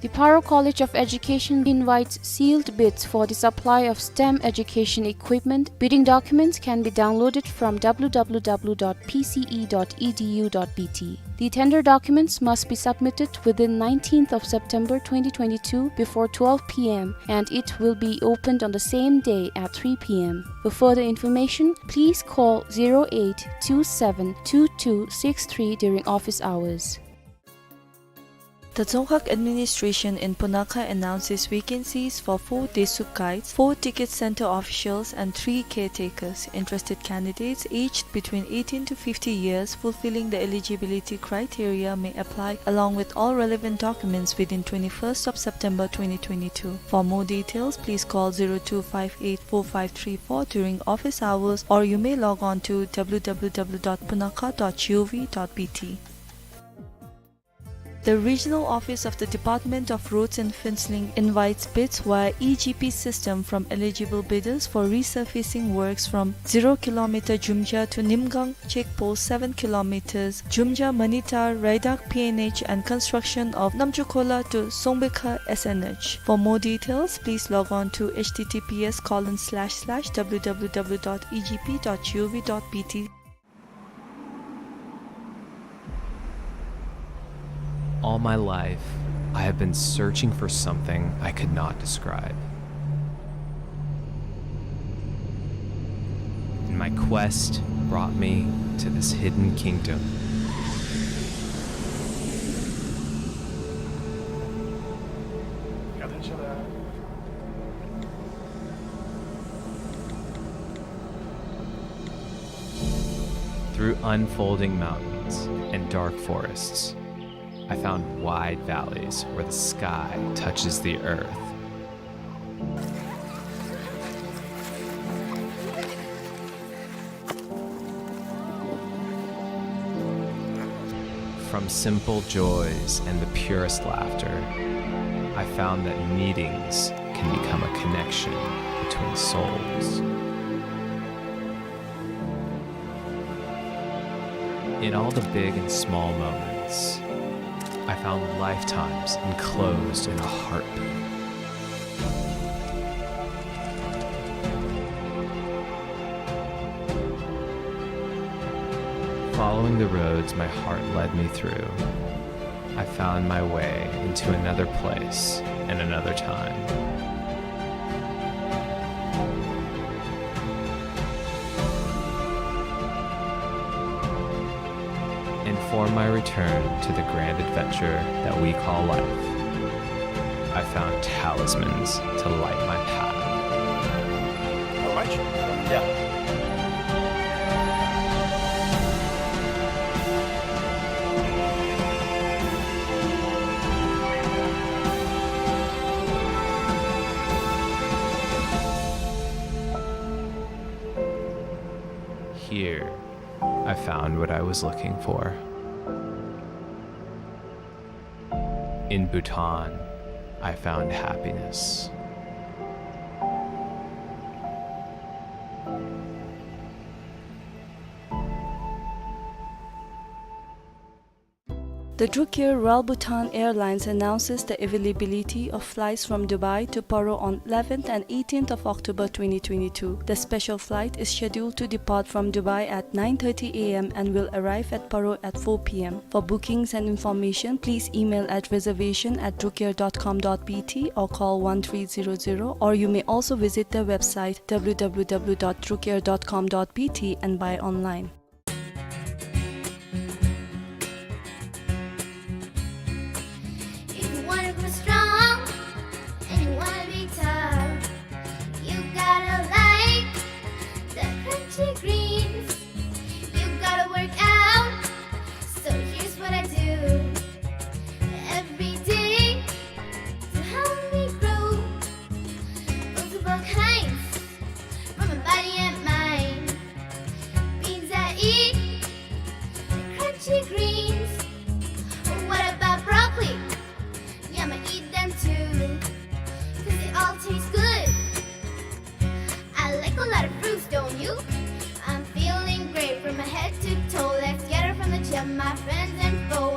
The Paro College of Education invites sealed bids for the supply of STEM education equipment. Bidding documents can be downloaded from w w w dot p c e dot e d u dot b t. The tender documents must be submitted within nineteenth of September twenty twenty-two before twelve p m and it will be opened on the same day at three p m. For further information, please call zero eight two seven two two six three during office hours. The Dzongkhag administration in Punakha announces vacancies for four Desuk guides, four ticket center officials, and three caretakers. Interested candidates aged between eighteen to fifty years fulfilling the eligibility criteria may apply along with all relevant documents within twenty-first of September twenty twenty-two. For more details, please call zero two five eight four five three four during office hours, or you may log on to w w w dot punakha dot gov dot b t. The Regional Office of the Department of Roads and Fencing invites bids via e G P system from eligible bidders for resurfacing works from zero kilometer Jumja to Nimgang check post, seven kilometers Jumja Manitar Raidak P N H, and construction of Namchukhola to Songbekha S N H. For more details, please log on to h t t p s colon slash slash w w w dot e g p dot gov dot b t. All my life, I have been searching for something I could not describe. And my quest brought me to this hidden kingdom. Through unfolding mountains and dark forests, I found wide valleys where the sky touches the earth. From simple joys and the purest laughter, I found that meetings can become a connection between souls. In all the big and small moments, I found lifetimes enclosed in a heartbeat. Following the roads my heart led me through, I found my way into another place and another time. And for my return to the grand adventure that we call life, I found talismans to light my path. How much? Yeah. Here, I found what I was looking for. In Bhutan, I found happiness. The Drukair Royal Bhutan Airlines announces the availability of flights from Dubai to Paro on eleventh and eighteenth of October twenty twenty-two. The special flight is scheduled to depart from Dubai at nine thirty A M and will arrive at Paro at four P M. For bookings and information, please email at reservation at drukair dot com dot B T or call one three zero zero, or you may also visit their website, W W W dot drukair dot com dot B T, and buy online. If you wanna grow strong and you wanna be tough, you gotta like the crunchy greens. You gotta work out. So here's what I do every day to help me grow. Multiple kinds for my body and mind. Beans I eat, crunchy greens. What about broccoli? Yeah, I'ma eat them too, 'cause they all taste good. I like a lot of fruits, don't you? I'm feeling great from my head to toe. Let's gather from the gym, my friends and foe.